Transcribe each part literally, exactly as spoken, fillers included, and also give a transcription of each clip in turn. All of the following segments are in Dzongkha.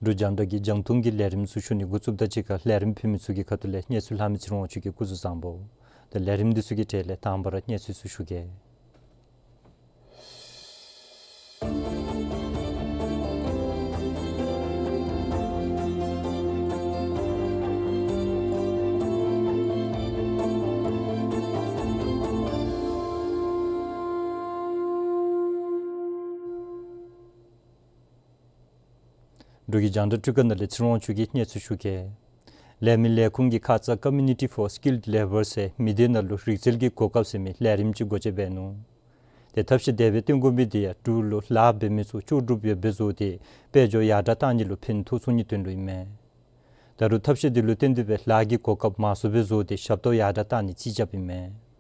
འབྲུག་རྒྱང་བསྒྲགས་ཀྱིས་རྒྱང་མཐོང་གི་ལས་རིམ་ཚུ་ཞུ་ནི་འགོ་བཙུགསཔ་དང་གཅིག་ཁར་ལས་རིམ་ཕུལ་མི་ཚུ་གི་ཁ་ཐུག་ལས་གནས་ཚུལ་ལྷག་མི་ཚེ་རིང་དབང་ཕྱུག་གིས་སྐུ་གཟུགས་བཟང་པོ། ད་ལས་རིམ་འདི་ཚུ་གི་གྲས་ལས་དང་པ་ར་གནས་ཚུལ་ཚུ་ཞུ་གེ། འབྲུག་གི་རྒྱང་བསྒྲགས་སྒྲིག་ཁང་ནང་ལས་ཚེ་རིང་དབང་ཕྱུག་གིས་གནས་ཚུལ་ཞུ་གེ། ལས་མི་ལས་ཁུངས་ཀྱི་ཁ་ཙ་Community for Skilled Labour ཟེར་མི་སྡེ་ནང་ལུ་རིག་རྩལ་གྱི་གོ་སྐབས་ཟེར་མི་ལས་རིམ་ཅིག་སྒོ་འབྱེད་འབད་ནུག། ཏེ་ཐབས་ཤེས་དེ་སྦེ་སྟོན་དགོ་མི་འདི་ཡང་འབྲུག་ལུ་ལཱ་འབད་མི་ཚུ་ལྕོགས་གྲུབ་ཡོདཔ་སྦེ་བཟོ་སྟེ་དཔལ་འབྱོར་ཡར་དྲག་བཏང་ནི་ལུ་ཕན་ཐོགས་ཚུགས་ནིའི་དོན་ལུ་ཨིན་མས། ད་རུང་ཐབས་ཤེས་འདི་ལུ་བརྟེན་ཏེ་སྦེ་ལཱ་གི་གོ་སྐབས་མང་སུ་སྦེ་བཟོ་སྟེ་ཞབས་ཏོག་ཡར་དྲག་བཏང་ནི་རྩིས་རྐྱབ་ཨིན་མས།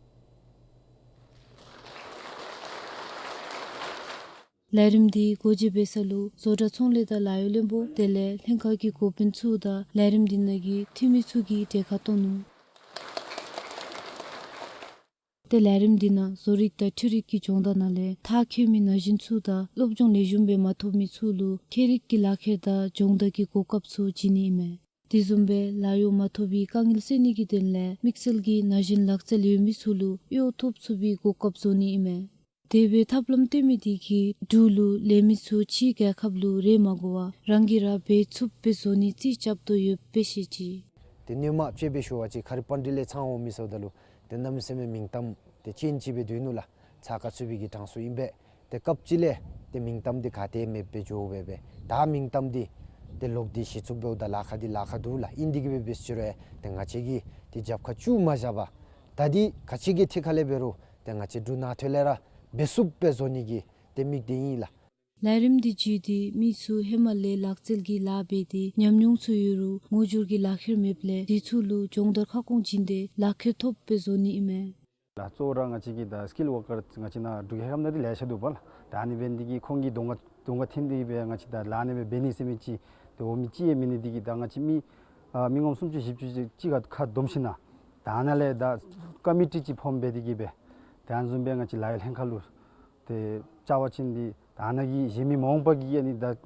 ལས་རིམ་འདི་སྒོ་འབྱེད་འབད་ས་ལུ་བཟོ་གྲྭ་ཚོང་ལས་དང་ལཱ་གཡོག་བློན་པོ་དེ་ལས་ལྷན་ཁག་གི་འགོ་དཔོན་ཚུ་དང་ལས་རིམ་འདི་ནང་གི་འཐུས་མི་ཚུ་གིས་གྲལ་ཁར་གཏོགས་ནུག། ཏེ་ལས་རིམ་འདི་ནང་བཟོ་རིག་དང་འཕྲུལ་རིག་གི་སྦྱོང་བརྡར་ནང་ལས་མཐར་འཁྱོལ་མི་ན་གཞོན་ཚུ་དང་སློབ་སྦྱོང་ལེགས་ཤོམ་སྦེ་མ་ཐོབ་མི་ཚུ་ལུ་ཁྱད་རིག་གི་ལག་ཁྱེར་དང་སྦྱོང་བརྡར་གྱི་གོ་སྐབས་ཚུ་བྱིན་ནི་ཨིན་མས། དེ་བཟུམ་སྦེ་ལཱ་གཡོག་མ་ཐོབ་པའི་དཀའ་ངལ་སེལ་ནི་གི་དོན་ལས་དམིགས་བསལ་གྱི་ན་གཞོན་ལག་རྩལ་ཡོད་མི་ཚུ་ལུ་གཡོག་ཐོབ་ཚུགས་པའི་གོ་སྐབས་བཟོ་ནི་ཨིན་མས། དེ་སྦེ་ཐབས་ལམ་སྟོན་མི་འདི་གིས་འབྲུག་ལུ་ལས་མི་ཚུ་ཕྱིའི་རྒྱལ་ཁབ་ལུ་རེ་མ་དགོ་པར་རང་གིས་ར་འབད་ཚུགསཔ་སྦེ་བཟོ་ནི་རྩིས་རྐྱབ་དོ་ཡོདཔ་སྦེ་བཤད་ཅི། ཏེ་སྔོན་མ་དཔྱེ་སྦེ་ཞུ་བ་ཅིན་ཁ་རི་པཱན་ཌི་ལས་ཚང་འོང་མི་ཟེརཝ་ད་ལུ་ཏེ་གནམ་མེད་ས་མེད་མིང་གཏམ་ཏེ་ཅན་ཅིག་སྦེ་སྡོད་ནུག་ལགས། ཚ་ཁ་ཚུད་པའི་གི་གྲངས་སུ་ཨིན་པས། ཏེ་སྐབས་ཅིག་ལས་ཏེ་མིང་གཏམ་འདི་ག་ཏེ་མེདཔ་སྦེ་འགྱོ་སྦེ་སྦེ་ད་མིང་གཏམ་འདི་ཏེ་ལོག་སྟེ་གཞི་བཙུགས་འབདཝ་ད་ལཱ་ཁག་འདི་ལཱ་ཁག་འདུག་ལགས། ཨིན་དེ་གིས་སྦེ་འབད་ཟེར་རུང་ཏེ་ང་བཅས་ཀྱིས་ཏེ་རྒྱབ་ཁར་བཙུགས་མ་བཞག་པར་ད་འདི་ག་ཅི་གི་ཐད་ཁར་ལས་འབད་རུང་ཏེ་ང་བཅས་འབྲུག་ནང་ཐོག་ལས་ར་འབད་ཚུགསཔ་སྦེ་བཟོ་ནི་གི་ཏེ་དམིགས་གཏད་ཨིན་ལགས། ལས་རིམ་འདི་བརྒྱུད་དེ་མི་ཚུ་ཧེ་མ་ལས་ལག་རྩལ་གྱི་ལཱ་འབད་དེ་ཉམས་མྱོང་ཚུ་ཡོད་རུང་ངོ་སྦྱོར་གྱི་ལག་ཁྱེར་མེདཔ་ལས་དེ་ཚུ་ལུ་སྦྱོང་བརྡར་ཁ་སྐོང་བྱིན་ཏེ་ལག་ཁྱེར་ཐོབ་སྦེ་བཟོ་ནི་ཨིན་མས། ལགས། གཙོ་བོ་ར་ང་བཅས་ཀྱི་ད་སི་ཀིལ་ཝར་ཀར་ང་བཅས་ནཱ་འབྲུག་རྒྱལ་ཁབ་ནང་འདི་ལེ་ཤ་འདུག་པ་ལགས། ད་ཨ་ནི་འབད་ནི་འདི་གིས་ཁོང་གི་གདོང་ཁར་གདོང་ཁར་འཐོན་ཏེ་སྦེ་ང་བཅས་ད་ལཱ་ཨ་ནི་སྦེ་འབད་ནི་ཟེར་མི་ཅིག་ཏེ་འོང་མི་ཅིག་ཡང་མེད་ནི་འདི་གིས་ད་ང་བཅས་མི་ཨ་མི་ངོམ་སུམ་ཅུ་བཞི་བཅུ་ཅིག་གཅིག་ཁར་ཁ་བསྡོམས་ཞིན་ན་ད་ཨ་ནཱ་ལས་ད་ཀོ་མི་ཊི་ཅིག་ཕོམ་འབད་དེ་གིས་སྦེ་ད་ཨ་ནི་བཟུམ་སྦེ་ང་བཅས་ལཱ་གཡོག་ལྷན་ཁག་ལུ་ཏེ་བཅར་བ་ཅིན་འདི་ད་ཨ་ནཱ་གི་གཞན་མི་མ་འོངས་པ་གི་ཨ་ནི་ད་རིག་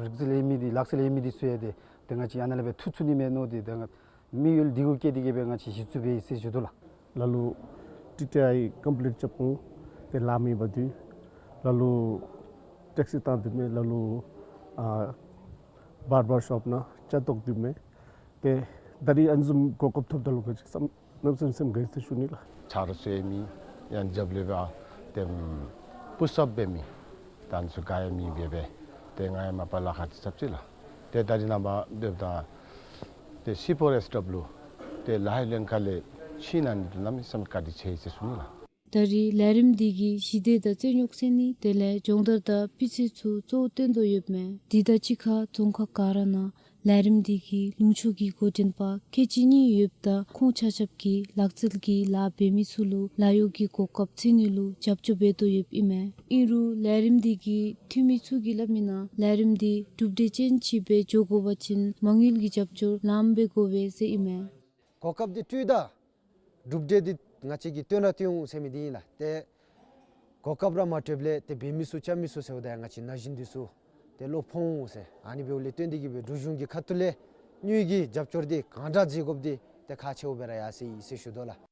རྩལ་ཡོད་མི་འདི་ལག་རྩལ་ཡོད་མི་འདི་ཚུ་ཡང་ཏེ་ཏེ་ང་བཅས་ཨ་ནཱ་ལས་སྦེ་འཐུ་ཚུགས་ནི་མས་མནོ་སྟེ་ད་ང་དམིགས་ཡུལ་འདི་གུ་བསྐྱེད་དེ་གིས་སྦེ་ང་བཅས་གཞི་བཙུགས་འབད་ཡི་ཟེར་ཞུ་དོ་ལགས། ལ་ལུ་ཊི་ཊི་ཨའི་ཀམ་པི་ལིཊ་རྐྱབ་འོང་། ཏེ་ལཱ་མེད་པར་སྡོད། ལ་ལུ་ཊེག་སི་བཏང་སྡོདཔ་མས། ལ་ལུ་ཨ་བར་བར་ཤོབ་ནང་ཅ་བཏོག་སྡོདཔ་མས། ཏེ་ད་རིས་ཨ་ནི་བཟུམ་གོ་སྐབས་ཐོབ་ད་ལུ་ང་བཅས་བསམ་གནམ་མེད་ས་མེད་སེམས་དགའ་ཡི་ཟེར་ཞུ་ནི་ལགས། ཆ་རོགས་ཚུ་ཡོད་མི་ཡང་རྒྱབ་ལས་སྦེ་ཨ་ཏེ་པུཤ་ཨཔ་འབད་མི་ད་ཨ་ནི་ཚུ་ག་ཡང་མེདཔ་སྦེ་ཏེ་ང་ཡང་མ་པ་ལཱ་ཁག་ཅིག་རྐྱབ་ཅི་ལགས། ཏེ་ད་རིས་ནངས་པ་འབདཝ་ད་ཏེ་སི་ཕོར་ཨེསི་ལུ་ཏེ་ལཱ་གཡོག་ལྷན་ཁག་ལས་ཕྱི་ནང་གཉིས་ལུ་གནམ་མེད་ས་མེད་བཀའ་དྲིན་ཆེ་ཡི་ཟེར་ཞུ་ནི་ལགས། ད་རིས་ལས་རིམ་འདི་གིས་ཞི་བདེ་དང་རྩོད་རྙོགས་སེལ་ནི་དེ་ལས་སྦྱོང་བརྡར་དང་སྤུས་ཚད་ཚུ་གཙོ་བོ་བཏོན་དོ་ཡོདཔ་མས། འདི་དང་གཅིག་ཁར་རྫོང་ཁག་ག་ར་ནང་ ལས་རིམ་འདི་གི་ལུང་ཕྱོགས་ཀྱི་འགོ་འདྲེན་པ་ཁལ་གཅིག་གཉིས་ཡོདཔ་ད་ཁོང་ཆ་ཁྱབ་ཀྱིས་ལག་རྩལ་གྱི་ལཱ་འབད་མི་ཚུ་ལུ་ལཱ་གཡོག་གི་གོ་སྐབས་འཚོལ་ནི་ལུ་རྒྱབ་སྐྱོར་འབད་དོ་ཡོདཔ་ཨིན་མས། ཨིན་རུང་ལས་རིམ་འདི་གི་འཐུས་མི་ཚུ་གིས་སླབ་མིའི་ནང་ལས་རིམ་འདི་གྲུབ་འབྲས་ཅན་ཅིག་སྦེ་འགྱོ་དགོ་པ་ཅིན་མ་དངུལ་གྱི་རྒྱབ་སྐྱོར་ལངམ་སྦེ་དགོ་པས་ཟེར་ཨིན་མས། གོ་སྐབས་འདི་སྤྲོདཔ་ད་གྲུབ་འབྲས་འདི་ང་བཅས་ཀྱིས་སྟོན་ར་སྟོན་འོང་ཟེར་མི་འདི་ཨིན་ལགས། ཏེ་གོ་སྐབས་ར་མ་སྤྲོདཔ་ལས་ཏེ་འབད་མི་ཚུ་རྐྱབ་མི་ཚུ་ཟེརཝ་ད་ཡང་ང་བཅས་ན་གཞོན་འདི་ཚུ་ཏེ་བློ་ཕམ་འོང་ཟེར་ཨ་ནི་འབདཝ་ལས་བརྟེན་ཏེ་གིས་སྦེ་འབྲུག་གཞུང་གི་ཁ་ཐུག་ལས་དངུལ་གྱི་རྒྱབ་སྐྱོར་འདི་གང་དྲག་མཛད་དགོཔ་འདི་ཏེ་ཁག་ཆེཝ་སྦེ་ར་ཡར་སོ་ཡི་ཟེར་ཞུ་དོ་ལགས།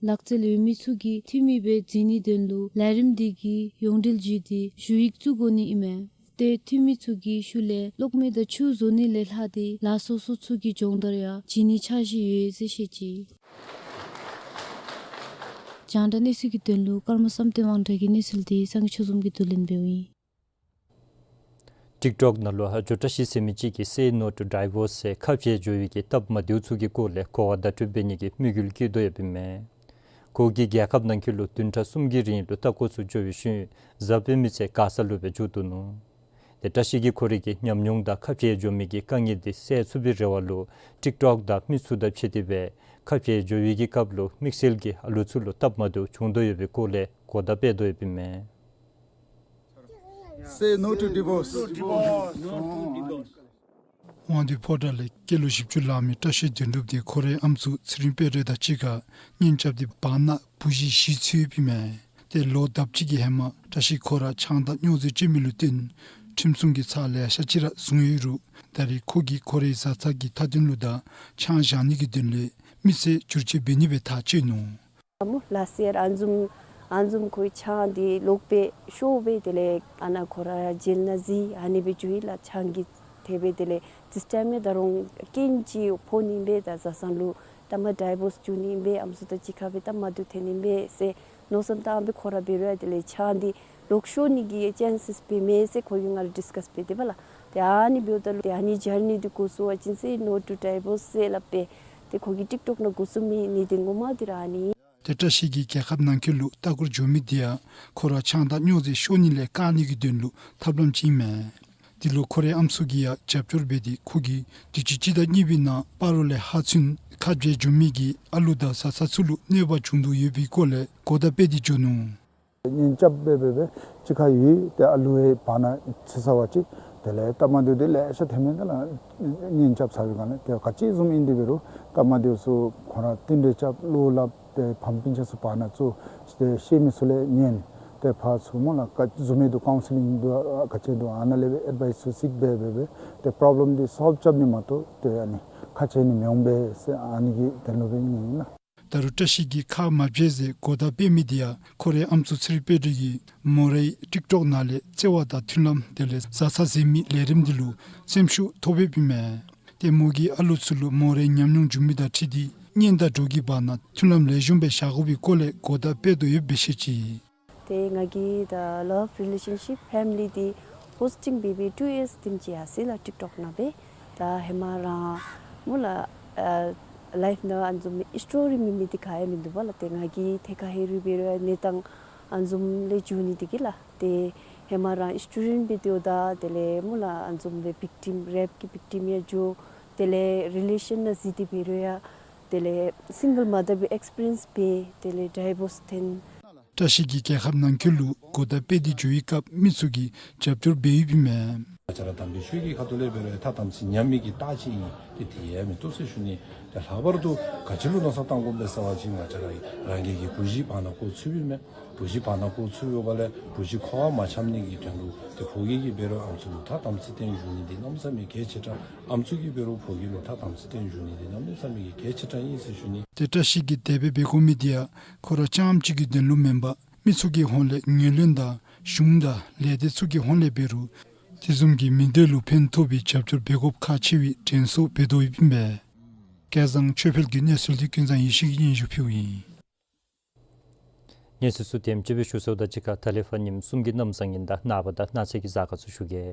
ལག་རྩལ་ཡོད་མི་ཚུ་གི་འཐུས་མི་སྦེ་འཛུལ་ནིའི་དོན་ལུ་ལས་རིམ་འདི་གི་ཡོངས་འབྲེལ་བརྒྱུད་དེ་ཞུ་ཡིག་བཙུགས་དགོ་ནི་ཨིན་མས། ཏེ་འཐུས་མི་ཚུ་གི་ཤུལ་ལས་གློག་མེ་དང་ཆུ་བཟོ་ནི་ལས་ལྷག་སྟེ་ལཱ་སོ་སོ་ཚུ་གི་སྦྱོང་བརྡར་ཡང་བྱིན་ནིའི་འཆར་གཞི་ཡོད་ཟེར་བཤད་ཅི། རྒྱང་བསྒྲགས་གནས་ཚུལ་གྱི་དོན་ལུ་ཀརྨ་བསམ་གཏན་དབང་གྲགས་ཀྱི་གནས་ཚུལ་འདི་སངས་རྒྱས་ཆོས་འཛོམས་ཀྱིས་བསྡུ་ལེན་འབདཝ་ཨིན། ཊིཀ་ཊོཀ་ནང་ལུ་ཨ་ཇོ་བཀྲ་ཤིས་ཟེར་མི་ཅིག་གིས་Say No to Divorce ཟེར་ཁ་འབྱལ་འགྱོ་བའི་གི་སྟབས་མ་བདེཝ་ཚུ་གི་སྐོར་ལས་གོ་བ་བརྡ་སྤྲོད་འབད་ནི་གི་དམིགས་ཡུལ་བསྐྱེད་དོ་ཡོདཔ་ཨིན་མས། ཁོ་གིས་རྒྱལ་ཁབ་ནང་འཁོད་ལུ་བདུན་ཕྲག་གསུམ་གྱི་རིང་ལུ་ལྟ་སྐོར་ཚུ་འགྱོ་བའི་ཤུལ་གཟའ་སྤེན་པའི་ཚེ་མགར་ས་ལུ་སྦེ་འགྱོ་ཚུགས་ནུག། ཏེ་བཀྲ་ཤིས་ཀྱིས་ཁོ་རའི་གི་ཉམས་མྱོང་དང་ཁ་འབྱལ་འགྱོ་མི་གི་དཀའ་ངལ་འདི་བསལ་ཚུགས་པའི་རེ་བ་ལུ་ཊིཀ་ཊོཀ་དང་མི་ཚུ་དང་ཕྱད་དེ་སྦེ་ཁ་འབྱལ་འགྱོ་བའི་གི་སྐབས་ལུ་དམིགས་བསལ་གྱིས་ཨ་ལུ་ཚུ་ལུ་སྟབས་མ་བདེཝ་བྱུང་དོ་ཡོད་པའི་སྐོར་ལས་གོ་བརྡ་སྤེལ་དོ་ཡོདཔ་ཨིན་མས། Say no to divorce. དབང་འདུས་ཕོ་བྲང་ལས་སྐྱེས་ལོ་བཞི་བཅུ་ལང་མི་བཀྲ་ཤིས་དོན་གྲུབ་འདི་ཁོ་རའི་ཨམ་སྲུ་ཚེ་རིང་དཔལ་སྒྲོན་དང་གཅིག་ཁར་གཉེན་རྐྱབ་སྟེ་བར་ན་བུ་གཞི་བཞི་ཚུད་ཡོདཔ་ཨིན་མས། ཏེ་ལོ་ཟླཝ་གཅིག་གི་ཧེ་མ་བཀྲ་ཤིས་ཁོ་ར་ཆང་དང་སྨྱོ་རྫས་སྤྱོད་མི་ལུ་བརྟེན་ཁྲིམས་སྲུང་གི་ཚབ་ལེ་ཤ་ཅིག་ར་བཟུང་ཡོད་རུང་ད་རེས་ཁོ་གིས་ཁོ་རའི་བཟའ་ཚང་གི་མཐའ་དོན་ལུ་དང་ཆང་བཞག་ནི་གི་དོན་ལས་མི་ཚེ་བསྒྱུར་བཅོས་འབད་ནི་སྦེ་ཐག་བཅད་ནུག། སྨོ་ལགས་ཟེར་ཨ་ནི་བཟུམ་ཨ་ནི་བཟུམ་ཁོ་གིས་ཆང་འདི་ལོག་སྦེ་ཤོར་སྦེ་དེ་ལས་ཨ་ནཱ་ཁོ་ར་ཇེལ་ནང་འཛུལ་ཨ་ནི་སྦེ་འགྱོ་ཡི་ལགས། ཆང་གིས་ཐལ་སྦེ་དེ་ལས་འདི་ཊའིམ་ད་རུང་རྐྱེན་ཅིག་ཕོག་ནི་ཨིན་པས། ད་བཟའ་ཚང་ལུ་ད་མ་ཌའི་བོརསི་འགྱོ་ནི་ཨིན་པས། ཨམ་སྲུ་དང་གཅིག་ཁར་སྦེ་སྟབས་མ་བདེཝ་ཐོན་ནི་ཨིན་པས་ཟེར་མནོ་བསམ་བཏང་སྦེ་ཁོ་ར་འབད་རུང་ཡང་དེ་ལས་ཆང་འདི་ལོག་ཤོར་ནི་གི་ཅེན་སེས་འབད་མས་ཟེར་ཁོ་གིས་ང་ལུ་ཌིསི་ཀཱསི་འབད་དེས་པ་ལགས། ཏེ་ཨ་ནི་འབདཝ་ད་ལུ་ཏེ་ཨ་ནི་ཇར་ནི་འདི་འགོ་བཙུགས་པ་ཅིན་Say No to Divorce ཟེར་སླབ་སྦེ་ཏེ་ཁོ་གིས་ཊིཀ་ཊོཀ་ནང་འགོ་བཙུགས་མི་གནད་དོན་ངོ་མ་འདི་ར་ཨ་ནི། ཏེ་བཀྲ་ཤིས་ཀྱིས་རྒྱལ་ཁབ་ནང་འཁོད་ལུ་ལྟ་སྐོར་འགྱོ་མི་འདི་ཡང་ཁོ་ར་ཆང་དང་སྨྱོ་རྫས་ཤོར་ནི་ལས་བཀག་ནི་གི་དོན་ལུ་ཐབས་ལམ་ཅིག་ཨིན་མས། འདི་ལུ་ཁོ་རའི་ཨམ་སྲུ་གིས་ཡང་རྒྱབ་སྐྱོར་འབད་དེ་ཁོ་གིས་དུས་ཅི་སྤྱི་ཟླ་གཉིས་པའི་ནང་སྤ་རོ་ལས་ཧ་ཚུན་ཁ་འབྱལ་འགྱོ་མི་གི་ཨ་ལུ་དང་བཟའ་ཚང་ཚུ་ལུ་གནོད་པ་བྱུང་དོ་ཡོད་པའི་སྐོར་ལས་གོ་བརྡ་སྤེལ་ཏེ་འགྱོ་ནུག། གཉེན་རྐྱབ་སྦེ་སྦེ་སྦེ་གཅིག་ཁར་ཡོད། ཏེ་ཨ་ལུ་ཡང་བར་ན་ཚུད་ཚར་བ་ཅིན་དེ་ལས་སྟབས་མ་བདེཝ་འདི་ལེ་ཤ་ཐོན་མས། དེ་ལས་གཉེན་རྐྱབ་ཚར་བའི་སྒང་ལས་ཏེ་ག་ཅི་བཟུམ་ཨིན་ཏེ་འབད་རུང་སྟབས་མ་བདེཝ་ཚུ་ཁོང་ར་རྟེན་འབྲེལ་རྐྱབ་བློ་སླབ་ཏེ་ཕམ་སྤུན་ཆ་ཚུ་བར་ན་བཙུགས་ཏེ་ཤེས་མི་ཚུ་ལས་ཉན། ཏེ་ཕར་ཚུར་སྨོ་ལགས་ག་བཟུམ་མའི་འདུག་ཀའུན་སི་ལིང་འདུག་ག་ཅི་འདུག་ཨ་ནཱ་ལས་སྦེ་ཨེཌ་བའིསི་ཚུ་གཟིགས་སྦེ་སྦེ་སྦེ་ཏེ་པྲོབ་ལེམ་འདི་སོལབ་རྐྱབ་ནི་མ་གཏོགས་ཏེ་ཨ་ནི་ཁ་འབྱལ་ནི་མི་འོང་པས་ཟེར་ཨ་ནི་གི་དོན་ལུ་སྦེ་ཨིན་ལགས། ད་རུང་བཀྲ་ཤིས་ཀྱིས་ཁ་མ་འབྱལ་ཟེར་གོ་བརྡ་སྤེལ་མི་འདི་ཡང་ཁོ་རའི་ཨམ་སྲུ་ཚེ་རིང་དཔལ་སྒྲོན་གྱིས་མོ་རའི་ཊིཀ་ཊོཀ་ནང་ལས་བརྩེ་བ་དང་མཐུན་ལམ་དེ་ལས་བཟའ་ཚང་ཟེར་མི་ལས་རིམ་འདི་ལུ་སེམས་ཤུགས་ཐོབ་ཡོདཔ་ཨིན་མས། ཏེ་མོ་གིས་ཨ་ལུ་ཚུ་ལུ་མོ་རའི་ཉམས་མྱོང་བྱུང་མི་དང་འཁྲིལ་ཏེ་གཉེན་དང་གྲོགས་ཀྱི་བར་ན་མཐུན་ལམ་ལེགས་ཤོམ་སྦེ་བཞག་དགོ་པའི་སྐོར་ལས་གོ་བརྡ་སྤེལ་དོ་ཡོདཔ་སྦེ་བཤད་ཅི། ཏེ་ང་གིས་ད་ལབ་རི་ལེ་ཤན་ཤིཔ་ཕེ་མི་ལི་འདི་པོསི་ཊིང་འབད་བའི་ཊུ་ཡརསི་བདུན་ཅིག་ཡར་སོ་ཡི་ལགས་ཊིཀ་ཊོཀ་ནང་སྦེ། ད་ཧེ་མ་ར་སྨོ་ལགས་ཨ་ལའིབ་ནང་ཨ་ནི་བཟུམ་མའི་སི་ཊོ་རི་མེད་མི་འདི་ག་ཡང་མིན་འདུག་པ་ལགས། ཏེ་ང་གིས་ཐད་ཀར་ཧེ་རུ་འབད་རུང་ཡང་གནས་སྟངས་ཨ་ནི་བཟུམ་ལས་འགྱོ་ནི་འདི་གིས་ལགས། ཏེ་ཧེ་མ་ར་སི་ཊུ་ཌེནཊ་སྦེ་སྡོདཔ་ད་དེ་ལས་སྨོ་ལགས་ཨ་ནི་བཟུམ་སྦེ་བིག་ཊིམ་རེབ་ཀྱི་བིག་ཊིམ་ཡང་འགྱོ། དེ་ལས་རི་ལེ་ཤན་ནང་འཛུལ་ཏེ་འབད་རུང་ཡང་དེ་ལས་སིང་གལ་མ་དར་སྦེ་ཨེགསི་པི་རི་ཡེནསི་འབད། དེ་ལས་ཌའི་བོརསི་ཐོན། བཀྲ་ཤིས་ཀྱིས་རྒྱལ་ཁབ་ནང་འཁོད་ལུ་གོ་བརྡ་སྤེལ་ཏེ་འགྱོ་བའི་སྐབས་མི་ཚུ་གིས་རྒྱབ་སྐྱོར་འབད་ཡོདཔ་ཨིན་མས། ང་བཅས་ར་དམ་པའི་ཆོས་ཀྱི་ཁ་ཐུག་ལས་འབད་རུང་ཐ་དམ་ཚིག་ཉམས་མི་གི་རྟགས་ཅིག་ཨིན། ཏེ་དེ་ཡང་མི་བཏུབ་ཟེར་ཞུ་ནི། ཏེ་ལྷག་པར་དུ་ག་ཅི་ལུ་མནོ་བསམ་བཏང་དགོཔ་སྦེ་ཟེར་བ་ཅིན་ང་བཅས་ར་རང་གི་གི་བུ་གཞི་བར་ན་བཀོ་ཚུགས་པས་མས། བུ་གཞི་བར་ན་བཀོ་ཚུགས་ཡོད་པ་ལས་བུ་གཞི་ཁོ་བ་མ་འཁྱམ་ནི་གི་དོན་ལུ་ཏེ་ཕོ་རྒྱས་ཀྱིས་འབད་རུང་ཨམ་སྲུ་ལུ་ཐ་དམ་ཚིག་བསྟེན་བཞུགས་ནི་འདི་གནམ་མེད་ས་མེད་གལ་ཆེ་དྲགས། ཨམ་སྲུ་གིས་འབད་རུང་ཕོ་རྒྱས་ལུ་ཐ་དམ་ཚིག་བསྟེན་བཞུགས་ནི་འདི་གནམ་མེད་ས་མེད་ཀྱི་གལ་ཆེ་དྲགས་ཨིན་ཟེར་ཞུ་ནི། ཏེ་བཀྲ་ཤིས་ཀྱིས་དེ་སྦེ་འབད་དགོ་མི་འདི་ཡང་ཁོ་ར་རྐྱངམ་གཅིག་གི་དོན་ལུ་མེན་པར་མི་ཚུ་གི་ཧོངས་ལས་ངོས་ལེན་དང་གཞུང་དང་ལས་སྡེ་ཚུ་གི་ཧོངས་ལས་འབད་རུང་དེ་བཟུམ་གྱི་མི་སྡེ་ལུ་ཕན་ཐོགས་པའི་རྒྱབ་སྐྱོར་འབད་དགོཔ་ཁག་ཆེ་བའི་དྲན་གསོ་འབད་དོ་ཡོདཔ་ཨིན་པས། སྐལ་བཟང་ཆོས་འཕེལ་གྱི་གནས་ཚུལ་འདི་ཀུན་བཟང་ཡེ་ཤེས་ཀྱིས་སྙན་ཞུ་ཕུལཝ་ཨིན། གནས་ཚུལ་ཚུ་དེམ་ཅིག་སྦེ་ཞུ་ཚརཝ་དང་གཅིག་ཁར་ད་ལས་ཕར་ཉིནམ་གསུམ་གྱི་གནམ་བཟང་ངན་དང་ནངས་པ་དང་གནངས་ཚེ་གི་གཟའ་སྐར་ཚུ་ཞུ་གེ།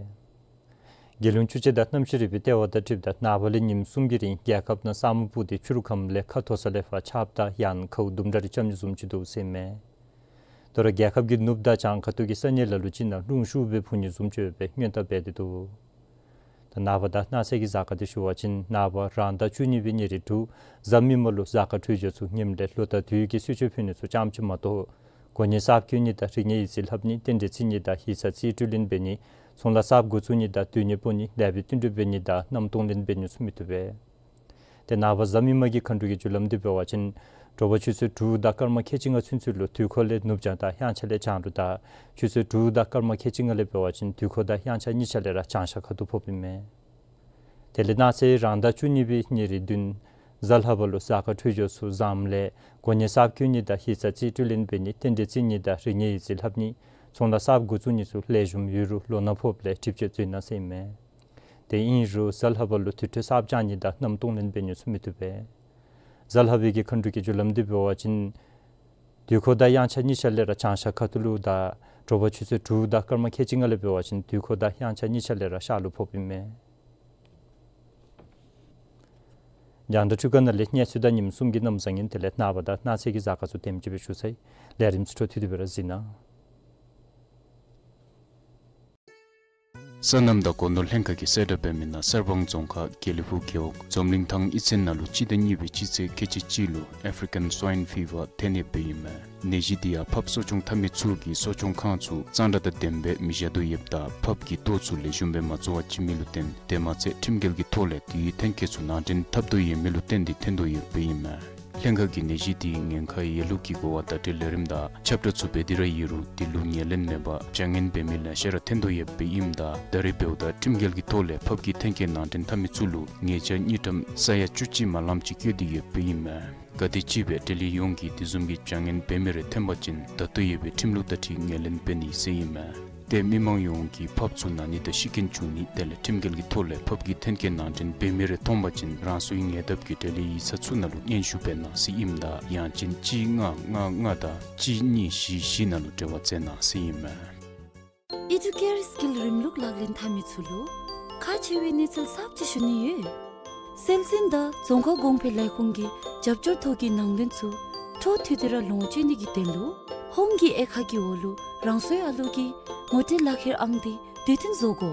རྒྱལ་ཡོངས་ཆུ་སྤྱོད་དང་གནམ་གཤིས་རིག་པའི་ལྟེ་བ་དང་འཁྲིལཝ་ད་ནངས་པ་ལས་ཉིནམ་གསུམ་གྱི་རིང་རྒྱལ་ཁབ་ནང་ས་སྨུག་སྤུབས་ཏེ་ཕྱི་རུ་ཁམས་ལས་ཁ་མཐོ་ས་ལས་ཕར་ཆརཔ་དང་ཡང་ཁཝ་དུམ་གྲ་རེ་རྐྱབ་ནི་བཟུམ་ཅིག་འདུག་ཟེར་མས། དོ་རུང་རྒྱལ་ཁབ་ཀྱི་ནུབ་དང་བྱང་ཁ་ཐུག་གི་ས་གནས་ལ་ལུ་ཅིག་ནང་རླུང་ཤུགས་སྦེ་འཕུ་ནི་བཟུམ་ཅིག་ཡོད་པའི་སྔོན་བརྡ་འབད་དེ་འདུག། ད་ ནངས་པ་དང་གནངས་ཚེ་གི་གཟའ་སྐར་འདི་ཞུ་བ་ཅིན་ནངས་པ་རང་ཟླ་བཅུ་གཉིས་པའི་ཉེར་དྲུག་གཟའ་མིག་དམར་ལུ་གཟའ་སྐར་འཕྲོད་སྦྱོར་ཚུ་ངནམ་ལས་ལོ་དང་དུས་ཀྱི་གསོལ་མཆོད་ཕུལ་ནི་ཚུ་ཙམ་ཅིག་མ་གཏོགས་གོ་གནས་གསརཔ་བསྐོ་ནི་དང་རིག་གནས་ཡིག་རྩིས་ལྷབ་ནི་རྟེན་འབྲེལ་བརྩི་ནི་དང་ཡིག་ཚང་རྩིས་སྤྲོད་ལེན་འབད་ནི་ཚོང་ལཱ་གསརཔ་འགོ་བཙུགས་ནི་དང་སྡོད་གནས་སྤོ་ནི་ལེགས་པའི་བསྟུན་གྲོས་འབད་ནི་དང་མནའམ་གཏོང་ལེན་འབད་ནི་ཚུ་མི་བཏུབ་པས། ཏེ་ནངས་པ་གཟའ་མིག་དམར་གྱི་མཁའ་འགྲོ་གི་རྒྱུ་ལམ་འདི་འབད་བ་ཅིན་དྲོ་པ་ཆུ་ཚོད་དྲུག་དང་སྐར་མ་ཁལ་གཅིག་ལྔ་ཚུན་ཚོད་ལུ་དུས་འཁོར་ལས་ནུབ་བྱང་དང་དབྱངས་འཆར་ལས་བྱང་ལུ་དང་ཆུ་ཚོད་དྲུག་དང་སྐར་མ་ཁལ་གཅིག་ལྔ་ལས་འབད་བ་ཅིན་དུས་འཁོར་དང་དབྱངས་འཆར་གཉིས་ཆ་ལས་ར་བྱང་ཤར་ཁ་ཐུག་ཕོགཔ་ཨིན་མས། དེ་ལས་གནངས་ཚེ་རང་ཟླ་བཅུ་གཉིས་པའི་ཉེར་བདུན་གཟའ་ལྷག་པ་ལུ་གཟའ་སྐར་འཕྲོད་སྦྱོར་ཚུ་བཟངམ་ལས་གོ་གནས་གསརཔ་བསྐོ་ནི་དང་ཡིག་ཚང་རྩིས་སྤྲོད་ལེན་འབད་ནི་རྟེན་འབྲེལ་བརྩི་ནི་དང་རིག་གནས་ཡིག་རྩིས་ལྷབ་ནི་ཚོང་ལཱ་གསརཔ་འགོ་བཙུགས་ནི་ཚུ་ལེགས་ཤོམ་ཡོད་རུང་ལོ་ན་ཕོགཔ་ལས་གྲིབ་བཅོས་འཛོལ་ནི་ཟེར་ཨིན་མས། དེ་ཨིན་རུང་གཟའ་ལྷག་པ་ལུ་དུར་ཁྲོད་གསརཔ་བཅང་ནི་དང་མནའམ་གཏོང་ལེན་འབད་ནི་ཚུ་མི་བཏུབ་པས། གཟའ་ལྷག་པའི་གི་མཁའ་འགྲོ་གི་རྒྱུ་ལམ་འདི་འབད་བ་ཅིན་དུས་འཁོར་དང་དབྱངས་འཆར་གཉིས་ཆ་ལས་ར་བྱང་ཤར་ཁ་ཐུག་ལུ་དང་དྲོ་པ་ཆུ་ཚོད་དྲུག་དང་སྐར་མ་ཁལ་གཅིག་ལྔ་ལས་འབད་བ་ཅིན་དུས་འཁོར་དང་དབྱངས་འཆར་གཉིས་ཆ་ལས་ར་ཤར་ལུ་ཕོགཔ་ཨིན་མས། རྒྱང་བསྒྲགས་འཕྲུལ་ཁང་ནང་ལས་གནས་ཚུལ་དང་ཉིནམ་གསུམ་གྱི་གནམ་བཟང་ངན་དེ་ལས་ནངས་པ་དང་གནངས་ཚེ་གི་གཟའ་སྐར་ཚུ་དེམ་ཅིག་སྦེ་ཞུ་ཚར་ཡི། ལས་རིམ་ཚུ་འཕྲོ་མཐུད་དེ་སྦེ་ར་གཟིགས་གནང་། སོ་ནམ་དང་སྒོ་ནོར་ལྷན་ཁག་གིས་གསལ་བསྒྲགས་འབད་མི་ནང་གསར་སྤང་རྫོང་ཁག་དགེ་ལེགས་ཕུག་རྒེད་འོག་འཛམ་གླིང་ཐང་ཨི་ཚན་ནང་ལུ་སྤྱི་ཟླ་གཉིས་པའི་སྤྱི་ཚེས་ཁལ་གཅིག་གཅིག་ལུ་ཨེཕ་རི་ཀཱན་སྭའིན་ཕི་བར་ཐོན་ཡོདཔ་ཨིན་མས། ནད་གཞི་འདི་ཡང་ཕགཔ་གསོ་སྐྱོང་འཐབ་མི་ཚུ་གིས་གསོ་སྐྱོང་ཁང་ཚུ་གཙང་སྦྲ་དང་ལྡནམ་སྦེ་མི་བཞག་དོ་ཡོདཔ་ད་ཕགཔ་གི་ལྟོ་ཚུ་ལེགས་ཤོམ་སྦེ་མ་བཙོ་བར་བྱིན་མི་ལུ་བརྟེན་དེ་མ་ཚད་ཁྲིམས་འགལ་གྱི་ཐོག་ལས་དེའི་ཐོན་སྐྱེད་ཚུ་ནང་འདྲེན་འཐབ་དོ་ཡོད་མི་ལུ་བརྟེན་ཏེ་ཐོན་དོ་ཡོདཔ་ཨིན་མས། ལྷན་ཁག་གིས་ནད་གཞི་དེའི་ཉེན་ཁ་ཡོད་ལུགས་ཀྱི་གོ་བ་བརྡ་སྤྲོད་ལས་རིམ་དང་ཁྱབ་བསྒྲགས་ཚུ་འབད་དེ་ར་ཡོད་རུང་དེ་ལུ་ངོས་ལེན་མེད་པར་བྱ་ངན་འབད་མི་ལེ་ཤ་ར་ཐོན་དོ་ཡོདཔ་ཨིནམ་ད་ད་རེས་འབདཝ་ད་ཁྲིམས་འགལ་གྱི་ཐོག་ལས་ཕགཔ་གི་ཐོན་སྐྱེད་ནང་འདྲེན་འཐབ་མི་ཚུ་ལུ་ཉེས་བྱ་དངུལ་ཀྲམ་ས་ཡ་བཅུ་གཅིག་མ་ལངམ་ཅིག་བཀལ་ཏེ་ཡོདཔ་ཨིན་མས། ག་དེམ་ཅིག་སྦེ་འབྲེལ་ཡོད་ཡོངས་ཀྱིས་དེ་བཟུམ་གྱི་བྱ་ངན་འབད་མི་རེ་ཐོན་པ་ཅིན་ད་ལྟོ་ཡོད་པའི་ཁྲིམས་ལུགས་དང་འཁྲིལ་ངོས་ལེན་འབད་ནི་ཟེར་ཨིན་མས། ཏེ་མི་མང་ཡོངས་ཀྱིས་ཕགཔ་ཚུ་ན་ནི་དང་ཤི་རྐྱེན་བྱུང་ནི་དེ་ལས་ཁྲིམས་འགལ་གྱི་ཐོག་ལས་ཕགཔ་གི་ཐོན་སྐྱེད་ནང་འདྲེན་འབད་མི་རེ་མཐོང་པ་ཅིན་རང་སོའི་ཉེ་འདབས་ཀྱི་འབྲེལ་ཡོད་ཡིག་ཚང་ཚུ་ནང་ལུ་སྙན་ཞུ་འབད་གནང་ཟེར་ཨིནམ་ད་ཡང་ཅིན་གཅིག་ལྔ་ལྔ་ལྔ་དང་གཅིག་གཉིས་བཞི་བཞི་ནང་ལུ་འབྲེལ་བ་མཛད་གནང་ཟེར་ཨིན་མས། ཨི་ཌུ་ཀེར་སི་ཀིལ་རིམ་ལུགས་ལག་ལེན་འཐབ་མི་ཚུ་ལུ་ཁག་ཆེ་བའི་གནས་ཚུལ་གསརཔ་ཅིག་ཞུ་ནི་ཡོད། སྲོལ་འཛིན་དང་རྫོང་ཁ་གོང་འཕེལ་ལས་ཁུངས་ཀྱི་རྒྱབ་སྐྱོར་ཐོག་གི་ནང་དོན་ཚུ་འཕྲོ་མཐུད་དེ་ར་ལོངས་སྤྱོད་ནི་གི་དོན་ལུ་ཧོམ་གྱི་དབྱེ་ཁག་གི་འོག་ལུ་རང་སོའི་ཨ་ལོ་གི་ངོ་སྤྲོད་ལག་ཁྱེར་ཨང་དེ་དུས་མཐུན་བཟོ་དགོ།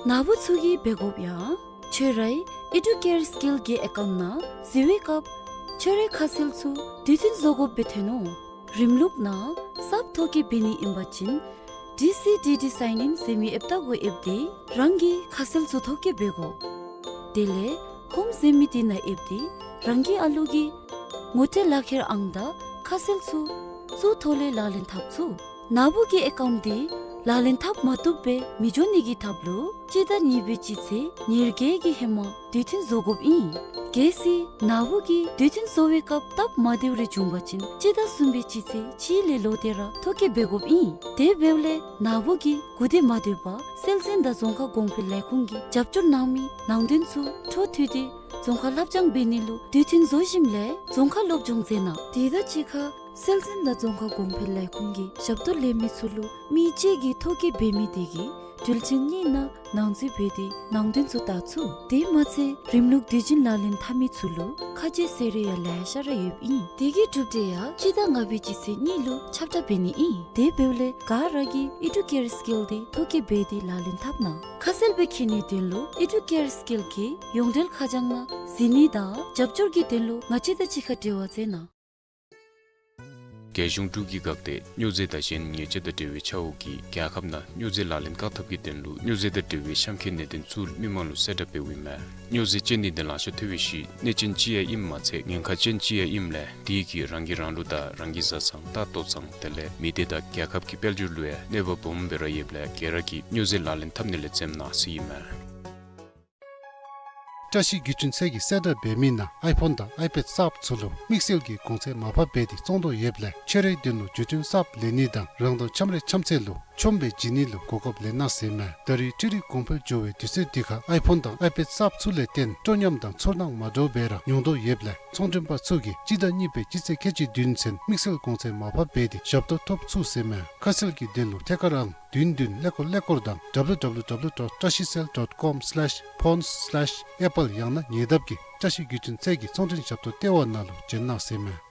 ནཱ་བུ་ཚུ་གིས་འབད་དགོཔ་ཡང་ཁྱོད་རའི་ཨི་ཌུ་ཀེར་སི་ཀིལ་གྱི་ཨེ་ཀའུནཊ་ནང་གཟིགས་པའི་སྐབས་ཁྱོད་རའི་ཁ་གསལ་ཚུ་དུས་མཐུན་བཟོ་དགོཔ་སྦེ་ཐོན་ནུག། རིམ་ལུགས་ནང་གསརཔ་ཐོ་བཀོད་འབད་ནི་ཨིན་པ་ཅིན་ཌི་སི་ཌི་ཌི་སའིན་ཨིན་ཟེར་མི་ཨེཔ་ད་གུ་ཨེབ་སྟེ་རང་གི་ཁ་གསལ་ཚུ་ཐོ་བཀོད་འབད་དགོ། དེ་ལས་ཧོམ་ཟེར་མི་དེ་ནང་ཨེབ་སྟེ་རང་གི་ཨ་ལོ་གི་ངོ་སྤྲོད་ལག་ཁྱེར་ཨང་དང་ཁ་གསལ་ཚུ་ཚུ་ཐོག་ལས་ལག་ལེན་འཐབ་ཚུགས། ནཱ་བུ་གི་ཨེ་ཀའུནཊ་དེ་ལག་ལེན་འཐབ་མ་བཏུབ་སྦེ་མི་འགྱོ་ནི་གི་ཐབས་ལུ་སྤྱི་ཟླ་གཉིས་པའི་སྤྱི་ཚེས་ཉེར་བརྒྱད་ཀྱི་ཧེ་མ་དུས་མཐུན་བཟོ་དགོཔ་ཨིན། གལ་སྲིད་ནཱ་བུ་གིས་དུས་མཐུན་བཟོ་བའི་སྐབས་སྟབས་མ་བདེཝ་རེ་བྱུང་པ་ཅིན་སྤྱི་ཟླ་གསུམ་པའི་སྤྱི་ཚེས་གཅིག་ལས་ལོག་སྟེ་ར་ཐོ་བཀོད་འབད་དགོཔ་ཨིན། དེ་འབདཝ་ལས་ནཱ་བུ་གིས་གུ་དེ་མ་སྡོད་པར་སྲོལ་འཛིན་དང་རྫོང་ཁ་གོང་འཕེལ་ལས་ཁུངས་ཀྱིས་རྒྱབ་སྐྱོར་གནང་མི་ནང་དོན་ཚུ་འཕྲོ་མཐུད་དེ་རྫོང་ཁ་ལྷབ་སྦྱང་འབད་ནི་ལུ་དུས་མཐུན་བཟོ་ཞིནམ་ལས་རྫོང་ཁ་སློབ་སྦྱོང་མཛད་གནང་། དེ་དང་གཅིག་ཁར་སྲོལ་འཛིན་དང་རྫོང་ཁ་གོང་འཕེལ་ལས་ཁུངས་ཀྱི་ཞབས་ཏོག་ལེན་མི་ཚུ་ལུ་མི་གཅིག་གིས་ཐོ་བཀོད་འབད་མི་དེ་གིས་དུས་ཆེན་གཉིས་ནང་ནང་འཛུལ་འབད་དེ་ནང་དོན་ཚུ་བལྟ་ཚུགས། དེ་མ་ཚད་རིམ་ལུགས་དུས་རྒྱུན་ལག་ལེན་འཐབ་མི་ཚུ་ལུ་ཁ་རྗེ་ཟེར་རེ་ཡང་ལེ་ཤ་ར་ཡོདཔ་ཨིན། དེ་གི་གྲུབ་འབྲས་ཡང་སྤྱི་ཟླ་ལྔ་པའི་སྤྱི་ཚེས་གཉིས་ལུ་ཁྱབ་བསྒྲགས་འབད་ནི་ཨིན། དེ་འབདཝ་ལས་ག་ར་གིས་ཨི་ཌུ་ཀེར་སི་ཀིལ་དེ་ཐོ་བཀོད་འབད་དེ་ལག་ལེན་འཐབ་གནང་། ཁ་གསལ་སྦེ་མཁྱེན་ནིའི་དོན་ལུ་ཨི་ཌུ་ཀེར་སི་ཀིལ་གྱི་ཡོངས་འབྲེལ་ཁ་བྱང་ནང་གཟིགས་ནི་དང་རྒྱབ་སྐྱོར་གྱི་དོན་ལུ་ང་བཅས་དང་གཅིག་ཁར་འབྲེལ་བ་མཛད་གནང་། རྒྱལ་གཞུང་འབྲུག་གི་འགག་སྡེ་སྨྱོ་རྫས་དང་གཞན་ཉེས་ཆད་དང་འབྲེལ་བའི་ཆ་འོག་གིས་རྒྱལ་ཁབ་ནང་སྨྱོ་རྫས་ལག་ལེན་བཀག་ཐབས་ཀྱི་དོན་ལུ་སྨྱོ་རྫས་དང་འབྲེལ་བའི་གཤམ་འཁོད་གནད་དོན་ཚུ་མི་མང་ལུ་གསལ་བསྒྲགས་འབདཝ་ཨིན་མས། སྨྱོ་རྫས་ཅན་འདི་ནི་ལང་ཤོར་ཐལ་བའི་ཤུལ་གནོད་ཅན་ཅིག་ཡང་ཨིནམ་མ་ཚད་ཉེན་ཁ་ཅན་ཅིག་ཡང་ཨིནམ་ལས་དེ་གིས་རང་གིས་རང་ལུ་དང་རང་གི་བཟའ་ཚང་ལྟ་ལྟོ་ཚང་དེ་ལས་མི་སྡེ་དང་རྒྱལ་ཁབ་ཀྱི་དཔལ་འབྱོར་ལུ་ཡང་གནོད་པ་སྦོམ་སྦེ་ར་ཡོདཔ་ལས་ག་ར་གིས་སྨྱོ་རྫས་ལག་ལེན་འཐབ་ནི་ལས་འཛེམ་གནང་ཟེར་ཨིན་མས། བཀྲ་ཤིས་བརྒྱུད་འཕྲིན་ཚད་ཀྱིས་གསལ་བསྒྲགས་འབད་མི་ནང་ཨའི་ཕོན་དང་ཨའི་པེཌ་གསརཔ་ཚུ་ལུ་དམིགས་བསལ་གྱི་གོང་ཚད་མར་ཕབ་འབད་དེ་བཙོང་དོ་ཡོདཔ་ལས་ཁྱོད་རའི་དོན་ལུ་བརྒྱུད་འཕྲིན་གསརཔ་ལེན་ནི་དང་རང་དང་འཆམ་རའི་འཆམ་ཚད་ལུ་ཆོམ་སྦེ་བྱིན་ནི་ལུ་གོ་སྐབས་ལེན་གནང་ཟེར་ཨིན་མས། ད་རེས་འཕྲུལ་རིག་གོང་འཕེལ་འགྱོ་བའི་དུས་ཚོད་འདི་ཁར་ཨའི་ཕོན་དང་ཨའི་པེཌ་གསརཔ་ཚུ་ལས་བརྟེན་སྤྲོ་ཉམས་དང་ཚོར་སྣང་མ་འདྲཝ་སྦེ་ར་མྱོང་དོ་ཡོདཔ་ལས་ཚོང་མགྲོན་པ་ཚུ་གིས་སྤྱི་ཟླ་གཉིས་པའི་སྤྱི་ཚེས་ཁལ་གཅིག་བདུན་ཚུན་དམིགས་བསལ་གོང་ཚད་མར་ཕབ་འབད་དེ་ཞབས་ཏོག་ཐོབ་ཚུགས་ཟེར་ཨིན་མས། ཁ་གསལ་གྱི་དོན་ལུ་ཐད་ཀར་ཨང་བདུན་བདུན་ཀླད་ཀོར་ཀླད་ཀོར་དང་W W W dot trashicell dot com slash phones slash apple ཡང་ན་ཉེ་འདབས་ཀྱི་བཀྲ་ཤིས་བརྒྱུད་འཕྲིན་ཚད་ཀྱི་ཚོང་མགྲོན་ཞབས་ཏོག་ལྟེ་བ་ནང་ལུ་བྱོན་གནང་ཟེར་ཨིན་མས།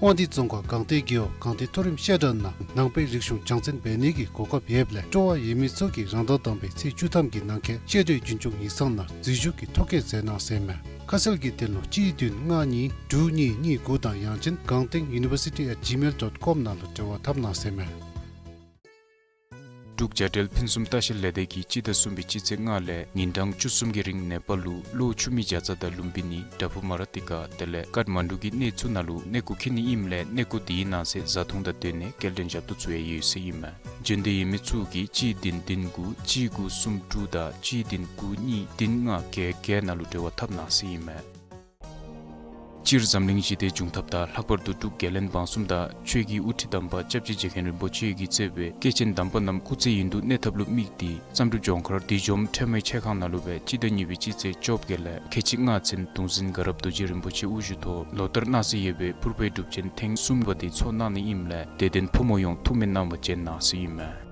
དབང་འདུས་རྫོང་ཁག་སྒང་སྟེང་རྒེད་འོག་སྒང་སྟེང་མཐོ་རིམ་བཤད་གྲྭ་ནང་ནང་པའི་རིག་གཞུང་སྦྱང་བརྩོན་འབད་ནི་གི་གོ་སྐབས་ཡོདཔ་ལས་སྤྲོ་བ་ཡོད་མི་ཚུ་གིས་རང་ཟླ་དང་པའི་ཚེས་བཅུ་ཐམ་གྱི་ནང་འཁོད་བཤད་གྲྭའི་རྒྱུན་སྐྱོང་ཡིག་ཚང་ནང་འཛུལ་ཞུགས་ཀྱིས་ཐོ་བཀོད་མཛད་གནང་ཟེར་མས། ཁ་གསལ་གྱི་དོན་ལུ་གཅིག་བདུན་ལྔ་གཉིས་དྲུག་གཉིས་གཉིས་དགུ་དང་ཡང་ཅིན་སྒང་སྟེང་university at gmail dot com ནང་ལུ་འབྲེལ་བ་འཐབ་གནང་ཟེར་མས། འབྲུག་བྱ་བྲལ་ཕུན་སུམ་ལྟ་བཤལ་ལས་སྡེ་གིས་སྤྱི་ཟླ་གསུམ་པའི་སྤྱི་ཚེས་ལྔ་ལས་ཉིན་གྲངས་བཅུ་གསུམ་གྱི་རིང་ནེ་པཱལ་ལུ་གློ་ཆུ་མིག་བྱ་ཙ་དང་ལུམ་བི་ནི་དྲ་ཕུག་མ་ར་ཏི་ཀ་དེ་ལས་ཀཏ་མན་ཌུ་གི་གནས་ཚུ་ནང་ལུ་གནས་སྐོར་འཁྱིད་ནི་ཨིནམ་ལས་གནས་སྐོར་དེའི་ནང་གསེས་བཟའ་འཐུང་དང་སྡོད་གནས་སྐྱེལ་འདྲེན་ཞབས་ཏོག་ཚུ་ཡང་ཡོད་ཟེར་ཨིན་མས། འབྱོན་འདོད་ཡོད་མི་ཚུ་གིས་གཅིག་བདུན་བདུན་དགུ་གཅིག་དགུ་གསུམ་དྲུག་དང་གཅིག་བདུན་དགུ་གཉིས་བདུན་ལྔ་བརྒྱད་བརྒྱད་ནང་ལུ་འབྲེལ་བ་འཐབ་གནང་ཟེར་ཨིན་མས། སྤྱིར་འཛམ་གླིང་ཞི་བདེ་འབྱུང་ཐབས་དང་ལྷག་པར་དུ་འབྲུག་རྒྱལ་བློན་འབངས་གསུམ་དང་ཆོས་ཀྱི་དབུ་ཁྲིད་དམ་པ་སྐྱབས་རྗེ་རྗེ་མཁན་རིན་པོ་ཆེ་གིས་གཙོས་པའི་སྐྱེས་ཆེན་དམ་པ་རྣམས་སྐུ་ཚེ་ཡུན་དུ་གནས་ཐབས་ལུ་དམིགས་ཏེ་བསམ་གྲུབ་ལྗོངས་མཁར་བདུད་འཇོམས་ཁྲོས་མའི་ཆས་ཁང་ནང་ལུ་སྦེ་སྤྱི་ཟླ་གཉིས་པའི་སྤྱི་ཚེས་བཅོ་བརྒྱད་ལས་ཁལ་གཅིག་ལྔ་ཚུན་གདུང་འཛིན་དགའ་རབ་རྡོ་རྗེ་རིན་པོ་ཆེ་དབུ་བཞུགས་ཐོག་ལོ་ལྟར་གནང་སྲོལ་ཡོད་པའི་ཕུར་པའི་སྒྲུབ་ཆེན་ཐེངས་གསུམ་པ་དེ་ཚོགས་གནང་ནི་ཨིནམ་ལས་དད་ལྡན་ཕོ་མོ་ཡོངས་ཐུགས་སྨོན་གནང་བར་བྱོན་གནང་ཟེར་ཨིན་མས།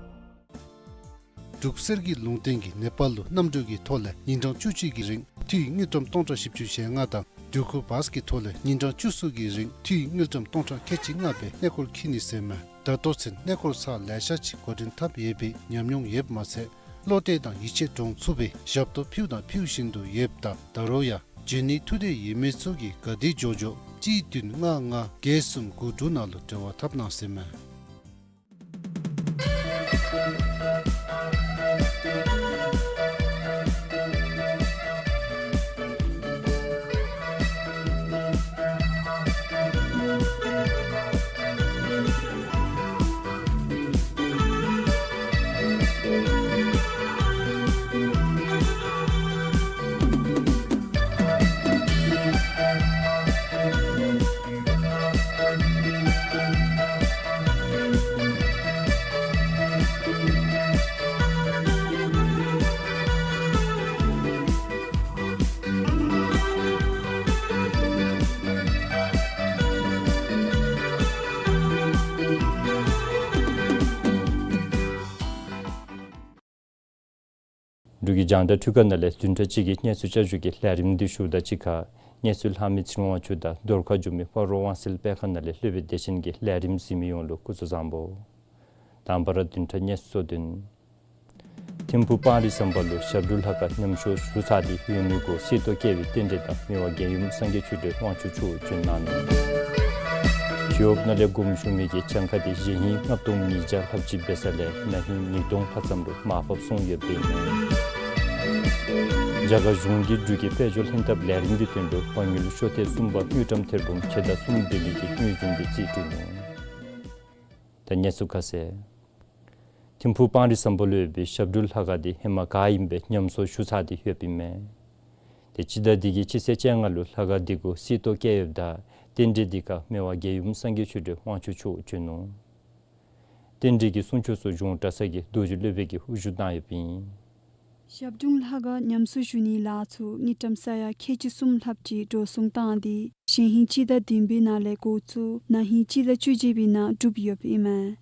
འབྲུག་གསེར་གྱི་ལུང་བསྟན་གྱིས་ནེ་པཱལ་ལུ་གནམ་གྲུ་གི་ཐོག་ལས་ཉིན་གྲངས་བཅུ་གཅིག་གི་རིང་འཐུས་དངུལ་ཀྲམ་སྟོང་ཕྲག་བཞི་བཅུ་ཞེ་ལྔ་དང་འགྲུལ་འཁོར་བཱས་ཀྱི་ཐོག་ལས་ཉིན་གྲངས་བཅུ་གསུམ་གྱི་རིང་འཐུས་དངུལ་ཀྲམ་སྟོང་ཕྲག་ཁལ་གཅིག་ལྔ་སྦེ་གནས་སྐོར་འཁྱིད་ནི་ཟེར་མས། ད་ལྟོ་ཚུན་གནས་སྐོར་ཚར་ལེ་ཤ་ཅིག་འགོ་འདྲེན་འཐབ་ཡོད་པའི་ཉམས་མྱོང་ཡོདཔ་མ་ཚད་བློ་གཏད་དང་ཡིད་ཆེས་འདྲོངས་ཚུགས་པའི་ཞབས་ཏོག་ཕུལཝ་དང་ཕུལ་བཞིན་དུ་ཡོདཔ་ད་ད་རུང་ཡང་འབྱོན་ནིའི་ཐུགས་འདོད་ཡོད་མི་ཚུ་གིས་ག་དེ་མགྱོགས་མགྱོགས་གཅིག་བདུན་ལྔ་ལྔ་བརྒྱད་གསུམ་དགུ་དྲུག་ནང་ལུ་འབྲེལ་བ་འཐབ་གནང་ཟེར་མས། འབྲུག་གི་རྒྱང་བསྒྲགས་འཕྲུལ་ཁང་ནང་ལས་བདུན་ཕྲག་གཅིག་གི་གནས་ཚུལ་བསྐྱར་ཞུ་གི་ལས་རིམ་འདི་ཞུཝ་ད་གཅིག་ཁར་གནས་ཚུལ་ལྷག་མི་ཚེ་རིང་དབང་ཕྱུག་དང་རྫོང་ཁ་འགྱོ་མི་སྤ་རོ་དབང་གསལ་དཔེ་ཁང་ནང་ལས་ལྷོད་པའི་དེ་ཅིག་གི་ལས་རིམ་གཟིགས་མི་ཡོངས་ལུ་སྐུ་གཟུགས་བཟང་པོ། དང་པ་ར་བདུན་ཕྲག་གནས་ཚུལ་གཙོ་དོན། ཐིམ་ཕུག་སྤང་རི་ཟམ་པ་ལུ་ཞབས་དྲུང་ལྷ་ཁང་ཉམས་གསོ་ཞུ་ཚར་ཏེ་ཡོད་མི་གུ་གསེར་ཏོག་བཀལ་བའི་རྟེན་འབྲེལ་དང་མི་དབང་རྒྱལ་ཡུམ་སངས་རྒྱས་ཆོས་སྒྲོན་དབང་ཕྱུག་མཆོག་བྱོན་གནང་ནུག། ཇོ་བོ་ནང་ལས་དགོངསམ་ཞུ་མི་གི་གྱངས་ཁ་དེ་གཞེས་ཧིང་ལྔ་སྟོང་ཉིས་བརྒྱ་ལྷགཔ་ཅིག་འབད་ས་ལས་ན་ཧིང་ཉིས་སྟོང་ལྷག་ཙམ་ལུ་མར་ཕབ་སོང་ཡོདཔ་ཨིན་མས། རྒྱ་གར་གཞུང་གིས་འབྲུག་གི་དཔལ་འབྱོར་ལྷན་ཐབས་ལས་རིམ་གྱི་དོན་ལུ་དཔའ་ཉུལ་ཤོ་ཐེངས་གསུམ་པ་དངུལ་ཀྲམ་ཐེར་འབུམ་ཕྱེད་དང་གསུམ་འབད་མི་གི་དངུལ་རྫུན་དེ་རྩིས་སྤྲོད་ནུག། ད་གནས་ཚུལ་ཁ་གསལ། ཐིམ་ཕུག་སྤང་རི་ཟམ་པ་ལུ་ཡོད་པའི་ཞབས་དྲུང་ལྷ་ཁང་དེ་ཧེ་མ་ག་ཨིནམ་སྦེ་ཉམས་གསོ་ཞུ་ཚར་ཏེ་ཡོདཔ་ཨིན་མས། དེ་སྤྱི་ཟླ་འདི་གི་སྤྱི་ཚེས་བཅོ་ལྔ་ལུ་ལྷ་ཁང་དེ་གུ་གསེར་ཏོག་བཀལ་ཡོདཔ་ད་རྟེན་འབྲེལ་དེ་ཁར་མི་དབང་རྒྱལ་ཡུམ་སངས་རྒྱས་ཆོས་སྒྲོན་དབང་ཕྱུག་མཆོག་བྱོན་ནུག། རྟེན་འབྲེལ་གྱི་གསུང་ཆོག་ཚུ་གཞུང་གྲྭ་ཚང་གི་རྡོ་རྗེ་སློབ་དཔོན་གྱིས་དབུ་བཞུགས་གནང་ཡོདཔ་ཨིན། ཞབས་དྲུང་ལྷ་ཁང་ཉམས་གསོ་ཞུ་ནིའི་ལཱ་ཚུ་དངུལ་ཀྲམ་ས་ཡ་ཁལ་གཅིག་གསུམ་ལྷགཔ་ཅིག་འགྲོ་སོང་བཏང་སྟེ་གཞེས་ཧིང་སྤྱི་ཟླ་བདུན་པའི་ནང་ལས་འགོ་བཙུགས་ན་ཧིང་སྤྱི་ཟླ་བཅུ་གཅིག་པའི་ནང་གྲུབ་ཡོདཔ་ཨིན་མས།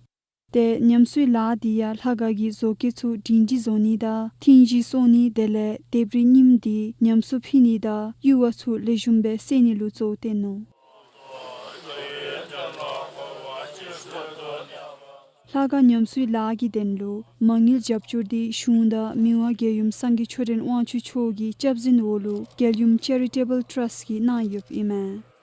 ཏེ་ཉམས་གསོའི་ལཱ་དེ་ཡང་ལྷ་ཁང་གི་བཟོ་བཀོད་ཚུ་སྒྲིང་སྒྲི་བཟོ་ནི་དང་ཐིང་ཞིང་བཟོ་ནི་དེ་ལས་ལྡེབས་རིས་རྙིངམ་དེ་ཉམས་གསོ་ཕུལ་ནི་དང་ཡུར་བ་ཚུ་ལེགས་ཤོམ་སྦེ་བསལ་ནི་ལུ་གཙོ་བོ་བསྟེན་ནུག། ལྷ་ཁང་ཉམས་གསོའི་ལཱ་གི་དོན་ལུ་མ་དངུལ་རྒྱབ་སྐྱོར་དེ་གཞུང་དང་མི་དབང་རྒྱལ་ཡུམ་སངས་རྒྱས་ཆོས་སྒྲོན་དབང་ཕྱུག་མཆོག་གི་སྐྱབས་འཛིན་འོག་ལུ་རྒྱལ་ཡུམ་ཅེ་རི་ཊེ་བཱལ་ཊརསཊ་ཀྱིས་གནང་ཡོདཔ་ཨིན་མས།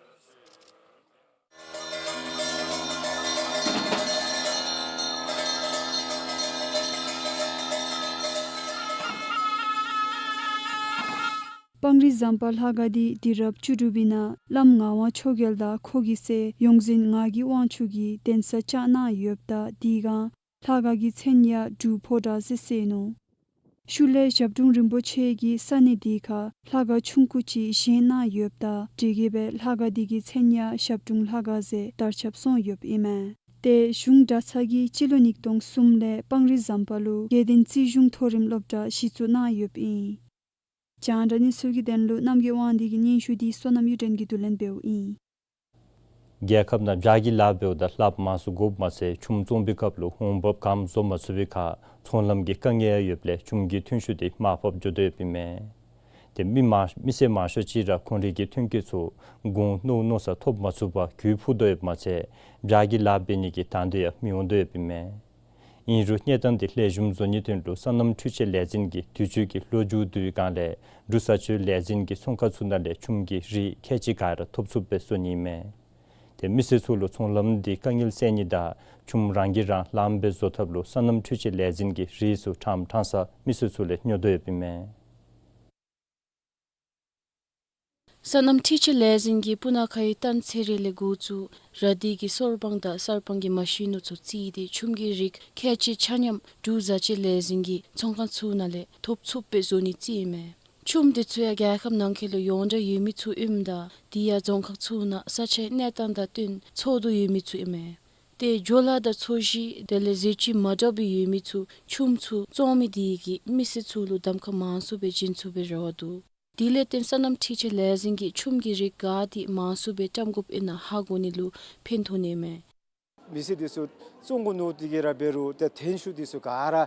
སྤང་རི་ཟམ་པ་ལྷ་ཁང་དེ་དུས་རབས་བཅུ་དྲུག་པའི་ནང་བླམ་ངག་དབང་ཆོས་རྒྱལ་དང་ཁོ་གི་སྲས་ཡོངས་འཛིན་ངག་གི་དབང་ཕྱུག་གིས་གདན་ས་བཅགས་གནང་ཡོདཔ་ད་དེ་སྒང་ལྷ་ཁང་གི་མཚན་ཡང་འབྲུག་ཕོ་བྲང་ཟེར་གསོལ་ནུག། ཤུལ་ལས་ཞབས་དྲུང་རིན་པོ་ཆེ་གིས་ས་གནས་དེ་ཁར་ལྷ་ཁང་ཆུང་ཀུ་ཅིག་བཞེངས་གནང་ཡོདཔ་ད་དེ་གིས་སྦེ་ལྷ་ཁང་དེ་གི་མཚན་ཡང་ཞབས་དྲུང་ལྷ་ཁང་ཟེར་དར་ཁྱབ་སོང་ཡོདཔ་ཨིན་མས། ཏེ་གཞུང་གྲྭ་ཚང་གིས་སྤྱི་ལོ་ཉིས་སྟོང་གསུམ་ལས་སྤང་རི་ཟམ་པ་ལུ་དགེ་ལྡན་རྩིས་གཞུང་མཐོ་རིམ་སློབ་གྲྭ་གཞི་བཙུགས་གནང་ཡོདཔ་ཨིན། རྒྱང་བསྒྲགས་གནས་ཚུལ་གྱི་དོན་ལུ་རྣམ་རྒྱལ་དབང་འདུས་ཀྱི་སྙན་ཞུ་དེ་བསོད་ནམས་གཡུ་སྒྲོན་གྱིས་བསྡུ་ལེན་འབདཝ་ཨིན། རྒྱལ་ཁབ་ནང་བྱཱར་གྱི་ལཱ་འབདཝ་ད་ལྷགཔ་མང་སུ་དགོཔ་མ་ཚད་ཆུམ་བཙོང་པའི་སྐབས་ལུ་འོང་འབབ་གམ་བཟོ་མ་ཚུགས་པའི་ཁར་ཚོང་ལམ་གྱི་དཀའ་ངལ་ཡང་ཡོདཔ་ལས་ཆུམ་གྱི་ཐོན་ཤུགས་དེ་མར་ཕབ་འགྱོ་དོ་ཡོདཔ་ཨིན་མས། ཏེ་མི་མང་མི་སེར་མང་ཤོས་ཅིག་ར་ཁོང་རའི་གི་ཐོན་སྐྱེད་ཚུ་གོང་མནོ་མནོ་ས་ཐོབ་མ་ཚུགས་པར་གྱོད་ཕོག་དོ་ཡོདཔ་མ་ཚད་བྱཱར་གྱི་ལཱ་འབད་ནི་གི་དང་འདོད་ཡང་མི་འོང་དོ་ཡོདཔ་ཨིན་མས། ཨིན་རུང་གནས་སྟངས་འདི་ལེགས་ཤོམ་བཟོ་ནིའི་དོན་ལུ་སོ་ནམ་འཕྲུལ་ཆས་ལས་འཛིན་གྱིས་དུས་ཚོད་ཀྱི་ལྷོ་མཇུག་བསྡུ་བའི་སྒང་ལས་འབྲུག་བཟའ་སྤྱོད་ལས་འཛིན་གྱི་ཚོང་ཁང་ཚུ་ནང་ལས་ཆུམ་གྱི་རིགས་ཁལ་གཅིག་ག་ར་ཐོབ་ཚུགསཔ་སྦེ་བཟོ་ནི་ཨིན་མས། ཏེ་མི་སེར་ཚུ་ལུ་ཚོང་ལམ་འདི་དཀའ་ངལ་སེལ་ནི་དང་ཆུམ་རང་གིས་རང་ལངམ་སྦེ་བཟོ་ཐབས་ལུ་སོ་ནམ་འཕྲུལ་ཆས་ལས་འཛིན་གྱི་རིགས་ཚུ་ཕྲངམ་ཕྲང་སར་མི་སེར་ཚུ་ལས་ཉོ་དོ་ཡོདཔ་ཨིན་མས། སོ་ནམ་འཕྲུལ་ཆས་ལས་འཛིན་གྱིས་སྤུ་ན་ཁའི་སྟན་ཚེ་རིང་ལས་འགོ་བཙུགས་ར་དྷི་གི་སོར་པང་དང་སར་པང་གི་མ་ཤིན་ནུ་ཚུ་བརྩིས་ཏེ་ཆུམ་གྱི་རིགས་ཁལ་གཅིག་ཆ་མཉམ་འབྲུག་བཟའ་སྤྱོད་ལས་འཛིན་གྱི་ཚོང་ཁང་ཚུ་ནང་ལས་ཐོབ་ཚུགསཔ་སྦེ་བཟོ་ནི་བརྩིས་ཨིན་མས། ཆུམ་འདི་ཚུ་ཡང་རྒྱལ་ཁབ་ནང་འཁོད་ལུ་ཡོངས་གྲགས་ཡོད་མི་ཚུ་ཨིནམ་ད་དེ་ཡང་རྫོང་ཁག་ཚུ་ནང་ས་ཆའི་གནས་སྟངས་དང་བསྟུན་འཚོལ་དོ་ཡོད་མི་ཚུ་ཨིན་མས། ཏེ་བྲོ་ལ་དང་ཚོས་གཞི་དེ་ལས་རྫས་ཅུང་མ་འདྲཝ་སྦེ་ཡོད་མི་ཚུ་ཆུམ་ཚུ་བཙོང་མི་དེ་གིས་མི་སེར་ཚུ་ལུ་གདམ་ཁ་མང་སུ་སྦེ་བྱིན་ཚུགས་པའི་རེ་བ་འདུག། དེ་ལས་བརྟེན་སོ་ནམ་འཕྲུལ་ཆས་ལས་འཛིན་གྱིས་ཆུམ་གྱི་རིགས་ག་དེ་མང་སུ་སྦེ་བཀྲམ་དགོཔ་ཨིན་ན་ཧ་གོ་ནི་ལུ་ཕན་ཐོགས་ནི་མས། མི་སེར་འདི་ཚུ་བཙོང་དགོ་མནོ་སྟེ་གི་ར་འབད་རུང་ཏེ་ཐོན་ཤུགས་འདི་ཚུ་ག་ར་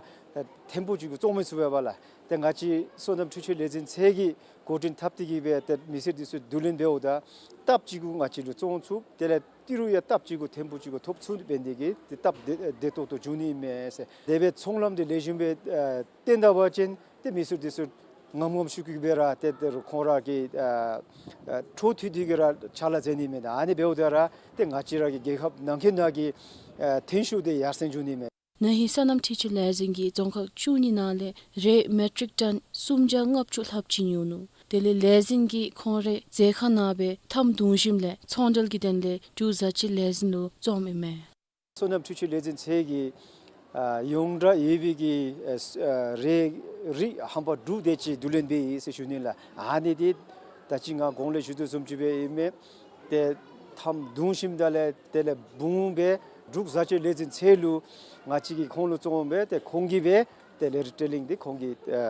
ཐེམ་པོ་ཅིག་གུ་བཙོང་མི་ཚུགས་པས་ལགས། ཏེ་ང་བཅས་སོ་ནམ་འཕྲུལ་ཆས་ལས་འཛིན་ཚད་ཀྱིས་འགོ་འདྲེན་འཐབ་སྟེ་གི་སྦེ་ཏེ་མི་སེར་འདི་ཚུ་བསྡུ་ལེན་འབདཝ་ད་སྟབས་ཅིག་གུ་ང་བཅས་ལུ་བཙོང་ཚུགས། དེ་ལས་ཏི་རུ་ཡང་སྟབས་ཅིག་གུ་ཐེམ་པོ་ཅིག་གུ་ཐོབ་ཚུགས་འབད་ནི་དེ་གིས་ཏེ་སྟབས་བདེ་བདེ་ཏོག་ཏོ་བྱུང་ནི་མས་ཟེར། དེ་སྦེ་ཚོང་ལམ་འདི་ལེགས་ཤོམ་སྦེ་ཨ་བཏོན་ད་པ་ཅིན་ཏེ་མི་སེར་འདི་ཚུ་ངམ་ངམ་ཤུགས་ཀྱིས་སྦེ་ར་ཏེ་ཏེ་རུང་ཁོང་ར་གི་ཨ་ཨ་འཕྲོ་མཐུད་དེ་གི་ར་ཕྱག་ལཱ་མཛད་ནི་མས། ད་ཨ་ནི་འབདཝ་ད་ར་ཏེ་ང་བཅས་ར་གི་རྒྱལ་ཁབ་ནང་འཁོད་ནང་གི་ཨ་ཐོན་ཤུགས་འདི་ཡར་སེང་འགྱོ་ནི་མས། ན་ཧིང་སོ་ནམ་འཕྲུལ་ཆས་ལས་འཛིན་གྱིས་རྫོང་ཁག་བཅུ་གཉིས་ནང་ལས་རས་མེ་ཊིག་ཊོན་སུམ་བརྒྱ་ལྔ་བཅུ་ལྷགཔ་ཅིག་ཉོ་ནུག། དེ་ལས་ལས་འཛིན་གྱིས་ཁོང་རའི་མཛོད་ཁང་ནང་སྦེ་ཐམ་བརྡུང་ཞིནམ་ལས་ཚོང་འབྲེལ་གྱི་དོན་ལས་འབྲུག་བཟའ་སྤྱོད་ལས་འཛིན་ལུ་བཙོངམ་ཨིན་མས། སོ་ནམ་འཕྲུལ་ཆས་ལས་འཛིན་ཚད་ཀྱིས་ཨ་ཡོངས་གྲགས་ཡོད་པའི་གི་ཨ་ཨ་རས་རིགས་ཧམ་པ་དྲུག་དེ་ཅིག་བསྡུ་ལེན་འབད་ཡི་ཟེར་ཞུ་ནི་ལགས། ཨ་ནི་འདི་ད་ཅི་ང་གོང་ལས་ཞུ་དོ་བཟུམ་ཅིག་སྦེ་ཨིན་མས། ཏེ་ཐམ་བརྡུང་ཞིནམ་ད་ལས་དེ་ལས་འབུངམ་སྦེ་འབྲུག་བཟའ་སྤྱོད་ལས་འཛིན་ཚད་ལུ་ང་བཅས་ཀྱིས་ཁོང་ལུ་བཙོངམ་སྦེ་ཏེ་ཁོང་གིས་སྦེ་དེ་ལས་རི་ཊེ་ལིང་འདི་ཁོང་གིས་ཨ་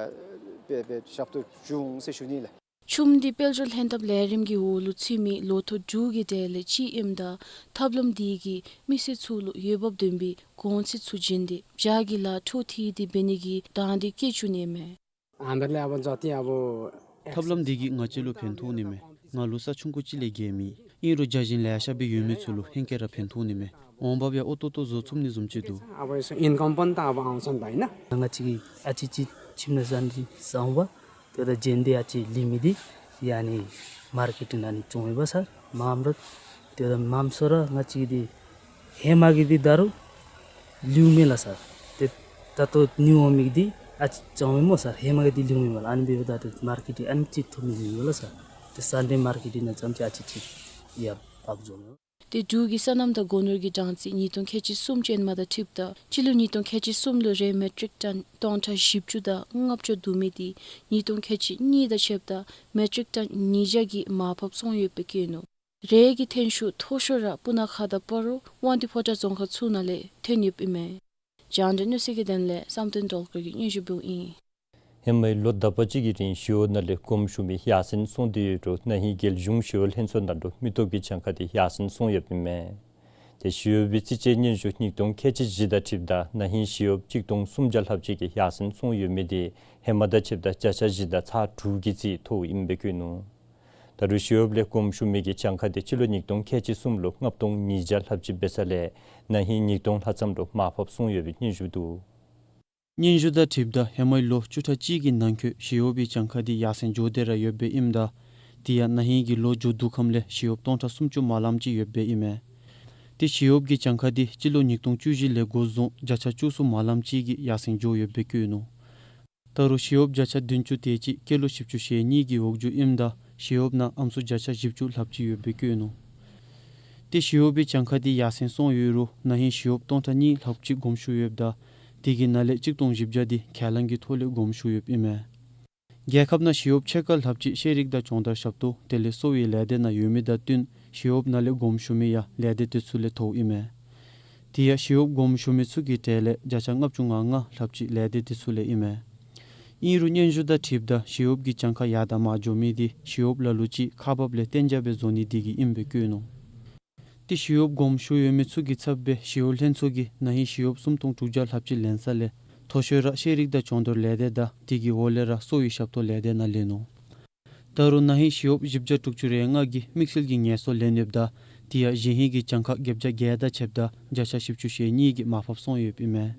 སྦེ་སྦེ་ཞབས་ཏོག་ཞུ་འོང་ཟེར་ཞུ་ནི་ལགས། ཆུམ་འདི་དཔལ་འབྱོར་ལྷན་ཐབས་ལས་རིམ་གྱི་འོག་ལུ་ཚུད་མི་ལོ་ཐོག་དྲུག་གི་གྲས་ལས་གཅིག་ཨིནམ་ད་ཐབས་ལམ་འདི་གིས་མི་སེར་ཚུ་ལུ་འོས་འབབ་ལྡན་པའི་གོང་ཚད་ཚུ་བྱིན་ཏེ་བྱཱར་གྱི་ལཱ་འཕྲོ་མཐུད་དེ་འབད་ནི་གི་དང་འདོད་བསྐྱེད་བཅུག་ནི་མས། ཨ་ནི་ལས་ཨ་བ་འཛོ་ཏི་ཨ་བོ། ཐབས་ལམ་འདི་གིས་ང་བཅས་ལུ་ཕན་ཐོགས་ནི་མས། ང་ལུ་ས་ཆུང་ཀུ་ཅིག་ལས་བརྒལ་མེད། ཨིན་རུང་རྒྱ་ཞེན་ལེ་ཤ་སྦེ་ཡོད་མི་ཚུ་ལུ་ཧེང་སྐལ་ར་ཕན་ཐོགས་ནི་མས། འོང་འབབ་ཡང་ཨོ་ཏོ་ཏོ་བཟོ་ཚུགས་ནི་བཟུམ་ཅིག་འདུག། ཨ་བ་ཨིན་ཀམ་པན་ད་ཨ་བ་ཨང་སང་ད་ཨིན་ན། ང་བཅས་ཀྱིས་ཨ་ཙི་ཅིག་ཁྱིམ་ནང་ཟ་ནི་ཟཝ་ད་ཏེ་ད་རྒྱན་འདི་ཨ་ཙི་ལེན་མི་འདི་ཡ་ནི་མར་ཀེཊ་ནང་ནི་བཙོང་ཡོད་པ་སར་མངམ་ར། ཏེ་ད་མངམ་སོ་ར་ང་བཅས་འདི་ཧེ་མ་གི་འདི་ད་རུང་ལེན་མི་ལགས་སར། ཏེ་ད་ལྟོ་ནིའུ་འོང་མི་འདི་ཨ་ཙི་བཙོང་མི་སྨོ་སར། ཧེ་མ་གི་འདི་ལེན་མི་སྨོ་ལགས། ཨ་ནི་འབདཝ་ད་ཏེ་མར་ཀེཊ་ཨ་ནེམ་ཅིག་ཐོབ་ནི་མེད་ལགས་སར། ཏེ་སན་ཌེ་མར་ཀེཊ་ནང་ཙམ་ཅིག་ཨ་ཙི་ཅིག་ཡ་ཕབ་བཟོ་མི། ཏེ་འབྲུག་གི་སོ་ནམ་དང་སྒོ་ནོར་གྱི་གྲངས་རྩིས་ཉིས་སྟོང་ཁལ་གཅིག་གསུམ་ཅན་མ་དང་འཁྲིལཝ་ད་སྤྱི་ལོ་ཉིས་སྟོང་ཁལ་གཅིག་གསུམ་ལུ་རས་མེ་ཊིག་ཊོན་སྟོང་ཕྲག་བཞི་བཅུ་དང་ལྔ་བཅུ་བསྡུ་མི་འདི་ཉིས་སྟོང་ཁལ་གཅིག་གཉིས་དང་ཕྱདཔ་ད་མེ་ཊིག་ཊོན་ཉིས་བརྒྱ་གི་མར་ཕབ་སོང་ཡོདཔ་སྦེ་བཀོད་ནུག། རས་ཀྱི་ཐོན་ཤུགས་མཐོ་ཤོས་ར་སྤུ་ན་ཁ་དང་སྤ་རོ་དབང་འདུས་ཕོ་བྲང་རྫོང་ཁག་ཚུ་ནང་ལས་ཐོན་ཡོདཔ་ཨིན་མས། རྒྱང་བསྒྲགས་གནས་ཚུལ་གྱི་དོན་ལས་བསམ་གཏན་སྒྲོལ་དཀར་གྱིས་སྙན་ཞུ་འབདཝ་ཨིན། ཧེ་མའི་ལོ་དག་པ་ཅིག་གི་རིང་ཞི་གཡོག་ནང་ལས་དགོངསམ་ཞུ་མི་ཡར་སེང་སོང་སྟེ་ཡོད་རུང་ན་ཧིང་རྒྱལ་གཞུང་ཞི་གཡོག་ལྷན་ཚོགས་ནང་ལུ་མི་སྟོབས་ཀྱི་གྱངས་ཁ་འདི་ཡར་སེང་སོང་ཡོདཔ་ཨིན་མས། ཏེ་ཞི་གཡོགཔ་གི་རྩིས་དཔྱད་སྙན་ཞུ་ཉིས་སྟོང་ཁལ་གཅིག་བཞི་དང་འཁྲིལཝ་ད་ན་ཧིང་ཞི་གཡོགཔ་གཅིག་སྟོང་སུམ་བརྒྱ་ལྷགཔ་ཅིག་གིས་ཡར་སེང་སོང་ཡོད་མི་འདི་ཧེ་མ་དང་ཕྱདཔ་ད་བརྒྱ་ཆ་བཞི་དང་ཚག་དྲུག་གི་རྩིས་མཐོཝ་ཨིནམ་སྦེ་བཀོད་ནུག། ད་རུང་ཞི་གཡོགཔ་ལས་དགོངསམ་ཞུ་མི་གི་གྱངས་ཁ་འདི་སྤྱི་ལོ་ཉིས་སྟོང་ཁལ་གཅིག་གསུམ་ལུ་ལྔ་སྟོང་ཉིས་བརྒྱ་ལྷགཔ་ཅིག་འབད་ས་ལས་ན་ཧིང་ཉིས་སྟོང་ལྷག་ཙམ་ལུ་མར་ཕབ་སོང་ཡོད་པའི་སྙན་ཞུ་འདུག། སྙན་ཞུ་དང་འཁྲིལཝ་ད་ཧེ་མའི་ལོ་བཅུ་ཕྲག་གཅིག་གི་ནང་འཁོད་ཞི་གཡོགཔ་གི་གྱངས་ཁ་འདི་ཡར་སེང་འགྱོ་སྟེ་ར་ཡོདཔ་སྦེ་ཨིནམ་ད་དེ་ཡང་ན་ཧིང་གི་ལོ་མཇུག་བསྡུ་ཁམས་ལས་ཞི་གཡོགཔ་སྟོང་ཕྲག་སུམ་ཅུ་མ་ལངམ་ཅིག་ཡོདཔ་སྦེ་ཨིན་མས། ཏེ་ཞི་གཡོགཔ་གི་གྱངས་ཁ་འདི་སྤྱི་ལོ་ཉིས་སྟོང་བཅུ་བཞི་ལས་འགོ་བཟུང་བརྒྱ་ཆ་བཅུ་གསུམ་མ་ལངམ་ཅིག་གིས་ཡར་སེང་འགྱོ་ཡོདཔ་སྦེ་བཀོད་ནུག། ད་རུང་ཞི་གཡོགཔ་བརྒྱ་ཆ་བདུན་ཅུ་དེ་ཅིག་སྐྱེས་ལོ་བཞི་བཅུ་ཞེ་གཉིས་ཀྱི་འོག་འགྱོཝ་ཨིནམ་ད་ཞི་གཡོགཔ་ནང་ཨམ་སྲུ་བརྒྱ་ཆ་བཞི་བཅུ་ལྷགཔ་ཅིག་ཡོདཔ་སྦེ་བཀོད་ནུག། ཏེ་ཞི་གཡོགཔ་གི་གྱངས་ཁ་འདི་ཡར་སེང་སོང་ཡོད་རུང་ན་ཧིང་ཞི་གཡོགཔ་སྟོང་ཕྲག་གཉིས་ལྷགཔ་ཅིག་དགོངསམ་ཞུ་ཡོདཔ་ད་དེ་གི་ནང་ལས་གཅིག་སྟོང་བཞི་བརྒྱ་འདི་ཁས་ལེན་གྱི་ཐོག་ལས་དགོངསམ་ཞུ་ཡོདཔ་ཨིན་མས། རྒྱལ་ཁབ་ནང་ཞི་གཡོགཔ་ཕྱེད་ཀ་ལྷགཔ་ཅིག་ཤེས་རིག་དང་སྦྱོང་བརྡར་ཞབས་ཏོག་དེ་ལས་གསོ་བའི་ལས་སྡེ་ནང་ཡོད་མི་དང་བསྟུན་ཞི་གཡོགཔ་ནང་ལས་དགོངསམ་ཞུ་མི་ཡང་ལས་སྡེ་དེ་ཚུ་ལས་མཐོཝ་ཨིན་མས། དེ་ཡང་ཞི་གཡོགཔ་དགོངསམ་ཞུ་མི་ཚུ་གི་གྲས་ལས་བརྒྱ་ཆ་ལྔ་བཅུ་ང་ལྔ་ལྷགཔ་ཅིག་ལས་སྡེ་དེ་ཚུ་ལས་ཨིན་མས། ཨིན་རུང་སྙན་ཞུ་དང་འཁྲིལཝ་ད་ཞི་གཡོགཔ་གི་གྱངས་ཁ་ཡར་དང་མར་འགྱོ་མི་འདི་ཞི་གཡོགཔ་ལ་ལུ་ཅིག་ཁག་འབགཔ་ལས་གཏན་འཇགས་སྦེ་བཟོ་ནི་འདི་གིས་ཨིནམ་སྦེ་བཀོད་ནུག། ཏེ་ཞི་གཡོགཔ་དགོངསམ་ཞུ་ཡོད་མི་ཚུ་གི་ཚབ་སྦེ་ཞི་གཡོག་ལྷན་ཚོགས་ཀྱིས་ན་ཧིང་ཞི་གཡོགཔ་སུམ་སྟོང་དྲུག་བརྒྱ་ལྷགཔ་ཅིག་ལེན་ས་ལས་མཐོ་ཤོས་ར་ཤེས་རིག་དང་སྦྱོང་བརྡར་ལས་སྡེ་དང་དེ་གི་འོག་ལས་ར་གསོ་བའི་ཞབས་ཏོག་ལས་སྡེ་ནང་ལེན་ནུག། ད་རུང་ན་ཧིང་ཞི་གཡོགཔ་བཞི་བརྒྱ་དྲུག་ཅུ་རེ་ལྔ་གིས་དམིགས་བསལ་གྱི་ངལ་གསོ་ལེན་ཡོདཔ་ད་དེ་ཡང་གཞེས་ཧིང་གི་གྱངས་ཁ་བརྒྱད་བརྒྱ་བརྒྱད་དང་ཕྱེད་དང་བརྒྱ་ཆ་བཞི་བཅུ་ཞེ་གཉིས་ཀྱིས་མར་ཕབ་སོང་ཡོདཔ་ཨིན་མས།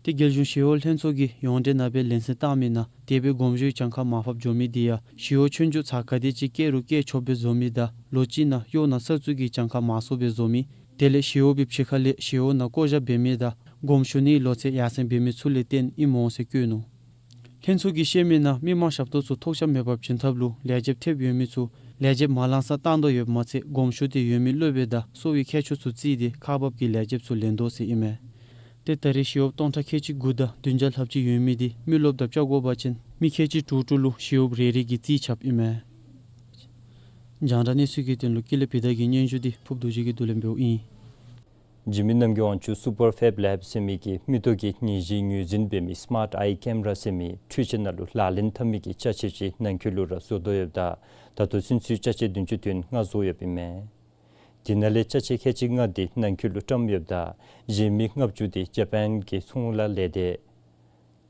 ཏེ་རྒྱལ་གཞུང་ཞི་གཡོག་ལྷན་ཚོགས་ཀྱིས་ཡོངས་འབྲེལ་ནང་སྦེ་ལན་གསལ་བཏང་མི་ནང་དེ་སྦེ་དགོངས་ཞུའི་གྱངས་ཁ་མར་ཕབ་འགྱོ་མི་དེ་ཡང་ཞི་གཡོག་ཆོས་རྒྱུགས་ཚར་ག་དེ་ཅིག་བཀལ་རུང་བཀལ་ཆོགཔ་སྦེ་བཟོ་མི་དང་ལོ་གཅིག་ནང་གཡོག་ནང་གསར་བཙུགས་ཀྱི་གྱངས་ཁ་མང་སུ་སྦེ་བཟོ་མི། དེ་ལས་ཞི་གཡོག་པའི་ཕྱི་ཁ་ལས་ཞི་གཡོག་ནང་བསྐོ་བཞག་འབད་མི་དང་དགོངས་ཞུ་ནིའི་ལོ་ཚད་ཡར་སེང་འབད་མི་ཚུ་ལས་བརྟེན་ཨིནམ་འོང་ཟེར་བཀོད་ནུག། ལྷན་ཚོགས་ཀྱིས་བཤད་མི་ནང་མི་མང་ཞབས་ཏོག་ཚུ་ཐོགས་ཆགས་མེད་པར་བྱིན་ཐབས་ལུ་ལས་བྱེདཔ་ཐེབས་ཡོད་མི་ཚུ་ལས་བྱེདཔ་མ་ལང་སར་བཏང་དོ་ཡོདཔ་མ་ཚད་དགོངས་ཞུ་སྟེ་ཡོད་མི་སློབ་དཔོན་དང་གསོ་བའི་མཁས་མཆོག་ཚུ་བརྩིས་ཏེ་ཁག་འབགཔ་ཀྱི་ལས་བྱེདཔ་ཚུ་ལེན་དོ་ཟེར་ཨིན་མས། ཏེ་ད་རེས་ཞི་གཡོགཔ་སྟོང་ཕྲག་ཁལ་གཅིག་དགུ་དང་བདུན་བརྒྱ་ལྷགཔ་ཅིག་ཡོད་མི་དེ་མི་རློབས་དང་བཅའ་དགོ་པ་ཅིན་མི་ཁལ་གཅིག་དྲུག་དྲུག་ལུ་ཞི་གཡོགཔ་རེ་རེ་གིས་རྩིས་རྐྱབ་ཨིན་མས། རྒྱང་བསྒྲགས་གནས་ཚུལ་གྱི་དོན་ལུ་ཀུན་ལེགས་བི་དྷ་གི་སྙན་ཞུ་དེ་ཕུརབ་རྡོ་རྗེ་གིས་བསྡུ་ལེན་འབདཝ་ཨིན། འཇིགས་མེད་རྣམ་རྒྱལ་དབང་ཕྱུག་སུ་པར་ཕེབ་ལེབ་ཟེར་མི་གིས་མིག་ཏོ་གི་ནད་གཞི་ངོས་འཛིན་འབད་མི་སི་མཱརཊ་ཨའི་ཀེམ་ར་ཟེར་མི་འཕྲུལ་ཆས་ནང་ལུ་ལག་ལེན་འཐབ་མི་གི་ཅ་ཆས་ཅིག་ནང་འཁོད་ལུ་ར་བཟོ་དོ་ཡོདཔ་ད་ད་ལྟོ་ཚུན་ཚོད་ཅ་ཆས་བདུན་ཅུ་དོན་ལྔ་བཟོ་ཡོདཔ་ཨིན་མས། དེ་ནང་ལས་ཅ་ཆས་ཁལ་གཅིག་ལྔ་དེ་ནང་འཁོད་ལུ་བཀྲམ་ཡོདཔ་ད་གཞན་མི་ལྔ་བཅུ་དེ་ཇ་པཱན་གྱི་ཚོང་ལཱ་ལས་སྡེ་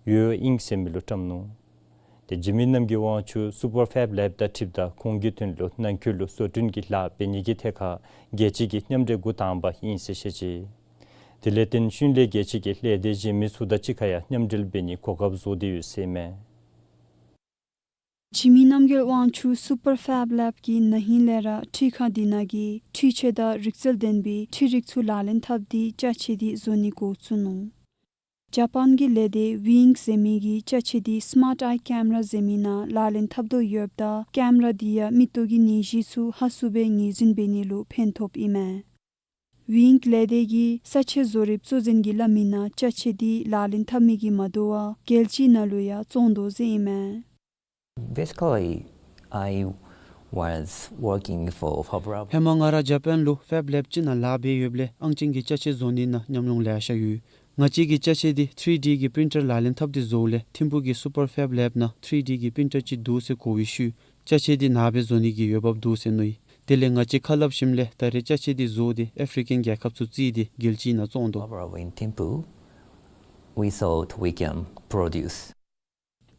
ཡོ་ཨིང་ཟེར་མི་ལུ་བཀྲམ་ནུག། ཏེ་འཇིགས་མེད་རྣམ་རྒྱལ་དབང་ཕྱུག་སུ་པར་ཕེབ་ལེབ་དང་འཁྲིལཝ་ད་ཁོང་གི་དོན་ལུ་ནང་འཁོད་ལུ་བཟོ་སྐྲུན་གྱི་ལཱ་འབད་ནི་གི་ཐད་ཁར་རྒྱལ་སྤྱི་གི་མཉམ་འབྲེལ་འགོ་དང་པ་ཨིན་ཟེར་བཤད་ཅི། དེ་ལས་བརྟེན་ཤུལ་ལས་རྒྱལ་སྤྱི་གི་ལས་སྡེ་གཞན་མི་ཚུ་དང་གཅིག་ཁར་ཡང་མཉམ་འབྲེལ་འབད་ནིའི་གོ་སྐབས་བཟོ་སྟེ་ཡོད་ཟེར་ཨིན་མས། འཇིགས་མེད་རྣམ་རྒྱལ་དབང་ཕྱུག་སུ་པར་ཕེབ་ལེབ་ཀྱིས་ན་ཧིང་ལས་ར་འཕྲུལ་ཁང་དེ་ནང་གི་འཕྲུལ་ཆས་དང་རིག་རྩལ་ལྡན་པའི་འཕྲུལ་རིག་ཚུ་ལག་ལེན་འཐབ་སྟེ་ཅ་ཆས་དེ་བཟོ་ནི་འགོ་བཙུགས་ནུག། ཇ་པཱན་གྱི་ལས་སྡེ་ཝིང་ཟེར་མི་གིས་ཅ་ཆས་དེ་སི་མཱརཊ་ཨའི་ཀེམ་ར་ཟེར་མི་ནང་ལག་ལེན་འཐབ་དོ་ཡོདཔ་ད་ཀེམ་ར་དེ་ཡང་མིག་ཏོ་གི་ནད་གཞི་ཚུ་ཧ་སུ་སྦེ་ངོས་འཛིན་འབད་ནི་ལུ་ཕན་ཐོགསཔ་ཨིན་མས། ཝིང་ལས་སྡེ་གི་ས་ཆ་བཟོ་རིགཔ་གཙོ་འཛིན་གྱིས་སླབ་མི་ནང་ཅ་ཆས་དེ་ལག་ལེན་འཐབ་མི་གིས་མ་དོ་བར་རྒྱལ་སྤྱིའི་ནང་ལུ་ཡང་བཙོང་དོ་ཟེར་ཨིན་མས། Basically, I was working for Fabra. ཧེ་མ་ང་ར་ཇ་པཱན་ལུ་ཕེབ་ལེབ་ཅིག་ནང་ལཱ་འབད་ཡོདཔ་ལས་ཨང་ཅན་གྱི་ཅ་ཆས་བཟོ་ནི་ནང་ཉམས་མྱོང་ལེ་ཤ་ཡོད། ང་བཅས་ཀྱི་ཅ་ཆས་དེ་ཐི་རི་ཌི་གི་པི་རིན་ཊར་ལག་ལེན་འཐབ་སྟེ་བཟོཝ་ལས་ཐིམ་ཕུག་གི་སུ་པར་ཕེབ་ལེབ་ནང་ཐི་རི་ཌི་གི་པི་རིན་ཊར་ཅིག་འདུག་ཟེར་གོ་བའི་ཤུལ་ཅ་ཆས་དེ་ནཱ་སྦེ་བཟོ་ནི་གི་འོས་འབབ་འདུག་ཟེར་མནོ་ཡི། དེ་ལས་ང་བཅས་ཁ་སླབ་ཞིནམ་ལས་ད་རེས་ཅ་ཆས་དེ་བཟོ་སྟེ་ཨེ་ཕི་རི་ཀན་རྒྱལ་ཁབ་ཚུ་བརྩིས་ཏེ་རྒྱལ་སྤྱིའི་ནང་བཙོང་དོ། Barbara in Thimphu, we thought we can produce.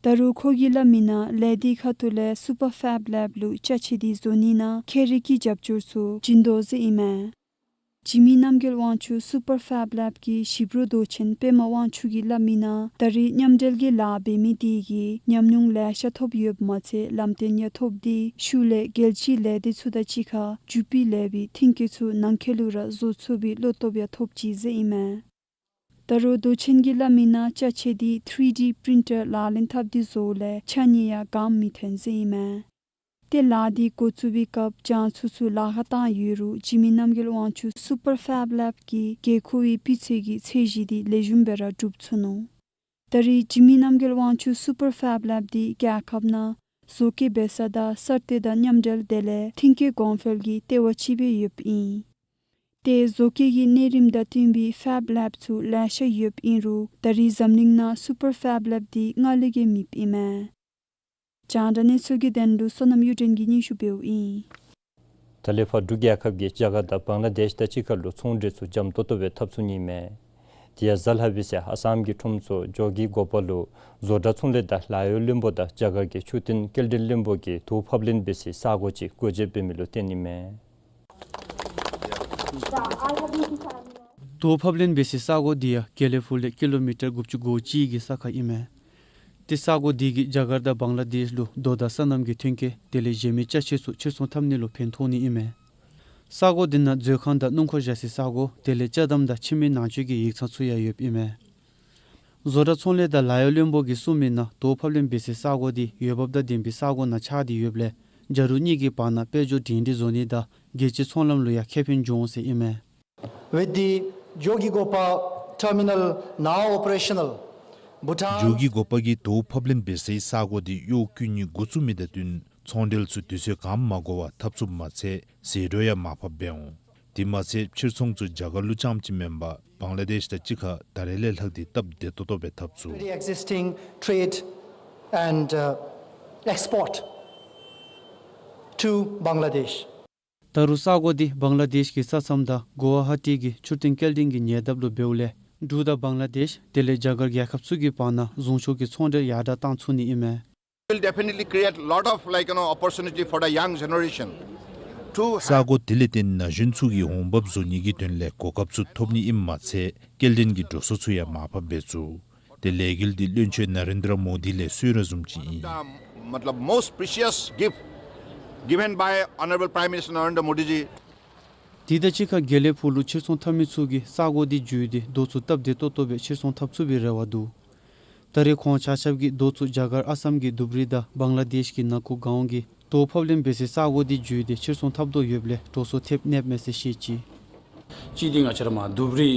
ད་རུང་ཁོ་གིས་སླབ་མི་ནང་ལས་སྡེ་ཁ་ཐུག་ལས་སུ་པར་ཕེབ་ལེབ་ལུ་ཅ་ཆས་དེ་བཟོ་ནི་ནང་ཁྱད་རིག་གི་རྒྱབ་སྐྱོར་ཚུ་བྱིན་དོ་ཟེར་ཨིན་མས། འཇིགས་མེད་རྣམ་རྒྱལ་དབང་ཕྱུག་སུ་པར་ཕེབ་ལེབ་ཀྱི་ཞིབ་རོགས་མདོ་ཆེན་པདྨ་དབང་ཕྱུག་གིས་སླབ་མི་ནང་ད་རེས་མཉམ་འབྲེལ་གྱི་ལཱ་འབད་མི་དེ་གིས་ཉམས་མྱོང་ལེ་ཤ་ཐོབ་ཡོདཔ་མ་ཚད་ལམ་སྟོན་ཡང་ཐོབ་སྟེ་ཤུལ་ལས་རྒྱལ་སྤྱིའི་ལས་སྡེ་ཚུ་དང་གཅིག་ཁར་འཇུ་སྤུས་ལེགས་པའི་མཐུན་རྐྱེན་ཚུ་ནང་འཁོད་ལུ་ར་བཟོ་ཚུགས་པའི་བློ་སྟོབས་ཡང་ཐོབ་ཅི་ཟེར་ཨིན་མས། ད་རུང་མདོ་ཆེན་གྱིས་སླབ་མི་ནང་ཅ་ཆས་དེ་ཐི་རི་ཌི་པི་རིན་ཊར་ལག་ལེན་འཐབ་སྟེ་བཟོཝ་ལས་ཆ་གཉིས་ཡང་གོང་མི་ཐོན་ཟེར་ཨིན་མས། ཏེ་ལཱ་དེ་འགོ་བཙུགས་པའི་སྐབས་གྱངས་ཚུ་ཚུ་ལཱ་ཁག་བཏང་ཡོད་རུང་འཇིགས་མེད་རྣམ་རྒྱལ་དབང་ཕྱུག་སུ་པར་ཕེབ་ལེབ་ཀྱིས་དགོས་མཁོ་བའི་སྤུས་ཚད་ཀྱི་ཚད་གཞི་དེ་ལེགས་ཤོམ་སྦེ་ར་གྲུབ་ཚུགས་ནུག། ད་རེས་འཇིགས་མེད་རྣམ་རྒྱལ་དབང་ཕྱུག་སུ་པར་ཕེབ་ལེབ་དེ་རྒྱལ་ཁབ་ནང་བཟོ་བཀོད་འབད་ས་དང་གསར་གཏོད་དང་མཉམ་འབྲེལ་དེ་ལས་མཐུན་རྐྱེན་གོང་འཕེལ་གྱི་ལྟེ་བ་ཅིག་སྦེ་ཡོདཔ་ཨིན། ཏེ་བཟོ་བཀོད་ཀྱི་གནས་རིམ་དང་བསྟུན་པའི་ཕེབ་ལེབ་ཚུ་ལེ་ཤ་ཡོདཔ་ཨིན་རུང་ད་རེས་འཛམ་གླིང་ནང་སུ་པར་ཕེབ་ལེབ་དེ་ལྔ་ལས་བརྒལ་མེདཔ་ཨིན་མས། རྒྱང་བསྒྲགས་གནས་ཚུལ་གྱི་དོན་ལུ་བསོད་ནམས་གཡུ་སྒྲོན་གྱིས་སྙན་ཞུ་འབདཝ་ཨིན། ད་ལས་ཕར་འབྲུག་རྒྱལ་ཁབ་ཀྱིས་རྒྱ་གར་དང་བང་ལ་དེཤ་དང་གཅིག་ཁར་ལུ་ཚོང་འབྲེལ་ཚུ་འཇམ་ཏོག་ཏོ་སྦེ་འཐབ་ཚུགས་ནི་མས། དེ་ཡང་གཟའ་ལྷག་པའི་ཚེ་ཨ་སམ་གྱི་ཁྲོམ་ཚོགས་ཇོ་གི་གོ་པ་ལུ་བཟོ་གྲྭ་ཚོང་ལས་དང་ལཱ་གཡོག་བློན་པོ་དང་རྒྱ་གར་གྱི་ཆོས་དོན་སྐྱེལ་འདྲེན་བློན་པོ་གིས་དོ་ཕབ་ལེན་འབད་སའི་ས་གོ་ཅིག་སྒོ་འབྱེད་འབད་མི་ལུ་བརྟེན་ནི་མས། དོ་ཕབ་ལེན་འབད་སའི་ས་གོ་དེ་ཡང་དགེ་ལེགས་ཕུག་ལས་ཀི་ལོ་མི་ཊར་དགུ་བཅུ་གོ་གཅིག་གི་ས་ཁར་ཨིན་མས། ཏེ་ས་གོ་དེ་གིས་རྒྱ་གར་དང་བང་ལ་དེཤ་ལུ་རྡོ་དང་སོ་ནམ་གྱི་མཐུན་རྐྱེན་དེ་ལས་གཞན་མི་ཅ་ཆས་ཚུ་ཕྱིར་ཚོང་འཐབ་ནི་ལུ་ཕན་ཐོགས་ནི་ཨིན་མས། ས་གོ་དེ་ནང་མཛོད་ཁང་དང་སྣུམ་འཁོར་བཞག་སའི་ས་གོ་དེ་ལས་ཅ་དམ་དང་ཁྱིམ་མི་ནང་སྤྱོད་ཀྱི་ཡིག་ཚང་ཚུ་ཡང་ཡོདཔ་ཨིན་མས། བཟོ་གྲྭ་ཚོང་ལས་དང་ལཱ་གཡོག་བློན་པོ་གིས་གསུངས་མི་ནང་དོ་ཕབ་ལེན་འབད་སའི་ས་གོ་དེ་འོས་འབབ་དང་ལྡན་པའི་ས་གོ་ནང་ཆགས་ཏེ་ཡོདཔ་ལས་རྒྱ་རུ་གཉིས་ཀྱི་བར་ན་དཔལ་འབྱོར་འབྲེལ་འདྲིས་བཟོ་ནི་དང་རྒྱལ་སྤྱིའི་ཚོང་ལམ་ལུ་ཡང་ཁེ་ཕན་འབྱུང་འོང་ཟེར་ཨིན་མས། With the Jogighopa terminal now operational, Bhutan ཇོ་གི་གོ་པ་གིས་དོ་ཕབ་ལེན་འབད་སའི་ས་གོ་དེ་གཡོག་བཀོལ་ནི་འགོ་བཙུགས་མི་དང་བསྟུན་ཚོང་འབྲེལ་ཚུ་དུས་ཚོད་གང་མ་འགོར་བར་འཐབ་ཚུགསཔ་མ་ཚད་ཟད་འགྲོ་ཡང་མར་ཕབ་འབད་འོང་། དེ་མ་ཚད་ཕྱིར་ཚོང་ཚུ་རྒྱ་གར་ལུ་རྐྱངམ་ཅིག་མེན་པར་བང་ལ་དེཤ་དང་གཅིག་ཁར་ད་རེས་ལས་ལྷག་སྟེ་སྟབས་བདེ་ཏོག་ཏོ་སྦེ་འཐབ་ཚུགས། Already existing trade and, uh, export to Bangladesh. ད་རུང་ས་གོ་དེ་བང་ལ་དེཤ་གི་ས་མཚམས་དང་གུ་ཝ་ཧ་ཊི་གི་ཆུ་ཕྲན་སྐྱེལ་འདྲེན་གྱི་ཉེ་འདབས་ལུ་འབདཝ་ལས་འབྲུག་དང་བང་ལ་དེཤ་དེ་ལས་རྒྱ་གར་རྒྱལ་ཁབ་ཚུ་གི་བར་ན་གཞུང་ཕྱོགས་ཀྱི་ཚོང་འབྲེལ་ཡར་དྲག་བཏང་ཚུགས་ནི་ཨིན་མས། Will definitely create lot of, like, you know, opportunity for the young generation to ས་གོ་དེ་ལས་བརྟེན་ན་གཞོན་ཚུ་གིས་འོང་འབབ་བཟོ་ནི་གི་དོན་ལས་གོ་སྐབས་ཚུ་ཐོབ་ནི་ཨིནམ་མ་ཚད་སྐྱེལ་འདྲེན་གྱི་འགྲོ་སོང་ཚུ་ཡང་མར་ཕབ་འབད་ཚུགས། ཏེ་ལས་འགུལ་འདི་བློན་ཆེན་ན་རེན་དྲ་མོ་དི་ལས་གསོལ་རས་བཟུམ་ཅིག་ཨིན། The, matlab, most precious gift given by Honorable Prime Minister Narendra Modi ji. དེ་དང་གཅིག་ཁར་དགེ་ལེགས་ཕུག་ལུ་ཕྱིར་ཚོང་འཐབ་མི་ཚུ་གིས་ས་གོ་འདི་བརྒྱུད་དེ་རྡོ་ཚུ་སྟབས་བདེ་ཏོག་ཏོ་སྦེ་ཕྱིར་ཚོང་འཐབ་ཚུགས་པའི་རེ་བ་འདུག། ད་རེས་ཁོང་ཆ་ཁྱབ་ཀྱིས་རྡོ་ཚུ་རྒྱ་གར་ཨ་སམ་གྱི་དུབ་རི་དང་བང་ལ་དེཤ་གི་ནཱ་ཀུ་གཱོན་གྱི་རྡོ་ཕབ་ལེན་འབད་སའི་ས་གོ་འདི་བརྒྱུད་དེ་ཕྱིར་ཚོང་འཐབ་དོ་ཡོདཔ་ལས་འགྲོ་སོང་ཐེབས་ནི་མས་ཟེར་བཤད་ཅི། གཅིག་འདི་ང་བཅས་ར་མར་དུབ་རི་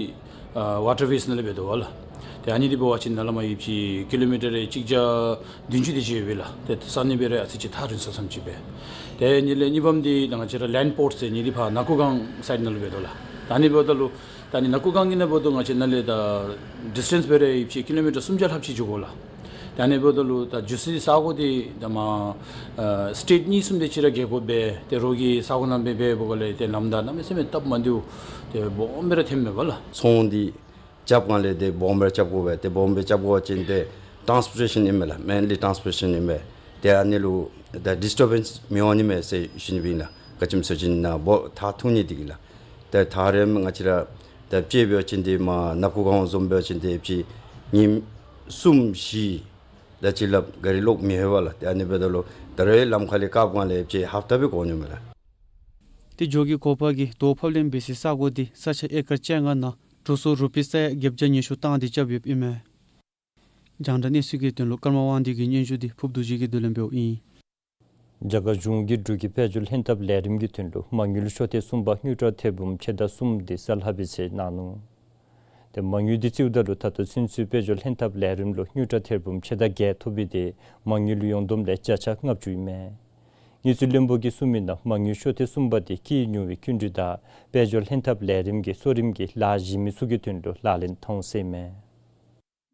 ཨ་ཝ་ཊར་ཝེསི་ནང་ལས་འབད་དོ་བ་ལགས། ཏེ་ཨ་ནི་འདི་འབད་བ་ཅིན་ནཱ་ལས་མར་ཡོདཔ་ཅིག་ཀི་ལོ་མི་ཊར་རེ་གཅིག་བརྒྱ་བདུན་ཅུ་དེ་ཅིག་ཡོད་པས་ལགས། ཏེ་ས་གནས་སྦེ་ར་ཨ་ཙི་ཅིག་ཐག་རིང་ས་ཙམ་ཅིག་སྦེ། ཏེ་ཨ་ནི་ལས་གཉིས་པམ་འདི་ད་ང་བཅས་ར་ལེནཌ་པོརཊ་ཟེར་ཨ་ནི་འདི་ཕར་ནཱ་ཀུ་གཱོན་སའིཌ་ནང་ལུ་འབད་དོ་ལགས། ད་ཨ་ནི་འབདཝ་ད་ལུ་ད་ཨ་ནི་ནཱ་ཀུ་གཱོན་གྱི་ནང་འབདཝ་ད་ང་བཅས་ནཱ་ལས་ད་ཌིས་ཊེནསི་སྦེ་ར་ཡོདཔ་ཅིག་ཀི་ལོ་མི་ཊར་སུམ་བརྒྱ་ལྷགཔ་ཅིག་འགྱོ་དགོ་ལགས། ད་ཨ་ནི་འབདཝ་ད་ལུ་ད་འགྱོ་སའི་ས་གོ་འདི་ད་མར་ཨ་སི་ཊེཊ་གཉིས་གསུམ་དེ་ཅིག་ར་བརྒལ་དགོ་པས། ཏེ་རོགས་ཀྱི་ས་གོ་ནང་འབད་འབདཝ་ལས་ཏེ་ལམ་བདའ་གནམ་མེད་ས་མེད་སྟབས་མ་བདེཝ་ཏེ་སྦོམ་སྦེ་ར་ཐོནམ་མས་པ་ལགས། ཚོང་འདི་རྐྱབ་སྒང་ལས་ཏེ་སྦོམ་སྦེ་རྐྱབ་དགོ་པས། ཏེ་སྦོམ་སྦེ་རྐྱབ་དགོ་པ་ཅིན་ཏེ་ཊཱནསི་པོར་ཊེ་ཤཱན་ཨིན་མས་ལགས། མེནལི་ཊཱནསི་པོར་ཊེ་ཤཱན་ཨིན་མས། ཏེ་ཨ་ནི་ལུ་ད་ཌིས་ཊར་བེནསི་མི་འོང་ནི་མས་ཟེར་ཞུ་ནི་སྦེ་ཨིན་ལགས། ག་ཅི་སྨོ་ཟེར་བ་ཅིན་ནཱ་འབོ་ཐག་ཐུང་ནི་འདི་གིས་ལགས། ཏེ་ཐག་རིངམ་ང་བཅས་ར་ད་དཔྱེ་འབད་བ་ཅིན་ཏེ་མར་ནཱ་ཀུ་གཱོན་བཟུམ་འབད་བ་ཅིན་ཏེ་ཅིག་ཉིནམ་གསུམ་བཞི་ད་ཅིག་ལགས་ག་རི་ལོག་མི་ལྷོད་པས་ལགས། ཏེ་ཨ་ནི་འབདཝ་ད་ལུ་ད་རེས་ལམ་ཁ་ལས་བཀག་སྒང་ལས་ཅིག་ཧབ་ཏ་སྦེ་འགོར་ནི་མས་ལགས། ཏེ་འགྱོ་གི་གོ་པ་གིས་རྡོ་ཕབ་ལེན་འབད་སའི་ས་གོ་འདི་ས་ཆ་ཨེ་ཀར་བཅོ་ལྔ་ནང་འགྲོ་སོང་རུ་པི་ས་ཡ་བརྒྱད་བརྒྱ་ཉི་ཤུ་བཏང་སྟེ་རྐྱབ་ཡོདཔ་ཨིན་མས། རྒྱང་བསྒྲགས་གནས་ཚུལ་གྱི་དོན་ལུ་ཀརྨ་དབང་འདུས་ཀྱི་སྙན་ཞུ་འདི་ཕུརབ་རྡོ་རྗེ་གིས་བསྡུ་ལེན་འབདཝ་ཨིན། རྒྱ་གར་གཞུང་གིས་འབྲུག་གི་དཔལ་འབྱོར་ལྷན་ཐབས་ལས་རིམ་གྱི་དོན་ལུ་མ་དངུལ་ཤོག་ཐེངས་གསུམ་པ་དངུལ་ཀྲམ་ཐེར་འབུམ་ཕྱེད་དང་གསུམ་འདི་གསལ་ལྷབ་སྦེ་བཞེས་གནང་ནུག། ཏེ་མ་དངུལ་འདི་རྩིཝ་ད་ལུ་ད་ལྟོ་ཚུན་ཚོད་དཔལ་འབྱོར་ལྷན་ཐབས་ལས་རིམ་ལུ་དངུལ་ཀྲམ་ཐེར་འབུམ་ཕྱེད་དང་བརྒྱད་ཐོབ་པས། ཏེ་མ་དངུལ་ཡོངས་བསྡོམས་ལས་བརྒྱ་ཆ་ལྔ་བཅུ་ཨིན་མས། དངུལ་རྩིས་བློན་པོ་གིས་གསུངས་མི་ནང་མ་དངུལ་ཤོག་ཐེངས་གསུམ་པ་འདི་སྐྱེད་ཉུང་བའི་སྐྱིན་འགྲུལ་དང་དཔལ་འབྱོར་ལྷན་ཐབས་ལས་རིམ་གྱི་གཙོ་རིམ་གྱི་ལཱ་གཞི་མི་ཚུ་གི་དོན་ལུ་ལག་ལེན་འཐབ་ཟེར་ཨིན་མས།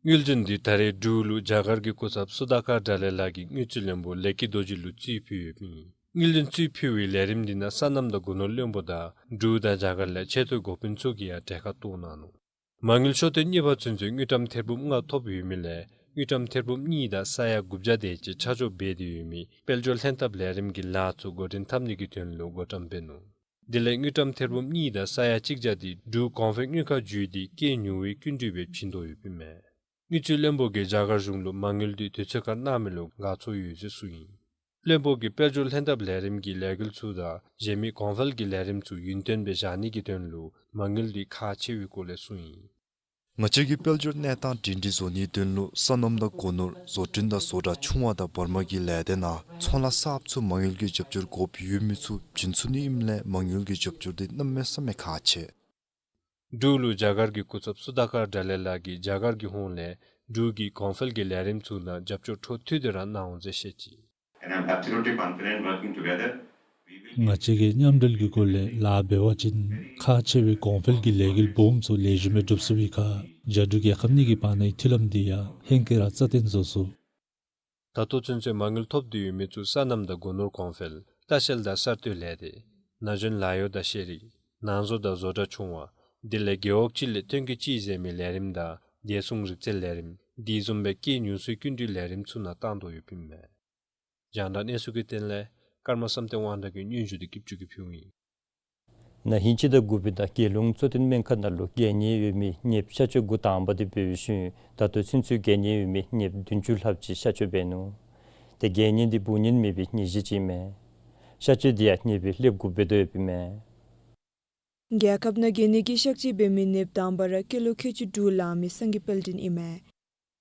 དངུལ་འདུན་འདི་ད་རེས་འབྲུག་ལུ་རྒྱ་གར་གྱི་སྐུ་ཚབ་སུ་དཱ་ཀར་དགྲ་ལེགས་ལགས་ཀྱིས་དངུལ་རྩིས་བློན་པོ་ལེགས་སྐྱིད་རྡོ་རྗེ་ལུ་རྩིས་ཕུལ་ཡོདཔ་ཨིན། དངུལ་འདུན་རྩིས་ཕུལ་བའི་ལས་རིམ་འདི་ནང་སོ་ནམ་དང་སྒོ་ནོར་བློན་པོ་དང་འབྲུག་དང་རྒྱ་གར་ལས་ཆེ་མཐོའི་འགོ་དཔོན་ཚུ་གིས་ཡང་གྲལ་ཁར་གཏོགས་གནང་ནུག། མ་དངུལ་ཤོག་ཐེངས་གཉིས་པ་ཚུན་ཚོད་དངུལ་ཀྲམ་ཐེར་འབུམ་ལྔ་ཐོབ་ཡོད་མི་ལས་དངུལ་ཀྲམ་ཐེར་འབུམ་གཉིས་དང་ས་ཡ་དགུ་བརྒྱ་དེ་ཅིག་ཆ་འཇོག་འབད་དེ་ཡོད་མི་དཔལ་འབྱོར་ལྷན་ཐབས་ལས་རིམ་གྱི་ལཱ་ཚུ་འགོ་འདྲེན་འཐབ་ནི་གི་དོན་ལུ་བགོ་བཀྲམ་འབད་ནུག། དེ་ལས་དངུལ་ཀྲམ་ཐེར་འབུམ་གཉིས་དང་ས་ཡ་གཅིག་བརྒྱ་དེ་འབྲུག་གོང་འཕེལ་དངུལ་ཁང་བརྒྱུད་དེ་སྐྱེད་ཉུང་བའི་སྐྱིན་འགྲུལ་སྦེ་བྱིན་དོ་ཡོདཔ་ཨིན་མས། དངུལ་རྩིས་བློན་པོ་གིས་རྒྱ་གར་གཞུང་ལུ་མ་དངུལ་འདི་དུས་ཚོད་ཁར་གནང་མི་ལུ་དགའ་ཚོར་ཡོད་ཟེར་གསུངས་ཡི། བློན་པོ་གིས་དཔལ་འབྱོར་ལྷན་ཐབས་ལས་རིམ་གྱི་ལས་འགུལ་ཚུ་དང་གཞན་མི་གོང་འཕེལ་གྱི་ལས་རིམ་ཚུ་ཡུན་བརྟན་སྦེ་བཞག་ནི་གི་དོན་ལུ་མ་དངུལ་འདི་ཁག་ཆེ་བའི་སྐོར་ལས་གསུངས་ཡི། ང་བཅས་ཀྱིས་དཔལ་འབྱོར་གནས་སྟངས་སྒྲིང་སྒྲིང་བཟོ་ནིའི་དོན་ལུ་སོ་ནམ་དང་སྒོ་ནོར་བཟོ་སྐྲུན་དང་བཟོ་གྲྭ་ཆུང་བ་དང་བར་མ་གི་ལས་སྡེ་ནང་ཚོང་ལཱ་གསརཔ་ཚུ་མ་དངུལ་གྱི་རྒྱབ་སྐྱོར་དགོཔ་ཡོད་མི་ཚུ་བྱིན་ཚུགས་ནི་ཨིནམ་ལས་མ་དངུལ་གྱི་རྒྱབ་སྐྱོར་འདི་གནམ་མེད་ས་མེད་ཁག་ཆེ། འབྲུག་ལུ་རྒྱ་གར་གྱི་སྐུ་ཚབ་སུ་དཱ་ཀར་དགྲ་ལེགས་ལགས་ཀྱིས་རྒྱ་གར་གྱི་ཧོངས་ལས་འབྲུག་གི་གོང་འཕེལ་གྱི་ལས་རིམ་ཚུ་ནང་རྒྱབ་སྐྱོར་འཕྲོ་མཐུད་དེ་ར་གནང་འོང་ཟེར་བཤད་ཅི། And I'm absolutely confident working together, we will ང་བཅས་ཀྱིས་མཉམ་འབྲེལ་གྱི་སྒོ་ལས་ལཱ་འབད་བ་ཅིན་ཁག་ཆེ་བའི་གོང་འཕེལ་གྱི་ལས་འགུལ་སྦོམ་ཚུ་ལེགས་ཤོམ་སྦེ་འགྲུབ་ཚུགས་པའི་ཁར་རྒྱ་འབྲུག་རྒྱལ་ཁབ་གཉིས་ཀྱི་བར་ནའི་མཐུན་ལམ་འདི་ཡང་ཧེང་སྐལ་ར་རྩ་བརྟན་བཟོ་ཚུགས། ད་ལྟོ་ཚུན་ཚོད་མ་དངུལ་ཐོབ་སྟེ་ཡོད་མི་ཚུ་སོ་ནམ་དང་སྒོ་ནོར་གོང་འཕེལ་ལྟ་བཤལ་དང་གསར་གཏོད་ལས་སྡེ་ན་གཞོན་ལཱ་གཡོག་དང་ཤེས་རིག་ནང་བཟོ་དང་བཟོ་གྲྭ་ཆུང་བ་དེ་ལས་རྒེད་འོག་གཅིག་ལས་ཐོན་སྐྱེད་གཅིག་ཟེར་མི་ལས་རིམ་དང་བདེ་སྲུང་རིག་རྩལ་ལས་རིམ་དེ་བཟུམ་སྦེ་སྐྱེད་ཉུང་སུའི་སྐྱིན་འགྲུལ་ལས་རིམ་ཚུ་ནང་བཏང་དོ་ཡོདཔ་ཨིན་མས། རྒྱང་བསྒྲགས་གནས་ཚུལ་གྱི་དོན་ལས་ཀརྨ་བསམ་གཏན་དབང་གྲགས་ཀྱི་སྙན་ཞུ་འདི་སྐྱིདཔ་ཅུ་གིས་ཕུལཝ་ཨིན། ན་ཧིང་སྤྱི་ཟླ་དགུ་པའི་ནང་རྒྱལ་ཡོངས་གཙོ་བསྟེན་སྨན་ཁང་ནང་ལུ་རྒྱལ་ཉེས་ཡོད་མི་ནདཔ་གཤག་བཅོས་འགོ་དང་པ་འདི་འབད་བའི་ཤུལ་ད་ལྟོ་ཚུན་ཚོད་རྒྱལ་ཉེས་ཡོད་མི་ནདཔ་བདུན་ཅུ་ལྷགཔ་ཅིག་གཤག་བཅོས་འབད་ནུག། ཏེ་རྒྱལ་ཉེས་འདི་འབུ་ནད་མེད་པའི་ནད་གཞི་ཅིག་ཨིན་མས། གཤག་བཅོས་འདི་ཡང་ནད་པའི་སློབ་འགོ་འབད་དོ་ཡོདཔ་ཨིན་མས། རྒྱལ་ཁབ་ནང་རྒྱལ་ཉེས་ཀྱིས་གཤག་བཅོས་འབད་མི་ནདཔ་དང་པ་ར་སྐྱེས་ལོ་ཁལ་གཅིག་དྲུག་ལང་མི་སངས་རྒྱས་དཔལ་སྒྲོན་ཨིན་མས།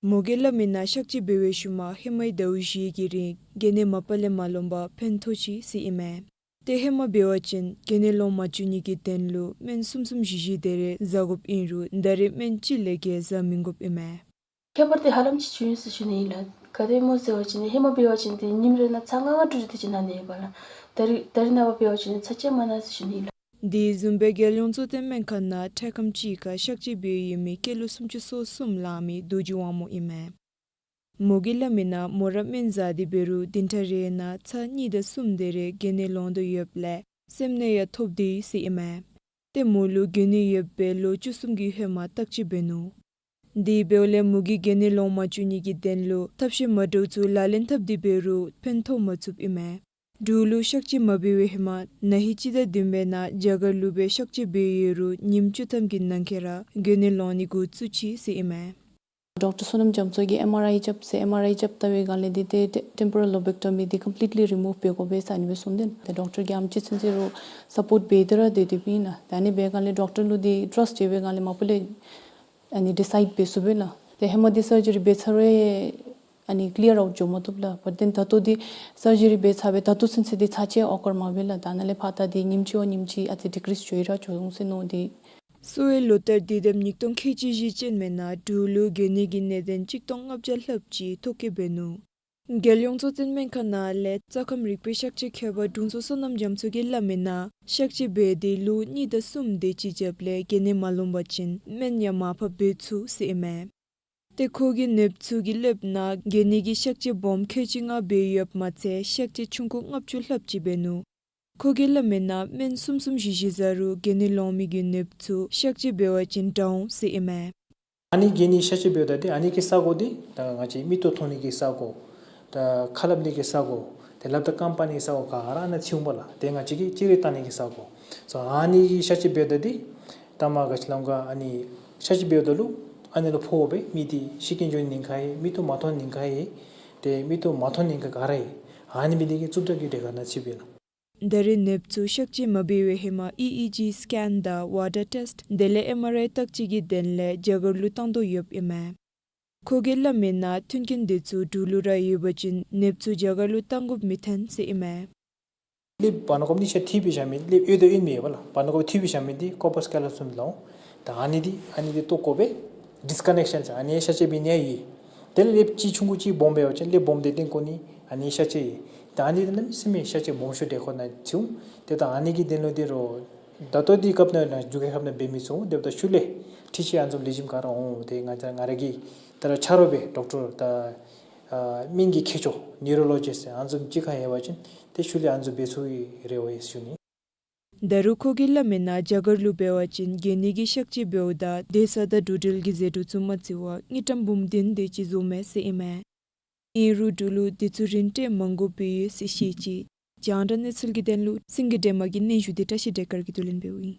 མོ་གིས་སླབ་མི་ནང་གཤག་བཅོས་འབད་བའི་ཤུལ་མ་ཧེ་མའི་ཟླཝ་བཞི་གི་རིང་རྒྱལ་ཉེས་མ་པ་ལས་མ་ལོངམ་ཕན་ཐོགས་ཅི་ཟེར་ཨིན་མས། ཏེ་ཧེ་མ་འབད་བ་ཅིན་རྒྱལ་ཉེས་ལོང་མ་བཅུག་ནི་གི་དོན་ལུ་སྨན་གསུམ་གསུམ་བཞི་བཞི་དེ་རེ་བཟའ་དགོཔ་ཨིན་རུང་ད་རེས་སྨན་གཅིག་ལས་བརྒལ་བཟའ་མི་དགོཔ་ཨིན་མས། ཁྱད་པར་འདི་ཧ་ལམ་ཅིག་བྱུང་ཡི་ཟེར་ཞུ་ནི་ཨིན་ལགས། ག་དེ་སྨོ་ཟེར་བ་ཅིན་ཧེ་མ་འབད་བ་ཅིན་ཏེ་ཉིནམ་རེ་ནང་ཚར་ལྔ་ལྔ་དྲུག་དྲུག་དེ་ཅིག་ན་ནི་ཡོདཔ་ལགས། ད་རེས་ད་རེས་ནངས་པ་འབད་བ་ཅིན་ཚར་གཅིག་མ་ན་ཟེར་ཞུ་ནི་ཨིན་ལགས། དེ་བཟུམ་སྦེ་རྒྱལ་ཡོངས་གཙོ་བསྟེན་སྨན་ཁང་ནང་འཕྲལ་ཁམས་ཅིག་ཁར་གཤག་བཅོས་འབད་ཡོད་མི་སྐྱེས་ལོ་སུམ་ཅུ་སོ་གསུམ་ལང་མི་རྡོ་རྗེ་དབང་མོ་ཨིན་མས། མོ་གིས་སླབ་མི་ནང་མོ་ར་སྨན་བཟའ་སྟེ་འབད་རུང་བདུན་ཕྲག་རེ་ནང་ཚར་གཉིས་དང་གསུམ་དེ་རེ་རྒྱལ་ཉེས་ལོང་དོ་ཡོདཔ་ལས་སེམས་ནད་ཡང་ཐོབ་དེས་ཟེར་ཨིན་མས། ཏེ་མོ་ལུ་རྒྱལ་ཉེས་ཡོདཔ་སྦེ་ལོ་བཅུ་གསུམ་གྱི་ཧེ་མ་བརྟག་དཔྱད་འབད་ནུག། དེ་འབདཝ་ལས་མོ་གིས་གྱེན་ལས་ལོང་མ་བཅུག་ནི་གི་དོན་ལུ་ཐབས་ཤེས་མ་འདྲཝ་ཚུ་ལག་ལེན་འཐབ་སྟེ་འབད་རུང་ཕན་ཐོགས་མ་ཚུགསཔ་ཨིན་མས། འབྲུག་ལུ་གཤག་བཅོས་མ་འབད་བའི་ཧེ་མ་ན་ཧིང་སྤྱི་ཟླ་བདུན་པའི་ནང་རྒྱ་གར་ལུ་སྦེ་གཤག་བཅོས་འབད་ཡོད་རུང་ཉིནམ་བཅུ་ཐམ་གྱི་ནང་འཁོད་ར་གྱེན་ལས་ལོང་ནི་འགོ་བཙུགས་ཅི་ཟེར་ཨིན་མས། ཌོག་ཊར་བསོད་ནམས་རྒྱ་མཚོ་གིས་ཨེམ་ཨར་ཨའི་རྐྱབ་ཟེར། ཨེམ་ཨར་ཨའི་རྐྱབ་ལྟ་བའི་སྒང་ལས་འདི་ཏེ་ཊེ་ཊེམ་པོ་རལ་ལོབ་ཨེག་ཊོ་མི་འདི་ཀམ་པི་ལིཊ་ལི་རི་མུབ་འབད་དགོ་པས་ཟེར་ཨ་ནི་སྦེ་གསུངས་ཏེ་ཏེ་ཌོག་ཊར་གྱིས་ཨམ་ཅིག་ཚུན་ཚོད་ར་སཔོརཊ་འབད་དེ་ར་སྡོད་དེ་སྦེ་ཨིན་ལགས། ཏེ་ཨ་ནི་འབད་སྒང་ལས་ཌོག་ཊར་ལུ་འདི་ཊརསཊ་ཡོད་པའི་སྒང་ལས་མ་པ་ལས་ཨ་ནི་ཌི་སའིཌ་འབད་ཚུགས་པས་ལགས། ཏེ་ཧེ་མ་འདི་སར་ཇི་རི་འབད་ཚར་བའི་ཨ་ནི་ཀི་ལི་ཡར་ཨའུཊ་འགྱོ་མ་བཏུབ་ལགས། བཊ་དེན་ད་ལྟོ་འདི་སར་ཇི་རི་འབད་ཚར་བའི་ད་ལྟོ་ཚུན་ཚོད་འདི་ཚར་གཅིག་ཨོ་ཀར་མ་འབད་ལགས། ད་ནཱ་ལས་ཕར་ད་འདི་ཉིནམ་གཅིག་བ་ཉིནམ་གཅིག་ཨ་ཙི་ཌི་ཀི་རིསི་འགྱོ་ཡི་ར་འགྱོ་འོང་ཟེར་མནོ་སྟེ། སོ་ཡི་ལོ་ལྟར་འདི་ཟླཝ་ཉིས་སྟོང་ཁལ་གཅིག་བཞི་ཅན་མའི་ནང་འབྲུག་ལུ་གྱེན་ལས་ཀྱི་གནད་དོན་གཅིག་སྟོང་ལྔ་བརྒྱ་ལྷགཔ་ཅིག་ཐོ་བཀོད་འབད་ནུག། རྒྱལ་ཡོངས་གཙོ་བསྟེན་སྨན་ཁང་ནང་ལས་རྩ་ཁམས་རིག་པའི་གཤག་བཅོས་མཁས་པ་དྲུང་འཚོ་བསོད་ནམས་རྒྱ་མཚོ་གིས་སླབ་མིའི་ནང་གཤག་བཅོས་འབད་དེ་ལོ་གཉིས་དང་གསུམ་དེ་ཅིག་རྒྱབ་ལས་གྱེན་ལས་མ་ལོང་པ་ཅིན་སྨན་ཡང་མར་ཕབ་འབད་ཚུགས་ཟེར་ཨིན་མས། ཏེ་ཁོ་གིས་ནདཔ་ཚུ་གིས་སླབ་ནང་གྱེན་ལས་ཀྱི་གཤག་བཅོས་སྦོམ་ཁལ་གཅིག་ལྔ་འབད་ཡོདཔ་མ་ཚད་གཤག་བཅོས་ཆུང་ཀུ་ལྔ་བཅུ་ལྷགཔ་ཅིག་འབད་ནུག། ཁོ་གིས་སླབ་མིའི་ནང་སྨན་གསུམ་གསུམ་བཞི་བཞི་ཟ་རུང་གྱེན་ལས་ལོང་མི་གི་ནདཔ་ཚུ་གཤག་བཅོས་འབད་བ་ཅིན་དྲག་འོང་ཟེར་ཨིན་མས། ཨ་ནི་གྱེན་ལས་གཤག་བཅོས་འབདཝ་ད་འདི་ཨ་ནི་གི་ས་གོ་འདི་ད་ང་བཅས་མིག་ཏོ་མཐོང་ནི་གི་ས་གོ་ད་ཁ་སླབ་ནི་གི་ས་གོ་ཏེ་ལགཔ་དང་རྐངམ་སྤར་ནི་གི་ས་གོ་ག་ར་ཨ་ནཱ་ཚུད་འོང་པས་ལགས། ཏེ་ང་བཅས་ཀྱིས་ཅི་རིགས་བལྟ་ནི་གི་ས་གོ་སོ་ཨ་ནི་གི་གཤག་བཅོས་འབདཝ་ད་འདི་ད་མ་ག་ཅི་སླབ་ག་ཨ་ནི་གཤག་བཅོས་འབདཝ་ད་ལུ་ཨ་ནི་ལུ་ཕོག་སྦེ་མི་འདི་ཤི་རྐྱེན་འབྱུང་ནི་ཉེན་ཁ་ཡོད། མིག་ཏོ་མ་མཐོང་ནི་ཉེན་ཁ་ཡོད། ཏེ་མིག་ཏོ་མ་མཐོང་ནི་ཉེན་ཁ་ག་ར་ཡོད། ཨ་ནི་མི་འདི་གིས་རྩུབ་དྲགས་ཀྱི་གྲས་ཁར་ཨ་ནཱ་ཚུད་པས་ལགས། ད་རེས་ནདཔ་ཚུ་གཤག་བཅོས་མ་འབད་བའི་ཧེ་མ་ཨི་ཨི་ཇི་སི་ཀེན་དང་ཝ་ཊར་ཊེསཊ་དེ་ལས་ཨེམ་ཨར་ཨའི་བརྟག་དཔྱད་ཀྱི་དོན་ལས་རྒྱ་གར་ལུ་བཏང་དོ་ཡོདཔ་ཨིན་མས། ཁོ་གིས་སླབ་མིའི་ནང་མཐུན་རྐྱེན་དེ་ཚུ་འབྲུག་ལུ་ར་ཡོད་པ་ཅིན་ནདཔ་ཚུ་རྒྱ་གར་ལུ་བཏང་དགོཔ་མི་འཐོན་ཟེར་ཨིན་མས། ཀླདཔ་བར་ན་ཀོམ་འདི་ཤ་ཐིབས་སྦེ་བཞག་མི་ཀླདཔ་གཡོག་དང་གཡོག་མི་ཡོད་པས་ལགས། བར་ན་ཀོམ་ཐིབས་སྦེ་བཞག་མི་འདི་ཀོར་པས་ཀེ་ལོ་སམ་ལོ། ད་ཨ་ནི་འདི་ཨ་ནི་འདི་བཏོག་དགོ་པས། ཌིསི་ཀ་ནེག་ཤཱན་ཟེར་ཨ་ནི་གཤག་བཅོས་འབད་ནི་ཡོད། དེ་ལས་ཀླདཔ་གཅིག་ཆུང་ཀུ་གཅིག་སྦོམ་འབད་བ་ཅིན་ཀླདཔ་སྦོམ་འདི་བཏོན་དགོ་ནི་ཨ་ནི་གཤག་བཅོས་ཡོད། ད་ཨ་ནི་འདི་གནམ་མེད་ས་མེད་གཤག་བཅོས་སྦོམ་ཤོས་དེ་ཁོ་ནཱ་ཚུད་འོང་། ཏེ་ད་ཨ་ནི་གི་དོན་ལུ་འདི་རུང་ད་ལྟོ་འདི་སྐབས་ནང་ན་འབྲུག་རྒྱལ་ཁབ་ནང་འབད་མི་ཚུགས། དེ་འབདཝ་ད་ཤུལ་ལས་ཏེ་ཅིག་ཨ་ནི་བཟུམ་ལེགས་ཤོམ་ག་ར་འོང་། ཏེ་ང་བཅས་ང་ར་གི་ད་ར་ཆ་རོགས་སྦེ་ཌོག་ཊར་ད་ཨ་སྨན་གྱི་མཁས་མཆོག་ནིའུ་རོ་ལོ་ཇིསཊ་ཨ་ནི་བཟུམ་ཅིག་ཁར་ཡོད་པ་ཅིན་ཏེ་ཤུལ་ལས་ཨ་ནི་བཟུམ་འབད་ཚུགས་ཀྱི་རེ་བ་ཡོད་ཞུ་ནི། ད་རུང་ཁོ་གིས་སླབ་མིའི་ནང་རྒྱ་གར་ལུ་འབད་བ་ཅིན་གྱེན་ལས་ཀྱི་གཤག་བཅོས་འབདཝ་ད་སྡོད་ས་དང་འགྲོ་འགྲུལ་གྱི་ཟད་འགྲོ་ཚུ་མ་བརྩི་བར་དངུལ་ཀྲམ་འབུམ་བདུན་དེ་ཅིག་བཟོ་མས་ཟེར་ཨིན་མས། ཨིན་རུང་འབྲུག་ལུ་དེ་ཚུ་རིན་སྤྲོད་མ་དགོཔ་སྦེ་ཡོད་ཟེར་བཤད་ཅི། རྒྱང་བསྒྲགས་གནས་ཚུལ་གྱི་དོན་ལུ་སེང་གེ་སྒྲོལ་མ་གི་སྙན་ཞུ་འདི་བཀྲ་ཤིས་སྒྲོལ་དཀར་གྱིས་བསྡུ་ལེན་འབདཝ་ཨིན།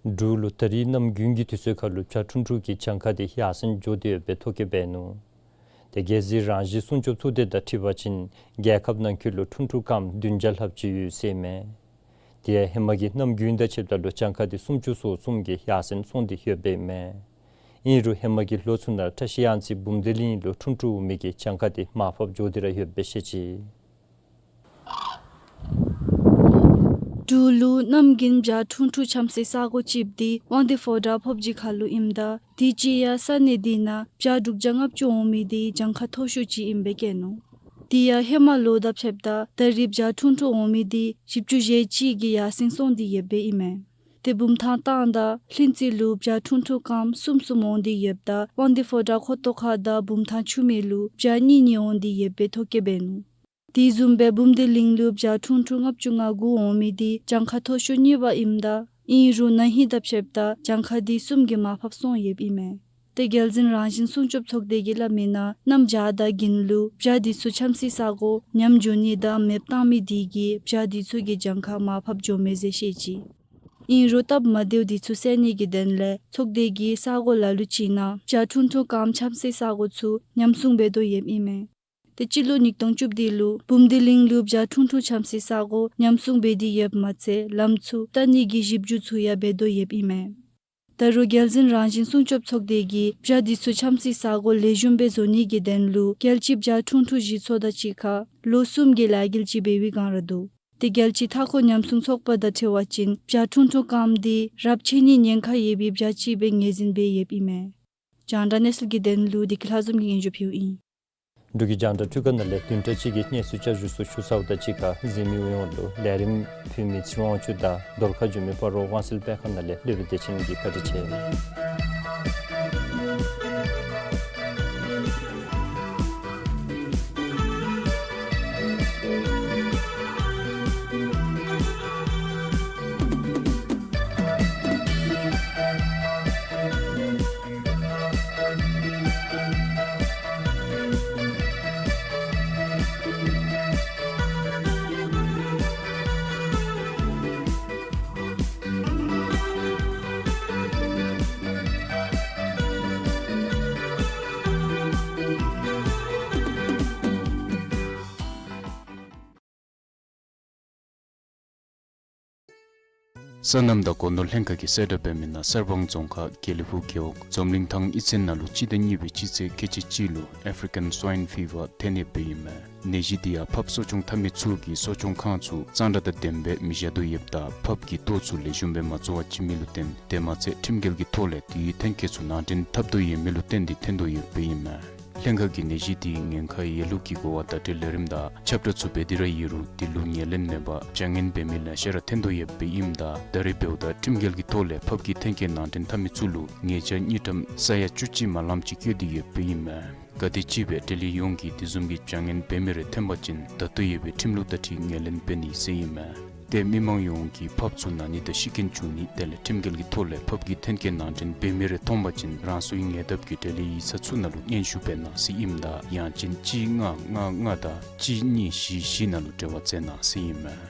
འབྲུག་ལུ་ད་རེས་གནམ་དགུན་གྱི་དུས་ཚོད་ཁར་ལུ་བྱ་ཕྲུག་ཕྲུག་གི་གྱངས་ཁ་དེ་ཡར་སེང་འགྱོ་སྟེ་ཡོད་པའི་ཐོ་བཀོད་འབད་ནུག། ཏེ་རྒྱལ་སྲིད་རང་བཞིན་སྲུང་སྐྱོབ་ཚོགས་སྡེ་དང་འཁྲིལ་བ་ཅིན་རྒྱལ་ཁབ་ནང་འཁོད་ལུ་ཕྲུག་ཕྲུག་རྐངམ་བདུན་བརྒྱ་ལྷགཔ་ཅིག་ཡོད་ཟེར་མས། དེ་ཡང་ཧེ་མ་གི་གནམ་དགུན་དང་ཕྱདཔ་ད་ལུ་གྱངས་ཁ་དེ་སུམ་ཅུ་སོ་གསུམ་གྱིས་ཡར་སེང་སོང་སྟེ་ཡོདཔ་ཨིན་མས། ཨིན་རུང་ཧེ་མ་གི་ལོ་ཚུ་ནང་བཀྲ་ཤིས་གཡང་རྩེ་འབུམ་སྡེ་གླིང་ལུ་ཕྲུག་ཕྲུག་འོང་མི་གི་གྱངས་ཁ་དེ་མར་ཕབ་འགྱོ་སྟེ་ར་ཡོདཔ་སྦེ་བཤད་ཅི། འབྲུག་ལུ་གནམ་དགུན་བྱ་ཕྲུག་ཕྲུག་འཁྱམ་སའི་ས་གོ་གཅིགཔོ་འདི་དབང་འདུས་ཕོ་བྲང་ཕོབ་སྦྱིས་ཁ་ལུ་ཨིནམ་ད་དུས་ཅི་ཡང་ས་གནས་འདི་ནང་བྱ་དྲུག་བརྒྱ་ལྔ་བཅུ་འོང་མི་འདི་གྱངས་ཁ་མཐོ་ཤོས་ཅིག་ཨིནམ་སྦེ་བཀོད་ནུག། དེ་ཡང་ཧེ་མ་ལོ་དང་ཕྱདཔ་ད་ད་རིས་བྱ་ཕྲུག་ཕྲུག་འོང་མི་འདི་བཞི་བཅུ་ཞེ་གཅིག་གིས་ཡར་སེང་སོང་སྟེ་ཡོདཔ་ཨིན་མས། ཏེ་བུམ་ཐང་བཏང་ད་ལྷུན་རྩེ་ལུ་བྱ་ཕྲུག་ཕྲུག་རྐངམ་གསུམ་གསུམ་འོང་སྟེ་ཡོདཔ་ད་དབང་འདུས་ཕོ་བྲང་ཁོ་ཐོག་ཁ་དང་བུམ་ཐང་ཆུ་སྨད་ལུ་བྱ་གཉིས་གཉིས་འོང་སྟེ་ཡོདཔ་སྦེ་ཐོ་བཀོད་འབད་ནུག། དེ་བཟུམ་སྦེ་འབུམ་སྡེ་གླིང་ལུ་བྱ་ཕྲུག་ཕྲུག་ལྔ་བཅུ་ང་དགུ་འོང་མི་འདི་གྱངས་ཁ་མཐོ་ཤོས་གཉིས་པ་ཨིནམ་ད་ཨིན་རུང་ན་ཧིང་དང་ཕྱདཔ་ད་གྱངས་ཁ་འདི་གསུམ་གྱིས་མར་ཕབ་སོང་ཡོདཔ་ཨིན་མས། ཏེ་རྒྱལ་འཛིན་རང་བཞིན་སྲུང་སྐྱོབ་ཚོགས་སྡེ་གིས་སླབ་མིའི་ནང་གནམ་བྱཱར་དང་དགུན་ལུ་བྱ་འདི་ཚུ་འཁྱམ་སའི་ས་གོ་ཉམས་འགྱོ་ནི་དང་མེདཔ་བཏང་མི་འདི་གིས་བྱ་འདི་ཚུ་གི་གྱངས་ཁ་མར་ཕབ་འགྱོ་མས་ཟེར་བཤད་ཅི། ཨིན་རུང་སྟབས་མ་བདེཝ་འདི་ཚུ་སེལ་ནི་གི་དོན་ལས་ཚོགས་སྡེ་གིས་ས་གོ་ལ་ལུ་ཅིག་ནང་བྱ་ཕྲུག་ཕྲུག་རྐངམ་འཁྱམ་སའི་ས་གོ་ཚུ་ཉམས་སྲུང་འབད་དོ་ཡོདཔ་ཨིན་མས། ཏེ་སྤྱི་ལོ་ཉིས་སྟོང་བཅུ་བདུན་ལུ་འབུམ་སྡེ་གླིང་ལུ་བྱ་ཕྲུག་ཕྲུག་འཁྱམ་སའི་ས་གོ་ཉམས་སྲུང་འབད་དེ་ཡོདཔ་མ་ཚད་ལམ་ཚུ་བལྟ་ནི་གི་ཞིབ་འཇུག་ཚུ་ཡང་འབད་དོ་ཡོདཔ་ཨིན་མས། ད་རུང་རྒྱལ་འཛིན་རང་བཞིན་སྲུང་སྐྱོབ་ཚོགས་སྡེ་གིས་བྱ་འདི་ཚུ་འཁྱམ་སའི་ས་གོ་ལེགས་ཤོམ་སྦེ་བཟོ་ནི་གི་དོན་ལུ་རྒྱལ་སྤྱིའི་བྱ་ཕྲུག་ཕྲུག་གཞི་ཚོགས་དང་གཅིག་ཁར་ལོ་གསུམ་གྱི་ལས་འགུལ་ཅིག་འབད་བའི་བསྒང་ར་འདུག། ཏེ་རྒྱལ་སྤྱིའི་མཐའ་འཁོར་ཉམས་སྲུང་ཚོགས་པ་དང་འཁྲིལ་བ་ཅིན་བྱ་ཕྲུག་ཕྲུག་རྐངམ་འདི་རབས་ཆད་ནིའི་ཉེན་ཁ་ཡོད་པའི་བྱ་ཅིག་སྦེ་ངོས་འཛིན་འབད་ཡོདཔ་ཨིན་མས། རྒྱང་བསྒྲགས་གནས་ཚུལ་གྱི་དོན་ལུ་བདེ་སྐྱིད་ལྷ་འཛོམས་ཀྱིས་སྙན་ཞུ་ཕུལཝ་ཨིན། འབྲུག་གི་རྒྱང་བསྒྲགས་འཕྲུལ་ཁང་ནང་ལས་བདུན་ཕྲག་གཅིག་གི་གནས་ཚུལ་བསྐྱར་ཞུ་ཚུ་ཞུ་ཚརཝ་དང་གཅིག་ཁར་གཟིགས་མི་ཡོངས་ལུ་ལས་རིམ་ཕུལ་མི་ཚེ་རིང་དབང་ཕྱུག་དང་རྡོར་ཁ་འགྱོ་མི་སྤ་རོ་དབང་གསལ་སྤེལ་ཁང་ནང་ལས་སློབ་དཔོན་བདེ་ཆེན་གྱིས་བཀའ་དྲིན་ཆེ། སོ་ནམ་དང་སྒོ་ནོར་ལྷན་ཁག་གིས་གསལ་བསྒྲགས་འབད་མི་ནང་གསར་སྤང་རྫོང་ཁག་དགེ་ལེགས་ཕུག་རྒེད་འོག་འཛམ་གླིང་ཐང་ཨི་ཚན་ནང་ལུ་སྤྱི་ཟླ་གཉིས་པའི་སྤྱི་ཚེས་ཁལ་གཅིག་གཅིག་ལུ་African Swine Fever ཐོན་ཡོདཔ་ཨིན་མས། ནད་གཞི་འདི་ཡང་ཕགཔ་གསོ་སྐྱོང་འཐབ་མི་ཚུ་གིས་གསོ་སྐྱོང་ཁང་ཚུ་གཙང་སྦྲ་དང་ལྡནམ་སྦེ་མི་བཞག་དོ་ཡོདཔ་ད་ཕགཔ་གི་ལྟོ་ཚུ་ལེགས་ཤོམ་སྦེ་མ་བཙོ་བར་བྱིན་མི་ལུ་བརྟེན་དེ་མ་ཚད་ཁྲིམས་འགལ་གྱི་ཐོག་ལས་དེའི་ཐོན་སྐྱེད་ཚུ་ནང་འདྲེན་འཐབ་དོ་ཡོད་མི་ལུ་བརྟེན་ཏེ་ཐོན་དོ་ཡོདཔ་ཨིན་མས། ལྷན་ཁག་གིས་ནད་གཞི་འདི་ཉེན་ཁ་ཡོད་ལུགས་ཀྱི་གོ་བ་བརྡ་སྤྲོད་ལས་རིམ་དང་ཁྱབ་བསྒྲགས་ཚུ་འབད་དེ་ར་ཡོད་རུང་དེ་ལུ་ངོས་ལེན་མེད་པར་བྱ་ངན་འབད་མི་ལེ་ཤ་ར་ཐོན་དོ་ཡོདཔ་ཨིནམ་ད་ད་རེས་འབདཝ་ད་ཁྲིམས་འགལ་གྱི་ཐོག་ལས་ཕགཔ་གི་ཐོན་སྐྱེད་ནང་འདྲེན་འཐབ་མི་ཚུ་ལུ་ཉེས་བྱ་དངུལ་ཀྲམ་ས་ཡ་བཅུ་གཅིག་མ་ལངམ་ཅིག་བཀལ་ཏེ་ཡོདཔ་ཨིན་མས། ག་དེམ་ཅིག་སྦེ་འབྲེལ་ཡོད་ཡོངས་ཀྱིས་དེ་བཟུམ་གྱི་བྱ་ངན་འབད་མི་རེ་ཐོན་པ་ཅིན་ད་ལྟོ་ཡོད་པའི་ཁྲིམས་ལུགས་དང་འཁྲིལ་ངོས་ལེན་འབད་ནི་ཟེར་ཨིན་མས། ཏེ་མི་མང་ཡོངས་ཀྱིས་ཕགཔ་ཚུ་ན་ནི་དང་ཤི་རྐྱེན་བྱུང་ནི་དེ་ལས་ཁྲིམས་འགལ་གྱི་ཐོག་ལས་ཕགཔ་གི་ཐོན་སྐྱེད་ནང་འདྲེན་འབད་མི་རེ་མཐོང་པ་ཅིན་རང་སོའི་ཉེ་འདབས་ཀྱི་འབྲེལ་ཡོད་ཡིག་ཚང་ཚུ་ནང་ལུ་སྙན་ཞུ་འབད་གནང་ཟེར་ཨིནམ་ད་ཡང་ཅིན་གཅིག་ལྔ་ལྔ་ལྔ་དང་གཅིག་གཉིས་བཞི་བཞི་ནང་ལུ་འབྲེལ་བ་མཛད་གནང་ཟེར་ཨིན་མས།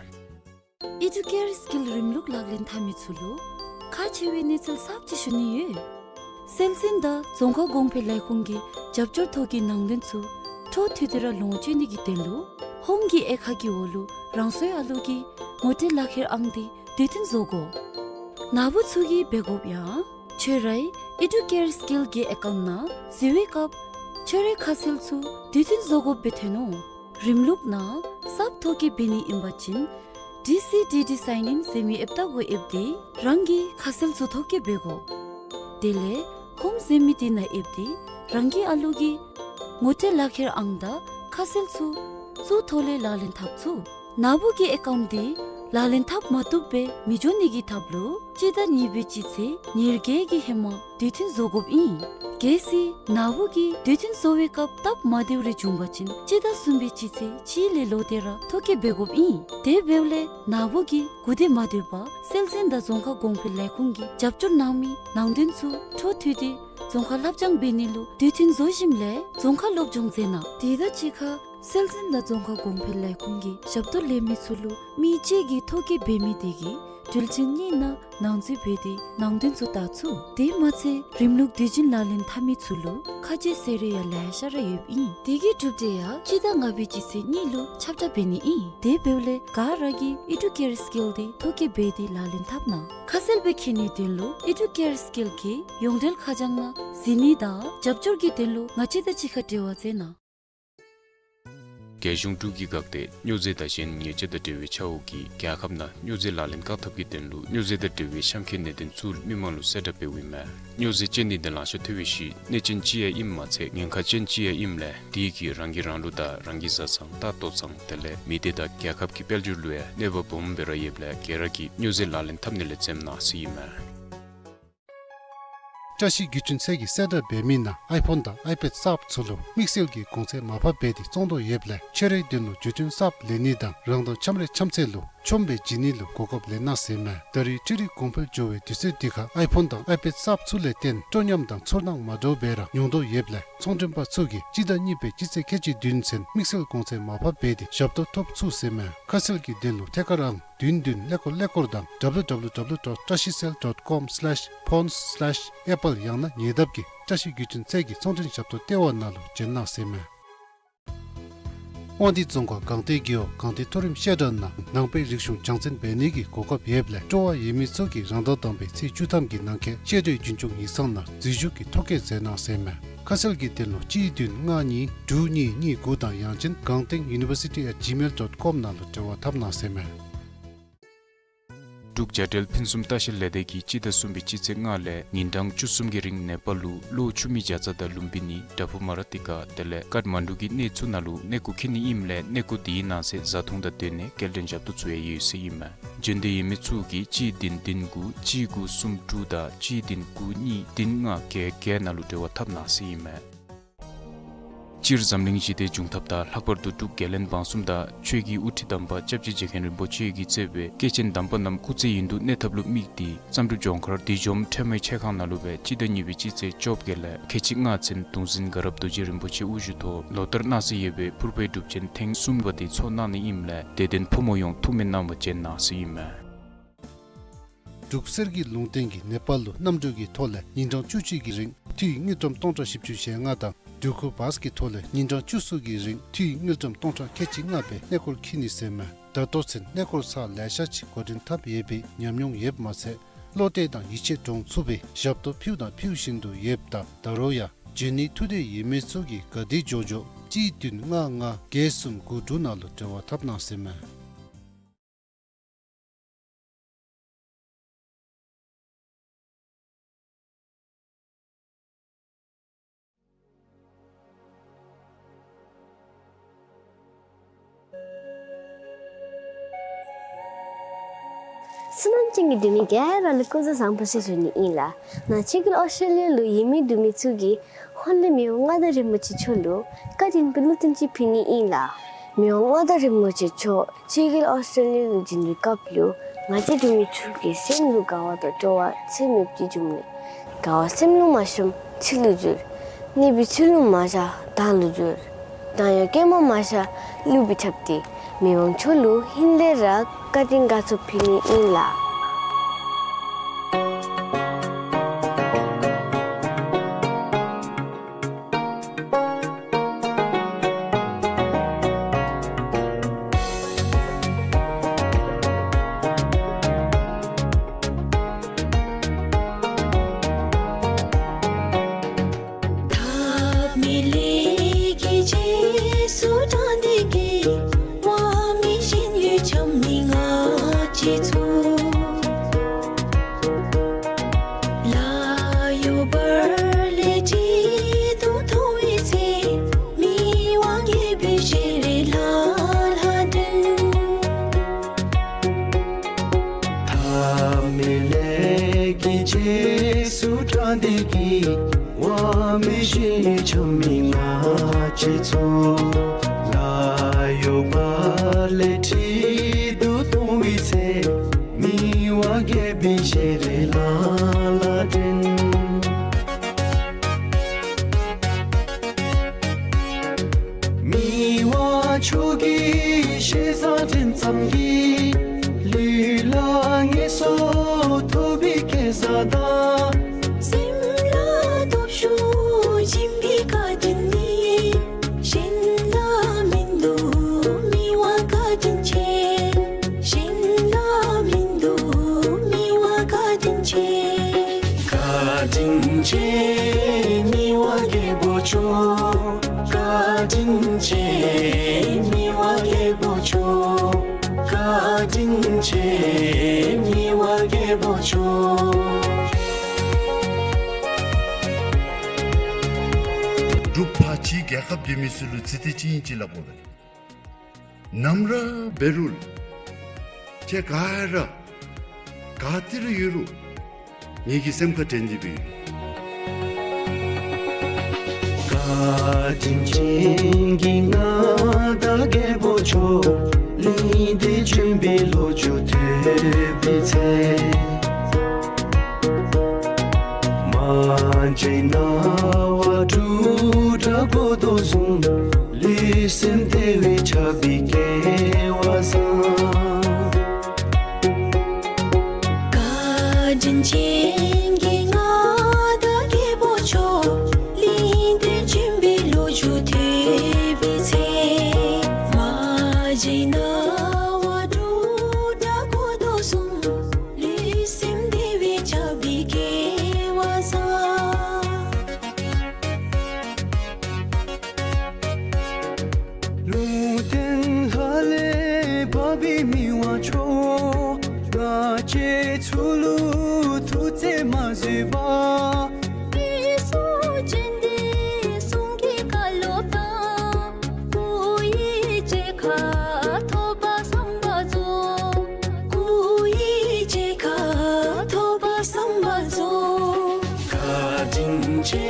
ཨི་ཌུ་ཀེར་སི་ཀིལ་རིམ་ལུགས་ལག་ལེན་འཐབ་མི་ཚུ་ལུ་ཁག་ཆེ་བའི་གནས་ཚུལ་གསརཔ་ཅིག་ཞུ་ནི་ཡོད། སྲོལ་འཛིན་དང་རྫོང་ཁ་གོང་འཕེལ་ལས་ཁུངས་ཀྱི་རྒྱབ་སྐྱོར་ཐོག་གི་ནང་དོན་ཚུ་འཕྲོ་མཐུད་དེ་ར་ལོངས་སྤྱོད་ནི་གི་དོན་ལུ་ཧོམ་གྱི་དབྱེ་ཁག་གི་འོག་ལུ་རང་སོའི་ཨ་ལོ་གི་ངོ་སྤྲོད་ལག་ཁྱེར་ཨང་འདི་དུས་མཐུན་བཟོ་དགོ། ནཱ་བུ་ཚུ་གིས་འབད་དགོཔ་ཡང་ཁྱོད་རའི་ཨི་ཌུ་ཀེར་སི་ཀིལ་གྱི་ཨེ་ཀའུནཊ་ནང་གཟིགས་པའི་སྐབས་ཁྱོད་རའི་ཁ་གསལ་ཚུ་དུས་མཐུན་བཟོ་དགོཔ་སྦེ་ཐོན་ནུག། རིམ་ལུགས་ནང་གསརཔ་ཐོ་བཀོད་འབད་ནི་ཨིན་པ་ཅིན་ཌི་སི་ཌི་ཌི་སའིན་ཨིན་ཟེར་མི་ཨེཔ་ལྟ་བུ་ཨེཔ་འདི་རང་གི་ཁ་གསལ་ཚུ་ཐོ་བཀོད་འབད་དགོ། དེ་ལས་ཧོམ་ཟེར་མི་འདི་ནང་ཨེཔ་འདི་རང་གི་ཨ་ལོ་གི་ངོ་སྤྲོད་ལག་ཁྱེར་ཨང་དང་ཁ་གསལ་ཚུ་ཚུ་ཐོག་ལས་ལག་ལེན་འཐབ་ཚུགས། ནཱ་བུ་གི་ཨེ་ཀའུནཊ་འདི་ལག་ལེན་འཐབ་མ་བཏུབ་སྦེ་མི་འགྱོ་ནི་གི་ཐབས་ལུ་སྤྱི་ཟླ་གཉིས་པའི་སྤྱི་ཚེས་ཉེར་བརྒྱད་ཀྱི་ཧེ་མ་དུས་མཐུན་བཟོ་དགོཔ་ཨིན། གལ་སྲིད་ནཱ་བུ་གིས་དུས་མཐུན་བཟོ་བའི་སྐབས་སྟབས་མ་བདེཝ་རེ་བྱུང་པ་ཅིན་སྤྱི་ཟླ་གསུམ་པའི་སྤྱི་ཚེས་གཅིག་ལས་ལོག་སྟེ་ར་ཐོ་བཀོད་འབད་དགོཔ་ཨིན། དེ་འབདཝ་ལས་ནཱ་བུ་གིས་གུ་དེ་མ་སྡོད་པར་སྲོལ་འཛིན་དང་རྫོང་ཁ་གོང་འཕེལ་ལས་ཁུངས་ཀྱིས་རྒྱབ་སྐྱོར་གནང་མི་ནང་དོན་ཚུ་འཕྲོ་མཐུད་དེ་རྫོང་ཁ་བསླབ་སྦྱང་འབད་ནི་ལུ་དུས་མཐུན་བཟོ་ཞིནམ་ལས་རྫོང་ཁ་སློབ་སྦྱོང་མཛད་གནང་། དེ་དང་གཅིག་ཁར་སྲོལ་འཛིན་དང་རྫོང་ཁ་གོང་འཕེལ་ལས་ཁུངས་ཀྱི་ཞབས་ཏོག་ལེན་མི་ཚུ་ལུ་མི་གཅིག་གིས་ཐོ་བཀོད་འབད་མི་དེ་གི་དྲུལ་ཆེན་གཉིས་ནང་ནང་འཛུལ་འབད་དེ་ནང་དོན་ཚུ་བལྟ་ཚུགས། དེ་མ་ཚད་རིམ་ལུགས་དུས་རྒྱུན་ལག་ལེན་འཐབ་མི་ཚུ་ལུ་ཁ་རྗེ་ཟེར་རེ་ཡང་ལེ་ཤ་ར་ཡོདཔ་ཨིན། དེ་གི་གྲུབ་འབྲས་ཡང་སྤྱི་ཟླ་ལྔ་པའི་སྤྱི་ཚེས་གཉིས་ལུ་ཁྱབ་བསྒྲགས་འབད་ནི་ཨིན། དེ་འབདཝ་ལས་ག་ར་གིས་ཨི་ཌུ་ཀེར་སི་ཀིལ་འདི་ཐོ་བཀོད་འབད་དེ་ལག་ལེན་འཐབ་གནང་། ཁ་གསལ་སྦེ་མཁྱེན་ནིའི་དོན་ལུ་ཨི་ཌུ་ཀེར་སི་ཀིལ་གྱི་ཡོངས་འབྲེལ་ཁ་བྱང་ནང་གཟིགས་ནི་དང་རྒྱབ་སྐྱོར་གྱི་དོན་ལུ་ང་བཅས་དང་གཅིག་ཁར་འབྲེལ་བ་མཛད་གནང་། རྒྱལ་གཞུང་འབྲུག་གི་འགག་སྡེ་སྨྱོ་རྫས་དང་གཞན་ཉེས་ཆད་དང་འབྲེལ་བའི་ཆ་འོག་གིས་རྒྱལ་ཁབ་ནང་སྨྱོ་རྫས་ལག་ལེན་བཀག་ཐབས་ཀྱི་དོན་ལུ་སྨྱོ་རྫས་དང་འབྲེལ་བའི་གཤམ་འཁོད་གནད་དོན་ཚུ་མི་མང་ལུ་གསལ་བསྒྲགས་འབདཝ་ཨིན་མས། སྨྱོ་རྫས་ཅན་འདི་དང་ལང་ཤོར་ཐལ་བའི་ཤུལ་གནོད་ཅན་ཅིག་ཡང་ཨིནམ་མ་ཚད་ཉེན་ཁ་ཅན་ཅིག་ཡང་ཨིནམ་ལས་དེ་གིས་རང་གིས་རང་ལུ་དང་རང་གི་བཟའ་ཚང་ལྟ་ལྟོ་ཚང་དེ་ལས་མི་སྡེ་དང་རྒྱལ་ཁབ་ཀྱི་དཔལ་འབྱོར་ལུ་ཡང་གནོད་པ་སྦོམ་སྦེ་ར་ཡོདཔ་ལས་ག་ར་གིས་སྨྱོ་རྫས་ལག་ལེན་འཐབ་ནི་ལས་འཛེམ་གནང་ཟེར་ཨིན་མས། བཀྲ་ཤིས་བརྒྱུད་འཕྲིན་ཚད་ཀྱིས་གསལ་བསྒྲགས་འབད་མི་ནང་ཨའི་ཕོན་དང་ཨའི་པེཌ་གསརཔ་ཚུ་ལུ་དམིགས་བསལ་གྱི་གོང་ཚད་མར་ཕབ་འབད་དེ་བཙོང་དོ་ཡོདཔ་ལས་ཁྱོད་རའི་དོན་ལུ་བརྒྱུད་འཕྲིན་གསརཔ་ལེན་ནི་དང་རང་དང་འཆམ་རའི་འཆམ་ཚད་ལུ་ཆོམ་སྦེ་བྱིན་ནི་ལུ་གོ་སྐབས་ལེན་གནང་ཟེར་མས། ད་རེས་འཕྲུལ་རིག་གོང་འཕེལ་འགྱོ་བའི་དུས་ཚོད་འདི་ཁར་ཨའི་ཕོན་དང་ཨའི་པེཌ་གསརཔ་ཚུ་ལས་བརྟེན་སྤྲོ་ཉམས་དང་ཚོར་སྣང་མ་འདྲཝ་སྦེ་ར་མྱོང་དོ་ཡོདཔ་ལས་ཚོང་མགྲོན་པ་ཚུ་གིས་སྤྱི་ཟླ་གཉིས་པའི་སྤྱི་ཚེས་ཁལ་གཅིག་བདུན་ཚུན་དམིགས་བསལ་གོང་ཚད་མར་ཕབ་འབད་དེ་ཞབས་ཏོག་ཐོབ་ཚུགས་ཟེར་མས། ཁ་གསལ་གྱི་དོན་ལུ་ཐད་ཀར་ཨང་བདུན་བདུན་ཀླད་ཀོར་ཀླད་ཀོར་དང་www dot trashicell dot com slash phones slash apple ཡང་ན་ཉེ་འདབས་ཀྱི་བཀྲ་ཤིས་བརྒྱུད་འཕྲིན་ཚད་ཀྱི་ཚོང་མགྲོན་ཞབས་ཏོག་ལྟེ་བ་ནང་ལུ་བྱོན་གནང་ཟེར་མས། དབང་འདུས་རྫོང་ཁག་སྒང་སྟེང་རྒེད་འོག་སྒང་སྟེང་མཐོ་རིམ་བཤད་གྲྭ་ནང་ནང་པའི་རིག་གཞུང་སྦྱང་བརྩོན་འབད་ནི་གི་གོ་སྐབས་ཡོདཔ་ལས་སྤྲོ་བ་ཡོད་མི་ཚུ་གིས་རང་ཟླ་དང་པའི་ཚེས་བཅུ་ཐམ་གྱི་ནང་འཁོད་བཤད་གྲྭའི་རྒྱུན་སྐྱོང་ཡིག་ཚང་ནང་འཛུལ་ཞུགས་ཀྱི་ཐོ་བཀོད་མཛད་གནང་ཟེར་མས། ཁ་གསལ་གྱི་དོན་ལུ་གཅིག་བདུན་ལྔ་གཉིས་དྲུག་གཉིས་གཉིས་དགུ་དང་ཡང་ཅིན་སྒང་སྟེང་university at gmail dot com ནང་ལུ་འབྲེལ་བ་འཐབ་གནང་ཟེར་མས། འབྲུག་བྱ་བྲལ་ཕུན་སུམ་ལྟ་བཤལ་ལས་སྡེ་གིས་སྤྱི་ཟླ་གསུམ་པའི་སྤྱི་ཚེས་ལྔ་ལས་ཉིན་གྲངས་བཅུ་གསུམ་གྱི་རིང་ནེ་པཱལ་ལུ་གློ་ཆུ་མིག་བྱ་ཙ་དང་ལུམ་བི་ནི་དྲ་ཕུ་མ་ར་ཏི་ཀ་དེ་ལས་ཀཏ་མན་ཌུ་གི་གནས་ཚུ་ནང་ལུ་གནས་སྐོར་འཁྱིད་ནི་ཨིནམ་ལས་གནས་སྐོར་དེའི་ནང་གསེས་བཟའ་འཐུང་དང་སྡོད་གནས་སྐྱེལ་འདྲེན་ཞབས་ཏོག་ཚུ་ཡང་ཡོད་ཟེར་ཨིན་མས། འབྱོན་འདོད་ཡོད་མི་ཚུ་གིས་གཅིག་བདུན་བདུན་དགུ་གཅིག་དགུ་གསུམ་དྲུག་དང་གཅིག་བདུན་དགུ་གཉིས་བདུན་ལྔ་བརྒྱད་བརྒྱད་ནང་ལུ་འབྲེལ་བ་འཐབ་གནང་ཟེར་ཨིན་མས། སྤྱིར་འཛམ་གླིང་ཞི་བདེ་འབྱུང་ཐབས་དང་ལྷག་པར་དུ་འབྲུག་རྒྱལ་བློན་འབངས་གསུམ་དང་ཆོས་ཀྱི་དབུ་ཁྲིད་དམ་པ་སྐྱབས་རྗེ་རྗེ་མཁན་རིན་པོ་ཆེ་གིས་གཙོས་པའི་སྐྱེས་ཆེན་དམ་པ་རྣམས་སྐུ་ཚེ་ཡུན་དུ་གནས་ཐབས་ལུ་དམིགས་ཏེ་བསམ་གྲུབ་ལྗོངས་མཁར་བདུད་འཇོམས་ཁྲོས་མའི་ཆས་ཁང་ནང་ལུ་སྦེ་སྤྱི་ཟླ་གཉིས་པའི་སྤྱི་ཚེས་བཅོ་བརྒྱད་ལས་ཁལ་གཅིག་ལྔ་ཚུན་གདུང་འཛིན་དགའ་རབ་རྡོ་རྗེ་རིན་པོ་ཆེ་དབུ་བཞུགས་ཐོག་ལོ་ལྟར་གནང་སྲོལ་ཡོད་པའི་ཕུར་པའི་སྒྲུབ་ཆེན་ཐེངས་གསུམ་པ་དེ་ཚོགས་གནང་ནི་ཨིནམ་ལས་དད་ལྡན་ཕོ་མོ་ཡོངས་ཐུགས་སྨོན་གནང་བར་བྱོན་གནང་ཟེར་ཨིན་མས། འབྲུག་གསེར་གྱི་ལུང་བསྟན་གྱིས་ནེ་པཱལ་ལུ་གནམ་གྲུ་གི་ཐོག་ལས་ཉིན་གྲངས་བཅུ་གཅིག་གི་རིང་འཐུས་དངུལ་ཀྲམ་སྟོང་ཕྲག་བཞི་བཅུ་ཞེ་ལྔ་དང་འགྲུལ་འཁོར་བཱས་ཀྱི་ཐོག་ལས་ཉིན་གྲངས་བཅུ་གསུམ་གྱི་རིང་འཐུས་དངུལ་ཀྲམ་སྟོང་ཕྲག་ཁལ་གཅིག་ལྔ་སྦེ་གནས་སྐོར་འཁྱིད་ནི་ཟེར་མས། ད་ལྟོ་ཚུན་གནས་སྐོར་ཚར་ལེ་ཤ་ཅིག་འགོ་འདྲེན་འཐབ་ཡོད་པའི་ཉམས་མྱོང་ཡོདཔ་མ་ཚད་བློ་གཏད་དང་ཡིད་ཆེས་འདྲོངས་ཚུགས་པའི་ཞབས་ཏོག་ཕུལཝ་དང་ཕུལ་བཞིན་དུ་ཡོདཔ་ད་ད་རུང་ཡང་འབྱོན་ནི་ཐུགས་འདོད་ཡོད་མི་ཚུ་གིས་ག་དེ་མགྱོགས་མགྱོགས་གཅིག་བདུན་ལྔ་ལྔ་བརྒྱད་གསུམ་དགུ་དྲུག་ནང་ལུ་འབྲེལ་བ་འཐབ་གནང་ཟེར་མས། བསོད་ནམས་ཅན་གྱི་འབྲུག་མི་ག་ར་ལུ་སྐུ་གཟུགས་བཟང་པོ་ཟེར་ཞུ་ནི་ཨིན་ལགས། ང་ཕྱི་རྒྱལ་ཨོསི་ཊྲེ་ལི་ཡ་ལུ་ཡོད་མི་འབྲུག་མི་ཚུ་གི་ཧོངས་ལས་མི་དབང་མངའ་བདག་རིན་པོ་ཆེ་མཆོག་ལུ་བཀའ་དྲིན་གྱི་བསྔོ་རྟེན་ཅིག་ཕུལ་ནི་ཨིན་ལགས། མི་དབང་མངའ་བདག་རིན་པོ་ཆེ་མཆོག་ཕྱི་རྒྱལ་ཨོསི་ཊྲེ་ལི་ཡ་ལུ་བྱོན་པའི་སྐབས་ལུ་ང་བཅས་འབྲུག་མི་ཚུ་གི་སེམས་ལུ་དགའ་བ་དང་སྤྲོ་བ་ཚད་མེདཔ་ཅིག་བྱུངམ་ལས་དགའ་བ་སེམས་ལུ་མ་ཤོངམ་ཕྱི་ལུ་འགྱུར། ནད་པའི་ཚུལ་ལུ་མ་བཞག་དྭངས་ལུ་འགྱུར། དྭངས་ཡང་སྐྱོན་མ་མ་བཞག་ལུ་སྦེ་འཁྲབ་སྟེ་མི་དབང་མཆོག་ལུ་ཧིང་ལས་ར་བཀའ་དྲིན་དགའ་ཚོར་ཕུལ་ནི་ཨིན་ལགས། ཐབས་མེད་ལས་ཀྱི་རྗེས་སུ་འབྲངས་ཏེ་གི་དབང་མེད་ཞིང་ཡུལ་ཆགས་མི་ང་བཅས་ཚུ། ལཱ་གཡོག་པར་ལས་བྲེལ་དུ་མཐོང་བའི་ཚེ། མི་དབང་རྒྱལ་པོའི་ཞལ་རས་ལྷང་ལྷང་དྲན། ཐབས་མེད་ལས་ཀྱི་རྗེས་སུ་འབྲངས་ཏེ་གི་དབང་མེད་ཞིང་ཡུལ་ཆགས་མི་ང་བཅས་ཚུ། ལཱ་གཡོག་པར་ལས་བྲེལ་དུ་མཐོང་བའི་ཚེ། མི་དབང་རྒྱལ་པོའི་ཞལ་རས་ལྷང་ལྷང་དྲན། མི་དབང་མཆོག་གི་ཞལ་བཟང་དྲན་ཙམ་གྱིས། ལུས་ལ་ངལ་གསོ་ཐོབ་པའི་སྐལ་བཟང་དང་། སེམས་ལ་སྟོབས་ཤུགས་སྦྱིན་པའི་བཀའ་དྲིན་ནི། གཞན་ལ་མིན་འདུག་མི་དབང་བཀའ་དྲིན་ཆེ། གཞན་ལ་མིན་འདུག་མི་དབང་བཀའ་དྲིན་ཆེ། བཀའ་དྲིན་ཆེ་མི་དབང་རྒྱལ་པོ་མཆོག། བཀའ་དྲིན་ཆེ་མི་དབང་རྒྱལ་པོ་མཆོག། བཀའ་དྲིན་ཆེ་མི་དབང་རྒྱལ་པོ་མཆོག། འབྲུག་ཕར་ཕྱི་རྒྱལ་ཁབ་འདི་མི་ཚུ་ལུ་ཚིག་དེ་ཅིག་ཨིན་ཅི་སླབ་དགོ་པས། ནམ་ར་འབད་རུང་ཁྱེད་ག་ར་ག་ཏེ་ར་ཡོད་རུང་ངེ་གི་སེམས་ཁར་དྲན་ཏེ་སྦེ་ཡོད། བཀའ་དྲིན་ཅན་གྱི་མངའ་བདག་རྒྱལ་པོ་མཆོག། གླིང་འདིར་བྱོན་པའི་ལོ་རྒྱུས་ཐོས་པའི་ཚེ། མ་མཇལ་རྣ་བ་དྲུག་སྒྲ་གོ་དོ་བཟུམ། ལུས་སེམས་བདེ་བའི་ཆགས་པའི་སྐལ་བ་བཟང་། བཀའ་དྲིན་ཅན་གྱི་མངའ་བདག་རྒྱལ་པོ་མཆོག། གླིང་འདིར་བྱོན་པའི་ལོ་རྒྱུས་ཐོས་པའི་ཚེ། མ་མཇལ་རྣ་བ་དྲུག་སྒྲ་གོ་དོ་བཟུམ། ལུས་སེམས་བདེ་བའི་ཆགས་པའི་སྐལ་བ་བཟང་། ལུང་བསྟན་ལྷ་ལས་བབས་པའི་མི་དབང་མཆོག། ང་བཅས་ཚུ་ལུ་ཐུགས་བརྩེ་མ་བཟོད་པར། སྲིད་གསུམ་སྤྱན་ལྡན་གསུང་གི་བཀའ་སློབ་དང་། སྐུ་ཡི་མཇལ་ཁ་ཐོབ་པར་བསམ་པ་རྫོགས། སྐུ་ཡི་མཇལ་ཁ་ཐོབ་པར་བསམ་པ་རྫོགས། བཀའ་དྲིན་ཆེ་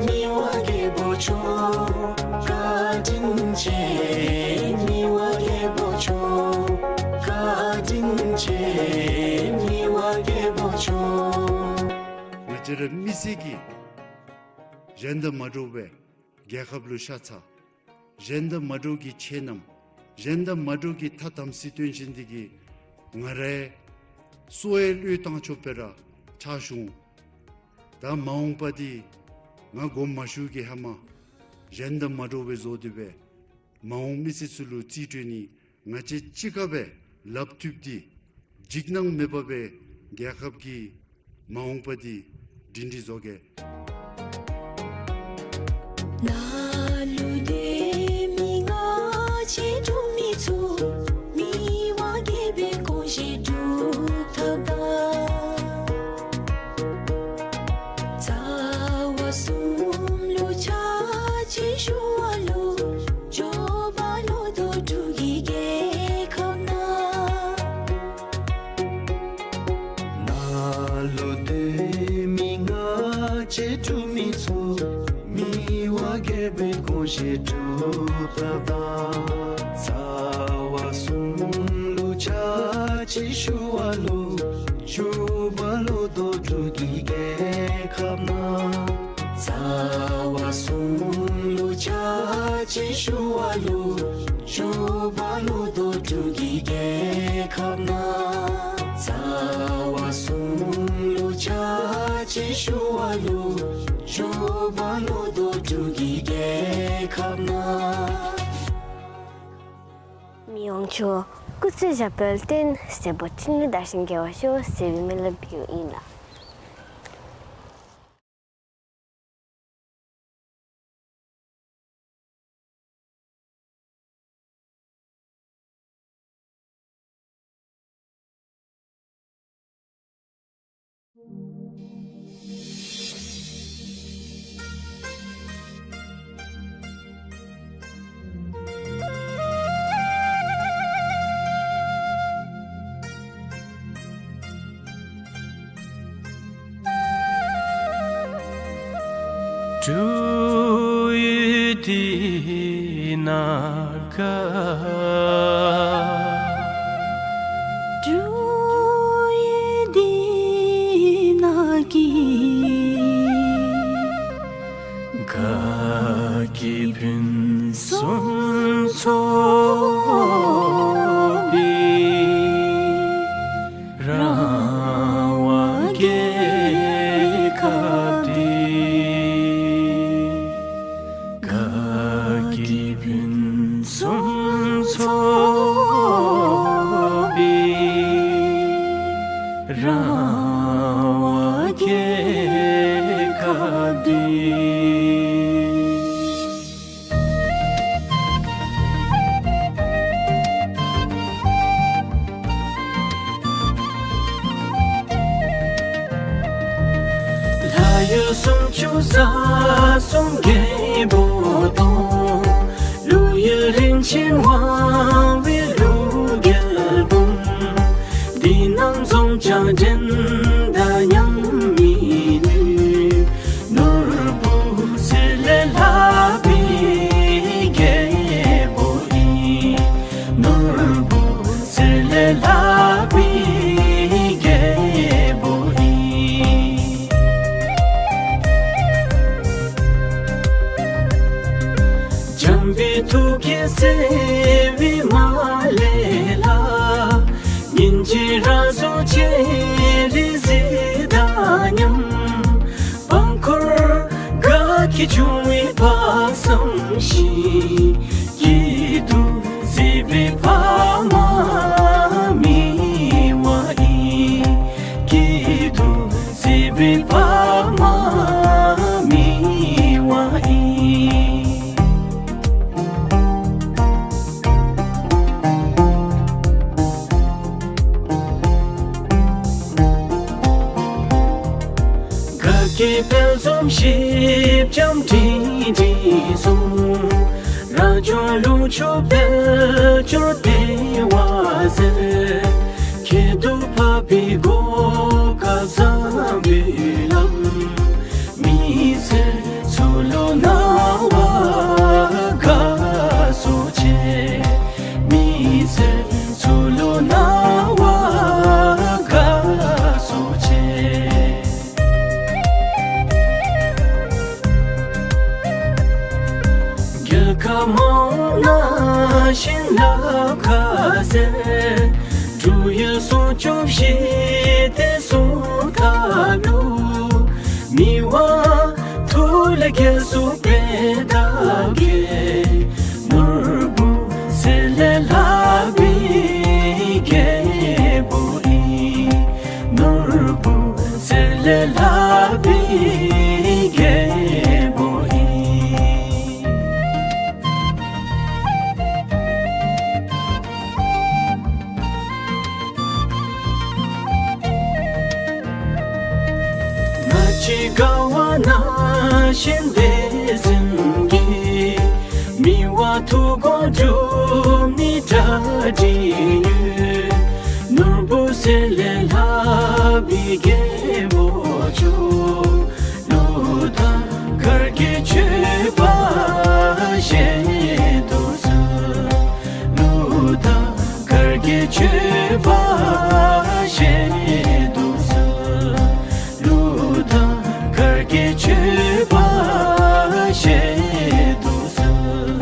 མི་དབང་རྒྱལ་པོ་མཆོག། བཀའ་དྲིན་ཆེ་མི་དབང་རྒྱལ་པོ་མཆོག། བཀའ་དྲིན་ཆེ་མི་དབང་རྒྱལ་པོ་མཆོག། ང་བཅས་ར་མི་སེར་གྱི་གཞན་དང་མ་འདྲཝ་སྦེ་རྒྱལ་ཁབ་ལུ་ཤ་ཚ། གཞན་དང་མ་འདྲཝ་གི་ཁྱད་རྣམ། གཞན་དང་མ་འདྲཝ་གི་ཐ་དམ་ཚིག་སྟོན་བཞིན་འདི་གིས་ང་རའི་སྲོག་ཡང་བློས་བཏང་ཆོག་པའི་ར་ཆགས་བྱུང་། ད་མ་འོངས་པ་འདི་ང་དགོངསམ་མ་ཞུ་གི་ཧེ་མ་གཞན་དང་མ་འདྲཝ་སྦེ་བཟོ་སྟེ་སྦེ་མ་འོངས་མི་སེར་ཚུ་ལུ་རྩིས་སྤྲོད་ནི་ ང་བཅས་གཅིག་ཁར་སྦེ་ལགཔ་མཐུད་དེ་འཇིགས་སྣང་མེད་པར་སྦེ་རྒྱལ་ཁབ་ཀྱི་མ་འོངས་པ་འདི་སྒྲིང་སྒྲི་བཟོ་གེ། ནཱ་ལུ་སྡོད་མི་ང་བཅས་འབྲུག་མི་ཚུ། མི་དབང་རྒྱལ་པོའི་དགོངས་བཞེད་སྒྲུབ་ཐབས་དང་། རྩ་བ་གསུམ་ལུ་ཕྱག་ཕྱི་ཞུ་བ་ལུ། བཞུགས་པ་ལུ་རྡོ་འབྲུག་གི་རྒྱལ་ཁབ་ནང་། རྩ་བ་གསུམ་ལུ་ཕྱག་ཕྱི་ཞུ་བ་ལུ། བཞུགས་པ་ལུ་རྡོ་འབྲུག་གི་རྒྱལ་ཁབ་ནང་། རྩ་བ་གསུམ་ལུ་ཕྱག་ཕྱི་ཞུ་བ་ལུ། བཞུགས་པ་ལུ་རྡོ་འབྲུག་གི་རྒྱལ་ཁབ་ནང་། མི་དབང་མཆོག་སྐུ་ཚེ་ཞབས་པད་བརྟན། སྲས་པོ་འཕྲིན་ལས་དར་ཞིང་རྒྱས་པར་ཤོག་ཟེར་བའི་སྨོན་ལམ་ཕུལཝ་ཨིན་ལགས། འབྲུག་ཡུལ་འདི་ནང་ག། འབྲུག་ཡུལ་འདི་ནང་གི། དགའ་སྐྱིད་ཕུན་སུམ་ཚོགས་པའི་རང་དབང་རྒྱལ་ཁབ་འདི། དགའ་སྐྱིད་ཕུན་སུམ་ཚོགས་པའི་རང་དབང་རྒྱལ་ཁབ་འདི། ལྷ་ཡུལ་སུམ་ཅུ་རྩ་གསུམ་རྒྱལ་པོ་དང་། ཀླུ་ཡུལ་རིན་ཆེན་དབང་བའི་ཀླུ་རྒྱལ་འབུམ། འདི་རྣམས་འཛོམས་ཀྱང་འགྲན་ཟླ་མཉམ་མི་ནུས། ནོར་བུ་གསེར་ལས་ལྷག་པའི་རྒྱལ་པོ་ཨིན། ནོར་བུ་གསེར་ལས་ལྷག་པའི་རྒྱལ་པོ་ཨིན། འཇམ་པའི་ཐུགས་ཀྱི་སེར་བའི་མ་ལེ་ལ། སྙིང་རྗེ་རང་གཟུགས་ཅེ་རེ་གཟི་དང་མཉམ། པང་འཁོར་དགའ་སྐྱིད་འབྱུང་བའི་དཔག་བསམ་ཤིང་། སྐྱིད་སྡུག་གཟིགས་པའི་ཕ་མ་མི་དབང་ཨིན། སྐྱིད་སྡུག་གཟིགས་པའི་ཕ་མ་མི་དབང་ཨིན། དགའ་སྐྱིད་དཔལ་འཛོམས་ཞིབ་འཇམ་སྒྲིང་སྒྲིང་གསུང་། རང་བྱུང་ལུག་ཁྱུ་དཔལ་འབྱོར་བདེ་བ་ཟེར། ཁྱད་དུ་འཕགས་པའི་གོ་སྐབས་བཟང་པོའི་ལམ། མི་སེར་ཚུ་ལུ་སྣང་བ་དགའ་ཚོར་ཆེ། མི་སེར་ཚུ་ལུ་སྣང་བ་དགའ་ཚོར་ཆེ། རྒྱལ་ཁབ་མང་ནང་བཞིན་ལ་ཁ་ཟེར། འབྲུག་ཡུལ་སུམ་ཅུ་བཞི་སྡེ་གསུམ་ཁ་ལུ། མི་དབང་ཐུགས་ལས་རྒྱལ་སྲས་དཔལ་དར་རྒྱས། ནོར་བུ་གསེར་ལས་ལྷག་ ཐུགས་དགོངས་སྒྲུབ་ནི་གྲ་སྒྲིག་ཡོད། ནོར་བུ་གསེར་ལས་ལྷག་པའི་རྒྱལ་པོ་མཆོག། ཀླུ་དང་གར་གྱི་མཆོད་པ་བཞེས་དུ་གསོལ། ཀླུ་དང་གར་གྱི་མཆོད་པ་བཞེས་དུ་གསོལ། ཀླུ་དང་གར་གྱི་མཆོད་པ་བཞེས་དུ་གསོལ།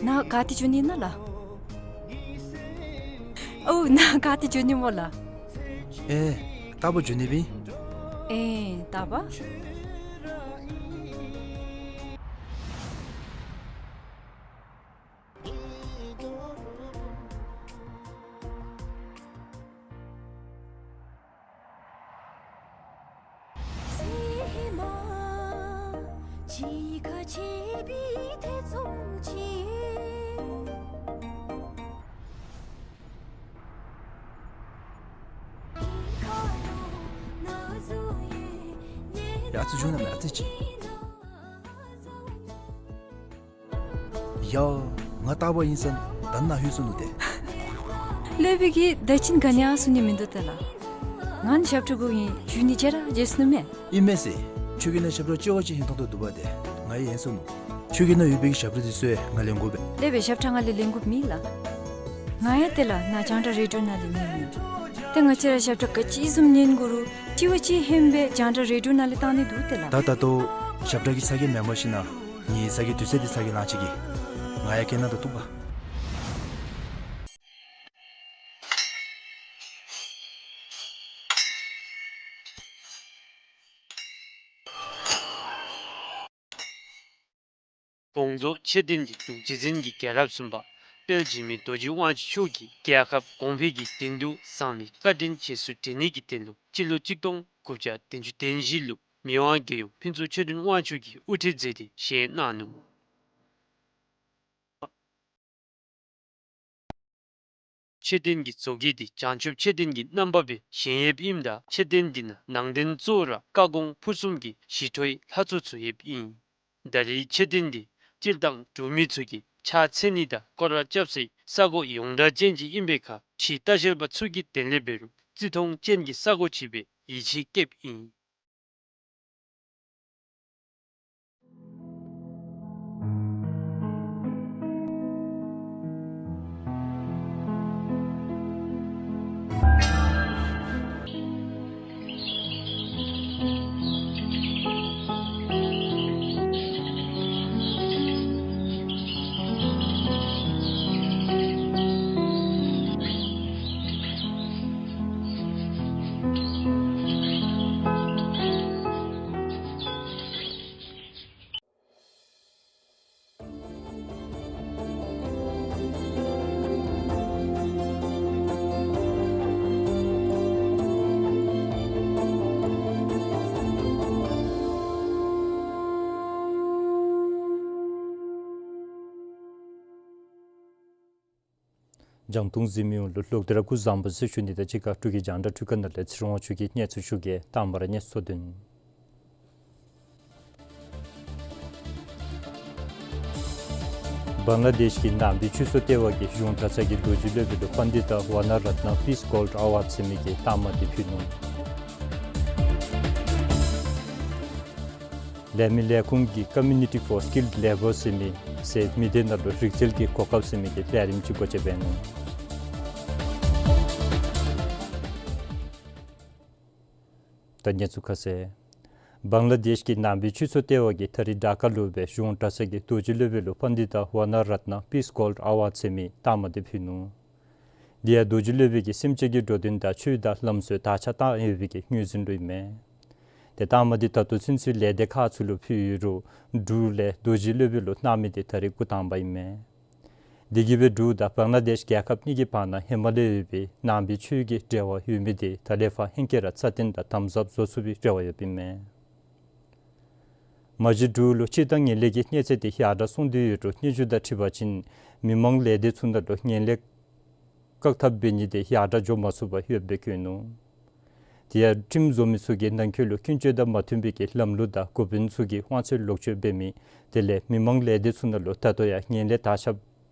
ནཱ་ག་ཏེ་འགྱོ་ནི་ཨིན་ན་ལགས། ཨོ་ནཱ་ག་ཏེ་འགྱོ་ནི་སྨོ་ལགས། ཨེ་རྟག་པར་འགྱོ་ནི་ཨིན། ཨེ་རྟག་པར། ཡ་ཨ་ཙི་བྱུང་ན་མེད་ཨ་ཙི་ཅིག། ཡ་ང་རྟག་པར་ཨིན་ས་ད་ནཱ་ལྷོད་སོ་ནུག་ཏེ། སློབ་དཔོན་གྱིས་ད་ཅི་ག་ནི་ཡང་གསུང་ནི་མིན་འདུག་ཏེ་ལགས། ང་ནི་ཞབས་ཁྲ་དགོ་ཨིན་ཞུ་ནི་བརྗེད་ར་བརྗེད་སོ་ནུག་མས། ཨིན་མས་ཟེར། ཁྱོད་ཀྱིས་ནཱ་ཞབས་ཁྲ་ལྕི་བ་ཅིག་ཧིང་ཐོང་ཐོང་འདུག་པ་ཏེ། ང་ཡང་ཡེངས་སོ་ནུག། ཁྱོད་ཀྱི་ནཱ་ཡོད་པའི་གི་ཞབས་ཁྲ་དེ་ཚུ་ཡང་ང་ལེན་དགོ་པས། སློབ་དཔོན་ཞབས་ཁྲ་ང་ལས་ལེན་དགོཔ་མེད་ལགས། ང་ཡང་ཏེ་ལགས་ནཱ་རྒྱང་བསྒྲགས་རེ་ཌིའོ་ནང་ལས་ཉན་མི་ཨིན། ཏེ་ང་བཅས་ར་ཞབས་ཁྲ་ག་ཅི་བཟུམ་ཉན་དགོ་རུང་ལྕི་བ་ཅིག་ཧེ་མ་སྦེ་རྒྱང་བསྒྲགས་རེ་ཌིའོ་ནང་ལས་བཏང་ནི་འདུག་ཏེ་ལགས། ད་ད་ལྟོ་ཞབས་ཁྲ་གི་ཚ་གྱང་མེན་པར་ཞིན་ན་ངེའི་ཚ་གྱང་དུས་ཚོད་འདི་ཚ་གྱང་ལང་ཅི་གི། ང་ཡང་སྐད་ནང་དུ་གཏུག་པ། དགོངས་རྫོགས་མཆོད་རྟེན་གྱི་འདུ་བྱེད་འཛིན་གྱི་རྒྱལ་རབས་གསུམ་པ་དཔལ་འཇིགས་མེད་རྡོ་རྗེ་དབང་ཕྱུག་མཆོག་གིས་རྒྱལ་ཁབ་གོང་འཕེལ་གྱི་དོན་དུ་བསམ་པའི་བཀའ་དྲིན་རྗེས་སུ་དྲན་ནི་གི་དོན་ལུ་སྤྱི་ལོ་གཅིག་སྟོང་དགུ་བརྒྱ་བདུན་ཅུ་དོན་བཞི་ལུ་མི་དབང་རྒྱལ་ཡུམ་ཕུན་ཚོགས་ཆོས་སྒྲོན་དབང་ཕྱུག་གིས་དབུ་ཁྲིད་མཛད་དེ་བཞེངས་གནང་ནུག། མཆོད་རྟེན་གྱི་བཟོ་བཀོད་འདི་བྱང་ཆུབ་མཆོད་རྟེན་གྱི་རྣམ་པ་སྦེ་བཞེངས་ཡོདཔ་ཨིནམ་ད་མཆོད་རྟེན་འདི་ནང་ནང་རྟེན་གཙོ་བོ་ར་བཀའ་དགོངས་ཕུར་གསུམ་གྱི་ཞི་ཁྲོའི་ལྷ་ཚོགས་ཚུ་ཡོདཔ་ཨིན། ད་རེས་མཆོད་རྟེན་འདི་སྤྱིར་བཏང་འབྲུག་མི་ཚུ་གིས་ཕྱག་འཚལ་ནི་དང་སྐོར་ར་རྐྱབ་སའི་ས་གོ་ཡོངས་གྲགས་ཅན་ཅིག་ཨིན་པའི་ཁར་ཕྱི་ལྟ་བཤལ་པ་ཚུ་གིས་དེ་ལས་འབད་རུང་བརྩི་མཐོང་ཅན་གྱི་ས་གོ་ཅིག་སྦེ་ཡིད་ཆེས་བསྐྱེདཔ་ཨིན། རྒྱང་མཐོང་གཟིགས་མི་ཡོངས་ལུ་ལོག་སྟེ་ར་སྐུ་གཟུགས་བཟང་པོ་ཟེར་ཞུ་ནི་དང་གཅིག་ཁར་འབྲུག་གི་རྒྱང་བསྒྲགས་འཕྲུལ་ཁང་ནང་ལས་ཚེ་རིང་དབང་ཕྱུག་གིས་གནས་ཚུལ་ཞུ་གེ། དང་པ་ར་གནས་ཚུལ་བདུན། བང་ལ་དེཤ་གི་ནང་པའི་ཆོས་སྲུང་ལྟེ་བ་གིས་གཞུང་གྲྭ་ཚང་གི་རྡོ་རྗེ་སློབ་དཔོན་ལུ་པཎྜི་ཏ་ཝ་ན་རཏྣ་Peace Gold Award ཟེར་མི་གི་རྟགས་མ་འདི་ཕུལ་ནུག། ལས་མི་ལས་ཁུངས་ཀྱིས་Community for Skilled Labour ཟེར་མི་ཟེར་མི་སྡེ་ནང་ལུ་རིག་རྩལ་གྱི་གོ་སྐབས་ཟེར་མི་གི་ལས་རིམ་ཅིག་སྒོ་འབྱེད་འབད་ནུག། ད་གནས་ཚུལ་ཁ་གསལ། བང་ལ་དེཤ་གི་ནང་པའི་ཆོས་སྲུང་ལྟེ་བ་གིས་ད་རིས་ཌ་ཀ་ལུ་སྦེ་གཞུང་གྲྭ་ཚང་གི་རྡོ་རྗེ་སློབ་དཔོན་ལུ་པཎྜི་ཏ་ཝ་ན་རཏྣ་Peace Gold Award ཟེར་མི་རྟགས་མ་འདི་ཕུལ་ནུག། འདི་ཡང་རྡོ་རྗེ་སློབ་དཔོན་གྱིས་སེམས་ཅན་གྱི་འགྲོ་དོན་དང་ཆོས་དང་ལམ་སྲོལ་དར་ཁྱབ་བཏང་ཡོད་པའི་གི་ངོས་འཛིན་ལུ་ཨིན་མས། ཏེ་རྟགས་མ་འདི་ད་ལྟོ་ཚུན་ཚོད་ལས་སྡེ་ཁག་ཚུ་ལུ་ཕུལ་ཡོད་རུང་འབྲུག་ལས་རྡོ་རྗེ་སློབ་དཔོན་ལུ་གནང་མི་འདི་ད་རིས་འགོ་དང་པ་ཨིན་མས། དེ་གིས་སྦེ་འབྲུག་དང་བང་ལ་དེཤ་རྒྱལ་ཁབ་གཉིས་ཀྱི་བར་ན་ཧེ་མ་ལས་ཡོད་པའི་ནང་པའི་ཆོས་ཀྱི་འབྲེལ་བ་ཡོད་མི་དེ་ད་ལས་ཕར་ཧེང་སྐལ་ར་ཚ་བརྟན་དང་དམ་ཟབ་བཟོ་ཚུགས་པའི་རེ་བ་ཡོདཔ་ཨིན་མས། མ་གཞི་འབྲུག་ལུ་སྤྱིར་བཏང་ངན་ལྷད་ཀྱི་གནས་ཚད་དེ་ཡར་དྲག་སོང་སྟེ་ཡོད་རུང་སྙན་ཞུ་དང་འཁྲིལ་བ་ཅིན་མི་མང་ལས་སྡེ་ཚུ་ནང་ལུ་ངན་ལྷད་བཀག་ཐབས་འབད་ནི་དེ་ཡར་དྲག་འགྱོ་མ་ཚུགས་པར་ཡོདཔ་སྦེ་བཀོད་ནུག། དེ་ཡང་ཁྲིམས་བཟོ་མི་ཚུ་གིས་ནང་འཁོད་ལུ་ཀུན་སྤྱོད་དང་མ་མཐུན་པའི་གི་ལམ་ལུགས་དང་འགོ་དཔོན་ཚུ་གི་དབང་ཚད་ལོག་སྤྱོད་འབད་མི་དེ་ལས་མི་མང་ལས་སྡེ་ཚུ་ནང་ལུ་ད་ལྟོ་ཡང་ངན་ལྷད་དར་ཁྱབ་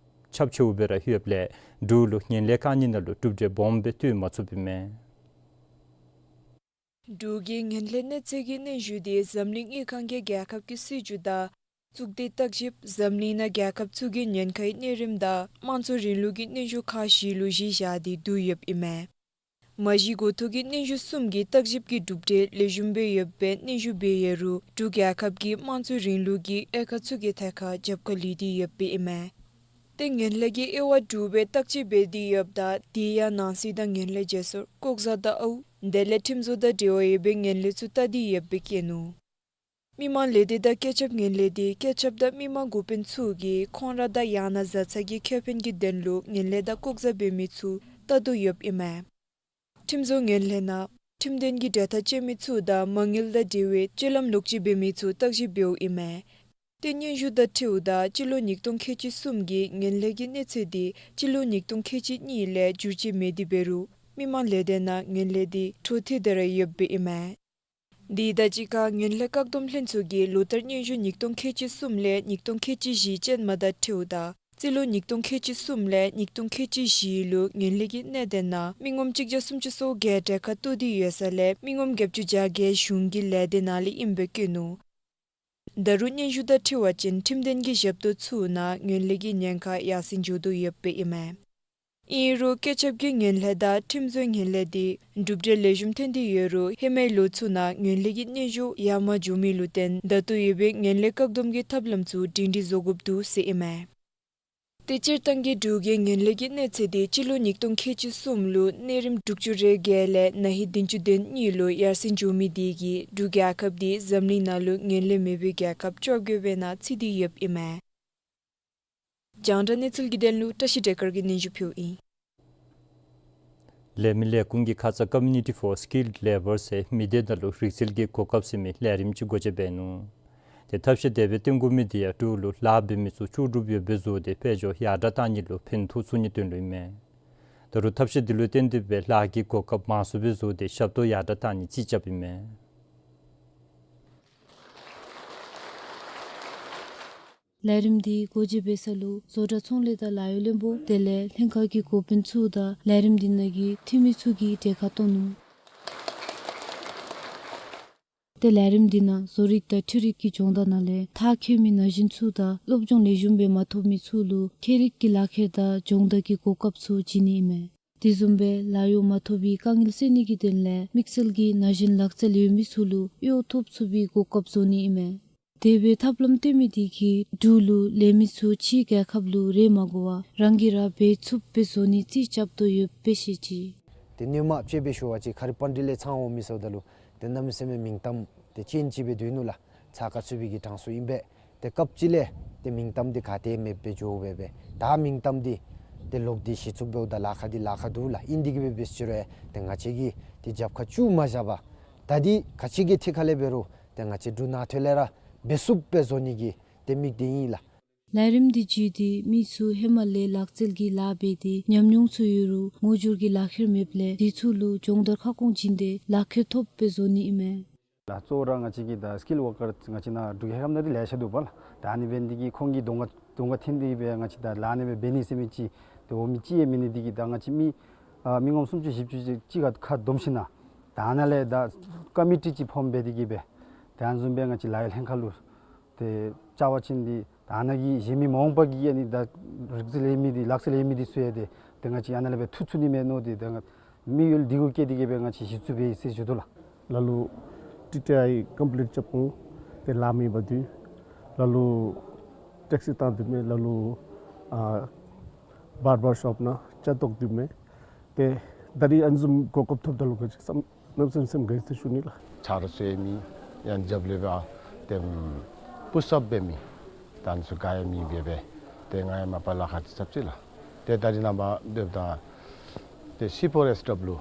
ཁྱབ་ཆེཝ་སྦེ་ར་ཡོདཔ་ལས་འབྲུག་ལུ་ངན་ལྷད་བཀག་ནི་ནང་ལུ་གྲུབ་འབྲས་སྦོམ་སྦེ་བཏོན་མ་ཚུགསཔ་ཨིན་མས། འབྲུག་གི་ངན་ལྷད་གནས་ཚད་ཀྱི་སྙན་ཞུ་དེ་འཛམ་གླིང་དངུལ་ཁང་གི་རྒྱལ་ཁབ་ཀྱི་སྲིད་བྱུས་དང་གཙུག་སྡེ་བརྟག་ཞིབ་འཛམ་གླིང་ནང་རྒྱལ་ཁབ་ཚུ་གི་ཉེན་ཁའི་གནས་རིམ་དང་དམངས་གཙོ་རིང་ལུགས་ཀྱི་སྙན་ཞུ་ཁག་བཞི་ལུ་གཞི་བཞག་སྟེ་བསྡུ་ཡོདཔ་ཨིན་མས། མ་གཞི་འགོ་ཐོག་གི་སྙན་ཞུ་གསུམ་གྱི་བརྟག་ཞིབ་ཀྱི་གྲུབ་འབྲས་ལེགས་ཤོམ་སྦེ་ཡོདཔ་སྦེ་སྙན་ཞུ་འབད་ཡོད་རུང་འབྲུག་རྒྱལ་ཁབ་ཀྱི་དམངས་གཙོ་རིང་ལུགས་ཀྱི་དབྱེ་ཁག་ཚུ་གི་ཐད་ཁར་རྒྱབ་ཁ་ལུས་ཏེ་ཡོདཔ་ཨིན་མས། ཏེ་ངན་ལྷད་ཀྱི་དབྱེ་བ་དྲུག་སྦེ་བརྟག་དཔྱད་འབད་དེ་ཡོདཔ་ད་དེ་ཡང་ནང་སྲིད་དང་ངན་ལྷད་བརྗེ་སོར་ལྐོག་ཟ་དང་ཨརཝ་དེ་ལས་ཁྲིམས་བཟོ་དང་འབྲེལ་བ་ཡོད་པའི་ངན་ལྷད་ཚུ་བལྟ་སྟེ་ཡོདཔ་སྦེ་བཀོད་ནུག། མི་མང་ལས་སྡེ་དང་སྐད་ཆབ་ངན་ལྷད་དེ་སྐད་ཆབ་དང་མི་མང་འགོ་དཔོན་ཚུ་གིས་ཁོང་ར་དང་ཡང་ན་བཟའ་ཚང་གི་ཁེ་ཕན་གྱི་དོན་ལུ་ངན་ལྷད་དང་ལྐོག་ཟ་འབད་མི་ཚུ་བལྟ་དོ་ཡོདཔ་ཨིན་མས། ཁྲིམས་བཟོ་ངན་ལྷད་ནང་ཁྲིམས་དོན་གྱི་འབྲེལ་ཐག་བཅད་མི་ཚུ་དང་མ་དངུལ་དང་འབྲེལ་བའི་སྤྱོད་ལམ་ལོག་སྤྱོད་འབད་མི་ཚུ་བརྟག་ཞིབ་འབདཝ་ཨིན་མས། ཏེ་སྙན་ཞུ་དང་འཁྲིལཝ་ད་སྤྱི་ལོ་ཉིས་སྟོང་ཁལ་གཅིག་གསུམ་གྱི་ངན་ལྷད་ཀྱི་གནས་ཚད་དེ་སྤྱི་ལོ་ཉིས་སྟོང་ཁལ་གཅིག་གཉིས་ལས་འགྱུར་བཅོས་མེད་དེ་འབད་རུང་མི་མང་ལས་སྡེ་ནང་ངན་ལྷད་དེ་འཕྲོ་མཐུད་དེ་ར་ཡོདཔ་སྦེ་ཨིན་མས། དེ་དང་གཅིག་ཁར་ངན་ལྷད་བཀག་སྡོམ་ལྷན་ཚོགས་ཀྱི་ལོ་བསྟར་སྙན་ཞུ་ཉིས་སྟོང་ཁལ་གཅིག་གསུམ་ལས་ཉིས་སྟོང་ཁལ་གཅིག་བཞི་ཅན་མ་དང་འཁྲིལཝ་ད་རྩིས་ལོ་ཉིས་སྟོང་ཁལ་གཅིག་གསུམ་ལས་ཉིས་སྟོང་ཁལ་གཅིག་བཞི་ལུ་ངན་ལྷད་ཀྱི་གནད་དོན་ནང་མི་ངོམ་གཅིག་བརྒྱ་སུམ་ཅུ་སོ་བརྒྱད་གྲལ་ཁར་གཏོགས་ཏེ་ཡོད་ས་ལས་མི་ངོམ་བརྒྱད་ཅུ་གྱ་བརྒྱད་གཞུང་གི་ལས་སྡེ་ནང་ལས་ཨིནམ་སྦེ་བཀོད་ནུག། ད་རུང་སྙན་ཞུ་དང་འཁྲིལ་བ་ཅིན་ཁྲིམས་དོན་གྱི་ཞབས་ཏོག་ཚུ་ནང་ངན་ལྷད་ཀྱི་ཉེན་ཁ་ཡར་སེང་འགྱོ་དོ་ཡོདཔ་སྦེ་ཨིན་མས། ཨིན་རུང་སྐད་ཆབ་ཀྱི་ངན་ལྷད་དང་ཁྲིམས་བཟོའི་ངན་ལྷད་དེ་གྲུབ་འབྲས་ལེགས་ཤོམ་ཐོན་ཏེ་ཡོད་རུང་ཧེ་མའི་ལོ་ཚུ་ནང་ངན་ལྷད་ཀྱི་སྙན་ཞུ་ཡར་མར་འགྱོ་མི་ལུ་བརྟེན་ད་ལྟོ་ཡོད་པའི་ངན་ལྷད་བཀག་སྡོམ་གྱི་ཐབས་ལམ་ཚུ་སྒྲིང་སྒྲི་བཟོ་དགོཔ་འདུག་ཟེར་ཨིན་མས། ཏེ་སྤྱིར་བཏང་གི་འབྲུག་གི་ངན་ལྷད་ཀྱི་གནས་ཚད་དེ་སྤྱི་ལོ་ཉིས་སྟོང་ཁལ་གཅིག་གསུམ་ལུ་གནས་རིམ་དྲུག་ཅུ་རེ་བརྒྱད་ལས་ན་ཧིང་བདུན་ཅུ་དོན་གཉིས་ལུ་ཡར་སེང་འགྱོ་མི་དེ་གིས་འབྲུག་རྒྱལ་ཁབ་དེ་འཛམ་གླིང་ནང་ལུ་ངན་ལྷད་མེད་པའི་རྒྱལ་ཁབ་བཅོ་བརྒྱད་པའི་ནང་ཚུད་དེ་ཡོདཔ་ཨིན་མས། རྒྱང་བསྒྲགས་གནས་ཚུལ་གྱི་དོན་ལུ་བཀྲ་ཤིས་བདེ་དཀར་གྱིས་སྙན་ཞུ་ཕུལཝ་ཨིན། ལས་མི་ལས་ཁུངས་ཀྱི་ཁ་ཙ་Community for Skilled Labour ཟེར་མི་སྡེ་ནང་ལུ་རིག་རྩལ་གྱི་གོ་སྐབས་ཟེར་མི་ལས་རིམ་ཅིག་སྒོ་འབྱེད་འབད་ནུག། ཏེ་ཐབས་ཤེས་དེ་སྦེ་སྟོན་དགོ་མི་དེ་ཡང་འབྲུག་ལུ་ལཱ་འབད་མི་ཚུ་ལྕོགས་གྲུབ་ཡོདཔ་སྦེ་བཟོ་སྟེ་དཔལ་འབྱོར་ཡར་དྲག་བཏང་ནི་ལུ་ཕན་ཐོགས་ཚུགས་ནིའི་དོན་ལུ་ཨིན་མས། ད་རུང་ཐབས་ཤེས་དེ་ལུ་བརྟེན་ཏེ་སྦེ་ལཱ་གི་གོ་སྐབས་མང་སུ་སྦེ་བཟོ་སྟེ་ཞབས་ཏོག་ཡར་དྲག་བཏང་ནི་རྩིས་རྐྱབ་ཨིན་མས། ལས་རིམ་འདི་སྒོ་འབྱེད་འབད་ས་ལུ་བཟོ་གྲྭ་ཚོང་ལས་དང་ལཱ་གཡོག་བློན་པོ་དེ་ལས་ལྷན་ཁག་གི་འགོ་དཔོན་ཚུ་དང་ལས་རིམ་འདི་ནང་གི་འཐུས་མི་ཚུ་གིས་གྲལ་ཁར་གཏོགས་ནུག། ཏེ་ལས་རིམ་འདི་ནང་བཟོ་རིག་དང་འཕྲུལ་རིག་གི་སྦྱོང་བརྡར་ནང་ལས་མཐར་འཁྱོལ་མི་ན་གཞོན་ཚུ་དང་སློབ་སྦྱོང་ལེགས་ཤོམ་སྦེ་མ་ཐོབ་མི་ཚུ་ལུ་ཁྱད་རིག་གི་ལག་ཁྱེར་དང་སྦྱོང་བརྡར་གྱི་གོ་སྐབས་ཚུ་བྱིན་ནི་ཨིན་མས། དེ་བཟུམ་སྦེ་ལཱ་གཡོག་མ་ཐོབ་པའི་དཀའ་ངལ་སེལ་ནི་གི་དོན་ལས་དམིགས་བསལ་གྱི་ན་གཞོན་ལག་རྩལ་ཡོད་མི་ཚུ་ལུ་གཡོག་ཐོབ་ཚུགས་པའི་གོ་སྐབས་བཟོ་ནི་ཨིན་མས། དེ་སྦེ་ཐབས་ལམ་སྟོན་མི་དེ་གིས་འབྲུག་ལུ་ལས་མི་ཚུ་ཕྱིའི་རྒྱལ་ཁབ་ལུ་རེ་མ་དགོ་པར་རང་གིས་ར་འབད་ཚུགསཔ་སྦེ་བཟོ་ནི་རྩིས་རྐྱབ་དོ་ཡོདཔ་སྦེ་བཤད་ཅི། ཏེ་སྔོན་མ་དཔྱེ་སྦེ་ཞུ་བ་ཅིན་ཁ་རི་པཱན་ཌི་ལས་ཚང་འོང་མི་ཟེརཝ་ད་ལུ་ཏེ་གནམ་མེད་ས་མེད་མིང་གཏམ་དེ་ཅན་ཅིག་སྦེ་སྡོད་ནུག་ལགས། ཚ་ཁ་ཚུད་པའི་གི་གྲངས་སུ་ཨིན་པས། ཏེ་སྐབས་ཅིག་ལས་ཏེ་མིང་གཏམ་འདི་ག་ཏེ་མེདཔ་སྦེ་འགྱོ་སྦེ་སྦེ་ད་མིང་གཏམ་འདི་ཏེ་ལོག་སྟེ་གཞི་བཙུགས་འབདཝ་ད་ལཱ་ཁག་འདི་ལཱ་ཁག་འདུག་ལགས། ཨིན་དེ་གིས་སྦེ་འབད་ཅི་རུང་ཏེ་ང་བཅས་ཀྱིས་ཏེ་རྒྱབ་ཁར་བཙུགས་མ་བཞག་པར་ད་འདི་ག་ཅི་གི་ཐད་ཁར་ལས་འབད་རུང་ཏེ་ང་བཅས་འབྲུག་ནང་འཁོད་ལས་ར་འབད་ཚུགསཔ་སྦེ་བཟོ་ནི་གི་ཏེ་དམིགས་གཏད་ཨིན་ལགས། ལས་རིམ་འདི་བརྒྱུད་དེ་མི་ཚུ་ཧེ་མ་ལས་ལག་རྩལ་གྱི་ལཱ་འབད་དེ་ཉམས་མྱོང་ཚུ་ཡོད་རུང་ངོ་སྦྱོར་གྱི་ལག་ཁྱེར་མེདཔ་ལས་དེ་ཚུ་ལུ་སྦྱོང་བརྡར་ཁ་སྐོང་བྱིན་ཏེ་ལག་ཁྱེར་ཐོབ་སྦེ་བཟོ་ནི་ཨིན་མས། ལགས། གཙོ་བོ་ར་ང་བཅས་ཀྱི་ད་སི་ཀིལ་ཝར་ཀར་ང་བཅས་ནཱ་འབྲུག་རྒྱལ་ཁབ་ནང་འདི་ལེ་ཤ་འདུག་པ་ལགས། ད་ཨ་ནི་འབད་ནི་འདི་གིས་ཁོང་གི་གདོང་ཁར་གདོང་ཁར་འཐོན་ཏེ་སྦེ་ང་བཅས་ད་ལཱ་ཨ་ནི་སྦེ་འབད་ནི་ཟེར་མི་ཅིག་ཏེ་འོང་མི་ཅིག་ཡང་མེད་ནི་འདི་གིས་ད་ང་བཅས་མི་ཨ་མི་ངོམ་སུམ་ཅུ་བཞི་བཅུ་ཅིག་ཅིག་ཁར་ཁ་བསྡོམས་ཞིན་ན་ད་ཨ་ནཱ་ལས་ད་ཀོ་མི་ཊི་ཅིག་ཕོམ་འབད་དེ་གིས་སྦེ་ཏེ་ཨ་ནི་བཟུམ་སྦེ་ང་བཅས་ལཱ་གཡོག་ལྷན་ཁག་ལུ་ཏེ་བཅར་བ་ཅིན་འདི་ད་ནཱ་གི་གཞན་མི་མ་འོངས་པ་གི་ཨ་ནི་ད་རིག་རྩལ་ཡོད་མི་འདི་ལག་རྩལ་ཡོད་མི་འདི་ཚུ་ཡང་ཏེ་ཏེ་ང་བཅས་ཨ་ནཱ་ལས་སྦེ་འཐུ་ཚུགས་ནི་མས་མནོ་སྟེ་ད་ང་མི་ཡོད་འདི་གུ་བསྐྱེད་དེ་གིས་སྦེ་ང་བཅས་གཞི་བཙུགས་འབད་ཡི་ཟེར་ཞུ་དོ་ལགས། ལ་ལུ་ཊི་ཊི་ཨའི་ཀམ་པི་ལིཊ་རྐྱབ་འོང་ཏེ་ལཱ་མེད་པ་འདི་ལ་ལུ་ཊེག་སི་བཏང་སྡོད་མི་ལ་ལུ་ཨ་བར་བར་ཤོབ་ནང་ཅ་བཏོག་སྡོད་མི་ཏེ་ད་རིས་ཨ་ནི་བཟུམ་གོ་སྐབས་ཐོབ་ད་ལུ་ང་བཅས་སམ་གནམ་མེད་ས་མེད་སེམས་དགའ་ཡི་ཟེར་ཞུ་ནི་ལགས། ཆ་རོགས་ཚུ་ཡང་མེད། ཡང་རྒྱབ་ལས་འབད་ཏེ་པུཤ་ཨཔ་འབད་མི་ད་ཨ་ནི་ཚུ་ག་ཡང་མེད་པས། ཏེ་ང་ཡང་མ་པ་ལཱ་ཁག་ཅིག་རྐྱབ་ཅི་ལགས། ཏེ་ད་རིས་ནངས་པ་འབདཝ་ད་ཏེ་སི་ཕོར་ཨེསི་ཌབ་ལུ་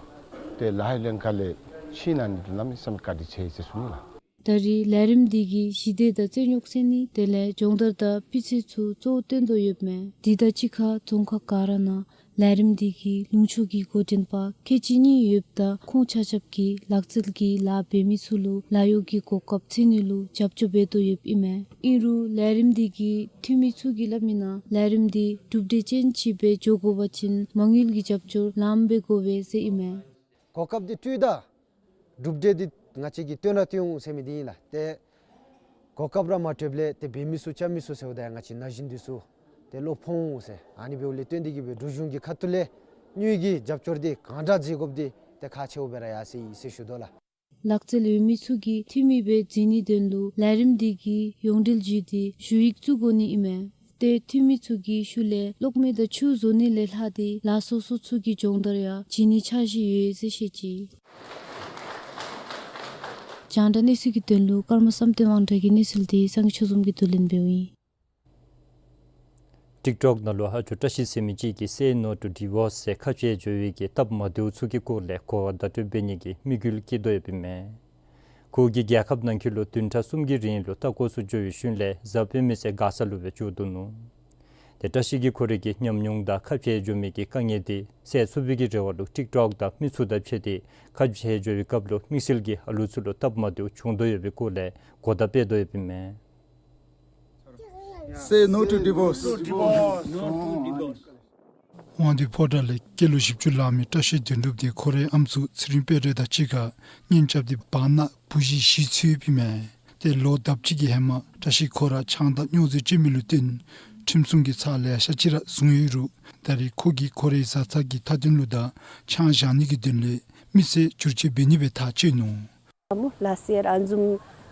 ཏེ་ལཱ་ཧེ་ལེན་ཁ་ལས་ཕྱི་ནང་ནི་གནམ་མེད་ས་མེད་བཀའ་དྲིན་ཆེ་ཟེར་ཞུ་ནི་ལགས། ད་རིས་ལས་རིམ་འདི་གིས་ཞི་བདེ་དང་རྩོད་རྙོག་སེལ་ནི་དེ་ལས་སྦྱོང་བརྡར་དང་སྤུས་ཚད་ཚུ་གཙོ་བོ་བཏོན་དོ་ཡོདཔ་མས། འདི་དང་གཅིག་ཁར་རྫོང་ཁག་ག་ར་ནང་ལས་རིམ་འདི་གིས་ལུང་ཕྱོགས་ཀྱི་འགོ་འདྲེན་པ་ཁལ་གཅིག་གཉིས་ཡོདཔ་ད་ཁོང་ཆ་ཁྱབ་ཀྱིས་ལག་རྩལ་གྱི་ལཱ་འབད་མི་ཚུ་ལུ་ལཱ་གཡོག་གི་གོ་སྐབས་འཚོལ་ནི་ལུ་རྒྱབ་སྐྱོར་འབད་དོ་ཡོདཔ་ཨིན་མས། ཨིན་རུང་ལས་རིམ་འདི་གིས་འཐུས་མི་ཚུ་གིས་སླབ་མི་ནང་ལས་རིམ་འདི་གྲུབ་འབྲས་ཅན་ཅིག་སྦེ་འགྱོ་དགོ་པ་ཅིན་མ་དངུལ་གྱི་རྒྱབ་སྐྱོར་ལངམ་སྦེ་དགོ་པས་ཟེར་ཨིན་མས། གོ་སྐབས་འདི་སྤྲོདཔ་ད་གྲུབ་འབྲས་འདི་ང་བཅས་ཀྱིས་སྟོན་ར་སྟོན་འོང་ཟེར་མི་འདི་ཨིན་ལགས། ཏེ་གོ་སྐབས་ར་མ་སྤྲོདཔ་ལས་ཏེ་འབད་མི་ཚུ་རྐྱབ་མི་ཚུ་ཟེརཝ་ད་ཡང་ང་བཅས་ན་གཞོན་འདི་ཚུ་ཏེ་བློ་ཕམ་འོང་ཟེར་ཨ་ནི་འབདཝ་ལས་བརྟེན་ཏེ་གིས་སྦེ་འབྲུག་གཞུང་གི་ཁ་ཐུག་ལས་དངུལ་གྱི་རྒྱབ་སྐྱོར་འདི་གང་དྲག་མཛད་དགོཔ་འདི་ཏེ་ཁག་ཆེཝ་སྦེ་ར་ཡར་སོ་ཡི་ཟེར་ཞུ་དོ་ལགས། ལག་རྩལ་ཡོད་མི་ཚུ་གིས་འཐུས་མི་སྦེ་འཛུལ་ནིའི་དོན་ལུ་ལས་རིམ་འདི་གིས་ཡོངས་འབྲེལ་བརྒྱུད་དེ་ཞུ་ཡིག་བཙུགས་དགོ་ནི་ཨིན་མས། ཏེ་འཐུས་མི་ཚུ་གི་ཤུལ་ལས་གློག་མེ་དང་ཆུ་བཟོ་ནི་ལས་ལྷག་སྟེ་ལཱ་སོ་སོ་ཚུ་གི་སྦྱོང་བརྡར་ཡང་བྱིན་ནིའི་འཆར་གཞི་ཡོད་ཟེར་བཤད་ཅི། རྒྱང་བསྒྲགས་གནས་ཚུལ་གྱི་དོན་ལུ་ཀརྨ་བསམ་གཏན་དབང་གྲགས་ཀྱི་གནས་ཚུལ་འདི་སངས་རྒྱས་ཆོས་འཛོམས་ཀྱིས་བསྡུ་ལེན་འབདཝ་ཨིན། ཊིཀ་ཊོཀ་ནང་ལུ་ཨ་ཇོ་བཀྲ་ཤིས་ཟེར་མི་ཅིག་གིས་Say No to Divorce ཟེར་ཁ་འབྱལ་འགྱོ་བའི་གི་སྟབས་མ་བདེཝ་ཚུ་གི་སྐོར་ལས་གོ་བརྡ་སྤྲོད་འབད་ནི་གི་དམིགས་ཡུལ་བསྐྱེད་དོ་ཡོདཔ་ཨིན་མས། ཁོ་གིས་རྒྱལ་ཁབ་ནང་འཁོད་ལུ་བདུན་ཕྲག་གསུམ་གྱི་རིང་ལུ་ལྟ་སྐོར་ཚུ་འགྱོ་བའི་ཤུལ་ལས་གཟའ་སྤེན་པའི་ཚེ་མགར་ས་ལུ་སྦེ་བྱོག་འདུག་ནུག། ཏེ་བཀྲ་ཤིས་ཀྱིས་ཁོ་རའི་གི་ཉམས་མྱོང་དང་ཁ་འབྱལ་འགྱོ་མི་གི་དཀའ་ངལ་འདི་སེལ་ཚུགས་པའི་གི་རེ་བ་ལུ་ཊིཀ་ཊོཀ་དང་མི་ཚུ་དང་ཕྱད་དེ་ཁ་འབྱལ་འགྱོ་བའི་སྐབས་ལུ་དམིགས་བསལ་གྱི་ཨ་ལུ་ཚུ་ལུ་སྟབས་མ་བདེཝ་བྱུང་དོ་ཡོད་པའི་སྐོར་ལས་གོ་བརྡ་སྤེལ་དོ་ཡོདཔ་ཨིན་མས། Say no to divorce. དབང་འདུས་ཕོ་བྲང་ལས་སྐྱེས་ལོ་བཞི་བཅུ་ལང་མི་བཀྲ་ཤིས་དོན་གྲུབ་དེ་ཁོ་རའི་ཨམ་སྲུ་ཚེ་རིང་དཔལ་སྒྲོན་དང་གཅིག་ཁར་གཉེན་རྐྱབ་སྟེ་བར་ན་བུ་གཞི་བཞི་ཚུད་ཡོདཔ་ཨིན་མས། ཏེ་ལོ་ཟླཝ་གཅིག་གི་ཧེ་མ་བཀྲ་ཤིས་ཁོ་ར་ཆང་དང་སྨྱོ་རྫས་སྤྱོད་མི་ལུ་བརྟེན་ཁྲིམས་སྲུང་གི་ཚར་ལེ་ཤ་ཅིག་ར་བཟུང་ཡོད་རུང་ད་རེས་ཁོ་གིས་ཁོ་རའི་བཟའ་ཚང་གི་མཐའ་དོན་ལུ་དང་ཆང་བཞག་ནི་གི་དོན་ལས་མི་ཚེ་བསྒྱུར་བཅོས་འབད་ནི་སྦེ་ཐག་བཅད་ནུག། ཨ་མོ་ལཱསཊ་ཡར་ཨ་ནཱ་བཟུམ་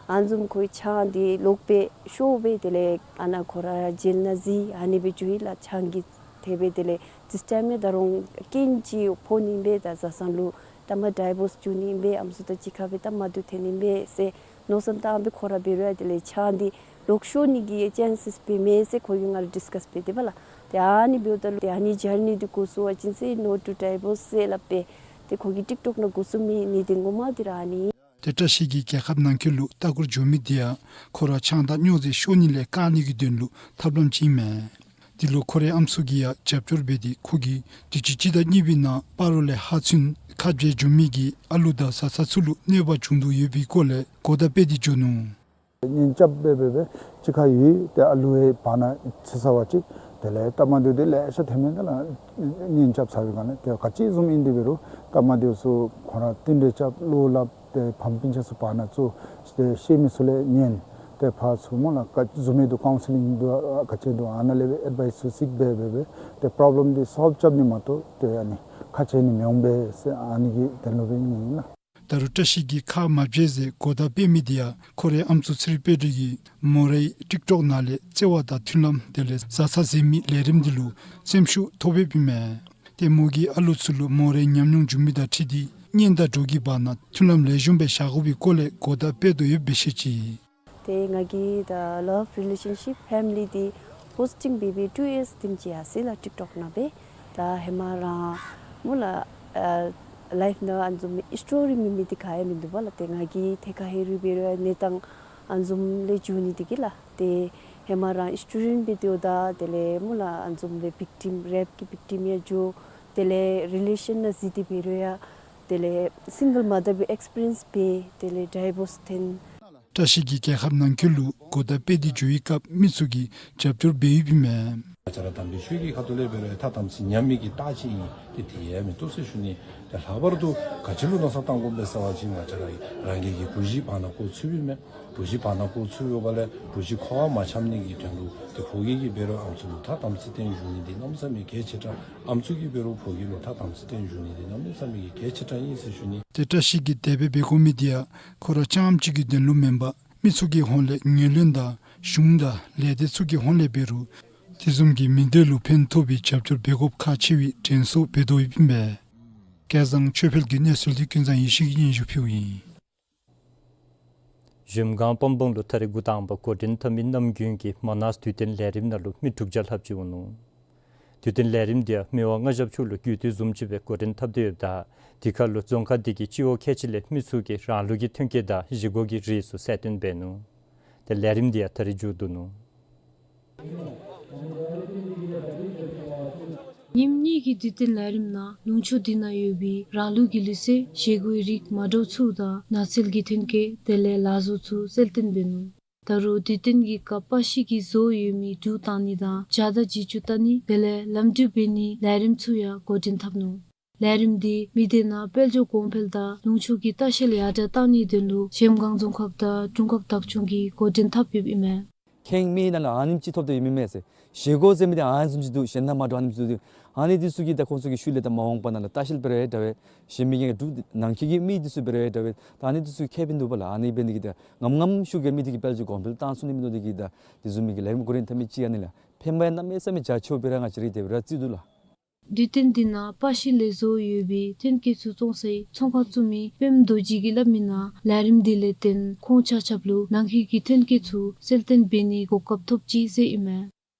ཨ་ནཱ་བཟུམ་ཁོ་གིས་ཆང་འདི་ལོག་སྦེ་ཤོར་སྦེ་དེ་ལས་ཨ་ནཱ་ཁོ་ར་ཇེལ་ནང་འཛུལ་ཨ་ནི་སྦེ་འགྱོ་ཡི་ལགས། ཆང་གིས་ཐལ་སྦེ་དེ་ལས་ཏིས་ཊའིམ་ཡང་ད་རུང་རྐྱེན་ཅིག་ཕོག་ནི་ཨིན་པས། ད་བཟའ་ཚང་ལུ་ད་མ་ཌའི་བོརསི་འགྱོ་ནི་ཨིན་པས། ཨམ་སྲུ་དང་གཅིག་ཁར་སྦེ་ད་མ་འདུག་ཐོན་ནི་ཨིན་པས་ཟེར་མནོ་བསམ་བཏང་སྦེ་ཁོ་ར་འབད་རུང་ཡང་དེ་ལས་ཆང་འདི་ལོག་ཤོར་ནི་གི་ཅེན་སེས་འབད་མས་ཟེར་ཁོ་གིས་ང་ལུ་ཌིསི་ཀཱསི་འབད་དེ་འབདཝ་ལས་ཏེ་ཨ་ནི་འབདཝ་ད་ལུ་ཏེ་ཨ་ནི་ཇར་ནི་འདི་འགོ་བཙུགས་པ་ཅིན་Say No to Divorce ཟེར་སླབ་སྦེ་ཏེ་ཁོ་གི་ཊིཀ་ཊོཀ་ནང་འགོ་བཙུགས་མི་གནད་དོན་ངོ་མ་འདི་ར་ཨ་ནི། ཏེ་བཀྲ་ཤིས་ཀྱིས་རྒྱལ་ཁབ་ནང་འཁོད་ལུ་ལྟ་སྐོར་འགྱོ་མི་འདི་ཡང་ཁོ་ར་ཆང་དང་སྨྱོ་རྫས་ཤོར་ནི་ལས་བཀག་ནི་གི་དོན་ལུ་ཐབས་ལམ་ཅིག་ཨིན་མས། འདི་ལུ་ཁོ་རའི་ཨམ་སྲུ་གིས་ཡང་རྒྱབ་སྐྱོར་འབད་དེ་ཁོ་གིས་དུས་ཅི་སྤྱི་ཟླ་གཉིས་པའི་ནང་སྤ་རོ་ལས་ཧ་ཚུན་ཁ་འབྱལ་འགྱོ་མི་གི་ཨ་ལུ་དང་བཟའ་ཚང་ཚུ་ལུ་གནོད་པ་བྱུང་དོ་ཡོད་པའི་སྐོར་ལས་གོ་བརྡ་སྤེལ་ཏེ་འགྱོ་ནུག། གཉེན་རྐྱབ་སྦེ་སྦེ་སྦེ་གཅིག་ཁར་ཡོད། ཏེ་ཨ་ལུ་ཡང་བར་ན་ཚུད་ཚར་བ་ཅིན་དེ་ལས་སྟབས་མ་བདེཝ་འདི་ལེ་ཤ་ཐོན་མས། དེ་ལས་གཉེན་རྐྱབ་ཚར་བའི་སྒང་ལས་ཏེ་ག་ཅི་བཟུམ་ཨིན་ཏེ་འབད་རུང་སྟབས་མ་བདེཝ་ཚུ་ཁོང་ར་བསྟུན་གྲོས་རྐྱབ་བློ་སླབ་ཏེ་ཕམ་སྤུན་ཆ་ཚུ་བར་ན་ཚུད་དེ་ཤེས་མི་ཚུ་ལས་ཉན། ཏེ་ཕར་ཚུར་སྨོ་ལགས་ག་བཟུམ་མའི་འདུག་ཀའུན་སི་ལིང་འདུག་ག་ཅི་འདུག་ཨ་ནཱ་ལས་སྦེ་ཨེཌ་ཝའིསི་ཚུ་གཟིགས་སྦེ་སྦེ་སྦེ་ཏེ་པྲོབ་ལེམ་འདི་སོལབ་རྐྱབ་ནི་མ་གཏོགས་ཏེ་ཨ་ནི་ཁ་འབྱལ་ནི་མི་འོང་པས་ཟེར་ཨ་ནི་གི་དོན་ལུ་སྦེ་ཨིན་ལགས། ད་རུང་བཀྲ་ཤིས་ཀྱིས་ཁ་མ་འབྱལ་ཟེར་གོ་བརྡ་སྤེལ་མི་འདི་ཡང་ཁོ་རའི་ཨམ་སྲུ་ཚེ་རིང་དཔལ་སྒྲོན་གྱིས་མོ་རའི་ཊིཀ་ཊོཀ་ནང་ལས་བརྩེ་བ་དང་མཐུན་ལམ་དེ་ལས་བཟའ་ཚང་ཟེར་མི་ལས་རིམ་འདི་ལུ་སེམས་ཤུགས་ཐོབ་ཡོདཔ་ཨིན་མས། ཏེ་མོ་གིས་ཨ་ལུ་ཚུ་ལུ་མོ་རའི་ཉམས་མྱོང་བྱུང་མི་དང་འཁྲིལ་ཏེ་གཉེན་དང་གྲོགས་ཀྱི་བར་ན་མཐུན་ལམ་ལེགས་ཤོམ་སྦེ་བཞག་དགོ་པའི་སྐོར་ལས་གོ་བརྡ་སྤེལ་དོ་ཡོདཔ་སྦེ་བཤད་ཅི། ཏེ་ང་གིས་ད་ལབ་རི་ལེ་ཤཱན་ཤིཔ་ཕེ་མི་ལི་འདི་པོསི་ཊིང་འབད་བའི་ཊུ་ཡརསི་དེམ་ཅིག་ཡར་སོ་ཡི་ལགས་ཊིཀ་ཊོཀ་ནང་སྦེ། ད་ཧེ་མ་རང་སྨོ་ལགས་ཨ་ལའིཕ་ནང་ཨ་ནི་བཟུམ་མའི་སི་ཊོ་རི་མེད་མི་འདི་ག་ཡང་མིན་འདུག་པ་ལགས། ཏེ་ང་གིས་ཐད་ཁར་ཧེ་རུ་འབད་རུང་གནས་སྟངས་ཨ་ནི་བཟུམ་ལས་འགྱོ་ནི་འདི་གིས་ལགས། ཏེ་ཧེ་མ་རང་སི་ཊུ་ཌེནཊ་འབད་དེ་འོངམ་ད་དེ་ལས་སྨོ་ལགས་ཨ་ནི་བཟུམ་སྦེ་བིག་ཊིམ་རེཔ་གི་བིག་ཊིམ་ཡང་འགྱོ། དེ་ལས་རི་ལེ་ཤཱན་ནང་འཛུལ་ཏེ་འབད་རུང་ཡང་དེ་ལས་སིང་གལ་མ་དར་སྦེ་ཨེགསི་པི་རི་ཡེནསི་འབད། དེ་ལས་ཌའི་བོརསི་ཐོན། བཀྲ་ཤིས་ཀྱིས་རྒྱལ་ཁབ་ནང་འཁོད་ལུ་གོ་བརྡ་སྤེལ་ཏེ་འགྱོ་བའི་སྐབས་མི་ཚུ་གིས་རྒྱབ་སྐྱོར་འབད་ཡོདཔ་ཨིན་མས། ང་བཅས་ར་དམ་པའི་ཆོས་ཀྱི་ཁ་ཐུག་ལས་འབད་རུང་ཐ་དམ་ཚིག་ཉམས་མི་གི་རྟགས་ཅིག་ཨིན། ཏེ་དེ་ཡང་མི་བཏུབ་ཟེར་ཞུ་ནི། ཏེ་ལྷག་པར་དུ་ག་ཅི་ལུ་མནོ་བསམ་བཏང་དགོཔ་སྨོ་ཟེར་བ་ཅིན་ང་བཅས་ར་རང་གི་གི་བུ་གཞི་བར་ན་འགོ་ཚུད་པས་མས། བུ་གཞི་བར་ན་འགོ་ཚུད་ཡོདཔ་ལས་བུ་གཞི་འཁོར་བ་མ་འཁྱམས་ནི་གི་དོན་ལུ་ཏེ་ཕོ་སྐྱེས་ཀྱིས་འབད་རུང་ཨམ་སྲུ་ལུ་ཐ་དམ་ཚིག་བསྟེན་བཞུགས་ནི་འདི་གནམ་མེད་ས་མེད་གལ་ཆེ་དྲགས། ཨམ་སྲུ་གིས་འབད་རུང་ཕོ་སྐྱེས་ལུ་ཐ་དམ་ཚིག་བསྟེན་བཞུགས་ནི་འདི་གནམ་མེད་ས་མེད་ཀྱི་གལ་ཆེ་དྲགས་ཨིན་ཟེར་ཞུ་ནི། ཏེ་བཀྲ་ཤིས་ཀྱིས་དེ་སྦེ་འབད་དགོ་མི་འདི་ཡང་ཁོ་ར་རྐྱངམ་གཅིག་གི་དོན་ལུ་མེན་པར་མི་ཚུ་གི་ཧོངས་ལས་ངོས་ལེན་དང་གཞུང་དང་ལས་སྡེ་ཚུ་གི་ཧོངས་ལས་འབད་རུང་དེ་བཟུམ་གྱི་མི་སྡེ་ལུ་ཕན་ཐོགས་པའི་རྒྱབ་སྐྱོར་འབད་དགོཔ་ཁག་ཆེ་བའི་དྲན་གསོ་འབད་དོ་ཡོདཔ་ཨིན་པས། སྐལ་བཟང་ཆོས་འཕེལ་གྱི་གནས་ཚུལ་འདི་ཀུན་བཟང་ཡེ་ཤེས་ཀྱིས་སྙན་ཞུ་ཕུལཝ་ཨིན། གཞལམ་སྒང་པན་སྦང་ལུ་ད་རེས་འགོ་དང་པ་འགོ་འདྲེན་འཐབ་མི་གནམ་དགུན་གྱི་མ་ནཱས་དུས་སྟོན་ལས་རིམ་ནང་ལུ་མི་དྲུག་བརྒྱ་ལྷགཔ་ཅིག་འོང་ནུག། དུས་སྟོན་ལས་རིམ་འདི་ཡང་མི་དབང་མངའ་ཞབས་མཆོག་ལུ་གུས་བཏུད་བཟུམ་ཅིག་སྦེ་འགོ་འདྲེན་འཐབ་སྟེ་ཡོདཔ་ད་དེ་ཁར་ལུ་རྫོང་ཁག་འདི་གི་སྤྱི་འོག་ཁལ་གཅིག་ལས་མི་ཚུ་གིས་རང་ལུགས་ཀྱི་ཐོན་སྐྱེད་དང་བཞེས་སྒོ་གི་རིགས་ཚུ་གསལ་སྟོན་འབད་ནུག། ཏེ་ལས་རིམ་འདི་ཡང་ད་རེས་མཇུག་བསྡུ་ནུག། ཉིནམ་གཉིས་ཀྱི་དུས་སྟོན་ལས་རིམ་ནང་ལུང་ཕྱོགས་འདི་ནང་ཡོད་པའི་རང་ལུགས་ཀྱི་ལུགས་སྲོལ་བཞེས་སྒོའི་རིགས་མ་འདྲཝ་ཚུ་དང་ནགས་ཚལ་གྱི་ཐོན་སྐྱེད་དེ་ལས་ལཱ་བཟོ་ཚུ་གསལ་སྟོན་འབད་ནུག། ད་རུང་དུས་སྟོན་གྱི་སྐབས་པ་ཤིག་གིས་བཟོ་ཡོད་མི་འབྲུག་བཏང་ནི་དང་བྱ་དང་བྱི་ཅུང་བཏང་ནི་དེ་ལས་ལམ་འགྲུལ་འབད་ནིའི་ལས་རིམ་ཚུ་ཡང་འགོ་འདྲེན་འཐབ་ནུག། ལས་རིམ་འདི་མི་སྡེ་ནང་དཔལ་འབྱོར་གོང་འཕེལ་དང་ལུང་ཕྱོགས་ཀྱི་ལྟ་བཤལ་ཡར་དྲགས་གཏང་ནིའི་དོན་ལུ་གཞལམ་སྒང་རྫོང་ཁག་དང་དྲུང་ཁག་བདག་སྐྱོང་གིས་འགོ་འདྲེན་འཐབ་ཡོདཔ་ཨིན་མས། ཁེངས་མི་ནང་ལུ་ཨ་ནེམ་ཅིག་ཐོབ་སྟེ་ཡོད་མི་མས་ཟེར། བཞེས་སྒོ་ཟེར་མི་འདི་ཨ་ནི་བཟུམ་ཅིག་འདུག། གཞན་ནང་མ་འདྲཝ་ཨ་ནེམ་ཅིག་འདུག། ཨ་ནི་འདི་ཚུ་གིས་ད་ཁོང་ཚུ་གི་ཤུལ་ལས་ད་མ་འོངས་པ་ནང་ལུ་ལྟ་བཤལ་འབད་རུང་འདྲ་བས། གཞན་མི་གིས་འབྲུག་ནང་འཁོད་ཀྱི་མི་འདི་ཚུ་འབད་རུང་འདྲ་བས། ད་ཨ་ནི་འདི་ཚུ་ཁེ་ཕན་འདུག་པ་ལགས། ཨ་ནི་འབད་ནི་གིས་ད་ངམ་ངམ་ཤུགས་ཀྱིས་མི་འདི་གི་དཔལ་འབྱོར་གོང་འཕེལ་བཏང་ཚུགས་ནི་མིན་འདུག། འདི་གིས་ད་འདི་བཟུམ་མའི་གི་ལས་རིམ་འགོ་འདྲེན་འཐབ་མི་ཅིག་ཨ་ནི་ལགས། ཕན་པ་ཡང་གནམ་མེད་ས་མེད་རྒྱ་ཆེཝ་འབད་ར་ང་བཅས་ར་དེ་སྦེ་ར་བརྩི་འདུག་ལགས། དུས་སྟོན་འདི་ནང་པ་ཤིག་ལས་བཟོ་ཡོད་པའི་ཐོན་སྐྱེད་ཚུ་བཙོང་སའི་ཚོང་ཁང་བཙུགས་མི་དཔལམོ་རྡོ་རྗེ་གིས་སླབ་མི་ནང་ལས་རིམ་འདི་ལས་བརྟེན་ཁོང་ཆ་ཁྱབ་ལུ་ནང་འཁོད་ཀྱི་ཐོན་སྐྱེད་ཚུ་གསལ་སྟོན་འབད་ནིའི་གོ་སྐབས་ཐོབ་ཅི་ཟེར་ཨིན་མས།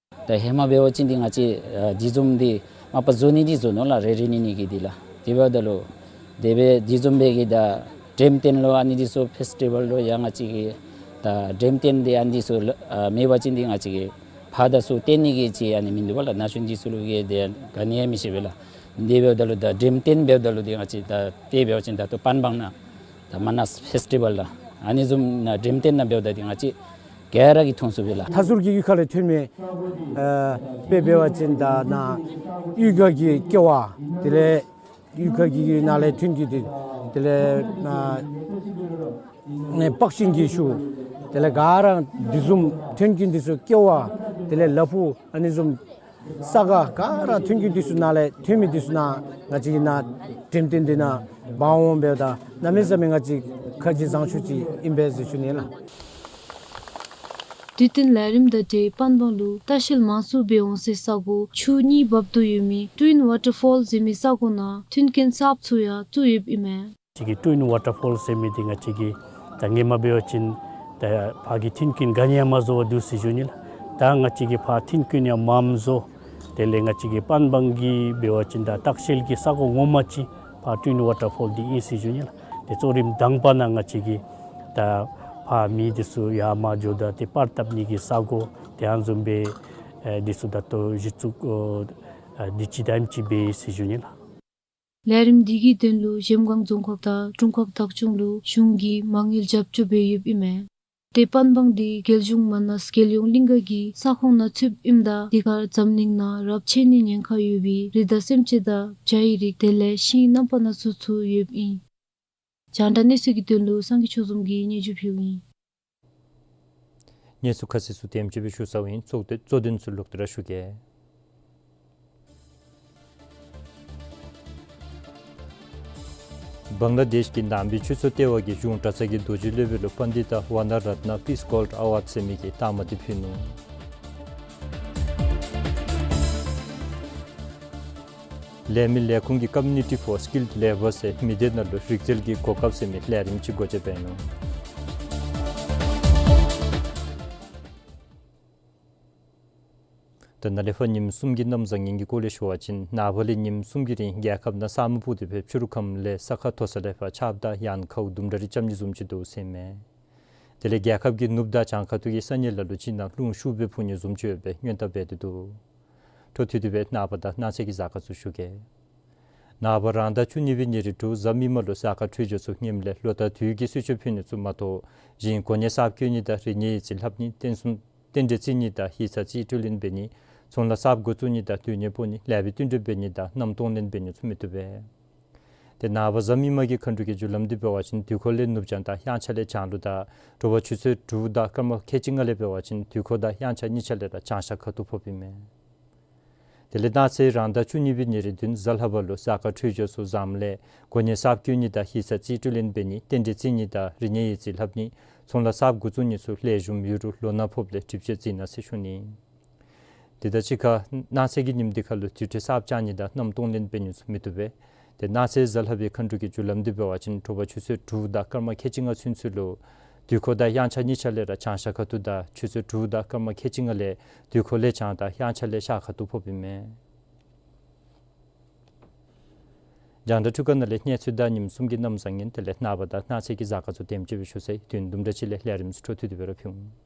ད་ཧེ་མ་འབད་བ་ཅིན་འདི་ང་བཅས་ཨ་དེ་བཟུམ་འདི་མ་པ་བཟོ་ནི་འདི་བཟོ་ནུག་ལགས། རེ་རེ་གཉིས་གཉིས་ཀྱིས་འདི་ལགས། དེ་འབདཝ་ད་ལུ་དེ་སྦེ་དེ་བཟུམ་སྦེ་གི་ད་འགྲེམས་སྟོན་ལུ་ཨ་ནི་འདི་ཚུ་ཕེསི་ཊི་བཱལ་ལུ་ཡང་ང་བཅས་ཀྱིས་ད་འགྲེམས་སྟོན་འདི་ཨ་ནི་འདི་ཚུ་ལུ་ཨ་མེད་པ་ཅིན་འདི་ང་བཅས་ཀྱིས་ཕར་དང་ཚུར་སྟོན་ནི་གི་ཅིག་ཨ་ནི་མིན་འདུག་པ་ལགས། ན་གཞོན་འདི་ཚུ་ལུ་གི་དེ་ག་ནི་ཡང་མི་ཤེས་པས་ལགས། དེ་འབདཝ་ད་ལུ་ད་འགྲེམས་སྟོན་འབདཝ་ད་ལུ་འདི་ང་བཅས་ད་དེ་འབད་བ་ཅིན་ད་ལྟོ་པན་སྦང་ནང་ད་མ་ནཱས་ཕེསི་ཊི་བཱལ་ལགས། ཨ་ནི་བཟུམ་ནང་འགྲེམས་སྟོན་ནང་འབདཝ་ད་འདི་ང་བཅས་ག་ར་གིས་མཐོང་ཚུགས་པས་ལགས། མཐའ་ཟུར་གྱི་གཡུས་ཁ་ལས་ཐོན་མི་ཨ་དཔེ་འབད་བ་ཅིན་ད་ནཱ་གཡུས་ཁ་གི་ཀེ་བ་དེ་ལས་གཡུས་ཁ་གི་ནང་ལས་ཐོན་གྱི་འདི་དེ་ལས་ཨ་ནི་པག་ཤིང་གི་ཤུག་དེ་ལས་ག་ར་འདི་བཟུམ་ཐོན་གྱི་འདི་ཚུ་ཀེ་བ་དེ་ལས་ལ་ཕུག་ཨ་ནི་བཟུམ་ས་ག་ག་ར་ཐོན་གྱི་འདི་ཚུ་ནང་ལས་ཐོན་མི་འདི་ཚུ་ནང་ང་བཅས་ཀྱིས་ནཱ་འགྲེམས་སྟོན་འདི་ནང་འབག་འོང་འབདཝ་ད་གནམ་མེད་ས་མེད་ང་བཅས་ཁ་རྗེ་བཟང་ཤོས་ཅིག་ཨིན་པས་ཟེར་ཞུ་ནི་ལགས། དུས་སྟོན་ལས་རིམ་དང་འབྲེལ་པན་སྦང་ལུ་ལྟ་བཤལ་མང་སུ་འབད་འོང་སའི་ས་གོ་ཆུ་གཉིས་འབབ་དོ་ཡོད་མི་ཊུ་ཝིན་ཝ་ཊར་ཕོལ་ཟེར་མི་ས་གོ་ནང་མཐུན་རྐྱེན་གསརཔ་ཚུ་ཡང་བཙུགས་ཡོདཔ་ཨིན་མས། ང་བཅས་ཀྱི་ཊུ་ཝིན་ཝ་ཊར་ཕོལ་ཟེར་མི་འདི་ང་བཅས་ཀྱིས་ད་སྔོན་མ་འབད་བ་ཅིན་ད་ཕར་གྱི་མཐུན་རྐྱེན་ག་ནི་ཡང་མ་བཟོ་བར་འདུག་ཟེར་ཞུ་ནི་ལགས། ད་ང་བཅས་ཀྱིས་ཕར་མཐུན་རྐྱེན་ཡང་མངམ་བཟོ། དེ་ལས་ང་བཅས་ཀྱི་པན་སྦང་གི་འབད་བ་ཅིན་ད་ལྟ་བཤལ་གྱི་ས་གོ་ངོ་མ་ཅིག་ཕར་ཊུ་ཝིན་ཝ་ཊར་ཕོལ་འདི་ཨིན་ཟེར་ཞུ་ནི་ལགས། ཏེ་གཙོ་རིམ་དང་པ་ནང་ང་བཅས་ཀྱིས་ད་ཕར་མི་འདི་ཚུ་ཡར་མར་འགྱོཝ་ད་ཏེ་པར་བཏབ་ནི་གི་ས་གོ་དེ་ཨ་ནི་བཟུམ་སྦེ་ཨེ་འདི་ཚུ་ད་ལྟོ་གཞི་བཙུགས་ཨ་འདི་ཅིག་དང་ཨ་ནེམ་ཅིག་འབད་ཡི་ཟེར་ཞུ་ནི་ལགས། ལས་རིམ་འདི་གི་དོན་ལུ་གཞལམ་སྒང་རྫོང་ཁག་དང་དྲུང་ཁག་བདག་སྐྱོང་ལུ་གཞུང་གིས་མ་དངུལ་རྒྱབ་སྐྱོར་འབད་ཡོདཔ་ཨིན་མས། ཏེ་པན་སྦང་འདི་རྒྱལ་གཞུང་མ་ནཱས་རྒྱལ་ཡོངས་གླིང་ག་གི་ས་ཁོངས་ནང་ཚུདཔ་ཨིནམ་ད་འདི་ཁར་འཛམ་གླིང་ནང་རབས་ཆད་ནིའི་ཉེན་ཁ་ཡོད་པའི་རི་དྭགས་སེམས་ཅན་དང་བྱ་ཡི་རིགས་དེ་ལས་ཤིང་རྣམ་པ་སྣ་ཚོགས་ཚུ་ཡོདཔ་ཨིན། རྒྱང་བསྒྲགས་གནས་ཚུལ་གྱི་དོན་ལུ་སངས་རྒྱས་ཆོས་འཛོམས་ཀྱིས་སྙན་ཞུ་ཕུལཝ་ཨིན། གནས་ཚུལ་ཁ་གསལ་ཚུ་དེམ་ཅིག་སྦེ་ཞུ་ཚརཝ་ཨིན། གཙོ་དོན་གཙོ་དོན་ཚུ་ལོག་སྟེ་ར་ཞུ་གེ། བང་ལ་དེཤ་གི་ནང་པའི་ཆོས་ཚོགས་ལྟེ་བ་གིས་གཞུང་གྲྭ་ཚང་གི་རྡོ་རྗེ་སློབ་དཔོན་ལུ་པཎྜི་ཏ་ཝ་ན་རཏྣ་པིས་གོལཌ་ཨ་ཝཱཌ་ཟེར་མི་གི་རྟགས་མ་འདི་ཕུལ་ནུག། ལས་མི་ལས་ཁུངས་ཀྱིས་Community for Skilled Labour ཟེར་མི་སྡེ་ནང་ལུ་རིག་རྩལ་གྱི་གོ་སྐབས་ཟེར་མི་ལས་རིམ་ཅིག་སྒོ་འབྱེད་འབད་ནུག། ད་ནཱ་ལས་ཕར་ཉིནམ་གསུམ་གྱི་གནམ་བཟང་ངན་གྱི་སྐོར་ལས་ཞུ་བ་ཅིན་ནངས་པ་ལས་ཉིནམ་གསུམ་གྱི་རིང་རྒྱལ་ཁབ་ནང་ས་སྨུག་སྤུབས་ཏེ་སྦེ་ཕྱི་རུ་ཁམས་ལས་ས་ཁ་མཐོ་ས་ལས་ཕར་ཆརཔ་དང་ཡང་ཁཝ་དུམ་གྲ་རེ་རྐྱབ་ནི་བཟུམ་ཅིག་འདུག་ཟེར་མས། དེ་ལས་རྒྱལ་ཁབ་ཀྱི་ནུབ་དང་བྱང་ཁ་ཐུག་གི་ས་གནས་ལ་ལུ་ཅིག་ནང་རླུང་ཤུགས་སྦེ་འཕུ་ནི་བཟུམ་ཅིག་ཡོད་པའི་སྔོན་བརྡ་འབད་དེ་འདུག། འཕྲོ་མཐུད་དེ་སྦེ་ནངས་པ་དང་གནངས་ཚེ་གི་གཟའ་སྐར་ཚུ་ཞུ་གེ། ནངས་པ་རང་ཟླ་བཅུ་གཉིས་པའི་ཉེར་དྲུག་གཟའ་མིག་དམར་ལུ་གཟའ་སྐར་འཕྲོད་སྦྱོར་ཚུ་ངནམ་ལས་ལོ་ཟླ་དུས་ཀྱི་གསོལ་མཆོད་ཕུལ་ནི་ཚུ་མ་གཏོགས་གཞན་གོ་གནས་གསརཔ་བསྐོ་ནི་དང་རིག་གནས་ཡིག་རྩིས་ལྷབ་ནི་རྟེན་གསུམ་རྟེན་འབྲེལ་བརྩི་ནི་དང་ཡིག་ཚང་རྩིས་སྤྲོད་ལེན་འབད་ནི་ཚོང་ལཱ་གསརཔ་འགོ་བཙུགས་ནི་དང་སྡོད་གནས་སྤོ་ནི་ལེགས་པའི་བསྟུན་གྲོས་འབད་ནི་དང་གནམ་གཏོང་ལེན་འབད་ནི་ཚུ་མི་བཏུབ་པས། ཏེ་ནངས་པ་གཟའ་མིག་དམར་གྱི་མཁའ་འགྲོ་གི་རྒྱུ་ལམ་འདི་འབད་བ་ཅིན་དུས་འཁོར་ལས་ནུབ་བྱང་དང་དབྱངས་འཆར་ལས་བྱང་ལུ་དང་དྲོ་པ་ཆུ་ཚོད་དྲུག་དང་སྐར་མ་ཁལ་གཅིག་ལྔ་ལས་འབད་བ་ཅིན་དུས་འཁོར་དང་དབྱངས་འཆར་གཉིས་ཆ་ལས་ར་བྱང་ཤར་ཁ་ཐུག་ཕོགཔ་ཨིན་མས། དེ་ལས་གནངས་ཚེ་རང་ཟླ་བཅུ་གཉིས་པའི་ཉེར་བདུན་གཟའ་ལྷག་པ་ལུ་གཟའ་སྐར་འཕྲོད་སྦྱོར་ཚུ་བཟངམ་ལས་གོ་གནས་གསརཔ་བསྐོ་ནི་དང་ཡིག་ཚང་རྩིས་སྤྲོད་ལེན་འབད་ནི་རྟེན་འབྲེལ་བརྩི་ནི་དང་རིག་གནས་ཡིག་རྩིས་ལྷབ་ནི་ཚོང་ལཱ་གསརཔ་འགོ་བཙུགས་ནི་ཚུ་ལེགས་ཤོམ་ཡོད་རུང་ལོ་ན་ཕོགཔ་ལས་གྲིབ་བཅོས་བརྩི་གནང་ཟེར་ཞུ་ནི། དེ་དང་གཅིག་ཁར་གནངས་ཚེ་གི་ཉིནམ་འདི་ཁར་ལུ་དུས་ཁྲི་གསརཔ་བཅར་ནི་དང་གནམ་གཏོང་ལེན་འབད་ནི་ཚུ་མི་བཏུབ་པས། ཏེ་གནངས་ཚེ་གཟའ་ལྷག་པའི་མཁའ་འགྲོ་གི་རྒྱུ་ལམ་འདི་འབད་བ་ཅིན་དྲོ་པ་ཆུ་ཚོད་དྲུག་དང་སྐར་མ་ཁལ་གཅིག་ལྔ་ཚུན་ཚོད་ལུ་ དུས་འཁོར་དང་དབྱངས་འཆར་གཉིས་ཆ་ལས་ར་བྱང་ཤར་ཁ་ཐུག་དང་ཆུ་ཚོད་དྲུག་དང་སྐར་མ་ཁལ་གཅིག་ལྔ་ལས་དུས་འཁོར་ལས་བྱང་དང་དབྱངས་འཆར་ལས་ཤར་ཁ་ཐུག་ཕོགཔ་ཨིན་མས། རྒྱང་བསྒྲགས་འཕྲུལ་ཁང་ནང་ལས་གནས་ཚུལ་དང་ཉིནམ་གསུམ་གྱི་གནམ་བཟང་ངན་དེ་ལས་ནངས་པ་དང་གནངས་ཚེ་གི་གཟའ་སྐར་ཚུ་དེམ་ཅིག་སྦེ་ཞུ་ཚར་ཡི། དུས་དུམ་གྲ་ཅིག་ལས་ལས་རིམ་ཚུ་འཕྲོ་མཐུད་དེ་སྦེ་ར་ཕུལ་འོང་།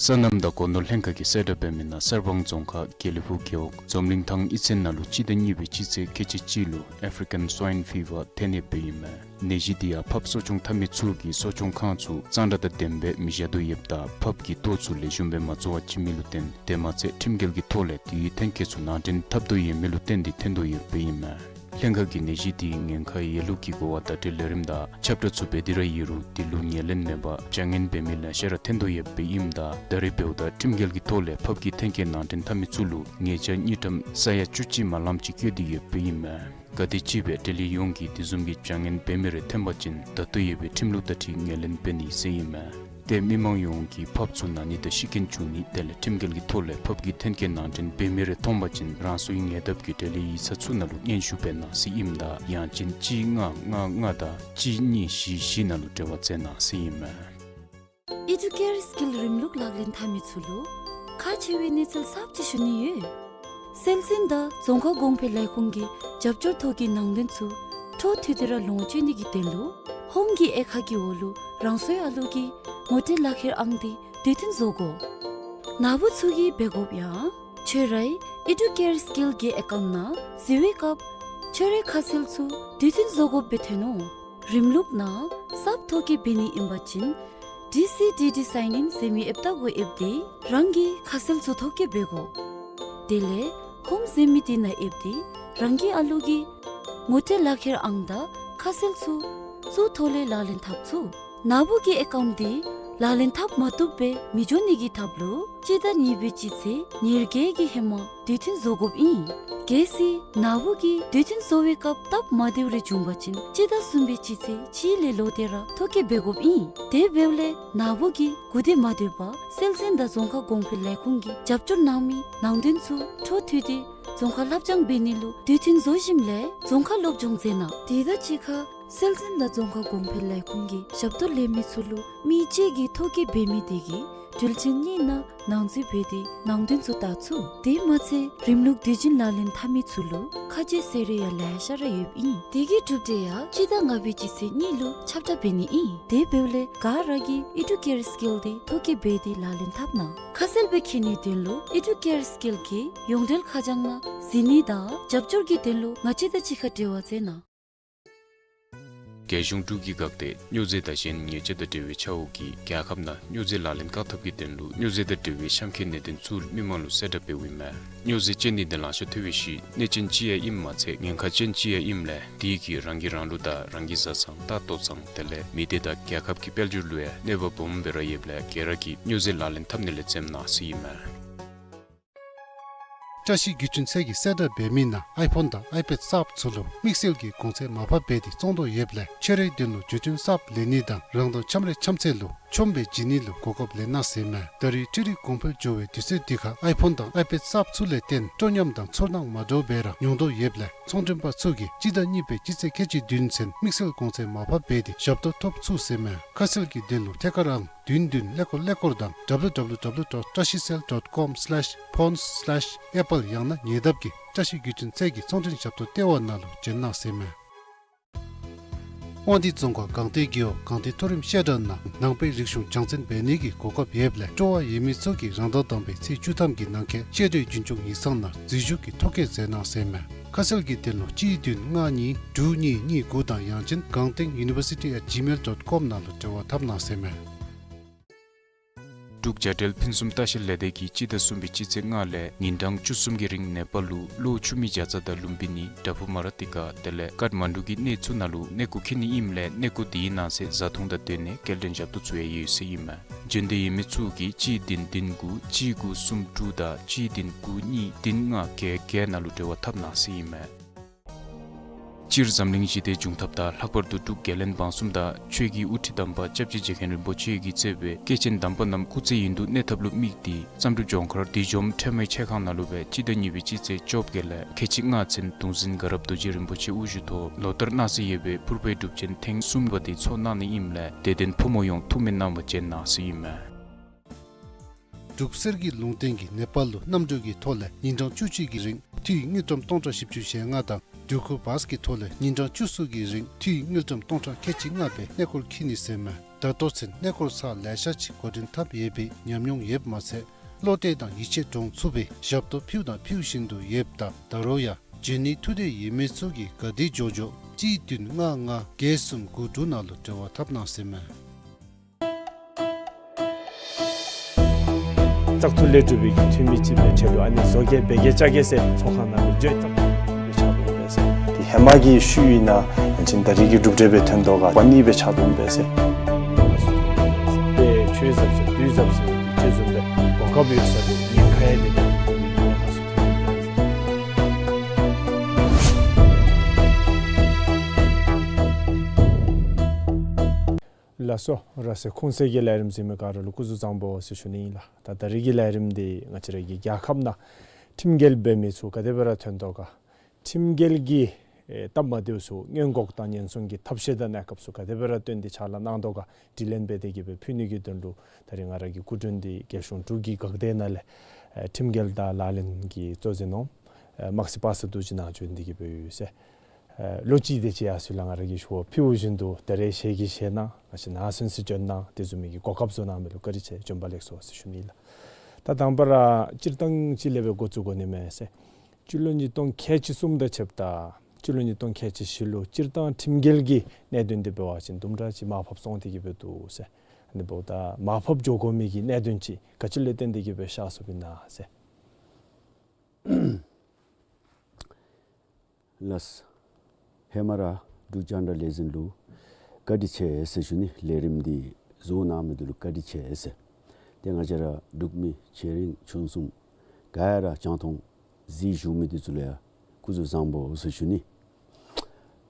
སོ་ནམ་དང་སྒོ་ནོར་ལྷན་ཁག་གིས་གསལ་བསྒྲགས་འབད་མི་ནང་གསར་སྤང་རྫོང་ཁག་དགེ་ལེགས་ཕུག་རྒེད་འོག་འཛོམས་གླིང་ཐང་ཨི་ཚན་ནང་ལུ་སྤྱི་ཟླ་གཉིས་པའི་སྤྱི་ཚེས་ཁལ་གཅིག་གཅིག་ལུ་African Swine Fever ཐོན་ཡོདཔ་ཨིན་མས། ནད་གཞི་འདི་ཡང་ཕགཔ་གསོ་སྐྱོང་འཐབ་མི་ཚུ་གིས་གསོ་སྐྱོང་ཁང་ཚུ་གཙང་སྦྲ་དང་ལྡནམ་སྦེ་མི་བཞག་དོ་ཡོདཔ་ད་ཕགཔ་གི་ལྟོ་ཚུ་ལེགས་ཤོམ་སྦེ་མ་བཙོ་བར་བྱིན་མི་ལུ་བརྟེན་དེ་མ་ཚད་ཁྲིམས་འགལ་གྱི་ཐོག་ལས་དེའི་ཐོན་སྐྱེད་ཚུ་ནང་འདྲེན་འཐབ་དོ་ཡོད་མི་ལུ་བརྟེན་ཏེ་ཐོན་དོ་ཡོདཔ་ཨིན་མས། ལྷན་ཁག་གིས་ནད་གཞི་འདི་ཉེན་ཁ་ཡོད་ལུགས་ཀྱི་གོ་བ་བརྡ་སྤྲོད་ལས་རིམ་དང་ཁྱབ་བསྒྲགས་ཚུ་འབད་དེ་ར་ཡོད་རུང་དེ་ལུ་ངོས་ལེན་མེད་པར་བྱ་ངན་འབད་མི་ལེ་ཤ་ར་ཐོན་དོ་ཡོདཔ་ཨིནམ་ད་ད་རེས་འབདཝ་ད་ཁྲིམས་འགལ་གྱི་ཐོག་ལས་ཕགཔ་གི་ཐོན་སྐྱེད་ནང་འདྲེན་འཐབ་མི་ཚུ་ལུ་ཉེས་བྱ་དངུལ་ཀྲམ་ས་ཡ་བཅུ་གཅིག་མ་ལངམ་ཅིག་བཀོད་དེ་ཡོདཔ་ཨིན་མས། ག་དེམ་ཅིག་སྦེ་འབྲེལ་ཡོད་ཡོངས་ཀྱིས་དེ་བཟུམ་གྱི་བྱ་ངན་འབད་མི་རེ་ཐོན་པ་ཅིན་ད་ལྟོ་ཡོད་པའི་ཁྲིམས་ལུགས་དང་འཁྲིལ་ངོས་ལེན་འབད་ནི་ཟེར་ཨིན་མས། ཏེ་མི་མང་ཡོངས་ཀྱིས་ཕགཔ་ཚུ་ན་ནི་དང་ཤི་རྐྱེན་བྱུང་ནི་དེ་ལས་ཁྲིམས་འགལ་གྱི་ཐོག་ལས་ཕགཔ་གི་ཐོན་སྐྱེད་ནང་འདྲེན་འབད་མི་རེ་མཐོང་པ་ཅིན་རང་སོའི་ཉེ་འདབས་ཀྱི་འབྲེལ་ཡོད་ཡིག་ཚང་ཚུ་ནང་ལུ་སྙན་ཞུ་འབད་གནང་ཟེར་ཨིནམ་ད་ཡང་ཅིན་གཅིག་ལྔ་ལྔ་ལྔ་དང་གཅིག་གཉིས་བཞི་བཞི་ནང་ལུ་འབྲེལ་བ་མཛད་གནང་ཟེར་ཨིན་མས། ཨི་ཌུ་ཀེར་སི་ཀིལ་རིམ་ལུགས་ལག་ལེན་འཐབ་མི་ཚུ་ལུ་ཁག་ཆེ་བའི་གནས་ཚུལ་གསརཔ་ཅིག་ཞུ་ནི་ཡོད། སྲོལ་འཛིན་དང་རྫོང་ཁ་གོང་འཕེལ་ལས་ཁུངས་ཀྱི་རྒྱབ་སྐྱོར་ཐོག་གི་ནང་དོན་ཚུ་འཕྲོ་མཐུད་དེ་ར་ལོངས་སྤྱོད་ནི་གི་དོན་ལུ་ཧོམ་གྱི་དབྱེ་ཁག་གི་འོག་ལུ་རང་སོའི་ཨ་ལུ་གི་ངོ་སྤྲོད་ལག་ཁྱེར་ཨང་འདི་དུས་མཐུན་བཟོ་དགོ། ནཱ་བུ་ཚུ་གིས་འབད་དགོཔ་ཡང་ཁྱོད་རའི་ཨི་ཌུ་ཀེར་སི་ཀིལ་གྱི་ཨེ་ཀའུནཊ་ནང་གཟིགས་པའི་སྐབས་ཁྱོད་རའི་ཁ་གསལ་ཚུ་དུས་མཐུན་བཟོ་དགོཔ་སྦེ་ཐོན་འོང་། རིམ་ལུགས་ནང་གསརཔ་ཐོ་བཀོད་འབད་ནི་ཨིན་པ་ཅིན་ཌི་སི་ཌི་ཌི་སའིན་ཨིན་ཟེར་མི་ཨེབ་ལྟ་བུ་ཨེབ་སྟེ་རང་གི་ཁ་གསལ་ཚུ་ཐོ་བཀོད་འབད་དགོ། དེ་ལས་ཧོམ་ཟེར་མི་འདི་ནང་ཨེབ་སྟེ་རང་གི་ཨ་ལུ་གི་ངོ་སྤྲོད་ལག་ཁྱེར་ཨང་དང་ཁ་གསལ་ཚུ་ཚུ་ཐོག་ལས་ལག་ལེན་འཐབ་ཚུགས། ནཱ་བུ་གི་ཨེ་ཀའུནཊ་འདི་ལག་ལེན་འཐབ་མ་བཏུབ་སྦེ་མི་འགྱོ་ནི་གི་ཐབས་ལུ་སྤྱི་ཟླ་གཉིས་པའི་སྤྱི་ཚེས་ཉེར་བརྒྱད་ཀྱི་ཧེ་མ་དུས་མཐུན་བཟོ་དགོཔ་ཨིན། གལ་སྲིད་ནཱ་བུ་གིས་དུས་མཐུན་བཟོ་བའི་སྐབས་སྟབས་མ་བདེཝ་རེ་བྱུང་པ་ཅིན་སྤྱི་ཟླ་གསུམ་པའི་སྤྱི་ཚེས་གཅིག་ལས་ལོག་སྟེ་ར་ཐོ་བཀོད་འབད་དགོཔ་ཨིན། དེ་འབདཝ་ལས་ནཱ་བུ་གིས་སྒུག་སྡོད་མ་སྡོད་པར་སྲོལ་འཛིན་དང་རྫོང་ཁ་གོང་འཕེལ་ལས་ཁུངས་ཀྱིས་རྒྱབ་སྐྱོར་གནང་མི་ནང་དོན་ཚུ་འཕྲོ་མཐུད་དེ་རྫོང་ཁ་ལྷབ་སྦྱང་འབད་ནི་ལུ་དུས་མཐུན་བཟོ་ཞིནམ་ལས་རྫོང་ཁ་སློབ་སྦྱོང་མཛད་གནང་། དེ་དང་གཅིག་ཁར་སྲོལ་འཛིན་དང་རྫོང་ཁ་གོང་འཕེལ་ལས་ཁུངས་ཀྱིས་ཞབས་ཏོག་ལེན་མི་ཚུ་ལུ་མི་གཅིག་གིས་ཐོ་བཀོད་འབད་མི་དེ་གིས་དུས་ཆེན་གཉིས་ནང་ནང་འཛུལ་འབད་དེ་ནང་དོན་ཚུ་བལྟ་ཚུགས། དེ་མ་ཚད་རིམ་ལུགས་དུས་ཆེན་ལག་ལེན་འཐབ་མི་ཚུ་ལུ་ཁ་གསལ་ཟེར་རུང་ཡང་ལེ་ཤ་ར་ཡོདཔ་ཨིན། དེ་གི་གྲུབ་འབྲས་ཡང་སྤྱི་ཟླ་ལྔ་པའི་སྤྱི་ཚེས་གཉིས་ལུ་ཁྱབ་བསྒྲགས་འབད་ནི་ཨིན། དེ་འབདཝ་ལས་ག་ར་གིས་ཨི་ཌུ་ཀེར་སི་ཀིལ་འདི་ཐོ་བཀོད་འབད་དེ་ལག་ལེན་འཐབ་གནང་། ཁ་གསལ་སྦེ་མཁྱེན་ནིའི་དོན་ལུ་ཨི་ཌུ་ཀེར་སི་ཀིལ་གྱི་ཡོངས་འབྲེལ་ཁ་བྱང་ནང་གཟིགས་ནི་དང་རྒྱབ་སྐྱོར་གྱི་དོན་ལུ་ང་བཅས་དང་གཅིག་ཁར་འབྲེལ་བ་མཛད་གནང་། རྒྱལ་གཞུང་འབྲུག་གི་འགག་སྡེ་སྨྱོ་རྫས་དང་གཞན་ཉེས་ཆད་དང་འབྲེལ་བའི་ཆ་འོག་གིས་རྒྱལ་ཁབ་ནང་སྨྱོ་རྫས་ལག་ལེན་བཀག་ཐབས་ཀྱི་དོན་ལུ་སྨྱོ་རྫས་དང་འབྲེལ་བའི་གཤམ་འཁོད་གནད་དོན་ཚུ་མི་མང་ལུ་གསལ་བསྒྲགས་འབདཝ་ཨིན་མས། སྨྱོ་རྫས་ཅན་འདི་ནི་ལང་ཤོར་ཐལ་བའི་ཤུལ་གནོད་སྐྱོན་ཅིག་ཡང་ཨིནམ་མ་ཚད་ཉེན་ཁ་ཅན་ཅིག་ཡང་ཨིནམ་ལས་དེ་གིས་རང་གིས་རང་ལུ་དང་རང་གི་བཟའ་ཚང་ལྟོ་ཚང་དེ་ལས་མི་སྡེ་དང་རྒྱལ་ཁབ་ཀྱི་དཔལ་འབྱོར་ལུ་ཡང་གནོད་པ་སྦོམ་སྦེ་ར་ཡོདཔ་ལས་ག་ར་གིས་སྨྱོ་རྫས་ལག་ལེན་འཐབ་ནི་ལས་འཛེམ་གནང་ཟེར་ཨིན་མས། བཀྲ་ཤིས་བརྒྱུད་འཕྲིན་ཚད་ཀྱིས་གསལ་བསྒྲགས་འབད་མི་ནང་ཨའི་ཕོན་དང་ཨའི་པེཌ་གསརཔ་ཚུ་ལུ་དམིགས་བསལ་གྱི་གོང་ཚད་མར་ཕབ་འབད་དེ་བཙོང་དོ་ཡོདཔ་ལས་ཁྱོད་རའི་དོན་ལུ་བརྒྱུད་འཕྲིན་གསརཔ་ལེན་ནི་དང་རང་དང་འཆམ་ར་འཆམ་ཚད་ལུ་ཆོམ་སྦེ་བྱིན་ནི་ལུ་གོ་སྐབས་ལེན་གནང་ཟེར་ཨིན་མས། ད་རེས་འཕྲུལ་རིག་གོང་འཕེལ་འགྱོ་བའི་དུས་ཚོད་འདི་ཁར་ཨའི་ཕོན་དང་ཨའི་པེཌ་གསརཔ་ཚུ་ལས་བརྟེན་སྤྲོ་ཉམས་དང་ཚོར་སྣང་མ་འདྲཝ་སྦེ་ར་མྱོང་དོ་ཡོདཔ་ལས་ཚོང་མགྲོན་པ་ཚུ་གིས་སྤྱི་ཟླ་གཉིས་པའི་སྤྱི་ཚེས་ཁལ་གཅིག་བདུན་ཚུན་དམིགས་བསལ་གོང་ཚད་མར་ཕབ་འབད་དེ་ཞབས་ཏོག་ཐོབ་ཚུགས་ཟེར་ཨིན་མས། ཁ་གསལ་གྱི་དོན་ལུ་ཐད་ཀར་ཨང་བདུན་བདུན་ཀླད་ཀོར་ཀླད་ཀོར་དང་www dot trashicell dot com slash phones slash apple ཡང་ན་ཉེ་འདབས་ཀྱི་བཀྲ་ཤིས་བརྒྱུད་འཕྲིན་ཚད་ཀྱི་ཚོང་མགྲོན་ཞབས་ཏོག་ལྟེ་བ་ནང་ལུ་བྱོན་གནང་ཟེར་ཨིན་མས། དབང་འདུས་རྫོང་ཁག་སྒང་སྟེང་རྒེད་འོག་སྒང་སྟེང་མཐོ་རིམ་བཤད་གྲྭ་ནང་ནང་པའི་རིག་གཞུང་སྦྱང་བརྩོན་འབད་ནི་གི་གོ་སྐབས་ཡོདཔ་ལས་སྤྲོ་བ་ཡོད་མི་ཚུ་གིས་རང་དབང་དང་པའི་ཚེས་བཅུ་ཐམ་གྱི་ནང་འཁོད་བཤད་གྲྭའི་རྒྱུན་སྐྱོང་ཡིག་ཚང་ནང་འཛུལ་ཞུགས་ཀྱི་ཐོ་བཀོད་མཛད་གནང་ཟེར་མས། ཁ་གསལ་གྱི་དོན་ལུ་གཅིག་བདུན་ལྔ་གཉིས་དྲུག་གཉིས་གཉིས་དགུ་དང་ཡང་ཅིན་སྒང་སྟེང་university at gmail dot com ནང་ལུ་འབྲེལ་བ་འཐབ་གནང་ཟེར་མས། འབྲུག་རྒྱལ་ཕྲན་ཕུན་སུམ་ལྟ་བཤལ་ལས་སྡེ་གིས་སྤྱི་ཟླ་གསུམ་པའི་སྤྱི་ཚེས་ལྔ་ལས་ཉིན་གྲངས་བཅུ་གསུམ་གྱི་རིང་ནེ་པཱལ་ལུ་གློ་ཆུ་མིག་བྱ་ཚང་དང་ལུམ་བི་ནི་དྲ་ཕུག་མ་ར་ཏི་ཀ་དེ་ལས་ཀཏ་མན་ཌུ་གི་གནས་ཚུ་ནང་ལུ་གནས་སྐོར་འཁྱིད་ནི་ཨིནམ་ལས་གནས་སྐོར་དེའི་ནང་གསེས་བཟའ་འཐུང་དང་སྡོད་གནས་སྐྱེལ་འདྲེན་ཞབས་ཏོག་ཚུ་ཡང་ཡོད་ཟེར་ཨིན་མས། འབྱོན་འདོད་ཡོད་མི་ཚུ་གིས་གཅིག་བདུན་བདུན་དགུ་གཅིག་དགུ་གསུམ་དྲུག་དང་གཅིག་བདུན་དགུ་གཉིས་བདུན་ལྔ་བརྒྱད་བརྒྱད་ནང་ལུ་འབྲེལ་བ་འཐབ་གནང་ཟེར་ཨིན་མས། སྤྱིར་འཛམ་གླིང་ཞི་བདེ་འབྱུང་ཐབས་དང་ལྷག་པར་དུ་འབྲུག་རྒྱལ་བློན་འབངས་གསུམ་དང་ཆོས་ཀྱི་དབུ་ཁྲིད་དམ་པ་སྐྱབས་རྗེ་རྗེ་མཁན་རིན་པོ་ཆེ་གིས་གཙོས་པའི་སྐྱེས་ཆེན་དམ་པ་རྣམས་སྐུ་ཚེ་ཡུན་དུ་གནས་ཐབས་ལུ་དམིགས་ཏེ་བསམ་གྲུབ་ལྗོངས་མཁར་བདུད་འཇོམས་ཁྲོས་མའི་ཆས་ཁང་ནང་ལུ་སྦེ་སྤྱི་ཟླ་གཉིས་པའི་སྤྱི་ཚེས་བཅོ་བརྒྱད་ལས་ཁལ་གཅིག་ལྔ་ཚུན་གདུང་འཛིན་དགའ་རབ་རྡོ་རྗེ་རིན་པོ་ཆེ་དབུ་བཞུགས་ཐོག་ལོ་ལྟར་གནང་སྲོལ་ཡོད་པའི་ཕུར་པའི་སྒྲུབ་ཆེན་ཐེངས་གསུམ་པ་དེ་ཚོགས་གནང་ནི་ཨིནམ་ལས་དད་ལྡན་ཕོ་མོ་ཡོངས་ཐུགས་སྨོན་གནང་བར་བྱོན་གནང་ཟེར་ཨིན་མས། འབྲུག་གསེར་གྱི་ལུང་བསྟན་གྱིས་ནེ་པཱལ་ལུ་གནམ་གྲུ་གི་ཐོག་ལས་ཉིན་གྲངས་བཅུ་གཅིག་གི་རིང་འཐུས་དངུལ་ཀྲམ་སྟོང་ཕྲག་བཞི་བཅུ་ཞེ་ལྔ་དང་འབྲུག་ཁུག་བཱས་ཀྱི་ཐོག་ལས་ཉིན་གྲངས་བཅུ་གསུམ་གྱི་རིང་འཐུས་དངུལ་ཀྲམ་སྟོང་ཕྲག་ཁལ་གཅིག་ལྔ་སྦེ་གནས་སྐོར་འཁྱིད་ནི་ཟེར་མས། ད་ལྟོ་ཚུན་གནས་སྐོར་ཚར་ལེ་ཤ་ཅིག་འགོ་འདྲེན་འཐབ་ཡོད་པའི་ཉམས་མྱོང་ཡོདཔ་མ་ཚད་བློ་གཏད་དང་ཡིད་ཆེས་འདྲོངས་ཚུགས་པའི་ཞབས་ཏོག་ཕུལཝ་དང་ཕུལ་བཞིན་དུ་ཡོདཔ་ད་ད་རུང་ཡང་འབྱོན་ནི་ཐུགས་འདོད་ཡོད་མི་ཚུ་གིས་ག་དེ་མགྱོགས་མགྱོགས་གཅིག་བདུན་ལྔ་ལྔ་བརྒྱད་གསུམ་དགུ་དྲུག་ནང་ལུ་འབྲེལ་བ་འཐབ་གནང་ཟེར་མས། བཙག་འཐུ་ལས་གྲུབ་པའི་འཐུས་མི་ཅིག་སྦེ་ཁྲལ་ལུ་ཨ་ནི་བཟོ་གེ་འབད་གེ་བཅའ་གེ་ཟེར་ཚོགས་ཁང་ནང་ལུ་འགྱོ་བཙག་འཐུ་ལས་ཕྱག་དོན་འབད་ཟེར། ཏེ་ཧེ་མ་གི་ཤུལ་ཨིན་ན་ཡང་ཅིན་ད་རིས་ཀྱི་གྲུབ་འབྲས་སྦེ་ཐོན་དོ་ག་པ་ནི་སྦེ་ཕྱག་དོན་འབད་ཟེར། ཏེ་ཆོས་ཟབ་ཟེར་དུས་ཟབ་ཟེར་ཅིག་བཟུམ་སྦེ་གོ་སྐབས་ཡོད་ས་ཏེ་ཉེན་ཁ་ཡང་མེད་པའི་ཐོག་ལས་ཕྱག་དོན་འབད་ཟེར། ལགས་སོ། ར་སེ་ཁུངས་སེ་གི་ལས་རིམ་གཟིགས་མི་ག་ར་ལུ་སྐུ་གཟུགས་བཟང་པོ་ཟེར་ཞུ་ནི་ཨིན་ལགས། ད་ད་རིས་ཀྱི་ལས་རིམ་འདི་ང་བཅས་ར་གི་རྒྱལ་ཁབ་ནང་ཁྲིམས་འགལ་འབད་མི་ཚུ་ག་དེ་སྦེ་ར་ཐོན་དོ་ག། ཁྲིམས་འགལ་གྱི་ཨེ་སྟབས་མ་བདེཝ་ཚུ་སྔོན་འགོག་དང་ཉེན་སྲུང་གི་ཐབས་ཤེས་དང་གནས་སྐབས་ཚུ་ག་དེ་སྦེ་ར་བཏོན་ཏེ་ཕྱག་ལཱ་གནང་དོ་ག་དྲི་ལན་འབད་དེ་གི་སྦེ་ཕུལ་ནི་གི་དོན་ལུ་ད་རིས་ང་ར་གི་སྐུ་མགྲོན་འདི་རྒྱལ་གཞུང་འབྲུག་གི་འགག་སྡེ་ནང་ལས་ཨེ་ཁྲིམས་འགལ་དང་ལག་ལེན་གྱི་གཙོ་འཛིན་འོགམ་ཨེ་དམག་སྲིད་པ་སངས་རྡོ་རྗེ་ནཱ་བྱོན་ཏེ་གི་སྦེ་ཡོད་ཟེར། ཨེ་ལོ་གཅིག་དེ་ཅིག་ཡར་སོང་ལས་ང་ར་གིས་ཞུ་བ་ཕུལ་བཞིན་དུ་ད་རིས་ཞལ་གྱིས་བཞེས་གནང་ང་བཅས་ནཱ་ཚུན་ཚོད་བྱོན་གནང་དེ་བཟུམ་མའི་གི་གོ་སྐབས་བཟོ་གནང་མི་ལུ་བཀའ་དྲིན་ཆེ། བྱོན་པ་ལེགས་སོ་ཟེར་ཞུ་ནི་ལགས། ད་དང་པ་ར་སྤྱིར་བཏང་ཅིག་ལས་སྦེ་འགོ་བཙུགས་དགོ་ནི་མས་ཟེར། སྤྱི་ལོ་ཉིས་སྟོང་ཁལ་གཅིག་གསུམ་དང་ཕྱདཔ་ད་སྤྱི་ལོ་ཉིས་སྟོང་ཁལ་གཅིག་བཞི་ལུ་སྤྱིར་བཏང་ཁྲིམས་འགལ་གྱི་གནད་དོན་འདི་འབད་བ་ཅིན་དུམ་གྲ་ཅིག་མར་ཕབ་སོང་སྟེ་གི་སྦེ་འདུག་ཟེར། ཨ་ནི་འབདཝ་ད་མར་ཕབ་འགྱོ་དགོ་མི་གི་གནད་དོན་ཅིག་ག་ཅི་ལུ་བརྟེན་ཏེ་གི་སྦེ་ཤར་སོཔ་ཨིན་ན་ཟེར། ལགས། ཧེ་མ་ར་འབྲུག་རྒྱང་བསྒྲགས་ལས་འཛིན་ལུ་བཀའ་དྲིན་ཆེ་ཟེར་ཞུ་ནི། ལས་རིམ་འདི་བཟོ་གནང་མི་འདི་ལུ་བཀའ་དྲིན་ཆེ་ཟེར། ཏེ་ང་བཅས་ར་འབྲུག་མི་ཆེ་འབྲིང་ཆུང་གསུམ་ག་ར་རྒྱང་མཐོང་གཟིགས་བཞུགས་མི་འདི་ཚུ་ལུ་ཡང་སྐུ་གཟུགས་བཟང་པོ་ཟེར་ཞུ་ནི།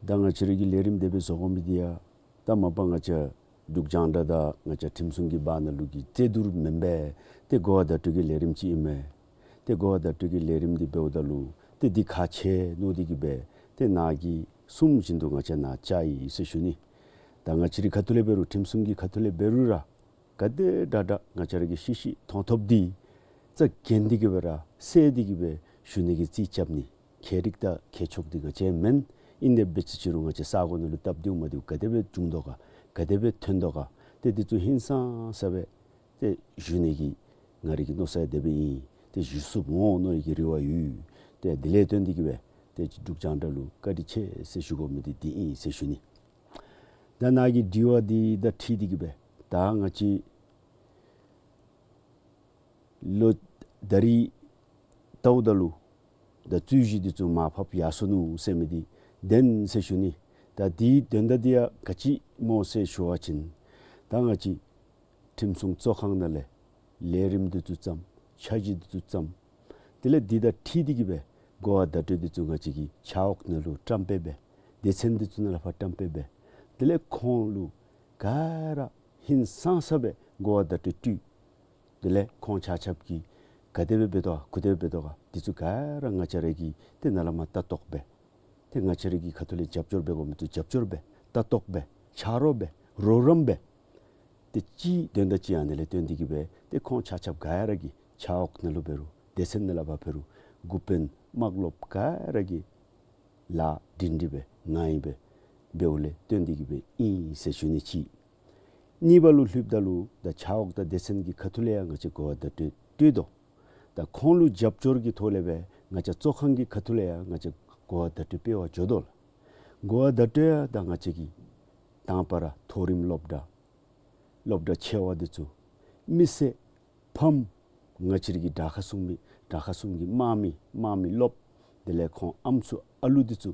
ད་ང་བཅས་ར་གི་ལས་རིམ་འདི་སྦེ་བཟོ་དགོ་མི་འདི་ཡང་ད་མ་པ་ང་བཅས་འབྲུག་རྒྱང་བསྒྲགས་དང་ང་བཅས་ཁྲིམས་སྲུང་གི་བར་ན་ལུ་གི་རྩོད་བསྡུར་མེན་པས། ཏེ་གོ་བ་བརྡ་སྤྲོད་ཀྱི་ལས་རིམ་ཅིག་ཨིན་མས། ཏེ་གོ་བ་བརྡ་སྤྲོད་ཀྱི་ལས་རིམ་འདི་འབདཝ་ད་ལུ་ཏེ་འདི་ཁག་ཆེ་མནོ་སྟེ་གི་སྦེ་ཏེ་ནཱ་གིས་གསུངམ་བཞིན་དུ་ང་བཅས་ནཱ་བཅར་ཡི་ཟེར་ཞུ་ནི། ད་ང་བཅས་རའི་ཁ་ཐུག་ལས་འབད་རུང་ཁྲིམས་སྲུང་གི་ཁ་ཐུག་ལས་འབད་རུང་ར་ག་དེ་དྲག་དྲག་ང་བཅས་ར་གིས་ཤེས་ཤེས་མཐོང་ཐོབ་འདི་རྩ་འགེངས་ཏེ་གི་སྦེ་ར་གསལ་ཏེ་གི་སྦེ་ཞུ་ནི་གི་རྩིས་རྐྱབ་ནི་ཁེ་རིག་དང་ཁེ་ཕྱོགས་འདི་ང་བཅས་མེན། ཨིན་དེ་འབད་ཅི་ཅི་རུང་ང་བཅས་ས་གོ་ནང་ལུ་སྟབས་བདེཝ་མ་བདེཝ་ག་དེ་སྦེ་བྱུང་དོ་ག་ག་དེ་སྦེ་ཐོན་དོ་ག་ཏེ་འདི་ཚུ་ཧིང་སངས་ས་སྦེ་ཏེ་ཞུ་ནི་གི་ང་རའི་གི་མནོ་ས་ཡང་དེ་སྦེ་ཨིན། ཏེ་ཞུ་ཚུགསཔ་འོང་མནོ་ནི་གི་རེ་བ་ཡོད། ཏེ་དེ་ལས་བརྟེན་ཏེ་གི་སྦེ་ཏེ་འབྲུག་རྒྱང་བསྒྲགས་ལུ་བཀའ་དྲིན་ཆེ་ཟེར་ཞུ་དགོ་མི་འདི་འདི་ཨིན་ཟེར་ཞུ་ནི། ད་ནཱ་གི་དྲི་བ་འདི་དང་འཁྲིལ་ཏེ་གི་སྦེ་ད་ང་བཅས་ལོ་ད་རིས་ལྟཝ་ད་ལུ་ད་རྩོད་གཞི་འདི་ཚུ་མར་ཕབ་ཡར་སོ་ནུག་ཟེར་མི་འདི་བདེན་ཟེར་ཞུ་ནི། ད་འདིའི་དོན་དག་འདི་ཡང་ག་ཅི་སྨོ་ཟེར་ཞུ་བ་ཅིན་ད་ང་བཅས་ཁྲིམས་སྲུང་གཙོ་ཁང་ནང་ལས་ལས་རིམ་འདི་ཚུ་བརྩམས། འཆར་གཞི་འདི་ཚུ་བརྩམས། དེ་ལས་འདི་དང་འཁྲིལ་ཏེ་གི་སྦེ་གོ་བ་བརྡ་སྤྲོད་འདི་ཚུ་ང་བཅས་ཀྱི་ཕྱག་འོག་ནང་ལུ་བཀྲམ་སྦེ་སྦེ་སྡེ་ཚན་འདི་ཚུ་ནང་ལས་ཕར་བཀྲམ་སྦེ་སྦེ་དེ་ལས་ཁོང་ལུ་ག་ར་ཧིང་སངས་ས་སྦེ་གོ་བ་བརྡ་སྤྲོད་སྤྲོད། དེ་ལས་ཁོང་ཆ་ཁྱབ་ཀྱིས་ག་དེ་སྦེ་འབད་དོ་ག་ག་དེ་སྦེ་འབད་དོ་ག་འདི་ཚུ་ག་ར་ང་བཅས་ར་གིས་ཏེ་ནཱ་ལས་མར་ལྟ་རྟོག་འབད། ཏེ་ང་བཅས་ར་གི་ཁ་ཐུག་ལས་རྒྱབ་སྐྱོར་འབད་དགོ་མི་ཚུ་རྒྱབ་སྐྱོར་འབད། ལྟ་རྟོག་འབད། ཆ་རོགས་འབད། རོགས་རམ་འབད། ཏེ་ཅིག་དོན་དག་ཅིག་ཨ་ནི་ལས་བརྟེན་ཏེ་གི་སྦེ་ཏེ་ཁོང་ཆ་ཁྱབ་ག་ར་གིས་ཕྱག་འོག་ནང་ལུ་འབད་རུང་སྡེ་ཚན་ནང་ལས་ཕར་འབད་རུང་འགོ་དཔོན་དམག་སློབ་ག་ར་གིས་ལཱ་སྒྲིང་སྒྲི་སྦེ་ང་ཨིན་པས། འབདཝ་ལས་བརྟེན་ཏེ་གི་སྦེ་ཨིན་ཟེར་ཞུ་ནི་ཅིག། གཉིས་པ་ལུ་ལྷོདཔ་ད་ལུ་ད་ཆ་འོག་དང་སྡེ་ཚན་གྱི་ཁ་ཐུག་ལས་ཡང་ང་བཅས་གོ་བ་བརྡ་སྤྲོད་སྤྲོད་དོ། ད་ཁོང་ལུ་རྒྱབ་སྐྱོར་གྱི་ཐོག་ལས་སྦེ་ང་བཅས་གཙོ་ཁང་གི་ཁ་ཐུག་ལས་ཡང་ང་བཅས་གོ་བ་བརྡ་སྤྲོད་སྤེལ་བར་འགྱོ་དོ་ལགས། གོ་བ་བརྡ་སྤྲོད་ཡང་ད་ང་བཅས་ཀྱི་དང་པ་ར་མཐོ་རིམ་སློབ་གྲྭ་སློབ་གྲྭ་ཆེ་བ་འདི་ཚུ་མི་སེར་ཕམ་ང་བཅས་ར་གི་དྲག་ཁག་སྲུང་མི་དྲག་ཁག་སྲུང་གི་དམག་མི་དམག་མི་སློབ་དེ་ལས་ཁོང་ཨམ་སྲུ་ཨ་ལུ་འདི་ཚུ་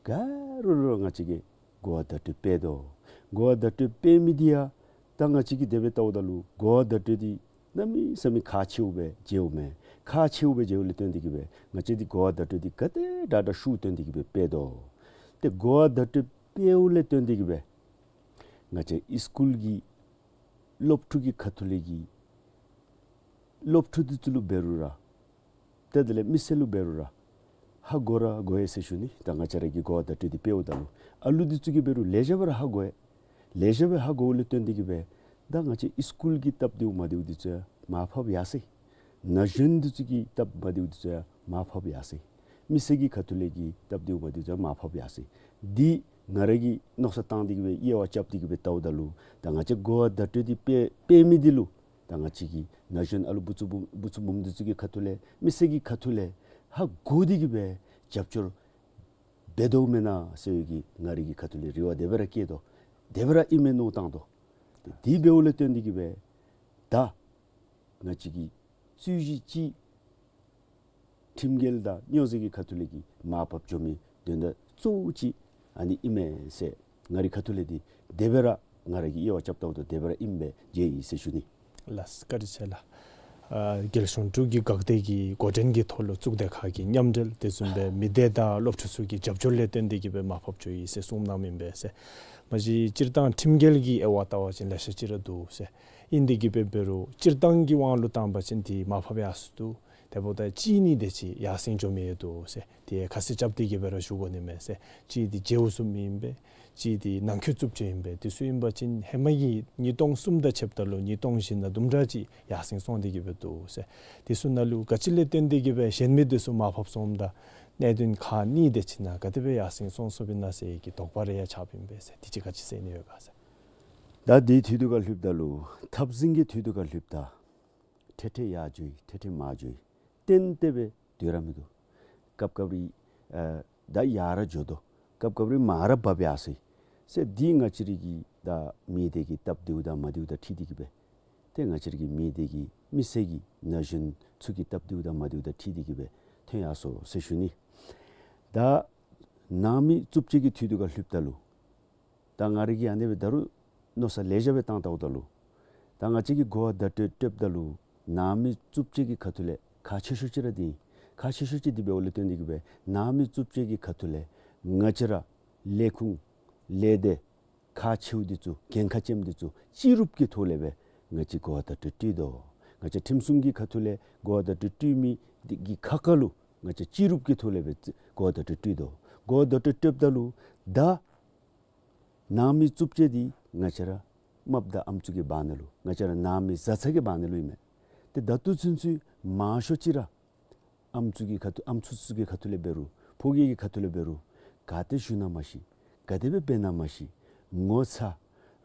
ག་ར་ར་ང་བཅས་ཀྱིས་གོ་བ་བརྡ་སྤྲོད་སྤེལ་དོ། གོ་བ་བརྡ་སྤྲོད་སྤེལ་མི་འདི་ཡང་ད་ང་བཅས་ཀྱིས་དེ་སྦེ་བལྟཝ་ད་ལུ་གོ་བ་བརྡ་སྤྲོད་འདི་གནམ་མེད་ས་མེད་ཁག་ཆེཝ་སྦེ་མཇལཝ་མས། ཁག་ཆེཝ་སྦེ་མཇལཝ་ལས་བརྟེན་ཏེ་གི་སྦེ་ང་བཅས་འདི་གོ་བ་བརྡ་སྤྲོད་འདི་ག་དེ་དྲག་དྲག་ཤུགས་བཏོན་ཏེ་གི་སྦེ་སྤེལ་དོ། ཏེ་གོ་བ་བརྡ་སྤྲོད་སྤེལཝ་ལས་བརྟེན་ཏེ་གི་སྦེ་ང་བཅས་ཨིས་ཀུལ་གྱི་སློབ་ཕྲུག་གི་ཁ་ཐུག་ལས་ཀྱི་སློབ་ཕྲུག་འདི་ཚུ་ལུ་འབད་རུང་ར་ཏེ་དེ་ལས་མི་སེར་ལུ་འབད་རུང་ར་ཧ་གོ་ར་གོ་ཡི་ཟེར་ཞུ་ནི། ད་ང་བཅས་ར་གིས་གོ་བ་བརྡ་སྤྲོད་འདི་སྤེལཝ་ད་ལུ་ཨ་ལུ་འདི་ཚུ་གིས་འབད་རུང་ལེགས་ཤོམ་སྦེ་ར་ཧ་གོ་ཡི། ལེགས་ཤོམ་སྦེ་ཧ་གོཝ་ལས་བརྟེན་ཏེ་གི་སྦེ་ད་ང་བཅས་ཨིས་ཀུལ་གྱི་སྟབས་བདེཝ་མ་བདེཝ་འདི་ཚུ་ཡང་མར་ཕབ་ཡར་སོ་ཡི། ན་གཞོན་འདི་ཚུ་གི་སྟབས་མ་བདེཝ་འདི་ཚུ་ཡང་མར་ཕབ་ཡར་སོ་ཡི། མི་སེར་གྱི་ཁ་ཐུག་ལས་ཀྱི་སྟབས་བདེཝ་མ་བདེཝ་འདི་ཚུ་ཡང་མར་ཕབ་ཡར་སོ་ཡི། འདི་ང་ར་གིས་མནོ་བསམ་བཏང་སྟེ་གི་སྦེ་དབྱེ་བ་རྐྱབ་སྟེ་གི་སྦེ་བལྟཝ་ད་ལུ་ད་ང་བཅས་གོ་བ་བརྡ་སྤྲོད་འདི་སྤེལ་སྤེལ་མི་འདི་ལུ་ད་ང་བཅས་ཀྱི་ན་གཞོན་ཨ་ལུ་བུ་ཚ་བུམ་བུ་ཚ་བུམོ་འདི་ཚུ་གི་ཁ་ཐུག་ལས་མི་སེར་གྱི་ཁ་ཐུག་ལས་ཧ་གོ་སྟེ་གི་སྦེ་རྒྱབ་སྐྱོར་འབད་དོ་མེན་ན་ཟེར་བའི་གི་ང་རའི་གི་ཁ་ཐུག་ལས་རེ་བ་དེ་སྦེ་ར་བསྐྱེད་དོ། དེ་སྦེ་ར་ཨིན་མས་མནོ་བཏང་དོ། དེ་འབདཝ་ལས་བརྟེན་ཏེ་གི་སྦེ་ད་ང་བཅས་ཀྱི་རྩོད་གཞི་ཅིག་ཁྲིམས་འགལ་དང་སྨྱོ་རྫས་ཀྱི་ཁ་ཐུག་ལས་ཀྱི་མར་ཕབ་འགྱོ་མི་དོན་དག་གཙོ་བོ་ཅིག་ཨ་ནི་ཨིན་མས་ཟེར་ང་རའི་ཁ་ཐུག་ལས་འདི་དེ་སྦེ་ར་ང་ར་གིས་དབྱེ་བ་རྐྱབ་བལྟཝ་ད་དེ་སྦེ་ར་ཨིནམ་སྦེ་མཇལ་ཡི་ཟེར་ཞུ་ནི། ལགས་བཀའ་དྲིན་ཆེ་ལགས། ཨ་རྒྱལ་གཞུང་འབྲུག་གི་འགག་སྡེ་གི་འགོ་འདྲེན་གྱི་ཐོག་ལུ་གཙུག་སྡེ་ཁག་གི་མཉམ་འབྲེལ་དེ་བཟུམ་སྦེ་མི་སྡེ་དང་སློབ་ཕྲུག་ཚུ་གི་རྒྱབ་སྐྱོར་ལས་བརྟེན་ཏེ་གི་སྦེ་མར་ཕབ་འགྱོ་ཡི་ཟེར་གསུངམ་གནངམ་ཨིན་པས་ཟེར། མ་གཞི་སྤྱིར་བཏང་ཁྲིམས་འགལ་གྱི་དབྱེ་བ་བལྟ་བ་ཅིན་ལེ་ཤ་ཅིག་ར་འདུག་ཟེར། ཨིན་ཏེ་གི་སྦེ་འབད་རུང་སྤྱིར་བཏང་གི་དབང་ལུ་བཏང་པ་ཅིན་འདི་མར་ཕབ་ཡར་སོ་འདུག། དེ་འབདཝ་ད་གཅིག་གཉིས་དེ་ཅིག་ཡར་སེང་འགྱོ་མི་ཡང་འདུག་ཟེར། དེ་ཁ་གསལ་རྐྱབ་སྟེ་གི་སྦེ་ར་ཞུ་དགོ་ནི་མས་ཟེར། གཅིག་འདི་མཇལཝ་ཚུགས་མི་ཨིན་པས། གཅིག་འདི་ནང་འཁོད་རྩུབ་སྤྱོད་ཨིན་པས། དེ་ཚུ་ཨིན་པ་ཅིན་ཧེ་མ་གི་ཉིས་སྟོང་གསུམ་དང་ཕྱདཔ་ད་ལུ་ཉིས་སྟོང་བཞི་ནང་དུམ་གྲ་ཅིག་ཡར་སེང་སོང་སྟེ་གི་སྦེ་འདུག་ཟེར། དེ་ཚུ་ནང་ལུ་ག་ཅི་ལས་བརྟེན་ཏེ་གི་སྦེ་གཞན་མི་དེ་ཚུ་མར་ཕབ་སོངམ་ད་གནད་དོན་ཁག་གཉིས་དེ་ཅིག་ནང་ག་དེ་སྦེ་ཡར་སེང་སོང་སོངམ་ཨིན་ན་ཟེར་གྱི་དོགས་པ་རེ་ཡང་ཆགསཔ་ཨིན་པས་ཟེར། དེ་ཅིག་ག་ཅི་ཟེར་ནི་ཡོད་ག་ཟེར། ད་དེའི་དུས་དུས་ཁར་ལྷོདཔ་ད་ལུ་འཐབ་འཛིང་གི་དུས་དུས་ཁར་ལྷོདཔ་ད་ཁྲེ་ཁྲེ་ཡར་འགྱོ་ཡི་ཁྲེ་ཁྲེ་མར་འགྱོ་ཡི་ཏན་ཏན་སྦེ་སྡོད་ར་མི་འདུག། སྐབས་སྐབས་རེ་ཨ་ད་ཡར་ར་འགྱོ་དོ། སྐབས་སྐབས་རེ་མར་ར་བབས་ཡར་སོ་ཡི་ཟེར། འདི་ང་བཅས་རའི་གི་ད་མི་སྡེ་གི་སྟབས་བདེཝ་དང་མ་བདེཝ་དང་འཁྲིལ་ཏེ་གི་སྦེ་ཏེ་ང་བཅས་རའི་གི་མི་སྡེ་གི་མི་སེར་གྱི་ན་གཞོན་ཚུ་གི་སྟབས་བདེཝ་དང་མ་བདེཝ་དང་འཁྲིལ་ཏེ་གི་སྦེ་ཐོན་ཡར་སོ་ཟེར་ཞུ་ནི། ད་ནང་མི་རྩུབ་སྤྱོད་ཀྱི་དུས་དུས་ཁར་ལྷོདཔ་ད་ལུ་ད་ང་རའི་གི་ཨ་ནི་སྦེ་ད་རུང་མནོ་བསམ་ལེགས་ཤོམ་སྦེ་བཏང་བལྟཝ་ད་ལུ་ད་ང་བཅས་ཀྱིས་གོ་བ་བརྡ་སྤྲོད་སྤྲོདཔ་ད་ལུ་ནང་མི་རྩུབ་སྤྱོད་ཀྱི་ཁ་ཐུག་ལས་ཁག་ཆེ་ཤོས་ཅིག་ར་འདི་ཨིན། ཁག་ཆེ་ཤོས་ཅིག་འདི་འབདཝ་ལས་བརྟེན་ཏེ་གི་སྦེ་ནང་མི་རྩུབ་སྤྱོད་ཀྱི་ཁ་ཐུག་ལས་ང་བཅས་ར་ལས་ཁུངས་ལས་སྡེ་ཁག་ཆེཝ་འདི་ཚུ་འགན་ཁག་ཅན་འདི་ཚུ་སྤྱི་རུབ་ཀྱི་ཐོག་ལས་སྦེ་ང་བཅས་གོ་བ་བརྡ་སྤྲོད་སྤྲོད་དོ། ང་བཅས་ཁྲིམས་སྲུང་གི་ཁ་ཐུག་ལས་གོ་བ་བརྡ་སྤྲོད་སྤྲོད་མི་འདི་གི་ཁ་ཁ་ལུ་ང་བཅས་སྤྱི་རུབ་ཀྱི་ཐོག་ལས་སྦེ་གོ་བ་བརྡ་སྤྲོད་སྤྲོད་དོ། གོ་བ་བརྡ་སྤྲོད་སྤྲོདཔ་ད་ལུ་ད་ནང་མི་རྩུབ་སྤྱོད་འདི་ང་བཅས་ར་རྨགཔ་དང་ཨམ་སྲུ་གི་བར་ན་ལུ་ང་བཅས་ར་ནང་མི་བཟའ་ཚང་གི་བར་ན་ལུ་ཨིན་མས། ཏེ་ད་ལྟོ་ཚུན་ཚོད་མང་ཤོས་ཅིག་ར་ཨམ་སྲུ་གི་ཁ་ཐུག་ཨམ་སྲུ་ཚུ་གི་ཁ་ཐུག་ལས་འབད་རུང་ཕོ་རྒྱས་ཀྱི་ཁ་ཐུག་ལས་འབད་རུང་ག་ཏེ་བཞུགས་ན་མ་ཤེས། ག་དེ་སྦེ་འབད་ན་མ་ཤེས། ངོ་ཚ།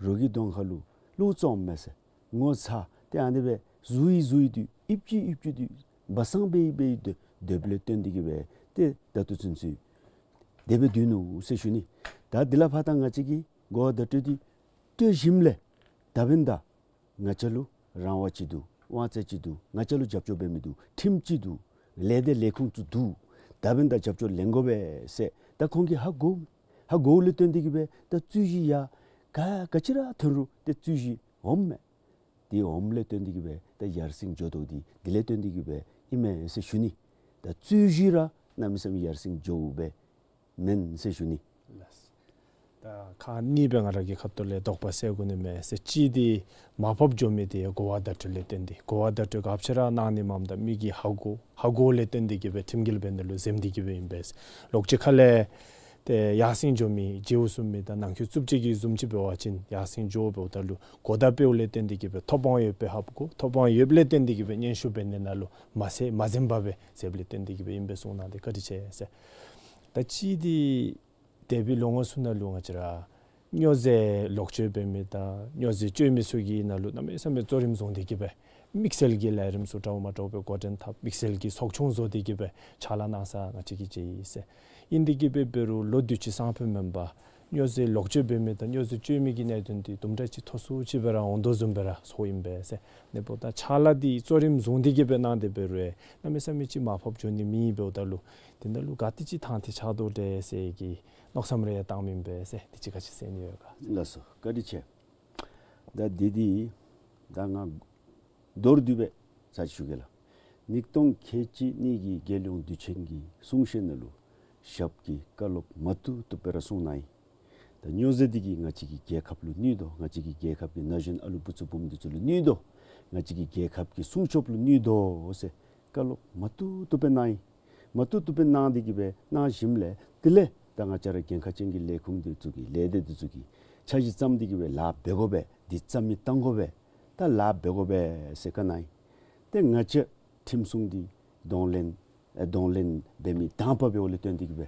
རོགས་ཀྱི་གདོང་ཁ་ལུ་བློ་བཙོགཔ་མས་ཟེར། ངོ་ཚ་ཏེ་ཨ་ནི་སྦེ་བཟུང་ཡི་བཟུང་ཡི་སྡོད་ཨིབ་ཅི་ཨིབ་ཅི་སྡོད་སྦ་གསང་འབད་ཡི་འབད་ཡི་སྡོད་སྡོདཔ་ལས་བརྟེན་ཏེ་གི་སྦེ་ཏེ་ད་ལྟོ་ཚུན་ཚོད་དེ་སྦེ་སྡོད་ནུག་ཟེར་ཞུ་ནི། ད་འདི་ལས་ཕར་ད་ང་བཅས་ཀྱིས་གོ་བ་བརྡ་སྤྲོད་འདི་སྤྲོད་ཞིནམ་ལས་ད་འབདན་ད་ང་བཅས་ལུ་རང་དབང་ཅིག་འདུག། དབང་ཚད་ཅིག་འདུག། ང་བཅས་ལུ་རྒྱབ་སྐྱོར་འབད་མི་འདུག། ཁྲིམས་ཅིག་འདུག། ལས་སྡེ་ལས་ཁུངས་ཚུ་འདུག། ད་འབདན་ད་རྒྱབ་སྐྱོར་ལེན་དགོ་པས་ཟེར་ད་ཁོང་གིས་ཧ་གོ་ཧ་གོཝ་ལས་བརྟེན་ཏེ་གི་སྦེ་ད་རྩོད་གཞི་ཡང་ག་ག་ཅི་ར་ཐོན་རུང་ཏེ་རྩོད་གཞི་འོངམ་མས། དེ་འོངམ་ལས་བརྟེན་ཏེ་གི་སྦེ་ད་ཡར་སེང་འགྱོ་དོ་འདི་དེ་ལས་བརྟེན་ཏེ་གི་སྦེ་ཨིན་མས་ཟེར་ཞུ་ནི། ད་རྩོད་གཞི་ར་གནམ་མེད་ས་མེད་ཡར་སེང་འགྱོཝ་སྦེ་མེན་ཟེར་ཞུ་ནི། ལགས། ད་ཁག་གཉིས་སྦེ་ང་ར་གི་ཁ་ཐུག་ལས་དོགས་པ་སེལ་དགོ་ནི་མས་ཟེར། གཅིག་འདི་མར་ཕབ་འགྱོ་མི་འདི་གོ་བ་བརྡ་སྤྲོད་ལས་བརྟེན་ཏེ་གོ་བ་བརྡ་སྤྲོད་ག་ཅི་ར་གནང་ནི་མས་ད་མི་གིས་ཧ་གོ་ཧ་གོཝ་ལས་བརྟེན་ཏེ་གི་སྦེ་ཁྲིམས་འགལ་འབད་ནི་ལུ་འཛེམ་སྟེ་གི་སྦེ་ཨིན་པས། ལོགས་ཅིག་ཁ་ལས་ཏེ་ཡར་སེང་འགྱོ་མི་མཇལཝ་ཚུགས་མི་ད་ནང་འཁོད་རྩུབ་སྤྱོད་ཀྱི་བཟུམ་ཅིག་འབད་བ་ཅིན་ཡར་སེང་འགྱོ་འབདཝ་ད་ལུ་གོ་བརྡ་སྤེལཝ་ལས་བརྟེན་ཏེ་གི་སྦེ་ཐོབ་དབང་ཡོདཔ་སྦེ་ཧ་གོ། ཐོབ་དབང་ཡོདཔ་ལས་བརྟེན་ཏེ་གི་སྦེ་སྙན་ཞུ་འབད་ནི་ནང་ལུ་མ་ཟད་མ་འཛེམ་པར་སྦེ་འཛེམ་ལས་བརྟེན་ཏེ་གི་སྦེ་ཨིན་པས་གསུངས་གནང་སྟེ་བཀའ་དྲིན་ཆེ་ཟེར། ད་གཅིག་འདི་ འདས་པའི་ལོ་ངོ་ཚུ་ནང་ལུ་ང་བཅས་ར་སྨྱོ་རྫས་ལོག་སྤྱོད་འབད་མི་དང་སྨྱོ་རྫས་སྤྱོད་མི་ཚུ་གི་ནང་ལུ་གནམ་མེད་ས་མེད་གཙོ་རིམ་བཟུང་སྟེ་གི་སྦེ་དམིགས་བསལ་གྱི་ལས་རིམ་ཚུ་འདྲཝ་མ་འདྲཝ་སྦེ་འགོ་འདྲེན་འཐབ། དམིགས་བསལ་གྱི་ཚོགས་ཆུང་བཟོ་སྟེ་གི་སྦེ་ཕྱག་ལཱ་གནང་ས་ང་བཅས་ཀྱིས་མཇལ་ཡི་ཟེར། ཨིན་ཏེ་གི་སྦེ་འབད་རུང་ལོ་དུས་ཅི་སང་ཕོད་མེན་པར་སྨྱོ་རྫས་ལོག་སྤྱོད་འབད་མི་དང་སྨྱོ་རྫས་སྤྱོད་མི་གི་གནད་དོན་འདི་དུམ་གྲ་ཅིག་མཐོ་སུ་ཅིག་སྦེ་ར་འོང་དོ་བཟུམ་སྦེ་ར་སོང་ཨིན་པས་ཟེར། ཨ་ནི་འབདཝ་ད་ཕྱག་ལཱ་འདི་གཙོ་རིམ་བཟུང་སྟེ་གི་སྦེ་གནང་སྟེ་འབད་རུང་གནམ་མེད་ས་མེད་ཅིག་མར་ཕབ་འགྱོ་ནི་མེད་འབདཝ་ད་ལུ་དེ་ནང་ལུ་ག་དེ་ཅིག་དང་འདོད་ཆགས་དོ་འདྲས་ཟེར་གྱི་མནོ་བསམ་རེ་ཡང་བཏངམ་ཨིན་པས་ཟེར། དེ་ཅིག་ག་ཅི་ཟེར་ནི་ཡོད་ག། ལགས་སོ། བཀའ་དྲིན་ཆེ། ད་འདི་འདི་ད་ང་མདོར་བསྡུས་སྦེ་ཚར་ཅིག་ཞུ་གེ་ལགས། ཉིས་སྟོང་ཁལ་གཅིག་གཉིས་ཀྱི་རྒྱལ་ཡོངས་དུས་ཆེན་གྱི་གསུང་བཤད་ནང་ལུ་ཞབས་ཀྱིས་བཀའ་སློབ་མ་བཏུབ་བཏུབ་སྦེ་ར་གསུངས་གནང་ཡི། ད་སྨྱོ་རྫས་འདི་གིས་ང་བཅས་ཀྱི་རྒྱལ་ཁབ་ལུ་གནོད་དོ། ང་བཅས་ཀྱི་རྒྱལ་ཁབ་ཀྱི་ན་གཞོན་ཨ་ལུ་བུ་ཚུ་བུམོ་འདི་ཚུ་ལུ་གནོད་དོ། ང་བཅས་ཀྱི་རྒྱལ་ཁབ་ཀྱི་སྲུང་སྐྱོབ་ལུ་གནོད་དོ་ཟེར་བཀའ་སློབ་མ་བཏུབ་བཏུབ་སྦེ་གནང་ཡི། མ་བཏུབ་བཏུབ་སྦེ་གནང་སྟེ་གི་སྦེ་གནང་ཞིནམ་ལས་དེ་ལས་ད་ང་བཅས་ར་འགན་ཁག་ཅན་གྱི་ལས་ཁུངས་འདི་ཚུ་གི་ལས་སྡེ་འདི་ཚུ་གིས་འཆར་གཞི་བརྩམས་ཏེ་གི་སྦེ་ལཱ་འབད་དགོ་པས། འདི་རྩ་མེད་བཏང་དགོ་པས། ད་ལཱ་འབད་དགོ་པས་ཟེར་བཀའ་གནང་ཡི། ཏེ་ང་བཅས་ཁྲིམས་སྲུང་འདི་གདོང་ལེན་ཨེ་གདོང་ལེན་འབད་མི་དང་པ་འབདཝ་ལས་བརྟེན་ཏེ་གི་སྦེ་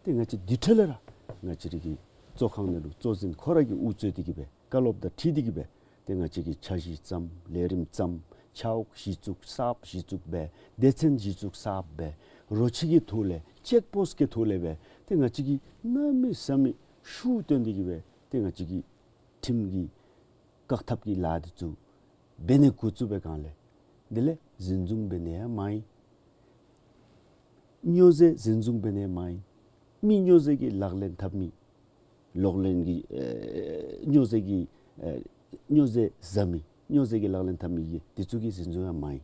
ཏེ་ང་བཅས་དེ་འཕྲལ་ལས་ར་ང་བཅས་ར་གི་གཙོ་ཁང་ནང་ལུ་གཙོ་འཛིན་ཁོ་ར་གིས་དབུ་གཙོས་ཏེ་གི་སྦེ་བཀའ་སློབ་དང་འཁྲིལ་ཏེ་གི་སྦེ་ཏེ་ང་བཅས་ཀྱིས་འཆར་གཞི་བརྩམས། ལས་རིམ་བརྩམས། ཆ་དབུགས་གཞི་བཙུགས་གསརཔ་གཞི་བཙུགས་སྦེ་སྡེ་ཚན་གཞི་བཙུགས་གསརཔ་སྦེ་རོ་ཁྱི་གི་ཐོག་ལས་ཅེཀ་པོསཊ་གི་ཐོག་ལས་སྦེ་ཏེ་ང་བཅས་ཀྱིས་གནམ་མེད་ས་མེད་ཤུགས་བཏོན་ཏེ་གི་སྦེ་ཏེ་ང་བཅས་ཀྱིས་ཁྲིམས་ཀྱི་བཀག་ཐབས་ཀྱི་ལཱ་འདི་ཚུ་འབད་ནི་འགོ་བཙུགས་པའི་སྒང་ལས་དེ་ལས་འཛིན་བཟུང་འབད་ནི་ཡང་མང་ཡི། སྨྱོ་རྫས་འཛིན་བཟུང་འབད་ནི་ཡང་མང་ཡི། མི་སྨྱོ་རྫས་ཀྱི་ལག་ལེན་འཐབ་མི་ལག་ལེན་གྱི་ཨེ་སྨྱོ་རྫས་ཀྱི་ཨེ་སྨྱོ་རྫས་བཟའ་མི་སྨྱོ་རྫས་ཀྱི་ལག་ལེན་འཐབ་མི་གི་འདི་ཚུ་གི་འཛིན་བཟུང་ཡང་མང་ཡི།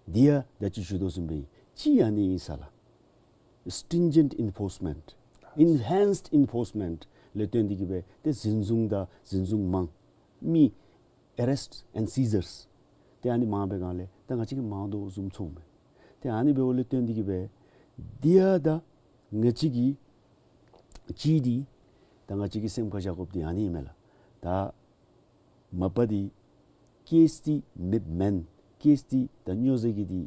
འདི་ཡང་ད་ཅི་ཞུ་དོ་བཟུམ་སྦེ་ཨིན། ཅིག་ཨ་ནི་ཨིན་ས་ལགས། Stringent enforcement, enhanced enforcement ལས་བརྟེན་ཏེ་གི་སྦེ་ཏེ་འཛིན་བཟུང་དང་འཛིན་བཟུང་མང་མི་arrests and seizures ཏེ་ཨ་ནི་མང་པའི་སྒང་ལས་ད་ང་བཅས་ཀྱིས་མང་དོ་བཟུམ་ཚོརཝ་མས། ཏེ་ཨ་ནི་འབདཝ་ལས་བརྟེན་ཏེ་གི་སྦེ་འདི་ཡང་ད་ང་བཅས་ཀྱིས་ཅིག་འདི་ད་ང་བཅས་ཀྱིས་སེམས་ཁར་བཞག་དགོཔ་འདི་ཨ་ནི་ཨིན་མས་ལགས། ད་མ་པ་འདི་ཀེསི་འདི་མེདཔ་མེན། ཀེསི་འདི་ད་སྨྱོ་རྫས་ཀྱི་འདི་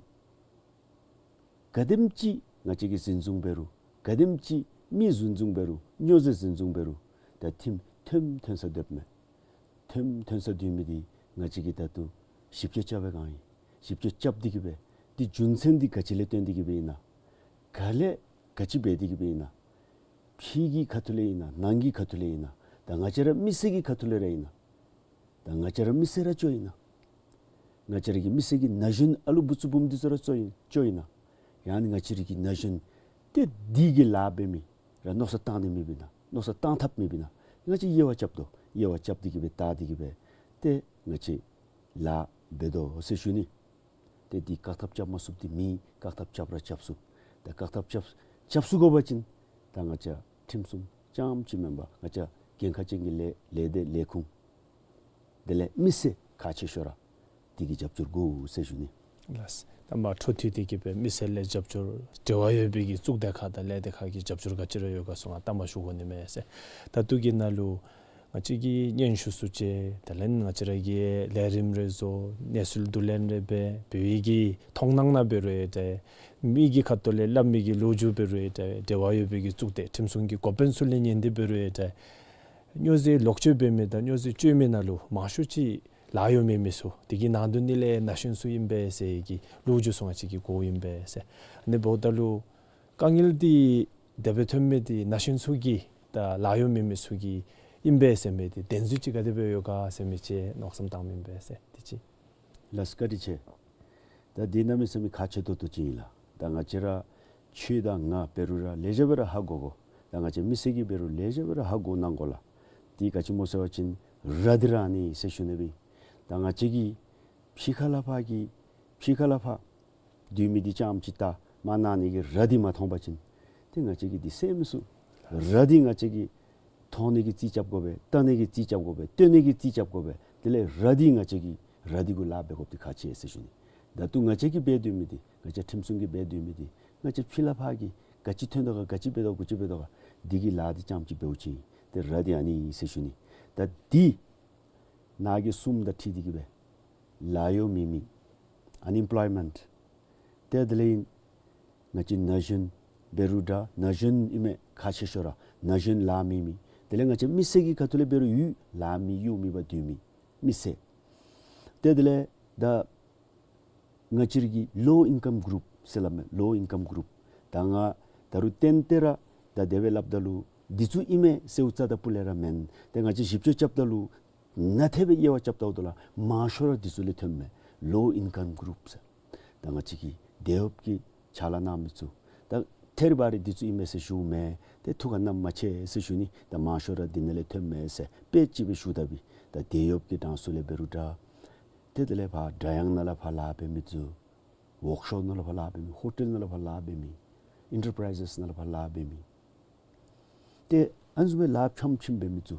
ག་དེམ་ཅིག་ང་བཅས་ཀྱིས་འཛིན་བཟུང་འབད་རུང་ག་དེམ་ཅིག་མི་འཛིན་བཟུང་འབད་རུང་སྨྱོ་རྫས་འཛིན་བཟུང་འབད་རུང་ད་ཁྲིམས་ཐོནམ་ཐོན་ས་སྡོདཔ་མས། ཐོནམ་ཐོན་ས་སྡོད་མི་འདི་ང་བཅས་ཀྱིས་ད་ལྟོ་ཞིབ་དཔྱད་རྐྱབ་པའི་སྒང་ཨིན། ཞིབ་དཔྱད་རྐྱབ་སྟེ་གི་སྦེ་འདི་རྒྱུ་མཚན་འདི་ག་ཅི་ལས་བརྟེན་ཏེ་གི་སྦེ་ཨིན་ན། ག་ལས་ག་ཅི་འབད་དེ་གི་སྦེ་ཨིན་ན། ཕྱི་གི་ཁ་ཐུག་ལས་ཨིན་ན་ནང་གི་ཁ་ཐུག་ལས་ཨིན་ན། ད་ང་བཅས་ར་མི་སེར་གྱི་ཁ་ཐུག་ལས་ར་ཨིན་ན། ད་ང་བཅས་ར་མི་སེར་ར་ཅིག་ཨིན་ན། ང་བཅས་ར་གི་མི་སེར་གྱི་ན་གཞོན་ཨ་ལུ་བུ་ཚུ་བུམོ་འདི་ཚུ་ར་ཅིག་ཨིན་ཅིག་ཨིན་ན། ཡང་ན་ང་བཅས་ར་གི་ན་གཞོན་ཏེ་འདི་གི་ལཱ་འབད་མི་ར་མནོ་བསམ་བཏང་ནི་མེདཔ་ཨིན་ན། མནོ་བསམ་བཏང་ཐབས་མེདཔ་ཨིན་ན། ང་བཅས་དབྱེ་བ་རྐྱབ་དོ། དབྱེ་བ་རྐྱབ་སྟེ་གི་སྦེ་བལྟ་སྟེ་གི་སྦེ་ཏེ་ང་བཅས་ལཱ་འབད་དོ་ཟེར་ཞུ་ནི། ཏེ་འདི་བཀག་ཐབས་རྐྱབ་མ་ཚུགསཔ་འདི་མེད། བཀག་ཐབས་རྐྱབ་ར་རྐྱབ་ཚུགས། ཏེ་བཀག་ཐབས་རྐྱབ་རྐྱབ་ཚུགས་དགོ་པ་ཅིན་ད་ང་བཅས་ཁྲིམས་སྲུང་རྐྱངམ་ཅིག་མེན་པར་ང་བཅས་འགན་ཁག་ཅན་གྱི་ལས་ལས་སྡེ་ལས་ཁུངས་དེ་ལས་མི་སེར་ཁག་ཆེ་ཤོས་ར་འདི་གིས་རྒྱབ་སྐྱོར་དགོ་ཟེར་ཞུ་ནི། ལགས། ད་མ་འཕྲོ་མཐུད་དེ་གི་སྦེ་མི་སེར་ལས་རྒྱབ་སྐྱོར་འབྲེལ་བ་ཡོད་པའི་གི་གཙུག་སྡེ་ཁག་དང་ལས་སྡེ་ཁག་གི་རྒྱབ་སྐྱོར་ག་ཅི་ར་ཡོད་ག་ཚུ་ང་ལྟ་མ་ཞུ་དགོ་ནི་མས་ཟེར། ད་ལྟོ་གི་ནང་ལུ་ང་བཅས་ཀྱིས་སྙན་ཞུ་ཚུ་བཅར། དེ་ལས་ང་བཅས་ར་གིས་ལས་རིམ་རེ་བཟོ། གནས་ཚུལ་བསྡུ་ལེན་རེ་འབད། བོད་ཡིག་གི་མཐོང་སྣང་ནང་འབད་རུང་ཡང་འདྲ། མི་གི་ཁ་ཐུག་ལས་སླབ་མི་གི་ལོ་རྒྱུས་འབད་རུང་ཡང་འདྲ། འབྲེལ་བ་ཡོད་པའི་གི་གཙུག་སྡེ་ཁྲིམས་སྲུང་གི་འགོ་དཔོན་ཚུ་ལས་ཉན་ཏེ་འབད་རུང་ཡང་འདྲ། སྨྱོ་རྫས་ལོག་སྤྱོད་འབད་མི་དང་སྨྱོ་རྫས་སྤྱོད་མི་ནང་ལུ་མང་ཤོས་ཅིག་ལཱ་གཡོག་མེད་མི་ཚུ་དེ་གི་ནང་དོན་ནི་ལས་ན་གཞོན་ཚུ་ཨིན་པས་ཟེར་གྱི་ལོ་རྒྱུས་ཚུ་ང་བཅས་ཀྱིས་གོཝ་ཨིན་པས་ཟེར། ཨ་ནི་འབདཝ་ད་ལུ་དཀའ་ངལ་འདི་དེ་སྦེ་ཐོན་མི་འདི་ན་གཞོན་ཚུ་གིས་དང་ལཱ་གཡོག་མེད་མི་ཚུ་གིས་ཨིན་པས་ཟེར་མི་འདི་བདེན་རྫུན་ཅིག་ག་དེ་སྦེ་ཡོད་ག་ཟེར་མི་ཅིག་མནོ་བསམ་བཏངམ་ཨིན་པས་ཟེར། དེ་ཅིག། ལགས་བཀའ་དྲིན་ཆེ། ད་འདི་གནམ་མེད་ས་མེད་ཁག་ཆེ་ཏོག་ཏོ་ཅིག་ཨིན་ལགས། ད་ང་བཅས་ར་ཁྱོད་དང་ང་འབད་རུང་ར་ལེགས་ཤོམ་སྦེ་ར་ཧ་གོ་དགོ། ད་ང་བཅས་མི་སེར་གྱིས་འབད་རུང་ལེགས་ཤོམ་སྦེ་ར་ཧ་གོ་གནང་དགོ་ལགས། འདི་ག་ཅི་སྨོ་ཟེར་བ་ཅིན་ར་འདི་ར་ཨ་ནི་ཟེར་ཞུ་ནི་སྦེ། ད་ང་བཅས་ཀྱིས་ཕྱི་ཁ་ལས་ཕར་གྱི་ཕྱི་ཁ་ལས་ཕར་སྡོད་མི་འདི་རྐྱངམ་ཅིག་བལྟ་མ་གནང་ནི་གི་ར་འདི་མ་མཐོང་པ་ཅིན་ཏེ་ང་བཅས་ཀྱིས་འདི་ཟེར་མི་ཚུགས། ར་འདི་ང་བཅས་ཀྱིས་མཐོང་ནི་གི་རྩིས་རྐྱབ་དགོ་པས། བལྟ་ནི་གི་རྩིས་རྐྱབ་དགོ་པས། སྟོན་ནི་གི་རྩིས་རྐྱབ་དགོ་པས། དེ་ལས་ར་འདི་ང་བཅས་ཀྱིས་ར་འདི་གུ་ལཱ་འབད་དགོཔ་འདི་ཁག་ཆེ་ཟེར་ཞུ་ནི། ད་ལྟོ་ང་བཅས་ཀྱིས་འབད་སྡོད་མི་འདི་ང་བཅས་ཁྲིམས་སྲུང་གིས་འབད་སྡོད་མི་འདི་ང་བཅས་ཕྱི་ལས་ཕར་གྱི་ག་ཅི་ཐོན་དོ་ག་ག་ཅི་འབད་དོ་ག་ག་ཅི་འབད་དོ་ག་འདི་གི་ལཱ་འདི་རྐྱངམ་ཅིག་འབདཝ་ཅིག་ཏེ་ར་འདི་ཨ་ནི་ཟེར་ཞུ་ནི། ད་འདི་ནང་གི་གསུམ་དང་འཁྲིལ་ཏེ་གི་སྦེ་ལཱ་གཡོག་མེད་མི་ཨན་ཨེམ་པོལོའི་མེནཊ། ཏེ་དེ་ལས་ཨིན་ང་བཅས་ན་གཞོན་འབད་རུང་འདྲ། ན་གཞོན་ཨིན་མི་ཁག་ཆེ་ཤོས་ར། ན་ ན་གཞོན་ལཱ་མེད་མི། དེ་ལས་ང་བཅས་མི་སེར་གྱི་ཁ་ཐུག་ལས་འབད་རུང་ཡོད་ལཱ་མེད་གཡོག་མེད་པར་སྡོད་མི་མི་སེར། ཏེ་དེ་ལས་ད་ང་བཅས་ར་གི་low income group ཟེར་སླབ་མས། low income group། ད་ང་ད་རུང་གཏན་གཏན་ར་ད་དེ་སྦེ་སླབ་ད་ལུ་འདི་ཚུ་ཨིན་མས་ཟེརཝ་རྩ་དང་སྤུ་ལས་ར་མེན། ཏེ་ང་བཅས་ཞིབ་དཔྱད་རྐྱབ་ད་ལུ་ནན་ཏན་སྦེ་དབྱེ་བ་རྐྱབ་ད་འོང་དོ་ལགས། མང་ཤོས་ར་འདི་ཚུ་ལས་ཐོནམ་མས། low income group ཟེར། ད་ང་བཅས་ཀྱི་དེད་གཡོགཔ་གི་ཕྱག་ལཱ་གནང་མི་ཚུ། ད་ཐད་རི་བ་རི་འདི་ཚུ་ཨིན་མས་ཟེར་ཞུཝ་མེན། ཏེ་ཐུགས་ཁར་བསྣམ་མ་ཆེ་ཟེར་ཞུ་ནི། ད་མང་ཤོས་ར་འདི་ནང་ལས་ཐོནམ་མས་ཟེར་དཔེ་ཅིག་སྦེ་ཞུ་དཔ་ཨིན། ད་དེད་གཡོགཔ་གི་གྲངས་སུ་ལས་འབད་རུང་འདྲ། ཏེ་དེ་ལས་ཕར་སྒྲ་དབྱངས་ནང་ལས་ཕར་ལཱ་འབད་མི་ཚུ། ཝོརཀ་ཤོབ་ནང་ལས་ཕར་ལཱ་འབད་མི། ཧོ་ཊེལ་ནང་ལས་ཕར་ལཱ་འབད་མི། ཨེན་ཊར་པ་རའི་ཛེས་ནང་ལས་ཕར་ལཱ་འབད་མི། ཏེ་ཨ་ནི་བཟུམ་སྦེ་ལཱ་ཕྱམ་ཕྱིམ་འབད་མི་ཚུ་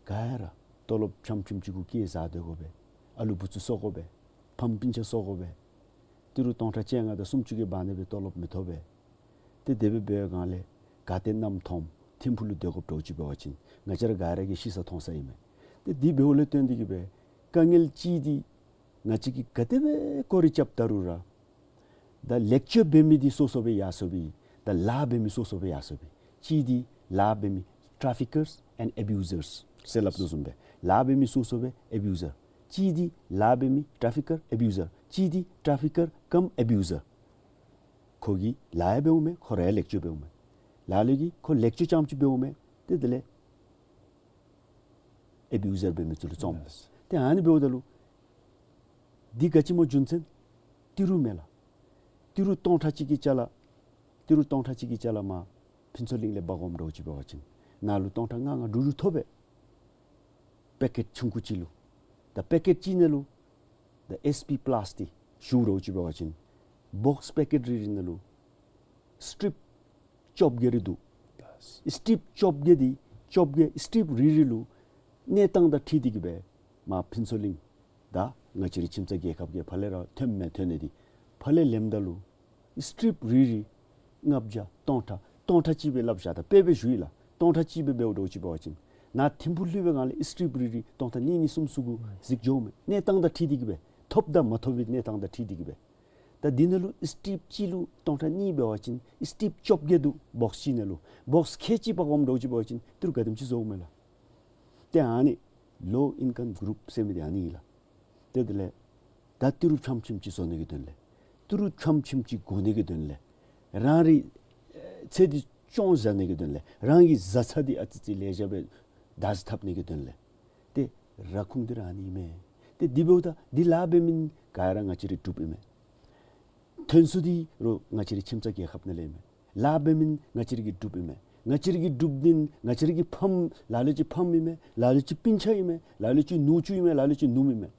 ག་ར་ཏོ་ལོབ་ཕྱམ་ཕྱིམ་ཅིག་གུ་སྐྱེད་བཟའ་སྡོད་དགོ་པས། ཨ་ལུ་བུ་ཚུ་གསོ་དགོ་པས། ཕམ་སྤུན་ཆ་གསོ་དགོ་པས། ཏི་རུ་སྟོང་ཕྲག་བཅོ་ལྔ་དང་སུམ་ཅུ་གི་བར་ན་སྦེ་ཏོ་ལོབ་མི་ཐོབ་པས། ཏེ་དེ་སྦེ་འབད་བའི་སྒང་ལས་ག་ཏེ་གནམ་མཐོངམ་ཐིམ་ཕུག་ལུ་སྡོད་དགོཔ་འདྲཝ་ཅིག་འབད་བ་ཅིན་ང་བཅས་ར་ག་ར་གིས་ཤེས་ས་མཐོང་ས་ཨིན་མས། ཏེ་འདི་འབདཝ་ལས་བརྟེན་ཏེ་གིས་སྦེ་དཀའ་ངལ་ཅིག་འདི་ང་བཅས་ཀྱིས་ག་དེ་སྦེ་སྐོར་ར་རྐྱབ་ད་རུང་ར། ད་ལེགས་བཅོས་འབད་མི་འདི་སོ་སོ་སྦེ་ཡར་སོངམ་མས། ད་ལཱ་འབད་མི་སོ་སོ་སྦེ་ཡར་སོངམ་མས། གཅིག་འདི་ལཱ་འབད་མི་ཊ་ཕི་ཀརསི་ཨེནཌ་ཨེ་བིའུ་ཟརསི་ཟེར་སླབ་དོ་བཟུམ་སྦེ་ལཱ་འབད་མི་སོ་སོ་སྦེ་ཨེ་བིའུ་ཟར། གཅིག་འདི་ལཱ་འབད་མི་ཊ་ཕི་ཀར་ཨེ་བིའུ་ཟར། གཅིག་འདི་ཊ་ཕི་ཀར་ཀམ་ཨེ་བིའུ་ཟར། ཁོ་གིས་ལཱ་ཡང་འབདཝ་མས། ཁོ་ར་ཡང་ལེགས་བཅོས་འབདཝ་མས། ལ་ལུ་གིས་ཁོ་ལེགས་བཅོས་རྐྱངམ་ཅིག་འབདཝ་མས། ཏེ་དེ་ལས་ཨེ་བིའུ་ཟར་འབད་མི་ཚུ་ལུ་བཙོངམ་མས། ཏེ་ཨ་ནི་འབདཝ་ད་ལུ་འདི་ག་ཅི་སྨོ་རྒྱུ་མཚན། ཏི་རུ་མས་ལགས། ཏི་རུ་སྟོང་ཕྲག་གཅིག་གི་ཅ་ལ་ཏི་རུ་སྟོང་ཕྲག་གཅིག་གི་ཅ་ལ་མར་ཕུན་ཚོགས་གླིང་ལས་འབག་འོངམ་འདྲཝ་ཅིག་འབད་བ་ཅིན་ནཱ་ལུ་སྟོང་ཕྲག་ལྔ་ལྔ་དྲུག་དྲུག་ཐོབ་པས། པེ་ཀེཊ་ཆུང་ཀུ་ཅིག་ལུ། ད་པེ་ཀེཊ་ཅིག་ནང་ལུ་ད་ཨེསི་པི་པ་ལཱསི་འདི་ཞུ་འདྲཝ་ཅིག་འབད་བ་ཅིན་བོགསི་པེ་ཀེཊ་རེ་རེ་ནང་ལུ་སི་ཊིབ་བཅོ་བརྒྱད་རེ་འདུག། སི་ཊིབ་བཅོ་བརྒྱད་འདི་བཅོ་བརྒྱད་སི་ཊིབ་རེ་རེ་ལུ་གནས་སྟངས་དང་འཁྲིལ་ཏེ་གིས་སྦེ་མར་ཕུན་ཚོགས་གླིང་ད་ང་བཅས་རའི་ཁྱིམ་ཚང་རྒྱལ་ཁབ་ཀྱི་ཕར་ལས་ར་ཐོནམ་མས། ཐོན་ནི་འདི་ཕར་ལས་ལེནམ་ད་ལུ་སི་ཊིབ་རེ་རེ་ལྔ་བརྒྱ་སྟོང་ཕྲག་སྟོང་ཕྲག་གཅིག་སྦེ་སླབ་བཞག། ད་དཔེ་སྦེ་ཞུ་ཡི་ལགས། སྟོང་ཕྲག་གཅིག་སྦེ་འབདཝ་འདྲཝ་ཅིག་འབད་བ་ཅིན་ནཱ་ཐིམ་ཕུག་ལྷོད་པའི་སྒང་ལས་སི་ཊིབ་རེ་རེ་སྟོང་ཕྲག་གཉིས་གཉིས་གསུམ་གསུམ་གུ་གཟིགས་འགྱོཝ་མས། གནས་སྟངས་དང་འཁྲིལ་ཏེ་གིས་སྦེ་ཐོབ་དང་མ་ཐོབ་པའི་གནས་སྟངས་དང་འཁྲིལ་ཏེ་གིས་སྦེ། ད་འདི་ནང་ལུ་སི་ཊིབ་གཅིག་ལུ་སྟོང་ཕྲག་གཉིས་འབད་བ་ཅིན་སི་ཊིབ་བཅོ་བརྒྱད་འདུག། བོགསི་གཅིག་ནང་ལུ་བོགསི་ཁལ་གཅིག་འབག་འོངམ་འདྲཝ་ཅིག་འབད་བ་ཅིན་ཏི་རུ་ག་དེམ་ཅིག་བཟོཝ་མས་ལགས། ཏེ་ཨ་ནི་ལོ་ཨིན་ཀམ་གུ་རུབ་ཟེར་མི་འདི་ཨ་ནི་ཨིན་ལགས། ཏེ་དེ་ལས་ད་ཏི་རུ་ཕྱམ་ཕྱིམ་ཅིག་བཟོ་ནི་གི་དོན་ལས་ཏི་རུ་ཕྱམ་ཕྱིམ་ཅིག་བགོ་ནི་གི་དོན་ལས་རང་རའི་ཚེ་འདི་སྐྱོང་བཞག་ནི་གི་དོན་ལས་རང་གི་བཟའ་ཚང་འདི་ཨ་ཙི་ཙི་ལེགས་ཤོམ་སྦེ་བདག་འཛིན་འཐབ་ནི་གི་དོན་ལས། ཏེ་ར་ཁུངས་འདི་ར་ཨ་ནི་ཨིན་མས། ཏེ་འདི་འབདཝ་ད་འདི་ལཱ་འབད་མི་ག་ར་ང་བཅས་རའི་འབྲུགཔ་ཨིན་མས། ཐོན་ས་འདི་ར་ང་བཅས་རའི་ཁྱིམ་ཚང་རྒྱལ་ཁབ་ནང་ལས་ཨིན་མས། ལཱ་འབད་མི་ང་བཅས་རའི་གི་འབྲུགཔ་ཨིན་མས། ང་བཅས་རའི་གི་འབྲུགཔ་འདི་ང་བཅས་རའི་གི་ཕམ་ལ་ལུ་ཅིག་ཕམ་ཨིན་མས། ལ་ལུ་ཅིག་སྤུན་ཆ་ཨིན་མས། ལ་ལུ་ཅིག་ནུ་གཅུང་ཨིན་མས། ལ་ལུ་ཅིག་ནུམོ་ཨིན་མས།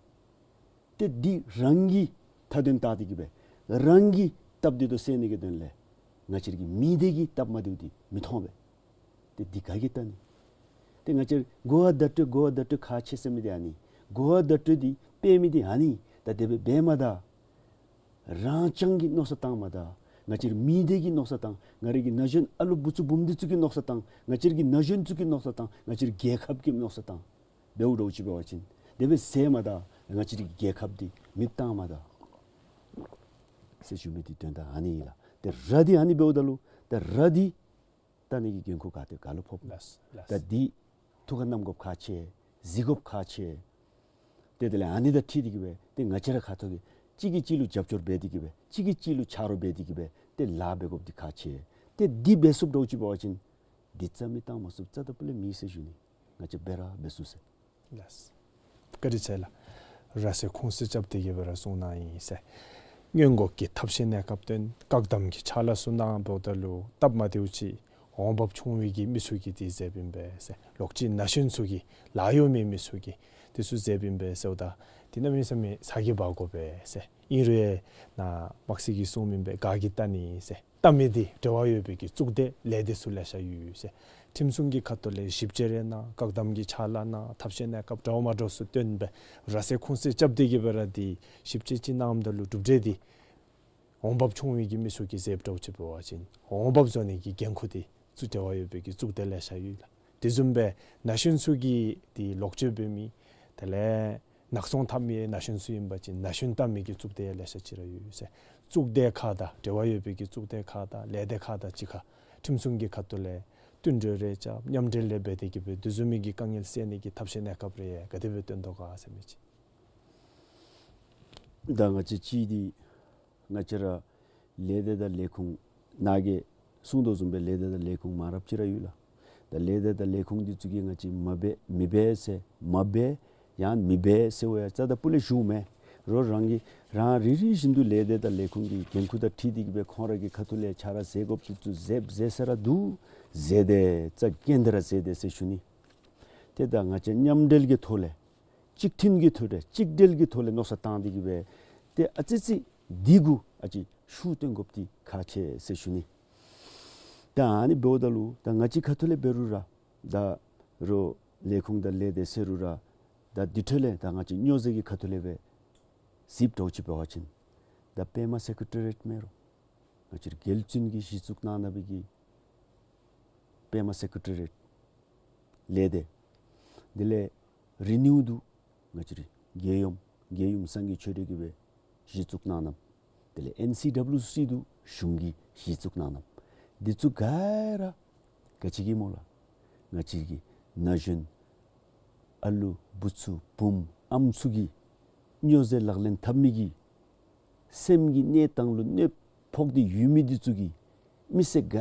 ཏེ་འདི་རང་གི་མཐའ་དོན་བལྟ་སྟེ་གིས་སྦེ་རང་གི་སྟབས་བདེ་ཏོག་ཏོ་སེལ་ནི་གི་དོན་ལས་ང་བཅས་རའི་གི་མི་སྡེ་གི་སྟབས་མ་བདེཝ་འདི་མི་མཐོང་པས། ཏེ་འདི་ག་གིས་བལྟ་ནི། ཏེ་ང་བཅས་གོ་བ་བརྡ་སྤྲོད་གོ་བ་བརྡ་སྤྲོད་ཁག་ཆེ་ཟེར་མི་འདི་ཨ་ནི། གོ་བ་བརྡ་སྤྲོད་འདི་སྤེལ་མི་འདི་ཨ་ནི། ད་དེ་སྦེ་འབད་མ་ད་རང་རྐྱང་གི་མནོ་བསམ་བཏང་མ་ད་ང་བཅས་རའི་མི་སྡེ་གི་མནོ་བསམ་བཏང་། ང་རའི་གི་ན་གཞོན་ཨ་ལོ་བུ་ཚུ་བུམོ་འདི་ཚུ་གི་མནོ་བསམ་བཏང་། ང་བཅས་རའི་གི་ན་གཞོན་ཚུ་གི་མནོ་བསམ་བཏང་། ང་བཅས་རའི་རྒྱལ་ཁབ་ཀྱི་མནོ་བསམ་བཏང་། འབདཝ་འདྲཝ་ཅིག་འབད་བ་ཅིན་དེ་སྦེ་ཟེར་མ་ད་ང་བཅས་རའི་རྒྱལ་ཁབ་འདི་མེདཔ་བཏང་མ་ད་ཟེར་ཞུ་མི་འདི་དོན་དག་ཨ་ནི་ཨིན་ལགས། ཏེ་ར་འདི་ཨ་ནི་འབདཝ་ད་ལུ་ཏེ་ར་འདི་བལྟ་ནི་གི་འགན་ཁུར་ག་ཏེ་ག་ལུ་ཕོགཔ། ལགས་ལགས། ད་འདི་ཐུགས་ཁར་བསྣམ་དགོཔ་ཁག་ཆེ། གཟིགས་དགོཔ་ཁག་ཆེ། ཏེ་དེ་ལས་ཨ་ནི་དང་འཁྲིལ་ཏེ་གིས་སྦེ་ཏེ་ང་བཅས་ར་ཁ་ཐུག་གིས་གཅིག་གིས་གཅིག་ལུ་རྒྱབ་སྐྱོར་འབད་དེ་གིས་སྦེ་གཅིག་གིས་གཅིག་ལུ་ཆ་རོགས་འབད་དེ་གིས་སྦེ་ཏེ་ལཱ་འབད་དགོཔ་འདི་ཁག་ཆེ། ཏེ་འདི་འབད་ཚུགསཔ་འདྲཝ་ཅིག་འབད་བ་ཅིན་འདི་རྩ་མེད་བཏང་མ་ཚུགསཔ་རྩ་དང་སྤུ་ལས་མེད་ཟེར་ཞུ་ནི། ང་བཅས་འབད་ར་འབད་ཚུགས་ཟེར། ལགས། བཀའ་དྲིན་ཆེ་ལགས། ར་ཟེར་ཁུངས་བཙུགས་རྐྱབ་སྟེ་གིས་སྦེ་ར་གསུང་གནང་ཡི་ཟེར། སྔོན་འགོག་གི་ཐབས་ཤེས་གནས་སྐབས་དོན་བཀག་དམ་གྱི་ཕྱག་ལཱ་ཚུ་གནངམ་ད་ལུ་སྟབས་མ་བདེཝ་ཅིག་འོང་འབབ་ཆུང་བའི་གི་མི་ཚུ་གིས་འདི་མཛདཔ་ཨིན་པས་ཟེར། ལོག་ཅི་ན་གཞོན་ཚུ་གིས་ལཱ་གཡོག་མེད་མི་ཚུ་གིས་འདི་ཚུ་མཛདཔ་ཨིན་པས་ཟེརཝ་ད་འདི་གནམ་མེད་ས་མེད་ཚ་གྱང་འབག་དགོ་པས་ཟེར། ཨིན་རུང་ནཱ་དམག་སྲིད་ཀྱིས་གསུངམ་ཨིན་པས། ག་གིས་བལྟ་ནི་ཟེར། བལྟ་མི་འདི་འབྲེལ་བ་ཡོད་པའི་གི་གཙུག་སྡེ་ལས་སྡེ་ཚུ་ལེ་ཤ་ཡོད་ཟེར། ཁྲིམས་སྲུང་གི་ཁ་ཐུག་ལས་ཞིབ་དཔྱད་རེ་གནང་། བཀག་དམ་གྱི་ཕྱག་ལཱ་གནང་། ཐབས་ཤེས་གནས་སྐབས་འདྲཝ་མ་འདྲཝ་ཚུ་སྟོན་སྦེ་ར་ཟེར་ཁུངས་བཙུགས་རྐྱབ་སྟེ་གིས་སྦེ་ར་འདི་ཞིབ་དཔྱད་ཅིག་གནངམ་ད་ལུ་གྲུབ་འབྲས་འདི་འོང་འབབ་ཆུང་བའི་གི་མི་ཚུ་གིས་མཛདཔ་འདྲཝ་ཅིག་འབད་བ་ཅིན་འོང་འབབ་བཟོ་ནི་གི་འགན་ཁུར་འདི་གཙུག་འབྲེལ་བ་ཡོད་པའི་གི་གཙུག་སྡེ་ལེ་ཤ་ཡོད་ལགས། དེ་བཟུམ་སྦེ་ན་གཞོན་ཚུ་གིས་འདི་ལོག་སྤྱོད་འབད་མི་དེ་ལས་ནག་ཚོང་འཐབ་མི་ན་གཞོན་ཚུ་ཨིན་པ་ཅིན་ན་གཞོན་བལྟ་མི་གི་གཙུག་སྡེ་ལེ་ཤ་ཅིག་ར་ཡོད་ཟེར། གཙུག་སྡེ་ཁག་དང་འབྲེལ་བ་ཡོད་པའི་གི་གཙུག་སྡེ་ཁག་དང་ལས་སྡེ་ཁག་དང་གཅིག་ཁར་ཁྲིམས་སྲུང་གི་ཁ་ཐུག་ལས་ བསྟུན་གྲོས་རེ་རྐྱབ་མཉམ་འབྲེལ་ལས་འབད་དེ་གི་སྦེ་དེ་བཟུམ་མའི་གི་དཀའ་ངལ་སེལ་ནི་གི་ཐབས་ཤེས་གནས་སྐབས་རེ་ག་དེ་སྦེ་བཏོན་དོ་ག་ཟེར་མི་ཅིག། ད་ང་བཅས་ཅིག་འདི་ང་བཅས་ར་ལས་སྡེ་དང་ལས་ཁུངས་ནང་གི་གསུང་དོ་བཟུམ་སྦེ་ལས་སྡེ་དང་ལས་ཁུངས་མང་རབས་ཅིག་ར་ཡོད་ལགས། ད་ལས་སྡེ་དང་ལས་ཁུངས་འདི་ཚུ་གིས་ང་བཅས་མ་འབད་མི་འབད་ཟེར་མ་འབད་ཡང་མི་འབད་ཟེར་བ་ཡང་རྩ་དང་སྤུ་ལས་ཞུཝ་མེན། རོགས་རང་གིས་རང་རེ་རེ་བཞིན་དུ་ལས་སྡེ་དང་ལས་ཁུངས་ཀྱི་འགན་ཁུར་དང་འཁྲིལ་ཏེ་གི་སྦེ་ཁོང་ར་གི་ཁ་ཐུག་ལས་ཕྱག་ར་མཛད་དགོཔ་འདི་ཚུ་མཛདཔ་མཛད་ས་ར་འདུག། མཛད་དེ་རྩ་འགེངས་ཏེ་ར་མཛད་དེ་ཟེར་ཞུ་ནི། ཏེ་ད་ང་བཅས་མཉམ་འབྲེལ་གྱི་ཐོག་ལས་གཅིག་མཐུན་གྱི་ཐོག་ལས་གཅིག་སྒྲིལ་གྱི་ཐོག་ལས་མནོ་བསམ་བཏང་སྟེ་གི་སྦེ་ཏེ་ཨ་ཙི་ཙི་འདི་གུ་ཨ་ཙི་ཤུགས་བཏོན་དགོཔ་འདི་ཁག་ཆེ་ཟེར་ཞུ་ནི། ད་ཨ་ནི་འབདཝ་ད་ལུ་ད་ང་བཅས་ཁ་ཐུག་ལས་འབད་རུང་ར་ད་རོགས་ལས་ཁུངས་དང་ལས་སྡེ་ཟེར་རུང་ར་ད་འདི་འཕྲོ་ལས་ད་ང་བཅས་སྨྱོ་རྫས་ཀྱི་ཁ་ཐུག་ལས་སྦེ་གཟིགསཔ་འདྲཝ་ཅིག་འབད་བ་ཅིན་ད་པདྨ་སེ་ཀྲི་ཊི་རི་ཡེཊ་མེན་རུང་ང་བཅས་ར་རྒྱལ་བཙུན་གྱིས་གཞི་བཙུགས་གནང་གནང་བའི་གི་པདྨ་སེ་ཀྲི་ཊི་རི་ཡེཊ་ལས་སྡེ། དེ་ལས་རི་ནིའུ་དུ་ང་བཅས་ར་རྒྱལ་ཡུམ་རྒྱལ་ཡུམ་སངས་རྒྱས་ཆོས་སྒྲོན་གྱིས་སྦེ་གཞི་བཙུགས་གནང་གནངམ། དེ་ལས་ཨེན་སི་ཌབ་ལིའུ་སི་དུ་གཞུང་གིས་གཞི་བཙུགས་གནང་གནངམ། འདི་ཚུ་ག་ར་ག་ཅི་གིས་སྨོ་ལགས། ང་བཅས་ཀྱི་ན་གཞོན་ཨ་ལུ་བུ་ཚུ་བུམོ་ཨམ་ཚུ་གིས་སྨྱོ་རྫས་ལག་ལེན་འཐབ་མི་གི་སེམས་ཀྱི་གནས་སྟངས་ལུ་གནོད་ཕོག་སྟེ་ཡོད་མི་འདི་ཚུ་གིས་མི་སེར་ག་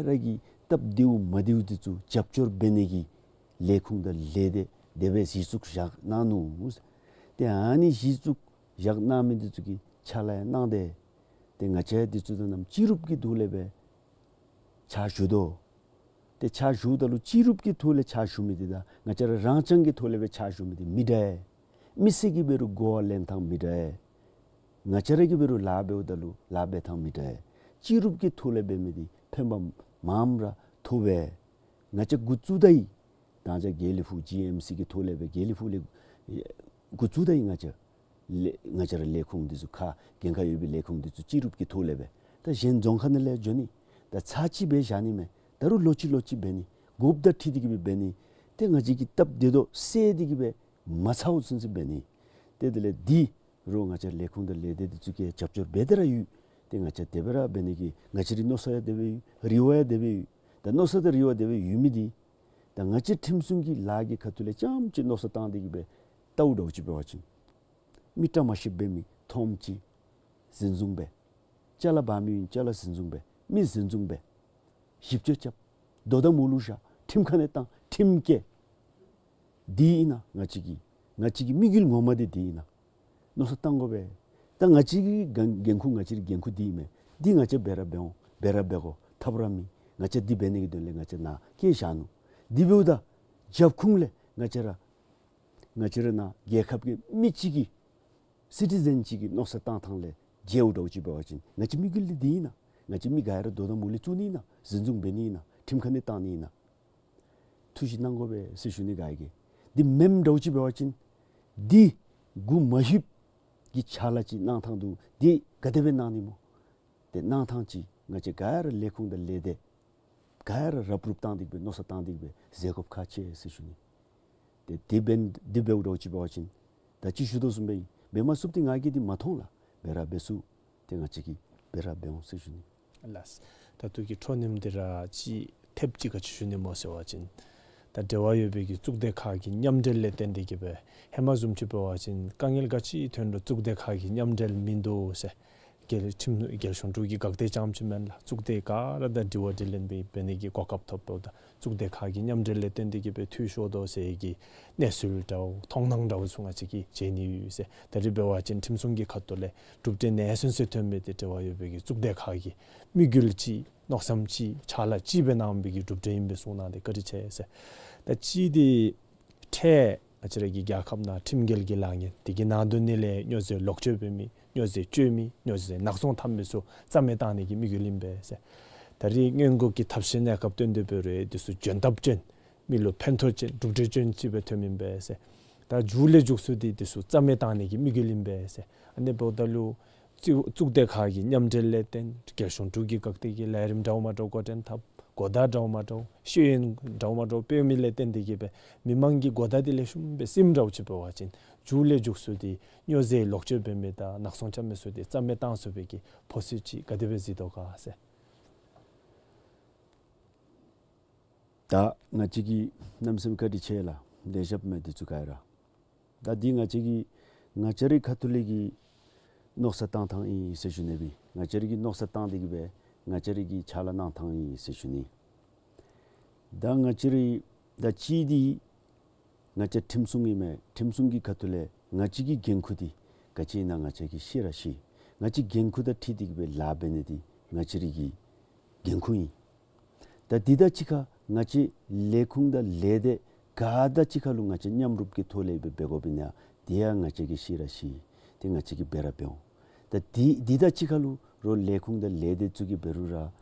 ར་གིས་སྟབས་བདེཝ་མ་བདེཝ་འདི་ཚུ་རྒྱབ་སྐྱོར་འབད་ནི་གི་ལས་ཁུངས་དང་ལས་སྡེ་དེ་སྦེ་གཞི་བཙུགས་བཞག་གནང་ནུག། ཏེ་ཨ་ནི་གཞི་བཙུགས་བཞག་གནང་མི་འདི་ཚུ་གིས་ཕྱག་ལཱ་ཡང་གནང་སྟེ་ཏེ་ང་བཅས་འདི་ཚུ་དང་ནམ་སྤྱི་རུབ་ཀྱི་ཐོག་ལས་སྦེ་ཕྱག་ཞུ་དོ། ཏེ་ཕྱག་ཞུཝ་ད་ལུ་སྤྱི་རུབ་ཀྱི་ཐོག་ལས་ཕྱག་ཞུ་མི་འདི་དང་ང་བཅས་ར་རང་རྐྱང་གི་ཐོག་ལས་སྦེ་ཕྱག་ཞུ་མི་འདི་མི་འདྲ་བས། མི་སེར་གྱིས་འབད་རུང་གོ་བ་ལེན་ཐངས་མི་འདྲ་བས། ང་བཅས་ར་གིས་འབད་རུང་ལཱ་འབདཝ་ད་ལུ་ལཱ་འབད་ཐངས་མི་འདྲ་བས། སྤྱི་རུབ་ཀྱི་ཐོག་ལས་འབད་མི་འདི་ཕན་པ་མངམ་ར་ཐོབ་པས། ང་བཅས་འགོ་བཙུགས་ད་ཡི། ད་ང་བཅས་དགེ་ལེགས་ཕུག་ཇི་ཨེམ་སི་གི་ཐོག་ལས་སྦེ་དགེ་ལེགས་ཕུག་ལས་འགོ་བཙུགས་ད་ཡི། ང་བཅས་ལས་ང་བཅས་ར་ལས་ཁུངས་འདི་ཚུ་ཁག་འགན་ཁག་ཡོད་པའི་ལས་ཁུངས་འདི་ཚུ་སྤྱི་རུབ་ཀྱི་ཐོག་ལས་སྦེ་ད་གཞན་རྫོང་ཁག་ནང་ལས་འགྱོ་ནི། ད་ཚར་གཅིག་སྦེ་བཞག་ནི་མེན། ད་རུང་ལོག་ཅི་ལོག་ཅི་འབད་ནི། དགོཔ་དང་འཁྲིལ་ཏེ་གི་སྦེ་འབད་ནི། ཏེ་ང་བཅས་ཀྱིས་སྟབས་བདེ་ཏོག་ཏོ་སེལ་ཏེ་གི་སྦེ་མ་ཚརཝ་ཚུན་ཚོད་འབད་ནི། ཏེ་དེ་ལས་འདི་རོགས་ང་བཅས་ལས་ཁུངས་དང་ལས་སྡེ་འདི་ཚུ་གིས་རྒྱབ་སྐྱོར་འབད་དེ་ར་ཡོད། ཏེ་ང་བཅས་དེ་སྦེ་ར་འབད་ནི་གི་ང་བཅས་རའི་མནོ་བསམ་ཡང་དེ་སྦེ་ཡོད། རེ་བ་ཡང་དེ་སྦེ་ཡོད། ད་མནོ་བསམ་དང་རེ་བ་དེ་སྦེ་ཡོད་མི་འདི་ད་ང་བཅས་ཁྲིམས་སྲུང་གི་ལཱ་གི་ཁ་ཐུག་ལས་རྐྱངམ་ཅིག་མནོ་བསམ་བཏང་སྟེ་གི་སྦེ་བལྟཝ་འདྲཝ་ཅིག་འབད་བ་ཅིན་མི་བཀྲ་མ་ཤིསཔ་འབད་མི་མཐོངམ་ཅིག་འཛིན་བཟུང་འབད། ཅ་ལ་འབག་མི་ཡོད་ན་ཅ་ལ་འཛིན་བཟུང་འབད། མི་འཛིན་བཟུང་འབད། ཞིབ་དཔྱད་རྐྱབ། དོ་དམ་འོག་ལུ་བཞག། ཁྲིམས་ཁང་ནང་བཏང་། ཁྲིམས་བཀལ། འདི་ཨིན་ན་ང་བཅས་ཀྱི་ང་བཅས་ཀྱི་དམིགས་ཡུལ་ངོ་མ་འདི་འདི་ཨིན་ན། མནོ་བསམ་བཏང་དགོ་པས། ད་ང་བཅས་ཀྱི་འགན་འགན་ཁུར་ང་བཅས་ཀྱི་འགན་ཁུར་འདི་ཨིན་མས། འདི་ང་བཅས་འབད་ར་འབད་འོང་། འབད་ར་འབད་དགོ། ཐབས་ར་མེད། ང་བཅས་འདི་འབད་ནི་གི་དོན་ལས་ང་བཅས་ནཱ་བསྐྱལ་བཞག་ནུག། འདི་འབདཝ་ད་རྒྱབ་ཁུངས་ལས་ང་བཅས་ར་ང་བཅས་ར་ནཱ་རྒྱལ་ཁབ་ཀྱི་མི་གཅིག་གི་སི་ཊི་ཛེན་གཅིག་གི་མནོ་བསམ་བཏང་ཐངས་ལས་འགྱོཝ་འདྲཝ་ཅིག་འབད་བ་ཅིན་ང་བཅས་དམིགས་ཡུལ་འདི་འདི་ཨིན་ན། ང་བཅས་མི་ག་ར་དོ་དམ་འོག་ལས་བཙུགས་ནི་ཨིན་ན། འཛིན་བཟུང་འབད་ནི་ཨིན་ན། ཁྲིམས་ཁང་ནང་བཏང་ནི་ཨིན་ན། ཐུགས་བཞེད་གནང་དགོ་པས་ཟེར་ཞུ་ནི། ག་གིས་འདི་མེནམ་འདྲཝ་ཅིག་འབད་བ་ཅིན་འདི་གུ་མ་ལྷོདཔ་གི་ཕྱག་ལཱ་ཅིག་གནང་ཐངས་འདུག། འདི་ག་དེ་སྦེ་གནང་ནི་སྨོ། ཏེ་གནང་ཐངས་ཅིག་ང་བཅས་ག་ར་ལས་ཁུངས་དང་ལས་སྡེ་ག་ར་རབ་རུབ་བཏང་སྟེ་གི་སྦེ་མནོ་བསམ་བཏང་སྟེ་གི་སྦེ་མཛད་དགོཔ་ཁག་ཆེ་ཟེར་ཞུ་ནི། ཏེ་འདི་འབད་འདི་འབདཝ་འདྲཝ་ཅིག་འབད་བ་ཅིན་ད་ཅི་ཞུ་དོ་བཟུམ་སྦེ་འབད་མ་ཚུགསཔ་འདི་ང་གིས་འདི་མ་མཐོང་ལགས། འབད་ར་འབད་ཚུགས། ཏེ་ང་བཅས་ཀྱིས་འབད་ར་འབད་འོང་ཟེར་ཞུ་ནི། ལགས། ད་ལྟོ་གི་འཕྲོ་མཐུད་དེ་ར་ཅིག་ཐེབས་ཅིག་ག་ཅི་ཞུ་ནི་སྨོ་ཟེར་བ་ཅིན་ད་འབྲེལ་བ་ཡོད་པའི་གི་གཙུག་སྡེ་ཁག་གི་མཉམ་འབྲེལ་ལས་བརྟེན་ཏེ་གི་སྦེ་ཧེ་མ་བཟུམ་ཅིག་འབད་བ་ཅིན་དཀའ་ངལ་ག་ཅི་ཐོན་རུང་གཙུག་སྡེ་ཁག་གི་མཉམ་འབྲེལ་མིན་འདུག་ཟེར། རྒྱལ་ཁྲིམས་རྒྱལ་གཞུང་དྲུང་གི་འགག་སྡེ་རྐྱངམ་ཅིག་མེན་ལགས། གཙུག་སྡེ་ག་ར་དང་དྲི་བ་དྲིས་ལན་འབད་འབད་ནི་གི་གོ་སྐབས་ཐོབ་འབདཝ་ད་གཙུག་སྡེ་ཁག་གི་མཉམ་འབྲེལ་ལས་བརྟེན་ཏེ་གི་སྦེ་འཐུས་ཤོར་དོ་ཟེར་གྱི་གནས་ཚུལ་འདྲཝ་མཐོང་སྣང་འདྲཝ་ཚུ་ང་བཅས་ཀྱིས་མཇལ་ནི་ཡོད་ཟེར། ད་རེས་འབད་བ་ཅིན་ཁྲིམས་སྲུང་གི་ཁ་ཐུག་ལས་གྲུབ་འབྲས་གནས་ཚུལ་ཚུ་ཐོན་མི་འདི་འབྲེལ་བ་ཡོད་པའི་གི་གཙུག་སྡེ་ཁག་གི་དམིགས་ཡུལ་གཅིག་མནོ་བསམ་གཅིག་ཕྱག་ལཱ་གཅིག་སྦེ་གནང་བའི་གི་གྲུབ་འབྲས་ཨིན་པས་གསུངས་གནང་སྟེ་བཀའ་དྲིན་ཆེ་ཟེར། ད་ཅི་འདི་འཕྲལ་ང་བཅས་ར་གི་རྒྱལ་ཁབ་ནང་ཁྲིམས་འགལ་གྱི་ལཱ་ངན་དེ་གི་ནང་དོན་ནི་ལས་སྨྱོ་རྫས་ལོག་སྤྱོད་འབད་མི་སྨྱོ་རྫས་སྤྱོད་མི་སྨྱོ་རྫས་ནག་ཚོང་འཐབ་མི་ཚུ་རྩ་མེད་བཏང་ནི་གི་དམིགས་ཡུལ་ཨིན་པས་ཟེར། ད་རེས་སྔོན་འགོག་གི་ཐབས་ཤེས་གནས་སྐབས་བཏོན་ཏེ་འབད་རུང་དེ་ཚུ་འཇོན་ཐབས་ཅན་མི་ལུ་ཕན་ཐོགས་ཅན་གྲུབ་འབྲས་ཅན་ཅིག་སྦེ་ཐོནམ་ཨིན་པས་ཟེར། ད་མཇུག་ལས་མཇུག་སུ་འདི་དེ་ཚུ་རྩ་མེད་བཏང་ནི་གི་དམིགས་ཡུལ་ཨིན་པས་ཟེར། ཨ་ནི་འབདཝ་ད་ལུ་གཙུག་གཙུག་སྡེ་ཁག་གི་མཉམ་འབྲེལ་ལས་བརྟེན་རྒྱལ་གཞུང་དྲུང་གི་འགག་སྡེ་གི་ལས་རིམ་འདྲཝ་མ་འདྲཝ་འགོ་འདྲེན་འཐབ། གོ་བརྡ་འདྲཝ་མ་འདྲཝ་ཤེས་ཡོན་འདྲཝ་མ་འདྲཝ་སྤེལ་མི་ལས་བརྟེན་ཏེ་གི་སྦེ་མི་མང་གི་གོ་བརྡ་འདི་ལེགས་ཤོམ་སྦེ་སིམ་འདྲཝ་ཅིག་འབད་བ་ཅིན་མཇུག་ལས་མཇུག་སུ་འདི་སྨྱོ་རྫས་ལོག་སྤྱོད་འབད་མི་དང་ནག་ཚོང་རྐྱབ་མི་ཚུ་འདི་རྩ་མེད་བཏང་ཚུགས་པའི་གི་ཕོ་སི་ཅིག་ག་དེ་སྦེ་གཟིགས་དོ་ག་ཟེར། ད་ང་བཅས་ཀྱིས་གནམ་མེད་ས་མེད་བཀའ་དྲིན་ཆེ་ལགས། ལེགས་ཤོམ་མས་འདི་ཚུ་ག་ར། ད་འདི་ང་བཅས་ཀྱི་ང་བཅས་རའི་ཁ་ཐུག་ལས་ཀྱི་མནོ་བསམ་བཏང་ཐངས་ཨིན་ཟེར་ཞུ་ནི་སྦེ། ང་བཅས་རའི་ཀྱི་མནོ་བསམ་བཏང་སྟེ་གི་སྦེ་ང་བཅས་རའི་ཀྱི་ཕྱག་ལཱ་གནང་ཐངས་ཨིན་ཟེར་ཞུ་ནི། ད་ང་བཅས་རའི་ད་གཅིག་འདི་ང་བཅས་ཁྲིམས་སྲུང་ཨིན་མས། ཁྲིམས་སྲུང་གི་ཁ་ཐུག་ལས་ང་བཅས་ཀྱི་འགན་ཁུར་འདི་ག་ཅི་ཨིན་ན་ང་བཅས་ཀྱིས་ཤེས་ར་ཤེས། ང་བཅས་འགན་ཁུར་དང་འཁྲིལ་ཏེ་གི་སྦེ་ལཱ་འབད་ནི་འདི་ང་བཅས་རའི་ཀྱི་འགན་ཁུར་ཨིན། ད་འདི་དང་གཅིག་ཁར་ང་བཅས་ལས་ཁུངས་དང་ལས་སྡེ་ག་དང་གཅིག་ཁར་ལུ་ང་བཅས་མཉམ་རུབ་ཀྱི་ཐོག་ལས་སྦེ་འབད་དགོཔ་ཨིན་ན་འདི་ཡང་ང་བཅས་ཀྱིས་ཤེས་ར་ཤེས། ཏེ་ང་བཅས་ཀྱིས་འབད་ར་འབད་འོང་། ད་འདི་འདི་དང་གཅིག་ཁར་ལུ་རོགས་ལས་ཁུངས་དང་ལས་སྡེ་ཚུ་གིས་འབད་རུང་ར་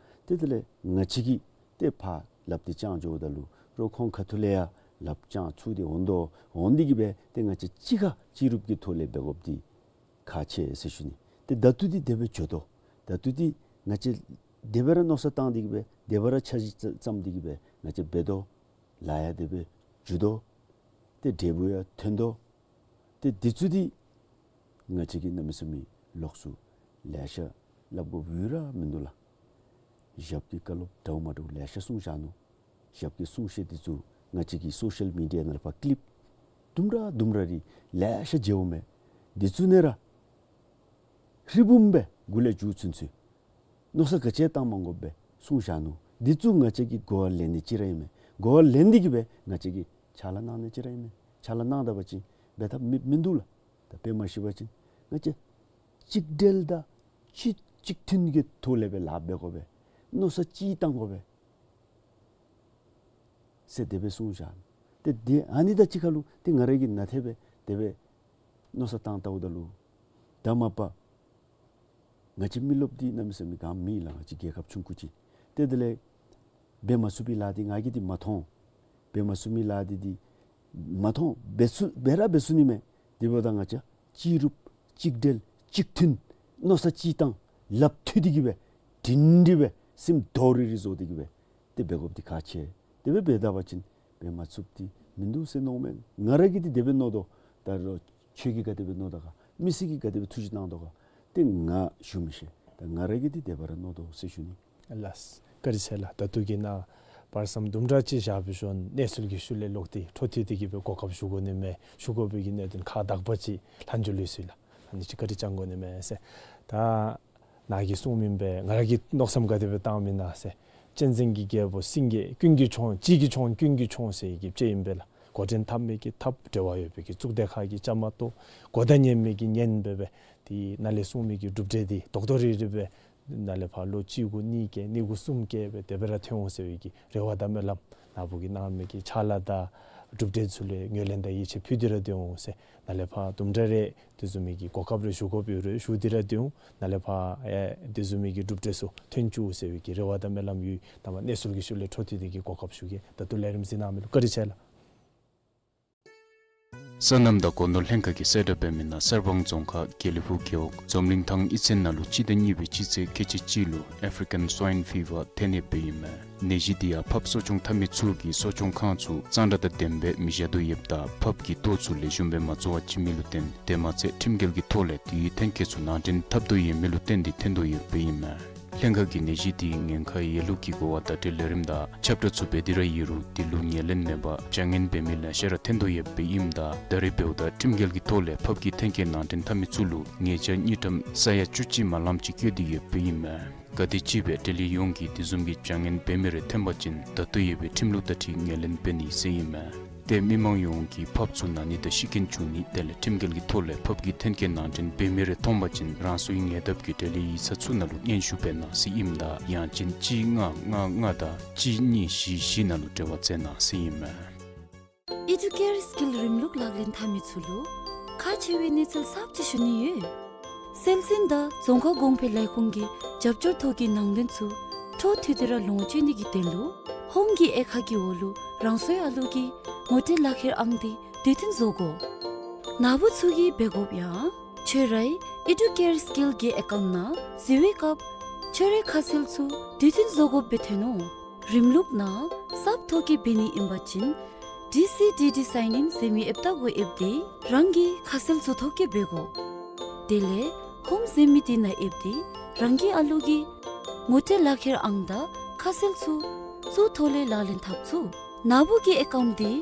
ཏེ་དེ་ལས་ང་བཅས་ཀྱིས་ཏེ་ཕར་ལགཔ་འདི་བརྐྱངས་འགྱོཝ་ད་ལུ་རོགས་ཁོང་ཁ་ཐུག་ལས་ཡང་ལགཔ་བརྐྱངས་ཚུགས་ཏེ་འོང་དོ། འོང་སྟེ་གི་སྦེ་ཏེ་ང་བཅས་གཅིག་ཁར་གཅིག་རུབ་ཀྱི་ཐོག་ལས་འབད་དགོཔ་འདི་ཁག་ཆེ་ཟེར་ཞུ་ནི། ཏེ་ད་ལྟོ་འདི་དེ་སྦེ་འགྱོ་དོ། ད་ལྟོ་འདི་ང་བཅས་དེ་སྦེ་ར་མནོ་བསམ་བཏང་སྟེ་གི་སྦེ་དེ་སྦེ་ར་འཆར་གཞི་བརྩམས་ཏེ་གི་སྦེ་ང་བཅས་འབད་དོ། ལཱ་ཡང་དེ་སྦེ་འགྱོ་དོ། ཏེ་འབྲས་བུ་ཡང་ཐོན་དོ། ཏེ་འདི་ཚུ་འདི་ང་བཅས་ཀྱིས་གནམ་མེད་ས་མེད་ལོགས་སུ་ལེ་ཤ་སླབ་དགོཔ་ཡོད་ར་མིན་འདུག་ལགས། ཞབས་ཀྱི་བཀའ་སློབ་འདྲཝ་མ་འདྲཝ་ལེ་ཤ་གསུངས་བཞག་ནུག། ཞབས་ཀྱི་གསུང་བཤད་འདི་ཚུ་ང་བཅས་ཀྱི་སོ་ཤལ་མི་ཌི་ཡ་ནང་ལས་ཕར་ཀི་ལིབ་དུམ་གྲ་དུམ་གྲ་རེ་ལེ་ཤ་མཇལཝ་མས། འདི་ཚུ་ནང་ར་ཧྲིལ་བུམ་སྦེ་མགུ་ལས་མཇུག་ཚུན་ཚོད་མནོ་བསམ་ག་ཅི་བཏང་མ་དགོཔ་སྦེ་གསུངས་བཞག་ནུག། འདི་ཚུ་ང་བཅས་ཀྱིས་གོ་བ་ལེན་ནི་ཅིག་ར་ཨིན་མས། གོ་བ་ལེན་ཏེ་གི་སྦེ་ང་བཅས་ཀྱིས་ཕྱག་ལཱ་གནང་ནི་ཅིག་ར་ཨིན་མས། ཕྱག་ལཱ་གནང་ད་པ་ཅིན་འབད་ཐབས་མེད་མིན་འདུག་ལགས། ད་དཔེ་མ་ཤེས་པ་ཅིན་ང་བཅས་གཅིག་སྒྲིལ་དང་གཅིག་གཅིག་མཐུན་གྱི་ཐོག་ལས་སྦེ་ལཱ་འབད་དགོ་པས། མནོ་བསམ་གཅིག་བཏང་དགོ་པས་ཟེར་དེ་སྦེ་གསུངས་བཞག། ཏེ་དེ་ཨ་ནི་དང་གཅིག་ཁར་ལུ་ཏེ་ང་ར་གིས་ནཱ་དེ་སྦེ་དེ་སྦེ་མནོ་བསམ་བཏང་བལྟཝ་ད་ལུ་ད་མ་པ་ང་བཅས་མི་རློབས་འདི་གནམ་མེད་ས་མེད་ག་མེད་ལགས། ང་བཅས་རྒྱལ་ཁབ་ཆུང་ཀུ་ཅིག། ཏེ་དེ་ལས་འབད་མ་ཚུགས་པའི་ལཱ་འདི་ང་གིས་འདི་མ་མཐོང་། འབད་མ་ཚུགས་མི་ལཱ་འདི་འདི་མ་མཐོང་། འབད་ཚུགས་འབད་ར་འབད་ཚུགས་ནི་མས། དེ་འབདཝ་ད་ང་བཅས་གཅིག་རུབ་གཅིག་སྒྲིལ་གཅིག་མཐུན་མནོ་བསམ་གཅིག་བཏང་ལགཔ་མཐུད་དེ་གི་སྦེ་སྒྲིང་སྒྲི་སྦེ་སེམས་རྡོག་རིལ་རི་བཟོ་སྟེ་གི་སྦེ་ཏེ་འབད་དགོཔ་འདི་ཁག་ཆེ། དེ་སྦེ་འབད་ད་པ་ཅིན་འབད་མ་ཚུགསཔ་འདི་མིན་འདུག་ཟེར་མནོཝ་མས། ང་ར་གིས་འདི་དེ་སྦེ་མནོ་དོ། ད་རུང་ཁྱོད་ཀྱིས་ག་དེ་སྦེ་མནོ་དོ་ག། མི་སེར་གྱིས་ག་དེ་སྦེ་ཐུགས་ཞིབ་གནང་དོ་ག། ཏེ་ང་ཞུ་མི་ཤེས། ད་ང་ར་གིས་འདི་དེ་སྦེ་ར་མནོ་དོ་ཟེར་ཞུ་ནི། ལགས། བཀའ་དྲིན་ཆེ་ལགས། ད་ལྟོ་གི་ནཱ་བར་མཚམས་དུམ་གྲ་ཅིག་བཞག་པའི་ཤུལ་གནས་ཚུལ་གྱི་ཤུལ་ལས་ལོག་སྟེ་འཕྲོ་མཐུད་དེ་གི་སྦེ་གོ་སྐབས་ཞུ་དགོ་ནི་མས། ཞུ་དགོ་པའི་གི་གནད་དོན་ཁག་དག་པ་ཅིག་ལྷག་འབྱོར་ལུས་སོ་ཡི་ལགས། ཨ་ནི་ཅིག་བཀའ་དྲིན་བསྐྱང་དགོ་ནི་མས་ཟེར། ད་ནཱ་གིས་གསུངས་མི་སྦེ་ང་ར་གིས་མནོ་བསམ་ག་དེ་སྦེ་བཏངམ་ཨིན་ན་ཟེར། གཅན་གཟན་གྱི་རྒྱལ་པོ་སེང་གེ་ཀུན་གྱི་མཆོག་གཅིག་གི་མཆོག་ཀུན་གྱི་མཆོག་ཟེར་གྱི་ཅིག་ཨིན་པས་ལགས། འགོ་འདྲེན་འཐབ་མི་གིས་འཐབ། འབྲེལ་བ་ཡོད་པའི་གི་གཙུག་སྡེ་ཁག་གིས་བཅའ་མར་གཏོགས། གོ་བརྡ་ཉན་མི་གིས་ཉན་སྦེ་སྦེ་ཏེ་ནཱ་ལས་གསུངས་མི་གི་གྲུབ་འབྲས་འདི་རྡོག་རྡོག་རིལ་རི་སྦེ་ནཱ་ལས་ཕར་ལོ་གཅིག་གུ་གཉིས་བཀལ་གཉིས་གུ་གསུམ་བཀལ་སྦེ་དེ་སྦེ་ར་ཐོན་འོང་ཟེར་བའི་གི་རེ་བ་དང་སྨོན་ལམ་ནཱ་བུ་གིས་གནང་མི་གི་ཕྱག་ལཱ་དང་གྲུབ་འབྲས་ཚུ་ལུ་ངོས་ལེན་དང་ཡིད་ཆེས་ཕུལ་ཏེ་ར་སྡོད་འོང་ཟེར། ནཱ་ལས་ཕར་དུམ་གྲ་རེ་དེ་བཟུམ་མའི་གི་གོ་སྐབས་རེ་ཞུ་དགོཔ་ཡོད་རུང་ཞུ་སྟེ་ར་སྡོད་འོང་། ནཱ་ལས་ཕར་ཨེ་དེ་བཟུམ་མའི་གི་གྲུབ་འབྲས་ཚུ་ཐོན་བཅུག་ཟེར་བའི་གི་རེ་བ་དང་སྨོན་ལམ་ཡོད། ད་མ་གནས་ཚུལ་གྱི་ཤུལ་ལས་འཕྲོ་མཐུད་དེ་གི་གོ་སྐབས་ཞུ་གེ། ད་ལྟོ་ལས་རིམ་གཟིགས་གནང་མི་ལུ་བཀའ་དྲིན་ཆེ་ལགས། སོ་ནམ་དང་སྒོ་ནོར་ལྷན་ཁག་གིས་གསལ་བསྒྲགས་འབད་མི་ནང་གསར་སྤང་རྫོང་ཁག་དགེ་ལེགས་ཕུག་རྒེད་འོག་འཛོམས་གླིང་ཐང་ཨི་ཙེན་ནང་ལུ་སྤྱི་ཟླ་གཉིས་པའི་སྤྱི་ཚེས་ཁལ་གཅིག་གཅིག་ལུ་ཨེཕ་རི་ཀན་སུའིན་ཕི་བར་ཐོན་ཡོདཔ་ཨིན་མས། ནད་གཞི་འདི་ཡང་ཕགཔ་གསོ་སྐྱོང་འཐབ་མི་ཚུ་གིས་གསོ་སྐྱོང་ཁང་ཚུ་གཙང་སྦྲ་དང་ལྡནམ་སྦེ་མི་བཞག་དོ་ཡོདཔ་ད་ཕགཔ་གི་ལྟོ་ཚུ་ལེགས་ཤོམ་སྦེ་མ་བཙོ་བར་བྱིན་མི་ལུ་བརྟེན་དེ་མ་ཚད་ཁྲིམས་འགལ་གྱི་ཐོག་ལས་དེའི་ཐོན་སྐྱེད་ཚུ་ནང་འདྲེན་འཐབ་དོ་ཡོད་མི་ལུ་བརྟེན་ཏེ་ཐོན་དོ་ཡོདཔ་ཨིན་མས། ལྷན་ཁག་གིས་ནད་གཞི་འདི་ཉེན་ཁ་ཡོད་ལུགས་ཀྱི་གོ་བ་བརྡ་སྤྲོད་ལས་རིམ་དང་ཁྱབ་བསྒྲགས་ཚུ་འབད་དེ་ར་ཡོད་རུང་དེ་ལུ་ངོས་ལེན་མེད་པར་བྱ་ངན་འབད་མི་ལེ་ཤ་ར་ཐོན་དོ་ཡོདཔ་ཨིནམ་ད་ད་རེས་འབདཝ་ད་ཁྲིམས་འགལ་གྱི་ཐོག་ལས་ཕགཔ་གི་ཐོན་སྐྱེད་ནང་འདྲེན་འཐབ་མི་ཚུ་ལུ་ཉེས་བྱ་དངུལ་ཀྲམ་ས་ཡ་བཅུ་གཅིག་མ་ལངམ་ཅིག་བཀལ་ཏེ་ཡོདཔ་ཨིན་མས། ག་དེམ་ཅིག་སྦེ་འབྲེལ་ཡོད་ཡོངས་ཀྱིས་དེ་བཟུམ་གྱི་བྱ་ངན་འབད་མི་རེ་ཐོན་པ་ཅིན་ད་ལྟོ་ཡོད་པའི་ཁྲིམས་ལུགས་དང་འཁྲིལ་ངོས་ལེན་འབད་ནི་ཟེར་ཨིན་མས། ཏེ་མི་མང་ཡོངས་ཀྱིས་ཕགཔ་ཚུ་ན་ནི་དང་ཤི་རྐྱེན་བྱུང་ནི་དེ་ལས་ཁྲིམས་འགལ་གྱི་ཐོག་ལས་ཕགཔ་གི་ཐོན་སྐྱེད་ནང་འདྲེན་འབད་མི་རེ་མཐོང་པ་ཅིན་རང་སོའི་ཉེ་འདབས་ཀྱི་འབྲེལ་ཡོད་ཡིག་ཚང་ཚུ་ནང་ལུ་སྙན་ཞུ་འབད་གནང་ཟེར་ཨིནམ་ད་ཡང་ཅིན་གཅིག་ལྔ་ལྔ་ལྔ་དང་གཅིག་གཉིས་བཞི་བཞི་ནང་ལུ་འབྲེལ་བ་མཛད་གནང་ཟེར་ཨིན་མས། ཨི་ཌུ་ཀེར་སི་ཀིལ་རིམ་ལུགས་ལག་ལེན་འཐབ་མི་ཚུ་ལུ་ཁག་ཆེ་བའི་གནས་ཚུལ་གསརཔ་ཅིག་ཞུ་ནི་ཡོད། སྲོལ་འཛིན་དང་རྫོང་ཁ་གོང་འཕེལ་ལས་ཁུངས་ཀྱི་རྒྱབ་སྐྱོར་ཐོག་གི་ནང་དོན་ཚུ་འཕྲོ་མཐུད་དེ་ར་ལོངས་སྤྱོད་ནི་གི་དོན་ལུ་ཧོམ་གྱི་དབྱེ་ཁག་གི་འོག་ལུ་རང་སོའི་ཨ་ལུ་གི་ངོ་སྤྲོད་ལག་ཁྱེར་ཨང་འདི་དུས་མཐུན་བཟོ་དགོ། ནཱ་བུ་ཚུ་གིས་འབད་དགོཔ་ཡང་ཁྱོད་རའི་ཨི་ཌུ་ཀེར་སི་ཀིལ་གྱི་ཨེ་ཀའུནཊ་ནང་གཟིགས་པའི་སྐབས་ཁྱོད་རའི་ཁ་གསལ་ཚུ་དུས་མཐུན་བཟོ་དགོཔ་སྦེ་ཐོན་ནུག། རིམ་ལུགས་ནང་གསརཔ་ཐོག་གི་འབད་ནི་ཨིན་པ་ཅིན་ཌི་སི་ཌི་ཌི་སའིན་ཨིན་ཟེར་མི་ཨེབ་ད་གོ་ཨེབ་འདི་རང་གི་ཁ་གསལ་ཚུ་ཐོག་གི་འབད་དགོ། དེ་ལས་ཧོམ་ཟེར་མི་འདི་ནང་ཨེབ་འདི་རང་གི་ཨ་ལུ་གི་ངོ་སྤྲོད་ལག་ཁྱེར་ཨང་དང་ཁ་གསལ་ཚུ་ གཙུག་ཐོག་ལས་ལག་ལེན་འཐབ་ཚུགས། ནཱ་བུ་གི་ཨེ་ཀའུནཊ་འདི་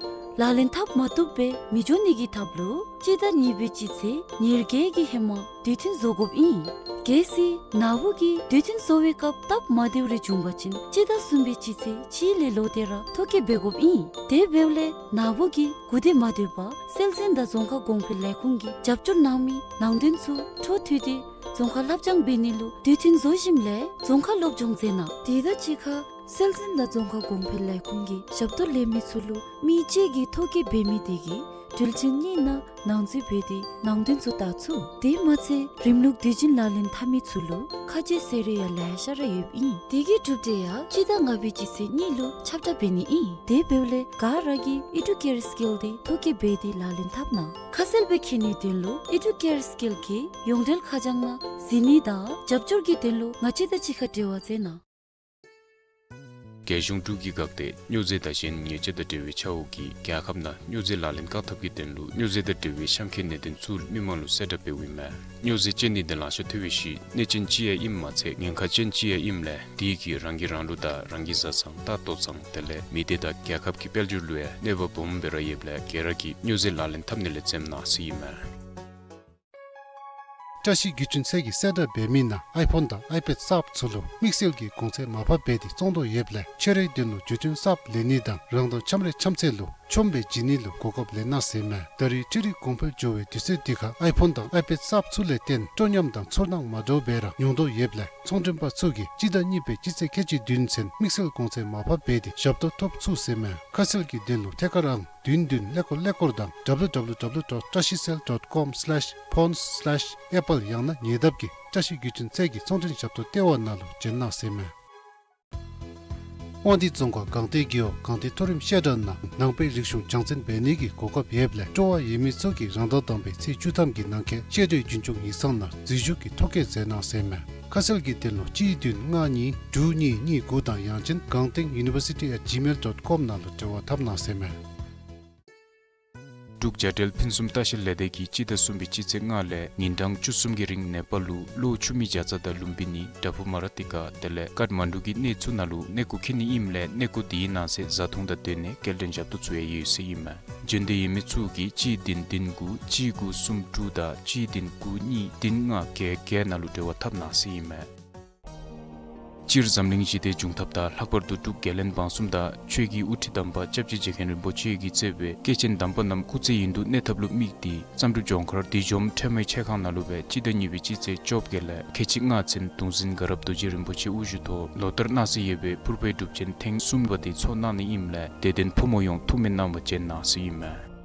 ལག་ལེན་འཐབ་མ་བཏུབ་སྦེ་མི་འགྱོ་ནི་གི་ཐབས་ལུ་སྤྱི་ཟླ་གཉིས་པའི་སྤྱི་ཚེས་ཉེར་བརྒྱད་ཀྱི་ཧེ་མ་དུས་མཐུན་བཟོ་དགོཔ་ཨིན། གལ་སྲིད་ནཱ་བུ་གིས་དུས་མཐུན་བཟོ་བའི་སྐབས་སྟབས་མ་བདེཝ་རེ་བྱུང་པ་ཅིན་སྤྱི་ཟླ་གསུམ་པའི་སྤྱི་ཚེས་གཅིག་ལས་ལོག་སྟེ་ར་ཐོ་བཀོད་འབད་དགོཔ་ཨིན། དེ་འབདཝ་ལས་ནཱ་བུ་གིས་གུ་དེ་མ་སྡོད་པར་སྲོལ་འཛིན་དང་རྫོང་ཁ་གོང་འཕེལ་ལས་ཁུངས་ཀྱིས་རྒྱབ་སྐྱོར་གནང་མི་ནང་དོན་ཚུ་འཕྲོ་མཐུད་དེ་རྫོང་ཁ་བསླབ་སྦྱང་འབད་ནི་ལུ་དུས་མཐུན་བཟོ་ཞིནམ་ལས་རྫོང་ཁ་སློབ་སྦྱོང་མཛད་གནང་། དེ་དང་གཅིག་ཁར་སྲོལ་འཛིན་དང་རྫོང་ཁ་གོང་འཕེལ་ལས་ཁུངས་ཀྱི་ཞབས་ཏོག་ལེན་མི་ཚུ་ལུ་མི་གཅིག་གིས་ཐོ་བཀོད་འབད་མི་དེ་གི་དྲུལ་ཆེན་གཉིས་ནང་ནང་འཛུལ་འབད་དེ་ནང་དོན་ཚུ་བལྟ་ཚུགས། དེ་མ་ཚད་རིམ་ལུགས་དུས་རྒྱུན་ལག་ལེན་འཐབ་མི་ཚུ་ལུ་ཁ་གྱེས་ཟེར་རུང་ཡང་ལེ་ཤ་ར་ཡོདཔ་ཨིན། དེ་གི་གྲུབ་འབྲས་ཡང་སྤྱི་ཟླ་ལྔ་པའི་སྤྱི་ཚེས་གཉིས་ལུ་ཁྱབ་བསྒྲགས་འབད་ནི་ཨིན། དེ་འབདཝ་ལས་ག་ར་གིས་ཨི་ཌུ་ཀེར་སི་ཀིལ་འདི་ཐོ་བཀོད་འབད་དེ་ལག་ལེན་འཐབ་གནང་། ཁ་གསལ་སྦེ་མཁྱེན་ནིའི་དོན་ལུ་ཨི་ཌུ་ཀེར་སི་ཀིལ་གྱི་ཡོངས་འབྲེལ་ཁ་བྱང་ནང་གཟིགས་ནི་དང་རྒྱབ་སྐྱོར་གྱི་དོན་ལུ་ང་བཅས་དང་གཅིག་ཁར་འབྲེལ་བ་མཛད་གནང་། རྒྱལ་གཞུང་འབྲུག་གིས་འགག་སྟེ་སྨྱོ་རྫས་དང་གཞན་ཉེས་ཆད་དང་འབྲེལ་བའི་ཆ་འོག་གི་རྒྱལ་ཁབ་ནང་སྨྱོ་རྫས་ལག་ལེན་བཀག་ཐབས་ཀྱི་དོན་ལུ་སྨྱོ་རྫས་དང་འབྲེལ་བའི་གཤམ་འཁོད་གནད་དོན་ཚུ་མི་མང་ལུ་གསལ་བསྒྲགས་འབདཝ་ཨིན་མས། སྨྱོ་རྫས་སྤྱོད་ནི་དང་ལང་ཤོར་ཐལ་བའི་གཞི་གནོད་ཅན་ཅིག་ཡང་ཨིནམ་མ་ཚད་ཉེན་ཁ་ཅན་ཅིག་ཡང་ཨིནམ་ལས་དེ་གིས་རང་གིས་རང་ལུ་དང་རང་གི་བཟའ་ཚང་ལྟ་ལྟོ་ཚང་དེ་ལས་མི་སྡེ་དང་རྒྱལ་ཁབ་ཀྱི་དཔལ་འབྱོར་ལུ་ཡང་གནོད་པ་སྦོམ་སྦེ་ར་ཡོདཔ་ལས་ག་ར་གིས་སྨྱོ་རྫས་ལག་ལེན་འཐབ་ནི་ལས་འཛེམ་གནང་ཟེར་ཨིན་མས། བཀྲ་ཤིས་བརྒྱུད་འཕྲིན་ཚད་ཀྱིས་གསལ་བསྒྲགས་འབད་མི་ནང་ཨའི་ཕོན་དང་ཨའི་པེཌ་གསརཔ་ཚུ་ལུ་དམིགས་བསལ་གྱི་གོང་ཚད་མར་ཕབ་འབད་དེ་བཙོང་དོ་ཡོདཔ་ལས་ཁྱོད་རའི་དོན་ལུ་བརྒྱུད་འཕྲིན་གསརཔ་ལེན་ནི་དང་རང་དང་འཆམ་རའི་འཆམ་ཚད་ལུ་ཆོམ་སྦེ་བྱིན་ནི་ལུ་གོ་སྐབས་ལེན་གནང་ཟེར་ཨིན་མས། ད་རེས་འཕྲུལ་རིག་གོང་འཕེལ་འགྱོ་བའི་དུས་ཚོད་འདི་ཁར་ཨའི་ཕོན་དང་ཨའི་པེཌ་གསརཔ་ཚུ་ལས་བརྟེན་སྤྲོ་ཉམས་དང་ཚོར་སྣང་མ་འདྲཝ་སྦེ་ར་མྱོང་དོ་ཡོདཔ་ལས་ཚོང་མགྲོན་པ་ཚུ་གིས་སྤྱི་ཟླ་གཉིས་པའི་སྤྱི་ཚེས་ཁལ་གཅིག་བདུན་ཚུན་དམིགས་བསལ་གོང་ཚད་མར་ཕབ་འབད་དེ་ཞབས་ཏོག་ཐོབ་ཚུགས་ཟེར་ཨིན་མས། ཁ་གསལ་གྱི་དོན་ལུ་ཐད་ཀར་ཨང་བདུན་བདུན་ཀླད་ཀོར་ཀླད་ཀོར་དང་W W W dot trashicell dot com slash phones slash apple ཡང་ན་ཉེ་འདབས་ཀྱི་བཀྲ་ཤིས་བརྒྱུད་འཕྲིན་ཚད་ཀྱི་ཚོང་མགྲོན་ཞབས་ཏོག་ལྟེ་བ་ནང་ལུ་བྱོན་གནང་ཟེར་ཨིན་མས། དབང་འདུས་རྫོང་ཁག་སྒང་སྟེང་རྒེད་འོག་སྒང་སྟེང་མཐོ་རིམ་བཤད་གྲྭ་ནང་ནང་པའི་རིག་གཞུང་སྦྱང་བརྩོན་འབད་ནི་གི་གོ་སྐབས་ཡོདཔ་ལས་སྤྲོ་བ་ཡོད་མི་ཚུ་གིས་རང་ཟླ་དང་པའི་ཚེས་བཅུ་ཐམ་གྱི་ནང་འཁོད་བཤད་གྲྭའི་རྒྱུན་སྐྱོང་ཡིག་ཚང་ནང་འཛུལ་ཞུགས་ཀྱིས་ཐོ་བཀོད་མཛད་གནང་ཟེར་ཨིན་མས། ཁ་གསལ་གྱི་དོན་ལུ་གཅིག་བདུན་ལྔ་གཉིས་དྲུག་གཉིས་གཉིས་དགུ་དང་ཡང་ཅིན་སྒང་སྟེང་university at gmail dot com ནང་ལུ་འབྲེལ་བ་འཐབ་གནང་ཟེར་ཨིན་མས། འབྲུག་རྒྱལ་ཕུན་སུམ་ལྟ་བཤལ་ལས་སྡེ་གིས་སྤྱི་ཟླ་གསུམ་པའི་སྤྱི་ཚེས་ལྔ་ལས་ཉིན་གྲངས་བཅུ་གསུམ་གྱི་རིང་ནེ་པཱལ་ལུ་གློ་ཆུ་མིག་བྱ་ཚང་དང་ལུམ་བི་ནི་བྲག་ཕུག་མ་ར་ཏི་ཀ་དེ་ལས་ཀཏ་མན་ཌུ་གི་གནས་ཚུ་ནང་ལུ་གནས་སྐོར་འཁྱིད་ནི་ཨིནམ་ལས་གནས་སྐོར་དེའི་ནང་གསེས་བཟའ་འཐུང་དང་སྡོད་གནས་སྐྱེལ་འདྲེན་ཞབས་ཏོག་ཚུ་ཡང་ཡོད་ཟེར་ཨིན་མས། འབྱོན་འདོད་ཡོད་མི་ཚུ་གིས་གཅིག་བདུན་བདུན་དགུ་གཅིག་དགུ་གསུམ་དྲུག་དང་གཅིག་བདུན་དགུ་གཉིས་བདུན་ལྔ་བརྒྱད་བརྒྱད་ནང་ལུ་འབྲེལ་བ་འཐབ་གནང་ཟེར་ཨིན་མས། སྤྱིར་འཛམ་གླིང་ཞི་བདེའི་འབྱུང་ཐབས་དང་ལྷག་པར་དུ་འབྲུག་རྒྱལ་བློན་འབངས་གསུམ་དང་ཆོས་ཀྱི་དབུ་ཁྲིད་དམ་པ་སྐྱབས་རྗེ་རྗེ་མཁན་རིན་པོ་ཆེ་གིས་གཙོས་པའི་སྐྱེས་ཆེན་དམ་པ་རྣམས་སྐུ་ཚེ་ཡུན་དུ་གནས་ཐབས་ལུ་དམིགས་ཏེ་བསམ་གྲུབ་ལྗོངས་མཁར་བདུད་འཇོམས་ཁྲོས་མའི་ཆས་ཁང་ནང་ལུ་སྦེ་སྤྱི་ཟླ་གཉིས་པའི་སྤྱི་ཚེས་བཅོ་བརྒྱད་ལས་ཁལ་གཅིག་ལྔ་ཚུན་གདུང་འཛིན་དགའ་རབ་རྡོ་རྗེ་རིན་པོ་ཆེ་དབུ་བཞུགས་ཐོག་ལོ་ལྟར་གནང་སྲོལ་ཡོད་པའི་ཕུར་པའི་སྒྲུབ་ཆེན་ཐེངས་གསུམ་པ་དེ་ཚོགས་གནང་ནི་ཨིནམ་ལས་དད་ལྡན་ཕོ་མོ་ཡོངས་ཐུགས་སྨོན་གནང་བར་བྱོན་གནང་ཟེར་ཨིན་མས།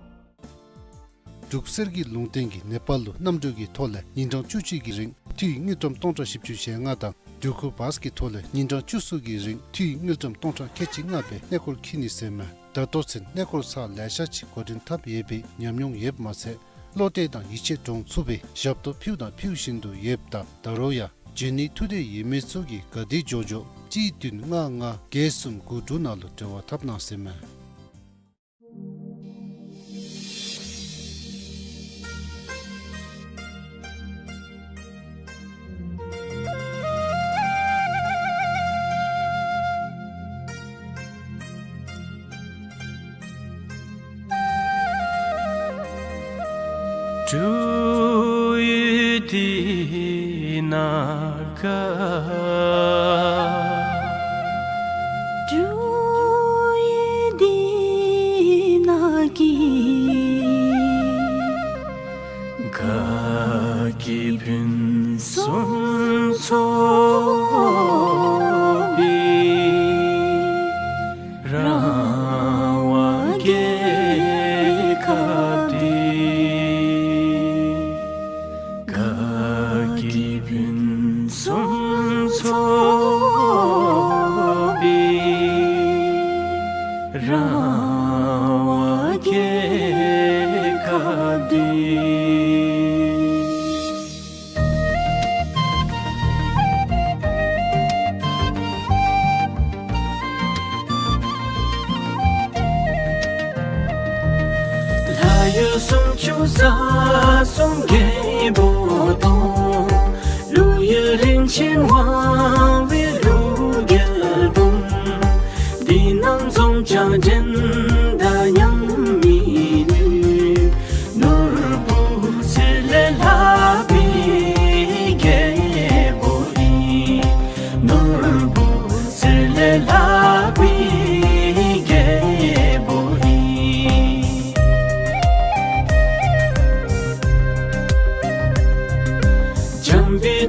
འབྲུག་གསེར་གྱི་ལུང་བསྟན་གྱིས་ནེ་པཱལ་ལུ་གནམ་གྲུ་གི་ཐོག་ལས་ཉིན་གྲངས་བཅུ་གཅིག་གི་རིང་འཐུས་དངུལ་ཀྲམ་སྟོང་ཕྲག་བཞི་བཅུ་ཞེ་ལྔ་དང་འགྲུལ་འཁོར་བཱས་ཀྱི་ཐོག་ལས་ཉིན་གྲངས་བཅུ་གསུམ་གྱི་རིང་འཐུས་དངུལ་ཀྲམ་སྟོང་ཕྲག་ཁལ་གཅིག་ལྔ་སྦེ་གནས་སྐོར་འཁྱིད་ནི་ཟེར་ཨིན་མས། ད་ལྟོ་ཚུན་གནས་སྐོར་ཚར་ལེ་ཤ་ཅིག་འགོ་འདྲེན་འཐབ་ཡོད་པའི་ཉམས་མྱོང་ཡོདཔ་མ་ཚད་བློ་གཏད་དང་ཡིད་ཆེས་འདྲོངས་ཚུགས་པའི་ཞབས་ཏོག་ཕུལཝ་དང་ཕུལ་བཞིན་དུ་ཡོདཔ་ད་ད་རུང་ཡང་འབྱོན་ནིའི་ཐུགས་འདོད་ཡོད་མི་ཚུ་གིས་ག་དེ་མགྱོགས་མགྱོགས་གཅིག་བདུན་ལྔ་ལྔ་བརྒྱད་གསུམ་དགུ་དྲུག་ནང་ལུ་འབྲེལ་བ་འཐབ་གནང་ཟེར་ཨིན་མས། འབྲུག་ཡུལ་འདི་ནང་གི། འབྲུག་ཡུལ་འདི་ནང་གི། དགའ་སྐྱིད་ཕུན་སུམ་ཚོགས་པའི་རང་དབང་རྒྱལ་ཁབ་འདི། དགའ་སྐྱིད་ཕུན་སུམ་ཚོགས་པའི་རང་དབང་རྒྱལ་ཁབ་འདི།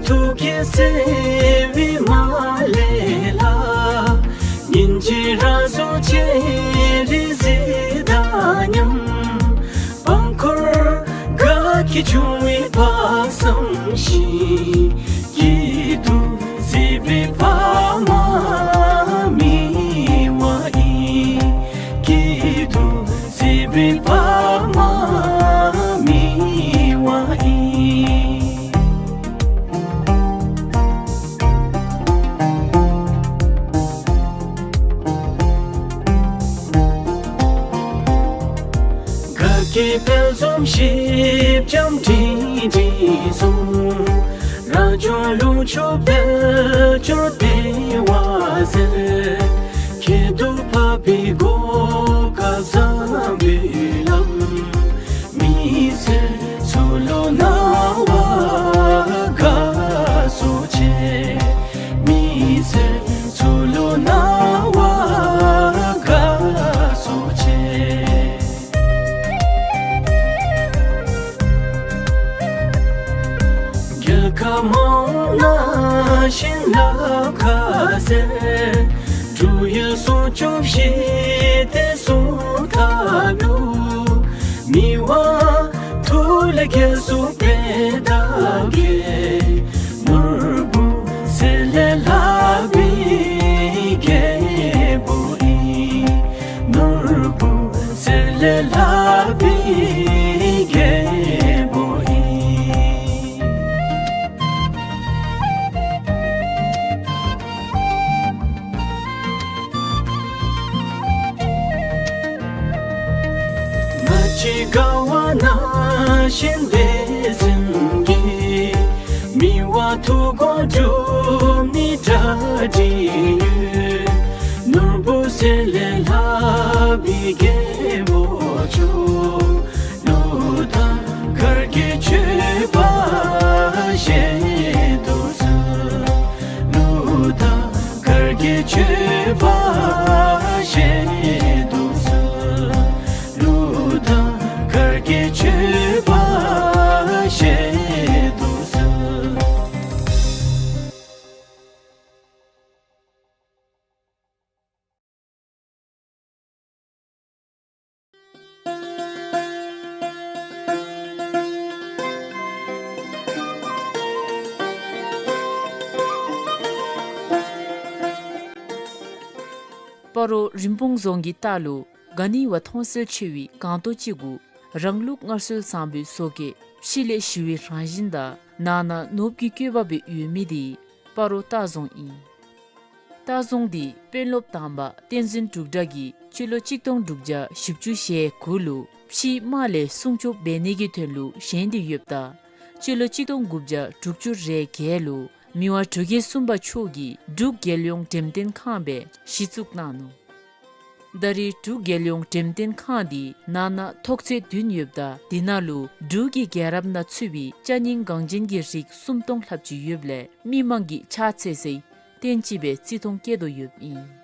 ཐུགས་ཀྱི་བརྩེ་བའི་མ་ལས་ལྷག། སྙིང་རྗེ་རང་གཟུགས་སྤྱན་རས་གཟིགས་དང་མཉམ། དཔང་འཁོར་དགའ་སྐྱིད་འབྱུང་བའི་དཔག་བསམ་ཤིང་། སྐྱིད་སྡུག་གཟིགས་པའི་དཔག་མ་མི་བ་ཡིན། སྐྱིད་སྡུག་གཟིགས་པའི་དཔག་མ་མི་བ་ཡིན། ག་གི་དཔལ་འཛོམས་ཞིབ་འཇམ་སྒྲིང་སྒྲིང་གསུང་། རང་བྱུང་ལུང་ཕྱོགས་དཔལ་འབྱོར་བདེ་བ་ཟེར། ཁྱད་དུ་འཕགས་པའི་གོ་སྐབས་བཟང་པོའི་ལམ། མི་སེར་ཚུ་ལུ་སྣང་བ་དགའ་ཚོར་ཆེ། མི་སེར་ཚུ་ལུ་སྣང་བ་དགའ་ཚོར་ཆེ། རྒྱལ་ཁབ་མང་ན་བྱིན་རླབས་ཁ་ཟེར། འབྲུག་ཡུལ་སྲུང་སྐྱོབ་ཞི་བདེ་སྲུང་ཐབས་ལུ། མི་དབང་ཐུགས་ལས་རྒྱལ་སྲུང་དཔལ་དང་རྒྱལ། ནོར་བུ་གསེར་ལས་ལྷག་པའི་རྒྱལ་པོ་ཨིན། ནོར་བུ་གསེར་ལས་ལྷག་པའི་རྒྱལ་པོ་ཨིན། ང་བཅས་དགའ་བ་ན་གཞོན་སྡེ་ཚན་གྱིས། མི་དབང་ཐུགས་དགོངས་སྒྲུབ་ནི་གྲ་སྒྲིག་ཡོད། ནོར་བུ་གསེར་ལས་ལྷག་པའི་རྒྱལ་པོ་མཆོག། གླུ་དང་གར་གྱི་མཆོད་པ་བཞེས་དུ་གསོལ། གླུ་དང་གར་གྱི་མཆོད་པ་བཞེས་དུ་གསོལ། གླུ་དང་གར་གྱི་མཆོད་པ་བཞེས་དུ་གསོལ། སྤ་རོ་རིན་སྤུངས་རྫོང་གི་ལྟག་ལུ་ག་ནི་བ་མཐོང་གསལ་ཆེ་བའི་སྒང་ཏོག་ཅིག་གུ་རང་ལུགས་སྔར་སྲོལ་བཟང་པོའི་བཟོ་བཀོད་ཕྱི་ལས་ཞི་བའི་རང་བཞིན་དང་ནང་ན་ནོར་བུ་གི་བཀོད་པ་སྦེ་ཡོད་མི་དེ་སྤ་རོ་ལྟ་རྫོང་ཨིན། ལྟ་རྫོང་འདི་དཔོན་སློབ་དང་པ་བསྟན་འཛིན་འབྲུག་གྲགས་ཀྱིས་སྤྱི་ལོ་གཅིག་སྟོང་དྲུག་བརྒྱ་བཞི་བཅུ་ཞེ་དགུ་ལུ་ཕྱིའི་དམག་ལས་སྲུང་སྐྱོབ་འབད་ནི་གི་དོན་ལུ་བཞེངས་ཏེ་ཡོདཔ་ད་སྤྱི་ལོ་གཅིག་སྟོང་དགུ་བརྒྱ་དྲུག་ཅུ་རེ་བརྒྱད་ལུ་མི་དབང་འབྲུག་རྒྱལ་གསུམ་པ་མཆོག་གིས་འབྲུག་རྒྱལ་ཡོངས་འགྲེམས་སྟོན་ཁང་སྦེ་གཞི་བཙུགས་གནང་ནུག། ད་རེས་འབྲུག་རྒྱལ་ཡོངས་འགྲེམས་སྟོན་ཁང་འདི་ནང་ན་ཐོག་ཚད་བདུན་ཡོདཔ་ད་དེ་ནང་ལུ་འབྲུག་གི་རྒྱལ་རབས་ནང་ཚུད་པའི་ཅ་རྙིང་འགངས་ཅན་གྱི་རིགས་སུམ་སྟོང་ལྷགཔ་ཅིག་ཡོདཔ་ལས་མི་མང་གིས་ཕྱག་འཚལ་སའི་རྟེན་ཅིག་སྦེ་བརྩི་མཐོང་བསྐྱེད་དོ་ཡོདཔ་ཨིན།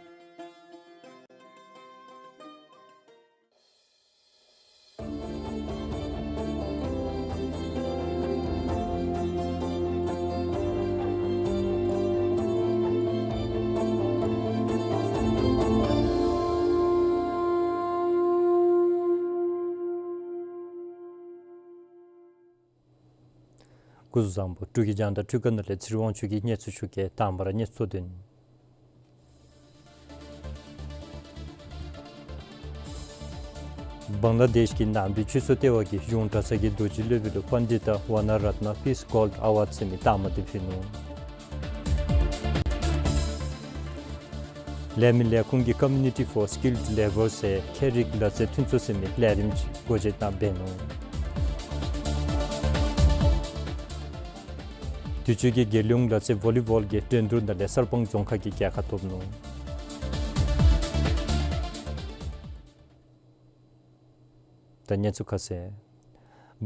སྐུ་གཟུགས་བཟང་པོ། འབྲུག་གི་རྒྱང་བསྒྲགས་འཕྲུལ་ཁང་ནང་ལས་ཚེ་རིང་དབང་ཕྱུག་གིས་གནས་ཚུལ་ཞུ་གེ། དང་པ་ར་གནས་ཚུལ་དོན། བང་ལ་དེཤ་གི་ནང་པའི་ཆོས་ཚོགས་ལྟེ་བ་གིས་གཞུང་གྲྭ་ཚང་གི་རྡོ་རྗེ་སློབ་དཔོན་ལུ་པཎྜི་ཏ་ཝ་ན་རཏྣ་Peace Gold Award ཟེར་མི་རྟགས་མ་དེ་ཕུལ་ནུག། ལས་མི་ལས་ཁུངས་ཀྱིས་Community for Skilled Labour ཟེར་ཁྱད་རིག་ལག་རྩལ་མཐུན་ཚོགས་ཟེར་མི་ལས་རིམ་ཅིག་སྒོ་འབྱེད་གནང་འབད་ནུག། དུས་ཅི་གི་རྒྱལ་ཡོངས་ལག་རྩལ་ཝོ་ལི་བོལ་གྱི་འགྲན་བསྡུར་ནང་ལས་གསར་སྤང་རྫོང་ཁག་གིས་རྒྱལ་ཁ་ཐོབ་ནུག། ད་གནས་ཚུལ་ཁ་གསལ།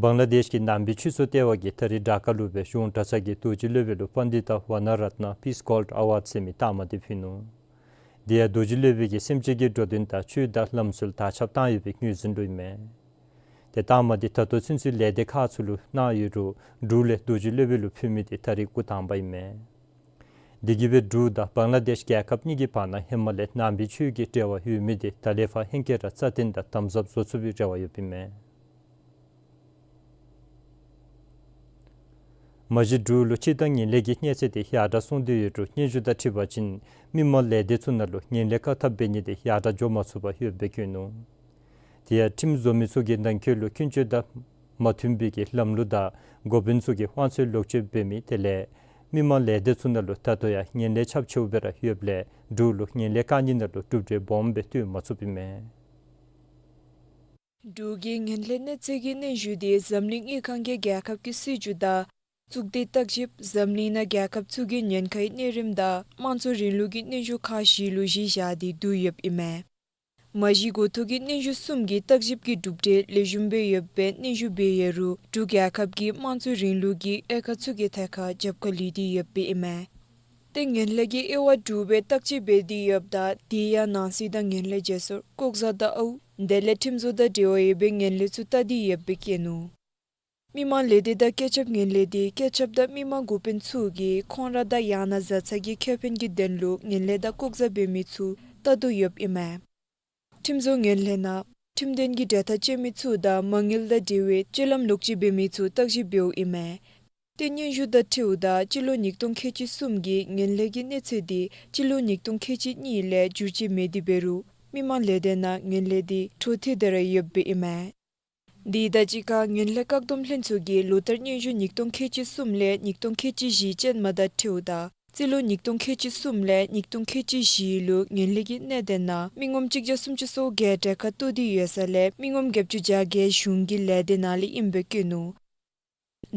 བང་ལ་དེཤ་གི་ནང་པའི་ཆོས་ཚོགས་ལྟེ་བ་གིས་ད་རིས་དྲག་དཀར་ལུ་སྦེ་གཞུང་གྲྭ་ཚང་གི་རྡོ་རྗེ་སློབ་དཔོན་ལུ་པཎྜི་ཏ་ཝ་ན་རཏྣ་Peace Gold Award ཟེར་མི་རྟགས་མ་དེ་ཕུལ་ནུག། དེ་ཡང་རྡོ་རྗེ་སློབ་དཔོན་གྱིས་སེམས་ཅན་གྱི་འགྲོ་དོན་དང་ཆོས་དང་ལམ་སྲོལ་དར་ཁྱབ་བཏང་ཡོད་པའི་ངོས་འཛིན་ལུ་ཨིན་མས། ཏེ་རྟགས་མ་འདི་ད་ལྟོ་ཚུན་ཚོད་ལས་སྡེ་ཁག་ཚུ་ལུ་གནང་ཡོད་རུང་འབྲུག་ལས་རྡོ་རྗེ་སློབ་དཔོན་ལུ་ཕུལ་མི་འདི་ད་རེས་འགོ་དང་པ་ཨིན་མས། དེ་གིས་སྦེ་འབྲུག་དང་བང་ལ་དེཤ་རྒྱལ་ཁབ་གཉིས་ཀྱི་བར་ན་ཧེ་མ་ལས་ནང་པའི་ཆོས་ཀྱི་འབྲེལ་བ་ཡོད་མི་འདི་ད་ལས་ཕར་ཧེང་སྐལ་ར་རྩ་བརྟན་དང་དམ་ཟབ་བཟོ་ཚུགས་པའི་རེ་བ་ཡོདཔ་ཨིན་མས། མ་གཞི་འབྲུག་ལུ་སྤྱིར་བཏང་ངན་ལྷད་ཀྱི་གནས་ཚད་འདི་ཡར་དྲག་སོང་སྟེ་ཡོད་རུང་སྙན་ཞུ་དང་འཁྲིལ་བ་ཅིན་མི་མང་ལས་སྡེ་ཚུ་ནང་ལུ་ངན་ལྷད་བཀག་ཐབས་འབད་ནི་འདི་ཡར་དྲག་འགྱོ་མ་ཚུགས་པར་ཡོདཔ་སྦེ་བཀོད་ནུག། དེ་ཡང་ཁྲིམས་བཟོ་མི་ཚུ་གིས་ནང་འཁོད་ལུ་ཀུན་སྤྱོད་དང་མ་མཐུན་པའི་གི་ལམ་ལུགས་དང་འགོ་དཔོན་ཚུ་གི་དབང་ཚད་ལོག་སྤྱོད་འབད་མི་དེ་ལས་མི་མང་ལས་སྡེ་ཚུ་ནང་ལུ་ད་ལྟོ་ཡང་ངན་ལྷད་ཁྱབ་ཆེཝ་སྦེ་ར་ཡོདཔ་ལས་འབྲུག་ལུ་ངན་ལྷད་བཀག་ནི་ནང་ལུ་གྲུབ་འབྲས་སྦོམ་སྦེ་ཐོན་མ་ཚུགསཔ་ཨིན་མས། འབྲུག་གི་ངན་ལྷད་གནས་ཚད་ཀྱི་སྙན་ཞུ་འདི་འཛམ་གླིང་དངུལ་ཁང་གིས་རྒྱལ་ཁབ་ཀྱི་སྲིད་བྱུས་དང་གཙུག་སྡེ་བརྟག་ཞིབ་འཛམ་གླིང་ནང་རྒྱལ་ཁབ་ཚུ་གི་ཉེན་ཁའི་གནས་རིམ་དང་དམངས་གཙོ་རིང་ལུགས་ཀྱི་སྙན་ཞུ་ཁག་བཞི་ལུ་གཞི་བཞག་སྟེ་བསྡུ་ཡོདཔ་ཨིན་མས། མ་གཞི་འགོ་ཐོག་གི་སྙན་ཞུ་གསུམ་གྱི་བརྟག་ཞིབ་ཀྱི་གྲུབ་འབྲས་ལེགས་ཤོམ་སྦེ་ཡོདཔ་སྦེ་སྙན་ཞུ་འབད་ཡོད་རུང་འབྲུག་རྒྱལ་ཁབ་ཀྱི་དམངས་གཙོ་རིང་ལུགས་ཀྱི་དབྱེ་ཁག་ཚུ་གི་ཐད་ཁར་རྒྱབ་ཁ་ལུས་ཏེ་ཡོདཔ་ཨིན་མས། ཏེ་ངན་ལྷད་ཀྱི་དབྱེ་བ་དྲུག་སྦེ་བརྟག་དཔྱད་འབད་དེ་ཡོདཔ་ད་དེ་ཡང་ནང་སྲིད་དང་ངན་ལྷད་བརྗེ་སོར་ལྐོག་ཟ་དང་ཨརཝ་དེ་ལས་ཁྲིམས་བཟོ་དང་འབྲེལ་བ་ཡོད་པའི་ངན་ལྷད་ཚུ་བལྟ་སྟེ་ཡོདཔ་སྦེ་བཀོད་ནུག། མི་མང་ལས་སྡེ་དང་སྐད་ཁྱབ་ངན་ལྷད་འདི་སྐད་ཁྱབ་དང་མི་མང་འགོ་དཔོན་ཚུ་གིས་ཁོང་ར་དང་ཡང་ན་བཟའ་ཚང་གི་ཁེ་ཕན་གྱི་དོན་ལུ་ངན་ལྷད་དང་ལྐོག་ཟ་འབད་མི་ཚུ་བལྟ་དོ་ཡོདཔ་ཨིན་མས། ཁྲིམས་བཟོ་ངན་ལྷད་ནང་ཁྲིམས་དོན་གྱི་འབྲེལ་ཐག་བཅད་མི་ཚུ་དང་མ་དངུལ་དང་འབྲེལ་བའི་སྤྱོད་ལམ་ལོག་སྤྱོད་འབད་མི་ཚུ་བརྟག་ཞིབ་འབདཝ་ཨིན་མས། ཏེ་སྙན་ཞུ་དང་འཁྲིལཝ་ད་སྤྱི་ལོ་ཉིས་སྟོང་ཁལ་གཅིག་གསུམ་གྱི་ངན་ལྷད་ཀྱི་གནས་ཚད་འདི་སྤྱི་ལོ་ཉིས་སྟོང་ཁལ་གཅིག་གཉིས་ལས་འགྱུར་བཅོས་མེད་དེ་འབད་རུང་མི་མང་ལས་སྡེ་ནང་ངན་ལྷད་འདི་འཕྲོ་མཐུད་དེ་ར་ཡོདཔ་ཨིན་མས། དེ་དང་གཅིག་ཁར་ངན་ལྷད་བཀག་སྡོམ་ལྷན་ཚོགས་ཀྱིས་ལོ་བསྟར་སྙན་ཞུ་ཉིས་སྟོང་ཁལ་གཅིག་གསུམ་ལས་ཉིས་སྟོང་ཁལ་གཅིག་བཞི་ཅན་མ་དང་འཁྲིལཝ་ད་རྩིས་ལོ་ཉིས་སྟོང་ཁལ་གཅིག་གསུམ་ལས་ཉིས་སྟོང་ཁལ་གཅིག་བཞི་ལུ་ངན་ལྷད་ཀྱི་གནད་དོན་ནང་མི་ངོམ་གཅིག་བརྒྱ་སུམ་ཅུ་སོ་བརྒྱད་གྲལ་ཁར་གཏོགས་ཏེ་ཡོད་ས་ལས་མི་ངོམ་བརྒྱད་ཅུ་གྱ་བརྒྱད་གཞུང་གི་ལས་སྡེ་ནང་ལས་ཨིནམ་སྦེ་བཀོད་ནུག།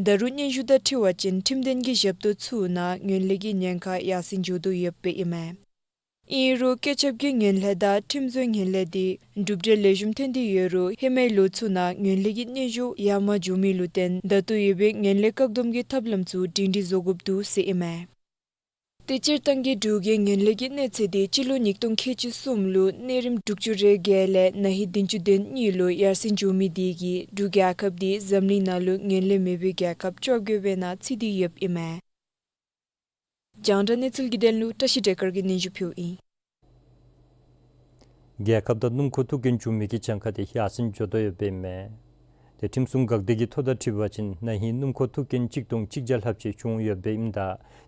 ད་རུང་སྙན་ཞུ་དང་འཁྲིལ་བ་ཅིན་ཁྲིམས་དོན་གྱི་ཞབས་ཏོག་ཚུ་ནང་ངན་ལྷད་ཀྱི་ཉེན་ཁ་ཡར་སེང་འགྱོ་དོ་ཡོདཔ་ཨིན་མས། ཨིན་རུང་སྐད་ཆ་གི་ངན་ལྷད་དང་ཁྲིམས་བཟོའི་ངན་ལྷད་འདི་གྲུབ་འབྲས་ལེགས་ཤོམ་ཐོན་ཏེ་ཡོད་རུང་ཧེ་མའི་ལོ་ཚུ་ནང་ངན་ལྷད་ཀྱི་སྙན་ཞུ་ཡར་མར་འགྱོ་མི་ལུ་བརྟེན་ད་ལྟོ་ཡོད་པའི་ངན་ལྷད་བཀག་སྡོམ་གྱི་ཐབས་ལམ་ཚུ་སྒྲིང་སྒྲི་བཟོ་དགོཔ་འདུག་ཟེར་ཨིན་མས། ཏེ་སྤྱིར་བཏང་གི་འབྲུག་གི་ངན་ལྷད་ཀྱི་གནས་ཚད་འདི་སྤྱི་ལོ་ཉིས་སྟོང་ཁལ་གཅིག་གསུམ་ལུ་གནས་རིམ་དྲུག་ཅུ་རེ་བརྒྱད་ལས་ན་ཧིང་བདུན་ཅུ་དོན་གཉིས་ལུ་ཡར་སེང་འགྱོ་མི་དེ་གིས་འབྲུག་རྒྱལ་ཁབ་འདི་འཛམ་གླིང་ནང་ལུ་ངན་ལྷད་མེད་པའི་རྒྱལ་ཁབ་བཅོ་བརྒྱད་པའི་ནང་ཚུད་དེ་ཡོདཔ་ཨིན་མས། རྒྱང་བསྒྲགས་གནས་ཚུལ་གྱི་དོན་ལུ་བཀྲ་ཤིས་བདེ་དཀར་གྱིས་སྙན་ཞུ་ཕུལཝ་ཨིན། རྒྱལ་ཁབ་ནང་སྣུམ་འཁོར་ཐུག་རྐྱེན་བྱུང་མི་གི་གྱངས་ཁ་དེ་ཡར་སེང་འགྱོ་དོ་ཡོདཔ་ཨིན་མས། ཏེ་ཁྲིམས་སྲུང་འགག་སྡེ་གི་ཐོ་དང་འཁྲིལ་བ་ཅིན་ན་ཧིང་སྣུམ་འཁོར་ཐུག་རྐྱེན་གཅིག་སྟོང་གཅིག་བརྒྱ་ལྷགཔ་ཅིག་བྱུང་ཡོདཔ་ཨིནམ་ད་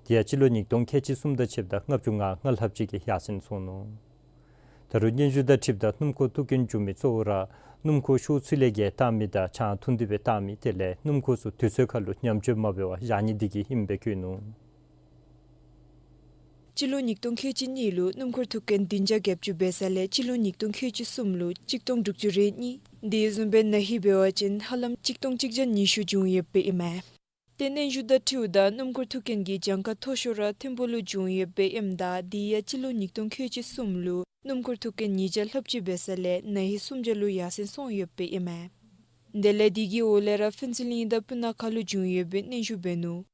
དེ་ཡང་སྤྱི་ལོ་ཉིས་སྟོང་ཁལ་གཅིག་གསུམ་དང་ཕྱདཔ་ད་ལྔ་བཅུ་ང་ལྔ་ལྷགཔ་ཅིག་གིས་ཡར་སེང་སོང་ནུག། ད་རུང་སྙན་ཞུ་དང་འཁྲིལཝ་ད་སྣུམ་འཁོར་ཐུག་རྐྱེན་བྱུང་མི་གཙོ་བོ་ར་སྣུམ་འཁོར་ཤོར་ཚུལ་ལས་བརྒལ་བཏང་མི་དང་ཆང་འཐུང་སྟེ་སྦེ་བཏང་མི་དེ་ལས་སྣུམ་འཁོར་ཚུ་དུས་ཚོད་ཁར་ལུ་ཉམས་བཅོས་མ་འབད་བར་བཞག་ནི་དེ་གིས་ཨིནམ་སྦེ་བཀོད་ནུག། སྤྱི་ལོ་ཉིས་སྟོང་ཁལ་གཅིག་གཉིས་ལུ་སྣུམ་འཁོར་ཐུག་རྐྱེན་བདུན་བརྒྱ་བརྒྱད་ཅུ་འབད་ས་ལས་སྤྱི་ལོ་ཉིས་སྟོང་ཁལ་གཅིག་གསུམ་ལུ་གཅིག་སྟོང་དྲུག་ཅུ་རེ་གཉིས། དེ་བཟུམ་སྦེ་ན་ཧིང་འབད་བ་ཅིན་ཧ་ལམ་གཅིག་སྟོང་གཅིག་བརྒྱ་ཉི་ཤུ་བྱུང་ཡོདཔ་ཨིན་མས། ཏེ་སྙན་ཞུ་དང་འཁྲིལཝ་ད་སྣུམ་འཁོར་ཐུག་རྐྱེན་གྱི་གྱངས་ཁ་མཐོ་ཤོས་ར་ཐིམ་ཕུག་ལུ་བྱུང་ཡོདཔ་ཨིནམ་ད་དེ་ཡང་སྤྱི་ལོ་ཉིས་སྟོང་ཁལ་གཅིག་གསུམ་ལུ་སྣུམ་འཁོར་ཐུག་རྐྱེན་ཉིས་བརྒྱ་ལྷགཔ་ཅིག་འབད་ས་ལས་ན་ཧིང་སུམ་བརྒྱ་ལུ་ཡར་སེང་སོང་ཡོདཔ་ཨིན་མས། དེ་ལས་དེ་གི་འོག་ལས་ར་ཕུན་ཚོགས་གླིང་དང་སྤུ་ན་ཁ་ལུ་བྱུང་ཡོདཔ་སྦེ་སྙན་ཞུ་འབད་ནུག།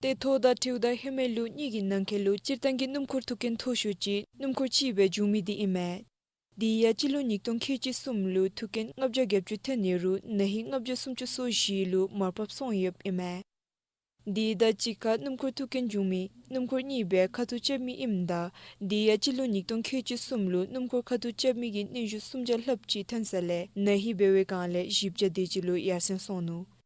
ཏེ་ཐོ་དང་འཁྲིལཝ་ད་ཧེ་མའི་ལོ་གཉིས་ཀྱི་ནང་འཁོད་ལུ་སྤྱིར་བཏང་གི་སྣུམ་འཁོར་ཐུག་རྐྱེན་མཐོ་ཤོས་ཅིག་སྣུམ་འཁོར་གཅིག་སྦེ་བྱུང་མི་དེ་ཨིན་མས། དེ་ཡང་སྤྱི་ལོ་ཉིས་སྟོང་ཁལ་གཅིག་གསུམ་ལུ་ཐུག་རྐྱེན་ལྔ་བརྒྱ་བརྒྱད་ཅུ་ཐོན་ཡོད་རུང་ན་ཧིང་ལྔ་བརྒྱ་སུམ་ཅུ་སོ་བཞི་ལུ་མར་ཕབ་སོང་ཡོདཔ་ཨིན་མས། དེ་དང་གཅིག་ཁར་སྣུམ་འཁོར་ཐུག་རྐྱེན་བྱུང་མི་སྣུམ་འཁོར་གཉིས་སྦེ་ཁ་ཐུག་རྐྱབ་མི་ཨིནམ་ད་དེ་ཡང་སྤྱི་ལོ་ཉིས་སྟོང་ཁལ་གཅིག་གསུམ་ལུ་སྣུམ་འཁོར་ཁ་ཐུག་རྐྱབ་མི་གི་སྙན་ཞུ་སུམ་བརྒྱ་ལྷགཔ་ཅིག་ཐོན་ས་ལས་ན་ཧིང་འབད་བའི་སྒང་ལས་བཞི་བརྒྱ་དེ་ཅིག་ལུ་ཡར་སེང་སོང་ནུག།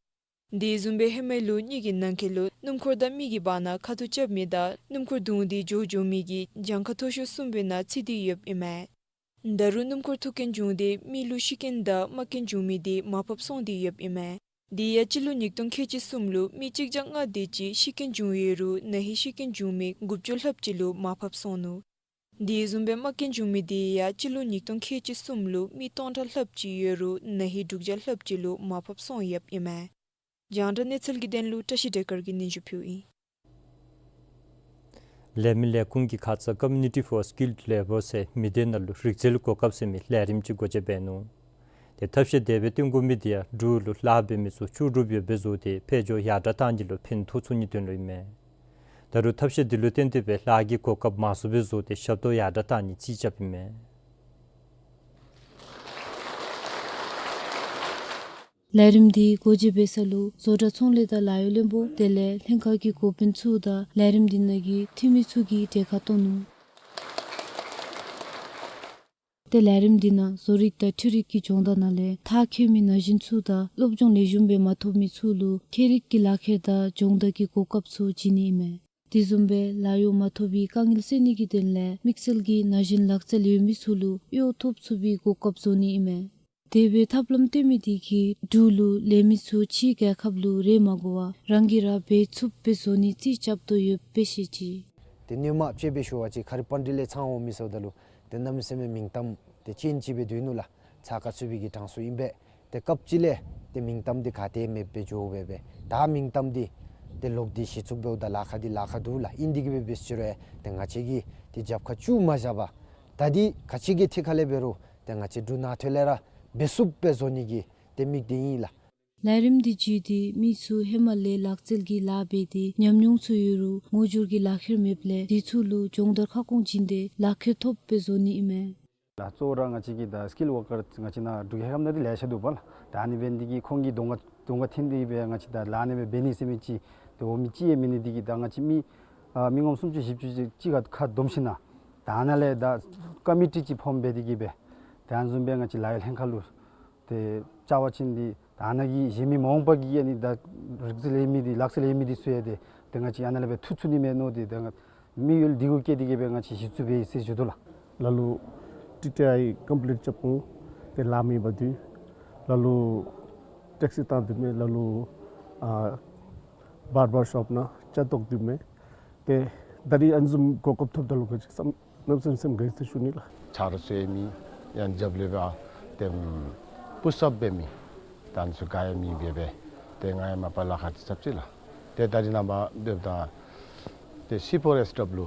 དེ་བཟུམ་སྦེ་ཧེ་མའི་ལོ་གཉིས་ཀྱི་ནང་འཁོད་ལུ་སྣུམ་འཁོར་དང་མི་གི་བར་ན་ཁ་ཐུག་རྐྱབ་མི་དང་སྣུམ་འཁོར་བརྡུངས་ཏེ་འགྱོ་འགྱོ་མི་གི་གྱངས་ཁ་མཐོ་ཤོས་གསུམ་པའི་ནང་ཚུད་དེ་ཡོདཔ་ཨིན་མས། ད་རུང་སྣུམ་འཁོར་ཐུག་རྐྱེན་བྱུང་སྟེ་མི་ལུ་ཤི་རྐྱེན་དང་རྨ་རྐྱེན་བྱུང་མི་དེ་མར་ཕབ་སོང་སྟེ་ཡོདཔ་ཨིན་མས། དེ་ཡང་སྤྱི་ལོ་ཉིས་སྟོང་ཁལ་གཅིག་གསུམ་ལུ་མི་གཅིག་བརྒྱ་ལྔ་དེ་ཅིག་ཤི་རྐྱེན་བྱུང་ཡོད་རུང་ན་ཧིང་ཤི་རྐྱེན་བྱུང་མི་དགུ་བཅུ་ལྷགཔ་ཅིག་ལུ་མར་ཕབ་སོང་ནུག། དེ་བཟུམ་སྦེ་རྨ་རྐྱེན་བྱུང་མི་དེ་ཡང་སྤྱི་ལོ་ཉིས་སྟོང་ཁལ་གཅིག་གསུམ་ལུ་མི་སྟོང་ཕྲག་ལྷགཔ་ཅིག་ཡོད་རུང་ན་ཧིང་དྲུག་བརྒྱ་ལྷགཔ་ཅིག་ལུ་མར་ཕབ་སོང་ཡོདཔ་ཨིན་མས། རྒྱང་བསྒྲགས་གནས་ཚུལ་གྱི་དོན་ལུ་བཀྲ་ཤིས་བདེ་དཀར་གྱིས་སྙན་ཞུ་ཕུལཝ་ཨིན། ལས་མི་ལས་ཁུངས་ཀྱི་ཁ་ཙ་Community for Skilled Labour ཟེར་མི་སྡེ་ནང་ལུ་རིག་རྩལ་གོ་སྐབས་ཟེར་མི་ལས་རིམ་ཅིག་སྒོ་འབྱེད་འབད་ནུག། ཏེ་ཐབས་ཤེས་དེ་སྦེ་སྟོན་དགོ་མི་དེ་ཡང་འབྲུག་ལུ་ལཱ་འབད་མི་ཚུ་ལྕོགས་གྲུབ་ཡོདཔ་སྦེ་བཟོ་སྟེ་དཔལ་འབྱོར་ཡར་དྲག་གཏང་ནི་ལུ་ཕན་ཐོགས་ཚུགས་ནིའི་དོན་ལུ་ཨིན་མས། ད་རུང་ཐབས་ཤེས་དེ་ལུ་བརྟེན་ཏེ་སྦེ་ལཱ་གི་གོ་སྐབས་མང་སུ་སྦེ་བཟོ་སྟེ་ཞབས་ཏོག་ཡར་དྲག་གཏང་ནི་རྩིས་རྐྱབ་ཨིན་མས། ལས་རིམ་འདི་སྒོ་འབྱེད་འབད་ས་ལུ་བཟོ་གྲྭ་ཚོང་ལས་དང་ལཱ་གཡོག་བློན་པོ་དེ་ལས་ལྷན་ཁག་གི་འགོ་དཔོན་ཚུ་དང་ལས་རིམ་འདི་ནང་གི་འཐུས་མི་ཚུ་གིས་གྲལ་ཁར་གཏོགས་ནུག། ཏེ་ལས་རིམ་འདི་ནང་བཟོ་རིག་དང་འཕྲུལ་རིག་གི་སྦྱོང་བརྡར་ནང་ལས་མཐར་འཁྱོལ་མི་ན་གཞོན་ཚུ་དང་སློབ་སྦྱོང་ལེགས་ཤོམ་སྦེ་མ་ཐོབ་མི་ཚུ་ལུ་ཁྱད་རིག་གི་ལག་ཁྱེར་དང་སྦྱོང་བརྡར་གྱི་གོ་སྐབས་ཚུ་བྱིན་ནི་ཨིན་མས། དེ་བཟུམ་སྦེ་ལཱ་གཡོག་མ་ཐོབ་པའི་དཀའ་ངལ་སེལ་ནི་གི་དོན་ལས་དམིགས་བསལ་གྱི་ན་གཞོན་ལག་རྩལ་ཡོད་མི་ཚུ་ལུ་གཡོག་ཐོབ་ཚུགས་པའི་གོ་སྐབས་བཟོ་ནི་ཨིན་མས། དེ་སྦེ་ཐབས་ལམ་སྟོན་མི་དེ་གིས་འབྲུག་ལུ་ལས་མི་ཚུ་ཕྱིའི་རྒྱལ་ཁབ་ལུ་རེ་མ་དགོ་པར་རང་གིས་ར་འབད་ཚུགསཔ་སྦེ་བཟོ་ནི་རྩིས་རྐྱབ་དོ་ཡོདཔ་སྦེ་བཤད་ཅི། ཏེ་སྣོན་མ་ཅིག་སྦེ་ཞུ་བ་ཅིན་ཁ་རི་པན་དྲི་ལས་ཚང་འོང་མི་ཟེརཝ་ད་ལུ་ཏེ་གནམ་མེད་ས་མེད་མིང་གཏམ་ཏེ་ཅན་ཅིག་སྦེ་སྡོད་ནུག་ལགས། ཚ་ཁ་ཚུད་པའི་གི་གྲངས་སུ་ཨིན་པས། ཏེ་སྐབས་ཅིག་ལས་ཏེ་མིང་གཏམ་འདི་ག་ཏེ་མེདཔ་སྦེ་འགྱོ་སྦེ་སྦེ་ད་མིང་གཏམ་འདི་ཏེ་ལོག་སྟེ་གཞི་བཙུགས་འབདཝ་ད་ལཱ་ཁག་འདི་ལཱ་ཁག་འདུག་ལགས། ཨིན་དེ་གིས་སྦེ་འབད་ཟེར་རུང་ཏེ་ང་བཅས་ཀྱིས་ཏེ་རྒྱབ་ཁར་བཅུག་མ་བཞག་པར་ད་འདི་ག་ཅི་གི་ཐད་ཁར་ལས་འབད་རུང་ཏེ་ང་བཅས་འབྲུག་ནང་ཐོག་ལས་ར་འབད་ཚུགསཔ་སྦེ་བཟོ་ནི་གི་ཏེ་དམིགས་གཏད་ཨིན་ལགས། ལས་རིམ་འདི་བརྒྱུད་དེ་མི་ཚུ་ཧེ་མ་ལས་ལག་རྩལ་གྱི་ལཱ་འབད་དེ་ཉམས་མྱོང་ཚུ་ཡོད་རུང་ངོ་སྦྱོར་གྱི་ལག་ཁྱེར་མེདཔ་ལས་དེ་ཚུ་ལུ་སྦྱོང་བརྡར་ཁ་སྐོང་བྱིན་ཏེ་ལག་ཁྱེར་ཐོབ་སྦེ་བཟོ་ནི་ཨིན་མས། ལགས། གཙོ་བོ་ར་ང་བཅས་ཀྱི་ད་སི་ཀིལ་ཝར་ཀར་ང་བཅས་ནཱ་འབྲུག་རྒྱལ་ཁབ་ནང་འདི་ལེ་ཤ་འདུག་པ་ལགས། ད་ཨ་ནི་འབད་ནི་དེ་གིས་ཁོང་གི་གདོང་ཁར་གདོང་ཁར་འཐོན་ཏེ་སྦེ་ང་བཅས་ད་ལཱ་ཨ་ནི་སྦེ་འབད་ནི་ཟེར་མི་ཅིག་ཏེ་འོང་མི་ཅིག་ཡང་མེད་ནི་དེ་གིས་ད་ང་བཅས་མི་ཨ་མི་ངོམ་སུམ་ཅུ་བཞི་བཅུ་ཅིག་གཅིག་ཁར་ཁ་བསྡོམས་ཞིན་ན་ད་ཨ་ནཱ་ལས་ད་ཀོ་མི་ཊི་ཅིག་ཕོམ་འབད་དེ་གིས་སྦེ་ད་ཨ་ནི་བཟུམ་སྦེ་ང་བཅས་ལཱ་གཡོག་ལྷན་ཁག་ལུ་ཏེ་བཅར་བ་ཅིན་འདི་ད་ནཱ་གི་གཞན་མི་མ་འོངས་པ་གི་ཨ་ནི་ད་རིག་རྩལ་ཡོད་མི་འདི་ལག་རྩལ་ཡོད་མི་འདི་ཚུ་ཡང་ཏེ་ཏེ་ང་བཅས་ཨ་ནཱ་ལས་སྦེ་འཐུ་ཚུགས་ནི་མས་མནོ་སྟེ་ད་ང་མི་ཡུལ་འདི་གུ་བསྐྱལ་ཏེ་གིས་སྦེ་ང་བཅས་གཞི་བཙུགས་འབད་ཡི་ཟེར་ཞུ་དོ་ལགས། ལ་ལུ་ཊི་ཊི་ཨའི་ཀམ་པི་ལིཊ་རྐྱབ་འོང་། ཏེ་ལཱ་མེད་པར་སྡོད། ལ་ལུ་ཊེག་སི་བཏང་སྡོདཔ་མས། ལ་ལུ་ཨ་བར་བར་ཤོབ་ནང་སྐྱ་བཏོག་སྡོདཔ་མས། ཏེ་ད་རིས་ཨ་ནི་བཟུམ་གོ་སྐབས་ཐོབ་ད་ལུ་ང་བཅས་བསམ་གནམ་མེད་ས་མེད་སེམས་དགའ་ཡི་ཟེར་ཞུ་ནི་ལགས། ཆ་རོགས་ཚུ་ཡོད་མི་ཡང་རྒྱབ་ལས་སྦེ་ཏེ་པུཤ་ཨཔ་འབད་མི་ད་ཨ་ནི་ཚུ་ག་ཡང་མེད་པར་སྦེ་ཏེ་ང་ཡང་མ་པ་ལཱ་ཁག་ཅིག་རྐྱབ་ཅི་ལགས། ཏེ་ད་རིས་ནངས་པ་འབདཝ་ད་ཏེ་སི་ཕོར་ཨེསི་ཌབ་ལུ་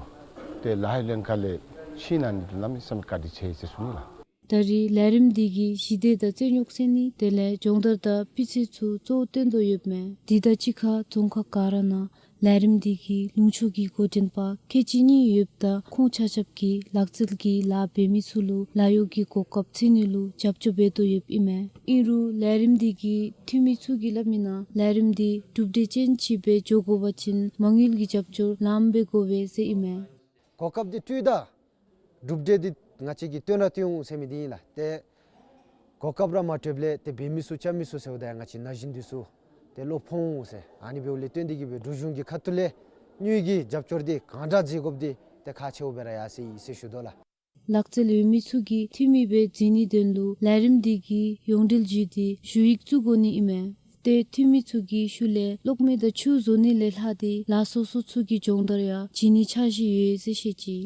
ཏེ་ལཱ་གཡོག་ལྷན་ཁག་ལས་ཤིང་ནང་ནི་དུ་གནམ་མེད་ས་མེད་བཀའ་དྲིན་ཆེ་ཟེར་ཞུ་ནི་ལགས། ད་རིས་ལས་རིམ་འདི་གིས་ཞི་བདེ་དང་རྩོད་རྙོགས་སེལ་ནི་དེ་ལས་སྦྱོང་བརྡར་དང་སྤུས་ཚད་ཚུ་གཙོ་བོ་བཏོན་དོ་ཡོདཔ་མས། འདི་དང་གཅིག་ཁར་རྫོང་ཁག་ག་ར་ནང་ལས་རིམ་འདི་གིས་ལུང་ཕྱོགས་ཀྱི་འགོ་འདྲེན་པ་ཁལ་གཅིག་གཉིས་ཡོདཔ་ད་ཁོང་ཆ་ཁྱབ་ཀྱིས་ལག་རྩལ་གྱི་ལཱ་འབད་མི་ཚུ་ལུ་ལཱ་གཡོག་གི་གོ་སྐབས་འཚོལ་ནི་ལུ་རྒྱབ་སྐྱོར་འབད་དོ་ཡོདཔ་ཨིན་མས། ཨིན་རུང་ལས་རིམ་འདི་གི་འཐུས་མི་ཚུ་གིས་སླབ་མིའི་ནང་ལས་རིམ་འདི་གྲུབ་འབྲས་ཅན་ཅིག་སྦེ་འགྱོ་དགོ་པ་ཅིན་མ་དངུལ་གྱི་རྒྱབ་སྐྱོར་ལངམ་སྦེ་དགོ་པས་ཟེར་ཨིན་མས། གོ་སྐབས་འདི་སྤྲོདཔ་ད་གྲུབ་འབྲས་འདི་ང་བཅས་ཀྱིས་སྟོན་ར་སྟོན་འོང་ཟེར་མི་འདི་ཨིན་ལགས། ཏེ་གོ་སྐབས་ར་མ་སྤྲོདཔ་ལས་ཏེ་འབད་མི་ཚུ་རྐྱབ་མི་ཚུ་ཟེརཝ་ད་ཡང་ང་བཅས་ན་གཞོན་འདི་ཚུ་ཏེ་བློ་ཕམ་འོང་ཟེར་ཨ་ནི་འབདཝ་ལས་བརྟེན་ཏེ་གིས་སྦེ་འབྲུག་གཞུང་གི་ཁ་ཐུག་ལས་དངུལ་གྱི་རྒྱབ་སྐྱོར་འདི་གང་དྲག་མཛད་དགོཔ་འདི་ཏེ་ཁག་ཆེཝ་སྦེ་ར་ཡར་སོ་ཡི་ཟེར་ཞུ་དོ་ལགས། ལག་རྩལ་ཡོད་མི་ཚུ་གིས་འཐུས་མི་སྦེ་འཛུལ་ནིའི་དོན་ལུ་ལས་རིམ་འདི་གི་ཡོངས་འབྲེལ་བརྒྱུད་དེ་ཞུ་ཡིག་བཙུགས་དགོ་ནི་ཨིན་མས། ཏེ་འཐུས་མི་ཚུ་གི་ཤུལ་ལས་གློག་མེ་དང་ཆུ་བཟོ་ནི་ལས་ལྷག་སྟེ་ལཱ་སོ་སོ་ཚུ་གི་སྦྱོང་བརྡར་ཡང་བྱིན་ནིའི་འཆར་གཞི་ཡོད་ཟེར་བཤད་ཅི།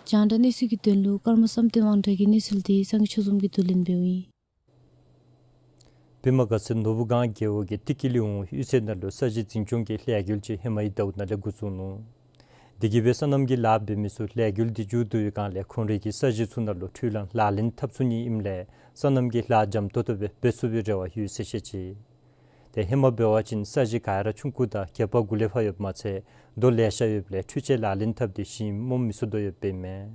རྒྱང་བསྒྲགས་གནས་ཚུལ་གྱི་དོན་ལུ་ཀརྨ་བསམ་གཏན་དབང་གྲགས་ཀྱི་གནས་ཚུལ་འདི་སངས་རྒྱས་ཆོས་འཛོམས་ཀྱིས་བསྡུ་ལེན་འབདཝ་ཨིན། པདྨ་དགའ་ཚལ་ནོར་བུ་སྒང་རྒེད་འོག་གི་ཏི་ཀི་ལི་ཝང་གཡུས་ཚན་ནང་ལུ་ས་གཞི་འཛིན་སྐྱོང་གི་ལས་འགུལ་ཅིག་ཧེ་མའི་ཟླཝ་ནང་ལས་འགོ་བཙུགས་ནུག། དེ་གིས་སྦེ་སོ་ནམ་གྱི་ལཱ་འབད་མི་ཚུ་ལས་འགུལ་འདི་མཇུག་བསྡུ་བའི་སྒང་ལས་ཁོང་རའི་གི་ས་གཞི་ཚུ་ནང་ལུ་འཕྲུལ་གླང་ལག་ལེན་འཐབ་ཚུགས་ནི་ཨིནམ་ལས་སོ་ནམ་གྱི་ལཱ་འཇམ་ཏོག་ཏོ་སྦེ་འབད་ཚུགས་པའི་རེ་བ་ཡོད་ཟེར་བཤད་ཅི། ཏེ་ཧེ་མ་འབད་བ་ཅིན་ས་གཞི་ག་ར་ཆུང་ཀུ་དང་གྱལ་པ་གུ་ལས་ཕར་ཡོདཔ་མ་ཚད་རྡོ་ལེ་ཤ་ཡོདཔ་ལས་འཕྲུལ་ཆས་ལག་ལེན་འཐབ་སྟེ་ཞིང་རྨོ་མི་ཚུགས་དོ་ཡོདཔ་ཨིན་མས།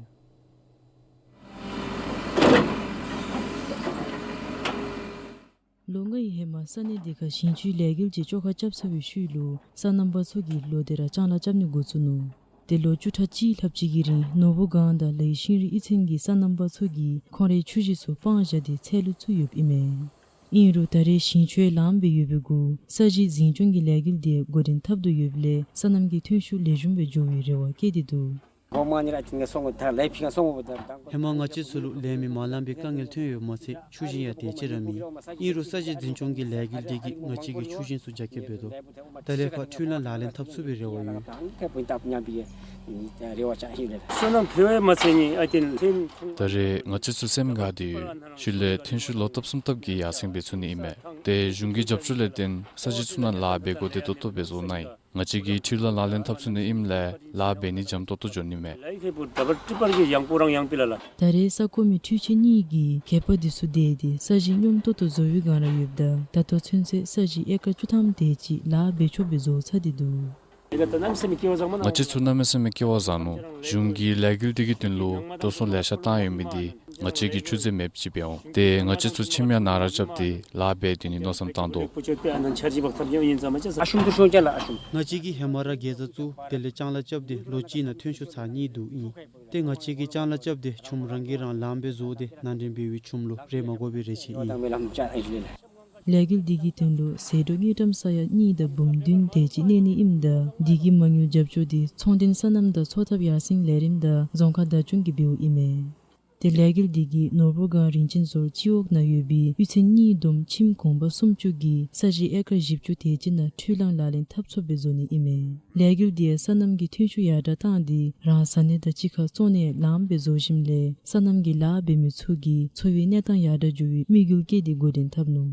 ལོ་ལྔའི་ཧེ་མ་ས་གནས་འདི་ཁར་ཞིང་ཆུའི་ལས་འགུལ་གྱི་བཅོ་ཁ་རྐྱབ་ཚར་བའི་ཤུལ་ལུ་སོ་ནམ་པ་ཚུ་གིས་ལོག་སྟེ་ར་ལྕང་ལཱ་རྐྱབ་ནི་འགོ་བཙུགས་ནུག། ཏེ་ལོ་བཅུ་ཕྲག་གཅིག་ལྷགཔ་ཅིག་གི་རིང་ནོར་བུ་སྒང་དང་ལའི་ཤིང་རི་གཡུས་ཚན་གྱི་སོ་ནམ་པ་ཚུ་གིས་ཁོང་རའི་ཆུ་གཞི་ཚུ་སྤང་བཞག་སྟེ་ཚལ་ལུ་བཙུགས་ཡོདཔ་ཨིན་མས། ཨིན་རུང་ད་རེས་ཞིང་ཆུ་ལངམ་སྦེ་ཡོད་པའི་གུ་ས་གཞི་འཛིན་སྐྱོང་གི་ལས་འགུལ་འདི་འགོ་འདྲེན་འཐབ་དོ་ཡོདཔ་ལས་སོ་ནམ་གྱི་ཐོན་ཤུགས་ལེགས་ཤོམ་སྦེ་འགྱོ་བའི་རེ་བ་བསྐྱེད་དེ་འདུག། ཧེ་མ་ང་བཅས་ཚུ་ལུ་ལས་མི་མ་ལང་པའི་དཀའ་ངལ་ཐོན་ཡོདཔ་མ་ཚད་ཆུ་ཞིང་ཡང་དེ་ཅིག་ར་མེད། ཨིན་རུང་ས་གཞི་འཛིན་སྐྱོང་གི་ལས་འགུལ་འདི་གིས་ང་བཅས་ཀྱི་ཆུ་ཞིང་ཚུ་རྒྱ་སྐྱེད་འབད་དོ། ད་ལས་ཕར་འཕྲུལ་གླང་ལག་ལེན་འཐབ་ཚུགས་པའི་རེ་བ་ཡོད། ད་རེས་ང་བཅས་ཚུ་སེམས་དགའ་སྟེ་ཡོད། ཤུལ་ལས་ཐོན་ཤུགས་ལོག་ཐབས་གསུམ་ཐབས་ཀྱིས་ཡར་སེང་འབད་ཚུགས་ནི་ཨིན་མས། ཏེ་གཞུང་གི་རྒྱབ་སྐྱོར་ལས་བརྟེན་ས་གཞི་ཚུ་ནང་ལཱ་འབད་དགོ་བདེ་ཏོག་ཏོ་སྦེ་བཟོ་གནང་ཡི། ང་བཅས་ཀྱིས་འཕྲུལ་གླང་ལག་ལེན་འཐབ་ཚུགས་ནི་ཨིནམ་ལས་ལཱ་འབད་ནི་འཇམ་ཏོག་ཏོ་འགྱོ་ནི་མས། ད་རེས་ས་གོ་མི་འཕྲུལ་ཆས་གཉིས་ཀྱིས་གྱལ་པ་འདི་ཚུ་འདེད་དེ་ས་གཞི་སྙོམས་ཏོག་ཏོ་བཟོ་བའི་སྒང་ར་ཡོདཔ་ད་ད་ལྟོ་ཚུན་ཚོད་ས་གཞི་ཨེ་ཀར་བཅུ་ཐམ་དེ་ཅིག་ལཱ་འབད་ཆོགཔ་སྦེ་བཟོ་ཚར་ཏེ་འདུག། ང་བཅས་ཚུ་གནམ་མེད་ས་མེད་སྐལ་བ་བཟང་ནུག། གཞུང་གིས་ལས་འགུལ་འདི་གི་དོན་ལུ་འགྲོ་སོང་ལེ་ཤ་བཏང་ཡོད་མི་འདི་ ང་བཅས་ཀྱིས་ཆུ་ཚོད་མེདཔ་ཅིག་འབད་འོང་། ཏེ་ང་བཅས་ཚུ་ཁྱིམ་ཡང་ནཱ་ར་རྐྱབ་སྟེ་ལཱ་འབད་སྡོད་ནི་མནོ་བསམ་བཏང་དོ། ང་བཅས་ཀྱིས་ཧེ་མ་ར་དགེ་རྩ་བཙུགས། དེ་ལས་ལྕང་ལཱ་རྐྱབ་སྟེ་ལོ་གཅིག་ནང་ཐོན་ཤུགས་ཚར་གཉིས་འདུག་ཨིན། ཏེ་ང་བཅས་ཀྱིས་ལྕང་ལཱ་རྐྱབ་སྟེ་ཆུམ་རང་གིས་རང་ལངམ་སྦེ་བཟོ་སྟེ་ནང་འདྲེན་འབད་བའི་ཆུམ་ལུ་རེ་མ་དགོ་པའི་རེ་ཆེ་ཨིན། ལས་འགུལ་འདི་གི་དོན་ལུ་ཟད་འགྲོ་དངུལ་ཀྲམ་ས་ཡ་གཉིས་དང་འབུམ་བདུན་དེ་ཅིག་གནས་ནི་ཨིནམ་ད་འདི་གི་མ་དངུལ་རྒྱབ་སྐྱོར་འདི་ཚོང་དོན་སོ་ནམ་དང་འཚོ་ཐབས་ཡར་སེང་ལས་རིམ་དང་རྫོང་ཁག་བདག་སྐྱོང་གིས་འབདཝ་ཨིན་མས། ཏེ་ལས་འགུལ་འདི་གིས་ནོར་བུ་སྒང་རིན་ཆེན་ཟོར་སྤྱི་འོག་ནང་ཡོད་པའི་གཡུས་ཚན་གཉིས་བསྡོམས་ཁྱིམ་གུང་པ་སུམ་ཅུ་གི་ས་གཞི་ཨེ་ཀར་བཞི་བཅུ་དེ་ཅིག་ནང་འཕྲུལ་གླང་ལག་ལེན་འཐབ་ཚུགསཔ་སྦེ་བཟོ་ནི་ཨིན་མས། ལས་འགུལ་འདི་ཡང་སོ་ནམ་གྱི་ཐོན་ཤུགས་ཡར་དྲག་བཏང་སྟེ་རང་ས་གནས་དང་གཅིག་ཁར་བཙོང་ནི་ལངམ་སྦེ་བཟོ་ཞིནམ་ལས་སོ་ནམ་གྱི་ལཱ་འབད་མི་ཚུ་གི་འཚོ་བའི་གནས་སྟངས་ཡར་དྲག་འགྱོ་བའི་དམིགས་ཡུལ་བསྐྱེད་དེ་འགོ་འདྲེན་འཐབ་ནུག།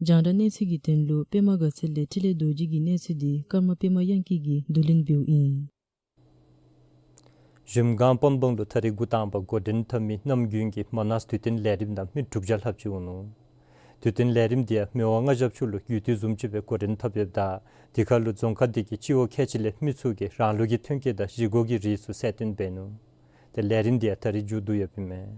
རྒྱང་བསྒྲགས་གནས་ཚུལ་གྱི་དོན་ལུ་པདྨ་དགའ་ཚལ་ལས་འཕྲིན་ལས་རྡོ་རྗེ་གི་གནས་ཚུལ་འདི་ཀརྨ་པདྨ་དབྱངས་སྐྱིད་ཀྱིས་བསྡུ་ལེན་འབདཝ་ཨིན། གཞལམ་སྒང་པན་སྦང་ལུ་ད་རེས་འགོ་དང་པ་འགོ་འདྲེན་འཐབ་མི་གནམ་དགུན་གྱི་མ་ནཱས་དུས་སྟོན་ལས་རིམ་ནང་མི་དྲུག་བརྒྱ་ལྷགཔ་ཅིག་འོང་ནུག། དུས་སྟོན་ལས་རིམ་འདི་ཡང་མི་དབང་མངའ་ཞབས་མཆོག་ལུ་གུས་བཏུད་བཟུམ་ཅིག་སྦེ་འགོ་འདྲེན་འཐབ་ཡོདཔ་ད་དེ་ཁར་ལུ་རྫོང་ཁག་འདི་གི་སྤྱི་འོག་ཁལ་གཅིག་ལས་མི་ཚུ་གིས་རང་ལུགས་ཀྱི་ཐོན་སྐྱེད་དང་བཞེས་སྒོ་གི་རིགས་ཚུ་གསལ་སྟོན་འབད་ནུག། ཏེ་ལས་རིམ་འདི་ཡང་ད་རེས་མཇུག་བསྡུ་ཡོདཔ་ཨིན་མས།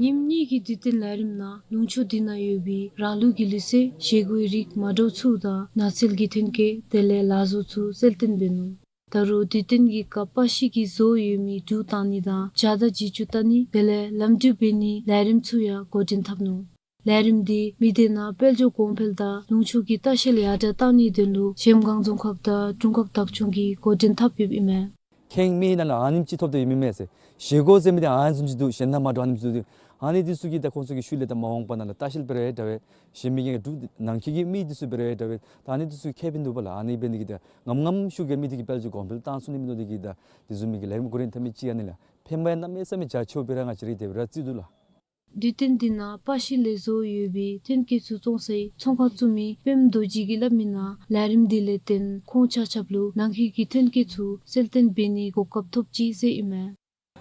ཉིནམ་གཉིས་ཀྱི་དུས་སྟོན་ལས་རིམ་ནང་ལུང་ཕྱོགས་འདི་ནང་ཡོད་པའི་རང་ལུགས་ཀྱི་ལུགས་སྲོལ་བཞེས་སྒོའི་རིགས་མ་འདྲཝ་ཚུ་དང་ནགས་ཚལ་གྱི་ཐོན་སྐྱེད་དེ་ལས་ལཱ་བཟོ་ཚུ་གསལ་སྟོན་འབད་ནུག། ད་རུང་དུས་སྟོན་གྱི་སྐབས་པར་ཤིང་གིས་བཟོ་ཡོད་མི་འབྲུག་བཏང་ནི་དང་བྱ་དང་བྱི་ཅུང་བཏང་ནི་དེ་ལས་ལམ་འགྲུལ་འབད་ནིའི་ལས་རིམ་ཚུ་ཡང་འགོ་འདྲེན་འཐབ་ནུག། ལས་རིམ་འདི་མི་སྡེ་ནང་དཔལ་འབྱོར་གོང་འཕེལ་དང་ལུང་ཕྱོགས་ཀྱི་ལྟ་བཤལ་ཡར་དྲག་བཏང་ནིའི་དོན་ལུ་གཞལམ་སྒང་རྫོང་ཁག་དང་དྲུང་ཁག་བདག་སྐྱོང་གིས་འགོ་འདྲེན་འཐབ་ཡོདཔ་ཨིན་མས། ཁེངས་མི་ནང་ལུ་ཨ་ནེམ་ཅིག་ཐོབ་སྟེ་ཡོད་མི་མས་ཟེར། བཞེས་སྒོ་ཟེར་མི་འདི་ཨ་ནི་བཟུམ་ཅིག་འདུག། གཞན་ནང་མ་འདྲཝ་ཨ་ནེམ་ཅིག་འདུག། ཨ་ནི་འདི་ཚུ་གིས་ད་ཁོང་ཚུ་གི་ཤུལ་ལས་ད་མ་འོངས་པ་ནང་ལུ་ལྟ་བཤལ་འབད་རུང་འདྲ་བས། གཞན་མི་གི་འབྲུག་ནང་འཁོད་ཀྱི་མི་འདི་ཚུ་འབད་རུང་འདྲ་བས། ད་ཨ་ནི་འདི་ཚུ་ཁེ་ཕན་འདུག་པ་ལགས། ཨ་ནི་འབད་ནི་གིས་ད་ངམ་ངམ་ཤུགས་ཀྱིས་མི་འདི་གིས་དཔལ་འབྱོར་གོང་འཕེལ་བཏང་ཚུགས་ནི་མིན་འདུག་འདི་གིས་ད་འདི་བཟུམ་མའི་གི་ལས་རིམ་འགོ་འདྲེན་འཐབ་མི་ཅིག་ཨ་ནི་ལགས། ཕན་པ་ཡང་གནམ་མེད་ས་མེད་རྒྱ་ཆེཝ་སྦེ་ར་ང་བཅས་ར་གིས་དེ་སྦེ་ར་བརྩི་དོ་ལགས། དུས་སྟོན་འདི་ནང་པར་ཤིང་ལས་བཟོ་ཡོད་པའི་ཐོན་སྐྱེད་ཚུ་བཙོང་སའི་ཚོང་ཁང་བཙུགས་མི་པདྨ་རྡོ་རྗེ་གིས་སླབ་མི་ནང་ལས་རིམ་འདི་ལས་བརྟེན་ཁོང་ཆ་ཁྱབ་ལུ་ནང་འཁོད་ཀྱི་ཐོན་སྐྱེད་ཚུ་གསལ་སྟོན་འབད་ནིའི་གོ་སྐབས་ཐོབ་ཅི་ཟེར་ཨིན་མས།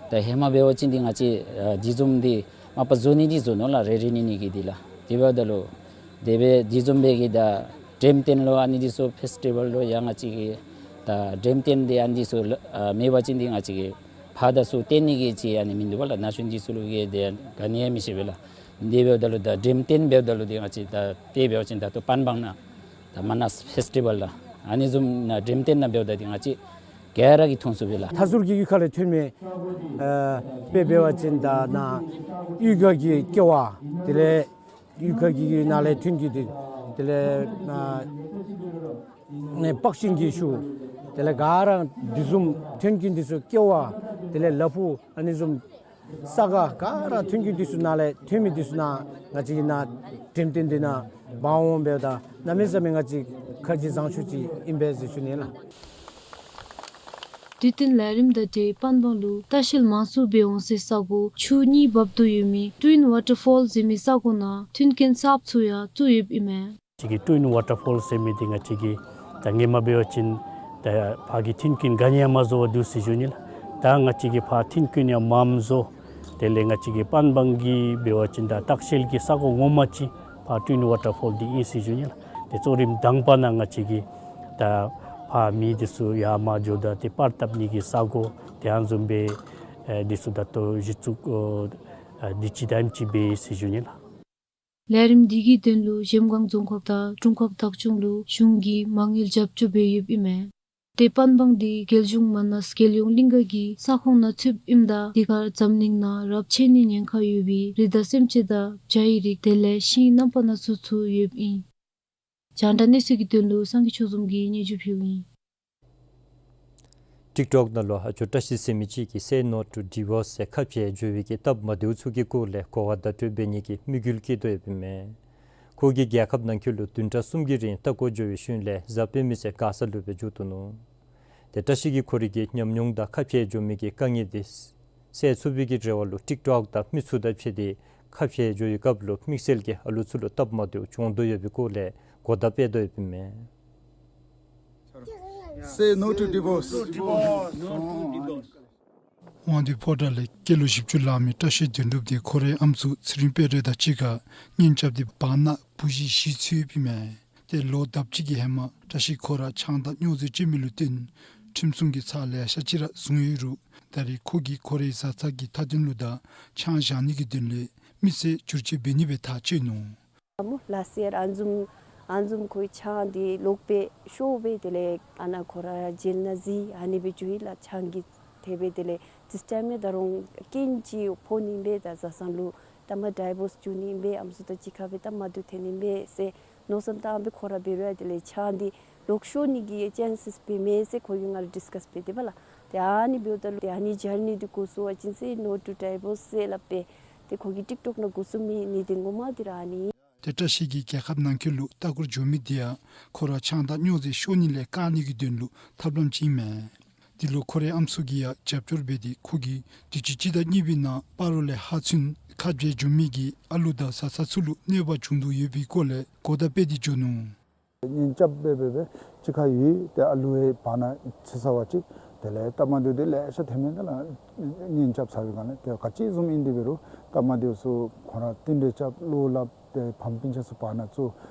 ད་ཧེ་མ་འབད་བ་ཅིན་འདི་ང་བཅས་ཨ་འདི་བཟུམ་འདི་མ་པ་བཟོ་ནི་འདི་བཟོ་ནུག་ལགས། རེ་རེ་གཉིས་གཉིས་ཀྱིས་འདི་ལགས། དེ་འབདཝ་ད་ལུ་དེ་སྦེ་འདི་བཟུམ་སྦེ་གི་ད་འགྲེམས་སྟོན་ལུ་ཨ་ནི་འདི་ཚུ་ཕེསི་ཊི་བཱལ་ལུ་ཡང་ང་བཅས་ཀྱིས་ད་འགྲེམས་སྟོན་འདི་ཨ་ནི་འདི་ཚུ་ལུ་ཨ་མེད་པ་ཅིན་འདི་ང་བཅས་ཀྱིས་ཕར་དང་ཚུར་སྟོན་ནི་གི་ཅིག་ཨ་ནི་མིན་འདུག་པ་ལགས། ན་གཞོན་འདི་ཚུ་ལུ་གིས་དེ་ག་ནི་ཡང་མི་ཤེས་པས་ལགས། དེ་འབདཝ་ད་ལུ་ད་འགྲེམས་སྟོན་འབདཝ་ད་ལུ་འདི་ང་བཅས་ད་དེ་འབད་བ་ཅིན་ད་ལྟོ་པན་སྦང་ནང་ད་མ་ནཱས་ཕེསི་ཊི་བཱལ་ལགས། ཨ་ནི་བཟུམ་ནང་འགྲེམས་སྟོན་ནང་འབདཝ་ད་འདི་ང་བཅས་ག་ར་གིས་མཐོང་ཚུགས་པས་ལགས། མཐའ་ཟུར་གྱི་གཡུས་ཁ་ལས་ཐོན་མི་ཨ་དཔེ་འབད་བ་ཅིན་ད་ནཱ་གཡུས་ཁ་གི་ཀེ་བ་དེ་ལས་གཡུས་ཁ་གི་ནང་ལས་ཐོན་གྱི་འདི་དེ་ལས་ཨ་ནི་པར་ཤིང་གི་ཤུགས་དེ་ལས་ག་ར་འདི་བཟུམ་ཐོན་གྱི་འདི་ཚུ་ཀེ་བ་དེ་ལས་ལ་ཕུག་ཨ་ནི་བཟུམ་ས་ག་ག་ར་ཐོན་གྱི་འདི་ཚུ་ནང་ལས་ཐོན་མི་འདི་ཚུ་ནང་ང་བཅས་ཀྱིས་ནཱ་འགྲེམས་སྟོན་འདི་ནང་འབག་འོང་འབདཝ་ད་གནམ་མེད་ས་མེད་ང་བཅས་ཁ་རྗེ་བཟང་ཤོས་ཅིག་ཨིན་པས་ཟེར་ཞུ་ནི་ལགས། དུས་སྟོན་ལས་རིམ་དང་འབྲེལ་པན་སྦང་ལུ་ལྟ་བཤལ་མང་སུ་འབད་འོང་སའི་ས་གོ་ཆུ་གཉིས་འབབ་སྟེ་ཡོད་མི་ཊུ་ཝིན་ཝ་ཊར་ཕོལ་ཟེར་མི་ས་གོ་ནང་མཐུན་རྐྱེན་གསརཔ་ཚུ་ཡང་བཙུགས་ཡོདཔ་ཨིན་མས། ང་བཅས་ཀྱི་ཊུ་ཝིན་ཝ་ཊར་ཕོལ་ཟེར་མི་འདི་ང་བཅས་ཀྱིས་ད་སྔོན་མ་འབད་བ་ཅིན་ད་ཕར་གྱི་མཐུན་རྐྱེན་ག་ནི་ཡང་མ་བཟོ་བར་འདུག་ཟེར་ཞུ་ནི་ལགས། ད་ང་བཅས་ཀྱིས་ཕར་མཐུན་རྐྱེན་ཡང་མངམ་བཟོ། དེ་ལས་ང་བཅས་ཀྱི་པན་སྦང་གི་འབད་བ་ཅིན་ད་ལྟ་བཤལ་གྱི་ས་གོ་ངོ་མ་ཅིག་ཕར་ཊུ་ཝིན་ཝ་ཊར་ཕོལ་འདི་ཨིན་ཟེར་ཞུ་ནི་ལགས། དེ་གཙོ་རིམ་དང་པ་ནང་ང་བཅས་ཀྱིས་ད་ཕར་མི་འདི་ཚུ་ཡར་མར་འགྱོཝ་ད་དེ་པར་བཏབ་ནི་གི་ས་གོ་དེ་ཨ་ནི་བཟུམ་སྦེ་ཨེ་འདི་ཚུ་ད་ལྟོ་གཞི་བཙུགས་ཨེ་འདི་ཅིག་དང་ཅིག་འབད་ཡི་ཟེར་ཞུ་ནི་ལགས། ལས་རིམ་འདི་གི་དོན་ལུ་གཞལམ་སྒང་རྫོང་ཁག་དང་དྲུང་ཁག་བདག་སྐྱོང་ལུ་གཞུང་གིས་མ་དངུལ་རྒྱབ་སྐྱོར་འབད་ཡོདཔ་ཨིན་མས། ཏེ་པན་སྦང་འདི་རྒྱལ་གཞུང་མ་ནཱས་རྒྱལ་ཡོངས་གླིང་ག་གི་ས་ཁོངས་ནང་ཚུདཔ་ཨིནམ་ད་འདི་ཁར་འཛམ་གླིང་ནང་རབས་ཆད་ནི་ཉེན་ཁ་ཡོད་པའི་རི་དྭགས་སེམས་ཅན་དང་བྱ་ཡི་རིགས་དེ་ལས་ཤིང་རྣམ་པ་སྣ་ཚོགས་ཚུ་ཡོདཔ་ཨིན། རྒྱང་བསྒྲགས་གནས་ཚུལ་གྱི་དོན་ལུ་སངས་རྒྱས་ཆོས་འཛོམས་ཀྱིས་སྙན་ཞུ་ཕུལཝ་ཨིན། ཊིཀ་ཊོཀ་ནང་ལུ་ཨ་ཇོ་བཀྲ་ཤིས་ཟེར་མི་ཅིག་གིས་Say No to Divorce ཟེར་ཁ་འཕྱལ་འགྱོ་བའི་གི་སྟབས་མ་བདེཝ་ཚུ་གི་སྐོར་ལས་གོ་བ་བརྡ་སྤྲོད་འབད་ནི་གི་དམིགས་ཡུལ་བསྐྱེད་དོ་ཡོདཔ་ཨིན་མས། ཁོ་གིས་རྒྱལ་ཁབ་ནང་འཁོད་ལུ་བདུན་ཕྲག་གསུམ་གྱི་རིང་ལྟ་སྐོར་འགྱོ་བའི་ཤུལ་ལས་གཟའ་སྤེན་པའི་ཚེ་མགར་ས་ལུ་སྦེ་མཇུག་བསྡུ་ནུག། ཏེ་བཀྲ་ཤིས་ཀྱིས་ཁོ་རའི་གི་ཉམས་མྱོང་དང་ཁ་འཕྱལ་འགྱོ་མི་གི་དཀའ་ངལ་འདི་སེལ་ཚུགས་པའི་གི་རེ་བ་ལུ་ཊིཀ་ཊོཀ་དང་མི་ཚུ་དང་ཕྱད་དེ་ཁ་འཕྱལ་འགྱོ་བའི་སྐབས་ལུ་དམིགས་བསལ་གྱིས་ཨ་ལུ་ཚུ་ལུ་སྟབས་མ་བདེཝ་བྱུང་དོ་ཡོད་པའི་སྐོར་ལས་གོ་བརྡ་སྤེལ་དོ་ཡོདཔ་ཨིན་མས། Say no to divorce. དབང་འདུས་ཕོ་བྲང་ལས་སྐྱེས་ལོ་བཞི་བཅུ་ལང་མི་བཀྲ་ཤིས་དོན་གྲུབ་དེ་ཁོ་རའི་ཨམ་སྲུ་ཚེ་རིང་དཔལ་སྒྲོན་དང་གཅིག་ཁར་གཉེན་རྐྱབ་སྟེ་བར་ན་བུ་གཞི་བཞི་ཚུད་ཡོདཔ་ཨིན་མས། ཏེ་ལོ་ལྡབ་གཅིག་གི་ཧེ་མ་བཀྲ་ཤིས་ཁོ་ར་ཆང་དང་སྨྱོ་རྫས་སྤྱོད་མི་ལུ་བརྟེན་ ཁྲིམས་སྲུང་གི་ཚབ་ལེ་ཤ་ཅིག་ར་བཟུང་ཡོད་རུང་ད་རེས་ཁོ་གིས་ཁོ་རའི་བཟའ་ཚང་གི་མཐའ་དོན་ལུ་དང་ཆང་བཞག་ནི་གི་དོན་ལས་མི་སེར་བསྒྱུར་བཅོས་འབད་ནི་སྦེ་ཐག་བཅད་ནུག། ཨ་མོ་ལཱསཊ་ཡར་ཨ་ནི་བཟུམ་ཨ་ནི་བཟུམ་ཁོའི་ཆང་འདི་ལོག་སྦེ་ཤོར་སྦེ་དེ་ལས་ཨ་ནཱ་ཁོ་ར་ཇེལ་ནང་འཛུལ་ཨ་ནི་སྦེ་འགྱོ་ཡི་ལགས། ཆང་གིས་ཐལ་སྦེ་དེ་ལས་ཏེ་ཨ་ནི་ད་རུང་རྐྱེན་ཅིག་ཕོག་ནི་ཨིན་པས། ད་བཟའ་ཚང་ལུ་ད་མ་ཌའི་བོརསི་འགྱོ་ནི་ཨིན་པས། ཨམ་སྲུ་དང་གཅིག་ཁར་སྦེ་ད་མ་འདུག་ཐོན་ནི་ཨིན་པས་ཟེར་མནོ་བསམ་བཏང་སྦེ་ཁོ་ར་འབད་རུང་ཡང་དེ་ལས་ཆང་འདི་ལོག་ཤོར་ནི་གི་ཅེན་སེསི་འབད་མས་ཟེར་ཁོ་གིས་ང་ལུ་ཌིསི་ཀཱསི་འབད་དེས་པ་ལགས། ཏེ་ཨ་ནི་འབདཝ་ད་ལུ་ཏེ་ཨ་ནི་ཇར་ནི་འདི་འགོ་བཙུགས་པ་ཅིན་ཟེར་ནོ་ཊུ་ཌའི་བོརསི་ཟེར་སླབ་སྦེ་ཏེ་ཁོ་གི་ཊིཀ་ཊོཀ་ནང་འགོ་བཙུགས་མི་ནི་འདི་ངོ་མ་འདི་ར་ཨ་ནི། ཏེ་བཀྲ་ཤིས་ཀྱིས་རྒྱལ་ཁབ་ནང་འཁོད་ལུ་ལྟ་སྐོར་འགྱོ་མི་འདི་ཡང་ཁོ་ར་ཆང་དང་སྨྱོ་རྫས་ཤོར་ནི་ལས་བཀག་ནི་གི་དོན་ལུ་ཐབས་ལམ་ཅིག་ཨིན་མས། འདི་ལུ་ཁོ་རའི་ཨམ་སྲུ་གིས་ཡང་རྒྱབ་སྐྱོར་འབད་དེ་ཁོ་གིས་དུས་ཅི་སྤྱི་ཟླ་གཉིས་པའི་ནང་སྤ་རོ་ལས་ཧཱ་ཚུན་ཁ་འབྱལ་འགྱོ་མི་གི་ཨ་ལུ་དང་བཟའ་ཚང་ཚུ་ལུ་གནོད་པ་བྱུང་དོ་ཡོད་པའི་སྐོར་ལས་གོ་བརྡ་སྤེལ་ཏེ་འགྱོ་ནུག། གཉེན་རྐྱབ་སྦེ་སྦེ་སྦེ་གཅིག་ཁར་ཡོད། ཏེ་ཨ་ལུ་ཡང་བར་ན་ཚུད་ཚར་བ་ཅིན་དེ་ལས་སྟབས་མ་བདེཝ་འདི་ལེ་ཤ་ཐོན་མས། དེ་ལས་གཉེན་རྐྱབ་ཚར་བའི་སྒང་ལས་ཏེ་ག་ཅི་བཟུམ་ཨིན་དེ་འབད་རུང་སྟབས་མ་བདེཝ་ཚུ་ཁོང་ར་རྟེན་འབྲེལ་རྐྱབ་བློ་སླབ་ཏེ་ཕམ་སྤུན་ཆ་ཚུ་བར་ན་ཚུ་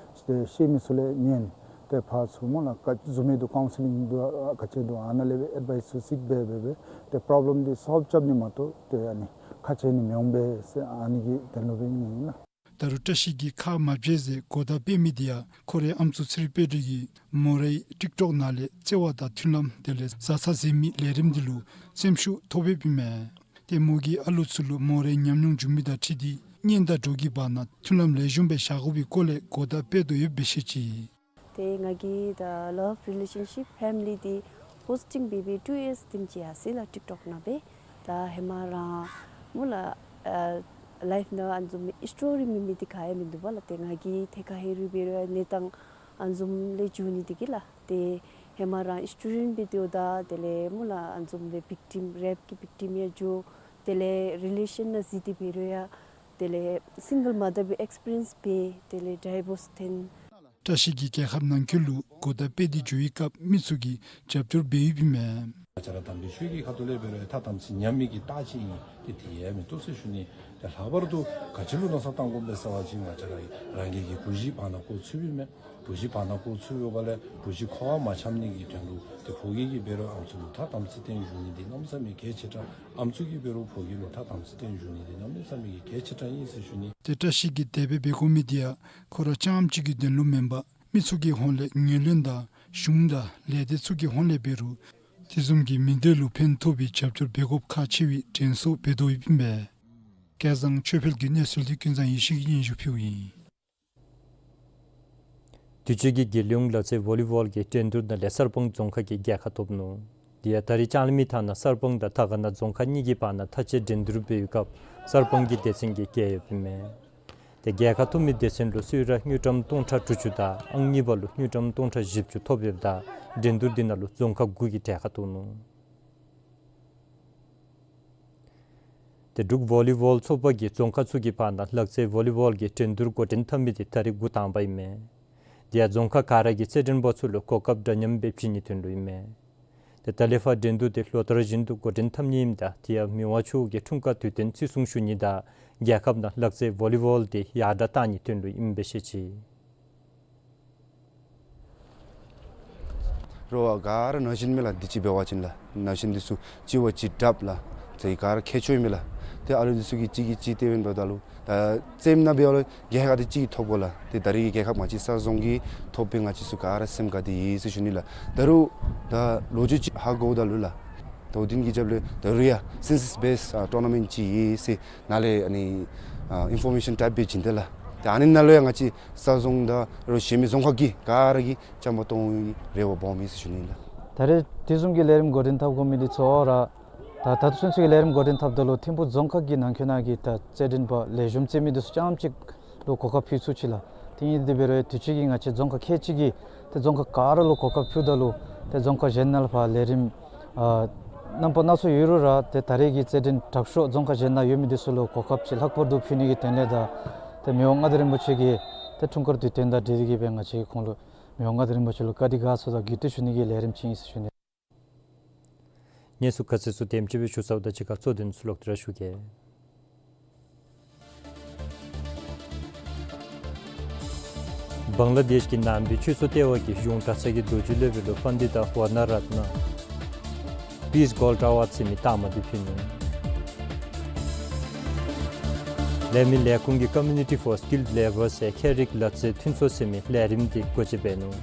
ཏེ་ཤེས་མི་ཚུ་ལས་ཉན། ཏེ་ཕར་ཚུར་སྨོ་ལགས་ག་བཟུམ་མའི་འདུག་ཀའུན་སི་ལིང་འདུག་ག་ཅི་འདུག་ཨ་ནཱ་ལས་སྦེ་ཨེཌ་བའིསི་ཚུ་གཟིགས་སྦེ་སྦེ་སྦེ་ཏེ་པོརོབ་ལེམ་འདི་སོལབ་རྐྱབ་ནི་མ་གཏོགས་ཏེ་ཨ་ནི་ཁ་འབྱལ་ནི་མི་འོང་པས་ཟེར་ཨ་ནི་གི་དོན་ལུ་སྦེ་ཨིན་ལགས། ད་རུང་བཀྲ་ཤིས་ཀྱིས་ཁ་མ་འབྱལ་ཟེར་གོ་བརྡ་སྤེལ་མི་འདི་ཡང་ཁོ་རའི་ཨམ་སྲུ་ཚེ་རིང་དཔལ་སྒྲོན་གྱིས་མོ་རའི་ཊིཀ་ཊོཀ་ནང་ལས་བརྩེ་བ་དང་མཐུན་ལམ་དེ་ལས་བཟའ་ཚང་ཟེར་མི་ལས་རིམ་འདི་ལུ་སེམས་ཤུགས་ཐོབ་ཡོདཔ་ཨིན་མས། ཏེ་མོ་གིས་ཨ་ལུ་ཚུ་ལུ་མོ་རའི་ཉམས་མྱོང་བྱུང་མི་དང་འཁྲིལ་ཏེ་གཉེན་དང་གྲོགས་ཀྱི་བར་ན་མཐུན་ལམ་ལེགས་ཤོམ་སྦེ་བཞག་དགོ་པའི་སྐོར་ལས་གོ་བརྡ་སྤེལ་དོ་ཡོདཔ་སྦེ་བཤད་ཅི། ཏེ་ང་གིས་ད་ལབ་རི་ལེ་ཤན་ཤིཔ་ཕེ་མི་ལི་འདི་པོསི་ཊིང་འབད་བའི་ཊུ་ཡརསི་དེམ་ཅིག་ཡར་སོ་ཡི་ལགས། ཊིཀ་ཊོཀ་ནང་སྦེ་ད་ཧེ་མ་ར་སྨོ་ལགས་ཨ་ལའིཕ་ནང་ཨ་ནི་བཟུམ་མའི་སི་ཊོ་རི་མེད་མི་འདི་ག་ཡང་མིན་འདུག་པ་ལགས། ཏེ་ང་གིས་ཐད་ཀར་ཧེ་རུ་འབད་རུང་ཡང་གནས་སྟངས་ཨ་ནི་བཟུམ་ལས་འགྱོ་ནི་འདི་གིས་ལགས། ཏེ་ཧེ་མ་ར་སི་ཊུ་ཌེནཊ་འབད་དེ་འོངམ་ད་དེ་ལས་སྨོ་ལགས་ཨ་ནི་བཟུམ་སྦེ་བིག་ཊིམ་རེཔ་གི་བིག་ཊིམ་ཡང་འགྱོ། དེ་ལས་རི་ལེ་ཤན་ནང་འཛུལ་ཏེ་འབད་རུང་ཡང་དེ་ལས་སིང་གལ་མ་དར་བའི་ཨེགསི་པི་རི་ཡེནསི་འབད། དེ་ལས་ཌའི་བོརསི་ཐོན། བཀྲ་ཤིས་ཀྱིས་རྒྱལ་ཁབ་ནང་འཁོད་ལུ་གོ་བརྡ་སྤེལ་ཏེ་འགྱོ་བའི་སྐབས་མི་ཚུ་གིས་རྒྱབ་སྐྱོར་འབད་ཡོདཔ་ཨིན་མས། ང་བཅས་ར་དམ་པའི་ཆོས་ཀྱི་ཁ་ཐུག་ལས་འབད་རུང་ཐ་དམ་ཚིག་ཉམས་མི་གི་རྟགས་ཅིག་ཨིན། ཏེ་དེ་ཡང་མི་བཏུབ་ཟེར་ཞུ་ནི། ཏེ་ལྷག་པར་དུ་ག་ཅི་ལུ་མནོ་བསམ་བཏང་དགོཔ་སྦེ་ཟེར་བ་ཅིན་ང་བཅས་ར་རང་གི་གི་བུ་གཞི་བར་ན་ཁོ་ཚུད་པའི་མས། བུ་གཞི་བར་ན་ཁོ་ཚུད་པའི་སྒང་ལས་བུ་གཞི་འཁོར་བ་མ་འཁྱམས་ནི་གི་དོན་ལུ་ཏེ་ཕོ་རྒྱས་ཀྱིས་འབད་རུང་ཨམ་སྲུ་ལུ་ཐ་དམ་ཚིག་བསྟེན་བཞུགས་ནི་འདི་གནམ་མེད་ས་མེད་གལ་ཆེ་དྲགས། ཨམ་སྲུ་གིས་འབད་རུང་ཕོ་རྒྱས་ལུ་ཐ་དམ་ཚིག་བསྟེན་བཞུགས་ནི་འདི་གནམ་མེད་ས་མེད་ཀྱི་གལ་ཆེ་དྲགས་ཨིན་ཟེར་ཞུ་ནི། ཏེ་བཀྲ་ཤིས་ཀྱིས་དེ་སྦེ་འབད་དགོ་མི་འདི་ཡང་ཁོ་ར་རྐྱངམ་གཅིག་གི་དོན་ལུ་མེན་པར་མི་ཚུ་གི་ཧོངས་ལས་ངོས་ལེན་དང་གཞུང་དང་ལས་སྡེ་ཚུ་གི་ཧོངས་ལས་འབད་རུང་དེ་བཟུམ་གྱི་མི་སྡེ་ལུ་ཕན་ཐོགས་པའི་རྒྱབ་སྐྱོར་འབད་དགོཔ་ཁག་ཆེ་བའི་དྲན་གསོ་འབད་དོ་ཡོདཔ་ཨིན་པས། སྐལ་བཟང་ཆོས་འཕེལ་གྱིས་གནས་ཚུལ་འདི་ཀུན་བཟང་ཡེ་ཤེས་ཀྱིས་སྙན་ཞུ་ཕུལཝ་ཨིན། དུས་ཅི་གི་རྒྱལ་ཡོངས་ལག་རྩེད་ཝོ་ལི་བོལ་གྱི་འགྲན་བསྡུར་ནང་ལས་གསར་སྤང་རྫོང་ཁག་གིས་རྒྱལ་ཁ་ཐོབ་ནུག། དེ་ཡང་ད་རིས་ལྕང་གླིང་མི་ཐང་ནང་གསར་སྤང་དང་དར་དཀར་ན་རྫོང་ཁག་གཉིས་ཀྱི་བར་ན་མཐའ་དཔྱད་འགྲན་བསྡུར་འབད་བའི་སྐབས་གསར་སྤང་གི་སྡེ་ཚན་གྱིས་རྒྱལ་ཡོདཔ་ཨིན་མས། ཏེ་རྒྱལ་ཁ་ཐོབ་མི་སྡེ་ཚན་ལུ་གསོལ་རས་དངུལ་ཀྲམ་སྟོང་ཕྲག་དྲུག་ཅུ་དང་ཨང་གཉིས་པ་ལུ་དངུལ་ཀྲམ་སྟོང་ཕྲག་བཞི་བཅུ་ཐོབ་ཡོདཔ་ད་འགྲན་བསྡུར་འདི་ནང་ལུ་རྫོང་ཁག་དགུ་གིས་གྲལ་ཁར་གཏོགས་ནུག། ཏེ་འབྲུག་ཝོ་ལི་བོལ་ཚོགས་པ་གིས་རྫོང་ཁག་ཚུ་གི་བར་ན་ལག་རྩེད་ཝོ་ལི་བོལ་གྱི་འགྲན་བསྡུར་འགོ་འདྲེན་འཐབ་མི་འདི་ད་རིས་འགོ་དང་པ་ཨིན་མས། དེ་ཡང་རྫོང་ཁག་ག་ར་གིས་རྩེད་འགྲན་པ་ཚུ་ལུ་གོ་སྐབས་འདྲ་མཉམ་སྦེ་བྱིན་ནིའི་དོན་ལུ་ཨིན་མས། ཏེ་ད་ལས་ཕར་འགྲན་བསྡུར་འདི་ལོ་ལྟར་བཞིན་དུ་འགོ་འདྲེན་འཐབ་ནི་ཨིནམ་ད་དེ་ཡང་མི་དབང་མཆོག་གི་འཁྲུངས་སྐར་དུས་སྟོན་བརྩི་སྲུང་ཞུ་ནི་དང་རྒྱལ་ཁབ་ནང་ལག་རྩེད་ཝོ་ལི་བོལ་འདི་ཡར་དྲག་གཏང་ནིའི་དོན་ལུ་ཨིནམ་སྦེ་བཤད་ཅི། རོགས་ག་ར་ན་གཞོན་མས་ལགས། འདི་ཅིག་འབད་བ་ཅིན་ལགས་ན་གཞོན་འདི་ཚུ་གཅིག་བ་གཅིག་དྲགཔ་ལགས། ཏེ་ག་ར་ཁྱད་ཆོས་མས་ལགས། ཏེ་ཨ་ལུ་འདི་ཚུ་གིས་གཅིག་གིས་གཅིག་སྟེར་བའི་འབདཝ་ད་ལུ་ད་རྩེདམོ་ནང་འབད་བ་ལུ་རྒྱལ་ཁ་འདི་གཅིག་གིས་ཐོབ་དགོ་ལགས། ཏེ་ད་རིས་ཀྱི་རྒྱལ་ཁ་ང་བཅས་ས་རྫོང་གིས་ཐོབ་པའི་ང་བཅས་ཚུ་ག་ར་སེམས་དགའ་སྟེ་ཡོད་ཟེར་ཞུ་ནི་ལགས། ད་རུང་ད་ལོ་རྒྱུས་ཅིག་ཧ་གོཝ་ད་ལུ་ལགས། ད་འོ་དེ་གི་རྒྱབ་ལས་ད་རུང་ཡང་སེན་སསི་བེསི་ཊུར་ན་མེནཊ་ཅིག་ཡོད་ཟེར་ནཱ་ལས་ཨ་ནི་ཨ་ཨིན་ཕོར་མེ་ཤཱན་ཊའིཔ་སྦེ་བྱིན་དེས་ལགས། ཏེ་ཨ་ནི་ནང་ལུ་ཡང་ང་བཅས་ས་རྫོང་དང་རོགས་གཞན་མི་རྫོང་ཁག་གི་ག་ར་གིས་བཅའ་མར་གཏོགས་ནིའི་རེ་བ་སྦོམ་ཨིན་ཟེར་ཞུ་ནི་ལགས། ད་རེས་དེ་བཟུམ་གྱི་ལས་རིམ་འགོ་འདྲེན་འཐབ་དགོ་མི་འདི་ཚུ་ར་ད་ད་ལྟོ་ཚུན་ཚོད་ཀྱི་ལས་རིམ་འགོ་འདྲེན་འཐབ་ད་ལུ་ཐིམ་ཕུག་རྫོང་ཁག་གི་ནང་འཁོད་ནང་གི་ད་རྩེད་འགྲན་པ་ལེགས་ཤོམ་རྩེད་མི་འདི་ཚུ་རྐྱངམ་གཅིག་ལུ་གོ་སྐབས་ཕུལ་ཚུགས་ཅི་ལགས། དེ་ཨིན་དེ་འབད་རུང་དུས་ཅི་གི་ང་བཅས་རྫོང་ཁག་ཁལ་གཅིག་གིས་ཏེ་རྫོང་ཁག་ག་ར་ལུ་གོ་སྐབས་ཕུལཝ་ད་ལུ་ཏེ་རྫོང་ཁག་གཞན་ནང་ལས་ཕར་ལས་རིམ་ཨ་རྣམ་པ་སྣ་ཚོགས་ཡོད་རུང་ར་ཏེ་ད་རེས་ཀྱི་རྩེད་འགྲན་དྲག་ཤོས་རྫོང་ཁག་གཞན་ནང་ཡོད་མི་འདི་ཚུ་ལུ་གོ་སྐབས་ཅིག་ལྷག་པར་དུ་ཕུལ་ནི་གི་དོན་ལས་དང་ཏེ་མི་དབང་མངའ་བདག་རིན་པོ་ཆེ་གི་ཏེ་འཁྲུངས་སྐར་དུས་སྟོན་དང་འབྲེལ་ཏེ་གིས་སྦེ་ང་བཅས་ཁོང་ལུ་མི་དབང་མངའ་བདག་རིན་པོ་ཆེ་ལུ་བཀའ་དྲིན་དགའ་ཚོར་དང་གུས་བཏུད་ཞུ་ནི་གི་ལས་རིམ་ཅིག་ཨིན་ཟེར་ཞུ་ནི། གནས་ཚུལ་ཁ་གསལ་ཚུ་དེམ་ཅིག་སྦེ་ཞུ་ཚརཝ་ད་ཕྱི་ཁར་གཙོ་དོན་ཚུ་ལོག་སྟེ་ར་ཞུ་གེ། བང་ལ་དེཤ་གི་ནང་པའི་ཆོས་ཚོགས་ལྟེ་བ་གིས་གཞུང་གྲྭ་ཚང་གི་རྡོ་རྗེ་སློབ་དཔོན་ལུ་པཎྜི་ཏ་ཝར་ཎ་རཏྣ། Peace Gold Award ཟེར་མི་རྟགས་མ་འདི་ཕུལ་ནུག། ལས་མི་ལས་ཁུངས་ཀྱི་Community for Skilled Labour ཟེར་ཁྱད་རིག་ལག་རྩལ་མཐུན་ཚོགས་ཟེར་མི་ལས་རིམ་འདི་སྒོ་འབྱེད་འབད་ནུག།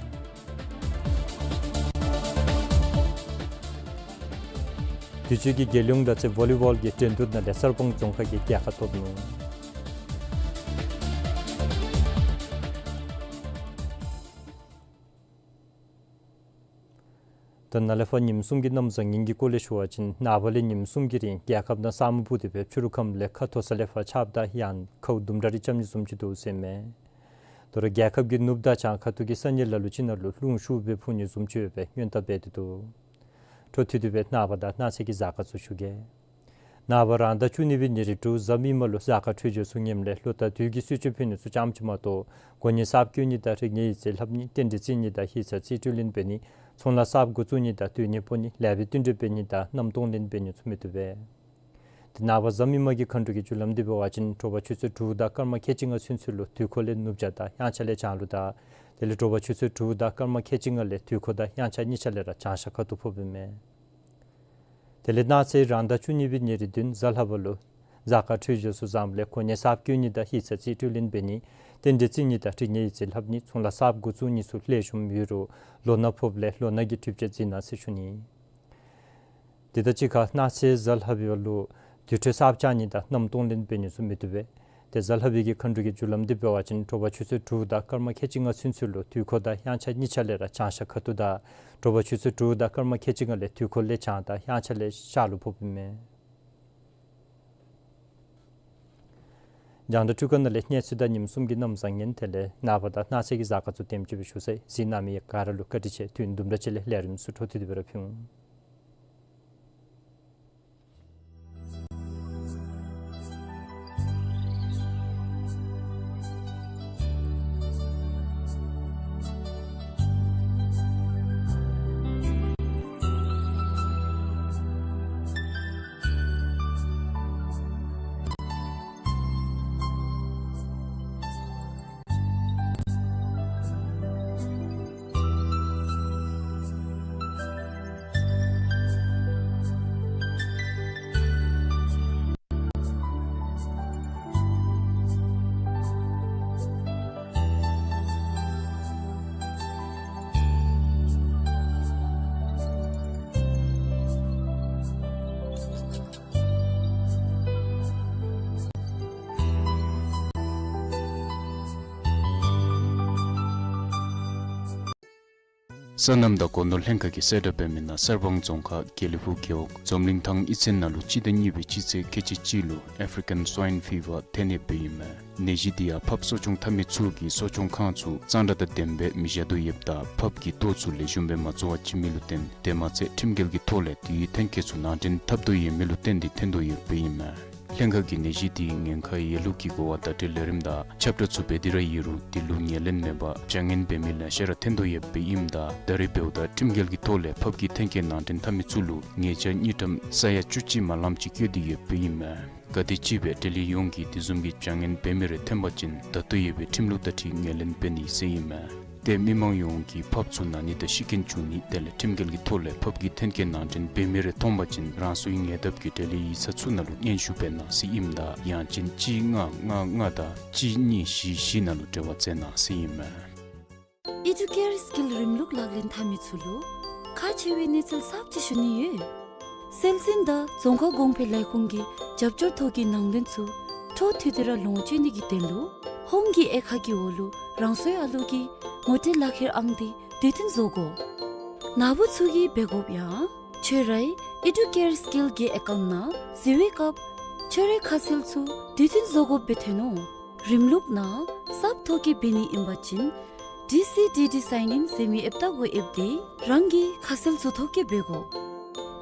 དུས་ཅི་གི་རྒྱལ་ཡོངས་ལག་རྩལ་བོ་ལི་བོལ་གྱི་འགྲན་བསྡུར་ནང་ལས་གསར་སྤང་རྫོང་ཁག་གིས་རྒྱལ་ཁ་ཐོབ་ནུག། ད་ནཱ་ལས་ཕར་ཉིནམ་གསུམ་གྱི་གནམ་བཟང་ངན་གྱི་སྐོར་ལས་ཞུ་བ་ཅིན་ནངས་པ་ལས་ཉིནམ་གསུམ་གྱི་རིང་རྒྱལ་ཁབ་ནང་ས་སྨུག་སྤུབས་ཏེ་སྦེ་ཕྱི་རུ་ཁམས་ལས་ཁ་མཐོ་ས་ལས་ཕར་ཆརཔ་དང་ཡང་ཁཝ་དུམ་གྲ་རེ་རྐྱབ་ནི་བཟུམ་ཅིག་འདུག་ཟེར་མས། དོ་རུང་རྒྱལ་ཁབ་ཀྱི་ནུབ་དང་བྱང་ཁ་ཐུག་གི་ས་གནས་ལ་ལུ་ཅིག་ནང་ལུ་རླུང་ཤུགས་སྦེ་འཕུ་ནི་བཟུམ་ཅིག་ཡོད་པའི་སྔོན་བརྡ་འབད་དེ་འདུག། འཕྲོ་མཐུད་དེ་སྦེ་ནངས་པ་དང་གནངས་ཚེ་གི་གཟའ་སྐར་ཚུ་ཞུ་གེ། ནངས་པ་རང་ཟླ་བཅུ་གཉིས་པའི་ཉེར་དྲུག་གཟའ་མིག་དམར་ལུ་གཟའ་སྐར་འཕྲོད་སྦྱོར་ཚུ་ངནམ་ལས་ལོ་དང་དུས་ཀྱི་གསོལ་མཆོད་ཕུལ་ནི་ཚུ་ཙམ་ཅིག་མ་གཏོགས་གོ་གནས་གསརཔ་བསྐོ་ནི་དང་རིག་གནས་ཡིག་རྩིས་ལྷབ་ནི་རྟེན་འབྲེལ་བརྩི་ནི་དང་ཡིག་ཚང་རྩིས་སྤྲོད་ལེན་འབད་ནི་ཚོང་ལཱ་གསརཔ་འགོ་བཙུགས་ནི་དང་སྡོད་གནས་སྤོ་ནི་ལེགས་པའི་བསྟུན་གྲོས་འབད་ནི་དང་མནའམ་གཏོང་ལེན་འབད་ནི་ཚུ་མི་བཏུབ་པས། དེ་ནངས་པ་གཟའ་མིག་དམར་གྱི་མཁའ་འགྲོ་གི་རྒྱུ་ལམ་འདི་འབད་བ་ཅིན་དྲོ་པ་ཆུ་ཚོད་དྲུག་དང་སྐར་མ་ཁལ་གཅིག་ལྔ་ཚུན་ཚོད་ལུ་དུས་འཁོར་ལས་ནུབ་བྱང་དང་དབྱངས་འཆར་ལས་བྱང་ལུ་དང་དེ་ལས་དྲོ་པ་ཆུ་ཚོད་དྲུག་དང་སྐར་མ་ཁལ་གཅིག་ལྔ་ལས་དུས་འཁོར་དང་དབྱངས་འཆར་གཉིས་ཆ་ལས་ར་བྱང་ཤར་ཁ་ཐུག་ཕོགཔ་ཨིན་མས། དེ་ལས་གནངས་ཚེ་རང་ཟླ་བཅུ་གཉིས་པའི་ཉེར་བདུན་གཟའ་ལྷག་པ་ལུ་གཟའ་སྐར་འཕྲོད་སྦྱོར་ཚུ་བཟངམ་ལས་གོ་གནས་གསརཔ་བསྐོ་ནི་དང་ཡིག་ཚང་རྩིས་སྤྲོད་ལེན་འབད་ནི་རྟེན་འབྲེལ་བརྩི་ནི་དང་རིག་གནས་ཡིག་རྩིས་ལྷབ་ནི་ཚོང་ལཱ་གསརཔ་འགོ་བཙུགས་ནི་ཚུ་ལེགས་ཤོམ་ཡོད་རུང་ལོ་ན་ཕོགཔ་ལས་ལོ་ན་གི་འཕྲོད་སྦྱོར་བརྩི་གནང་ཟེར་ཞུ་ནི། དེ་དང་གཅིག་ཁར་གནངས་ཚེ་གཟའ་ལྷག་པ་ལུ་དུར་ཁྲོད་གསརཔ་བཅག་ནི་དང་མནའམ་གཏོང་ལེན་འབད་ནི་ཚུ་མི་བཏུབ་པས། དེ་གཟའ་ལྷག་པའི་གི་མཁའ་འགྲོ་གི་རྒྱུ་ལམ་འདི་འབད་བ་ཅིན་དྲོ་པ་ཆུ་ཚོད་དྲུག་དང་སྐར་མ་ཁལ་གཅིག་ལྔ་ཚུན་ཚོད་ལུ་དུས་འཁོར་དང་དབྱངས་འཆར་གཉིས་ཆ་ལས་ར་བྱང་ཤར་ཁ་ཐུག་དང་དྲོ་པ་ཆུ་ཚོད་དྲུག་དང་སྐར་མ་ཁལ་གཅིག་ལྔ་ལས་དུས་འཁོར་ལས་བྱང་དང་དབྱངས་འཆར་ལས་ཤར་ལུ་ཕོགཔ་ཨིན་མས། རྒྱང་བསྒྲགས་འཕྲུལ་ཁང་ནང་ལས་གནས་ཚུལ་དང་ཉིནམ་གསུམ་གྱི་གནམ་བཟང་ངན་དེ་ལས་ནངས་པ་དང་གནངས་ཚེ་གི་གཟའ་སྐར་ཚུ་དེམ་ཅིག་སྦེ་ཞུ་ཚར་ཡི། གཟིགས་གནང་མི་ག་ར་ལུ་བཀའ་དྲིན་ཆེ། དུས་དུམ་གྲ་ཅིག་ལས་ལས་རིམ་ཚུ་འཕྲོ་མཐུད་དེ་སྦེ་ར་ཕུལ་འོང་། སོ་ནམ་དང་སྒོ་ནོར་ལྷན་ཁག་གིས་གསལ་བསྒྲགས་འབད་མི་ནང་གསར་སྤང་རྫོང་ཁག་དགེ་ལེགས་ཕུག་རྒེད་འོག་འཛོམས་གླིང་ཐང་གཡུས་ཚན་ནང་ལུ་སྤྱི་ཟླ་གཉིས་པའི་སྤྱི་ཚེས་ཁལ་གཅིག་གཅིག་ལུ་African Swine Fever ཐོན་ཡོདཔ་ཨིན་མས། ནད་གཞི་འདི་ཡང་ཕགཔ་གསོ་སྐྱོང་འཐབ་མི་ཚུ་གིས་གསོ་སྐྱོང་ཁང་ཚུ་གཙང་སྦྲ་དང་ལྡནམ་སྦེ་མི་བཞག་དོ་ཡོདཔ་ད་ཕགཔ་གི་ལྟོ་ཚུ་ལེགས་ཤོམ་སྦེ་མ་བཙོ་བར་བྱིན་མི་ལུ་བརྟེན་དེ་མ་ཚད་ཁྲིམས་འགལ་གྱི་ཐོག་ལས་དེའི་ཐོན་སྐྱེད་ཚུ་ནང་འདྲེན་འཐབ་དོ་ཡོད་མི་ལུ་བརྟེན་ཏེ་ཐོན་དོ་ཡོདཔ་ཨིན་མས། ལྷན་ཁག་གིས་ནད་གཞི་དེའི་ཉེན་ཁ་ཡོད་ལུགས་ཀྱི་གོ་བ་བརྡ་སྤྲོད་ལས་རིམ་དང་ཁྱབ་བསྒྲགས་ཚུ་འབད་དེ་ར་ཡོད་རུང་དེ་ལུ་ངོས་ལེན་མེད་པར་བྱ་ངན་འབད་མི་ལེ་ཤ་ར་ཐོན་དོ་ཡོདཔ་ཨིནམ་ད་ད་རེས་འབདཝ་ད་ཁྲིམས་འགལ་གྱི་ཐོག་ལས་ཕགཔ་གི་ཐོན་སྐྱེད་ནང་འདྲེན་འཐབ་མི་ཚུ་ལུ་ཉེས་བྱ་དངུལ་ཀྲམ་ས་ཡ་བཅུ་གཅིག་མ་ལངམ་ཅིག་བཀོད་དེ་ཡོདཔ་ཨིན་མས། ག་དེམ་ཅིག་སྦེ་འབྲེལ་ཡོད་ཡོངས་ཀྱིས་དེ་བཟུམ་གྱི་བྱ་ངན་འབད་མི་རེ་ཐོན་པ་ཅིན་ད་ལྟོ་ཡོད་པའི་ཁྲིམས་ལུགས་དང་འཁྲིལ་ངོས་ལེན་འབད་ནི་ཟེར་ཨིན་མས། ཏེ་མི་མང་ཡོངས་ཀྱིས་ཕགཔ་ཚུ་ན་ནི་དང་ཤི་རྐྱེན་བྱུང་ནི་དེ་ལས་ཁྲིམས་འགལ་གྱི་ཐོག་ལས་ཕགཔ་གི་ཐོན་སྐྱེད་ནང་འདྲེན་འབད་མི་རེ་མཐོང་པ་ཅིན་རང་སོའི་ཉེ་འདབས་ཀྱི་འབྲེལ་ཡོད་ཡིག་ཚང་ཚུ་ནང་ལུ་སྙན་ཞུ་འབད་གནང་ཟེར་ཨིནམ་ད་ཡང་ཅིན་གཅིག་ལྔ་ལྔ་ལྔ་དང་གཅིག་གཉིས་བཞི་བཞི་ནང་ལུ་འབྲེལ་བ་མཛད་གནང་ཟེར་ཨིན་མས། ཨི་ཌུ་ཀེར་སི་ཀིལ་རིམ་ལུགས་ལག་ལེན་འཐབ་མི་ཚུ་ལུ་ཁག་ཆེ་བའི་གནས་ཚུལ་གསརཔ་ཅིག་ཞུ་ནི་ཡོད། སྲོལ་འཛིན་དང་རྫོང་ཁ་གོང་འཕེལ་ལས་ཁུངས་ཀྱི་རྒྱབ་སྐྱོར་ཐོག་གི་ནང་དོན་ཚུ་འཕྲོ་མཐུད་དེ་ར་ལོངས་སྤྱོད་ནི་གི་དོན་ལུ་ཧོམ་གྱི་དབྱེ་ཁག་གི་འོག་ལུ་རང་སོའི་ཨ་ལུ་གི་ངོ་སྤྲོད་ལག་ཁྱེར་ཨང་དེ་དུས་མཐུན་བཟོ་དགོ། ནཱ་བུ་ཚུ་གིས་འབད་དགོཔ་ཡང་ཁྱོད་རའི་ཨི་ཌུ་ཀེར་སི་ཀིལ་གྱི་ཨེ་ཀའུནཊ་ནང་གཟིགས་པའི་སྐབས་ཁྱོད་རའི་ཁ་གསལ་ཚུ་དུས་མཐུན་བཟོ་དགོཔ་སྦེ་ཐོན་ནུག། རིམ་ལུགས་ནང་གསརཔ་ཐོ་བཀོད་འབད་ནི་ཨིན་པ་ཅིན་ཌི་སི་ཌི་ཌི་སའིན་ཨིན་ཟེར་མི་ཨེཔ་ད་གུ་ཨེབ་སྟེ་རང་གི་ཁ་གསལ་ཚུ་ཐོ་བཀོད་འབད་དགོ།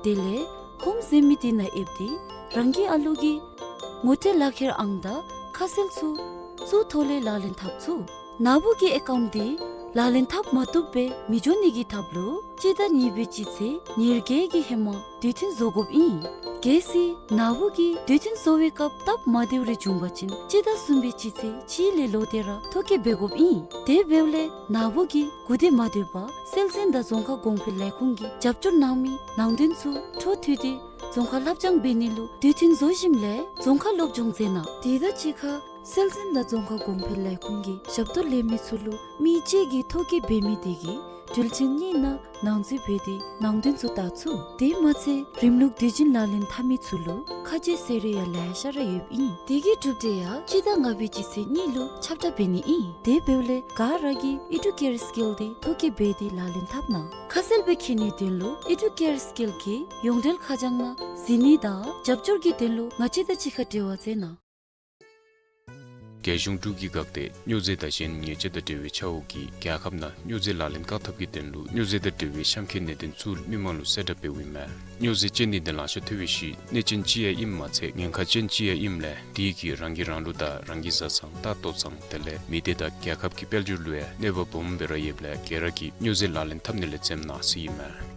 དེ་ལས་ཧོམ་ཟེར་མི་དེ་ནང་ཨེབ་སྟེ་རང་གི་ཨ་ལུ་གི་ངོ་སྤྲོད་ལག་ཁྱེར་ཨང་དང་ཁ་གསལ་ཚུ་ཚུར་ཐོག་ལས་ལག་ལེན་འཐབ་ཚུགས། ནཱ་བུ་གི་ཨེ་ཀའུནཊ་དེ་ ལག་ལེན་འཐབ་མ་བཏུབ་པའི་མི་འགྱོ་ནི་གི་ཐབས་ལུ་སྤྱི་ཟླ་གཉིས་པའི་སྤྱི་ཚེས་ཉེར་བརྒྱད་ཀྱི་ཧེ་མ་དུས་མཐུན་བཟོ་དགོཔ་ཨིན། གལ་སྲིད་ནཱ་བུ་གིས་དུས་མཐུན་བཟོ་བའི་སྐབས་སྟབས་མ་བདེཝ་རེ་བྱུང་པ་ཅིན་སྤྱི་ཟླ་གསུམ་པའི་སྤྱི་ཚེས་གཅིག་ལས་ལོག་སྟེ་ར་ཐོ་བཀོད་འབད་དགོཔ་ཨིན། དེ་འབདཝ་ལས་ནཱ་བུ་གིས་སྒུག་སྡོད་མ་སྡོད་པར་སྲོལ་འཛིན་དང་རྫོང་ཁ་གོང་འཕེལ་ལས་ཁུངས་ཀྱིས་རྒྱབ་སྐྱོར་གནང་མི་ནང་དོན་ཚུ་འཕྲོ་མཐུད་དེ་རྫོང་ཁ་ལྷབ་སྦྱང་འབད་ནི་ལུ་དུས་མཐུན་བཟོ་ཞིནམ་ལས་རྫོང་ཁ་སློབ་སྦྱོང་མཛད་གནང་། དེ་དང་གཅིག་ཁར་སྲོལ་འཛིན་དང་རྫོང་ཁ་གོང་འཕེལ་ལས་ཁུངས་ཀྱི་ཞབས་ཏོག་ལེན་མི་ཚུ་ལུ་མི་གཅིག་གིས་ཐོ་བཀོད་འབད་མི་དེ་གིས་འགྲུལ་ཆེན་གཉིས་ནང་ནང་འཛུལ་འབད་དེ་ནང་དོན་ཚུ་བལྟ་ཚུགས། དེ་མ་ཚད་རིམ་ལུགས་དུས་རྒྱུན་ལག་ལེན་འཐབ་མི་ཚུ་ལུ་ཁ་རྗེ་ཟེར་རེ་ཡང་ལེ་ཤ་ར་ཡོདཔ་ཨིན། དེ་གི་གྲུབ་འབྲས་ཡང་སྤྱི་ཟླ་ལྔ་པའི་སྤྱི་ཚེས་གཉིས་ལུ་ཁྱབ་བསྒྲགས་འབད་ནི་ཨིན། དེ་འབདཝ་ལས་ག་ར་གིས་ཨི་ཌུ་ཀེར་སི་ཀིལ་དེ་ཐོ་བཀོད་འབད་དེ་ལག་ལེན་འཐབ་གནང་། ཁ་གསལ་སྦེ་མཁྱེན་ནིའི་དོན་ལུ་ཨི་ཌུ་ཀེར་སི་ཀིལ་གྱི་ཡོངས་འབྲེལ་ཁ་བྱང་ནང་གཟིགས་ནི་དང་རྒྱབ་སྐྱོར་གྱི་དོན་ལུ་ང་བཅས་དང་གཅིག་ཁར་འབྲེལ་བ་མཛད་གནང་། རྒྱལ་གཞུང་འབྲུག་གིས་བཀག་སྟེ་སྨྱོ་རྫས་དང་གཞན་ཉེས་ཆད་དང་འབྲེལ་བའི་ཆ་འོག་གི་རྒྱལ་ཁབ་ནང་སྨྱོ་རྫས་ལག་ལེན་བཀག་ཐབས་ཀྱི་དོན་ལུ་སྨྱོ་རྫས་དང་འབྲེལ་བའི་གཤམ་འཁོད་གནད་དོན་ཚུ་མི་མང་ལུ་གསལ་བསྒྲགས་འབདཝ་ཨིན་མས། སྨྱོ་རྫས་ཅན་ནི་དེ་ལང་ཤོར་ཐལ་བའི་ཤུལ་གནོད་ཅན་ཅིག་ཡང་ཨིནམ་མ་ཚད་ཉེན་ཁ་ཅན་ཅིག་ཡང་ཨིནམ་ལས་དེ་གིས་རང་གིས་རང་ལུ་དང་རང་གི་བཟའ་ཚང་ལྟ་ལྟོ་ཚང་དེ་ལས་མི་སྡེ་དང་རྒྱལ་ཁབ་ཀྱི་དཔལ་འབྱོར་ལུ་ཡང་གནོད་པ་སྦོམ་སྦེ་ར་ཡོདཔ་ལས་ག་ར་གིས་སྨྱོ་རྫས་ལག་ལེན་འཐབ་ནི་ལས་འཛེམ་གནང་ཟེར་ཨིན་མས།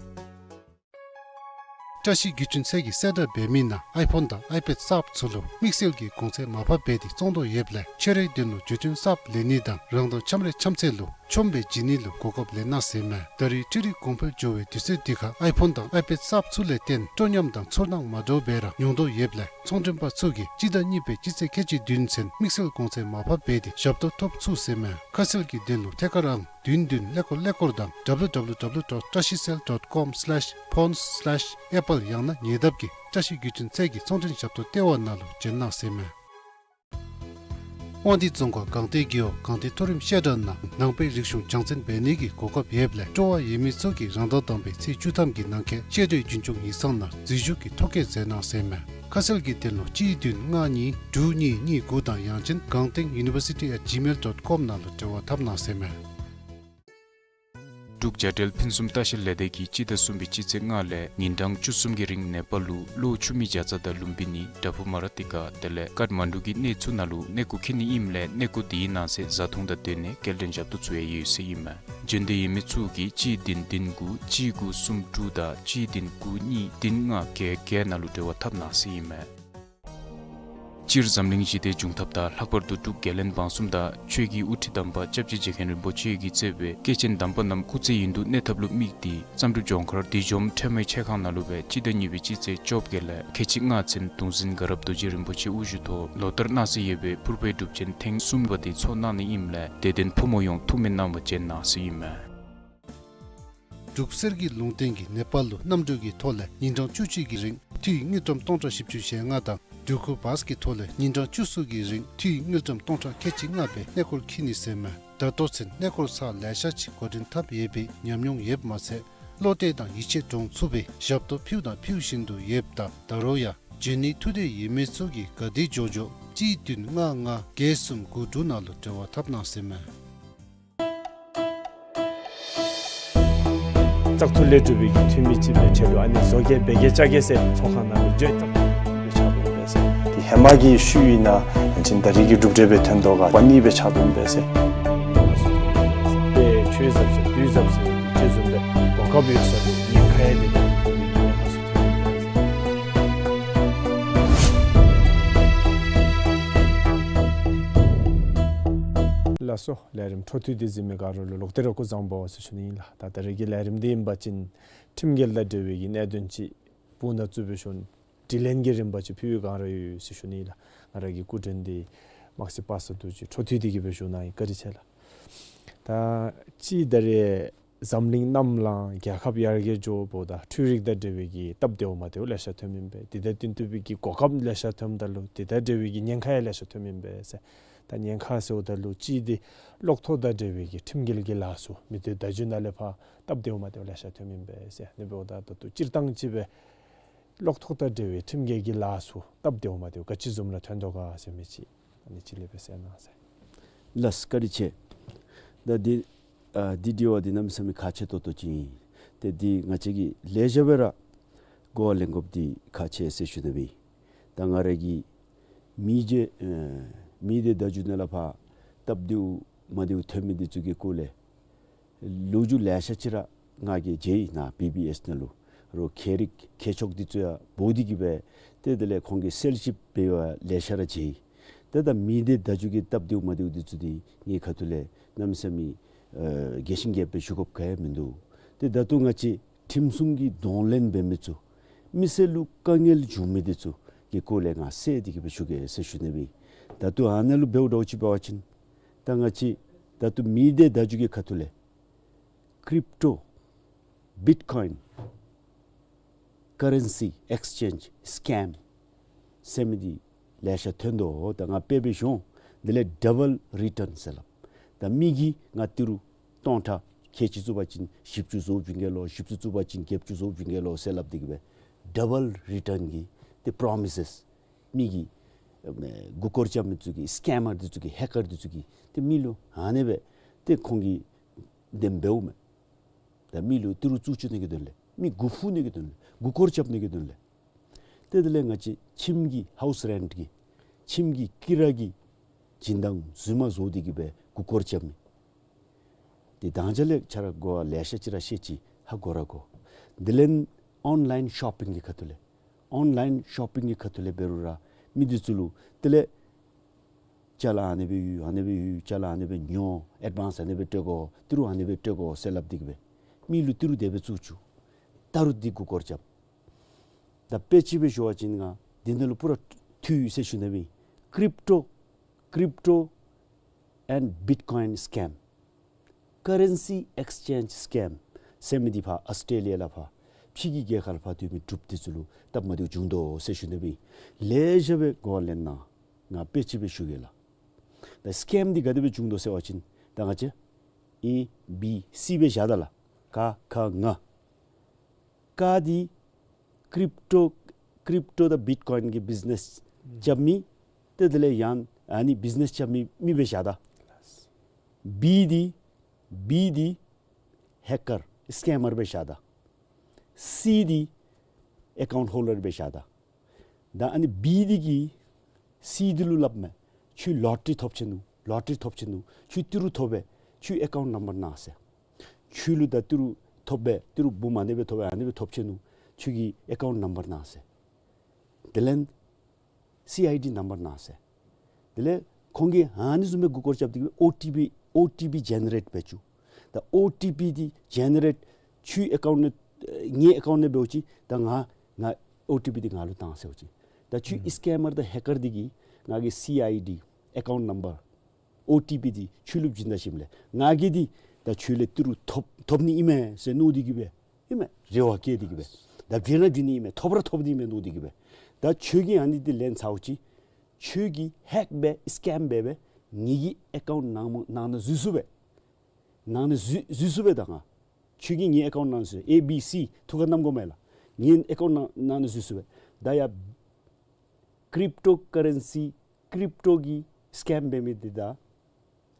བཀྲ་ཤིས་བརྒྱུད་འཕྲིན་ཚད་ཀྱིས་གསལ་བསྒྲགས་འབད་མི་ནང་ཨའི་ཕོན་དང་ཨའི་པེཌ་གསརཔ་ཚུ་ལུ་དམིགས་བསལ་གྱི་གོང་ཚད་མར་ཕབ་འབད་དེ་བཙོང་དོ་ཡོདཔ་ལས་ཁྱོད་རའི་དོན་ལུ་བརྒྱུད་འཕྲིན་གསརཔ་ལེན་ནི་དང་རང་དང་འཆམ་རའི་འཆམ་ཚེ་ལུ་ཆོམ་སྦེ་བྱིན་ནི་ལུ་གོ་སྐབས་ལེན་གནང་ཟེར་མས། ད་རེས་འཕྲུལ་རིག་གོང་འཕེལ་འགྱོ་བའི་དུས་ཚོད་འདི་ཁར་ཨའི་ཕོན་དང་ཨའི་པེཌ་གསརཔ་ཚུ་ལས་བརྟེན་སྤྲོ་ཉམས་དང་ཚོར་སྣང་མ་འདྲཝ་སྦེ་ར་མྱོང་དོ་ཡོདཔ་ལས་ཚོང་མགྲོན་པ་ཚུ་གིས་སྤྱི་ཟླ་གཉིས་པའི་སྤྱི་ཚེས་ཁལ་གཅིག་བདུན་ཚུན་དམིགས་བསལ་གོང་ཚད་མར་ཕབ་འབད་དེ་ཞབས་ཏོག་ཐོབ་ཚུགས་ཟེར་མས། ཁ་གསལ་གྱི་དོན་ལུ་ཐད་ཀར་ཨང་བདུན་བདུན་ཀླད་ཀོར་ཀླད་ཀོར་དང་www dot trashicell dot com slash phones slash apple ཡང་ན་ཉེ་འདབས་ཀྱི་བཀྲ་ཤིས་བརྒྱུད་འཕྲིན་ཚད་ཀྱི་ཚོང་མགྲོན་ཞབས་ཏོག་ལྟེ་བ་ནང་ལུ་བྱོན་གནང་ཟེར་མས། དབང་འདུས་རྫོང་ཁག་སྒང་སྟེང་རྒེད་འོག་སྒང་སྟེང་མཐོ་རིམ་བཤད་གྲྭ་ནང་ནང་པའི་རིག་གཞུང་སྦྱང་བརྩོན་འབད་ནི་གི་གོ་སྐབས་ཡོདཔ་ལས་སྤྲོ་བ་ཡོད་མི་ཚུ་གིས་རང་ཟླ་དང་པའི་ཚེས་བཅུ་ཐམ་གྱི་ནང་འཁོད་བཤད་གྲྭའི་རྒྱུན་སྐྱོང་ཡིག་ཚང་ནང་འཛུལ་ཞུགས་ཀྱི་ཐོ་བཀོད་མཛད་གནང་ཟེར་མས། ཁ་གསལ་གྱི་དོན་ལུ་གཅིག་བདུན་ལྔ་གཉིས་དྲུག་གཉིས་གཉིས་དགུ་དང་ཡང་ཅིན་gang teng university at gmail dot com ནང་ལུ་འབྲེལ་བ་འཐབ་གནང་ཟེར་མས། འབྲུག་བྱ་བྲལ་ཕུན་སུམ་ལྟ་བཤལ་ལས་སྡེ་གིས་སྤྱི་ཟླ་གསུམ་པའི་སྤྱི་ཚེས་ལྔ་ལས་ཉིན་གྲངས་བཅུ་གསུམ་གྱི་རིང་ནེ་པཱལ་ལུ་གློ་ཆུ་མིག་བྱ་ཚང་དང་ལུམ་བི་ནི་དྲ་ཕུག་མ་ར་ཏི་ཀ་དེ་ལས་ཀཊ་མན་ཌུ་གི་གནས་ཚུ་ནང་ལུ་གནས་སྐོར་འཁྱིད་ནི་ཨིནམ་ལས་གནས་སྐོར་དེའི་ནང་གསེས་བཟའ་འཐུང་དང་སྡོད་གནས་སྐྱེལ་འདྲེན་ཞབས་ཏོག་ཚུ་ཡང་ཡོད་ཟེར་ཨིན་མས། འབྱོན་འདོད་ཡོད་མི་ཚུ་གིས་གཅིག་བདུན་བདུན་དགུ་གཅིག་དགུ་གསུམ་དྲུག་དང་གཅིག་བདུན་དགུ་གཉིས་བདུན་ལྔ་བརྒྱད་བརྒྱད་ནང་ལུ་འབྲེལ་བ་འཐབ་གནང་ཟེར་ཨིན་མས། སྤྱིར་འཛམ་གླིང་ཞི་བདེའི་འབྱུང་ཐབས་དང་ལྷག་པར་དུ་འབྲུག་རྒྱལ་བློན་འབངས་གསུམ་དང་ཆོས་ཀྱི་དབུ་ཁྲིད་དམ་པ་སྐྱབས་རྗེ་རྗེ་མཁན་རིན་པོ་ཆེ་གིས་གཙོས་པའི་སྐྱེས་ཆེན་དམ་པ་རྣམས་སྐུ་ཚེ་ཡུན་དུ་གནས་ཐབས་ལུ་དམིགས་ཏེ་བསམ་གྲུབ་ལྗོངས་མཁར་བདུད་འཇོམས་ཁྲོས་མའི་ཆས་ཁང་ནང་ལུ་སྦེ་སྤྱི་ཟླ་གཉིས་པའི་སྤྱི་ཚེས་བཅོ་བརྒྱད་ལས་ཁལ་གཅིག་ལྔ་ཚུན་གདུང་འཛིན་དགའ་རབ་རྡོ་རྗེ་རིན་པོ་ཆེ་དབུ་བཞུགས་ཐོག་ལོ་ལྟར་གནང་སྲོལ་ཡོད་པའི་ཕུར་པའི་སྒྲུབ་ཆེན་ཐེངས་གསུམ་པ་དེ་ཚོགས་གནང་ནི་ཨིནམ་ལས་དད་ལྡན་ཕོ་མོ་ཡོངས་ཐུགས་སྨོན་གནང་བར་བྱོན་གནང་ཟེར་ཨིན་མས། འབྲུག་གསེར་གྱི་ལུང་བསྟན་གྱིས་ནེ་པཱལ་ལུ་གནམ་གྲུ་གི་ཐོག་ལས་ཉིན་གྲངས་བཅུ་གཅིག་གི་རིང་འཐུས་དངུལ་ཀྲམ་སྟོང་ཕྲག་བཞི་བཅུ་ཞེ་ལྔ་དང་འབྲུག་ཁུག་བཱས་ཀྱི་ཐོག་ལས་ཉིན་གྲངས་བཅུ་གསུམ་གྱི་རིང་འཐུས་དངུལ་ཀྲམ་སྟོང་ཕྲག་ཁལ་གཅིག་ལྔ་སྦེ་གནས་སྐོར་འཁྱིད་ནི་ཟེར་མས། ད་ལྟོ་ཚུན་གནས་སྐོར་ཚར་ལེ་ཤ་ཅིག་འགོ་འདྲེན་འཐབ་ཡོད་པའི་ཉམས་མྱོང་ཡོདཔ་མ་ཚད་བློ་གཏད་དང་ཡིད་ཆེས་འདྲོངས་ཚུགས་པའི་ཞབས་ཏོག་ཕུལཝ་དང་ཕུལ་བཞིན་དུ་ཡོདཔ་ད་ད་རུང་ཡང་འབྱོན་ནིའི་ཐུགས་འདོད་ཡོད་མི་ཚུ་གིས་ག་དེ་མགྱོགས་མགྱོགས་གཅིག་བདུན་ལྔ་ལྔ་བརྒྱད་གསུམ་དགུ་དྲུག་ནང་ལུ་འབྲེལ་བ་འཐབ་གནང་ཟེར་མས། བཙག་འཐུ་ལས་གྲུབ་པའི་གི་འཐུས་མི་ཅིག་སྦེ་ཁྱོད་ལུ་ཨ་ནི་བཟོ་གེ་འབད་གེ་བཅའ་གེ་ཟེར་ཚོགས་ཁང་ནང་ལུ་འགྱོ་ཡི། བཙག་འཐུ་ལས་ཕྱག་དྲུང་འབད་ཟེར། ཏེ་ཧེ་མ་གི་ཤུལ་ཨིན་ན་ཡང་ཅིན་ད་རེས་ཀྱི་གྲུབ་འབྲས་སྦེ་ཐོན་དོ་ག་པ་ནི་སྦེ་ཕྱག་དྲུང་འབད་ཟེར། ཏེ་ཆོས་ཟབ་ཟེར་དུས་ཟབ་ཟེར་ཅིག་བཟུམ་སྦེ་གོ་སྐབས་ཡོད་ས་ལུ་ཉེན་ཁ་ཡང་འདི་ལགས་སོ། ལས་རིམ་འཕྲོ་མཐུད་དེ་གཟིགས་མི་ག་ར་ལུ་ལོག་སྟེ་ར་སྐུ་གཟུགས་བཟང་པོ་ཟེར་ཞུ་ནི་ཨིན་ལགས། ད་ད་རེས་ཀྱི་ལས་རིམ་འདི་ཨིན་པ་ཅིན་ཁྲིམས་འགལ་དང་འབྲེལ་བའི་གི་གནད་དོན་ཅིག་སྦུག་ན་བཙུགས་སྦེ་ཞུ་ནི། དྲི་ལན་གྱི་རིམ་པ་ཅིག་ཕུལ་བའི་སྒང་ར་ཡོད་ཟེར་ཞུ་ནི་ཨིན་ལགས། ང་ར་གི་སྐུ་མགྲོན་འདི་དམག་སྤྱི་པ་སངས་རྡོ་རྗེ་འཕྲོ་མཐུད་དེ་གིས་སྦེ་ཞུ་གནང་ཡི། བཀའ་དྲིན་ཆེ་ལགས། ད་ཅི་ད་རེས་འཛམ་གླིང་གནམ་ལངས་རྒྱལ་ཁབ་ཡར་རྒྱས་འགྱོཝ་ད་འཕྲུལ་རིག་དང་འབྲེལ་བའི་གི་སྟབས་བདེཝ་མ་བདེཝ་ལེ་ཤ་ཐོནམ་ཨིན་པས། དེ་དང་བསྟུན་ཏེ་སྦེ་གི་གོ་སྐབས་ལེ་ཤ་ཐོནམ་ད་ལུ་དེ་དང་འབྲེལ་བའི་གི་ཉེན་ཁ་ཡང་ལེ་ཤ་ཐོནམ་ཨིན་པས་ཟེར། ད་ཉེན་ཁ་ཟེརཝ་ད་ལུ་གཅིག་འདི་གློག་ཐོག་དང་འབྲེལ་བའི་གི་ཁྲིམས་འགལ་གྱི་ལཱ་ཚུ་མི་སྡེ་བརྡ་བརྒྱུད་ནང་ལས་ཕར་སྟབས་བདེཝ་མ་བདེཝ་ལེ་ཤ་ཐོནམ་ཨིན་པས་ཟེར། ཨ་ནི་འབདཝ་ད་ད་ལྟོ་སྤྱིར་བཏང་ཅིག་སྦེ་གློག་ཐོག་དང་འབྲེལ་བའི་ཁྲིམས་འགལ་གྱི་ལཱ་ཚུ་སྟབས་བདེཝ་མ་བདེཝ་ག་ཅི་བཟུམ་ར་ཐོན་དོ་ག་ཟེར་མི་ཅིག་ཨ་ནི་ཅིག་ལས་སྦེ་གསན་གནང་ཟེར། ལགས་བཀའ་དྲིན་ཆེ། ད་འདི་ཨ་འདི་དྲི་བ་འདི་གནམ་མེད་ས་མེད་ཁག་ཆེ་ཏོག་ཏོ་ཅིག་ཨིན། ཏེ་འདི་ང་བཅས་ཀྱིས་ལེགས་ཤོམ་སྦེ་ར་གོ་བ་ལེན་དགོཔ་འདི་ཁག་ཆེ་ཟེར་ཞུ་ནི་ཨིན། ད་ང་ར་གིས་མི་རྗེ་ཨ་མི་སྡེ་བརྡ་བརྒྱུད་ནང་ལས་ཕར་སྟབས་བདེཝ་མ་བདེཝ་ཐོན་མི་འདི་ཚུ་གི་སྐོར་ལས་ ལོ་རྒྱུས་ལེ་ཤ་ཅིག་ར་ང་གིས་མཇལ་ཡི་ནཱ་བི་བི་ཨེསི་ནང་ལུ། རོགས་ཁྱད་རིག་ཁྱད་ཆོས་འདི་ཚུ་ཡང་འབོ་སྟེ་གི་སྦེ་ཏེ་དེ་ལས་ཁོང་གིས་སེལ་ཞིབ་འབད་བ་ལེ་ཤ་ར་མཇལ་ཡི། ཏེ་ད་མི་སྡེ་བརྡ་བརྒྱུད་ཀྱི་སྟབས་བདེཝ་མ་བདེཝ་འདི་ཚུ་འདི་ངེའི་ཁ་ཐུག་ལས་གནམ་མེད་ས་མེད་ཨ་རྒྱས་ཤིང་རྒྱསཔ་སྦེ་ཞུ་དགོཔ་ག་ཡང་མིན་འདུག། ཏེ་ད་ལྟོ་ང་བཅས་ཁྲིམས་སྲུང་གི་གདོང་ལེན་འབད་མི་ཚུ་མི་སེར་ལུ་དཀའ་ངལ་འབྱུང་མི་འདི་ཚུ་གི་སྐོར་ལས་ང་གསལ་ཏེ་གི་སྦེ་ཞུ་གེ་ཟེར་ཞུ་ནི་སྦེ། ད་ལྟོ་ཨ་ནཱ་ལུ་འབདཝ་འདྲཝ་ཅིག་འབད་བ་ཅིན་ད་ང་བཅས་ད་ལྟོ་མི་སྡེ་བརྡ་བརྒྱུད་ཀྱི་ཁ་ཐུག་ལས་ཀྲིབ་ཊོ་བིཊ་ཀོའིན་ཀ་རེན་སི་ཨེགསི་ཅེནཇ་སི་ཀེམ་ཟེར་མི་འདི་ལེ་ཤ་ཐོན་དོ། ད་ང་དཔེ་སྦེ་ཞུ་འོང་། དེ་ལས་ཌ་བཱལ་རི་ཊརན་ཟེར་སླབ། ད་མི་གིས་ང་ཏི་རུ་སྟོང་ཕྲག་ཁལ་གཅིག་བཙུགས་པ་ཅིན་བཞི་བཅུ་བཟོ་བྱིན་གེ་ལོ། བཞི་བཅུ་བཙུགས་པ་ཅིན་བརྒྱད་ཅུ་བཟོ་བྱིན་གེ་ལོ་ཟེར་སླབ་སྟེ་གི་སྦེ་ཌ་བཱལ་རི་ཊརན་གྱི་ཏེ་པྲོ་མི་སེསི་མི་གིས་ཨ་མགུ་སྐོར་རྐྱབ་མི་ཚུ་གིས་སི་ཀེམ་མར་འདི་ཚུ་གིས་ཧེག་ཀར་འདི་ཚུ་གིས་ཏེ་མི་ལུ་ཨ་ནི་སྦེ་ཏེ་ཁོང་གིས་དེམ་འབདཝ་མས། ད་མི་ལུ་ཏི་རུ་བཙུགས་བཅུག་ནི་གི་དོན་ལས་མི་མགུ་འཕུ་ནི་གི་དོན་ལས་མགུ་སྐོར་རྐྱབ་ནི་གི་དོན་ལས། ཏེ་དེ་ལས་ང་བཅས་ཁྱིམ་གྱི་ཧའུསི་རེནཊ་གི་ཁྱིམ་གྱི་ཀི་ར་གི་སྦྱིན་བདག་རྫུན་མ་བཟོ་སྟེ་གི་སྦེ་མགུ་སྐོར་རྐྱབ་མི་འདི་དང་ཅ་ལས་ཁྱོད་ར་གོ་བ་ལེ་ཤ་ཅིག་ར་བཤད་ཅི། ཧ་གོ་ར་གོ། དེ་ལས་ཨོན་ལའིན་ཤོ་པིང་གི་ཁ་ཐུག་ལས་ཨོན་ལའིན་ཤོ་པིང་གི་ཁ་ཐུག་ལས་འབད་རུང་ར་མི་འདི་ཚུ་ལུ་དེ་ལས་ཅ་ལ་ཨ་ནི་སྦེ་ཡོད། ཨ་ནི་སྦེ་ཡོད། ཅ་ལ་ཨ་ནི་སྦེ་ཉོ། ཨེཌ་ཝཱནསི་ཨ་ནི་སྦེ་སྤྲོད་དགོ། ཏི་རུ་ཨ་ནི་སྦེ་སྤྲོད་དགོ་ཟེར་སླབ་སྟེ་གི་སྦེ་མི་ལུ་ཏི་རུ་དེ་སྦེ་བཙུགས་བཅུག། ད་རུང་འདི་མགུ་སྐོར་རྐྱབ། ད་དཔེ་ཅིག་སྦེ་ཞུ་བ་ཅིན་ང་འདི་ནང་ལུ་པུ་ར་འཐུས་ཡོད་ཟེར་ཞུ་ནི་སྦེ། ཀྲིབ་ཊོ་ཀྲིབ་ཊོ་ཨེནཌ་བིཊ་ཀོའིན་སི་ཀེམ་ཀ་རེན་སི་ཨེགསི་ཅེནཇ་སི་ཀེམ་ཟེར་མི་འདི་ཕར་ཨོསི་ཊྲེ་ལི་ཡ་ལས་ཕར་ཕྱི་གི་རྒྱལ་ཁབ་ལས་ཕར་སྡོད་མི་འབྲུགཔ་འདི་ཚུ་ལུ་སྟབས་མ་བདེཝ་བྱུང་དོ་ཟེར་ཞུ་ནི་སྦེ། ལེ་ཤ་སྦེ་གོ་བ་ལེན་གནང་། ང་དཔེ་ཅིག་སྦེ་ཞུ་གེ་ལགས། ད་སི་ཀེམ་འདི་ག་དེ་སྦེ་བྱུང་དོ་ཟེར་བ་ཅིན་ད་ང་བཅས་ཨེ་བི་སི་སྦེ་བཞག་ད་ལགས། ཀ་ཁ་ང་། ཀ་འདི་ཀྲིབ་ཊོ་ཀྲིབ་ཊོ་དང་བིཊ་ཀོའིན་གྱི་བིཛ་ནེསི་རྐྱབ་མི། ཏེ་དེ་ལས་ཡང་ཨ་ནི་བིཛ་ནེསི་རྐྱབ་མི་མི་སྦེ་བཞག་ད། བི་འདི་བི་འདི་ཧེག་ཀར་སི་ཀེམ་མར་སྦེ་བཞག་ད། སི་འདི་ཨེ་ཀའུནཊ་ཧོལ་ཌར་སྦེ་བཞག་ད། ད་ཨ་ནི་བི་འདི་གིས་སི་འདི་ལུ་སླབ་མས། ཁྱོད་ལོ་ཊ་རི་ཐོབ་ཆི་ནུག། ལོ་ཊ་རི་ཐོབ་ཆི་ནུག། ཁྱོད་ཏི་རུ་ཐོབ་པས། ཁྱོད་ཨེ་ཀའུནཊ་ནམ་བར་གནང་ཟེར། ཁྱོད་ལུ་ད་ཏི་རུ་ཐོབ་པས། ཏི་རུ་འབུམ་ཨ་ནི་སྦེ་ཐོབ་པས། ཨ་ནི་སྦེ་ཐོབ་ཆི་ནུག། ཁྱོད་ཀྱི་ཨེ་ཀའུནཊ་ནམ་བར་གནང་ཟེར། དེ་ལས་སི་ཨའི་ཌི་ནམ་བར་གནང་ཟེར། དེ་ལས་ཁོང་གིས་ཨ་ནི་བཟུམ་སྦེ་མགུ་སྐོར་རྐྱབ་སྟེ་གི་ཨོ་ཊི་པི་ཨོ་ཊི་པི་ཇེ་ནེ་རེཊ་འབད་བཅུག། ད་ཨོ་ཊི་པི་འདི་ཇེ་ནེ་རེཊ་ཁྱོད་ཨེ་ཀའུནཊ་ནང་ངེའི་ཨེ་ཀའུནཊ་ནང་འབདཝ་ཅིག་ད་ང་ང་ཨོ་ཊི་པི་འདི་ང་ལུ་བཏང་ཟེརཝ་ཅིག། ད་ཁྱོད་ཨིང་སི་ཀེམ་མར་དང་ཧེག་ཀར་འདི་གིས་ང་གི་སི་ཨའི་ཌི་ཨེ་ཀའུནཊ་ནམ་བར་ཨོ་ཊི་པི་འདི་ཁྱོད་ལུ་བྱིན་ད་ཞིནམ་ལས་ང་གིས་འདི་ད་ཁྱོད་ལས་ཏི་རུ་ཐོབ་ཐོབ་ནི་ཨིན་མས་ཟེར་མནོ་སྟེ་གི་སྦེ་ཨིན་མས། རེ་བ་བསྐྱེད་དེ་གི་སྦེ་ད་བྱིན་ར་བྱིན་ནི་ཨིན་མས། ཐོབ་ར་ཐོབ་ནི་ཨིན་མས་མནོ་སྟེ་གི་སྦེ། ད་ཁྱོད་ཀྱིས་ཨ་ནི་འདི་ལེན་ཚརཝ་ཅིག་ཁྱོད་ཀྱིས་ཧེག་འབད་སི་ཀེམ་འབད་འབད་ངེ་གི་ཨེ་ཀའུནཊ་ནང་ནང་ན་འཛུལ་ཚུགས་པས། ནང་ན་འཛུལ་འཛུལ་ཚུགས་པས། ད་ང་ཁྱོད་ཀྱིས་ངེའི་ཨེ་ཀའུནཊ་ནང་ན་འཛུལ་ཨེ་བི་སི་ཐུགས་ཁར་བསྣམ་དགོ་མས་ལགས། ངེའི་ཨེ་ཀའུནཊ་ནང་ནང་ན་འཛུལ་ཚུགས་པས། ད་ཡ་ཀྲིབ་ཊོ་ཀ་རེན་སི་ཀྲིབ་ཊོ་གི་སི་ཀེམ་འབད་མི་འདི་དང་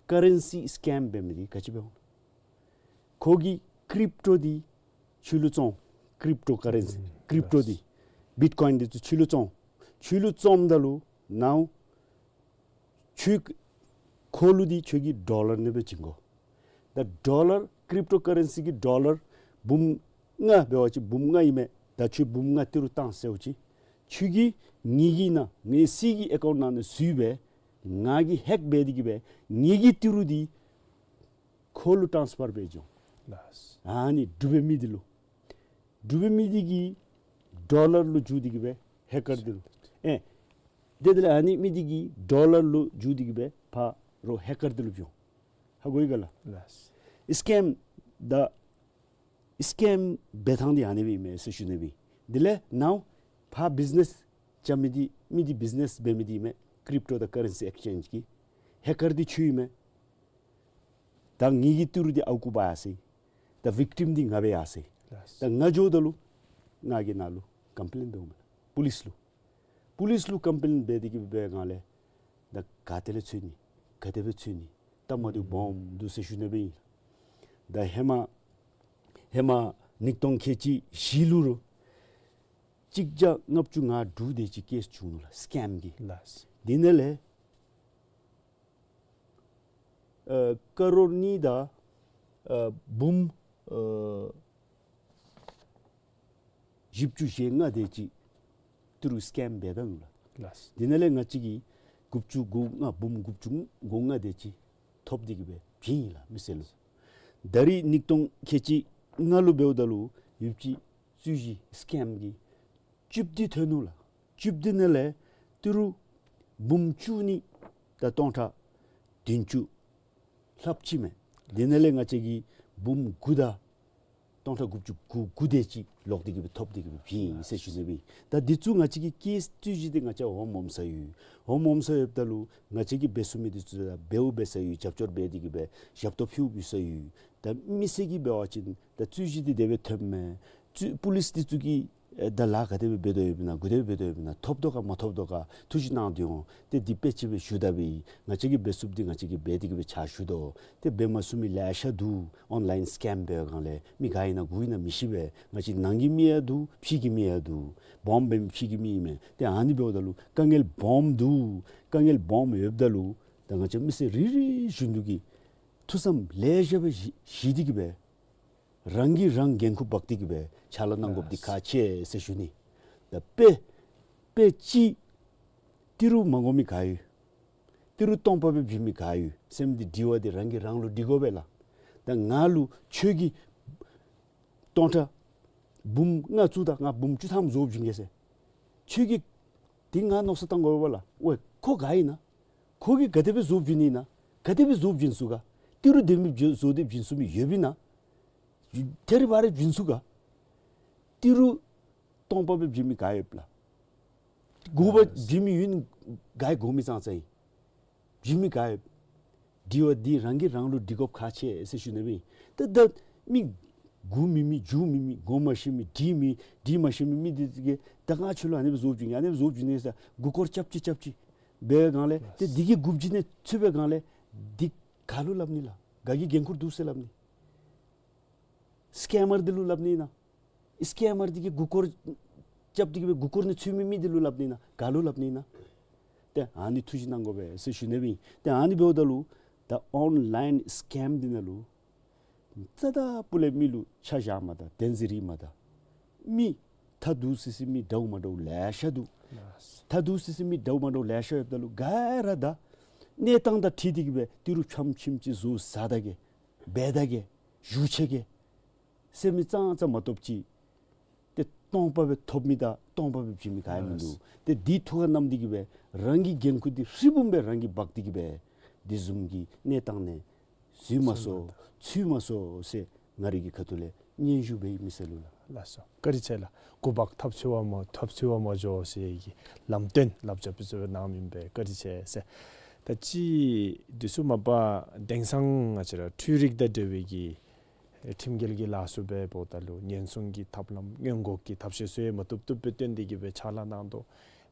ཀ་རེན་སི་སི་ཀེམ་འབད་མི་འདི་ག་ཅི་འབད་འོང་། ཁོ་གིས་ཀྲིབ་ཊོ་འདི་ཁྱོད་ལུ་བཙོང་། ཀྲིབ་ཊོ་ཀ་རེན་སི་ཀྲིབ་ཊོ་འདི་བིཊ་ཀོའིན་འདི་ཚུ་ཁྱོད་ལུ་བཙོང་། ཁྱོད་ལུ་བཙོངམ་ད་ལུ་ནའོ་ཁྱོད་ཁོ་ལུ་འདི་ཁྱོད་ཀྱིས་ཌོ་ལར་ནང་སྦེ་བྱིན་དགོ། ད་ཌོ་ལར་ཀྲིབ་ཊོ་ཀ་རེན་སི་གི་ཌོ་ལར་འབུམ་ལྔ་འབད་བ་ཅིན་འབུམ་ལྔ་ཨིན་མས། ད་ཁྱོད་འབུམ་ལྔ་ཏི་རུ་བཏང་ཟེརཝ་ཅིག་ཁྱོད་ཀྱིས་ངེ་གི་ནང་ངེ་སི་གི་ཨེ་ཀའུནཊ་ནང་ན་འཛུལ་སྦེ་ང་གིས་ཧེག་འབད་དེ་གི་སྦེ་ངེ་གི་ཏི་རུ་འདི་ཁོ་ལུ་ཊཱནསི་ཕར་འབད་འགྱོ། ལགས། ཨ་ནི་འབྲུག་པའི་མི་འདི་ལུ། འབྲུག་པའི་མི་འདི་གིས་ཌོ་ལར་ལུ་བསྒྱུར་ཏེ་གི་སྦེ་ཧེག་ཀར་འདི་ལུ། ཨེ་དེ་དེ་ལས་ཨ་ནི་མི་འདི་གིས་ཌོ་ལར་ལུ་བསྒྱུར་ཏེ་གི་སྦེ་ཕར་རོགས་ཧེག་ཀར་འདི་ལུ་འབྱོན། ཧ་གོ་ཡི་ག་ལགས། ལགས། སི་ཀེམ་ད་སི་ཀེམ་འབད་ཐངས་འདི་ཨ་ནི་སྦེ་ཨིན་མས་ཟེར་ཞུ་ནི་སྦེ། དེ་ལས་ནའོ་ཕར་བིཛ་ནེསི་རྐྱབ་མི་འདི་མི་འདི་བིཛ་ནེསི་འབད་མི་འདི་ཨིན་མས། ཀྲིབ་ཊོ་དང་ཀ་རེན་སི་ཨེགསི་ཅེནཇ་གི་ཧེག་ཀར་འདི་ཁྱོད་ཨིན་མས། ད་ངེ་གི་ཏི་རུ་འདི་ཨརཝ་ཀུ་འབག་ཡར་སོ་ཡི། ད་ཝིཀ་ཊིམ་འདི་ང་འབད་ཡར་སོ་ཡི། ལགས། ད་ང་འགྱོཝ་ད་ལུ་ང་གིས་ནཱ་ལུ་ཀམ་པི་ལེན་འབདཝ་མས་པུ་ལིསི་ལུ། པུ་ལིསི་ལུ་ཀམ་པི་ལེན་འབད་དེ་གི་འབད་བའི་སྒང་ལས་ད་ག་ཏེ་ལས་འཚོལ་ནི་ག་དེ་སྦེ་འཚོལ་ནི་སྟབས་མ་བདེཝ་སྦོམ་འདུག་ཟེར་ཞུ་ནི་སྦེ་ཨིན། ད་ཧེ་མ་ཧེ་མ་ཉིས་སྟོང་ཁལ་གཅིག་བཞི་ལུ་རོགས་གཅིག་བརྒྱ་ལྔ་བཅུ་ང་དྲུག་དེ་ཅིག་ཀེསི་བྱུང་ནུག་ལགས། སི་ཀེམ་གྱི། ལགས། དེ་ནང་ལས་ཨ་ཀ་རོར་གཉིས་དང་ ཨ་འབུམ་ཨ་བཞི་བཅུ་ཞེ་ལྔ་དེ་ཅིག་ཏི་རུ་སི་ཀེམ་འབད་ད་ནུག་ལགས། ལགས། དེ་ནང་ལས་ང་བཅས་ཀྱིས་དགུ་བཅུ་གོ་ལྔ་འབུམ་དགུ་བཅུ་གོ་ལྔ་དེ་ཅིག་ཐོབ་སྟེ་གི་སྦེ་བྱིན་ཡི་ལགས་མི་སེར་ལུ། ད་རིས་ཉིས་སྟོང་ཁལ་གཅིག་ལྔ་ལུ་འབདཝ་ད་ལུ་ཡོདཔ་ཅིག་རྩོད་གཞི་སི་ཀེམ་གྱི་བཅུ་བདུན་ཐོན་ནུག་ལགས། བཅུ་བདུན་ནང་ལས་ཏི་རུ་འབུམ་བཅུ་གཉིས་དང་སྟོང་ཕྲག་བདུན་ཅུ་ལྷགཔ་ཅིག་མས། དེ་ནང་ལས་ང་བཅས་ཀྱིས་འབུམ་དགུ་དང་སྟོང་ཕྲག་དགུ་བཅུ་གོ་དགུ་དེ་ཅིག་ལོག་སྟེ་གི་སྦེ་ཐོབ་སྟེ་གི་སྦེ་བྱིན་ཡི་ཟེར་ཞུ་ནི་སྦེ། ད་འདི་ཚུ་ང་བཅས་ཀྱི་ཀེསི་རྩོད་གཞི་འདི་ང་བཅས་ཧོམ་ཧོམ་ས་ཡོད། ཧོམ་ཧོམ་ས་ཡོདཔ་ད་ལུ་ང་བཅས་ཀྱིས་འབད་ཚུགས་མི་འདི་ཚུ་ད་འབདཝ་འབད་ས་ཡོད། རྒྱབ་སྐྱོར་འབད་དེ་གི་སྦེ་ཞབས་ཏོག་ཕུལཝ་ཕུལ་ས་ཡོད། ད་མི་སེར་གྱིས་འབད་བ་ཅིན་ད་རྩོད་གཞི་འདི་དེ་སྦེ་ཐོནམ་མས། རྩོད་པུ་ལིསི་འདི་ཚུ་གིས་ཨེ་ད་ལཱ་ག་དེ་སྦེ་འབད་དོ་ཡོདཔ་ཨིན་ན། ག་དེ་སྦེ་འབད་དོ་ཡོདཔ་ཨིན་ན། ཐོབ་དོ་ག་མ་ཐོབ་དོ་ག་ཐུགས་ཞིབ་གནང་སྟེ་འོང་། ཏེ་འདི་དཔེ་ཅིག་སྦེ་ཞུ་ད་སྦེ་ང་བཅས་ཀྱིས་འབད་ཚུགསཔ་འདི་ང་བཅས་ཀྱིས་འབད་དེ་གི་སྦེ་ཕྱག་ཞུ་དོ། ཏེ་འབད་མ་ཚུགས་མི་ལེ་ཤ་འདུག། ཨོན་ལཱའིན་སི་ཀེམ་འབད་བའི་སྒང་ལས་མི་ག་ཨིན་ན་གུ་ཨིན་ན་མི་ཤེས་པས། ང་བཅས་ནང་གི་མི་ཡང་འདུག། ཕྱི་གི་མི་ཡང་འདུག། སྦོམ་འབད་མི་ཕྱི་གི་མི་ཨིན་མས། ཏེ་ཨ་ནི་འབདཝ་ད་ལུ་དཀའ་ངལ་སྦོམ་འདུག། དཀའ་ངལ་སྦོམ་ཡོདཔ་ད་ལུ་ད་ང་བཅས་མི་སེར་རེ་རེ་བཞིན་དུ་གིས་ཐུགས་བསམ་ལེ་ཤ་སྦེ་བཞེས་བཞེས་ཏེ་གི་སྦེ་རང་གིས་རང་འགན་ཁུར་འབག་སྟེ་གི་སྦེ་ཕྱག་ལཱ་གནང་དགོཔ་འདི་ཁག་ཆེ་ཟེར་ཞུ་ནི། ད་དཔེ་དཔེ་ཅིག་ཏི་རུ་མ་དགོ་མི་ག་ཡོད། ཏི་རུ་སྟོང་པ་སྦེ་བྱིན་མི་ག་ཡོད་ཟེར་མི་འདི་དྲི་བ་འདི་རང་གིས་རང་ལུ་དྲི་དགོ་པས་ལགས། ད་ང་ལུ་ཁྱོད་ཀྱིས་སྟོང་ཕྲག་འབུམ་ལྔ་བཙུགས་ད་ང་འབུམ་བཅུ་ཐམ་བཟོ་བྱིན་གེ་ཟེར། ཁྱོད་ཀྱིས་འདི་ང་མནོ་བསམ་བཏང་དགོ་པས་ལགས། ཝའེ་ཁོ་ག་ཨིན་ན། ཁོ་གིས་ག་དེ་སྦེ་བཟོ་བྱིན་ནི་ཨིན་ན། ག་དེ་སྦེ་བཟོ་བྱིན་ཚུགས་ག། ཏི་རུ་དེ་མི་བཟོ་སྟེ་བྱིན་ཚུགས་མི་ཡོདཔ་ཨིན་ན། ཐེ་རི་བ་རི་བྱིན་ཚུགས་ག། ཏི་རུ་སྟོང་པ་སྦེ་བྱིན་མི་ག་ཡོདཔ་ལགས། དགུ་པ་བྱིན་མི་ཡོད་ནི་ག་ཨིན། དགོ་མི་ཙང་ཙང་ཨིན། བྱིན་མི་ག་ཡོད། དྲི་བ་འདི་རང་གིས་རང་ལུ་དྲི་དགོཔ་ཁག་ཆེ་ཟེར་ཞུ་ནི་སྦེ། ད་ད་མི་མགུ་མེད་མི་མཇུག་མེད་མི་གོ་མ་ཤེས་མི་འབྲི་མི་འབྲི་མ་ཤེས་མི་མི་འདི་གིས་ད་ང་ཁྱོད་ལུ་ཨ་ནི་སྦེ་བཟོ་བྱིན་གེ་ཨ་ནི་སྦེ་བཟོ་བྱིན་གེ་ཟེར་མགུ་སྐོར་རྐྱབ་ཅི་རྐྱབ་ཅི་འབད་བའི་སྒང་ལས་ཏེ་འདི་གིས་མགུ་བྱིན་ནི་ཚུད་པའི་སྒང་ལས་འདི་ག་ལུ་སླབ་ནི་ལགས། ག་གི་འགན་ཁུར་འདུག་ཟེར་སླབ་ནི། སི་ཀེམ་མར་འདི་ལུ་སླབ་ནི་ཨིན་ན། སི་ཀེམ་མར་འདི་གིས་མགུ་སྐོར་རྐྱབ་སྟེ་གི་སྦེ་མགུ་སྐོར་ནང་ཚུད་མི་མི་འདི་ལུ་སླབ་ནི་ཨིན་ན། ག་ལུ་སླབ་ནི་ཨིན་ན། ཏེ་ཨ་ནི་ཐུགས་ཞིབ་གནང་དགོ་པས་ཟེར་ཞུ་ནི་སྦེ་ཨིན། ཏེ་ཨ་ནི་འབདཝ་ད་ལུ་ད་ཨོན་ལཱའིན་སི་ཀེམ་འདི་ནང་ལུ་རྩ་དང་སྤུ་ལས་མི་ལུ་ཆ་བཞག་མ་ད་བདེན་ཟེར་རིག་མ་ད་མི་ཐ་དུ་སི་སི་མི་འདྲཝ་མ་འདྲཝ་ལེ་ཤ་འདུག། ཐ་དུ་སི་སི་མི་འདྲཝ་མ་འདྲཝ་ལེ་ཤ་ཡོདཔ་ད་ལུ་ག་ར་ད་གནས་སྟངས་དང་འཁྲིལ་ཏེ་གི་སྦེ་ཏི་རུ་ཕྱམ་ཕྱིམ་ཅིག་བཟོ་ཟ་ད་གེ་འབད་ད་གེ་ཞུ་ཆེ་གེ་ཟེར་མི་ཙང་ཙང་མ་གཏོགས་ཅིག་ཏེ་སྟོང་པ་སྦེ་ཐོབ་མི་དང་སྟོང་པ་སྦེ་བྱིན་མི་ག་ཡང་མིན་འདུག། ཏེ་འདི་ཐུགས་ཁར་བསྣམས་ཏེ་གི་སྦེ་རང་གི་འགན་ཁུར་འདི་ཧྲིལ་བུམ་སྦེ་རང་གིས་འབག་སྟེ་གི་སྦེ་འདི་བཟུམ་གྱི་གནས་སྟངས་ནང་འཛུལ་མ་སོང་ཚུད་མ་སོང་ཟེར་ང་རའི་གི་ཁ་ཐུག་ལས་སྙན་ཞུ་འབད་ཡི་མི་སེར་ལུ་ལགས། ལགས་སོ། བཀའ་དྲིན་ཆེ་ལགས། འགོ་འབག་ཐབས་ཆེ་བ་མ་ཐབས་ཆེ་བ་མ་འགྱོ་ཟེར་གྱི་ལམ་སྟོན་བསླབ་བྱ་ཕུལ་ཚུལ་གནང་མི་ཨིན་པས། བཀའ་དྲིན་ཆེ་ཟེར། ད་ཅི་འདི་ཚུ་མ་པ་དེང་སང་ང་བཅས་ར་འཕྲུལ་རིག་དང་འབྲེལ་བའི་གི་ཁྲིམས་འགལ་གྱི་ལཱ་ཚུ་འབདཝ་ད་ལུ་ཉེན་སྲུང་གི་ཐབས་ལམ་སྔོན་འགོག་གི་ཐབས་ཤེས་ཚུ་ཡང་མ་བཏུབ་བཏུབ་སྦེ་བཏོན་ཏེ་གི་སྦེ་ཕྱག་ལཱ་གནང་དོ།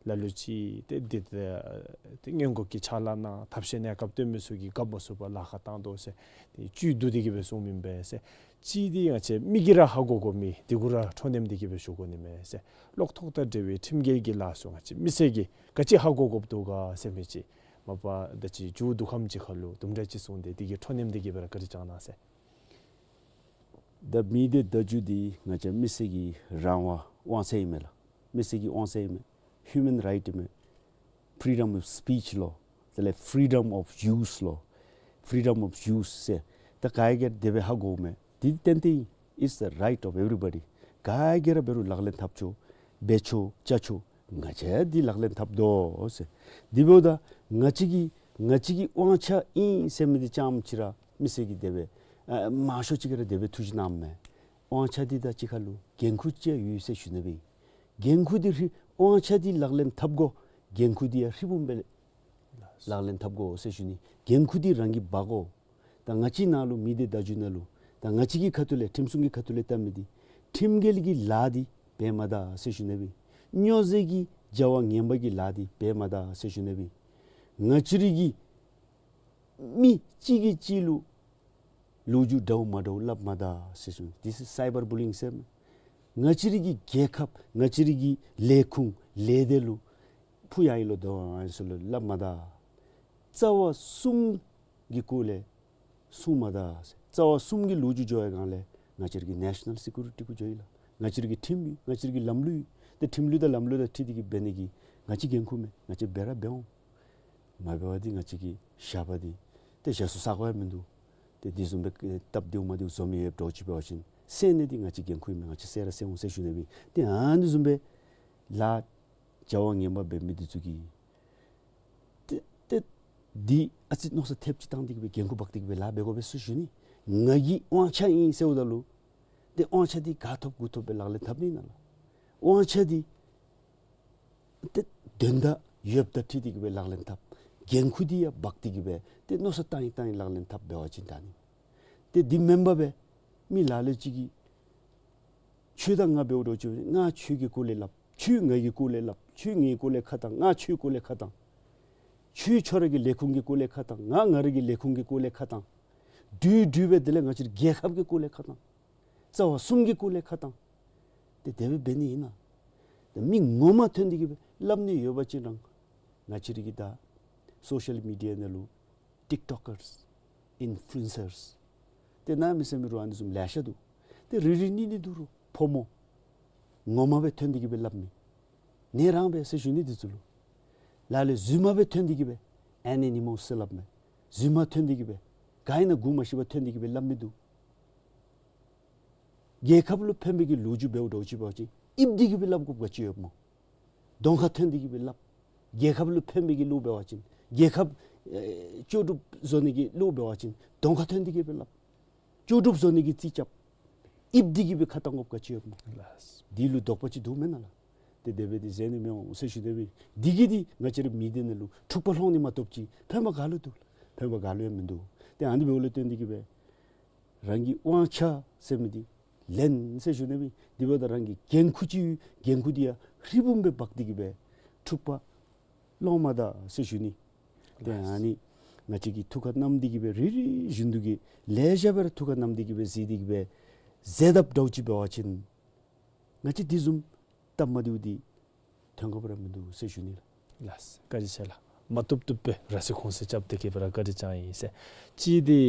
ལ་ལུ་ཅིག་ཏེ་འདི་ཏེ་སྔོན་འགོག་གི་ཕྱག་ལཱ་གནང་ཐབས་ཤེས་གནས་སྐབས་བཏོན་མི་ཚུ་གིས་རྒཔོ་མ་ཚུགས་པར་ལཱ་ཁག་བཏང་དོ་ཟེར་ཏེ་བཅུད་བསྡུ་སྟེ་གི་སྦེ་གསུངམ་ཨིན་པས་ཟེར། ཅིག་འདི་ང་བཅས་མི་གིས་ར་ཧ་གོ་དགོ་མི་འདི་གུ་ར་ཁྲོ་གནམ་སྟེ་གི་སྦེ་ཞུ་དགོ་ནི་མས་ཟེར། གློག་ཐོག་དང་འབྲེལ་བའི་ཁྲིམས་འགལ་གྱི་ལཱ་ཚུ་ང་བཅས་མི་སེར་གྱིས་ག་ཅི་ཧ་གོ་དགོཔ་འདུག་ག་ཟེར་མི་ཅིག་མ་པ་ད་ཅི་མཇུག་བསྡུ་ཁམས་ཅིག་ཁར་ལུ་དུམ་གྲ་ཅིག་གསུངས་ཏེ་འདི་གི་ཁྲོ་གནམ་སྟེ་གི་སྦེ་ར་བཀའ་དྲིན་བསྐྱང་གནང་ཟེར། ད་མི་སྡེ་བརྡ་བརྒྱུད་འདི་ང་བཅས་མི་སེར་གྱི་རང་དབང་དབང་ཚད་ཨིན་མས་ལགས། མི་སེར་གྱི་དབང་ཚད་ཨིན་མས། ཧིའུ་མེན་རའིཊ་ཨིན་མས། ཕི་རི་ཌམ་ཨོཕ་སི་པིཆ་ལོ། དེ་ལས་ཕི་རི་ཌམ་ཨོཕ་ཡུཐ་ལོ། ཕི་རི་ཌམ་ཨོཕ་ཡུཐ་ཟེར། ད་ག་ར་གིས་དེ་སྦེ་ཧ་གོཝ་མས། འདི་ཏན་ཏན་ཨིན། It's the right of everybody. ག་ར་གིས་ར་འབད་རུང་ལག་ལེན་འཐབ་ཆོག། འབད་ཆོག་བཅའ་ཆོག། ང་བཅས་འདི་ལག་ལེན་འཐབ་དོ་ཟེར། དེ་འབདཝ་ད་ང་བཅས་ཀྱི་ང་བཅས་ཀྱི་དབང་ཆ་ཨིན་ཟེར་མི་འདི་ཙམ་ཅིག་ར་མི་སེར་གྱིས་དེ་སྦེ་ཨ་མང་ཤོས་ཅིག་གིས་ར་དེ་སྦེ་ཐུགས་ཞིབ་གནངམ་མས། དབང་ཆ་འདི་དང་གཅིག་ཁར་ལུ་འགན་ཁུར་ཅིག་ཡོད་ཟེར་ཞུ་ནི་སྦེ་ཨིན། འགན་ཁུར་འདི་ཧྲིལ་དབང་ཆ་འདི་ལག་ལེན་འཐབ་དགོ། འགན་ཁུར་འདི་ཡང་ཧྲིལ་བུམ་སྦེ་ལག་ལེན་འཐབ་དགོ་ཟེར་ཞུ་ནི། འགན་ཁུར་འདི་རང་གིས་འབག་དགོ། ད་ང་བཅས་ནང་ལུ་མི་སྡེ་བརྡ་བརྒྱུད་ནང་ལུ་ད་ང་བཅས་ཀྱི་ཁ་ཐུག་ལས་ཁྲིམས་སྲུང་གི་ཁ་ཐུག་ལས་བལྟ་མི་འདི་ཁྲིམས་འགལ་གྱི་ལཱ་འདི་འབད་མ་ད་ཟེར་ཞུ་ནི་སྦེ་ཨིན། སྨྱོ་རྫས་ཀྱི་བྱ་བ་ངན་པ་གི་ལཱ་འདི་འབད་མ་ད་ཟེར་ཞུ་ནི་སྦེ་ཨིན། ང་བཅས་རའི་གི་མི་གཅིག་གིས་གཅིག་ལུ་ལོ་རྒྱུས་འདྲཝ་མ་འདྲཝ་སླབ་མ་ད་ཟེར་ཞུ་ནི། This is cyber bullying ཟེར་མས། ང་བཅས་རའི་གི་རྒྱལ་ཁབ་ང་བཅས་རའི་གི་ལས་ཁུངས་ལས་སྡེ་ལུ་ཕུ་ཡ་ཨིན་ལོ་དོ་ཨ་ཨིན་ཟེར་ལོ་སླབ་མ་ད། རྩ་བ་གསུམ་གྱི་སྐོར་ལས་ སྲུང་མ་ད་ཟེར། རྩ་བ་གསུམ་གྱི་ལོ་རྒྱུས་འགྱོ་བའི་སྒང་ལས་ང་བཅས་ར་གི་ནེ་ཤ་ནཱལ་སི་ཀུ་རི་ཊི་གུ་འགྱོ་ཡི་ལགས། ང་བཅས་ར་གི་ཁྲིམས་ཡོད། ང་བཅས་ར་གི་ལམ་ལུགས་ཡོད། ཏེ་ཁྲིམས་ལུགས་དང་ལམ་ལུགས་དང་འཁྲིལ་ཏེ་གི་འབད་ནི་གི་ང་བཅས་འགན་ཁུར་མས། ང་བཅས་འབད་ར་འབད་འོང་། མ་འབད་བ་འདི་ང་བཅས་ཀྱི་ཞགས་པ་འདི་ཏེ་ཞག་སུ་ས་གོ་ཡང་མིན་འདུག། ཏེ་འདི་བཟུམ་སྦེ་སྟབས་བདེཝ་མ་བདེཝ་བཟོ་མི་ཡོདཔ་འདྲཝ་ཅིག་འབད་བ་ཅིན་སེལ་ནི་འདི་ང་བཅས་འགན་ཁུར་མས། ང་བཅས་སེལ་ར་སེལ་འོང་ཟེར་ཞུ་ནི་སྦེ། ཏེ་ཨ་ནི་བཟུམ་སྦེ་ལཱ་བྱ་བ་ངན་པ་འབད་མི་འདི་ཚུ་གིས་ཏེ་ཏེ་འདི་ཨ་ཙི་མནོ་བསམ་ཐེབས་ཅིག་བཏང་སྟེ་གི་སྦེ་འགན་ཁུར་འབག་སྟེ་གི་སྦེ་ལཱ་འབད་དགོ་པས་ཟེར་ཞུ་ནི། ང་གི་དབང་ཆ་ཨིན་ཟེརཝ་ད་ལུ་ཏེ་དབང་ཆ་འདི་ག་ཐོབ་གུ་ཐོབ་སྦེ་ལག་ལེན་འཐབ་ནི་ཨིན་ན་ལགས། དབང་ཆ་འདི་ཏེ་དོན་དག་ཡོདཔ་དང་འཁྲིལ་ཏེ་གི་སྦེ་ལག་ལེན་འཐབ། འགན་ཁུར་འདི་ཡང་འབག་སྟེ་གི་སྦེ་ཏེ་མནོ་བསམ་བཏང་ཡི་བཏང་ཡི་ལག་ལེན་འཐབ་འབད་བ་ཅིན་ད་ནི། ཏེ་འདི་མེན་པར་སྦེ་མི་ལ་ལུ་ཅིག་གིས་ཁྱོད་དང་ང་འབདཝ་འདྲཝ་ཅིག་ང་ཁྱོད་ཀྱི་སྐོར་ལས་སླབ། ཁྱོད་ང་གི་སྐོར་ལས་སླབ། ཁྱོད་ངེའི་སྐོར་ལས་ཁ་བཏང་། ང་ཁྱོད་སྐོར་ལས་ཁ་བཏང་། ཁྱོད་ཁྱོད་ར་གི་ལས་ཁུངས་ཀྱི་སྐོར་ལས་ཁ་བཏང་། ང་ང་ར་གི་ལས་ཁུངས་ཀྱི་སྐོར་ལས་ཁ་བཏང་། འདྲུད་འདྲུད་སྦེ་དེ་ལས་ང་བཅས་ར་རྒྱལ་ཁབ་ཀྱི་སྐོར་ལས་ཁ་བཏང་། རྩ་བ་གསུམ་གྱི་སྐོར་ལས་ཁ་བཏང་། ཏེ་དེ་སྦེ་འབད་ནི་ཨིན་ན། ཏེ་མི་ངོ་མ་ཐོན་ཏེ་གི་སྦེ་སླབ་ནི་ཡོད་པ་ཅིན་རང་ང་བཅས་ར་གི་ད་སོ་ཤལ་མི་ཌི་ཡ་ནང་ལུ་ཊིཀ་ཊོཀ་ཀརསི་ཨིན་ཕུ་ལུ་ཨེན་སརསི་ཏེ་གནམ་མེད་ས་མེད་རུང་ཨ་ནི་བཟུམ་ལེ་ཤ་འདུག། ཏེ་རེ་རེ་གཉིས་གཉིས་འདུག་རུང་ཕོ་མོ་ངོ་མ་སྦེ་ཐོན་ཏེ་གི་སྦེ་སླབ་མི་ནི་རང་སྦེ་ཟེར་ཞུ་ནི་འདི་ཚུ་ལུ། ལ་ལུ་རྫུན་མ་སྦེ་ཐོན་ཏེ་གི་སྦེ་ཨེ་ནི་ནི་མོ་ཟེར་སླབ་མི་རྫུན་མ་ཐོན་ཏེ་གི་སྦེ་ག་ཨིན་ན་གོ་མ་ཤེས་པར་ཐོན་ཏེ་གི་སྦེ་སླབ་མི་འདུག། རྒྱལ་ཁབ་ལུ་ཕན་པའི་གི་ལོ་རྒྱུས་འབདཝ་འདྲཝ་ཅིག་འབད་བ་ཅིན་ཨིབ་སྟེ་གི་སྦེ་སླབ་དགོཔ་ག་ཅི་ཡོདཔ་སྨོ། གདོང་ཁར་ཐོན་ཏེ་གི་སྦེ་སླབ། རྒྱལ་ཁབ་ལུ་ཕན་པའི་གི་བློ་འབད་བ་ཅིན་རྒྱལ་ཁབ་ཨེ་ལྕོགས་གྲུབ་བཟོ་ནི་གི་བློ་འབད་བ་ཅིན་གདོང་ཁར་ཐོན་ཏེ་གི་སྦེ་སླབ། ལྕོགས་གྲུབ་བཟོ་ནི་གི་རྩིས་རྐྱབ། ཨིབ་སྟེ་གི་སྦེ་ཁ་བཏང་དགོཔ་ག་ཅི་ཡོདཔ་སྨོ། ལགས། འདི་ལུ་དོགས་པ་ཅིག་འདུག་མེན་ན་ལགས། ཏེ་དེ་སྦེ་འདི་ཟེར་ནི་མི་འོང་ཟེར་ཞུ་ནི་སྦེ། འདི་གིས་འདི་ང་བཅས་ར་མི་སྡེ་ནང་ལུ་འཁྲུག་པ་སློང་ནི་མ་གཏོགས་ཅིག་ཕན་པ་ག་ལུ་འདུག། ཕན་པ་ག་ལུ་ཡང་མིན་འདུག། ཏེ་ཨ་ནི་འབདཝ་ལས་བརྟེན་ཏེ་གི་སྦེ་རང་གི་དབང་ཆ་ཟེར་མི་འདི་ལེན་ཟེར་ཞུ་ནི་སྦེ། དེ་འབདཝ་ད་རང་གི་འགན་ཁུར་ཅིག་ཡོད། འགན་ཁུར་འདི་ཡང་ཧྲིལ་བུམ་སྦེ་འབག་སྟེ་གི་སྦེ་འཁྲུག་པ་སློང་མ་ད་ཟེར་ཞུ་ནི། ཏེ་ཨ་ནི་ང་བཅས་ཀྱིས་ཐུགས་ཁར་བསྣམས་ཏེ་གི་སྦེ་རེ་རེ་བཞིན་དུ་གི་ལེ་ཤ་སྦེ་ར་ཐུགས་ཁར་བསྣམས་ཏེ་གི་སྦེ་གཟིགས་ཏེ་གི་སྦེ་མཛད་དཔ་འདྲཝ་ཅིག་འབད་བ་ཅིན་ང་བཅས་འདི་བཟུམ་སྟབས་མ་བདེཝ་འདི་ཐོན་དགོཔ་ར་མིན་འདུག་ཟེར་ཞུ་ནི་ལགས། ལགས། བཀའ་དྲིན་ཆེ་ལགས། མ་བཏུབ་བཏུབ་སྦེ་ར་སི་ཁུངས་བཙུན་རྐྱབ་སྟེ་གི་སྦེ་ར་བཀའ་དྲིན་བསྐྱང་ཡི་ཟེར། གཅིག་འདི་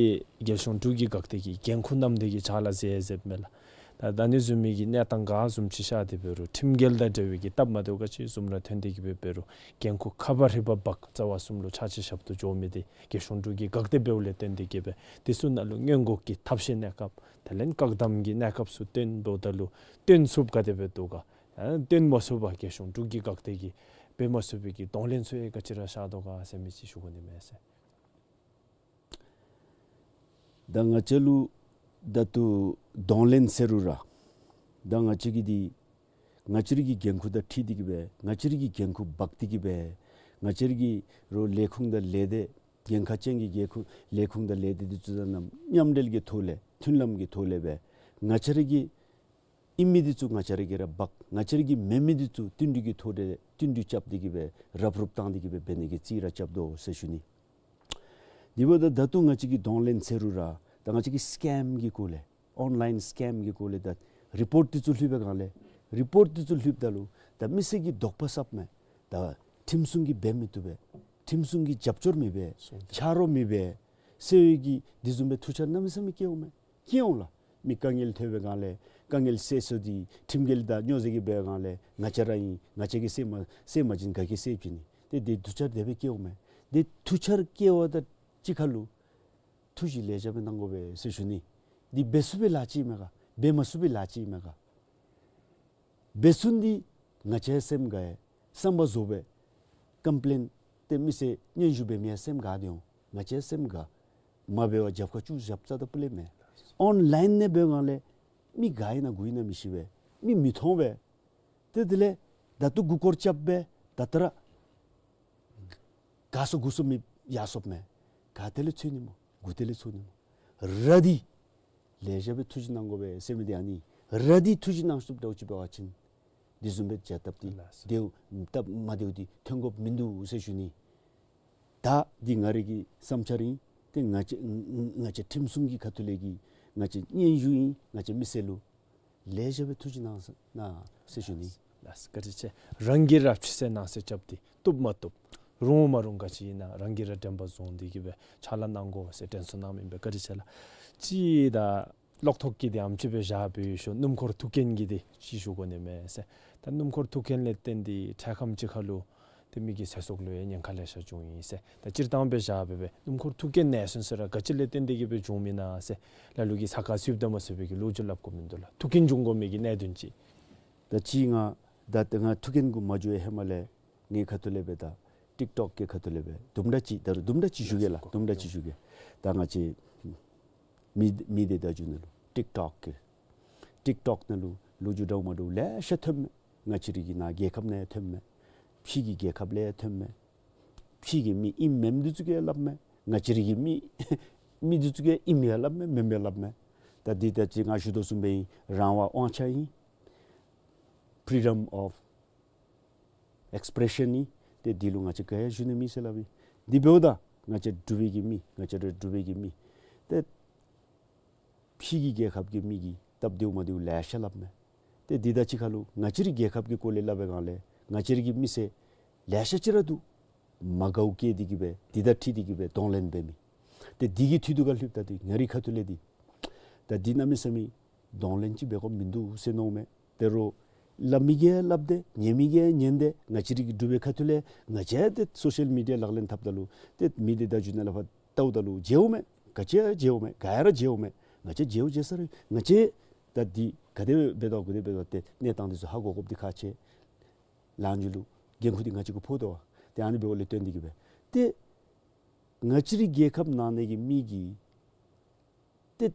རྒྱལ་གཞུང་འབྲུག་གི་འགག་སྡེ་གི་འགན་ཁུར་བསྣམས་ཏེ་གི་ཕྱག་ལཱ་མཛད་མཛདཔ་མས་ལགས། ད་ད་ནི་བཟུམ་མའི་གི་གནས་སྟངས་ག་བཟུམ་ཅིག་ཤར་ཏེ་འབད་རུང་ཁྲིམས་འགལ་དང་འབྲེལ་བའི་གི་སྟབས་མ་བདེཝ་ག་ཅི་བཟུམ་ར་ཐོན་ཏེ་གི་སྦེ་འབད་རུང་འགན་ཁུར་ཁ་བ་རི་བ་འབག་རྩ་བ་གསུམ་ལུ་ཕྱག་ཕྱི་ཞབས་ཏོག་འགྱོ་མི་འདི་རྒྱལ་གཞུང་འབྲུག་གི་འགག་སྡེ་འབདཝ་ལས་བརྟེན་ཏེ་གི་སྦེ་འདི་ཚུ་ནང་ལུ་སྔོན་འགོག་གི་ཐབས་ཤེས་གནས་སྐབས་དེ་ལས་བཀག་སྡོམ་གྱི་གནས་སྐབས་ཚུ་བཏོན་འབདཝ་ད་ལུ་བཏོན་ཚུགསཔ་ག་དེ་སྦེ་འདུག་ག། ཨ་བཏོན་མ་ཚུགས་པར་རྒྱལ་གཞུང་འབྲུག་གི་འགག་སྡེ་གིས་འབད་མ་ཚུགས་པའི་གི་གདོང་ལེན་ཚུ་ཡང་ག་ཅི་ར་ཤར་དོ་ག་ཟེར་མི་ཅིག་ཞུ་དགོ་ནི་མས་ཟེར། ད་ང་བཅས་ལུ་ད་ལྟོ་གདོང་ལེན་ཟེར་རུང་ར་ད་ང་བཅས་ཀྱིས་འདི་ང་བཅས་ར་གི་འགན་ཁུར་དང་འཁྲིལ་ཏེ་གི་སྦེ་ང་བཅས་ར་གི་འགན་ཁུར་འབག་སྟེ་གི་སྦེ་ང་བཅས་ར་གི་རོགས་ལས་ཁུངས་དང་ལས་སྡེ་འགན་ཁག་ཅན་གྱི་འགན་ཁུར་ལས་ཁུངས་དང་ལས་སྡེ་འདི་ཚུ་དང་མཉམ་འབྲེལ་གྱི་ཐོག་ལས་མཐུན་ལམ་གྱི་ཐོག་ལས་སྦེ་ང་བཅས་ར་གི་ཨིན་མི་འདི་ཚུ་ང་བཅས་ར་གིས་ར་འབག། ང་བཅས་ར་གི་མེན་མི་འདི་ཚུ་བསྟུན་གྲོས་ཀྱི་ཐོག་ལས་བསྟུན་གྲོས་རྐྱབ་སྟེ་གི་སྦེ་རུབ་རུབ་བཏང་སྟེ་གི་སྦེ་འབད་ནི་གི་རྩིས་ར་རྐྱབ་དོ་ཟེར་ཞུ་ནི། དེ་འབདཝ་ད་ད་ལྟོ་ང་བཅས་ཀྱིས་གདོང་ལེན་ཟེར་རུང་ར་ད་ང་བཅས་ཀྱིས་སི་ཀེམ་གྱི་སྐོར་ལས་ཨོན་ལཱའིན་སི་ཀེམ་གྱི་སྐོར་ལས་ད་རི་པོརཊ་འདི་ཚུ་ལྷོད་པའི་སྒང་ལས་རི་པོརཊ་འདི་ཚུ་ལྷོདཔ་ད་ལུ་ད་མི་སེར་གྱིས་དོགས་པ་ཟབ་མས། ད་ཁྲིམས་སྲུང་གིས་འབད་མི་བཏུབ་པས། ཁྲིམས་སྲུང་གིས་རྒྱབ་སྐྱོར་མི་འབད། ཆ་རོགས་མི་འབད་ཟེར་བའི་གི་འདི་བཟུམ་སྦེ་ཐུགས་འཆར་གནམ་མེད་ས་མེད་སྐྱེ་འོང་མས། སྐྱེ་འོང་ལགས། མི་དཀའ་ངལ་ཐོན་པའི་སྒང་ལས་དཀའ་ངལ་སེལ་ས་འདི་ཁྲིམས་འགལ་དང་སྨྱོ་རྫས་ཀྱིས་འབད་བའི་སྒང་ལས་ང་བཅས་ར་ཨིན། ང་བཅས་ཀྱིས་སེལ་མ་སེལ་མ་བྱིན་ག་གིས་སེལ་བྱིན་ནི། ཏེ་དེ་ཐུགས་འཆར་དེ་སྦེ་སྐྱེ་འོང་མས། དེ་ཐུགས་འཆར་སྐྱེ་བ་དང་གཅིག་ཁར་ལུ་ཐུགས་བཞེད་ལེགས་ཤོམ་སྦེ་གནང་དགོ་པས་ཟེར་ཞུ་ནི། འདི་འབད་ཚུགས་པའི་ལཱ་ཅིག་ཨིན་མས་ག། འབད་མ་ཚུགས་པའི་ལཱ་ཅིག་ཨིན་མས་ག། འབད་ཚུགས་ནི་འདི་ང་བཅས་སེམས་དགའ་ཡི་བསམ་པ་བཟོ་སྦེ་ཀམ་པི་ལེན་ཏེ་མི་སེར་སྙན་ཞུ་འབད་མི་ཡང་སེམས་དགའ་སྟེ་འོང་། ང་བཅས་སེམས་དགའ། མ་འབད་བར་རྒྱབ་ཁར་བཅུག་བཞགཔ་རྩ་དང་ཕུ་ལས་མེད། ཨོན་ལཱའིན་ནང་འབད་བའི་སྒང་ལས་མི་ག་ཨིན་ན་གུ་ཨིན་ན་མི་ཤེས་པས། མི་མི་མཐོང་པས། ཏེ་དེ་ལས་ད་ལྟོ་མགུ་སྐོར་རྐྱབ་སྦེ་ད་ལྟོ་ར་ག་སོང་གུ་སོང་མི་ཡར་སོངམ་མས། ག་ཏེ་ལས་འཚོལ་ནི་སྨོ། གུ་ཏེ་ལས་འཚོལ་ནི་སྨོ། ར་འདི་ལེགས་ཤོམ་སྦེ་ཐུགས་བཞེད་གནང་དགོ་པས་ཟེར་མི་འདི་ཨ་ནི། ར་འདི་ཐུགས་བཞེད་གནང་ཚུགསཔ་འདྲཝ་ཅིག་འབད་བ་ཅིན་འདི་བཟུམ་སྦེ་བྱ་སྟབས་འདི་ལགས་སོ། དེ་སྟབས་མ་བདེཝ་འདི་ཐོན་དགོཔ་མིན་འདུག་ཟེར་ཞུ་ནི། ད་འདི་ང་རའི་གི་བསམ་འཆར་ཨིན། ཏེ་ང་བཅས་ང་བཅས་ཁྲིམས་སྲུང་གི་ཁ་ཐུག་ལས་ཀྱི་ང་བཅས་སྙན་ཞུ་ཨིན། ང་བཅས་མི་སེར་ལུ་ལེགས་ཤོམ་སྦེ་ཐུགས་བཞེད་གནང་ཟེར་གནང་ཟེར་ཞུ་ནི། ལགས་སོ། བཀའ་དྲིན་ཆེ། རང་གིས་ར་ཕྱི་གསལ་ནང་གསལ་རྐྱབ་སྟེ་བཏུབ་མ་བཏུབ་ རུང་མ་རུང་ག་ཅི་ཨིན་ན་རང་གིས་ར་དྲན་པ་བཟུང་སྟེ་གི་སྦེ་ཕྱག་ལཱ་གནང་དགོ་ཟེར་དྲན་གསོ་གནང་མི་ཨིན་པས། བཀའ་དྲིན་ཆེ་ལགས། ཅིག་ད་ལོག་ཐོག་གི་དེ་ཨམ་ཅིག་སྦེ་བཞག་སྦེ་ཡོད་ཤོ་སྣུམ་འཁོར་ཐུག་རྐྱེན་གྱི་དེ་ཅིག་ཞུ་དགོ་ནི་མས་ཟེར། ད་སྣུམ་འཁོར་ཐུག་རྐྱེན་ལས་བརྟེན་ཏེ་འཕྲལ་ཁམས་ཅིག་ཁ་ལུ་ཏེ་མི་གི་ཚེ་སྲོག་ལུ་ཡང་ཉེན་ཁ་ལེ་ཤ་བྱུང་ཡི་ཟེར། ད་སྤྱིར་བཏང་སྦེ་བཞག་སྦེ་སྦེ་སྣུམ་འཁོར་ཐུག་རྐྱེན་ནད་སོང་ཟེར་ར་ག་ཅི་ལས་བརྟེན་ཏེ་གི་སྦེ་བྱུངམ་ཨིན་ན་ཟེར་ལ་ལུ་གིས་ས་ཁར་ཚུདཔ་དང་མ་ཚུདཔ་གི་ལོ་རྒྱུས་སླབ་དགོཔ་མིན་འདུག་ལགས། ཐུག་རྐྱེན་བྱུང་དགོ་མི་གི་གནད་དོན་ཅིག། ད་ཅི་ང་ད་ང་ཐུག་རྐྱེན་གུ་མ་འགྱོ་བའི་ཧེ་མ་ལས་ངེའི་ཁ་ཐུག་ལས་སྦེ་ད་ཊིཀ་ཊོཀ་གི་ཁ་ཐུག་ལས་སྦེ་དུམ་གྲ་ཅིག་ད་རུང་དུམ་གྲ་ཅིག་ཞུ་གེ་ལགས། དུམ་གྲ་ཅིག་ཞུ་གེ། ད་ང་བཅས་མི་མི་སྡེ་བརྡ་བརྒྱུད་ནང་ལུ་ཊིཀ་ཊོཀ་གི་ཊིཀ་ཊོཀ་ནང་ལུ་ལོ་རྒྱུས་འདྲཝ་མ་འདྲཝ་ལེ་ཤ་ཐོནམ་མས། ང་བཅས་རའི་གི་ནཱ་རྒྱལ་ཁབ་ནང་ཐོནམ་མས། ཕྱི་གི་རྒྱལ་ཁབ་ལས་ཐོནམ་མས། ཕྱི་གི་མི་ཨིནམ་མེནམ་འདི་ཚུ་གིས་སླབ་མས། ང་བཅས་རའི་གི་མི་མི་འདི་ཚུ་གིས་ཨིནམ་ཡང་སླབ་མས། མེནམ་ཡང་སླབ་མས། ད་འདི་ད་ཅི་ང་ཞུ་དོ་བཟུམ་སྦེ་ཨིན། རང་དབང་དབང་ཆ་ཨིན། ཕི་རི་ཌམ་ཨོཕ་ཨེགསི་པྲེ་ཤཱན་ཨིན། ཏེ་འདི་ལུ་ང་བཅས་ག་ཡང་ཞུ་ནི་མེད་ཟེར་སླབ་ཨིན། འདི་འབདཝ་ད་ང་བཅས་འབྲུག་པའི་གི་མི་ང་བཅས་ར་འབྲུག་པའི་གི་མི་ཏེ་ཕྱི་གི་རྒྱལ་ཁབ་ཀྱི་མི་གིས་སྟབས་བདེཝ་མ་བདེཝ་ལེ་ཤ་སླབ་མས། ཏེ་འདི་དང་གཅིག་ཁར་ལུ་ང་བཅས་རའི་རྒྱལ་ཁབ་ཀྱི་སྐོར་ལས་སླབ་པའི་སྒང་ལས་ང་བཅས་རའི་གི་མི་སེར་ལེ་ཤ་ཅིག་ར་འདུག། མ་དགའཝ་བསྐྱེད་དེ་གི་སྦེ་འདི་དང་འཁྲིལ་ཏེ་གི་སྦེ་གདོང་ལེན་འབད་མི། ཏེ་འདི་གི་འཐུས་ཐུག་ཁར་ལྷོདཔ་ད་འདི་ང་རའི་ཁ་ཐུག་ལས་འདི་ད་འདི་གནམ་མེད་ས་མེད་གདོང་ལེན་ཅིག་འབད་དགོཔ་མིན་འདུག་ཟེར་མནོཝ་མས། དེ་རུང་སླབ་མི་གིས་སླབ་སྟེ་ཉན་མི་གིས་ཉན་ཏེ་ང་བཅས་རའི་གི་འབྲུག་པའི་ཁ་ཐུག་ལས་ང་བཅས་ཏེ་སོ་ཤལ་མི་ཌི་ཡ་ལག་ལེན་འཐབ་ད་ལུ་ཏེ་མི་སྡེ་བརྡ་བརྒྱུད་ནང་ལས་ཕར་བལྟཝ་ད་ལུ་མཇལཝ་མས། ག་ཅི་ཡང་མཇལཝ་མས། ག་ཡང་ར་མཇལཝ་མས། ང་བཅས་མཇལཝ་མཇལ་ས་ར་ང་བཅས་ད་འདི་ག་དེ་སྦེ་འབད་དོ་ག་དེ་སྦེ་འབད་དོ་ཏེ་གནས་སྟངས་འདི་ཚུ་ཧ་གོ་དགོཔ་འདི་ཁག་ཆེ། ལམ་འཇུག་ལུ་འགན་ཁུར་འདི་ང་བཅས་ཀྱིས་ཕོག་དོ། ཏེ་ཨ་ནི་འབདཝ་ལས་བརྟེན་ཏེ་གི་སྦེ་ཏེ་ང་བཅས་རའི་རྒྱལ་ཁབ་ནང་ན་གི་མི་གིས་ཏེ་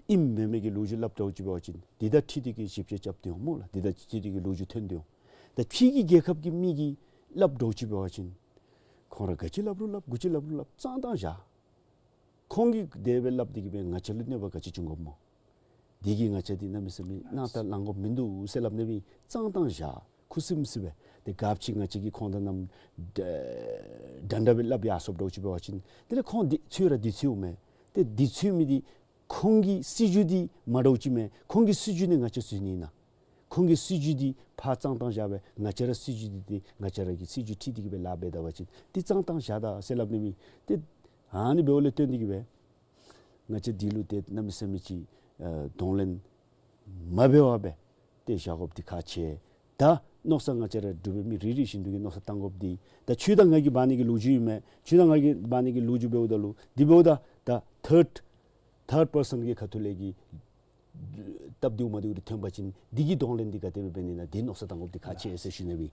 ཨིནམ་མེནམ་གི་ལོ་རྒྱུས་སླབ་འདྲཝ་ཅིག་འབད་བ་ཅིན་འདི་དང་འཁྲིལ་ཏེ་གི་ཞིབ་དཔྱད་རྐྱབ་སྟེ་འོང་སྨོ་ལགས། འདི་དང་འཁྲིལ་ཏེ་གི་ལོ་རྒྱུས་ཐོན་ཏེ་འོང་། ད་ཕྱི་གི་རྒྱལ་ཁབ་ཀྱི་མི་གིས་སླབ་འདྲཝ་ཅིག་འབད་བ་ཅིན་ཁོང་ར་ག་ཅི་སླབ་རུང་སླབ་གུ་ཅི་སླབ་རུང་སླབ་གཙང་བཏང་བཞག། ཁོང་གིས་དེ་སྦེ་སླབ་སྟེ་གི་སྦེ་ང་བཅས་ལུ་གནོད་པ་ག་ཅི་བྱུང་དགོཔ་སྨོ། འདི་གིས་ང་བཅས་འདི་གནམ་མེད་ས་མེད་སྣང་དག་ལང་དགོཔ་མིན་འདུག་ཟེར་སླབ་ནི་སྦེ་གཙང་བཏང་བཞག། ཁུ་སིམ་སི་སྦེ། ཏེ་སྐབས་ཅིག་ང་བཅས་ཀྱིས་ཁོང་དང་གནམ་འདྲ་འདྲ་སྦེ་སླབ་ཡར་སོཔ་འདྲཝ་ཅིག་འབད་བ་ཅིན་དེ་ལས་ཁོང་འདི་ཚུ་ར་འདི་ཚུ་འོང་མས། ཏེ་འདི་ཚུ་མི་འདི་ཁོང་གི་སྲིད་བྱུས་འདི་མ་འདྲཝ་ཅིག་མས། ཁོང་གི་སྲིད་བྱུས་ནི་ང་བཅས་བཟོ་ནི་ཨིན་ན། ཁོང་གི་སྲིད་བྱུས་འདི་ཕར་གཙང་བཏང་བཞག་སྦེ་ང་བཅས་ར་སྲིད་བྱུས་འདི་ཏེ་ང་བཅས་ར་གི་སྲིད་བྱུས་འཁྲིལ་ཏེ་གི་སྦེ་ལཱ་འབད་ད་པ་ཅིན་འདི་གཙང་བཏང་བཞག་ད་ཟེར་སླབ་ནི་མས། ཏེ་ཨ་ནི་འབདཝ་ལས་བརྟེན་ཏེ་གི་སྦེ་ང་བཅས་འདི་ལུ་ཏེ་གནམ་མེད་ས་མེད་ཅིག་ཨ་གདོང་ལེན་མ་འབད་བར་སྦེ་ཏེ་བཞག་དགོཔ་འདི་ཁག་ཆེ། ད་མནོ་བསམ་ང་བཅས་ར་འབྲུག་པའི་མི་རེ་རེ་བཞིན་དུ་གིས་མནོ་བསམ་བཏང་དགོཔ་འདི་ད་ཁྱོད་དང་ང་གི་འབད་ནི་གི་ལོ་རྒྱུས་ཨིན་མས། ཁྱོད་དང་ང་གི་འབད་ནི་གི་ལོ་རྒྱུས་འབདཝ་ད་ལུ་འདི་འབདཝ་ད་ད་ཐཱརཌ་ཐཱརཌ་པར་སཱན་གྱི་ཁ་ཐུག་ལས་ཀྱི་སྟབས་བདེཝ་མ་བདེཝ་རེ་ཐོན་པ་ཅིན་འདི་གི་གདོང་ལེན་འདི་ག་དེ་སྦེ་འབད་ནི་ན་འདི་མནོ་བསམ་བཏང་དགོཔ་འདི་ཁག་ཆེ་ཟེར་ཞུ་ནི་སྦེ།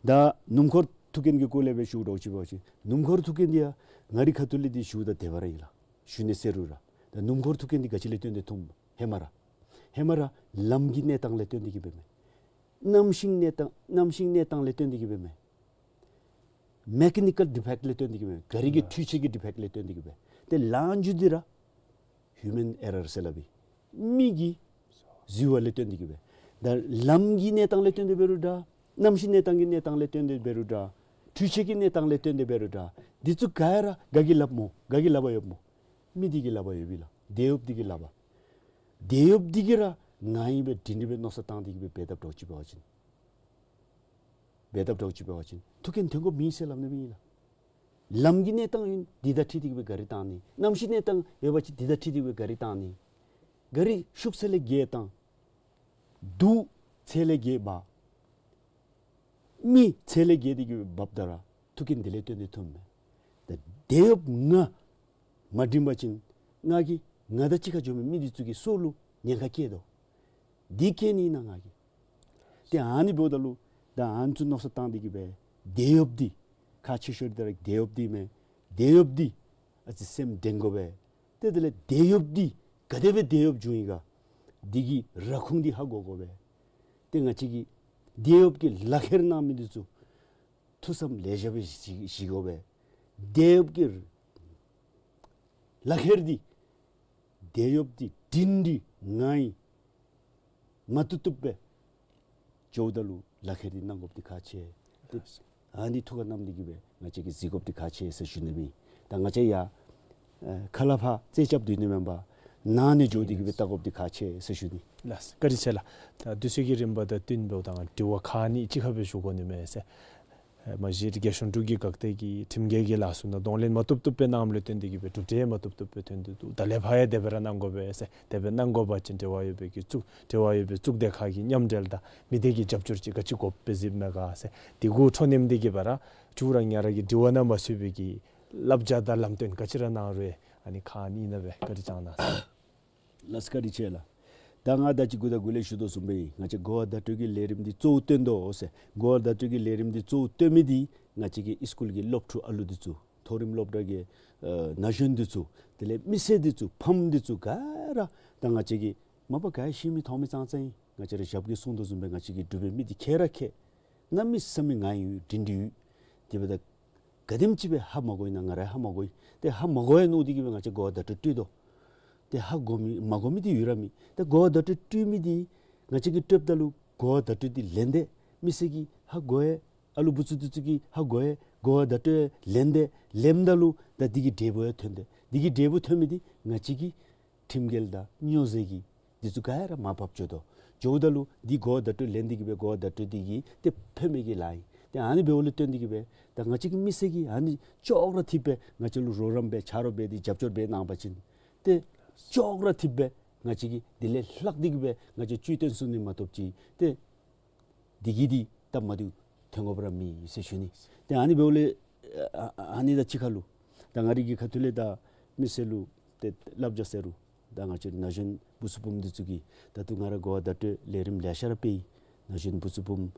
ད་སྣུམ་འཁོར་ཐུག་རྐྱེན་གྱི་སྐོར་ལས་སྦེ་ཞུཝ་འདྲཝ་ཅིག་འབད་བ་ཅིན་སྣུམ་འཁོར་ཐུག་རྐྱེན་འདི་ཡང་ང་རའི་ཁ་ཐུག་ལས་འདི་ཞུཝ་ད་དེ་སྦེ་ར་ཨིན་ལགས། ཞུ་ནི་ཟེར་རུང་ར་ད་སྣུམ་འཁོར་ཐུག་རྐྱེན་འདི་ག་ཅི་ལས་བརྟེན་ཏེ་ཐོནམ་ཧེ་མ་ར་ཧེ་མ་ར་ལམ་གྱི་གནས་སྟངས་ལས་བརྟེན་ཏེ་གི་སྦེ་མས། གནམ་གཤིས་གནས་སྟངས་གནམ་གཤིས་གནས་སྟངས་ལས་བརྟེན་ཏེ་གི་སྦེ་མས། མེ་ཀ་ནི་ཀཱལ་ཌི་ཕེཀཊ་ལས་བརྟེན་ཏེ་གི་སྦེ་མས། ག་རི་གི་འཕྲུལ་ཆས་ཀྱི་ཌི་ཕེཀཊ་ལས་བརྟེན་ཏེ་གི་སྦེ། ཏེ་ལམ་འཇུག་འདི་ར་ཧིའུ་མཱན་ཨེ་རར་ཟེར་སླབ་ཨིན། མི་གི་བཟོ་བ་ལས་བརྟེན་ཏེ་གི་སྦེ། ད་ལམ་གྱི་གནས་སྟངས་ལས་བརྟེན་ཏེ་འབད་རུང་འདྲ། གནམ་གཤིས་གནས་སྟངས་ཀྱི་གནས་སྟངས་ལས་བརྟེན་ཏེ་འབད་རུང་འདྲ། འཕྲུལ་ཆས་ཀྱི་གནས་སྟངས་ལས་བརྟེན་ཏེ་འབད་རུང་འདྲ། འདི་ཚུ་ག་ར་ག་གིས་ལགཔ་སྨོ། ག་གིས་ལགཔ་ཡོདཔ་སྨོ། མི་འདི་གིས་ལགཔ་ཡོདཔ་ཨིན་ལགས། དེད་གཡོགཔ་འདི་གིས་ལགཔ། དེད་གཡོགཔ་འདི་གིས་ར་ང་ཨིན་པས་འདི་འདི་སྦེ་མནོ་བསམ་བཏང་སྟེ་གི་སྦེ་འབད་དཔ་འདྲཝ་ཅིག་འབད་བ་ཅིན་འབད་དཔ་འདྲཝ་ཅིག་འབད་བ་ཅིན་ཐུག་རྐྱེན་ཐོན་དགོཔ་མེད་ཟེར་སླབ་ནི་སྦེ་ཨིན་ལགས། ལམ་གྱི་གནས་སྟངས་ཨིན་འདི་དང་འཁྲིལ་ཏེ་གི་སྦེ་ག་རི་བཏང་ནི། གནམ་གཤིས་གནས་སྟངས་ཡོད་པ་ཅིན་འདི་དང་འཁྲིལ་ཏེ་གི་སྦེ་ག་རི་བཏང་ནི། ག་རི་ཤུགས་ཚད་ལས་བརྒལ་བཏང་། དུག་ཚད་ལས་བརྒལ་འབག། མི་ཚད་ལས་བརྒལ་ཏེ་གི་སྦེ་འབགཔ་ད་ར་ཐུག་རྐྱེན་འདི་ལས་བརྟེན་ཏེ་ཐོནམ་མས། ད་དེད་གཡོགཔ་ང་མ་འགྲིམ་པ་ཅིན་ང་གིས་ང་དང་གཅིག་ཁར་འགྱོ་མི་མི་འདི་ཚུ་གི་སྲོག་ལུ་ཉེན་ཁ་བཀལ་དོ། འདི་བཀལ་ནི་ཨིན་ན་ང་གིས། ཏེ་ཨ་ནི་འབདཝ་ད་ལུ་ད་ཨ་ནི་ཚུ་མནོ་བསམ་བཏང་སྟེ་གི་སྦེ་དེད་གཡོགཔ་འདི་ཁག་ཆེ་ཤོས་འདི་ར་དེད་གཡོགཔ་འདི་མས། དེད་གཡོགཔ་འདི་ཨ་ཙི་སེམས་འདྲེན་དགོ་པས། ཏེ་དེ་ལས་དེད་གཡོགཔ་འདི་ག་དེ་སྦེ་དེད་གཡོགཔ་བྱུང་ཡི་ག་འདི་གི་ར་ཁུངས་འདི་ཧ་གོ་དགོ་པས། ཏེ་ང་བཅས་ཀྱིས་དེད་གཡོགཔ་གི་ལག་ཁྱེར་གནང་མི་འདི་ཚུ་ཐུགས་བསམ་ལེགས་ཤོམ་སྦེ་བཞེས་བཞེས་དགོ་པས། དེད་གཡོགཔ་གི་ལག་ཁྱེར་འདི་དེད་གཡོགཔ་འདི་སྒྲིང་སྒྲི་ངང་ཨིན་མ་བཏུབ་བཏུབ་སྦེ་འགྱོཝ་ད་ལུ་ལག་ཁྱེར་འདི་གནང་དགོཔ་འདི་ཁག་ཆེ། ཏེ་ཨ་ནི་ཐུགས་ཁར་བསྣམས་ཏེ་གི་སྦེ་ང་བཅས་ཀྱིས་གཟིགས་དགོཔ་འདི་ཁག་ཆེ་ཟེར་ཞུ་ནི་སྦེ། ད་ང་བཅས་ཡང་ཨ་ཁ་སླབ་ཕར་རྩད་རྐྱབ་སྡོད་ནི་མེན་པར་ནང་ནས་འགྱོ་སྟེ་གི་སྦེ་བལྟ་དགོཔ་འདི་ཁག་ཆེ་ཟེར་ཞུ་ནི། ལགས་བཀའ་དྲིན་ཆེ་ལགས། ད་དུས་ཚོད་ཀྱི་རིམ་པ་དང་བསྟུན་འབདཝ་ད་ང་དྲི་བ་ཁག་གཉིས་གཅིག་ཁར་སྦེ་ཞུ་དགོ་ནི་མས་ཟེར། མ་གཞི་རྒྱལ་གཞུང་འབྲུག་གི་འགག་སྡེ་གིས་ཁྲིམས་འགལ་གྱི་ལཱ་ཚུ་ནང་གདོང་ལེན་མ་བཏུབ་བཏུབ་སྦེ་གནངམ་ལུ་བརྟེན་ཏེ་གིས་སྦེ་གྲུབ་འབྲས་མ་བཏུབ་བཏུབ་སྦེ་ཐོན་ཏེ་འདུག། ད་ལས་ཕར་ཡང་དེ་སྦེ་ར་གནང་དགོ་པས་ཟེར། དེ་སྦེ་གནང་དགོ་པ་ཅིན་འབྲེལ་བ་ཡོད་པའི་གི་བཙུགས་འབྲེལ་བ་ཡོད་པའི་བཙུགས་སྡེ་ཁག་གི་མཉམ་འབྲེལ་དང་མི་སྡེ་གི་རྒྱབ་སྐྱོར་ཅིག་ག་ཅི་དགོཔ་སྦེ་གཟིགསཔ་མས་ག་ཟེར། དེ་གུ་འཕྲོ་མཉམ་འདི་གིས་སྦེ་ར་མཇུག་ར་ང་ར་གི་དྲི་བ་ནང་མ་ཚུད་པའི་གི་བསླབ་བྱ་དང་ལམ་སྟོན་ག་ཅི་ར་གནང་རུང་ཨ་ནི་ཁག་ཨ་ནི་ཨིན་ན་སྦེ་བཀའ་དྲིན་བསྐྱང་གནང་ཟེར། ལགས་བཀའ་དྲིན་ཆེ་ལགས། ད་ང་ད་ཅི་གུ་ད་གུ་ལས་ཞུ་དོ་བཟུམ་སྦེ་ང་བཅས་གོ་བ་བརྡ་སྤྲོད་ཀྱི་ལས་རིམ་འདི་གཙོ་བོ་བཏོན་དོ་ཟེར། གོ་བ་བརྡ་སྤྲོད་ཀྱི་ལས་རིམ་འདི་གཙོ་བོ་བཏོན་མི་འདི་ང་བཅས་ཀྱི་ཨིས་ཀུལ་གྱི་སློབ་ཕྲུག་ཨ་ལུ་འདི་ཚུ་མཐོ་རིམ་སློབ་གྲྭ་གི་ཨ་ན་གཞོན་འདི་ཚུ་དེ་ལས་མི་སེར་འདི་ཚུ་ཕམ་འདི་ཚུ་ག་ར་ད་ང་བཅས་ཀྱི་མ་པ་ག་ཤེས་མི་མཐོང་མི་ཙང་ཙང་ཨིན། ང་བཅས་ར་ཞབས་ཀྱིས་གསུངས་དོ་བཟུམ་སྦེ་ང་བཅས་ཀྱི་འབྲུག་པའི་མི་འདི་མཁས་ར་མཁས། གནམ་མེད་ས་མེད་ངར་ཡོད་འདྲིས་འདྲིས་ཡོད། དེ་འབདཝ་ད་ག་དེམ་ཅིག་སྦེ་ཧ་མ་གོ་ཡི་ན་ང་ར་ཧ་མ་གོ་ཡི། ཏེ་ཧ་མ་གོ་ཡི་མནོ་སྟེ་གིས་སྦེ་ང་བཅས་གོ་བ་བརྡ་སྤྲོད་སྤྲོད་དོ། ཏེ་ཧ་གོ་མི་མ་གོ་མི་འདི་ཡོད་ར་མེད། ཏེ་གོ་བ་བརྡ་སྤྲོད་སྤྲོད་མི་འདི་ང་བཅས་ཀྱིས་སྤྲོདཔ་ད་ལུ་གོ་བ་བརྡ་སྤྲོད་འདི་ལན་འདི་མི་སེར་གྱིས་ཧ་གོ་ཡི། ཨ་ལུ་བུ་ཚུ་འདི་ཚུ་གིས་ཧ་གོ་ཡི། གོ་བ་བརྡ་སྤྲོད་ལན་འདི་ལནམ་ད་ལུ་ད་འདི་གི་འབྲས་བུ་ཡང་ཐོན་ཏེ་འདི་གི་འབྲས་བུ་ཐོན་མི་འདི་ང་བཅས་ཀྱི་ཁྲིམས་འགལ་དང་སྨྱོ་རྫས་ཀྱི་འདི་ཚུ་ག་ར་མར་ཕབ་འགྱོ་དོ། འགྱོཝ་ད་ལུ་འདི་གོ་བ་བརྡ་སྤྲོད་ལན་འདི་གིས་སྦེ་གོ་བ་བརྡ་སྤྲོད་འདི་གིས་ཏེ་ཕན་མི་གི་ལཱ་ཨིན། ཏེ་ཨ་ནི་འབདཝ་ལས་བརྟེན་ཏེ་གིས་སྦེ་ད་ང་བཅས་ཀྱི་མི་སེར་གྱིས་ཨ་ནི་ཅོག་ར་འཐདཔ་སྦེ་ང་བཅས་ལུ་རོགས་རམ་འབད་ཆ་རོགས་འབད་དེ་རྒྱབ་སྐྱོར་འབད་གནང་པ་ཅིན་ཏེ་ཅོག་ར་འཐདཔ་སྦེ་ང་བཅས་ཀྱིས་དེ་ལས་ལྷག་སྟེ་གིས་སྦེ་ང་བཅས་ཅིག་སྟོན་ཚུགས་ནི་མ་གཏོགས་ཅིག་ཏེ་འདི་གིས་འདི་སྟབས་མ་བདེཝ་ཐོན་དགོཔ་ར་མེད་ཟེར་ཞུ་ནི། ཏེ་ཨ་ནི་འབདཝ་ལས་ཨ་ཨ་ཨ་ནི་དང་གཅིག་ཁར་ལུ་ད་ང་རའི་གི་ཁ་ཐུག་ལས་ད་མི་སེར་ལུ་ཏེ་བསླབ་བྱ་ཟེར་རུང་ད་ང་བཅས་ན་གཞོན་བུ་ཚ་བུམོ་འདི་ཚུ་གིས་ད་ལྟོ་ང་ར་གོ་བ་བརྡ་སྤྲོད་ལས་རིམ་ལེ་ཤ་ར་སྤེལ་ཡི། ན་གཞོན་བུ་ཚ་བུམོ་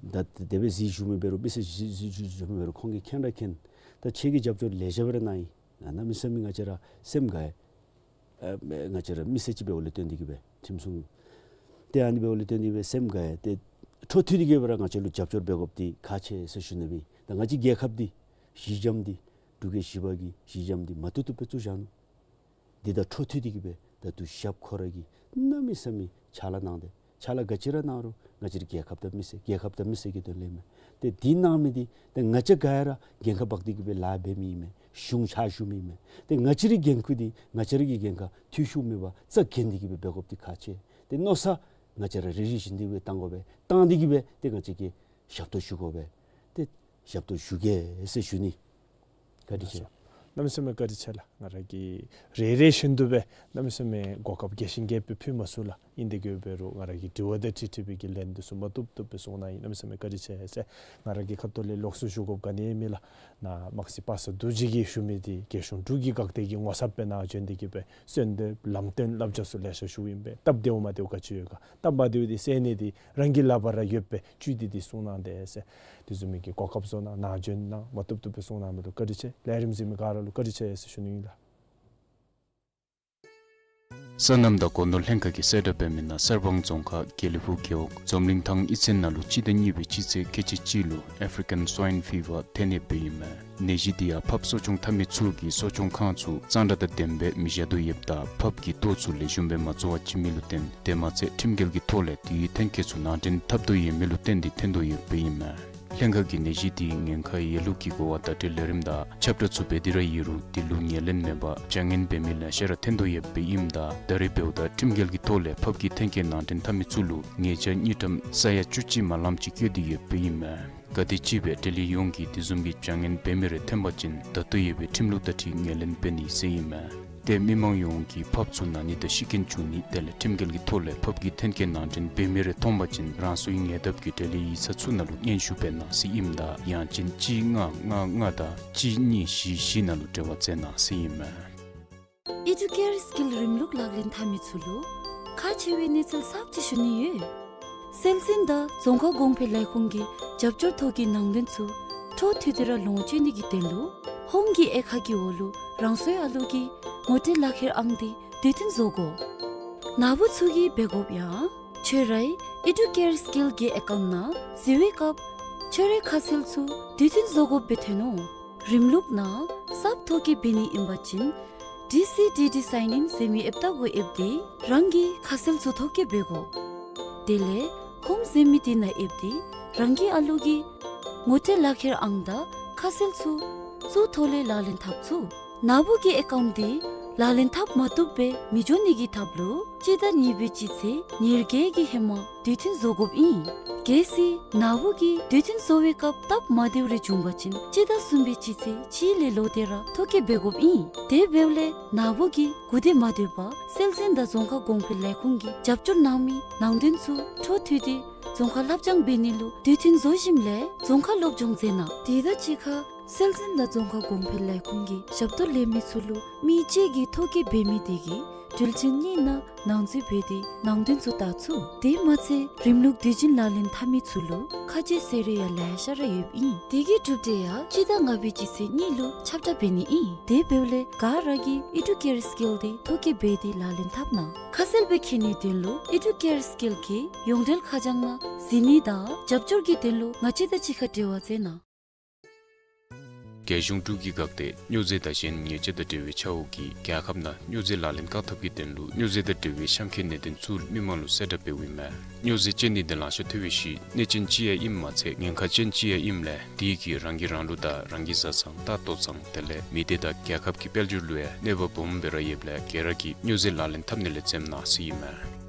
ད་དེ་སྦེ་གཟིགས་བཞུགས་མི་འབད་རུང་མི་སེར་གཟིགས་གཟིགས་བཞུགས་བཞུགས་མི་འབད་རུང་ཁོང་གིས་མཁྱེན་ར་མཁྱེན། ད་ཁྱེད་ཀྱིས་རྒྱབ་སྐྱོར་ལེ་ཤ་སྦེ་ར་གནང་ཡི། ཨ་གནམ་མེད་ས་མེད་ང་བཅས་ར་སེམས་དགའ་ཡི། ཨ་ང་བཅས་ར་མི་སེར་ཅིག་འབདཝ་ལས་བརྟེན་ཏེ་གིས་སྦེ་ཁྲིམས་སྲུང་ཏེ་ཨ་ནི་འབདཝ་ལས་བརྟེན་ཏེ་སྦེ་སེམས་དགའ་ཡི། ཏེ་འཕྲོ་མཐུད་དེ་གིས་སྦེ་ར་ང་བཅས་ལུ་རྒྱབ་སྐྱོར་འབད་དགོཔ་འདི་ཁག་ཆེ་ཟེར་ཞུ་ནི་སྦེ། ད་ང་བཅས་རྒྱལ་ཁབ་འདི་གཞི་འགྱམ་འདི་འབྲུག་རྒྱལ་བཞི་པ་གི་གཞི་འགྱམ་འདི་མ་བཏུབ་བཏུབ་སྦེ་བཙུགས་བཞག་ནུག། འདི་དང་འཕྲོ་མཐུད་དེ་གིས་སྦེ་ད་ལྟོ་ཞབས་ཁོ་ར་གིས་གནམ་མེད་ས་མེད་ཕྱག་ལཱ་གནང་སྟེ་ཕྱག་ལཱ་ག་ཅི་ར་གནང་རུང་ང་བཅས་རའི་རྒྱལ་ཁབ་དང་མི་སེར་རྒྱལ་ཁབ་དང་མི་སེར་གྱི་དོན་ལས་མས། ཏེ་འདི་གནང་མི་འདི་ཏེ་ང་བཅས་ག་ར་འགན་ཁག་འབག་སྟེ་གིས་སྦེ་ལཱ་འབད་མི་ཨིན་མས། གཞུང་ཕྱག་ཞུ་མི་ཨིན་མས། ཏེ་ང་བཅས་རའི་འགན་ཁུར་འདི་ང་བཅས་ར་གི་འགན་ཁག་འཐུས་ཤོར་མེད་པར་རྩ་འགེངས་ཏེ་གིས་སྦེ་འབད་དགོཔ་འདི་ཁག་ཆེ། ཏེ་མནོ་བསམ་ང་བཅས་ར་རེ་རེ་བཞིན་དུ་སྦེ་བཏང་དགོ་པས། བཏང་སྟེ་གིས་སྦེ་ཏེ་ང་བཅས་ཀྱིས་ཞབས་ཏོག་ཞུ་དགོ་པས། ཏེ་ཞབས་ཏོག་ཞུ་གེ་ཟེར་ཞུ་ནི། བཀའ་དྲིན་ཆེ། གནམ་མེད་ས་མེད་བཀའ་དྲིན་ཆེ་ལགས། ང་ར་གིས་རེ་རེ་བཞིན་དུ་སྦེ་གནམ་མེད་ས་མེད་གོ་སྐབས་རྒྱས་ཤིང་རྒྱསཔ་སྦེ་ཕུལ་མ་ཚུགས་ལགས། ཨིན་དེ་གིས་འབད་རུང་ང་ར་གི་དྲི་བ་དང་འཁྲིལ་འཁྲིལ་བའི་གི་ལན་འདི་ཚུ་མ་བཏུབ་བཏུབ་སྦེ་གསུངས་གནང་ཡི། གནམ་མེད་ས་མེད་བཀའ་དྲིན་ཆེ་ཟེར། ང་ར་གི་ཁ་ཐུག་ལས་ལོགས་སུ་ཞུ་དགོཔ་ག་ནི་ཡང་མེད་ལགས། ནཱ་དམག་སྤྱི་པ་སངས་རྡོ་རྗེ་གིས་ཞུ་མི་འདི་རྒྱལ་གཞུང་འབྲུག་གི་འགག་སྡེ་གི་ངོ་ཚབ་སྦེ་ནཱ་བྱོན་ཏེ་གིས་སྦེ་གསོལ་འདེབས་ལམ་སྟོན་བསླབ་བྱ་ཚུ་ལེ་ཤ་ཞུཝ་ཨིན་པས། སྟབས་བདེཝ་མ་བདེཝ་ག་ཅི་ཡོད་ག་སྟབས་མ་བདེཝ་འདི་སེལ་ནི་འདི་རང་གི་ལག་པར་ར་ཡོད་པས། བཅུད་འདི་འདི་གསུང་གནང་དེས་ཟེར། དེ་བཟུམ་མའི་གི་གོ་སྐབས་བཟོ་གནང་ནཱ་བྱོན་གནང་མ་བཏུབ་བཏུབ་སྦེ་གསུང་གནང་མི་ལུ་བཀའ་དྲིན་ཆེ། ལས་རིམ་གཟིགས་མི་ག་ར་ལུ་བཀའ་དྲིན་ཆེ་ཟེར་ཞུ་ནི་ཨིན་ལགས། སོ་ནམ་དང་སྒོ་ནོར་ལྷན་ཁག་གིས་གསལ་བསྒྲགས་འབད་མི་ནང་གསར་སྤང་རྫོང་ཁག་དགེ་ལེགས་ཕུག་རྒེད་འོག་འཛོམས་གླིང་ཐང་གཡུས་ཚན་ནང་ལུ་སྤྱི་ཟླ་གཉིས་པའི་སྤྱི་ཚེས་ཁལ་གཅིག་གཅིག་ལུ་ཨེཕ་རི་ཀན་སྭའིན་ཕི་ཝར་ཐོན་ཡོདཔ་ཨིན་མས། ནད་གཞི་འདི་ཡང་ཕགཔ་གསོ་སྐྱོང་འཐབ་མི་ཚུ་གིས་གསོ་སྐྱོང་ཁང་ཚུ་གཙང་སྦྲ་དང་ལྡནམ་སྦེ་མི་བཞག་དོ་ཡོདཔ་དང་ཕགཔ་གི་ལྟོ་ཚུ་ལེགས་ཤོམ་སྦེ་མ་བཙོ་བར་བྱིན་མི་ལུ་བརྟེན་ཏེ་མ་ཚད་ཁྲིམས་འགལ་གྱི་ཐོག་ལས་དེའི་ཐོན་སྐྱེད་ཚུ་ནང་འདྲེན་འཐབ་དོ་ཡོད་མི་ལུ་བརྟེན་ཏེ་ཐོན་དོ་ཡོདཔ་ཨིན་མས། ལྷན་ཁག་གིས་ནད་གཞི་དེའི་ཉེན་ཁ་ཡོད་ལུགས་ཀྱི་གོ་བ་བརྡ་སྤྲོད་ལས་རིམ་དང་ཁྱབ་བསྒྲགས་ཚུ་འབད་དེ་ར་ཡོད་རུང་དེ་ལུ་ངོས་ལེན་མེད་པར་བྱ་ངན་འབད་མི་ལེ་ཤ་ར་ཐོན་དོ་ཡོདཔ་ཨིནམ་ད་ད་རེས་འབདཝ་ད་ཁྲིམས་འགལ་གྱི་ཐོག་ལས་ཕགཔ་གི་ཐོན་སྐྱེད་ནང་འདྲེན་འཐབ་མི་ཚུ་ལུ་ཉེས་བྱ་དངུལ་ཀྲམ་ས་ཡ་བཅུ་གཅིག་མ་ལངམ་ཅིག་བཀལ་ཏེ་ཡོདཔ་ཨིན་མས། ག་དེམ་ཅིག་སྦེ་འབྲེལ་ཡོད་ཡོངས་ཀྱིས་དེ་བཟུམ་གྱི་བྱ་ངན་འབད་མི་རེ་ཐོན་པ་ཅིན་ད་ལྟོ་ཡོད་པའི་ཁྲིམས་ལུགས་དང་འཁྲིལ་ངོས་ལེན་འབད་ནི་ཟེར་ཨིན་མས། ཏེ་མི་མང་ཡོངས་ཀྱིས་ཕགཔ་ཚུ་ན་ནི་དང་ཤི་རྐྱེན་བྱུང་ནི་དེ་ལས་ཁྲིམས་འགལ་གྱི་ཐོག་ལས་ཕགཔ་གི་ཐོན་སྐྱེད་ནང་འདྲེན་འབད་མི་རེ་མཐོང་པ་ཅིན་རང་སོའི་ཉེ་འདབས་ཀྱི་འབྲེལ་ཡོད་ཡིག་ཚང་ཚུ་ནང་ལུ་སྙན་ཞུ་འབད་གནང་ཟེར་ཨིནམ་ད་ཡང་ཅིན་གཅིག་ལྔ་ལྔ་ལྔ་དང་གཅིག་གཉིས་བཞི་བཞི་ནང་ལུ་འབྲེལ་བ་མཛད་གནང་ཟེར་ཨིན་མས། ཨི་ཌུ་ཀེར་སི་ཀིལ་རིམ་ལུགས་ལག་ལེན་འཐབ་མི་ཚུ་ལུ་ཁག་ཆེ་བའི་གནས་ཚུལ་གསརཔ་ཅིག་ཞུ་ནི་ཡོད། སྲོལ་འཛིན་དང་རྫོང་ཁ་གོང་འཕེལ་ལས་ཁུངས་ཀྱི་རྒྱབ་སྐྱོར་ཐོག་གི་ནང་དོན་ཚུ་འཕྲོ་མཐུད་དེ་ར་ལོངས་སྤྱོད་ནི་གི་དོན་ལུ་ཧོམ་གྱི་དབྱེ་ཁག་གི་འོག་ལུ་རང་སོའི་ཨ་ལུ་གི་ངོ་སྤྲོད་ལག་ཁྱེར་ཨང་འདི་དུས་མཐུན་བཟོ་དགོ། ནཱ་བུ་ཚུ་གིས་འབད་དགོཔ་ཡང་ཁྱོད་རའི་ཨི་ཌུ་ཀེར་སི་ཀིལ་གྱི་ཨེ་ཀའུནཊ་ནང་གཟིགས་པའི་སྐབས་ཁྱོད་རའི་ཁ་གསལ་ཚུ་དུས་མཐུན་བཟོ་དགོཔ་སྦེ་ཐོན་ནུག། རིམ་ལུགས་ནང་གསརཔ་ཐོག་གི་འབད་ནི་ཨིན་པ་ཅིན་ཌི་སི་ཌི་ཌི་སའིན་ཨིན་ཟེར་མི་ཨེཔ་ད་གུ་ཨེབ་སྟེ་རང་གི་ཁ་གསལ་ཚུ་ཐོག་གི་འབད་དགོ། དེ་ལས་ཧོམ་ཟེར་མི་འདི་ནང་ཨེབ་སྟེ་རང་གི་ཨ་ལུ་གི་ངོ་སྤྲོད་ལག་ཁྱེར་ཨང་དང་ཁ་གསལ་ཚུ་ཚུ་ཐོག་ལས་ལག་ལེན་འཐབ་ཚུགས། ནཱ་བུ་གི་ཨེ་ཀའུནཊ་འདི་ ལག་ལེན་འཐབ་མ་བཏུབ་པར་མི་འགྱོ་ནི་གི་ཐབས་ལུ་སྤྱི་ཟླ་གཉིས་པའི་སྤྱི་ཚེས་ཉེར་བརྒྱད་ཀྱི་ཧེ་མ་དུས་མཐུན་བཟོ་དགོཔ་ཨིན། གལ་སྲིད་ནཱ་བུ་གིས་དུས་མཐུན་བཟོ་བའི་སྐབས་སྟབས་མ་བདེཝ་རེ་བྱུང་པ་ཅིན་སྤྱི་ཟླ་གསུམ་པའི་སྤྱི་ཚེས་གཅིག་ལས་ལོག་སྟེ་ར་ཐོ་བཀོད་འབད་དགོཔ་ཨིན། དེ་འབདཝ་ལས་ནཱ་བུ་གིས་སྒུག་སྡོད་མ་སྡོད་པར་སྲོལ་འཛིན་དང་རྫོང་ཁ་གོང་འཕེལ་ལས་ཁུངས་ཀྱིས་རྒྱབ་སྐྱོར་གནང་མི་ནང་དོན་ཚུ་འཕྲོ་མཐུད་དེ་རྫོང་ཁར་ལྷབ་སྦྱང་འབད་ནི་ལུ་དུས་མཐུན་བཟོ་ཞིནམ་ལས་རྫོང་ཁར་སློབ་སྦྱོང་མཛད་གནང་། དེ་དང་གཅིག་ཁར་སྲོལ་འཛིན་དང་རྫོང་ཁ་གོང་འཕེལ་ལས་ཁུངས་ཀྱིས་ཞབས་ཏོག་ལེན་མི་ཚུ་ལུ་མི་གཅིག་གིས་ཐོ་བཀོད་འབད་མི་དེ་གིས་འགྲུལ་ཆས་གཉིས་ནང་ནང་འཛུལ་འབད་དེ་ནང་དོན་ཚུ་བལྟ་ཚུགས། དེ་མ་ཚད་རིམ་ལུགས་དུས་རྒྱུན་ལག་ལེན་འཐབ་མི་ཚུ་ལུ་ཁ་རྗེ་ཟེར་རེ་ཡང་ལེ་ཤ་ར་ཡོདཔ་ཨིན། དེ་གི་གྲུབ་འབྲས་ཡང་སྤྱི་ཟླ་ལྔ་པའི་སྤྱི་ཚེས་གཉིས་ལུ་ཁྱབ་བསྒྲགས་འབད་ནི་ཨིན། དེ་འབདཝ་ལས་ག་ར་གིས་ཨི་ཌུ་ཀེར་སི་ཀིལ་དེ་ཐོ་བཀོད་འབད་དེ་ལག་ལེན་འཐབ་གནང་། ཁ་གསལ་སྦེ་མཁྱེན་ནིའི་དོན་ལུ་ཨི་ཌུ་ཀེར་སི་ཀིལ་གྱི་ཡོངས་འབྲེལ་ཁ་བྱང་ནང་གཟིགས་ནི་དང་རྒྱབ་སྐྱོར་གྱི་དོན་ལུ་ང་བཅས་དང་གཅིག་ཁར་འབྲེལ་བ་མཛད་གནང་། རྒྱལ་གཞུང་འབྲུག་གིས་བཀག་སྟེ་སྨྱོ་རྫས་དང་གཞན་ཉེས་ཆད་དང་འབྲེལ་བའི་ཆག་ཡོད་ཀྱི་རྒྱལ་ཁབ་ནང་སྨྱོ་རྫས་ལག་ལེན་བཀག་ཐབས་ཀྱི་དོན་ལུ་སྨྱོ་རྫས་དང་འབྲེལ་བའི་གཤམ་འཁོད་གནད་དོན་ཚུ་མི་མང་ལུ་གསལ་བསྒྲགས་འབདཝ་ཨིན་མས། སྨྱོ་རྫས་ཅན་ནི་དེ་ལང་ཤ་ཐོབ་པའི་ཤུལ་གནོད་ཅན་ཅིག་ཡང་ཨིནམ་མ་ཚད་ཉེན་ཁ་ཅན་ཅིག་ཡང་ཨིནམ་ལས་དེ་གིས་རང་གིས་རང་ལུ་དང་རང་གི་བཟའ་ཚང་ལྟ་ལྟོ་ཚང་དེ་ལས་མི་སྡེ་དང་རྒྱལ་ཁབ་ཀྱི་དཔལ་འབྱོར་ལུ་ཡང་གནོད་པ་སྦོམ་སྦེ་ར་ཡོདཔ་ལས་ག་ར་གིས་སྨྱོ་རྫས་ལག་ལེན་འཐབ་ནི་ལས་འཛེམ་གནང་ཟེར་ཨིན་མས།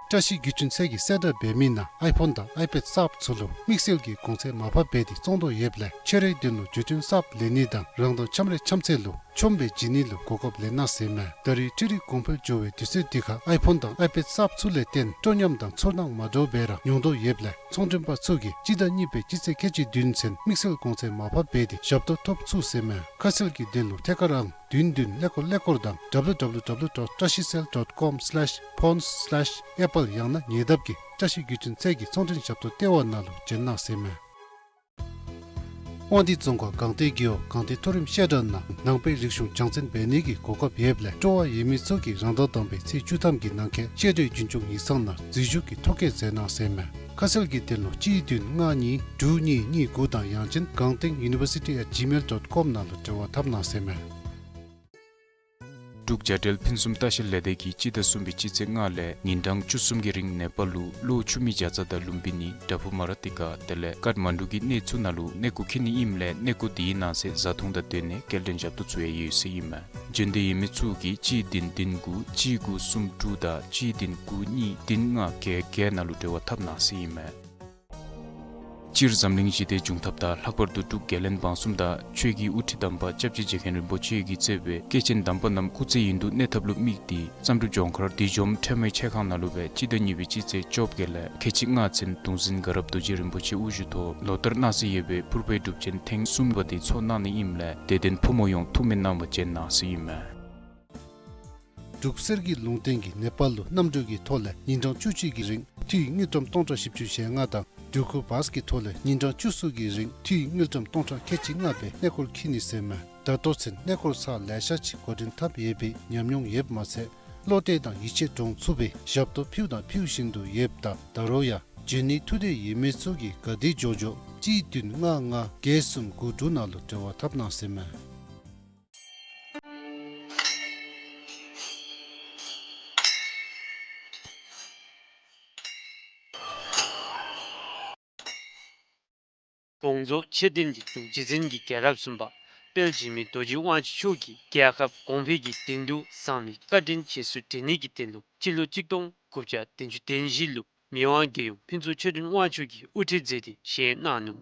བཀྲ་ཤིས་བརྒྱུད་འཕྲིན་ཚད་ཀྱིས་གསལ་བསྒྲགས་འབད་མི་ནང་ཨའི་ཕོན་དང་ཨའི་པེཌ་གསརཔ་ཚུ་ལུ་དམིགས་བསལ་གྱི་གོང་ཚད་མར་ཕབ་འབད་དེ་བཙོང་དོ་ཡོདཔ་ལས་ཁྱོད་རའི་དོན་ལུ་བརྒྱུད་འཕྲིན་གསརཔ་ལེན་ནི་དང་རང་དང་འཆམ་རའི་འཆམ་ཚེ་ལུ་ཆོམ་སྦེ་བྱིན་ནི་ལུ་གོ་སྐབས་ལེན་གནང་ཟེར་མས། ད་རེས་འཕྲུལ་རིག་གོང་འཕེལ་འགྱོ་བའི་དུས་ཚོད་འདི་ཁར་ཨའི་ཕོན་དང་ཨའི་པེཌ་གསརཔ་ཚུ་ལས་བརྟེན་སྤྲོ་ཉམས་དང་ཚོར་སྣང་མ་འདྲཝ་སྦེ་ར་མྱོང་དོ་ཡོདཔ་ལས་ཚོང་མགྲོན་པ་ཚུ་གིས་སྤྱི་ཟླ་གཉིས་པའི་སྤྱི་ཚེས་ཁལ་གཅིག་བདུན་ཚུན་དམིགས་བསལ་གོང་ཚད་མར་ཕབ་འབད་དེ་ཞབས་ཏོག་ཐོབ་ཚུགས་ཟེར་མས། ཁ་གསལ་གྱི་དོན་ལུ་ཐད་ཀར་ཨང་བདུན་བདུན་ཀླད་ཀོར་ཀླད་ཀོར་དང་W W W dot trashicell dot com slash phones slash apple ཡང་ན་ཉེ་འདབས་ཀྱི་བཀྲ་ཤིས་བརྒྱུད་འཕྲིན་ཚད་ཀྱི་ཚོང་མགྲོན་ཞབས་ཏོག་ལྟེ་བ་ནང་ལུ་བྱོན་གནང་ཟེར་མས། དབང་འདུས་རྫོང་ཁག་སྒང་སྟེང་རྒེད་འོག་སྒང་སྟེང་མཐོ་རིམ་བཤད་གྲྭ་ནང་ནང་པའི་རིག་གཞུང་སྦྱང་བརྩོན་འབད་ནི་གི་གོ་སྐབས་ཡོདཔ་ལས་སྤྲོ་བ་ཡོད་མི་ཚུ་གིས་རང་ཟླ་དང་པའི་ཚེས་བཅུ་ཐམ་གྱི་ནང་འཁོད་བཤད་གྲྭའི་རྒྱུན་སྐྱོང་ཡིག་ཚང་ནང་འཛུལ་ཞུགས་ཀྱི་ཐོ་བཀོད་མཛད་གནང་ཟེར་མས། ཁ་གསལ་གྱི་དོན་ལུ་གཅིག་བདུན་ལྔ་གཉིས་དྲུག་གཉིས་གཉིས་དགུ་དང་ཡང་ཅིན་gang teng university at gmail dot com ནང་ལུ་འབྲེལ་བ་འཐབ་གནང་ཟེར་མས། འབྲུག་བྱ་བྲལ་ཕུན་སུམ་ལྟ་བཤལ་ལས་སྡེ་གིས་སྤྱི་ཟླ་གསུམ་པའི་སྤྱི་ཚེས་ལྔ་ལས་ཉིན་གྲངས་བཅུ་གསུམ་གྱི་རིང་ནེ་པཱལ་ལུ་གློ་ཆུ་མིག་བྱ་ཙ་དང་ལུམ་བི་ནི་དྲ་ཕུ་མ་ར་ཏི་ཀ་དེ་ལས་ཀཏ་མན་ཌུ་གི་གནས་ཚུ་ནང་ལུ་གནས་སྐོར་འཁྱིད་ནི་ཨིནམ་ལས་གནས་སྐོར་དེའི་ནང་གསེས་བཟའ་འཐུང་དང་སྡོད་གནས་སྐྱེལ་འདྲེན་ཞབས་ཏོག་ཚུ་ཡང་ཡོད་ཟེར་ཨིན་མས། འབྱོན་འདོད་ཡོད་མི་ཚུ་གིས་གཅིག་བདུན་བདུན་དགུ་གཅིག་དགུ་གསུམ་དྲུག་དང་གཅིག་བདུན་དགུ་གཉིས་བདུན་ལྔ་བརྒྱད་བརྒྱད་ནང་ལུ་འབྲེལ་བ་འཐབ་གནང་ཟེར་ཨིན་མས། སྤྱིར་འཛམ་གླིང་ཞི་བདེ་འབྱུང་ཐབས་དང་ལྷག་པར་དུ་འབྲུག་རྒྱལ་བློན་འབངས་གསུམ་དང་ཆོས་ཀྱི་དབུ་ཁྲིད་དམ་པ་སྐྱབས་རྗེ་རྗེ་མཁན་རིན་པོ་ཆེ་གིས་གཙོས་པའི་སྐྱེས་ཆེན་དམ་པ་རྣམས་སྐུ་ཚེ་ཡུན་དུ་གནས་ཐབས་ལུ་དམིགས་ཏེ་བསམ་གྲུབ་ལྗོངས་མཁར་བདུད་འཇོམས་ཁྲོས་མའི་ཆས་ཁང་ནང་ལུ་སྦེ་སྤྱི་ཟླ་གཉིས་པའི་སྤྱི་ཚེས་བཅོ་བརྒྱད་ལས་ཁལ་གཅིག་ལྔ་ཚུན་གདུང་འཛིན་དགའ་རབ་རྡོ་རྗེ་རིན་པོ་ཆེ་དབུ་བཞུགས་ཐོག་ལོ་ལྟར་གནང་སྲོལ་ཡོད་པའི་ཕུར་པའི་སྒྲུབ་ཆེན་ཐེངས་གསུམ་པ་དེ་ཚོགས་གནང་ནི་ཨིནམ་ལས་དད་ལྡན་ཕོ་མོ་ཡོངས་ཐུགས་སྨོན་གནང་བར་བྱོན་གནང་ཟེར་ཨིན་མས། འབྲུག་གསེར་གྱི་ལུང་བསྟན་གྱིས་ནེ་པཱལ་ལུ་གནམ་གྲུ་གི་ཐོག་ལས་ཉིན་གྲངས་བཅུ་གཅིག་གི་རིང་འཐུས་དངུལ་ཀྲམ་སྟོང་ཕྲག་བཞི་བཅུ་ཞེ་ལྔ་དང་འགྲུལ་འཁོར་བཱས་ཀྱི་ཐོག་ལས་ཉིན་གྲངས་བཅུ་གསུམ་གྱི་རིང་འཐུས་དངུལ་ཀྲམ་སྟོང་ཕྲག་ཁལ་གཅིག་ལྔ་སྦེ་གནས་སྐོར་འཁྱིད་ནི་ཟེར་མས། ད་ལྟོ་ཚུན་གནས་སྐོར་ཚར་ལེ་ཤ་ཅིག་འགོ་འདྲེན་འཐབ་ཡོད་པའི་ཉམས་མྱོང་ཡོདཔ་མ་ཚད་བློ་གཏད་དང་ཡིད་ཆེས་འདྲོངས་ཚུགས་པའི་ཞབས་ཏོག་ཕུལཝ་དང་ཕུལ་བཞིན་དུ་ཡོདཔ་ད་ད་རུང་ཡང་འབྱོན་ནི་ཐུགས་འདོད་ཡོད་མི་ཚུ་གིས་ག་དེ་མགྱོགས་མགྱོགས་གཅིག་བདུན་ལྔ་ལྔ་བརྒྱད་གསུམ་དགུ་དྲུག་ནང་ལུ་འབྲེལ་བ་འཐབ་གནང་ཟེར་མས། དགོངས་རྫོགས་མཆོད་རྟེན་གྱི་འབྲུག་རྗེ་བཙུན་གྱི་རྒྱལ་རབས་གསུམ་པ་དཔལ་འཇིགས་མེད་རྡོ་རྗེ་དབང་ཕྱུག་མཆོག་གིས་རྒྱལ་ཁབ་གོང་འཕེལ་གྱི་དོན་དུ་བསམ་པའི་བཀའ་དྲིན་རྗེས་སུ་དྲན་ནི་གི་དོན་ལུ་སྤྱི་ལོ་གཅིག་སྟོང་དགུ་བརྒྱ་བདུན་ཅུ་དོན་བཞི་ལུ་མི་དབང་རྒྱལ་ཡུམ་ཕུན་ཚོགས་ཆོས་སྒྲོན་དབང་ཕྱུག་གིས་དབུ་ཁྲིད་མཛད་དེ་བཞེངས་གནང་ནུག།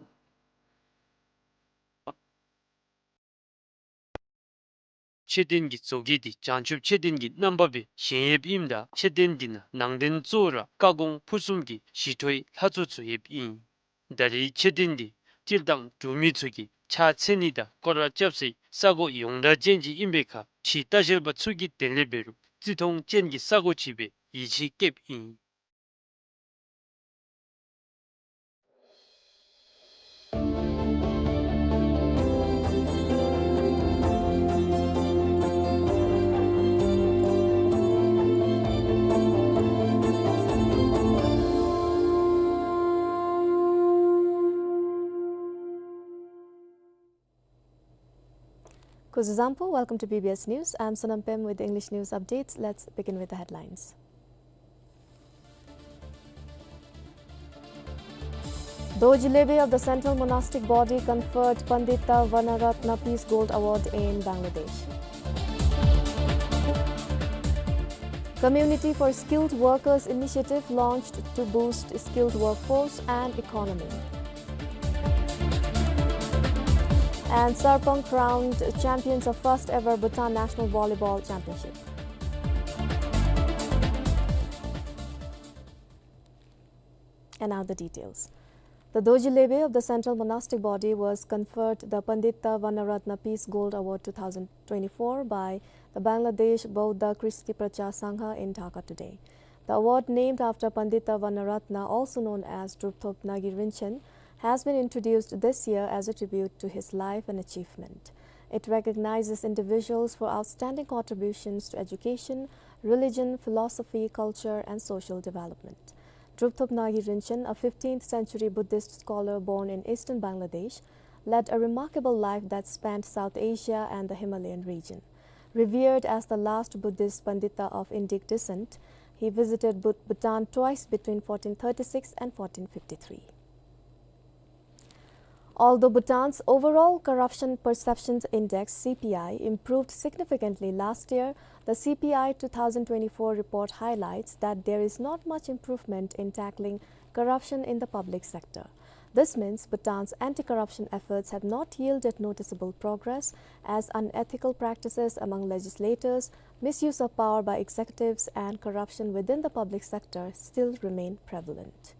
མཆོད་རྟེན་གྱི་བཟོ་བཀོད་འདི་བྱང་ཆུབ་མཆོད་རྟེན་གྱི་རྣམ་པ་སྦེ་བཞེངས་ཡོདཔ་ཨིནམ་ད་མཆོད་རྟེན་འདི་ནང་ནང་རྟེན་གཙོ་བོ་ར་བཀའ་དགོངས་ཕུར་གསུམ་གྱི་ཞི་ཁྲོའི་ལྷ་ཚོགས་ཚུ་ཡོདཔ་ཨིན། ད་རེས་མཆོད་རྟེན་འདི་སྤྱིར་བཏང་འབྲུག་མི་ཚུ་གིས་ཕྱག་འཚལ་ནི་དང་སྐོར་ར་རྐྱབ་སའི་ས་གོ་ཡོངས་གྲགས་ཅན་ཅིག་ཨིན་པའི་ཁར་ཕྱིའི་ལྟ་བཤལ་པ་ཚུ་གིས་དེ་ལས་འབད་རུང་བརྩི་མཐོང་ཅན་གྱི་ས་གོ་ཅིག་སྦེ་ཡིད་ཆེས་བསྐྱེདཔ་ཨིན། Kuzuzangpo, welcome to B B S News. I'm Sonam Pem with the English news updates. Let's begin with the headlines. Dorji Lebe of the Central Monastic Body conferred Pandita Vanaratna Peace Gold Award in Bangladesh. Community for Skilled Workers initiative launched to boost skilled workforce and economy. And Sarpang crowned champions of first ever Bhutan National Volleyball Championship. And now the details. The Dorji Lebe of the Central Monastic Body was conferred the Pandita Vanaratna Peace Gold Award two thousand twenty-four by the Bangladesh Bouddha Kristi Prachar Sangha in Dhaka today. The award, named after Pandita Vanaratna, also known as Drupthop Nagi Rinchen, has been introduced this year as a tribute to his life and achievement. It recognizes individuals for outstanding contributions to education, religion, philosophy, culture, and social development. Drupthop Nagi Rinchen, a fifteenth century Buddhist scholar born in eastern Bangladesh, led a remarkable life that spanned South Asia and the Himalayan region. Revered as the last Buddhist Pandita of Indic descent, he visited Bhut-, Bhutan twice between fourteen thirty-six and fourteen fifty-three. Although Bhutan's overall corruption perceptions index, C P I, improved significantly last year, the C P I two thousand twenty-four report highlights that there is not much improvement in tackling corruption in the public sector. This means Bhutan's anti-corruption efforts have not yielded noticeable progress, as unethical practices among legislators, misuse of power by executives, and corruption within the public sector still remain prevalent.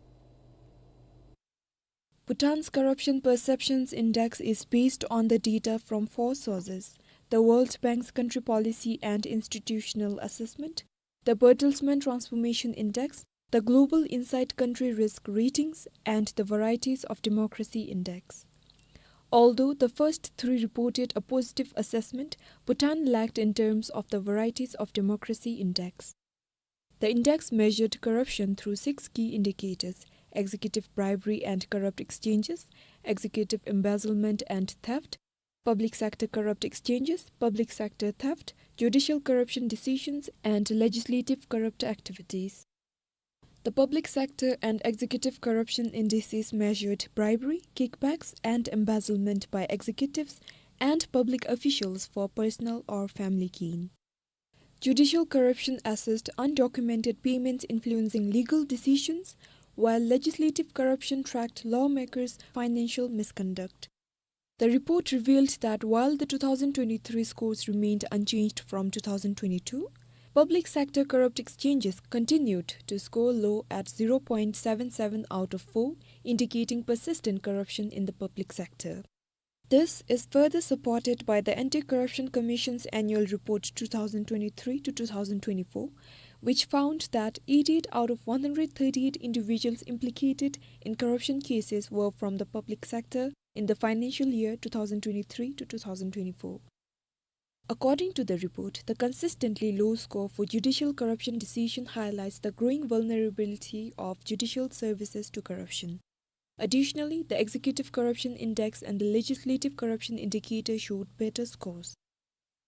Bhutan's Corruption Perceptions Index is based on the data from four sources: the World Bank's Country Policy and Institutional Assessment, the Bertelsmann Transformation Index, the Global Insight Country Risk Ratings, and the Varieties of Democracy Index. Although the first three reported a positive assessment, Bhutan lagged in terms of the Varieties of Democracy Index. The index measured corruption through six key indicators: executive bribery and corrupt exchanges, executive embezzlement and theft, public sector corrupt exchanges, public sector theft, judicial corruption decisions, and legislative corrupt activities. The public sector and executive corruption indices measured bribery, kickbacks, and embezzlement by executives and public officials for personal or family gain. Judicial corruption assessed undocumented payments influencing legal decisions, while legislative corruption tracked lawmakers' financial misconduct. The report revealed that while the two thousand twenty-three scores remained unchanged from two thousand twenty-two, public sector corrupt exchanges continued to score low at zero point seven seven out of four, indicating persistent corruption in the public sector. This is further supported by the Anti-Corruption Commission's Annual Report two thousand twenty-three to two thousand twenty-four, which found that eighty-eight out of one hundred thirty-eight individuals implicated in corruption cases were from the public sector in the financial year two thousand twenty-three to two thousand twenty-four. According to the report, the consistently low score for judicial corruption decision highlights the growing vulnerability of judicial services to corruption. Additionally, the Executive Corruption Index and the Legislative Corruption Indicator showed better scores.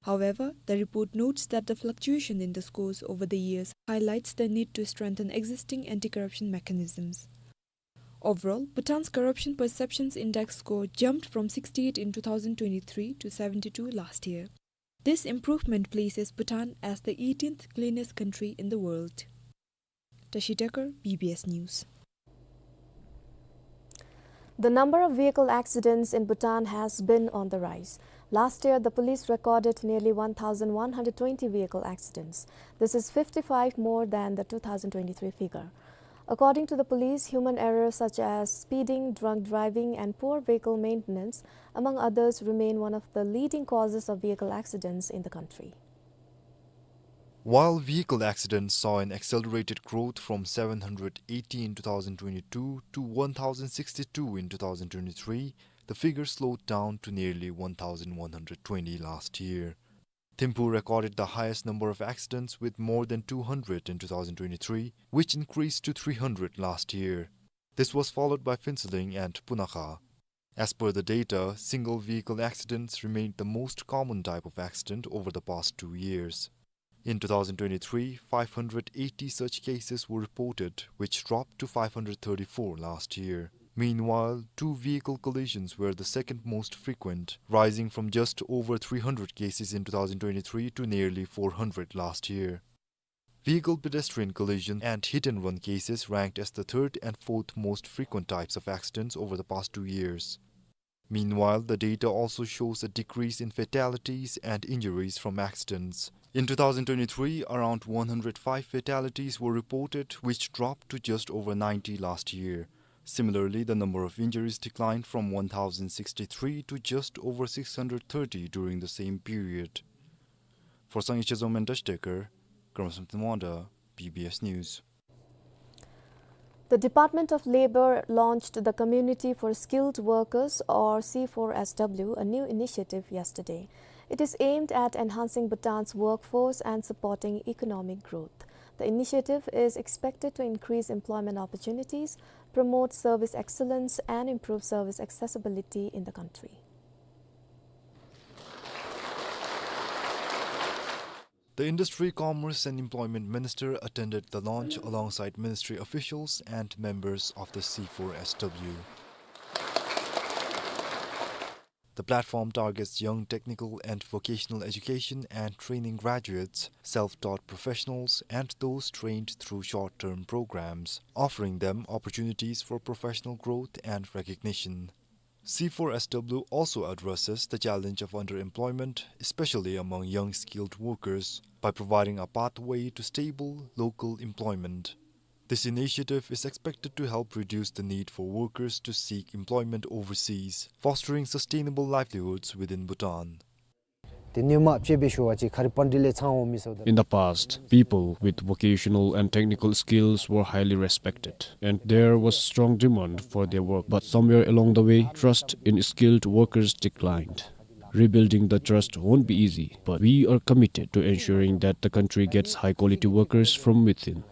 However, the report notes that the fluctuation in the scores over the years highlights the need to strengthen existing anti-corruption mechanisms. Overall, Bhutan's Corruption Perceptions Index score jumped from sixty-eight in two thousand twenty-three to seventy-two last year. This improvement places Bhutan as the eighteenth cleanest country in the world. Tashi Dekar, B B S News. The number of vehicle accidents in Bhutan has been on the rise. Last year, the police recorded nearly one thousand one hundred twenty vehicle accidents. This is fifty-five more than the two thousand twenty-three figure. According to the police, human errors such as speeding, drunk driving, and poor vehicle maintenance, among others, remain one of the leading causes of vehicle accidents in the country. While vehicle accidents saw an accelerated growth from seven hundred eighty in two thousand twenty-two to one thousand sixty-two in two thousand twenty-three, the figure slowed down to nearly one thousand one hundred twenty last year. Thimphu recorded the highest number of accidents, with more than two hundred in two thousand twenty-three, which increased to three hundred last year. This was followed by Phuentsholing and Punakha. As per the data, single vehicle accidents remained the most common type of accident over the past two years. In two thousand twenty-three, five hundred eighty such cases were reported, which dropped to five hundred thirty-four last year. Meanwhile, two-vehicle collisions were the second most frequent, rising from just over three hundred cases in two thousand twenty-three to nearly four hundred last year. Vehicle pedestrian collision and hit and run cases ranked as the third and fourth most frequent types of accidents over the past two years. Meanwhile, the data also shows a decrease in fatalities and injuries from accidents. In two thousand twenty-three, around one hundred five fatalities were reported, which dropped to just over ninety last year. Similarly, the number of injuries declined from one thousand sixty-three to just over six hundred thirty during the same period. For Sangye Chezom and Dash Decker, Karmasam Thanwangda, B B S News. The Department of Labor launched the Community for Skilled Workers, or C four S W, a new initiative, yesterday. It is aimed at enhancing Bhutan's workforce and supporting economic growth. The initiative is expected to increase employment opportunities, promote service excellence, and improve service accessibility in the country. The Industry, Commerce and Employment Minister attended the launch alongside ministry officials and members of the C four S W. The platform targets young technical and vocational education and training graduates, self-taught professionals, and those trained through short-term programs, offering them opportunities for professional growth and recognition. C four S W also addresses the challenge of underemployment, especially among young skilled workers, by providing a pathway to stable local employment. This initiative is expected to help reduce the need for workers to seek employment overseas, fostering sustainable livelihoods within Bhutan. In the past, people with vocational and technical skills were highly respected, and there was strong demand for their work. But somewhere along the way, trust in skilled workers declined. Rebuilding the trust won't be easy, but we are committed to ensuring that the country gets high-quality workers from within.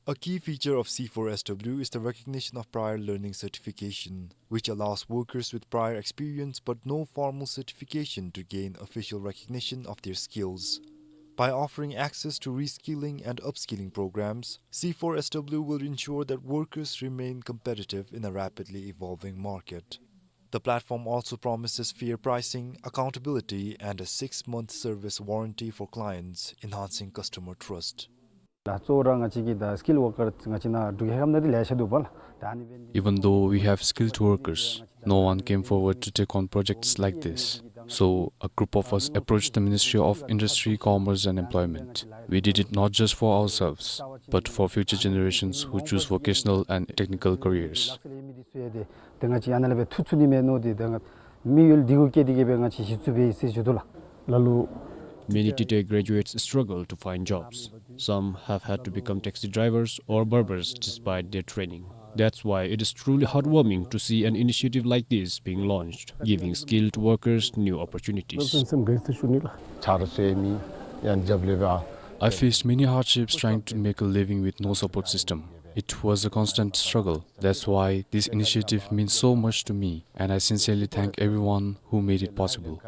A key feature of C four S W is the recognition of prior learning certification, which allows workers with prior experience but no formal certification to gain official recognition of their skills. By offering access to reskilling and upskilling programs, C four S W will ensure that workers remain competitive in a rapidly evolving market. The platform also promises fair pricing, accountability, and a six-month service warranty for clients, enhancing customer trust. ལགས། གཙོ་བོ་ར་ང་བཅས་ཀྱི་ད་སི་ཀིལཌ་ཝར་ཀར་ང་བཅས་ནཱ་འབྲུག་རྒྱལ་ཁབ་ནང་འདི་ལེ་ཤ་འདུག་པ་ལགས། ད་ཨ་ནི་འབད་ནི་འདི། Even though we have skilled workers, no one came forward to take on projects like this. So, a group of us approached the Ministry of Industry, Commerce and Employment. We did it not just for ourselves, but for future generations who choose vocational and technical careers. ད་ང་བཅས་ཨ་ནཱ་ལས་འབད་ཐུགས་ཚུད་ནི་མས་མནོ་སྟེ་ད་ང་མི་ཡུལ་འདི་གུ་བསྐྱལ་ཏེ་གི་འབད་ང་བཅས་གཞི་བཙུགས་འབད་ཡི་ཟེར་ཞུ་དོ་ལགས། ལ་ལུ། Many T T I graduates struggle to find jobs. Some have had to become taxi drivers or barbers despite their training. That's why it is truly heartwarming to see an initiative like this being launched, giving skilled workers new opportunities. I faced many hardships trying to make a living with no support system. It was a constant struggle. That's why this initiative means so much to me, and I sincerely thank everyone who made it possible.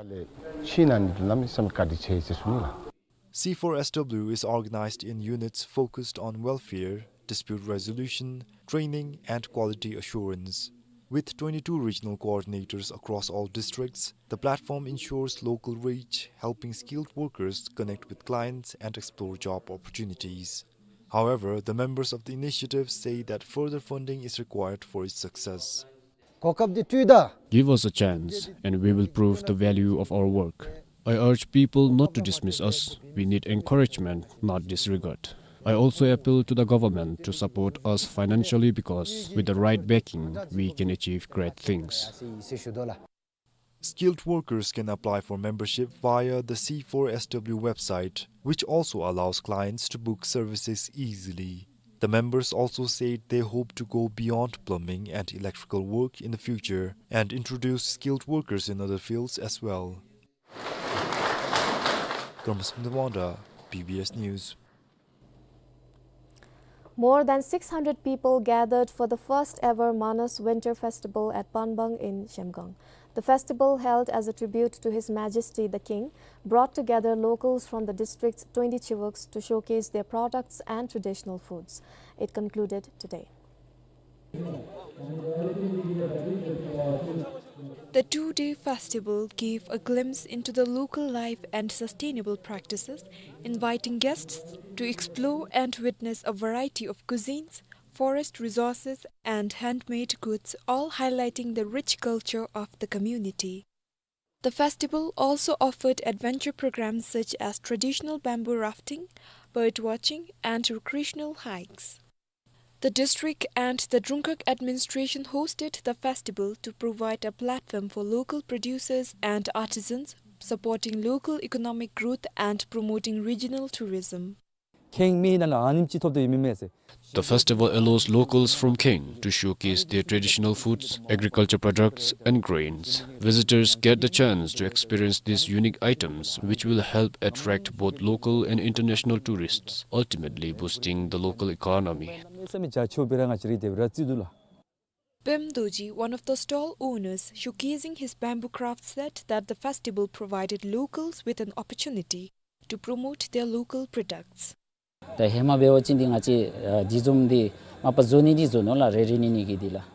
C four S W is organized in units focused on welfare, dispute resolution, training, and quality assurance. With twenty-two regional coordinators across all districts, the platform ensures local reach, helping skilled workers connect with clients and explore job opportunities. However, the members of the initiative say that further funding is required for its success. གོ་སྐབས་འདི་སྤྲོད་ད། Give us a chance, and we will prove the value of our work. I urge people not to dismiss us. We need encouragement, not disregard. I also appeal to the government to support us financially, because with the right backing, we can achieve great things. Skilled workers can apply for membership via the C four S W website, which also allows clients to book services easily. The members also said they hope to go beyond plumbing and electrical work in the future and introduce skilled workers in other fields as well. Karmasam Thanwangda, B B S News. More than six hundred people gathered for the first ever Manas Winter Festival at Panbang in Zhemgang. The festival, held as a tribute to His Majesty the King, brought together locals from the district's twenty chivuks to showcase their products and traditional foods. It concluded today. The two-day festival gave a glimpse into the local life and sustainable practices, inviting guests to explore and witness a variety of cuisines, forest resources, and handmade goods, all highlighting the rich culture of the community. The festival also offered adventure programs such as traditional bamboo rafting, bird watching, and recreational hikes. The district and the Dungak administration hosted the festival to provide a platform for local producers and artisans, supporting local economic growth and promoting regional tourism. ཁེངས་མེད་ནང་ལུ་ཨ་ནེམ་ཅིག་ཐོབ་སྟེ་ཡོད་མི་མས་ཟེར། The festival allows locals from Kheng to showcase their traditional foods, agriculture products, and grains. Visitors get the chance to experience these unique items, which will help attract both local and international tourists, ultimately boosting the local economy. Pem Dorji, one of the stall owners showcasing his bamboo craft, said that the festival provided locals with an opportunity to promote their local products. ད་ཧེ་མ་འབད་བ་ཅིན་འདི་ང་བཅས་ཨ་འདི་བཟུམ་འདི་མ་པ་བཟོ་ནི་འདི་བཟོ་ནི་ལགས། རེ་རེ་ནི་ནི་གི་འདི་ལགས།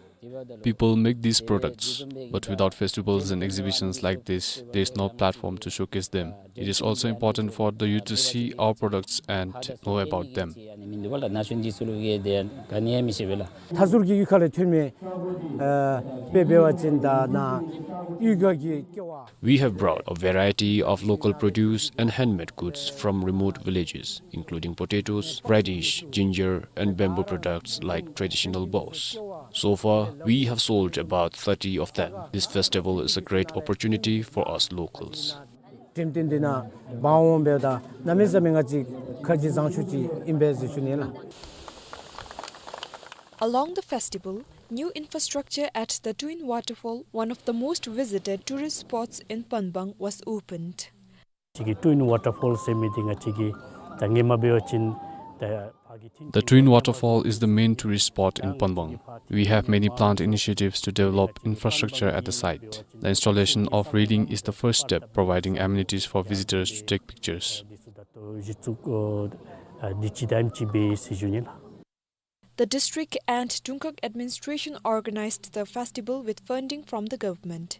People make these products, but without festivals and exhibitions like this, there is no platform to showcase them. It is also important for the youth to see our products and know about them. མཐའ་ཟུར་གྱི་གཡུས་ཁ་ལས་ཐོན་མི་ཨ་དཔེ་འབད་བ་ཅིན་ད་ནཱ་གཡུས་ཁ་གི་ཀེ་བ། We have brought a variety of local produce and handmade goods from remote villages, including potatoes, radish, ginger, and bamboo products like traditional bows. So far, we have sold about thirty of them. This festival is a great opportunity for us locals. འགྲེམས་སྟོན་འདི་ནང་འབག་འོང་འབདཝ་ད་གནམ་མེད་ས་མེད་ང་བཅས་ཁ་རྗེ་བཟང་ཤོས་ཅིག་ཨིན་པས་ཟེར་ཞུ་ནི་ལགས། Along the festival, new infrastructure at the Twin Waterfall, one of the most visited tourist spots in Panbang, was opened. ཅིག་གི་Twin Waterfall ཟེར་མི་འདི་ང་བཅས་ཀྱི་ད་ཧེ་མ་འབད་བ་ཅིན་ད་The Twin Waterfall is the main tourist spot in Panbang. We have many planned initiatives to develop infrastructure at the site. The installation of railing is the first step, providing amenities for visitors to take pictures. The district and Dungak administration organized the festival with funding from the government.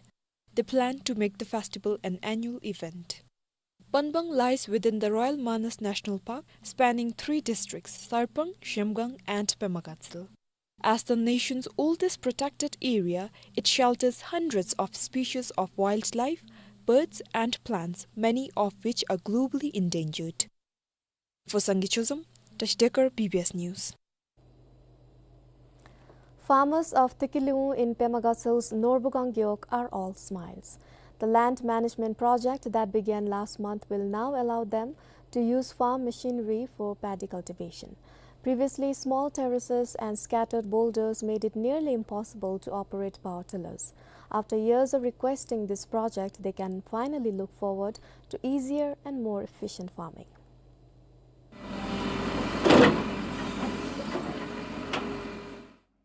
They plan to make the festival an annual event. Panbang lies within the Royal Manas National Park, spanning three districts, Sarpang, Zhemgang, and Pema Gatshel. As the nation's oldest protected area, it shelters hundreds of species of wildlife, birds, and plants, many of which are globally endangered. For Sangay Chozom, Tashi Dekar, B B S News. Farmers of Tikilung in Pema Gatshel's Norbugang Gewog are all smiles. The land management project that began last month will now allow them to use farm machinery for paddy cultivation. Previously, small terraces and scattered boulders made it nearly impossible to operate power tillers. After years of requesting this project, they can finally look forward to easier and more efficient farming.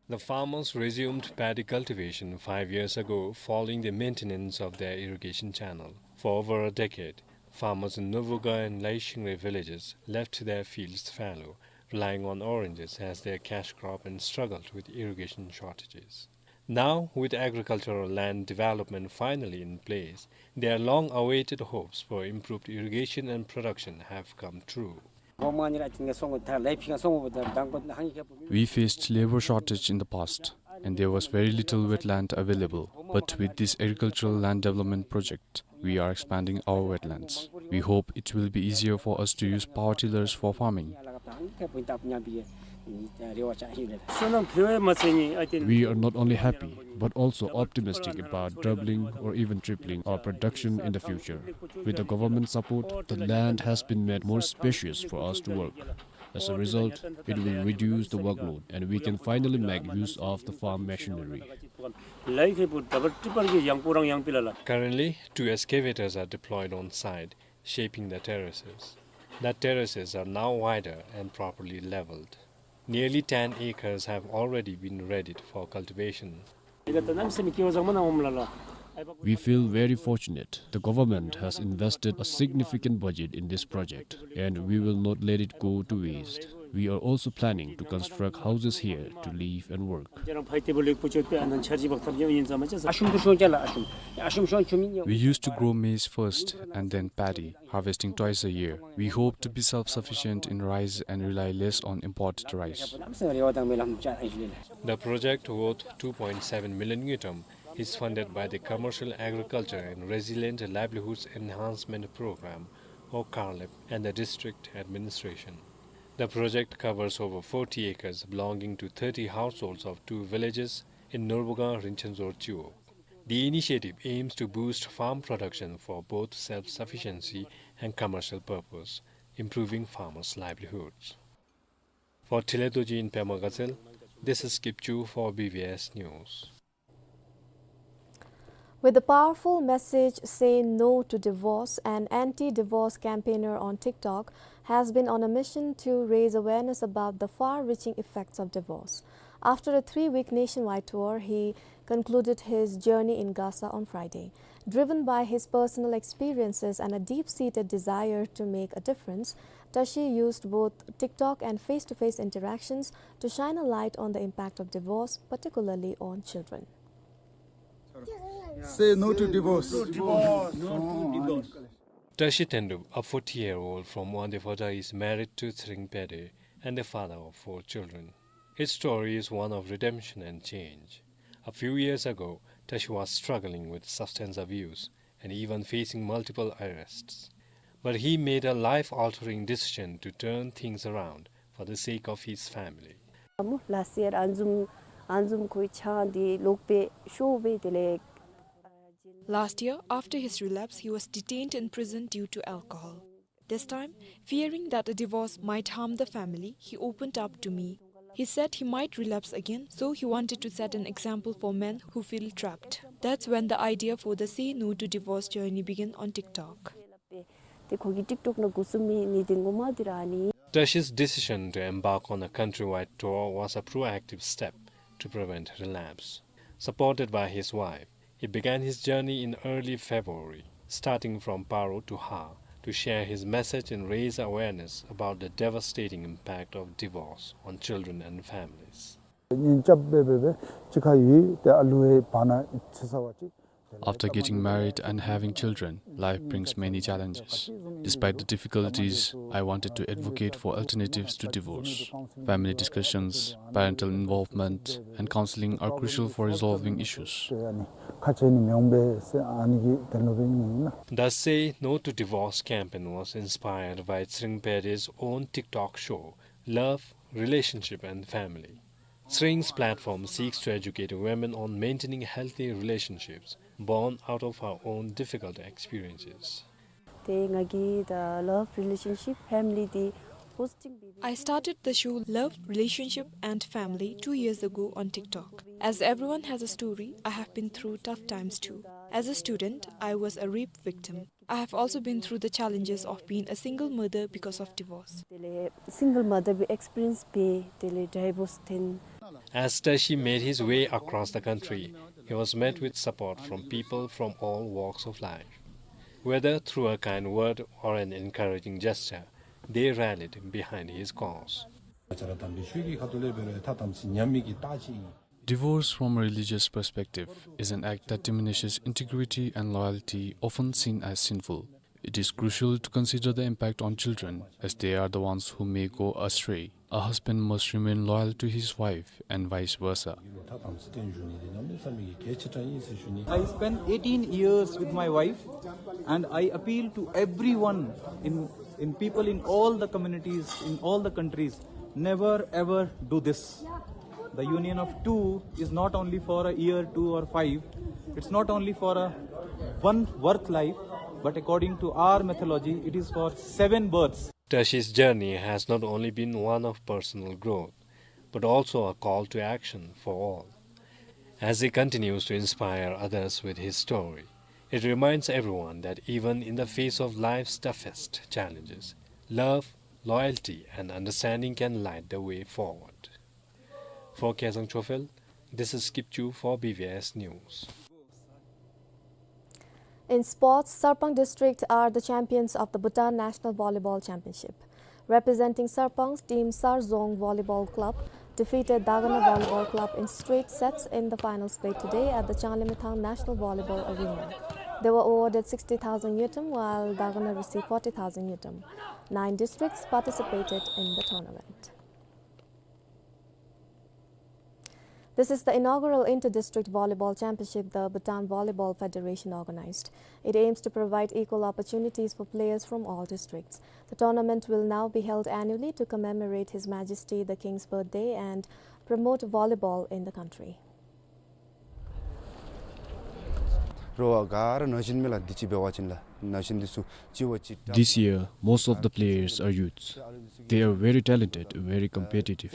The farmers resumed paddy cultivation five years ago following the maintenance of their irrigation channel. For over a decade, farmers in Norbugang and Laishingwe villages left their fields fallow, relying on oranges as their cash crop, and struggled with irrigation shortages. Now, with agricultural land development finally in place, their long-awaited hopes for improved irrigation and production have come true. We faced labor shortage in the past, and there was very little wetland available. But with this agricultural land development project, we are expanding our wetlands. We hope it will be easier for us to use power tillers for farming. We are not only happy, but also optimistic about doubling or even tripling our production in the future. With the government support, the land has been made more spacious for us to work. As a result, it will reduce the workload and we can finally make use of the farm machinery. Currently, two excavators are deployed on site, shaping the terraces. The terraces are now wider and properly leveled. Nearly ten acres have already been readied for cultivation. We feel very fortunate. The government has invested a significant budget in this project, and we will not let it go to waste. We are also planning to construct houses here to live and work. We used to grow maize first and then paddy, harvesting twice a year. We hope to be self-sufficient in rice and rely less on imported rice. The project, worth two point seven million ngultrum, is funded by the Commercial Agriculture and Resilient Livelihoods Enhancement Program, or CARLEP, and the district administration. The project covers over forty acres belonging to thirty households of two villages in Norbuga, Rinchenzor, Chiwog. The initiative aims to boost farm production for both self-sufficiency and commercial purpose, improving farmers' livelihoods. For Tile Dorji in Pema Gazelle, this is Kipchu for B B S News. With the powerful message "Say No to Divorce," an anti-divorce campaigner on TikTok has been on a mission to raise awareness about the far-reaching effects of divorce. After a three-week nationwide tour, he concluded his journey in Gasa on Friday. Driven by his personal experiences and a deep-seated desire to make a difference, Tashi used both TikTok and face-to-face interactions to shine a light on the impact of divorce, particularly on children. Say no to divorce. Tashi Tendub, a forty-year-old from Wangdue Phodrang, is married to Tshering Pede and the father of four children. His story is one of redemption and change. A few years ago, Tashi was struggling with substance abuse and even facing multiple arrests. But he made a life-altering decision to turn things around for the sake of his family. Last year, ཨ་ནི་བཟུམ་ཨ་ནི་བཟུམ་ཁོའི་ཆང་འདི་ལོག་སྦེ་ཤོར་སྦེ་དེ་ལས། Last year, after his relapse, he was detained in prison due to alcohol. This time, fearing that a divorce might harm the family, he opened up to me. He said he might relapse again, so he wanted to set an example for men who feel trapped. That's when the idea for the Say No to Divorce journey began on TikTok. ཏེ་ཁོ་གིས་ཊིཀ་ཊོཀ་ནང་འགོ་བཙུགས་མི་ནི་འདི་ངོ་མ་འདི་ར་ཨ་ནི། Tashi's decision to embark on a countrywide tour was a proactive step to prevent relapse. Supported by his wife, he began his journey in early February, starting from Paro to Har, to share his message and raise awareness about the devastating impact of divorce on children and families. གཉེན་རྐྱབ་སྦེ་སྦེ་སྦེ་གཅིག་ཁར་ཡོད། ཏེ་ཨ་ལུ་ཡང་བར་ན་ཚེ་ས་བ་ཅིག། After getting married and having children, life brings many challenges. Despite the difficulties, I wanted to advocate for alternatives to divorce. Family discussions, parental involvement, and counseling are crucial for resolving issues. ཁ་ཆེ་ནི་མི་འོང་པས་ཟེར་ཨ་ནི་གི་དོན་ལུ་འབད་ནི་ཨིན་ལགས། The Say No to Divorce campaign was inspired by Tshering Pede's own TikTok show, Love, Relationship and Family. Tshering's platform seeks to educate women on maintaining healthy relationships born out of her own difficult experiences. ཏེ་ང་གིས་the Love, Relationship, Family འདི་ཧོསཊིང་འབད། I started the show Love, Relationship and Family two years ago on TikTok. As everyone has a story, I have been through tough times too. As a student, I was a rape victim. I have also been through the challenges of being a single mother because of divorce. དེ་ལས་སིང་གལ་མ་དར་བའི་ཨེགསི་པི་རི་ཡེནསི་འབད་དེ་ལས་ཌའི་བོརསི་ཐོན། As Tashi made his way across the country, he was met with support from people from all walks of life. Whether through a kind word or an encouraging gesture, they rallied behind his cause. Divorce from a religious perspective is an act that diminishes integrity and loyalty, often seen as sinful. It is crucial to consider the impact on children, as they are the ones who may go astray. A husband must remain loyal to his wife and vice versa. I spent eighteen years with my wife, and I appeal to everyone in, in people in all the communities, in all the countries, never ever do this. The union of two is not only for a year, two or five, it's not only for a one birth life, but according to our mythology, it is for seven births. Tashi's journey has not only been one of personal growth, but also a call to action for all. As he continues to inspire others with his story, it reminds everyone that even in the face of life's toughest challenges, love, loyalty, and understanding can light the way forward. For Khesang Chofel, this is Kipchu for B B S News. In sports, Sarpang District are the champions of the Bhutan National Volleyball Championship. Representing Sarpang, Team Sarzong Volleyball Club defeated Dagana Volleyball Club in straight sets in the finals played today at the Changlimithang National Volleyball Arena. They were awarded sixty thousand ngultrum, while Dagana received forty thousand ngultrum. Nine districts participated in the tournament. This is the inaugural Inter-District Volleyball Championship the Bhutan Volleyball Federation organized. It aims to provide equal opportunities for players from all districts. The tournament will now be held annually to commemorate His Majesty the King's birthday and promote volleyball in the country. རོགས་ག་ར་ན་གཞོན་མི་ལགས། འདི་ཅིག་འབད་བ་ཅིན་ལགས་ན་གཞོན་འདི་ཚུ་གཅིག་བ་གཅིག་རྐྱང་། This year, most of the players are youths. They are very talented, very competitive.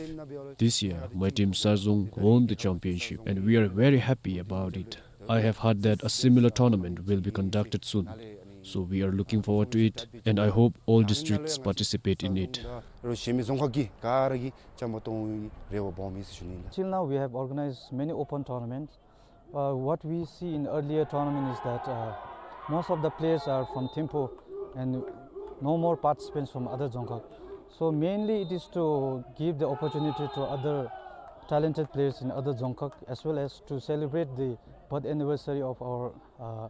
This year, my team Sarzong won the championship, and we are very happy about it. I have heard that a similar tournament will be conducted soon. So we are looking forward to it, and I hope all districts participate in it. རོགས་གཞན་མི་རྫོང་ཁག་གི་ག་ར་གིས་བཅའ་མར་གཏོགས་པའི་རེ་བ་འབོཝ་མས་ཟེར་ཞུ་ནི་ལགས། Till now, we have organized many open tournaments. Uh, what we see in earlier tournament is that, uh, most of the players are from Thimphu and no more participants from other Dzongkhag. So mainly it is to give the opportunity to other talented players in other Dzongkhag, as well as to celebrate the birth anniversary of our, uh,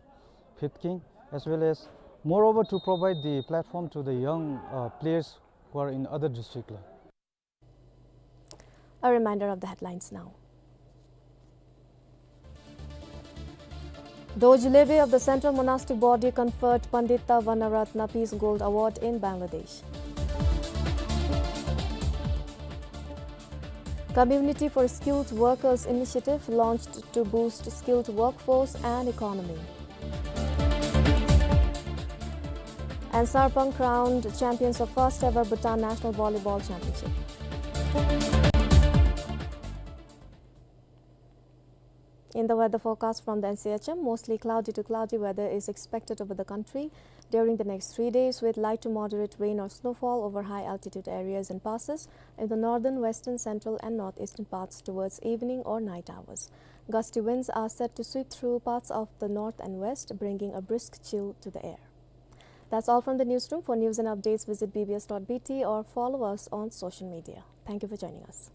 fifth king, as well as moreover to provide the platform to the young, uh, players who are in other district. A reminder of the headlines now. Dorji Lebe of the Central Monastic Body conferred Pandita Vanaratna Peace Gold Award in Bangladesh. Community for Skilled Workers initiative launched to boost skilled workforce and economy. And Sarpang crowned champions of first ever Bhutan National Volleyball Championship. In the weather forecast from the N C H M, mostly cloudy to cloudy weather is expected over the country during the next three days, with light to moderate rain or snowfall over high altitude areas and passes in the northern, western, central and northeastern parts towards evening or night hours. Gusty winds are set to sweep through parts of the north and west, bringing a brisk chill to the air. That's all from the newsroom. For news and updates, visit B B S dot B T or follow us on social media. Thank you for joining us.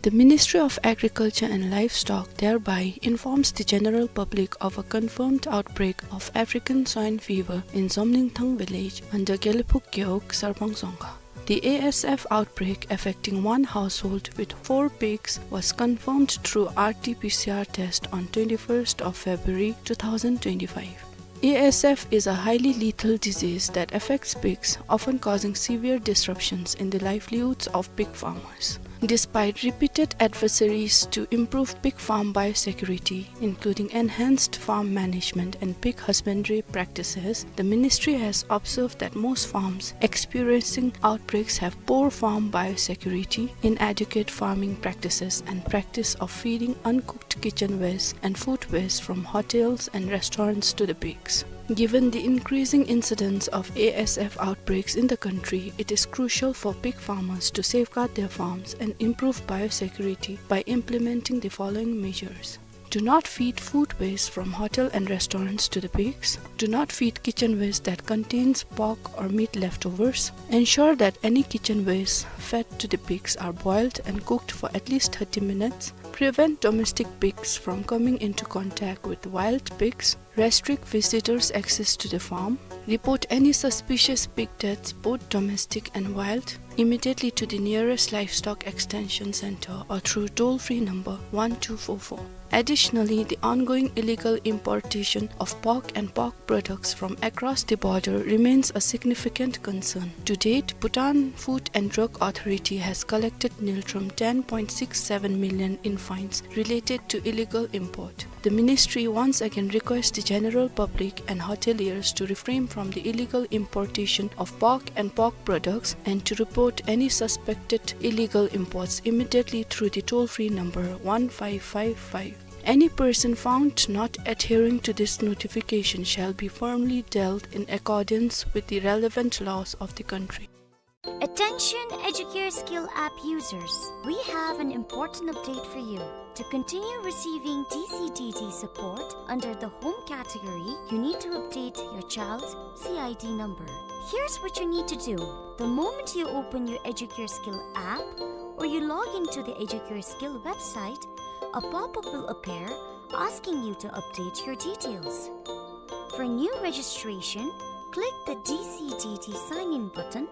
The Ministry of Agriculture and Livestock thereby informs the general public of a confirmed outbreak of African swine fever in Zomlingthang village under Gelephuk Gewog, Sarpang Dzongkhag. The A S F outbreak affecting one household with four pigs was confirmed through R T P C R test on twenty-first of February two thousand twenty-five. A S F is a highly lethal disease that affects pigs, often causing severe disruptions in the livelihoods of pig farmers. Despite repeated advisories to improve pig farm biosecurity, including enhanced farm management and pig husbandry practices, the ministry has observed that most farms experiencing outbreaks have poor farm biosecurity, inadequate farming practices, and practice of feeding uncooked kitchen waste and food waste from hotels and restaurants to the pigs. Given the increasing incidence of A S F outbreaks in the country, it is crucial for pig farmers to safeguard their farms and improve biosecurity by implementing the following measures. Do not feed food waste from hotel and restaurants to the pigs. Do not feed kitchen waste that contains pork or meat leftovers. Ensure that any kitchen waste fed to the pigs are boiled and cooked for at least thirty minutes. Prevent domestic pigs from coming into contact with wild pigs. Restrict visitors' access to the farm. Report any suspicious pig deaths, both domestic and wild, immediately to the nearest livestock extension center or through toll-free number one two four four. Additionally, the ongoing illegal importation of pork and pork products from across the border remains a significant concern. To date, Bhutan Food and Drug Authority has collected ngultrum ten point six seven million in fines related to illegal import. The ministry once again requests the general public and hoteliers to refrain from the illegal importation of pork and pork products and to report any suspected illegal imports immediately through the toll-free number one five five five. Any person found not adhering to this notification shall be firmly dealt in accordance with the relevant laws of the country. Attention, Educare Skill app users! We have an important update for you. To continue receiving D C D D support under the home category, you need to update your child's C I D number. Here's what you need to do. The moment you open your Educare Skill app or you log into the Educare Skill website, a pop-up will appear asking you to update your details. For new registration, click the D C D D sign-in button,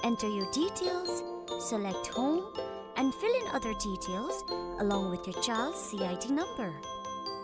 enter your details, select home, and fill in other details along with your child's C I D number.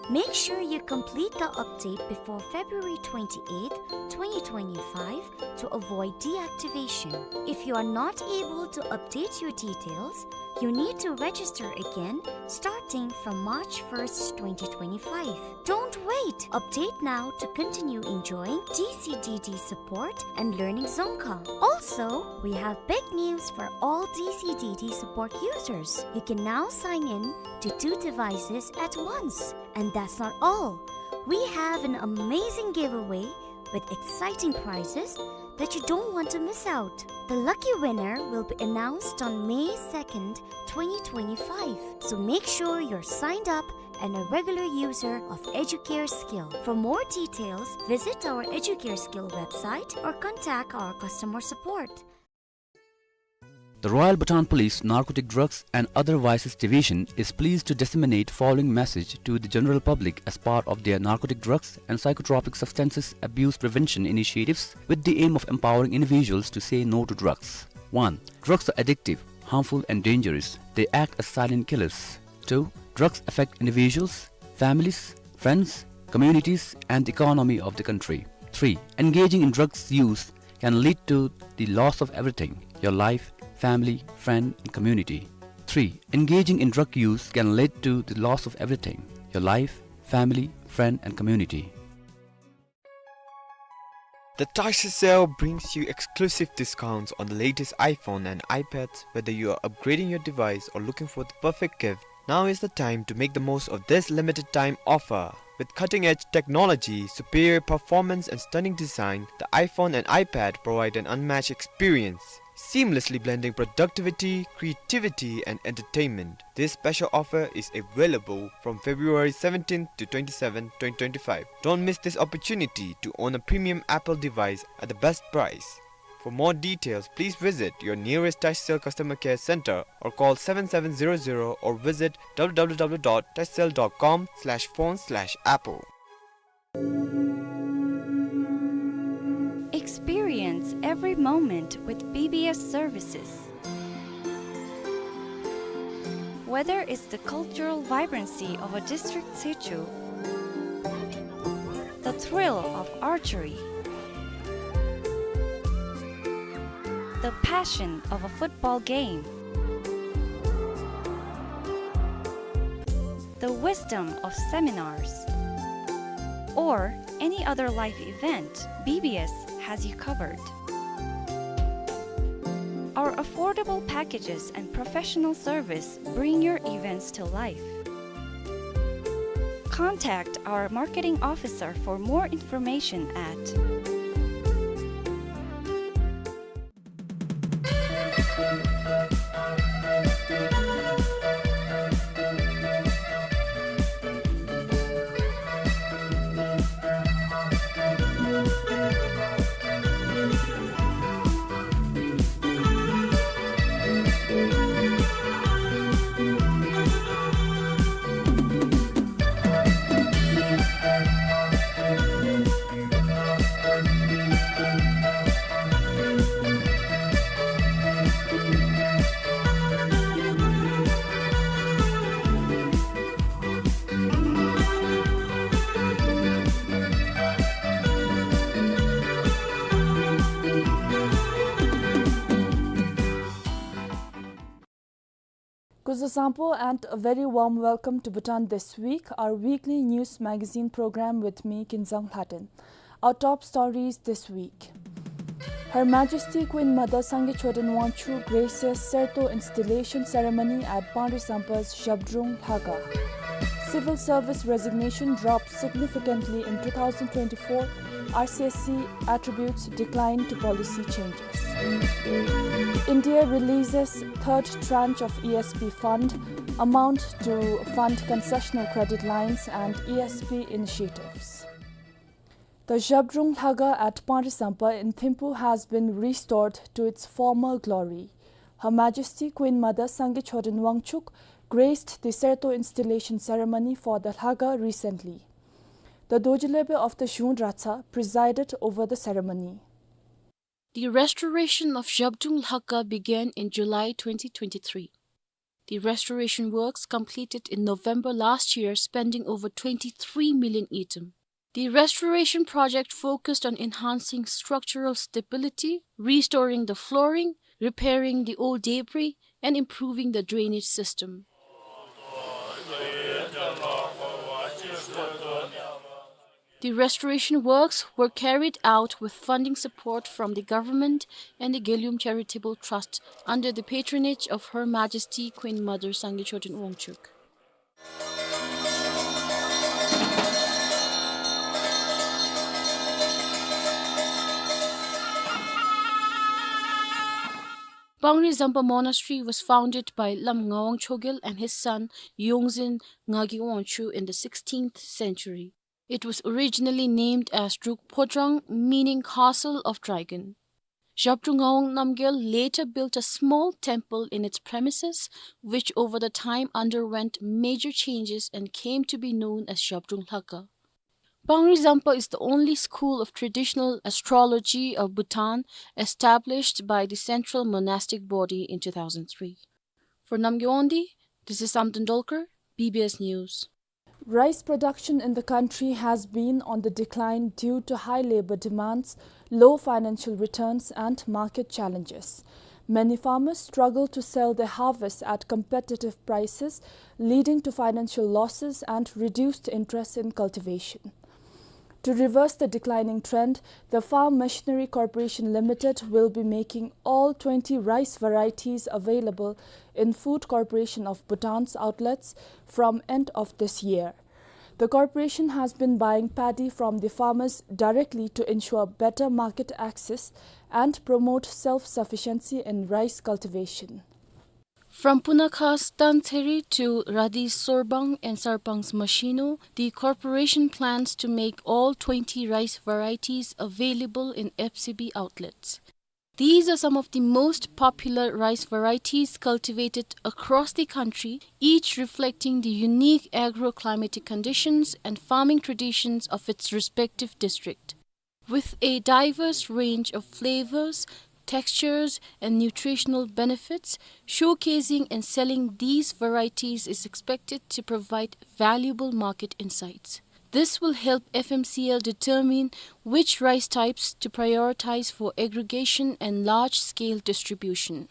Make sure you complete the update before February twenty-eighth, twenty twenty-five to avoid deactivation. If you are not able to update your details, you need to register again starting from March first, twenty twenty-five. Don't wait! Update now to continue enjoying D C D D support and learning Dzongkha. Also, we have big news for all D C D D support users. You can now sign in to two devices at once. And that's not all. We have an amazing giveaway with exciting prizes that you don't want to miss out. The lucky winner will be announced on May second, twenty twenty-five. So make sure you're signed up and a regular user of Educare Skill. For more details, visit our Educare Skill website or contact our customer support. The Royal Bhutan Police Narcotic Drugs and Other Vices Division is pleased to disseminate following message to the general public as part of their narcotic drugs and psychotropic substances abuse prevention initiatives with the aim of empowering individuals to say no to drugs. One, drugs are addictive, harmful and dangerous. They act as silent killers. Two, drugs affect individuals, families, friends, communities, and the economy of the country. Three, engaging in drugs use can lead to the loss of everything, your life, family, friend, and community. Three, engaging in drug use can lead to the loss of everything, your life, family, friend, and community. The Tacticel brings you exclusive discounts on the latest iPhone and iPads. Whether you are upgrading your device or looking for the perfect gift, now is the time to make the most of this limited time offer. With cutting-edge technology, superior performance, and stunning design, the iPhone and iPad provide an unmatched experience, seamlessly blending productivity, creativity, and entertainment. This special offer is available from February seventeenth to twenty-seventh, twenty twenty-five. Don't miss this opportunity to own a premium Apple device at the best price. For more details, please visit your nearest Tacticel customer care center or call seven seven zero zero or visit w w w dot tacticel dot com slash phone slash apple. Experience every moment with B B S services. Whether it's the cultural vibrancy of a district situ, the thrill of archery, the passion of a football game, the wisdom of seminars, or any other life event, B B S has you covered. Our affordable packages and professional service bring your events to life. Contact our marketing officer for more information at Luzuzangpo and a very warm welcome to Bhutan This Week, our weekly news magazine program with me, Kinzang Lhaden. Our top stories this week. Her Majesty Queen Mother Sangay Choden Wangchuck graces Serto installation ceremony at Pangri Sampa's Zhabdrung Lhakhang. Civil service resignation drops significantly in two thousand twenty-four, R C S C attributes decline to policy changes. India releases third tranche of E S P fund, amount to fund concessional credit lines and E S P initiatives. The Zhabdrung Lhakhang at Pangri Sampa in Thimphu has been restored to its former glory. Her Majesty Queen Mother Sangay Choden Wangchuck graced the Serto installation ceremony for the Lhakhang recently. The Dorji Lhebe of the Zhung Ratsa presided over the ceremony. The restoration of Zhabdrung Lhakhang began in July twenty twenty-three. The restoration works completed in November last year, spending over twenty-three million ngultrum. The restoration project focused on enhancing structural stability, restoring the flooring, repairing the old debris, and improving the drainage system. The restoration works were carried out with funding support from the government and the Gelgyum Charitable Trust under the patronage of Her Majesty Queen Mother Sangay Choden Wangchuck. Pangri Zampa Monastery was founded by Lamka Ngawang Chogyal and his son Yongzin Ngagyi Wangchuck in the sixteenth century. It was originally named as Druk Phodrang, meaning Castle of Dragon. Zhabdrung Ngawang Namgyal later built a small temple in its premises, which over the time underwent major changes and came to be known as Zhabdrung Lhakhang. Pangri Zampa is the only school of traditional astrology of Bhutan established by the Central Monastic Body in two thousand three. For Namgay Wangdi, this is Samten Dolkar, B B S News. Rice production in the country has been on the decline due to high labor demands, low financial returns, and market challenges. Many farmers struggle to sell their harvest at competitive prices, leading to financial losses and reduced interest in cultivation. To reverse the declining trend, the Farm Machinery Corporation Limited will be making all twenty rice varieties available in Food Corporation of Bhutan's outlets from end of this year. The corporation has been buying paddy from the farmers directly to ensure better market access and promote self-sufficiency in rice cultivation. From Punakhas Tantheri to Radi Sorbang and Sarpang's Mashino, the corporation plans to make all twenty rice varieties available in F C B outlets. These are some of the most popular rice varieties cultivated across the country, each reflecting the unique agroclimatic conditions and farming traditions of its respective district. With a diverse range of flavors, textures, and nutritional benefits, showcasing and selling these varieties is expected to provide valuable market insights. This will help F M C L determine which rice types to prioritize for aggregation and large-scale distribution.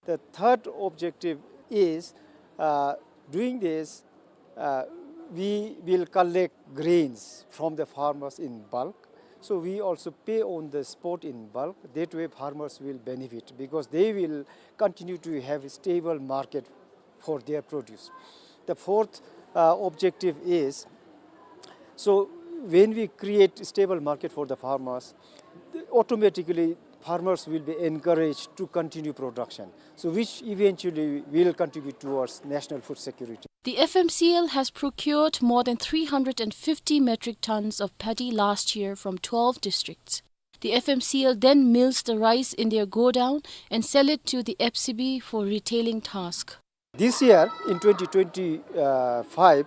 The third objective is, uh, doing this, uh, we will collect grains from the farmers in bulk. So we also pay on the spot in bulk. That way farmers will benefit because they will continue to have a stable market for their produce. The fourth, uh, objective is, so when we create stable market for the farmers, automatically farmers will be encouraged to continue production, so which eventually will contribute towards national food security. The F M C L has procured more than three hundred and fifty metric tons of paddy last year from twelve districts. The F M C L then mills the rice in their godown and sell it to the F C B for retailing task. This year, in twenty twenty-five,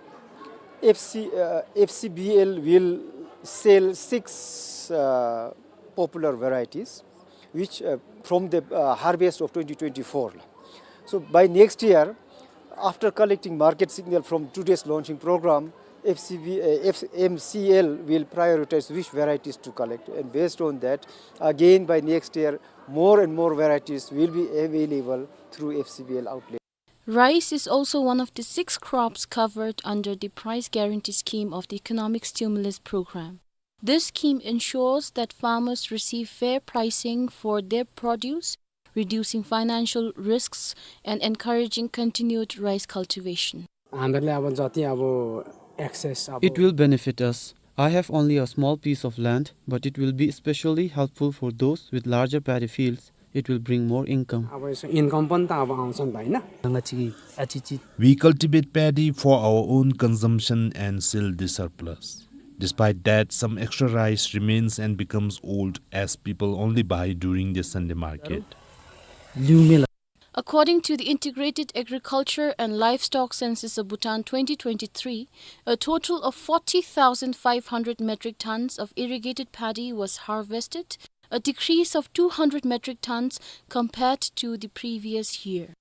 F C, uh, F C B L will sell six, uh, popular varieties, which, uh, from the, uh, harvest of twenty twenty-four. So by next year, after collecting market signal from today's launching program, F C B, uh, F M C L will prioritize which varieties to collect, and based on that, again by next year, more and more varieties will be available through F C B L outlet. Rice is also one of the six crops covered under the price guarantee scheme of the Economic Stimulus Program. This scheme ensures that farmers receive fair pricing for their produce, reducing financial risks and encouraging continued rice cultivation. हामीहरूले अब जति अब एक्सेस अब It will benefit us. I have only a small piece of land, but it will be especially helpful for those with larger paddy fields. It will bring more income. अब यसो इन्कम पनि त अब आउँछ नि त, होइन? We cultivate paddy for our own consumption and sell the surplus. Despite that, some extra rice remains and becomes old as people only buy during the Sunday market. According to the Integrated Agriculture and Livestock Census of Bhutan twenty twenty-three, a total of forty thousand five hundred metric tons of irrigated paddy was harvested, a decrease of two hundred metric tons compared to the previous year.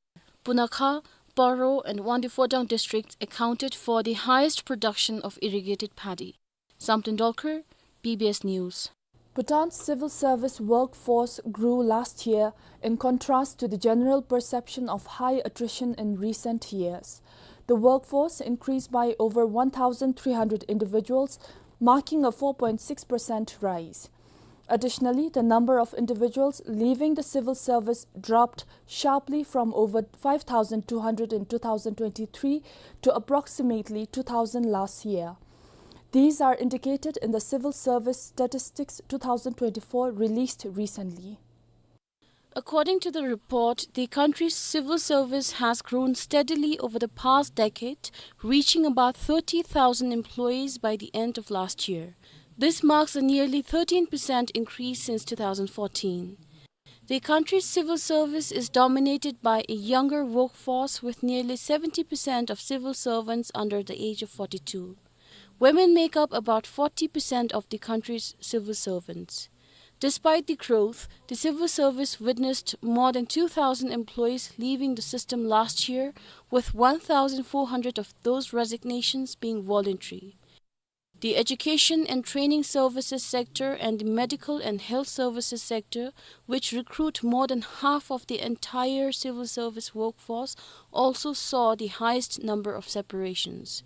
Punakha, Paro, and Wangdue Phodrang districts accounted for the highest production of irrigated paddy. Samten Dolkar, B B S News. Bhutan's civil service workforce grew last year in contrast to the general perception of high attrition in recent years. The workforce increased by over one thousand three hundred individuals, marking a four point six percent rise. Additionally, the number of individuals leaving the civil service dropped sharply from over five thousand two hundred in two thousand twenty-three to approximately two thousand last year. These are indicated in the Civil Service Statistics two thousand twenty-four released recently. According to the report, the country's civil service has grown steadily over the past decade, reaching about thirty thousand employees by the end of last year. This marks a nearly thirteen percent increase since two thousand fourteen. The country's civil service is dominated by a younger workforce, with nearly seventy percent of civil servants under the age of forty-two. Women make up about forty percent of the country's civil servants. Despite the growth, the civil service witnessed more than two thousand employees leaving the system last year, with one thousand four hundred of those resignations being voluntary. The education and training services sector and the medical and health services sector, which recruit more than half of the entire civil service workforce, also saw the highest number of separations.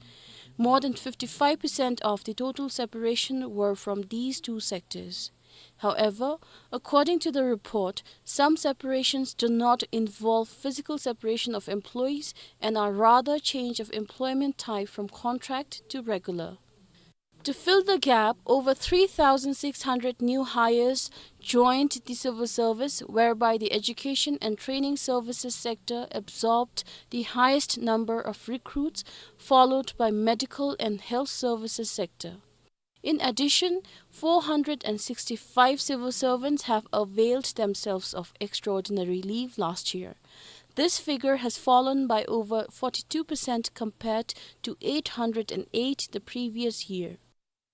More than fifty-five percent of the total separation were from these two sectors. However, according to the report, some separations do not involve physical separation of employees and are rather change of employment type from contract to regular. To fill the gap, over three thousand six hundred new hires joined the civil service, whereby the education and training services sector absorbed the highest number of recruits, followed by medical and health services sector. In addition, four hundred and sixty-five civil servants have availed themselves of extraordinary leave last year. This figure has fallen by over forty-two percent compared to eight hundred and eight the previous year.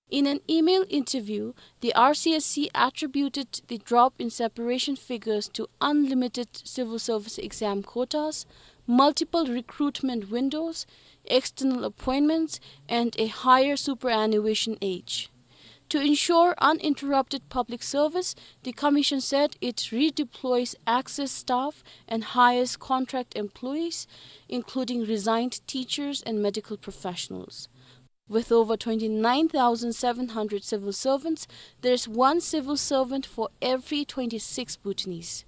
In an email interview, the R C S C attributed the drop in separation figures to unlimited civil service exam quotas, multiple recruitment windows, external appointments, and a higher superannuation age. To ensure uninterrupted public service, the Commission said it redeploys access staff and hires contract employees, including resigned teachers and medical professionals. With over twenty-nine thousand seven hundred civil servants, there is one civil servant for every twenty-six Bhutanese.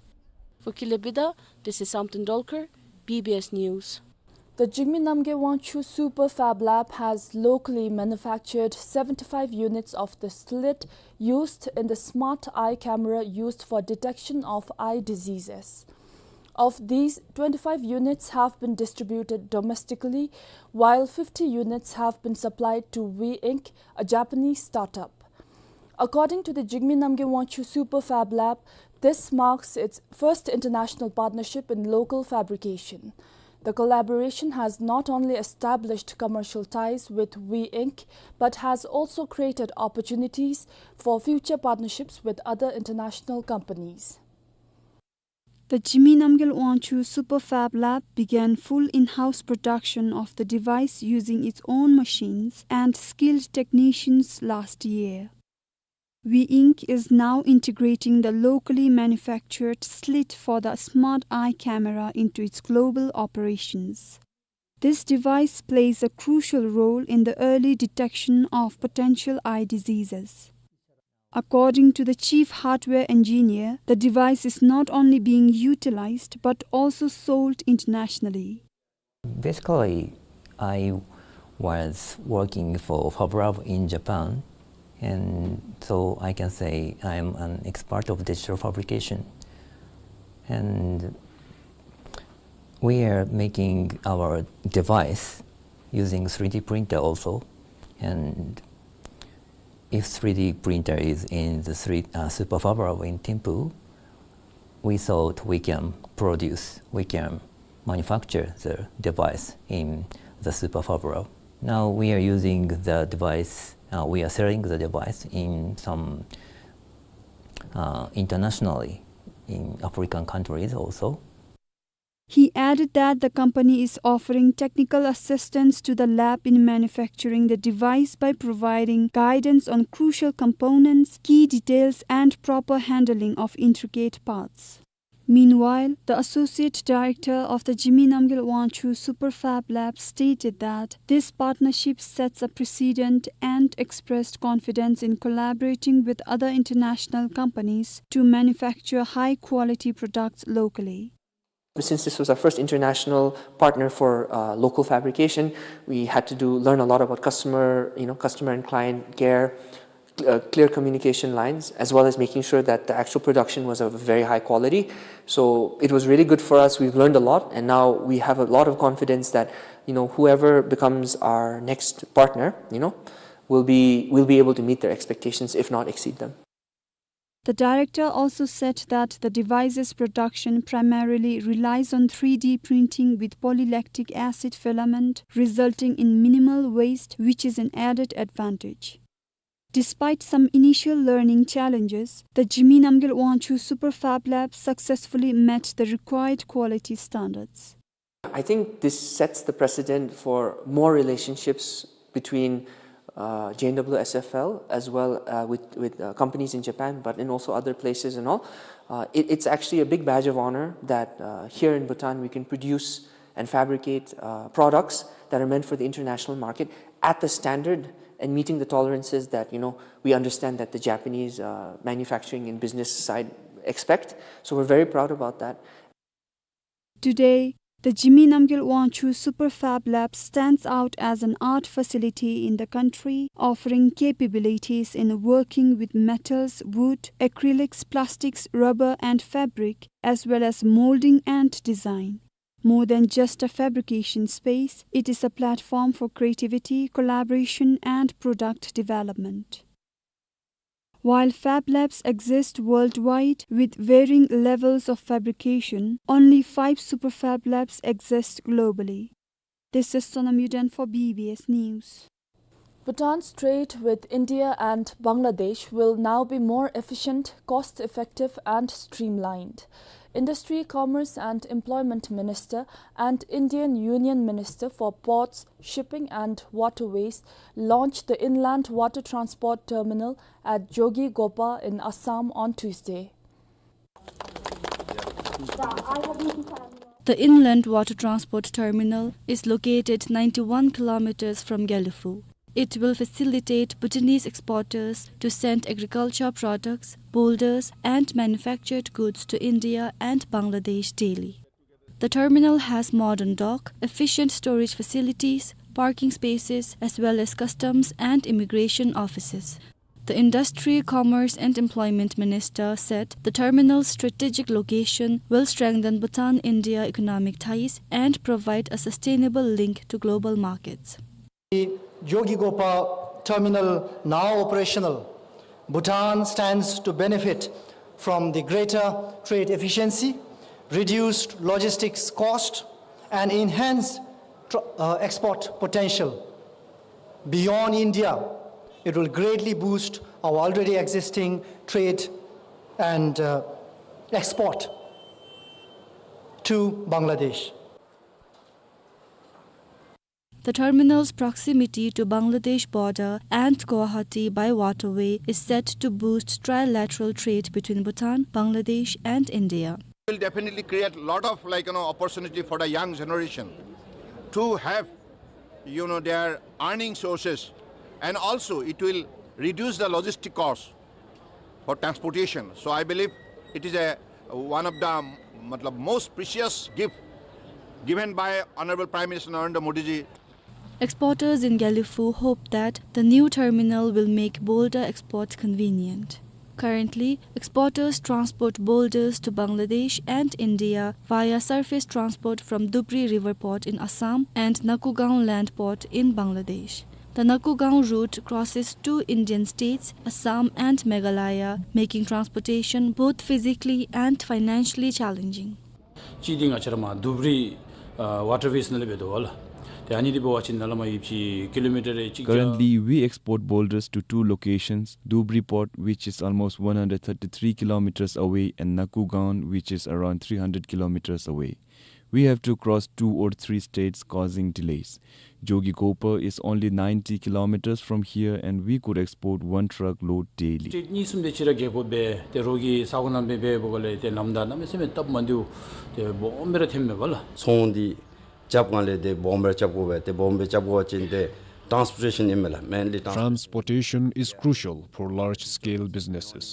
For Kilebida, this is Samten Dolkar, B B S News. The Jigme Namgyel Wangchug Super Fab Lab has locally manufactured seventy-five units of the slit used in the smart eye camera used for detection of eye diseases. Of these, twenty-five units have been distributed domestically, while fifty units have been supplied to We Ink, a Japanese startup. According to the Jigme Namgyel Wangchug Super Fab Lab, this marks its first international partnership in local fabrication. The collaboration has not only established commercial ties with We Ink, but has also created opportunities for future partnerships with other international companies. The Jigme Namgyel Wangchug Super Fab Lab began full in-house production of the device using its own machines and skilled technicians last year. We Ink is now integrating the locally manufactured slit for the Smart Eye camera into its global operations. This device plays a crucial role in the early detection of potential eye diseases. According to the chief hardware engineer, the device is not only being utilized but also sold internationally. Basically, I was working for Fablab in Japan, and so I can say I'm an expert of digital fabrication. And we are making our device using three D printer also. And if three D printer is in the three, uh, Super Fablab in Thimphu, we thought we can produce, we can manufacture the device in the Super Fablab. Now we are using the device, uh, we are selling the device in some, uh, internationally in African countries also. He added that the company is offering technical assistance to the lab in manufacturing the device by providing guidance on crucial components, key details, and proper handling of intricate parts. Meanwhile, the associate director of the Jigme Namgyel Wangchuck Super Fab Lab stated that this partnership sets a precedent and expressed confidence in collaborating with other international companies to manufacture high-quality products locally. Since this was our first international partner for, uh, local fabrication, we had to do, learn a lot about customer, you know, customer and client care, cl-, uh, clear communication lines, as well as making sure that the actual production was of a very high quality. So it was really good for us. We've learned a lot, and now we have a lot of confidence that, you know, whoever becomes our next partner, you know, will be, will be able to meet their expectations, if not exceed them. The director also said that the device's production primarily relies on three D printing with polylactic acid filament, resulting in minimal waste, which is an added advantage. Despite some initial learning challenges, the Jigme Namgyel Wangchuck Super Fab Lab successfully met the required quality standards. I think this sets the precedent for more relationships between, uh, J N W S F L as well, uh, with, with, uh, companies in Japan, but in also other places and all. Uh, it, it's actually a big badge of honor that, uh, here in Bhutan we can produce and fabricate, uh, products that are meant for the international market at the standard and meeting the tolerances that, you know, we understand that the Japanese, uh, manufacturing and business side expect. So we're very proud about that. Today, the Jigme Namgyel Wangchuck Super Fab Lab stands out as an art facility in the country, offering capabilities in working with metals, wood, acrylics, plastics, rubber, and fabric, as well as molding and design. More than just a fabrication space, it is a platform for creativity, collaboration, and product development. While fab labs exist worldwide with varying levels of fabrication, only five super fab labs exist globally. This is Sonam Yuden for B B S News. Bhutan's trade with India and Bangladesh will now be more efficient, cost-effective and streamlined. Industry, Commerce and Employment Minister and Indian Union Minister for Ports, Shipping and Waterways launched the Inland Water Transport Terminal at Jogighopa in Assam on Tuesday. The Inland Water Transport Terminal is located ninety-one kilometers from Gelephu. It will facilitate Bhutanese exporters to send agriculture products, boulders, and manufactured goods to India and Bangladesh daily. The terminal has modern dock, efficient storage facilities, parking spaces, as well as customs and immigration offices. The Industry, Commerce and Employment Minister said the terminal's strategic location will strengthen Bhutan-India economic ties and provide a sustainable link to global markets. The Jogighopa terminal now operational, Bhutan stands to benefit from the greater trade efficiency, reduced logistics cost, and enhanced tr-, uh, export potential beyond India. It will greatly boost our already existing trade and, uh, export to Bangladesh. The terminal's proximity to Bangladesh border and Guwahati by waterway is set to boost trilateral trade between Bhutan, Bangladesh, and India. It will definitely create a lot of, like, you know, opportunity for the young generation to have, you know, their earning sources, and also it will reduce the logistic cost for transportation. So I believe it is a, one of the, matlab, most precious gift given by Honorable Prime Minister Narendra Modi ji. Exporters in Gelephu hope that the new terminal will make boulder export convenient. Currently, exporters transport boulders to Bangladesh and India via surface transport from Dhubri River Port in Assam and Nakugaon Land Port in Bangladesh. The Nakugaon route crosses two Indian states, Assam and Meghalaya, making transportation both physically and financially challenging. ཅིག་འདི་ང་བཅས་ར་མར་དུབ་རི་ཨ་ཝ་ཊར་ཝེསི་ནང་ལས་འབད་དོ་བ་ལགས། ཏེ་ཨ་ནི་འདི་འབད་བ་ཅིན་ནཱ་ལས་མར་ཡོདཔ་ཅིག་ཀི་ལོ་མི་ཊར་ཅིག་བརྒྱ། Currently, we export boulders to two locations, Dhubri Port, which is almost one hundred thirty-three kilometers away, and Nakugaon, which is around three hundred kilometers away. We have to cross two or three states, causing delays. Jogighopa is only ninety kilometers from here, and we could export one truckload daily. སི་ཊེཊ་གཉིས་གསུམ་དེ་ཅིག་ར་རྒྱལ་ཁབ་སྦེ་ཏེ་རོགས་ཀྱི་ས་གོ་ནང་སྦེ་འབད་འབདཝ་ལས་ཏེ་ལམ་བདའ་གནམ་མེད་ས་མེད་སྟབས་མ་བདེཝ་ཏེ་སྦོམ་སྦེ་ར་ཐོནམ་མས་པ་ལགས། ཚོང་འདི་རྐྱབ་གང་ལས་ཏེ་སྦོམ་སྦེ་ར་རྐྱབ་དགོ་པས། ཏེ་སྦོམ་སྦེ་རྐྱབ་དགོ་པ་ཅིན་ཏེ་ཊཱནསི་པོར་ཊེ་ཤཱན་ཨིན་མས་ལགས། མེན་ལི་ཊཱནསི། Transportation is crucial for large-scale businesses.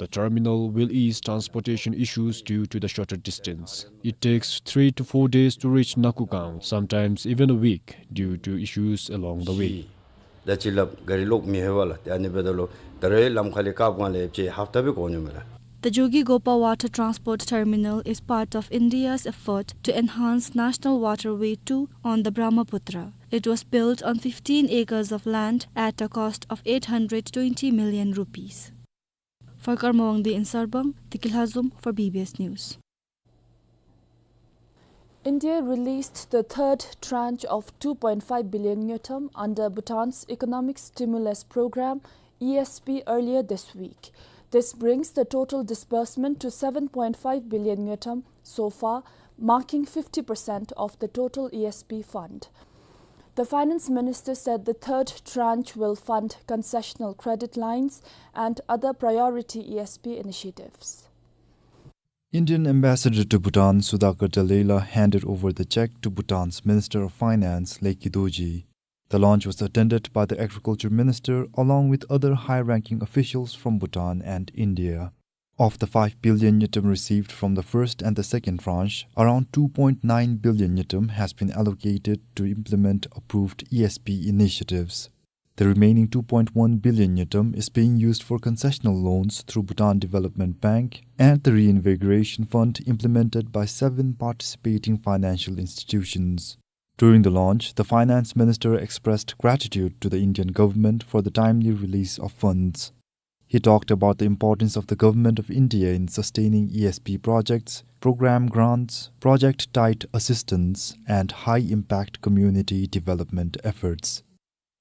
The terminal will ease transportation issues due to the shorter distance. It takes three to four days to reach Nakugaon, sometimes even a week due to issues along the way. ད་ཅི་ལགས་ག་རི་ལོག་མི་ལྷོད་པས་ལགས། ཏེ་ཨ་ནི་འབདཝ་ད་ལུ་ད་རེས་ལམ་ཁ་ལས་བཀག་གང་ལས་ཅིག་ཧབ་ཏ་སྦེ་འགོར་ནི་མས་ལགས། The Jogighopa Water Transport Terminal is part of India's effort to enhance National Waterway two on the Brahmaputra. It was built on fifteen acres of land at a cost of eight hundred twenty million rupees. For Karma Wangdi in Sarpang, Deki Lhazom for B B S News. India released the third tranche of two point five billion ngultrum under Bhutan's Economic Stimulus Program, E S P, earlier this week. This brings the total disbursement to seven point five billion ngultrum so far, marking fifty percent of the total E S P fund. The finance minister said the third tranche will fund concessional credit lines and other priority E S P initiatives. Indian ambassador to Bhutan, Sudhakar Dallela, handed over the check to Bhutan's Minister of Finance, Leki Dorji. The launch was attended by the agriculture minister along with other high-ranking officials from Bhutan and India. Of the five billion ngultrum received from the first and the second tranche, around two point nine billion ngultrum has been allocated to implement approved E S P initiatives. The remaining two point one billion ngultrum is being used for concessional loans through Bhutan Development Bank and the Reinvigoration Fund implemented by seven participating financial institutions. During the launch, the finance minister expressed gratitude to the Indian government for the timely release of funds. He talked about the importance of the Government of India in sustaining E S P projects, program grants, project-tied assistance, and high-impact community development efforts.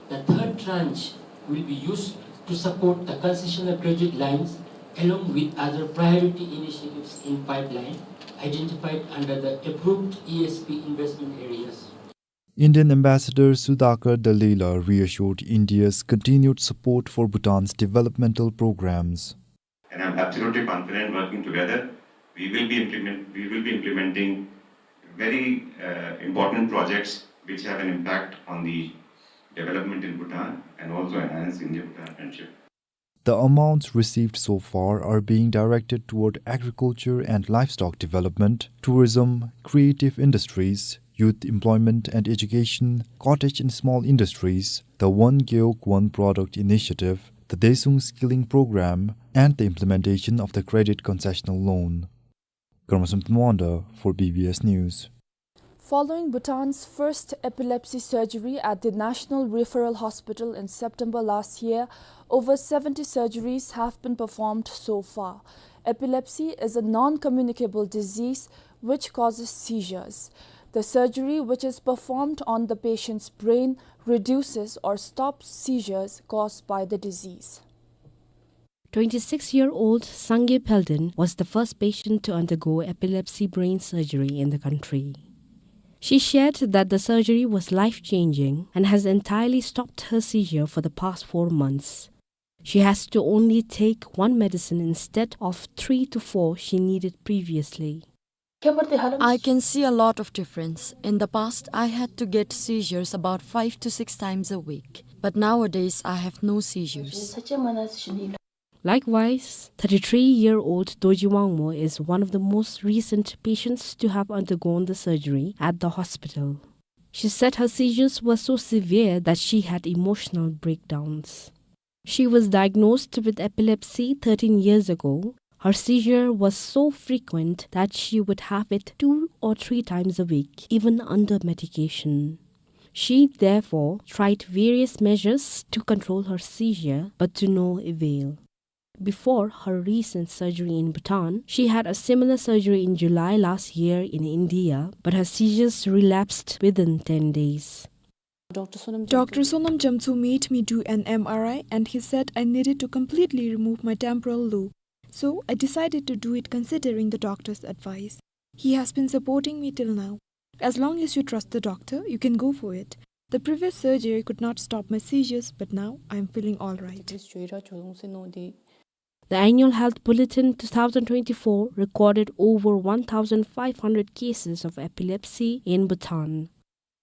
The third tranche will be used to support the concessional credit lines along with other priority initiatives in pipeline identified under the approved E S P investment areas. Indian Ambassador Sudhakar Dallela reassured India's continued support for Bhutan's developmental programs. And I'm absolutely confident working together, we will be implement-, we will be implementing very, uh, important projects which have an impact on the development in Bhutan and also enhance India-Bhutan friendship. The amounts received so far are being directed toward agriculture and livestock development, tourism, creative industries, youth employment and education, cottage and small industries, the One Gewog One Product initiative, the Daesung Skilling Program, and the implementation of the credit concessional loan. Karma Samten Wangda for B B S News. Following Bhutan's first epilepsy surgery at the National Referral Hospital in September last year, over seventy surgeries have been performed so far. Epilepsy is a non-communicable disease which causes seizures. The surgery, which is performed on the patient's brain, reduces or stops seizures caused by the disease. Twenty-six-year-old Sangay Pheldon was the first patient to undergo epilepsy brain surgery in the country. She shared that the surgery was life-changing and has entirely stopped her seizure for the past four months. She has to only take one medicine instead of three to four she needed previously. I can see a lot of difference. In the past, I had to get seizures about five to six times a week, but nowadays I have no seizures. Likewise, thirty-three-year-old Dorji Wangmo is one of the most recent patients to have undergone the surgery at the hospital. She said her seizures were so severe that she had emotional breakdowns. She was diagnosed with epilepsy thirteen years ago. Her seizure was so frequent that she would have it two or three times a week, even under medication. She therefore tried various measures to control her seizure, but to no avail. Before her recent surgery in Bhutan, she had a similar surgery in July last year in India, but her seizures relapsed within ten days. Doctor Sonam Jamtso made me do an M R I and he said I needed to completely remove my temporal lobe. So I decided to do it considering the doctor's advice. He has been supporting me till now. As long as you trust the doctor, you can go for it. The previous surgery could not stop my seizures, but now I am feeling all right. The Annual Health Bulletin two thousand twenty-four recorded over one thousand five hundred cases of epilepsy in Bhutan.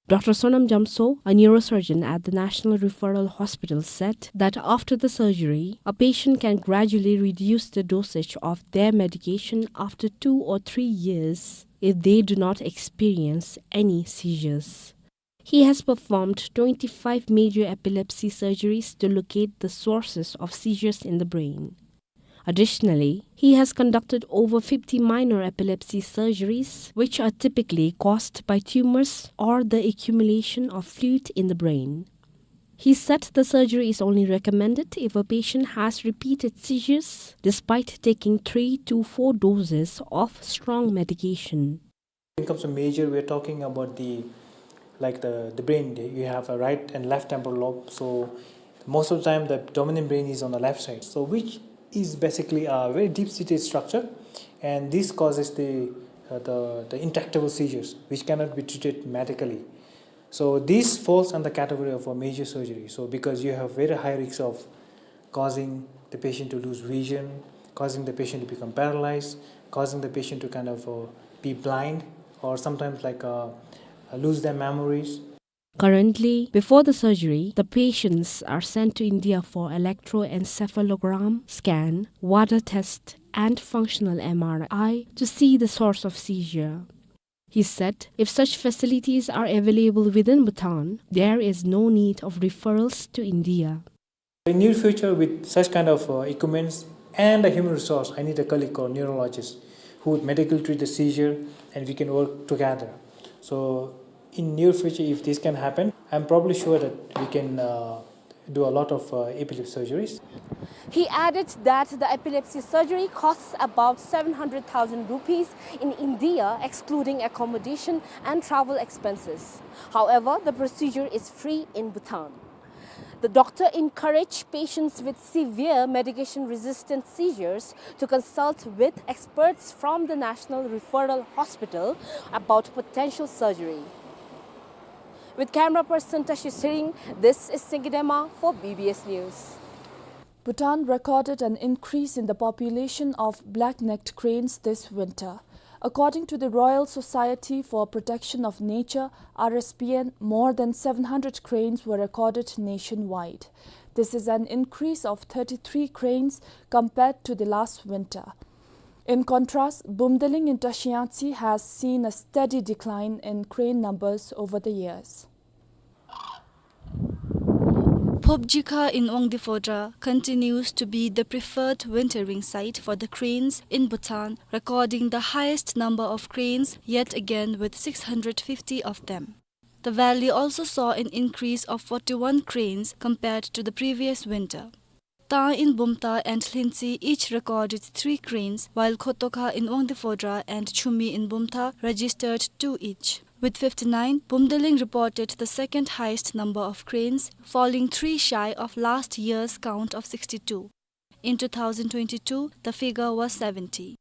Doctor Sonam Jamtso, a neurosurgeon at the National Referral Hospital, said that after the surgery, a patient can gradually reduce the dosage of their medication after two or three years if they do not experience any seizures. He has performed twenty-five major epilepsy surgeries to locate the sources of seizures in the brain. Additionally, he has conducted over fifty minor epilepsy surgeries, which are typically caused by tumors or the accumulation of fluid in the brain. He said the surgery is only recommended if a patient has repeated seizures despite taking three to four doses of strong medication. When it comes to major, we are talking about the, like, the, the brain. You have a right and left temporal lobe. So most of the time, the dominant brain is on the left side. So which is basically a very deep-seated structure, and this causes the, uh, the, the intractable seizures, which cannot be treated medically. So this falls under category of a major surgery. So because you have very high risks of causing the patient to lose vision, causing the patient to become paralyzed, causing the patient to kind of, uh, be blind, or sometimes, like, uh, uh, lose their memories. Currently, before the surgery, the patients are sent to India for electroencephalogram scan, WADA test, and functional M R I to see the source of seizure. He said if such facilities are available within Bhutan, there is no need of referrals to India. In near future, with such kind of, uh, equipments and a human resource, I need a colleague called neurologist who would medically treat the seizure, and we can work together. So in near future, if this can happen, I'm probably sure that we can, uh, do a lot of, uh, epilepsy surgeries. He added that the epilepsy surgery costs about seven hundred thousand rupees in India, excluding accommodation and travel expenses. However, the procedure is free in Bhutan. The doctor encouraged patients with severe medication-resistant seizures to consult with experts from the National Referral Hospital about potential surgery. With camera person Tashi Tshering, this is Singye Dema for B B S News. Bhutan recorded an increase in the population of black-necked cranes this winter. According to the Royal Society for Protection of Nature, R S P N, more than seven hundred cranes were recorded nationwide. This is an increase of thirty-three cranes compared to the last winter. In contrast, Bumdeleng in Tashiyangtse has seen a steady decline in crane numbers over the years. Phobjikha in Wangdue Phodrang continues to be the preferred wintering site for the cranes in Bhutan, recording the highest number of cranes yet again with six hundred fifty of them. The valley also saw an increase of forty-one cranes compared to the previous winter. Tang in Bumthang and Lhintse each recorded three cranes, while Khotokha in Wangdue Phodrang and Chumi in Bumthang registered two each. With fifty-nine, Bumdeleng reported the second highest number of cranes, falling three shy of last year's count of sixty-two. In two thousand twenty-two, the figure was seventy.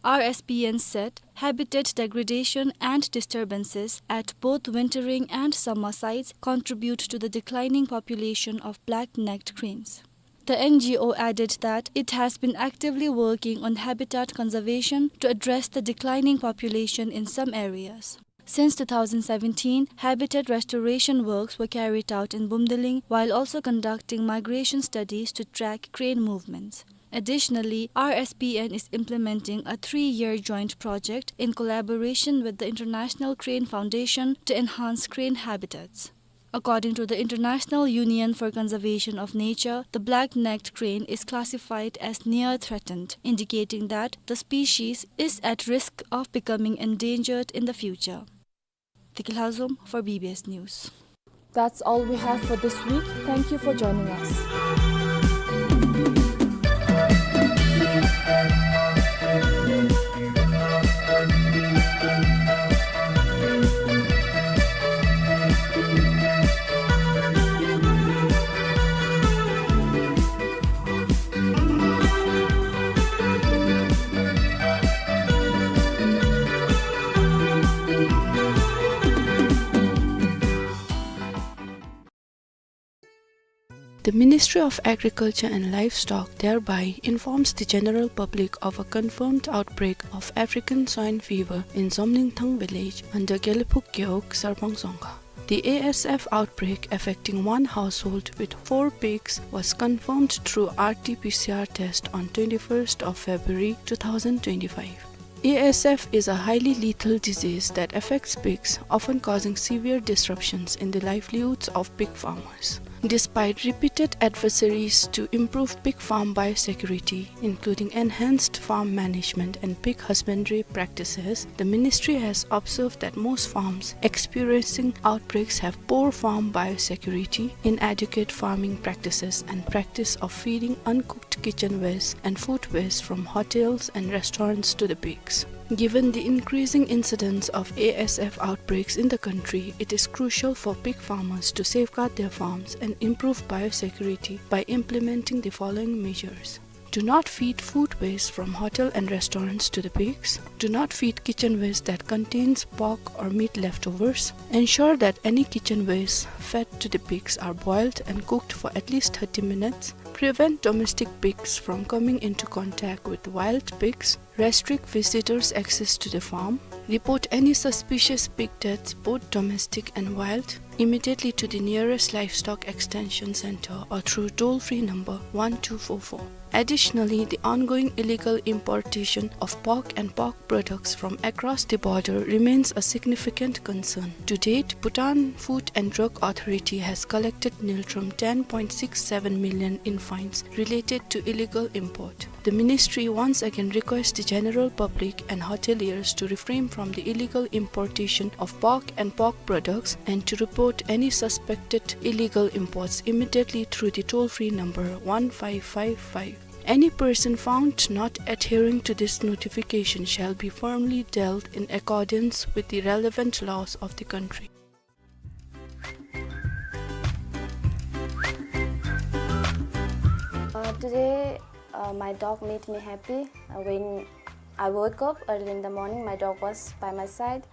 R S P N said habitat degradation and disturbances at both wintering and summer sites contribute to the declining population of black-necked cranes. The N G O added that it has been actively working on habitat conservation to address the declining population in some areas. Since two thousand seventeen, habitat restoration works were carried out in Bumdiling while also conducting migration studies to track crane movements. Additionally, R S P N is implementing a three-year joint project in collaboration with the International Crane Foundation to enhance crane habitats. According to the International Union for Conservation of Nature, the black-necked crane is classified as near threatened, indicating that the species is at risk of becoming endangered in the future. Tiki Lhazom for B B S News. That's all we have for this week. Thank you for joining us. The Ministry of Agriculture and Livestock thereby informs the general public of a confirmed outbreak of African swine fever in Zomlingthang village under Gelephuk Gewog, Sarpang Dzongkha. The A S F outbreak affecting one household with four pigs was confirmed through R T P C R test on twenty-first of February two thousand twenty-five. A S F is a highly lethal disease that affects pigs, often causing severe disruptions in the livelihoods of pig farmers. Despite repeated advisories to improve pig farm biosecurity, including enhanced farm management and pig husbandry practices, the ministry has observed that most farms experiencing outbreaks have poor farm biosecurity, inadequate farming practices, and practice of feeding uncooked kitchen waste and food waste from hotels and restaurants to the pigs. Given the increasing incidence of A S F outbreaks in the country, it is crucial for pig farmers to safeguard their farms and improve biosecurity by implementing the following measures. Do not feed food waste from hotel and restaurants to the pigs. Do not feed kitchen waste that contains pork or meat leftovers. Ensure that any kitchen waste fed to the pigs are boiled and cooked for at least thirty minutes. Prevent domestic pigs from coming into contact with wild pigs. Restrict visitors' access to the farm. Report any suspicious pig deaths, both domestic and wild, immediately to the nearest livestock extension center or through toll-free number one two four four. Additionally, the ongoing illegal importation of pork and pork products from across the border remains a significant concern. To date, Bhutan Food and Drug Authority has collected niltrum ten point six seven million in fines related to illegal import. The ministry once again requests the general public and hoteliers to refrain from the illegal importation of pork and pork products and to report any suspected illegal imports immediately through the toll-free number one five five five. Any person found not adhering to this notification shall be firmly dealt in accordance with the relevant laws of the country. Uh, today, uh, my dog made me happy. Uh, when I woke up early in the morning, my dog was by my side.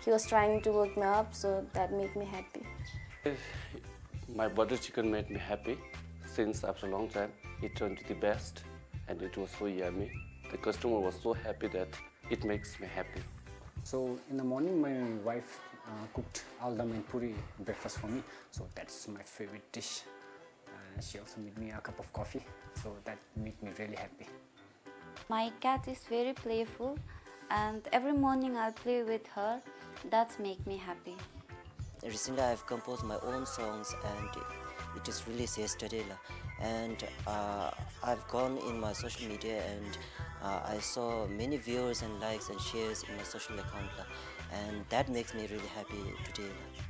He was trying to wake me up, so that made me happy. My butter chicken made me happy since after a long time. It turned to the best, and it was so yummy. The customer was so happy that it makes me happy. So in the morning, my wife, uh, cooked aldam and puri breakfast for me. So that's my favorite dish. Uh, she also made me a cup of coffee. So that made me really happy. My cat is very playful, and every morning I'll play with her. That's make me happy. Recently, I've composed my own songs, and it is released yesterday, la. And, uh, I've gone in my social media, and, uh, I saw many viewers and likes and shares in my social account, la. And that makes me really happy today, la.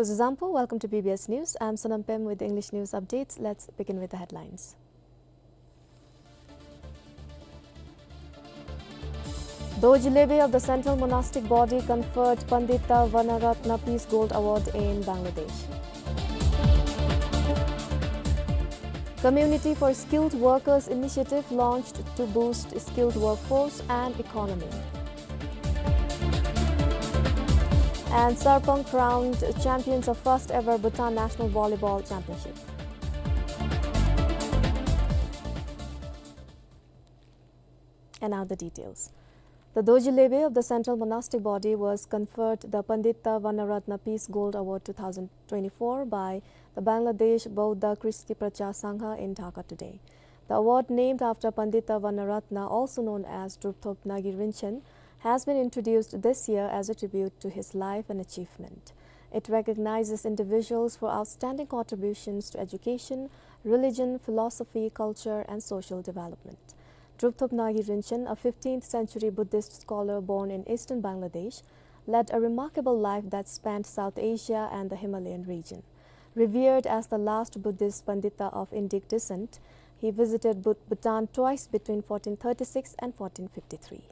This is Zampo. Welcome to B B S News. I'm Sonam Pem with the English news updates. Let's begin with the headlines. Dorji Lebe of the Central Monastic Body conferred Pandita Vanaratna Peace Gold Award in Bangladesh. Community for Skilled Workers initiative launched to boost skilled workforce and economy. And Sarpang crowned champions of first ever Bhutan National Volleyball Championship. And now the details. The Dorji Lebe of the Central Monastic Body was conferred the Pandita Vanaratna Peace Gold Award two thousand twenty-four by the Bangladesh Bouddha Kristi Prachar Sangha in Dhaka today. The award, named after Pandita Vanaratna, also known as Drupthop Nagi Rinchen, has been introduced this year as a tribute to his life and achievement. It recognizes individuals for outstanding contributions to education, religion, philosophy, culture, and social development. Drupthop Nagi Rinchen, a fifteenth century Buddhist scholar born in eastern Bangladesh, led a remarkable life that spanned South Asia and the Himalayan region. Revered as the last Buddhist Pandita of Indic descent, he visited Bhut-, Bhutan twice between fourteen thirty-six and fourteen fifty-three.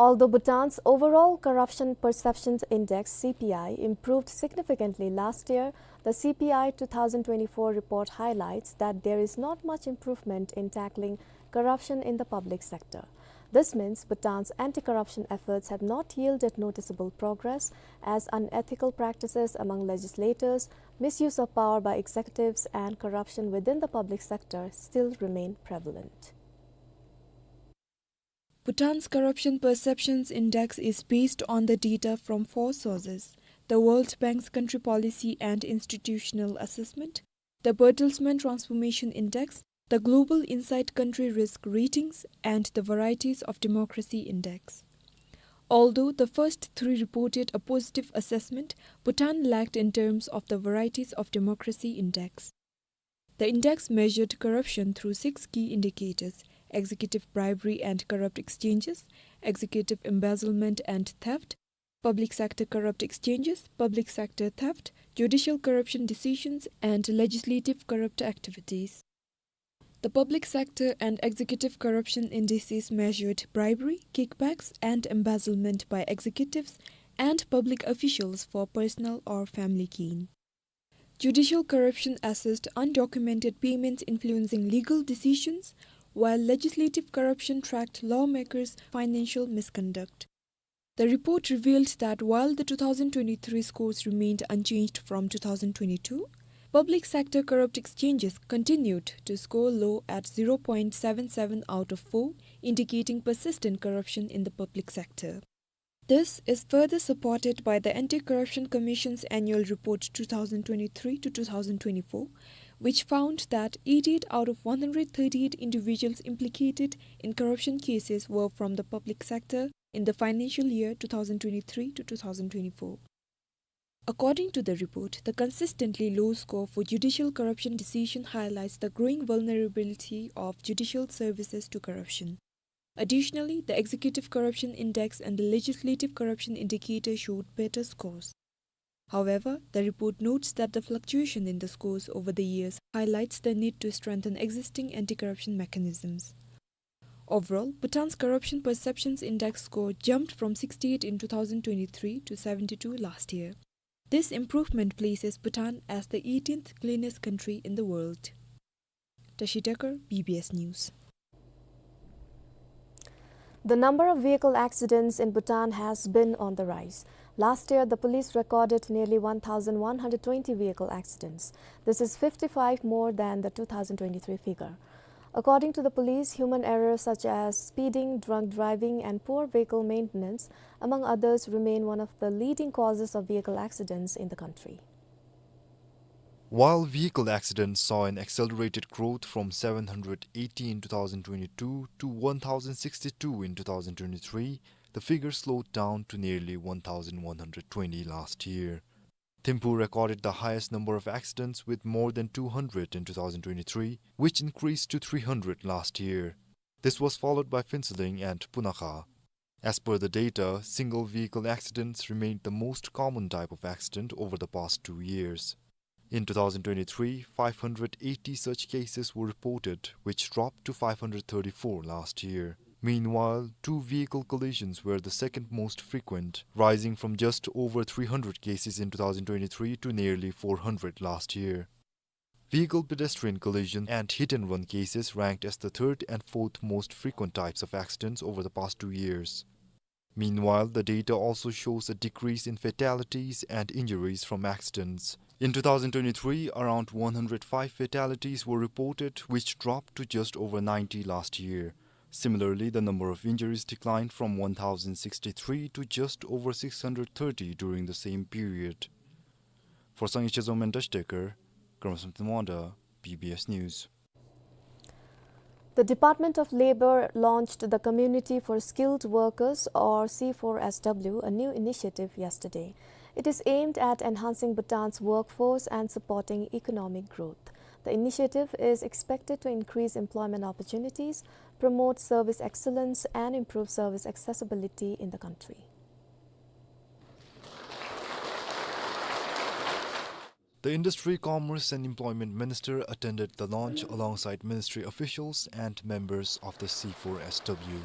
Although Bhutan's overall corruption perceptions index, C P I, improved significantly last year, the C P I two thousand twenty-four report highlights that there is not much improvement in tackling corruption in the public sector. This means Bhutan's anti-corruption efforts have not yielded noticeable progress, as unethical practices among legislators, misuse of power by executives, and corruption within the public sector still remain prevalent. Bhutan's Corruption Perceptions Index is based on the data from four sources: the World Bank's Country Policy and Institutional Assessment, the Bertelsmann Transformation Index, the Global Insight Country Risk Ratings, and the Varieties of Democracy Index. Although the first three reported a positive assessment, Bhutan lagged in terms of the Varieties of Democracy Index. The index measured corruption through six key indicators: executive bribery and corrupt exchanges, executive embezzlement and theft, public sector corrupt exchanges, public sector theft, judicial corruption decisions, and legislative corrupt activities. The public sector and executive corruption indices measured bribery, kickbacks, and embezzlement by executives and public officials for personal or family gain. Judicial corruption assessed undocumented payments influencing legal decisions, while legislative corruption tracked lawmakers' financial misconduct. The report revealed that while the two thousand twenty-three scores remained unchanged from two thousand twenty-two, public sector corrupt exchanges continued to score low at zero point seven seven out of four, indicating persistent corruption in the public sector. This is further supported by the Anti-Corruption Commission's Annual Report two thousand twenty-three to two thousand twenty-four, which found that eighty-eight out of one hundred thirty-eight individuals implicated in corruption cases were from the public sector in the financial year two thousand twenty-three to two thousand twenty-four. According to the report, the consistently low score for judicial corruption decision highlights the growing vulnerability of judicial services to corruption. Additionally, the Executive Corruption Index and the Legislative Corruption Indicator showed better scores. However, the report notes that the fluctuation in the scores over the years highlights the need to strengthen existing anti-corruption mechanisms. Overall, Bhutan's Corruption Perceptions Index score jumped from sixty-eight in two thousand twenty-three to seventy-two last year. This improvement places Bhutan as the eighteenth cleanest country in the world. Tashi Dekar, B B S News. The number of vehicle accidents in Bhutan has been on the rise. Last year, the police recorded nearly one thousand one hundred twenty vehicle accidents. This is fifty-five more than the two thousand twenty-three figure. According to the police, human errors such as speeding, drunk driving, and poor vehicle maintenance, among others, remain one of the leading causes of vehicle accidents in the country. While vehicle accidents saw an accelerated growth from seven hundred eighty in two thousand twenty-two to one thousand sixty-two in two thousand twenty-three, the figure slowed down to nearly one thousand one hundred twenty last year. Thimphu recorded the highest number of accidents, with more than two hundred in two thousand twenty-three, which increased to three hundred last year. This was followed by Phuentsholing and Punakha. As per the data, single vehicle accidents remained the most common type of accident over the past two years. In two thousand twenty-three, five hundred eighty such cases were reported, which dropped to five hundred thirty-four last year. Meanwhile, two-vehicle collisions were the second most frequent, rising from just over three hundred cases in two thousand twenty-three to nearly four hundred last year. Vehicle pedestrian collision and hit and run cases ranked as the third and fourth most frequent types of accidents over the past two years. Meanwhile, the data also shows a decrease in fatalities and injuries from accidents. In two thousand twenty-three, around one hundred five fatalities were reported, which dropped to just over ninety last year. Similarly, the number of injuries declined from one thousand sixty-three to just over six hundred thirty during the same period. For Sangye Chezom and Dash Decker, Karma Samten Wanda, B B S News. The Department of Labor launched the Community for Skilled Workers, or C four S W, a new initiative yesterday. It is aimed at enhancing Bhutan's workforce and supporting economic growth. The initiative is expected to increase employment opportunities, promote service excellence, and improve service accessibility in the country. The Industry, Commerce and Employment Minister attended the launch alongside ministry officials and members of the C four S W.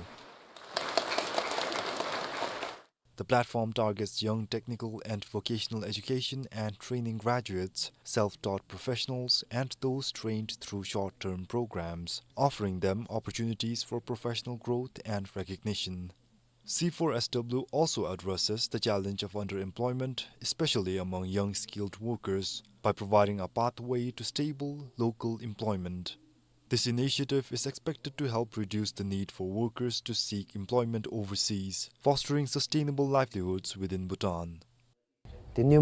The platform targets young technical and vocational education and training graduates, self-taught professionals, and those trained through short-term programs, offering them opportunities for professional growth and recognition. C four S W also addresses the challenge of underemployment, especially among young skilled workers, by providing a pathway to stable local employment. This initiative is expected to help reduce the need for workers to seek employment overseas, fostering sustainable livelihoods within Bhutan. In the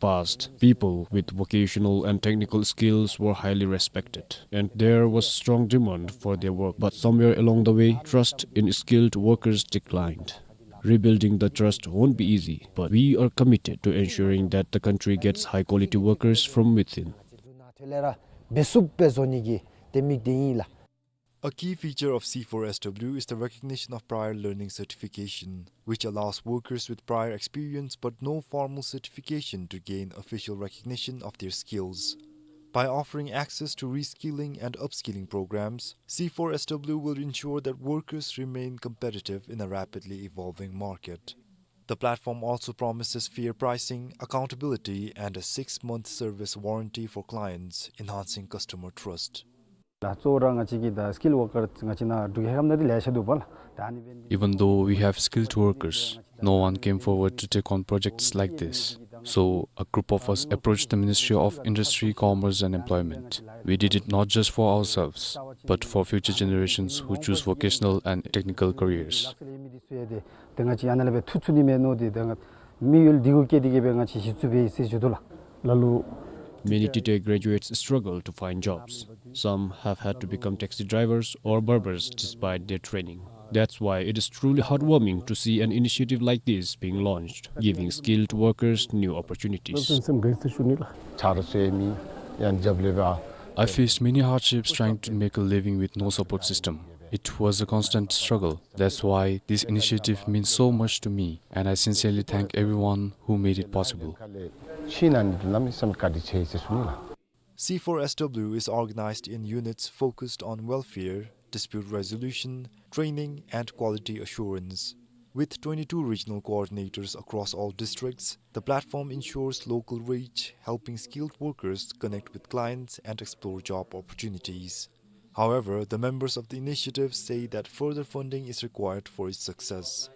past, people with vocational and technical skills were highly respected, and there was strong demand for their work. But somewhere along the way, trust in skilled workers declined. Rebuilding the trust won't be easy, but we are committed to ensuring that the country gets high-quality workers from within. A key feature of C four S W is the recognition of prior learning certification, which allows workers with prior experience but no formal certification to gain official recognition of their skills. By offering access to reskilling and upskilling programs, C four S W will ensure that workers remain competitive in a rapidly evolving market. The platform also promises fair pricing, accountability, and a six-month service warranty for clients, enhancing customer trust. ལགས་སོ། ང་བཅས་ཀྱི་ད་སི་ཀིལ་ཝར་ཀར་ང་བཅས་ནཱ་འབྲུག་རྒྱལ་ཁབ་ནང་འདི་ལེ་ཤ་འདུག་པ་ལགས། ད་ཨ་ནི་འབད་ནི་འདི། Even though we have skilled workers, no one came forward to take on projects like this. So, a group of us approached the Ministry of Industry, Commerce and Employment. We did it not just for ourselves, but for future generations who choose vocational and technical careers. ད་ང་བཅས་ཨ་ནཱ་ལས་འབད་ཐུགས་ཚུད་ནི་མས་མནོ་སྟེ་ད་ང་དམིགས་ཡུལ་འདི་གུ་བསྐྱེད་དེ་གིས་འབད་ང་བཅས་གཞི་བཙུགས་འབད་ཡི་ཟེར་ཞུ་དོ་ལགས། ལ་ལུ། Many T T I graduates struggle to find jobs. Some have had to become taxi drivers or barbers despite their training. That's why it is truly heartwarming to see an initiative like this being launched, giving skilled workers new opportunities. I faced many hardships trying to make a living with no support system. It was a constant struggle. That's why this initiative means so much to me, and I sincerely thank everyone who made it possible. C four S W is organized in units focused on welfare, dispute resolution, training, and quality assurance. With twenty-two regional coordinators across all districts, the platform ensures local reach, helping skilled workers connect with clients and explore job opportunities. However, the members of the initiative say that further funding is required for its success.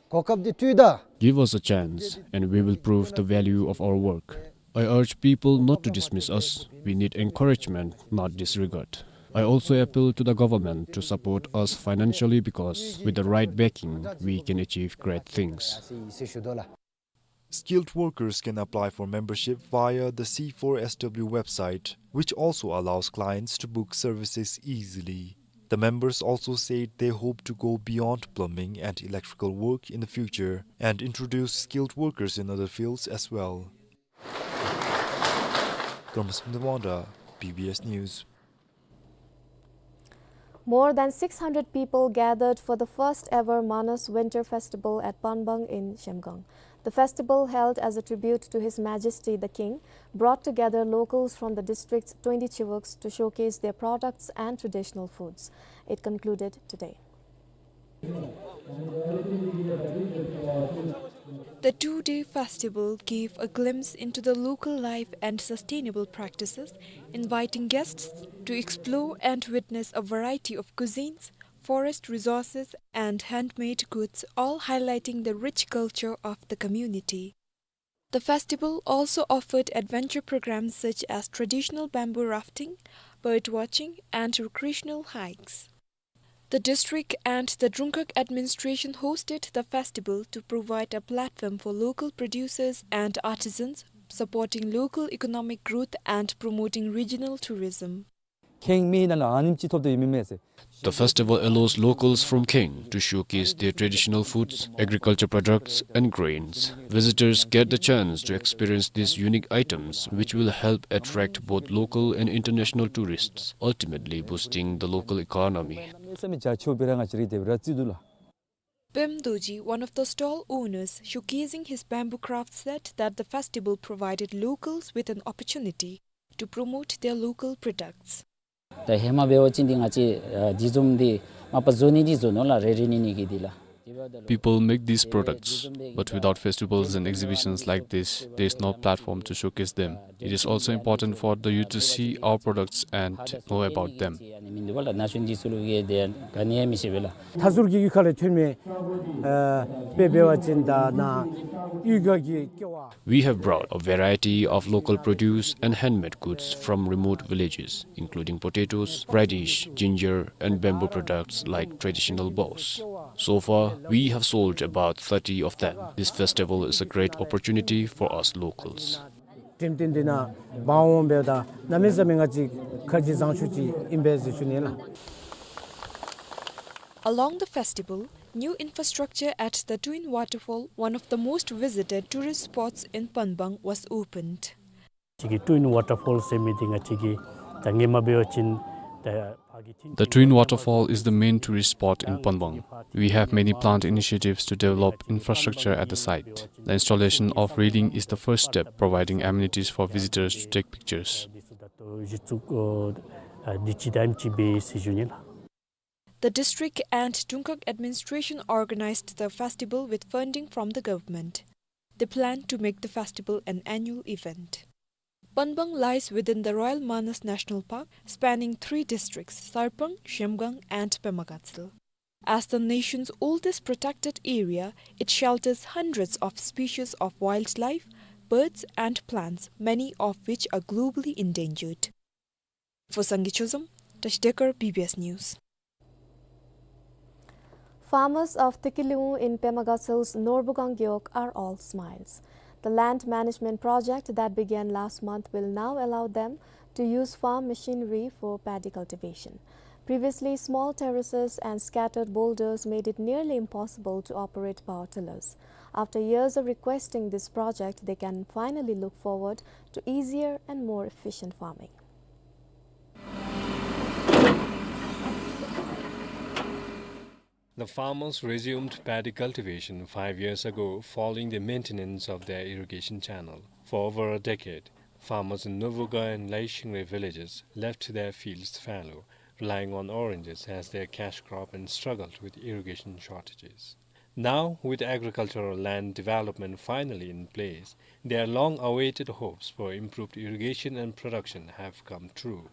གོ་སྐབས་འདི་སྤྲོད་ད། Give us a chance, and we will prove the value of our work. I urge people not to dismiss us. We need encouragement, not disregard. I also appeal to the government to support us financially because, with the right backing, we can achieve great things. Skilled workers can apply for membership via the C four S W website, which also allows clients to book services easily. The members also said they hope to go beyond plumbing and electrical work in the future and introduce skilled workers in other fields as well. Karma Samten Wanda, B B S News. More than six hundred people gathered for the first ever Manas Winter Festival at Panbang in Zhemgang. The festival, held as a tribute to His Majesty the King, brought together locals from the district's twenty chivuks to showcase their products and traditional foods. It concluded today. The two-day festival gave a glimpse into the local life and sustainable practices, inviting guests to explore and witness a variety of cuisines, forest resources, and handmade goods, all highlighting the rich culture of the community. The festival also offered adventure programs such as traditional bamboo rafting, bird watching, and recreational hikes. The district and the Drungkhag administration hosted the festival to provide a platform for local producers and artisans, supporting local economic growth and promoting regional tourism. ཁེངས་མི་ནང་ལུ་ཨ་ནེམ་ཅིག་ཐོབ་སྟེ་ཡོད་མི་མས་ཟེར། The festival allows locals from Kheng to showcase their traditional foods, agriculture products, and grains. Visitors get the chance to experience these unique items, which will help attract both local and international tourists, ultimately boosting the local economy. གནམ་མེད་ས་མེད་རྒྱ་ཆེཝ་སྦེ་ར་ང་བཅས་ར་དེ་སྦེ་ར་བརྩི་དོ་ལགས། Pem Dorji, one of the stall owners, showcasing his bamboo craft, said that the festival provided locals with an opportunity to promote their local products. ད་ཧེ་མ་འབད་བ་ཅིན་འདི་ང་བཅས་ཨ་འདི་བཟུམ་འདི་མ་པ་བཟོ་ནི་འདི་བཟོ་ནུག་ལགས། རེ་རེ་ནི་ནི་གི་འདི་ལགས། People make these products, but without festivals and exhibitions like this, there is no platform to showcase them. It is also important for the youth to see our products and know about them. མཐའ་ཟུར་གྱི་གཡུས་ཁ་ལས་ཐོན་མི་ཨ་དཔེ་འབད་བ་ཅིན་ད་ནཱ་གཡུས་ཁ་གི་ཀེ་བ། We have brought a variety of local produce and handmade goods from remote villages, including potatoes, radish, ginger, and bamboo products like traditional bos. So far, we have sold about thirty of them. This festival is a great opportunity for us locals. འགྲེམས་སྟོན་འདི་ནང་འབག་འོང་སྦེ་ད་གནམ་མེད་ས་མེད་ང་བཅས་ཁ་རྗེ་བཟང་ཤོས་ཅིག་ཨིན་པས་ཟེར་ཞུ་ནི་ལགས། Along the festival, new infrastructure at the Twin Waterfall, one of the most visited tourist spots in Panbang, was opened. ཅིག་གི་Twin Waterfall ཟེར་མི་འདི་ང་བཅས་ཀྱི་ད་ཧེ་མ་འབད་བ་ཅིན་ད་ཕར་གྱི་The Twin Waterfall is the main tourist spot in Panbang. We have many planned initiatives to develop infrastructure at the site. The installation of railing is the first step, providing amenities for visitors to take pictures. The district and Drungkhag administration organized the festival with funding from the government. They plan to make the festival an annual event. Panbang lies within the Royal Manas National Park, spanning three districts, Sarpang, Zhemgang, and Pema Gatshel. As the nation's oldest protected area, it shelters hundreds of species of wildlife, birds, and plants, many of which are globally endangered. For Sangay Chozom, Tashi Dekar, B B S News. Farmers of Tikiliung in Pema Gatshel's Norbugang Gewog are all smiles. The land management project that began last month will now allow them to use farm machinery for paddy cultivation. Previously, small terraces and scattered boulders made it nearly impossible to operate power tillers. After years of requesting this project, they can finally look forward to easier and more efficient farming. The farmers resumed paddy cultivation five years ago following the maintenance of their irrigation channel. For over a decade, farmers in Norbugang and Laishingre villages left their fields fallow, relying on oranges as their cash crop, and struggled with irrigation shortages. Now, with agricultural land development finally in place, their long-awaited hopes for improved irrigation and production have come true.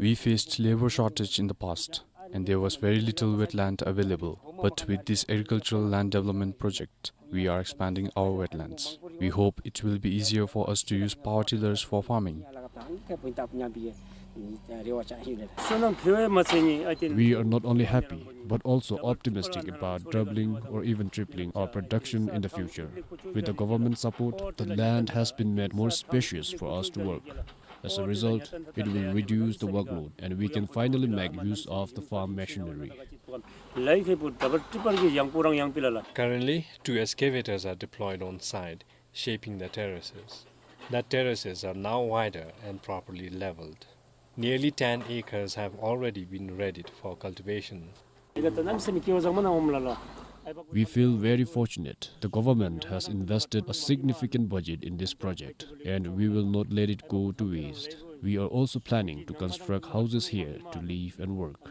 We faced labor shortage in the past, and there was very little wetland available. But with this agricultural land development project, we are expanding our wetlands. We hope it will be easier for us to use power tillers for farming. We are not only happy, but also optimistic about doubling or even tripling our production in the future. With the government support, the land has been made more spacious for us to work. As a result, it will reduce the workload and we can finally make use of the farm machinery. Currently, two excavators are deployed on site, shaping the terraces. The terraces are now wider and properly leveled. Nearly ten acres have already been readied for cultivation. We feel very fortunate. The government has invested a significant budget in this project, and we will not let it go to waste. We are also planning to construct houses here to live and work.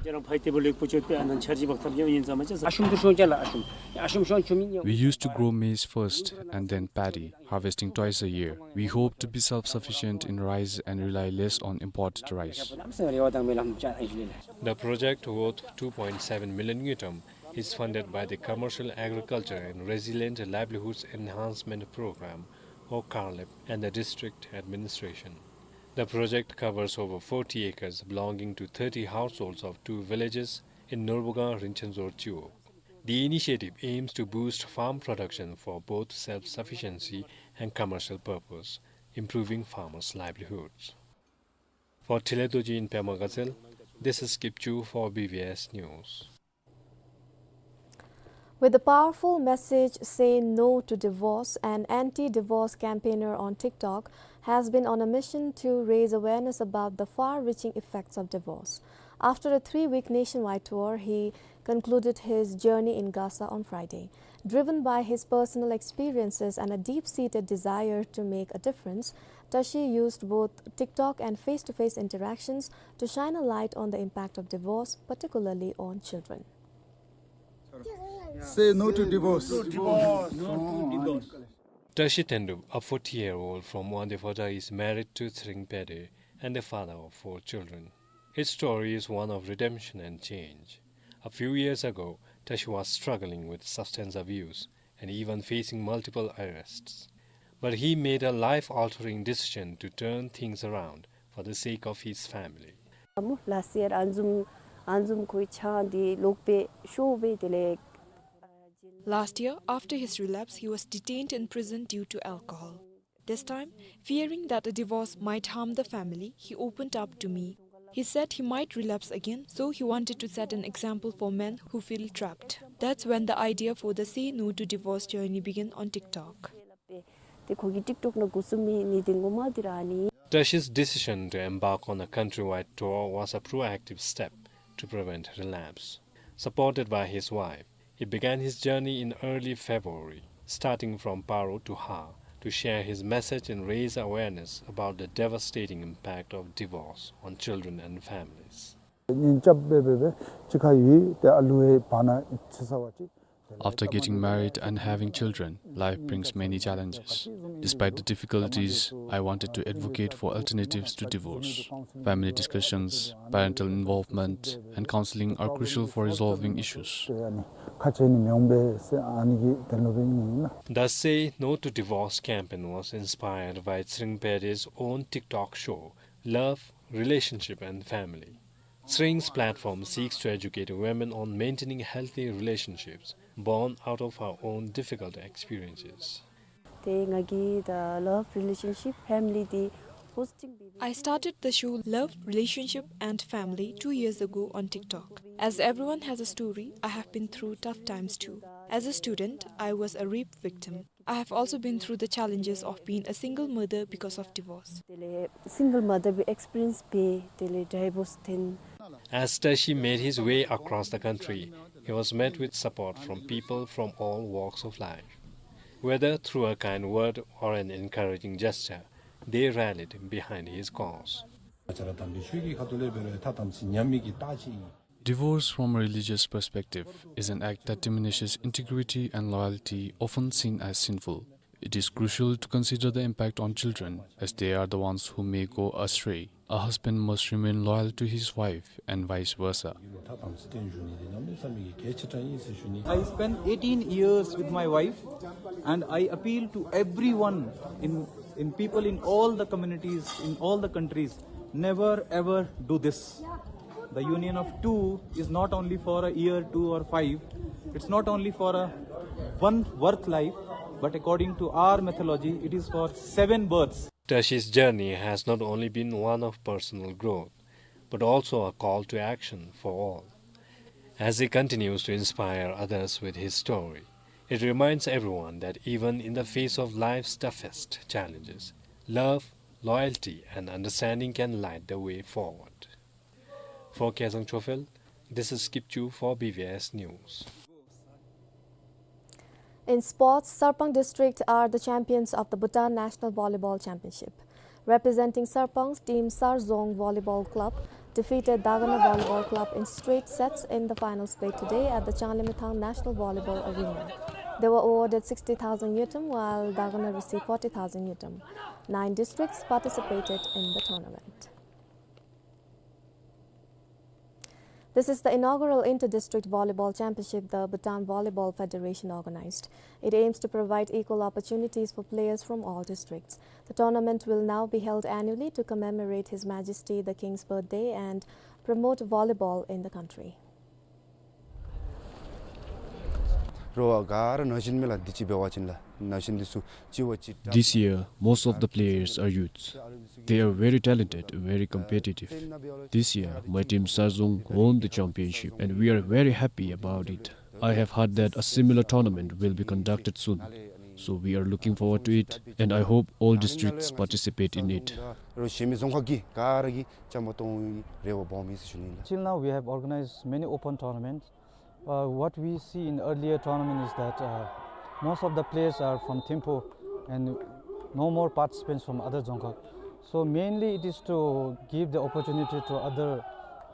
We used to grow maize first and then paddy, harvesting twice a year. We hope to be self-sufficient in rice and rely less on imported rice. The project, worth two point seven million ngultrum, is funded by the Commercial Agriculture and Resilient Livelihoods Enhancement Program, or CARLEP, and the district administration. The project covers over forty acres belonging to thirty households of two villages in Norbuga Rinchenzor Chiwog. The initiative aims to boost farm production for both self-sufficiency and commercial purpose, improving farmers' livelihoods. For Thilei Dorji in Pema Gazelle, this is Kipchu for B B S News. With a powerful message, "Say No to Divorce," an anti-divorce campaigner on TikTok has been on a mission to raise awareness about the far-reaching effects of divorce. After a three-week nationwide tour, he concluded his journey in Gasa on Friday. Driven by his personal experiences and a deep-seated desire to make a difference, Tashi used both TikTok and face-to-face interactions to shine a light on the impact of divorce, particularly on children. Say no to divorce. Tashi Tendub, a forty-year-old from Wangdue Phodrang, is married to Tshering Pede and the father of four children. His story is one of redemption and change. A few years ago, Tashi was struggling with substance abuse and even facing multiple arrests. But he made a life-altering decision to turn things around for the sake of his family. Last year, ཨ་ནི་བཟུམ་ཨ་ནི་བཟུམ་ཁོའི་ཆང་འདི་ལོག་སྦེ་ཤོར་སྦེ་དེ་ལས། Last year, after his relapse, he was detained in prison due to alcohol. This time, fearing that a divorce might harm the family, he opened up to me. He said he might relapse again, so he wanted to set an example for men who feel trapped. That's when the idea for the Say No to Divorce journey began on TikTok. ཏེ་ཁོ་གི་ཊིཀ་ཊོཀ་ནང་འགོ་བཙུགས་མི་ནི་དེ་ངོ་མ་འདི་ར་ཨ་ནི། Tashi's decision to embark on a countrywide tour was a proactive step to prevent relapse. Supported by his wife, he began his journey in early February, starting from Paro to Har, to share his message and raise awareness about the devastating impact of divorce on children and families. ཉིན་རྐྱབ་སྦེ་སྦེ་སྦེ་གཅིག་ཁར་ཡོད་དེ་ཨ་ལུ་ཡང་བར་ན་ཚེ་ས་བ་ཅིག། After getting married and having children, life brings many challenges. Despite the difficulties, I wanted to advocate for alternatives to divorce. Family discussions, parental involvement, and counseling are crucial for resolving issues. ཁ་ཆེ་ནི་མི་འོང་པས་ཟེར་ཨ་ནི་གི་དོན་ལུ་འབད་ནི་ཨིན་ལགས། The Say No to Divorce campaign was inspired by Tshering Pede's own TikTok show, Love, Relationship and Family. Tshering's platform seeks to educate women on maintaining healthy relationships born out of her own difficult experiences. ཏེ་ང་གིས་the Love, Relationship, Family འདི་hosting འབད། I started the show Love, Relationship and Family two years ago on TikTok. As everyone has a story, I have been through tough times too. As a student, I was a rape victim. I have also been through the challenges of being a single mother because of divorce. དེ་ལས་single mother སྦེ་experience འབད་དེ་ལས་divorce འཐེན། As Tashi made his way across the country, he was met with support from people from all walks of life. Whether through a kind word or an encouraging gesture, they rallied behind his cause. Divorce from a religious perspective is an act that diminishes integrity and loyalty, often seen as sinful. It is crucial to consider the impact on children, as they are the ones who may go astray. A husband must remain loyal to his wife and vice versa. I spent eighteen years with my wife, and I appeal to everyone in, in people in all the communities, in all the countries, never ever do this. The union of two is not only for a year, two or five, it's not only for a one work life, but according to our mythology, it is for seven births. Tashi's journey has not only been one of personal growth, but also a call to action for all. As he continues to inspire others with his story, it reminds everyone that even in the face of life's toughest challenges, love, Loyalty and understanding can light the way forward. For Kezang Chofel, this is Skip Chu for B V S News. In sports, Sarpang District are the champions of the Bhutan National Volleyball Championship. Representing Sarpang, team Sarzong Volleyball Club defeated Dagana Volleyball Club in straight sets in the finals played today at the Changlimithang National Volleyball Arena. They were awarded sixty thousand ngultrum, while Dagana received forty thousand ngultrum. Nine districts participated in the tournament. This is the inaugural Inter-District Volleyball Championship the Bhutan Volleyball Federation organized. It aims to provide equal opportunities for players from all districts. The tournament will now be held annually to commemorate His Majesty the King's birthday and promote volleyball in the country. རོགས་ག་ར་ན་གཞོན་མི་ལགས་འདི་ཅིག་འབད་བ་ཅིན་ལགས་ན་གཞོན་འདི་ཚུ་གཅིག་བ་གཅིག་This year, most of the players are youths. They are very talented, very competitive. This year, my team Sarzong won the championship, and we are very happy about it. I have heard that a similar tournament will be conducted soon. So we are looking forward to it, and I hope all districts participate in it. རོགས་གཞན་མི་རྫོང་ཁག་གི་ག་ར་གིས་བཅའ་མར་གཏོགས་རེ་བ་འབོཝ་མས་ཟེར་ཞུ་ནི་ལགས། Till now, we have organized many open tournaments. Uh, what we see in earlier tournament is that, uh, most of the players are from Thimphu and no more participants from other Dzongkhag. So mainly it is to give the opportunity to other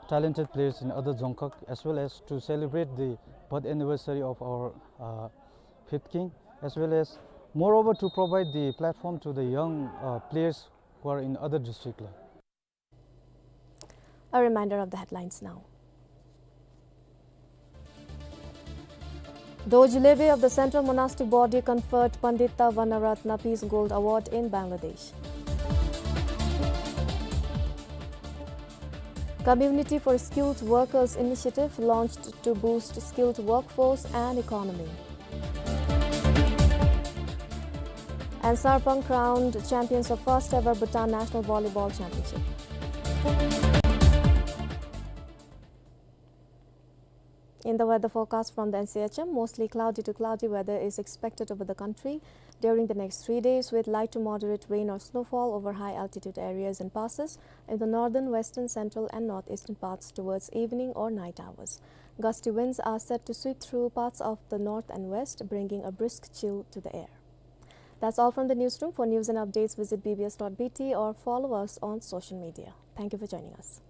talented players in other Dzongkhag as well as to celebrate the birth anniversary of our, uh, fifth king, as well as moreover to provide the platform to the young, uh, players who are in other district. A reminder of the headlines now. Dorji Lebe of the Central Monastic Body conferred Pandita Vanaratna Peace Gold Award in Bangladesh. Community for Skilled Workers initiative launched to boost skilled workforce and economy. And Sarpang crowned champions of first ever Bhutan National Volleyball Championship. In the weather forecast from the N C H M, mostly cloudy to cloudy weather is expected over the country during the next three days, with light to moderate rain or snowfall over high altitude areas and passes in the northern, western, central, and northeastern parts towards evening or night hours. Gusty winds are set to sweep through parts of the north and west, bringing a brisk chill to the air. That's all from the newsroom. For news and updates, visit B B S dot B T or follow us on social media. Thank you for joining us.